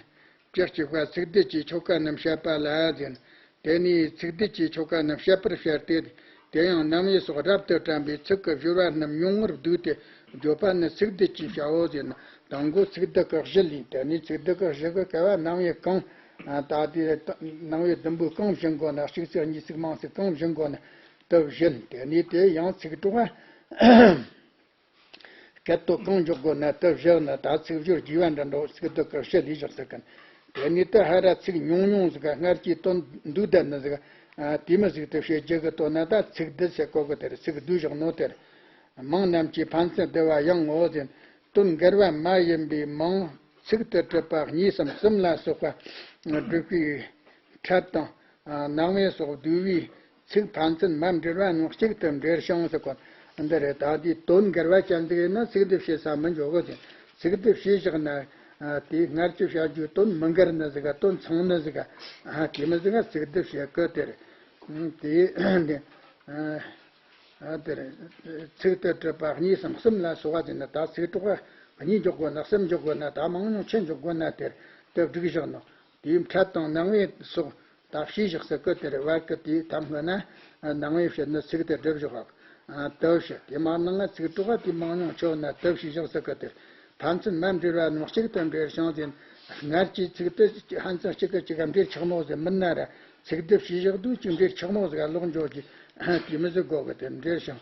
བཅུ་གཅིག་པ་ཚིག་སྡུད་ཀྱི་ཆོ་ག་རྣམས་བཤད་པ་ལ་ཟེར་ན། དེ་ནས་ཚིག་སྡུད་ཀྱི་ཆོ་ག་རྣམས་བཤད་པར་བཤད་དེ། དེ་ཡང་རྣམ་དབྱེ་སོགས་རབ་ཏུ་དྲན་པའི་ཚིག་གི་སྦྱོར་བ་རྣམས་ཉུང་ངུར་བསྡུས་ཏེ་བརྗོད་པ་ནི་ཚིག་སྡུད་ཀྱི་བྱའོ་ཟེར་ན། དང་པོ་ཚིག་སྡུད་ཀྱི་གཞི་ལས། དེ་ནས་ཚིག་སྡུད་ཀྱི་གཞི་གི་སྐབས་རྣམ་དབྱེ་གང་། ཨ། ད་དེ་རྣམ་དབྱེ་བདུན་པོ་གང་བྱིན་དགོས་ན། གཅིག་ཚིག་གཉིས་ཚིག་མང་ཚིག་གང་བྱིན་དགོས་ན་དེ་བྱིན། དེ་ནས་དེ་ཡང་ཚིག་གྲོགས་སྐད་དོད་གང་འཇོག་དགོས་ན་དེ་བཞག་ན། ད་ཚིག་སྦྱོར་རྒྱས་པ་འདྲ་འདྲ་ཚིག་སྡུད་ཀྱི་གཞི་ལས་བཞག་ཟེར་གི། དེ་ནས་དེ་ཧ་ར་ཚིག་ཉུང་ཉུང་ཟིག་ག་སྔར་གྱི་དོན་བསྡུས་བསྡད་ནི་ཟིག་ཨ། དེ་མོ་ཟིག་དེ་བཤད་རྒྱུ་གི་དོན་ན་ད་ཚིག་སྡུད་ཟེར་གོ་གི། དེར་ཚིག་བསྡུས་བཞག་ནོ་དེར། མིང་རྣམས་ཀྱི་ཕན་ཚུན་བསྡུ་བ་ཡང་ངོ་ཟེར། དོན་འགལ་བ་མ་ཡིན་པའི་མིང་ཚིག་ཏུ་གྲུབ་པ་གཉིས་སམ་གསུམ་ལ་སོགས་པ་སྒྲུབ་པའི་ཕྲད་དང་། ཨ། རྣམ་དབྱེ་སོགས་བསྡུ་བའི་ཚིག་ཕན་ཚུན་མ་འབྲེལ་བ་རྣམས་གཅིག་ཏུ་འབྲེལ་ཞིང་ཟེར་གོ། འདི་རེད། ད་དེའི་དོན་འགལ་བ་ཅན་ཟིག་ཡིན་ན་ཚིག་སྡུད་བྱེད་ས་མི་འཇོག་གི་ཟེར། ཚིག་སྡུད་བྱས་བཞག་ན། ཨ། དེའི་སྔར་གྱི་བྱ་རྒྱུའི་དོན་མི་འགལ་ནི་ཟིག་ག་དོན་མཚུངས་ནི་ཟིག་ག་ཨ། དེ་མོ་ཟིག་ག་ཚིག་སྡུད་བྱེད་གི། དེར། དེ་འདི། ཨ། དེར་ཚིག་ཏུ་གྲུབ་པ་གཉིས་སམ་གསུམ་ལ་སོགས་པ་ཟེར་ན། ད་ཚིག་གྲོགས་གཉིས་འཇོག་དགོས་ན། གསུམ་འཇོག་དགོས་ན། ད་མང་ཉུང་ཆེ་འཇོག་དགོས་ན་དེར་དེ་བསྒྲིགས་བཞག་ནོ། དེའི་ཕྲད་དང་རྣམ་དབྱེ་སོགས་ད་བྱས་བཞག་ཟེར་གི། དེར་བར་གི་དེའི་ཐ་སྙད་ན་རྣམ་དབྱེ་བྱས་ནས་ཚིག་དེ་སྒྲུབ་བཞག་ཨ། དེ་བྱས། དེ་མ་ནང་ང་ཚིག་གྲོགས་དེ་མང་ཉུང་ཆེ་བ་ན་དེ་བྱས་བཞག་ཟེར་གི། དེར་ཕན་ཚུན་མ་འབྲེལ་བ་རྣམས་གཅིག་ཏུ་འབྲེལ་ཞིང་ཟེར། སྔར་གྱི་ཚིག་དེ་ཕན་ཚུན་གཅིག་གིས་གཅིག་ག་འབྲེལ་ཆགས་ནོ་ཟེར་མིན་ན་ར། ཚིག་སྡུད་བྱས་བཞག་དུས་གཅིག་འབྲེལ་ཆགས་ནོ་ཟིག་ག་ལོག་འཇོག་གི། དེ་མོ་ཟིག་གོ་གི། དེ་འབྲེལ་ཞིང་།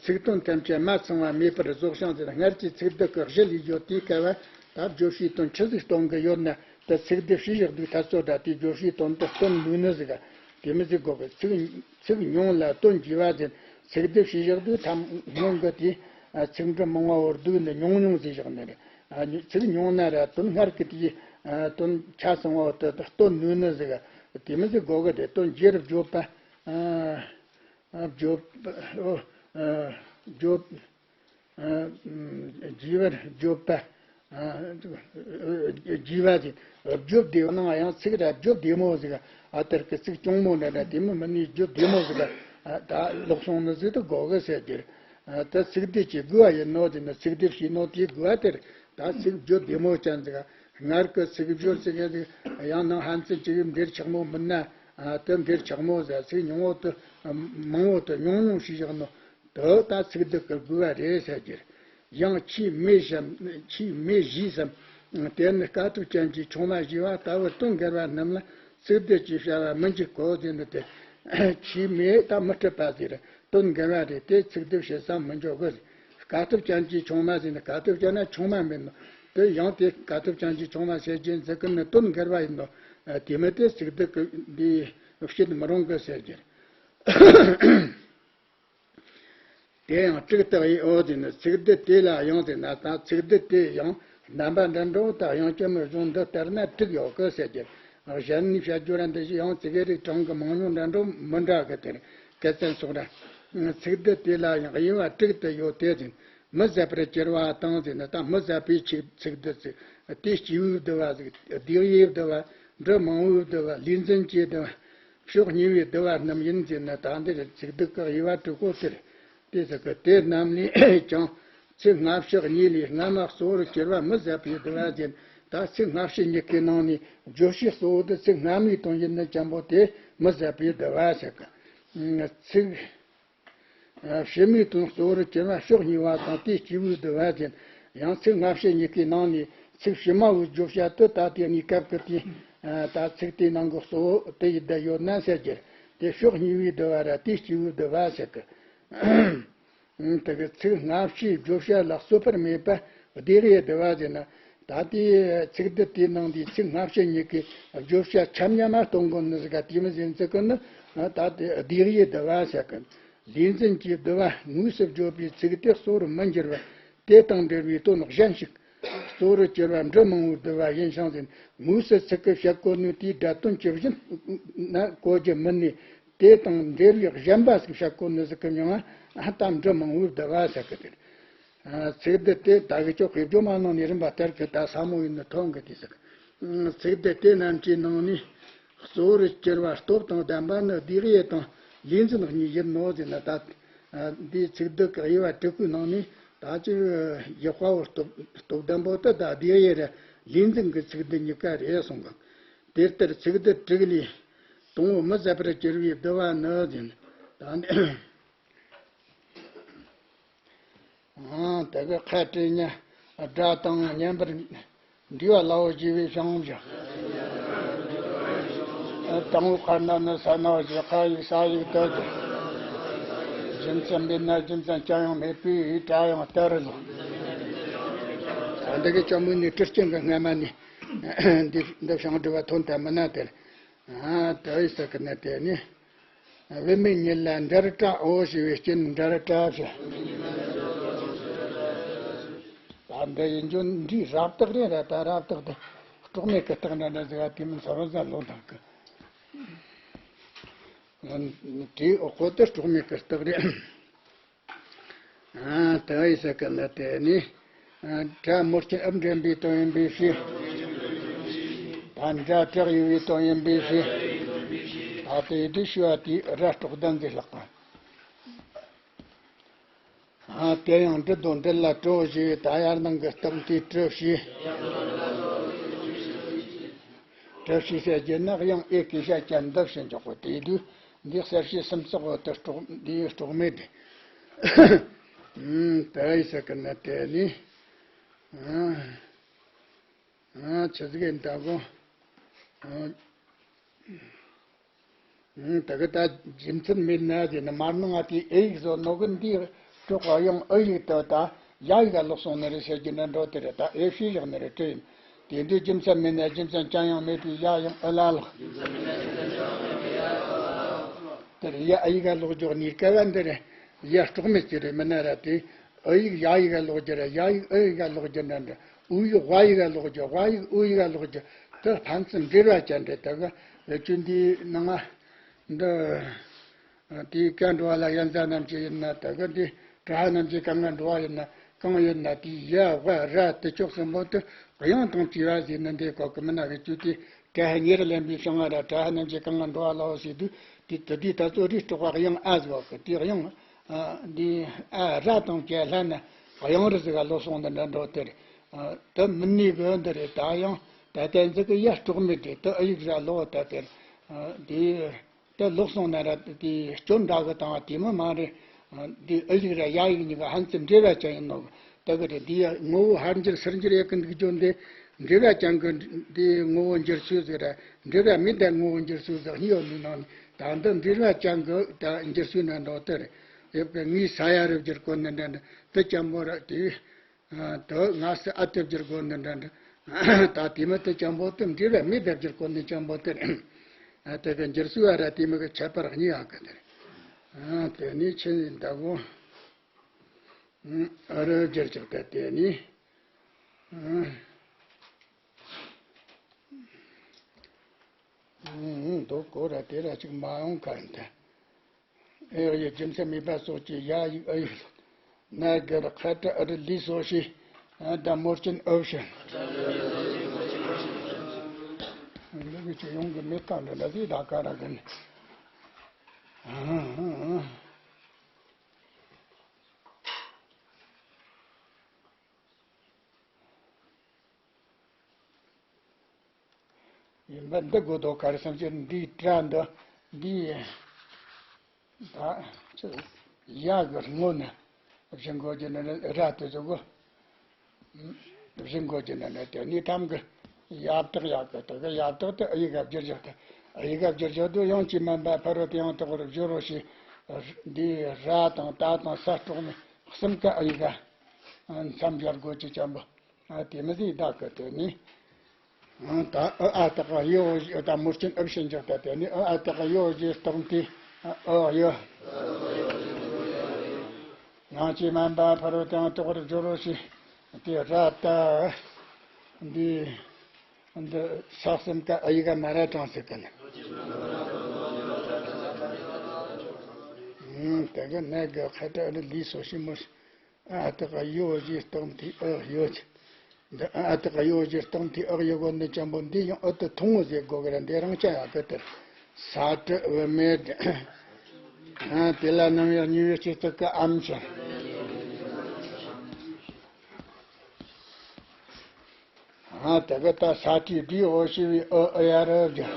ཚིག་དོན་ཐམས་ཅད་མ་ཚང་བ་མེད་པར་རྫོགས་ཤིང་ཟེར། སྔར་གྱི་ཚིག་སྡུད་ཀྱི་གཞི་ལས་བརྗོད་དེའི་སྐབས་ད་བརྗོད་བྱའི་དོན་ཆི་ཟིག་སྟོན་གི་ཡོད་ན། ད་ཚིག་སྡུད་བྱས་བཞག་དུས་ཐ་ཚོ་འདྲ་དེའི་བརྗོད་བྱའི་དོན་དེ་སྟོན་ནུས་ནི་ཟིག་དེ་མོ་ཟིག་གོ་གི། ཚིག་ཚིག་ཉུང་ལ་དོན་རྒྱས་པ་ཟེར། ཚིག་སྡུད་བྱས་བཞག་དུས་ཐ་སྙད་གི་དེའི་ཚིག་འབྲུ་མང་བ་བོར་དུས་ནི་ཉུང་ཉུང་ཟིག་བཞག་ནི་རེད། ཚིག་ཉུང་ན་ར་དོན་སྔར་གི་དེའི་དོན་ཆ་ཚང་བ་དེ་སྟོན་ནུས་ནི་ཟིག་དེ་མོ་ཟིག་གོ་གི། དེ་དོན་རྒྱས་རབ་བརྗོད་པ། ཨ། བརྗོད། ཨོ། ཨ། བརྗོད། ཨ། རྒྱས་པར་བརྗོད་པ། ཨ། རྒྱས་པ་དེ་བརྗོད་བདེ་བོ་ནང་ཡང་ཚིག་ར་བརྗོད་བདེ་མོ་ཟིག་ཨ། དེར་གི་ཚིག་གྱོང་མོ་འདྲ་འདྲ་དེ་མོ་མིན་ནི་བརྗོད་བདེ་མོ་ཟིག་ཨ། ད་ལོག་སོང་ནི་ཟིག་ཏུ་གོ་གི་ཟེར་རྒྱུ། ཨ། ད་ཚིག་སྡུད་ཀྱི་དགོས་པ་ཡིན་ནོ་དེ་ནི་ཚིག་སྡུད་བྱས་ནོ་དེའི་དགོས་པ་དེར་ད་ཚིག་བརྗོད་བདེ་མོ་ཅན་ཟིག་སྔར་གི་ཚིག་སྦྱོར་ཟིག་ཡང་ནང་ཕན་ཚུན་གཅིག་འབྲེལ་ཆགས་མོ་མིན་ན། ཨ། དེ་འབྲེལ་ཆགས་མོ་ཟིག་ཚིག་ཉུང་བོ་དེ་མང་བོ་དེ་ཉུང་ཉུང་བྱས་བཞག་ནོ། དེ་ད་ཚིག་སྡུད་ཀྱི་དགོས་པ་རེད་ཟེར་རྒྱུ། ཡང་ཆོས་མེད་བཞི་སམ། ཆོས་མེད་བཞི་སམ། དེ་ནི་དཀའ་ཐུབ་ཅན་གྱི་ཆུང་མ་ཞེས་པ་ལྟ་བུ་དོན་འགལ་བ་རྣམས་ལ་ཚིག་སྡུད་ཅེས་བྱ་བ་མི་འཇུག་གོ་ཟེར་ནི་དེ། ཆོས་མེད་ད་མི་སྲིད་པ་ཟེར། དོན་འགལ་བ་རེད། དེ་ཚིག་སྡུད་བྱེད་ས་མི་འཇོག་གི། དཀའ་ཐུབ་ཅན་གྱི་ཆུང་མ་ཟེར་ནི། དཀའ་ཐུབ་ཅན་ན་ཆུང་མ་མིན་ནོ། དེ་ཡང་དེ་དཀའ་ཐུབ་ཅན་གྱི་ཆུང་མ་ཟེར་གྱི་འཛིན་གི་ནི་དོན་འགལ་བ་ཡིན་ནོ། དེ་མི་དེ་ཚིག་སྡུད་ཀྱི་འདི་བྱེད་མི་རུང་གི་ཟེར་གྱི། དེ་ཡང་དྲུག་དག་ཡིན། འོ་དེ་ནི་ཚིག་སྡུད་དེ་ལ་ཡང་དེ་ན་ད་ཚིག་སྡུད་དེ་ཡང་རྣམ་པ་འདྲ་འདྲ་བོ་དག་ཡང་སྐྱེ་མི་གཞུང་འདི་ལྟར་ན་དྲུག་ཡོད་གི་ཟེར་གྱི། གཞན་ནས་བཤད་རྒྱུ་ར་འདི་བཞིན་ཡང་ཙི་གེ་རིགས་གྲངས་ཀྱི་མང་ཉུང་འདྲ་འགྲོ་མི་འདྲ་གི་དེར་སྐད་ཚན་སོགས་ར། ཚིག་སྡུད་དེ་ལ་ཡང་དབྱེ་བ་དྲུག་ཏུ་ཡོད་དེ་ཟིན། མི་ཟད་པར་གྱུར་པ་དང་ཟེར་ན། ད་མི་ཟད་པའི་ཚིག་ཚིག་སྡུད་ཟིག། དེའི་སྐྱེས་བུའི་བསྡུ་བ་ཟིག། བསྡུས་དབྱེའི་བསྡུ་བ། འབྲུ་མང་བོའི་བསྡུ་བ། ལུས་འཛིན་གྱི་བསྡུ་བ། ཕྱོགས་གཉིས་པའི་བསྡུ་བ་རྣམས་ཡིན་ཟེར་ན། ད་འདིར་ཚིག་སྡུད་ཀྱི་དབྱེ་བ་དྲུག་པོ་དེར། དེ་ཟེར་གི། དེ་རྣམས་ལས་ཀྱང་ཚིག་སྔ་ཕྱི་གཉིས་ལས་སྔ་མ་གཙོ་བོར་གྱུར་པ་མི་ཟད་པའི་བསྡུ་བ་ཟེར། ད་ཚིག་སྔ་ཕྱི་གཉིས་ཀའི་ནང་ནས་བརྗོད་བྱའི་གཙོ་བོ་དེ་ཚིག་སྔ་མའི་དོན་ཡིན་ན་ཅན་པོ་དེ་མི་ཟད་པའི་བསྡུ་བ་ཟེར་གི། ཚིག་ཕྱི་མའི་དོན་གཙོ་བོར་གྱུར་པ་ཕྱོགས་གཉིས་པ་དང་དེའི་སྐྱེས་བུའི་བསྡུ་བ་ཟེར། ཡང་ཚིག་སྔ་ཕྱི་གཉིས་ཀའི་ནང་ནས་ཚིག་ཕྱི་མ་བོའི་བརྗོད་བྱ་དེ་ད་དེ་གནས་སྐབས་ཀྱི་དེ། ད་ཚིག་དེའི་ནང་གི་གཙོ་བོ་དེ་ཡི་བསྡུ་ཡོད་ན་ཟེར་རྒྱུ། དེ་ཕྱོགས་གཉིས་པའི་བསྡུ་བ་ར་དེའི་སྐྱེས་བུའི་བསྡུ་བ་ཟེར་གི། དེ་གི་ཚིག་སྔ་ཕྱིའི་བརྗོད་བྱ་ལ་རྩོད་པར་མེད་པ་བསྡུས་དབྱེའི་བསྡུ་བ་ཟེར་ན། ད་ལྟའི་ཚིག་སྡུད་དེའི་ནང་དུ་ཚིག་སྔ་ཕྱི་གཉིས་ཀའི་བརྗོད་བྱ་ཆ་མཉམ་མ་སྟོན་དགོས་ནི་ཟིག་ག། དེ་མི་ཟིན་ཚིག་གི་ནི་ད་ལྟའི་བསྡུས་དབྱེའི་བསྡུ་བ་ཟེར་གི། ལུས་འཛིན་གྱི་བསྡུ་བ་དངོས་སུ་བརྗོད་པའི་ཚིག་དེ་གཙོ་བོར་མི་འགྱུར་བ། དེ་དང་འབྲེལ་བའི་དོན་གཞན་ཞིག། གཙོ་བོར་གྱུར་པ་འབྲུ་མང་བོའི་བསྡུ་བ་ཡིན་ཞིང་ཟེར། དངོས་སུ་ཚིག་གིས་བཤད་དགོས་ནི་དེའི་སྒྲ་དོན་ཇི་བཞིན་ན་གོ་རྒྱུ་མིན་ནས། དེ་དང་འབྲེལ་བའི་གཞན་པ་ཞིག་བཤད་དགོས་ནི་ཟིག་གི་མྱིང་ང་ད་འབྲུ་མང་བོའི་བསྡུ་བ་ཟེར་གི་དེ་རེད། ཚིག་སྡུད་དེ་ད་གི་ཅོག་གི་བརྗོད་མ་གནང་ནས་རིམ་པ་ལྟར་གི་ད་ས་མོ་ཡིན་ནི་ཐོན་གི་དེ་ཟིག། ཚིག་སྡུད་དེ་རྣམས་ཀྱི་ནང་ནས་གཙོ་བོར་གྱུར་པ་སྟོབས་དང་ལྡན་པ་ནི་བསྡུས་དབྱེ་དང་ལུས་འཛིན་གཉིས་ཡིན་ནོ་ཟེར་ན། ད་འདིའི་ཚིག་སྡུད་ཀྱི་དབྱེ་བ་དྲུག་པོའི་ནང་ནས་ད་ཅིག་ཡག་པ་བོ་སྟོབས་སྟོབས་ལྡན་པོ་དེ་ད་བསྡུས་དབྱེ་ར་ལུས་འཛིན་གྱི་ཚིག་སྡུད་གཉིས་ཀ་རེད་གསུངས་གི། དེ་ལྟར་ཚིག་སྡུད་དྲུག་ལས་དང་པོ་མི་ཟད་པར་གྱུར་པའི་བསྡུ་བ་ནི་ཟེར་ན། ད་འདི། ཨང་། དེ་གི་ཁ་བྲལ་ཉ་སྒྲ་དང་མཉམ་པར་འདུས་པ་ལའོ་ཞེས་པའི་བྱང་བྱ། དང་པོའི་ཁ་ན་ནི་ས་ནའོ་ཞེས་ཁ་ཡིག་ས་ཡིག་ཏུ་གི། རྒྱུ་མཚན་མེད་ན་རྒྱུ་མཚན་ཅང་ཡང་མེད་པའི་སྒྲ་ཡང་ལྟར་ལ། ད་འདི་གི་ཅང་མོ་ནི་གྲི་རྐྱང་གི་སྔ་མ་ནི་འདི་འདི་བྱང་སྒྲུབ་པ་ཐོན་ཐལ་མིན་ན་དེར། ཨ། དེ་ཡི་ས་གི་ནི་དེ་ནི། བུད་མེད་ཉིད་ལ་འབྲེལ་སྒྲའོ་ཞེས་པའི་རྐྱེན་འབྲེལ་སྒྲ་ཞེས། ད་འདི་ཡིན་རྒྱུ་འདིའི་རབ་རྟགས་རེད་ར། ད་རབ་རྟགས་དེ་སྲོག་མེད་ཀྱི་རྟགས་འདྲ་འདྲ་ཟེར་བ་དེ་མིན་ས་རོ་ཟ་ལོ་ལགས་ཀྱི། དེའི་འོག་གོ་དེ་སྲོག་མེད་ཀྱི་རྟགས་རེད། ཨ། དེ་ཡི་ས་གི་ནི་དེ་ནི། ཨ། སྒྲ་མོ་ཆེན་ཨབ་འདྲེན་པའི་དོན་ཡིན་པའི་ཕྱིར། ད་སྒྲ་བྲག་ཡུ་བའི་དོན་ཡིན་པའི་ཕྱིར། ད་དེ་དུས་ཞུ་བ་དེའི་ར་སྲོག་ལྡན་ཟེར་ལྷག་པ། ཨ། དེ་ཡང་འབྲུ་དང་འབྲེལ་ལ་གྲོ་ཞེས་པའི་ད་ཡར་ནང་གི་རྟགས་མཐའི་གྲུ་བཞི། གྲུ་བཞི་ཟེར་རྒྱུ་ནི་དབྱངས་ཨེ་གི་ཤ་ཅན་འདི་ཞེས་འཇོག་གོ། དེ་དུས་འདི་གསལ་བྱེད་སུམ་ཚོགས་འོག་ཏུ་སྲོག་འདིའི་སྲོག་མེད་དེ། ཨུམ། དེ་ཡི་ས་གི་ནི་དེ་ནི། ཨ། ཨ། ཆི་ཟིག་ཡིན་ད་གོ། ཨ། ཨུམ། དེ་གི་ད་རྒྱུ་མཚན་མེད་ན་དེ་ནི་མར་ནང་ང་དེའི་ཨེ་ཡིག་བཟོ་ནོ་གི་འདིའི་སྲོག་ག་དབྱངས་ཨུ་ཡིག་ཏུ་ད་ཡ་ཡིག་ག་ལོག་སོང་ནི་རེད་ཟེར་རྒྱུ་འདྲ་འགྲོ་དེ་རེད། ད་ཨེ་ཤེས་བཞག་ནི་རེད་དྲི་ཡིན། དེ་འདྲའི་རྒྱུ་མཚན་མེད་ན་རྒྱུ་མཚན་ཅང་ཡང་མེད་པའི་ཡ་དབྱངས་ཨུ་ལ་ལོག། དེར་ཡ་ཨུ་ཡིག་ག་ལོག་འཇོག་ནི་སྐལ་བ་འདི་རེད། ཡ་སྲོག་མེད་ཅིག་རེད་མིན་ན་ར། དེ་ཨུ་ཡིག་ཡ་ཡིག་ག་ལོག་རྒྱུ་ར། ཡ་ཡིག་ཨུ་ཡིག་ག་ལོག་རྒྱུ་འདྲ་འདྲ། ཨུ་ཡིག་ཝ་ཡིག་ག་ལོག་རྒྱུ། ཝ་ཡིག་ཨུ་ཡིག་ག་ལོག་རྒྱུ། དེ་ཕན་ཚུན་འབྲེལ་བ་ཅན་རེད། ད་ག་ཆུ་འདིའི་ནང་ང་འདི། དེའི་ཀ་འགྲོ་བ་ལ་ཡན་ཛ་རྣམས་ཀྱི་ཡིན་ན། ད་ག་འདི་ཏྲ་ཧ་རྣམས་ཀྱི་ཀ་ང་འགྲོ་བ་ཡིན་ན། གང་ཡིན་ན་དེའི་ཡ་ཝ་ར་དེ་ཕྱོགས་གསུམ་པོ་དེ་དབྱངས་དང་བཅས་པ་ཟེར་ནི་འདི་གོ་གི་མིན་ན། གི་ཆུ་དེ་ཏྲ་ཧ་ཉེར་ལེན་པའི་བྱང་ང་ར་ཏྲ་ཧ་རྣམས་ཀྱི་ཀ་ང་འགྲོ་བ་ལའོ་ཟེར་དུས། དེ་དེ་དུས་ད་ཚོ་རིགས་སྲོག་པ་དབྱངས་ཨ་ཟེར་བ་གི་དེ་དབྱངས། ཨ། འདི་ཨ་ར་དང་བཅས་ལྷན་ན་དབྱངས་རི་ཟིག་ག་ལོག་སོང་འདི་འདྲ་འགྲོ་དེ་རེད། ཨ། དེ་མིན་ནི་གི་འདི་རེད། ད་དབྱངས་ད་ལྟ་འཛི་གི་ཡ་སྲོག་མེད་དེ་དེ་ཨུ་ཡིག་ར་ལོག་ད་དེར། ཨ། འདི། དེ་ལོག་སོང་ན་ར་དེ་སྐྱོན་འདྲ་གི་དང་དེ་མི་མ་རེད། དེ་ཨུ་ཡིག་ར་ཡ་ཡིག་གཉིས་ཀ་ཕན་ཚུན་འབྲེལ་བ་ཅན་ཡིན་ནོ། དེ་གི་རེད། དེ་ཡ་ངོ་བོ་ཕར་འགྱུར་ཚུར་འགྱུར་ཡེ་གི་འདུག་རྒྱུ་འདི་འབྲེལ་བ་ཅན་གི་དེ་ངོ་བོ་འགྱུར་ཚུལ་ཟིག་ར། འབྲེལ་བ་མེད་པའི་ངོ་བོ་འགྱུར་ཚུལ་ཟིག་གཉིས་ཡོད་ནི་ནང་ནས། ད་འདི་འབྲེལ་བ་ཅན་གི་ད་འགྱུར་ཚུལ་ན་འགྲོ་དེ་རེད། ཡོད་གི་ངའི་ས་ཡ་རུ་འགྱུར་གོ་ནི་འདྲ་འདྲ་དེ་ཅན་པོ་ར་དེ། ཨ། དེ་སྔ་སེ་ཨ་ཏི་བསྒྱུར་དགོས་ནི་འདྲ་འདྲ། ད་དེ་མི་དེ་ཅན་པོ་དེ་འབྲེལ་བ་མེད་པར་བསྒྱུར་དགོས་ནི་ཅན་པོ་དེ་རེད། ཨ། དེ་གི་འགྱུར་སྲོལ་བ་ར་དེ་མི་གི་ཁྱད་པར་གཉིས་ཨ་གི་དེ་རེད། ཨ། དེ་ནི་ཆི་ཡིན་ད་གོ། ཨ་རུ་བསྒྱུར་ཆོག་ད་དེ་ནི། ཨ། འདུག་གོ་ར་དེ་ར་ཅིག་མ་ཡོང་ག་ཡིན་ཏེ། ཨེ་ཡི་རྒྱུ་མཚན་མེད་པ་སོགས་ཀྱི་ཡ་ཡིག་ཨ་ཡིག་ལ་ན་གི་ར་ཁ་ཏ་ཨ་རི་ལི་སོགས་ཤིག་ཨ་ད་མོར་ཅན་ཨབ་ཤན། འདི་གི་ཅིག་ཡོང་གི་མེད་ག་འདྲ་ལ་དེ་ད་ག་ར་གི་ནི། ཨ་ཨ་ཨ། ཡིན་པ་འདི་དགོས་དོ་ག་རེ་བསམ་ཅི་འདིའི་སྒྲ་འདི་འདིའི་ད་ཅི་ཡ་གི་སྔོན་ནས་བཞིན་དགོས་ཀྱི་ནི་ར་དེ་ཚོ་གོ། བཞིན་དགོས་ཀྱི་ནི་ནི་དེ་ནི་ཐམ་གི་ཡབ་དག་ཡག་གི་དེ་གི་ཡབ་དག་དེ་ཨ་ཡིག་ག་བསྒྱུར་བཞག་དེ་ཨ་ཡིག་ག་བསྒྱུར་བཞག་དུ་ཡང་ཅི་མན་པ་ཕ་རོལ་ཏེ་ཡང་དག་པར་སྦྱོར་རོ་ཞེས་འདིའི་ར་དང་ཏ་དང་ས་དྲུག་ནི་གསུམ་ཀ་ཨ་ཡིག་ག་མཚམས་སྦྱར་དགོས་ཀྱི་ཅན་པོ། ཨ་དེ་མི་ཟིག་བདག་གི་དེ་ནི། ཨང་ད་ཨ་ཨ་དག་ཡོ་ད་མུར་ཆེན་ཨབ་ཤན་འཇོག་ད་དེ་ནི་ཨ་ཨ་དག་ཡོ་ཞེས་སྟོང་དེ་ཨ་ཨོ་ཡོ། ཡང་ཅི་མན་པ་ཕ་རོལ་ཏེ་ཡང་དག་པར་སྦྱོར་རོ་ཞེས་དེ་ར་ད་འདི་འདི་ས་གསུམ་ཀ་ཨ་ཡིག་ག་མ་ར་གྲངས་སུ་ཀུན། ཨང་དེ་གི་ནད་གི་ཁ་ཏ་ཨ་ལི་ལི་སོ་ཤི་མུར། ཨ་དག་ཡོ་ཞེས་སྟོང་དེ་ཨག་ཡོད། འདི་ཨ་དག་ཡོ་ཞེས་སྟོང་དེ་ཨག་ཡོད་གོ་ནི་ཅན་པོ་འདི་ཡང་ཨུ་ཏུ་ཐུང་ངུ་ཟེར་དགོས་གི་ར་འདི་རང་ཅག་ཡག་གི་དེར་ས་ཏྲི་བུད་མེད། ཨ་དེ་ལ་ནམ་ཡང་ཉི་འོད་ཅི་ཙི་ཀི་ཨམ་ཆེན། ཨ་དེ་གི་ད་ས་ཏྲི་འདི་འོ་ཞི་བའི་ཨུ་ཨུ་ཡ་རུ་བརྒྱབ།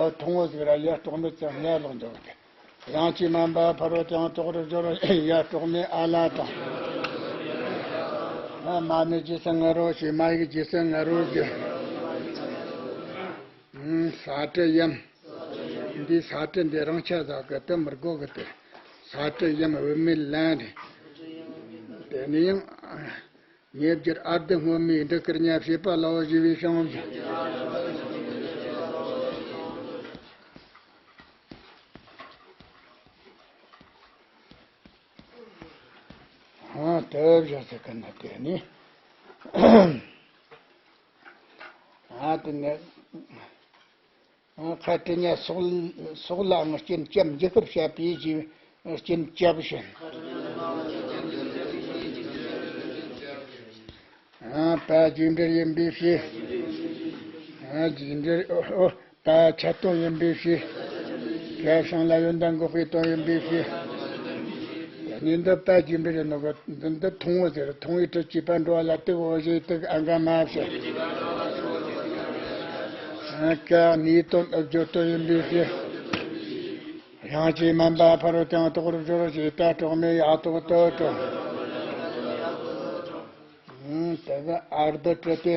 ཨུ་ཐུང་ངུ་ཟིག་ར་ཡ་སྟོང་མི་ཙམ་ངས་ལོག་འཇོག་གི། ཡང་ཅི་མན་པ་ཕ་རོལ་ཏེ་ཡང་དག་པར་སྦྱོར་རོ་ཡ་སྤྲོག་མེ་ཨ་ལ་དང་། མ་ནི་ཇི་སྲིད་ང་རོ་ཞེས་མ་ཡིག་ཇི་སྲིད་ང་རོ་ཞེས། ས་ཏྲི་ཡམ། འདི་ས་ཏྲི་འདི་རང་ཆ་ཟག་གི་དུ་མི་དགོས་གི་དེ། ས་ཏྲི་ཡམ་བུད་མེད་ལན་རེད། དེ་ནི་ཡང་། ཉེ་བརྒྱུད་ཨར་དྷི་སྔོན་མོའི་འབྲུ་དཀར་ཉ་བྱེད་པ་ལའོ་ཞེས་པའི་ཕྱིར། ཨ་དེ་བཞག་ཟེར་གི་ན་དེ་ནི། ཨ་དེ་ནི། ཁ་ཏྲི་ཉ་སོགས་སོགས་ལའང་སྐྱོན་བཅབ་འཇུག་པར་བྱ་བའི་རྗེས་སྐྱོན་བཅབ་བཞིན། པ་རྗེས་འབྲེལ་ཡིན་པའི་ཕྱིར། རྗེས་འབྲེལ་པ་ཆད་དོན་ཡིན་པའི་ཕྱིར། པ་བྱིངས་ལ་ཡོན་ཏན་འགོག་པའི་དོན་ཡིན་པའི་ཕྱིར། ཉིན་འདི་པ་རྗེས་འབྲེལ་ཡིན་ནོ་གི་འདི་འདི་ཐུང་ངུ་ཟེར། ཐུང་ངུའི་གྲུ་ཆུས་པ་འགྲོ་བ་ལ་དུག་འོ་ཞེས་དུག་ཨ་འགའ་མ་བྱེད། ཀ་ནིའི་དོན་ཨུ་བརྗོད་དོན་ཡིན་པའི་ཕྱིར། ཡང་ཅི་མན་པ་ཕ་རོལ་ཏེ་ཡང་དག་པར་སྦྱོར་རོ་ཞེས་ད་སྤྲོག་མེ་ཡ་ཐོག་ཏུ་སྤྲོག་དེ་གི་ཨར་དྷི་ཏྲི་ཏེ།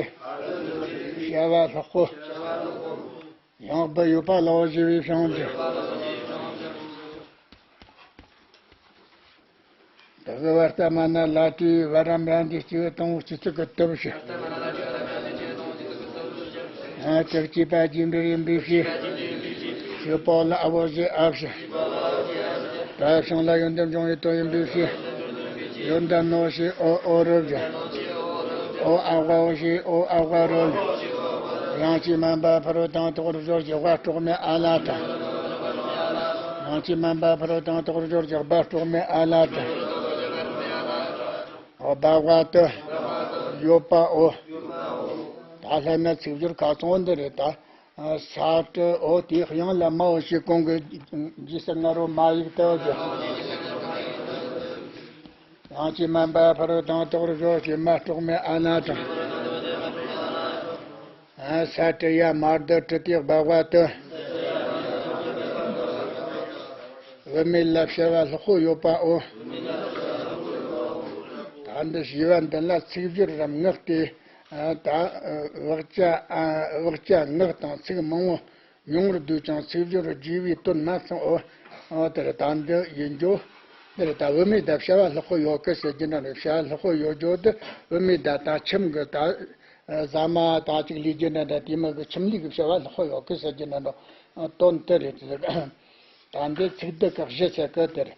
བྱ་བ་ལྷག་པོ། ཡང་བུ་ཡོད་པ་ལའོ་ཞེས་པའི་ཕྱིར་འདི། དེ་གི་བར་ཏ་མ་ན་ལ་ཏྲི་བ་རམ་ར་འདི་སྐྱེ་བོ་དང་པོ་སྤྱི་གཙུག་གི་སྟོབས་ཞེས། ཨ་དྲག་ཅེས་པ་རྗེས་འབྲེལ་ཡིན་པའི་ཕྱིར། ཞེས་པའོ་ལ་ཨ་བོ་ཞེས་ཨ་བཞག་པ་བྱིངས་ལ་ཡོན་ཏན་འབྱུང་བའི་དོན་ཡིན་པའི་ཕྱིར། ཡོན་ཏན་ནོ་ཞེས་ཨོ་ཨོ་རུ་བཞག་ཨོ་ཨ་བ་འོ་ཞེས་ཨོ་ཨ་བ་རུ་བཞག་ཡང་ཅི་མན་པ་ཕ་རོལ་ཏེ་ཡང་དག་པར་སྦྱོར་གྱི་བ་སྤྲོག་མེ་ཨ་ལ་དང་། ཡང་ཅི་མན་པ་ཕ་རོལ་ཏེ་ཡང་དག་པར་སྦྱོར་གྱི་བ་སྤྲོག་མེ་ཨ་ལ་དང་། ཨོ་བ་བ་ཏི། ཡོད་པའོ། ད་ལྷན་ན་ཚིག་སྦྱོར་ག་ཚོང་འདི་རེད་ད། ས་ཏྲི་ཨོ་དེའི་དབྱངས་ལ་མའོ་ཞེས་གོང་གི་རྗེས་སུ་ང་རོ་མ་ཡིག་ཏུ་བསྒྱུར། ཡང་ཅི་མན་པ་ཕ་རོལ་ཏེ་ཡང་དག་པར་སྦྱོར་ཞེས་མ་སྤྲོག་མེ་ཨ་ན་དང་། ས་ཏྲི་ཡ་མ་ཨར་དྷི་ཏྲི་ཏི་བྷ་བ་ཏི། བུད་མེད་ལ་བྱ་བ་ལྷག་པོ་ཡོད་པའོ། ད་འདི་ཞེས་པ་འདི་ལ་ཚིག་སྦྱོར་རམ་ངག་སྟེ། ད་བག་ཅ་བག་ཅ་ངག་དང་ཚིག་མང་བོ་ཉུང་བར་བསྡུས་ཀྱང་ཚིག་སྦྱོར་རྒྱས་པའི་དོན་མ་ཚང་འོ། འོ་དེར་ད་འདི་ཡིན་རྒྱུ། འདིར་ད་བུད་མེད་ད་བྱ་བ་ལྷག་པོ་ཡོད་གི་ཟེར་རྒྱུ་འདྲ་རེད། བྱ་བ་ལྷག་པོ་ཡོད་རྒྱུ་དེ་བུད་མེད་ད་ད་ཁྱིམ་གི་ད་ཟ་མ་ད་ཅིག་ལས་རྒྱུ་འདྲ་འདྲ་དེ་མོ་གི་ཁྱིམ་ལས་གི་བྱ་བ་ལྷག་པོ་ཡོད་གི་ཟེར་རྒྱུ་འདྲ་འདྲ་དོན་དེ་རེད། ད་འདི་ཚིག་སྡུད་ཀྱི་གཞི་ཟེར་གི་དེར།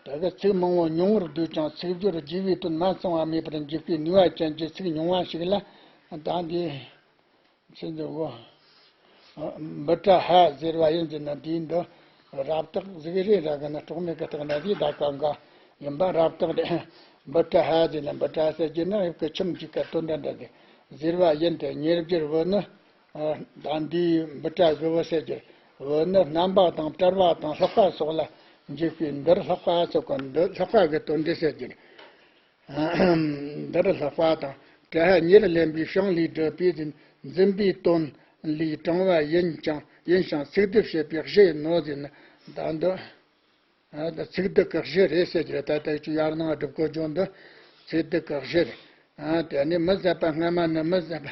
དེ་གི་ཚིག་མང་བོ་ཉུང་བར་བསྡུས་ཀྱང་ཚིག་སྦྱོར་རྒྱས་པའི་དོན་མ་ཚང་བ་མེད་པར་འཇུག་པའི་ནུས་པ་ཅན་གྱི་ཚིག་ཉུང་བ་ཞིག་ལ་ད་འདི། ཚིག་འདི་གོ། འབུ་ཏྲ་ཧ་ཟེར་བ་ཡིན་ཟེར་ན། དེའི་འདི་རབ་རྟགས་ཟིག་རེད་ར་གི་ན། གྲོགས་མེད་གི་རྟགས་ན་དེའི་ད་ག་འགའ་ཡིན་པ་རབ་རྟགས་རེད། འབུ་ཏྲ་ཧ་ཟེར་ན། འབུ་ཏྲ་ཟེར་གྱི་ན་ཡོད་གི། ཁྱིམ་གཅིག་གི་དོན་འདྲ་འདྲ་དེ་ཟེར་བ་ཡིན་ཏེ། ཉེར་སྦྱར་བུ་ནི། ཨ། ད་འདིའི་འབུ་ཏྲ་གི་བུ་ཟེར་གྱི་བུ་ནི་རྣམ་པ་དང་བྲལ་བ་དང་ལྷག་པ་སོགས་ལ་འཇུག་པའི་འདིར་ལྷག་པ་སོགས་ཀྱི་འདི་ལྷག་པ་གི་དོན་འདི་ཟེར་གྱི། འདིར་ལྷག་པ་དང་། ཏྲ་ཧ་ཉེར་ལེན་པའི་ཞིང་ལས་གྲུབ་པའི་འཛིན་པའི་དོན་ལས་དྲངས་པ་ཡིན་ཀྱང་། ཡིན་ཞིང་ཚིག་སྡུད་བྱེད་པའི་གཞི་ཡིན་ནོ་ཟེར་ན། ད་འདི། ཨ། ད་ཚིག་སྡུད་ཀྱི་གཞི་རེད་ཟེར་གྱི་རེད། ད་ལྟ་ཅིག་ཡར་ནང་སྒྲུབ་དགོས་རྒྱུ་འདི་ཚིག་སྡུད་ཀྱི་གཞི་རེད། ཨ། དེ་ནས་མི་ཟད་པ་སྔ་མ་ནི། མི་ཟད་པ་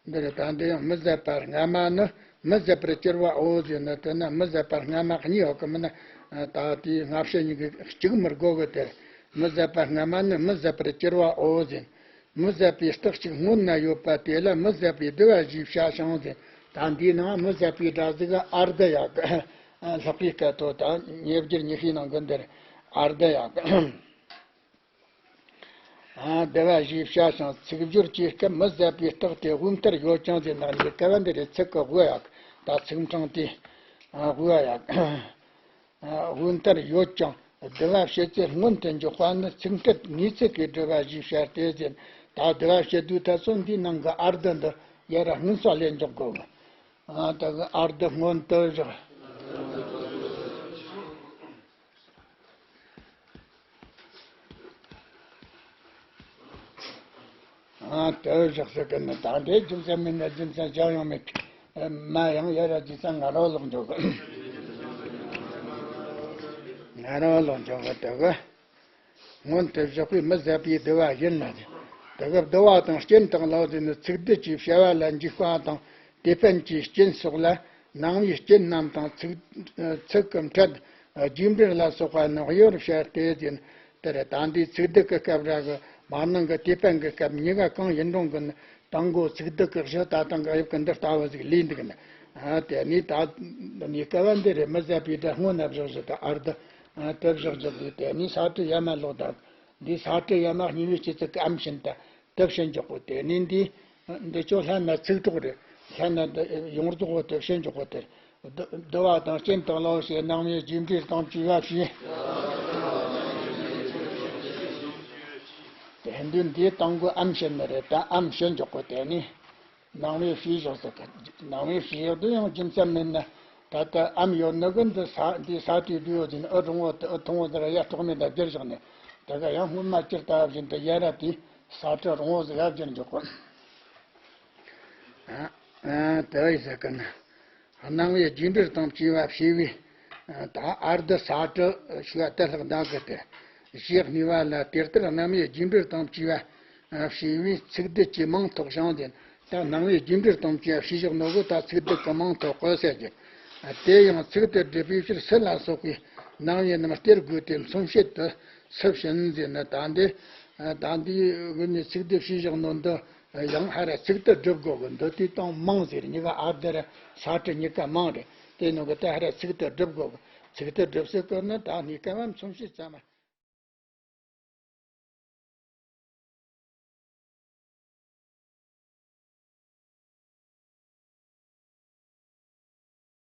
འདི་རེད། ད་འདི་ཡང་མི་ཟད་པ་སྔ་མ་ནི་མི་ཟད་པར་གྱུར་པའོ་ཟེར་ན། དེ་ན་མི་ཟད་པ་སྔ་མ་གཉིས་ཡོད་གི་མིན་ན། ད་དེའི་སྔ་ཕྱི་གཉིས་ཀྱི་གཅིག་མི་དགོས་གི། དེར་མི་ཟད་པ་སྔ་མ་ནི་མི་ཟད་པར་གྱུར་པའོ་ཟེར། མི་ཟད་པའི་རྟགས་གཅིག་སྔོན་ན་ཡོད་པ་དེ་ལ་མི་ཟད་པའི་བསྡུ་བ་ཞེས་བྱ་ཞིང་ཟེར། ད་འདིའི་ནང་མི་ཟད་པའི་སྒྲ་ཟིག་ཨརྡ་ཡོད་གི། ལྷག་པའི་སྐད་དོད་དང་ཉེར་སྦྱར་ཉི་ཤུའི་ནང་གི་འདིར་ཨརྡ་ཡོད་གི། ཨ། བསྡུ་བ་ཞེས་བྱ་ཞིང་ཚིག་སྦྱོར་གྱི་སྐབས་མི་ཟད་པའི་རྟགས་དེ་དབུ་མཐར་ཡོད་ཀྱང་ཟེར་ན། འདི་སྐབས་འདི་རེད། ཚིག་གི་དབུ་ཡོད་གི། ད་ཚིག་ཕྲེང་དེ། ཨ། དབུ་ཡོད་གི། ཨ། དབུ་མཐར་ཡོད་ཀྱང་བསྡུ་བ་བྱེད་ཚེ་སྔོན་དུ་འཇོག་པ་ནི་ཚིག་འབྲུ་ངེས་ཚིག་གི་བསྡུ་བ་ཞེས་བྱ་སྟེ་ཟེར། ད་བསྡུ་བ་བྱེད་དུས་ད་ཚོ་འདིའི་ནང་གི་ཨརྡ་འདི་ཡར་ར་སྔོན་སོགས་ལས་འཇོག་དགོས་གི། ཨ། ད་གི་ཨརྡ་སྔོན་དུ་བཞག། ཨ། དེ་བཞག་ཟེར་གི་ནི། ད་འདི་རྒྱུ་མཚན་མེད་ན་རྒྱུ་མཚན་ཅང་ཡང་མེད། མ་ཡང་ཡར་ར་རྒྱུ་མཚན་ང་རང་ལོག་འཇོག་གི། ང་རང་ལོག་འཇོག་གི། དེ་གི་སྔོན་དུ་བཞག་པའི་མི་ཟད་པའི་བསྡུ་བ་ཡིན་ལ། དེ་གི་བསྡུ་བ་དང་རྐྱེན་དང་ལ་ཟེར་ནི། ཚིག་སྡུད་ཀྱི་བྱ་བ་ལ་འཇུག་པ་དང་དེ་ཕན་གྱི་རྐྱེན་སོགས་ལ། ནང་པའི་རྐྱེན་རྣམས་དང་ཚིག་ཚིག་གི་ཕྲད་རྒྱས་འབྲིང་ལ་སོགས་པ་ནི་དབྱེ་བར་བྱ་སྟེ་ཟེར། དེར་ད་འདིའི་ཚིག་སྡུད་ཀྱི་སྐབས་ར་གི་བར་སྣང་གི་དེ་ཕན་གྱི་སྐབས་གཉིས་ཀ་གང་ཡིན་རུང་གི་ནི། དང་པོ་ཚིག་སྡུད་ཀྱི་གཞི་ད་དང་གི་དབྱིབས་ཀྱི་འདི་ལྟ་བུ་ཟིག་ལས་འདུག་ནི། ཨ། དེ་ནས་ད་འདི་ནས་སྐབས་འདི་རེད། མི་ཟད་པའི་སྒྲ་སྔོན་ན་བཞག་བཞག་ད་ཨརྡ། ཨ། དེ་བཞག་བཞག་གི། དེ་ནས་ས་བྲི་ཡ་མ་ལོག་ད། འདི་ས་བྲི་ཡ་མ་གཉིས་པའི་སྤྱི་ཚིག་གི་ཨམ་བྱིན་ད། དེ་བྱིན་འཇོག་གོ། དེ་ནས་འདི། འདི་ཆོ་ལྷན་ན་ཚིག་གྲོགས་རེད། ལྷན་ན་འདི་ཡོངས་རྫོགས་གོ། དེ་བྱིན་འཇོག་གོ། དེར་བསྡུ་བསྡུ་བ་དང་རྐྱེན་དང་ལ་ཟེར། ནང་པའི་རྒྱས་འབྲིང་དང་བཅས་པ་བྱས། དེ་འདི་འདི་དང་གོ་ཨམ་བྱིན་ནི་རེད། ད་ཨམ་བྱིན་འཇོག་གོ། དེ་ནས་ནང་པའི་བྱས་བཞག་ཟེར་གི། ནང་པའི་བྱས་བཞག་དུ་ཡང་རྒྱུ་མཚན་མེད་ན། ད་ལྟ་ཨམ་ཡོད་ནི་གི་འདི་ས་འདི་ས་བྲིས་བསྡུས་ཡོད་ཟིན། ཨུ་གྲུང་བོ་དེ་ཨུ་ཐུང་བོ་ཟེར་ཡ་གྲོགས་མེད་ད་བསྒྱུར་བཞག་ནས། དེ་ག་ཡང་སྔོན་མ་སྤྱིར་ལྟ་བཞིན་དུ་ཡ་ར་དེ་ས་བྲི་རུང་བོ་ཟེར་ཡ་བསྒྱུར་འཇོག་གོ། ཨ། ཨ། དེ་བས་ཟེར་གི་ན། སྣང་བའི་རྒྱས་འབྲིང་དང་བཅས་པ་བྱས་པའི། ཨ། ད་ཨརྡ་ས་བྲི་ཞུ་བ་དེ་ལྷག་འདའ་གི་སྟེ། ཞེས་སྨྲས་པ་ལ་དེ་ལྟར་སྣང་བའི་རྒྱས་འབྲིང་དང་བཅས་པ་བྱས་པའི་ཚིག་སྡུད་ཀྱི་མིང་ཐོགས་ཤིང་ཟེར། ད་སྣང་བའི་རྒྱས་འབྲིང་དང་བཅས་པ་བྱས་བཞག་ནོ་གི་ད་ཚིག་སྡུད་ཀྱི་མིང་ཐོགས་གི་ཟེར་གི། དེ་ཡང་ཚིག་དེ་སྒྲུབ་པའི་ཕྱིར་སུ་ལ་སོགས་པའི་སྣང་བའི་རྣམ་སྟེར་དགོས་ཏེ། མཚོན་བྱེད་དུ་སུ་བྱིན་ཟེར་ན། ད་འདི་ད་འདིའི་གི་ནི་ཚིག་སྡུད་བྱས་བཞག་ནོ་འདི། ཡང་ཧ་ར་ཚིག་དེ་སྒྲུབ་དགོས་གི། འདི་དེ་དང་མིང་ཟེར། གཉིས་ཀ་ཨརྡ་ར་ས་བྲི་གཉིས་ཀ་མིང་རེད། དེ་ནོ་གི་ད་ཧ་ར་ཚིག་དེ་སྒྲུབ་དགོས་གི། ཚིག་དེ་སྒྲུབ་ཟེར་གི་ནི་ད་གཉིས་ཀ་མ་མཚོན་བྱེད་ཙམ་མ།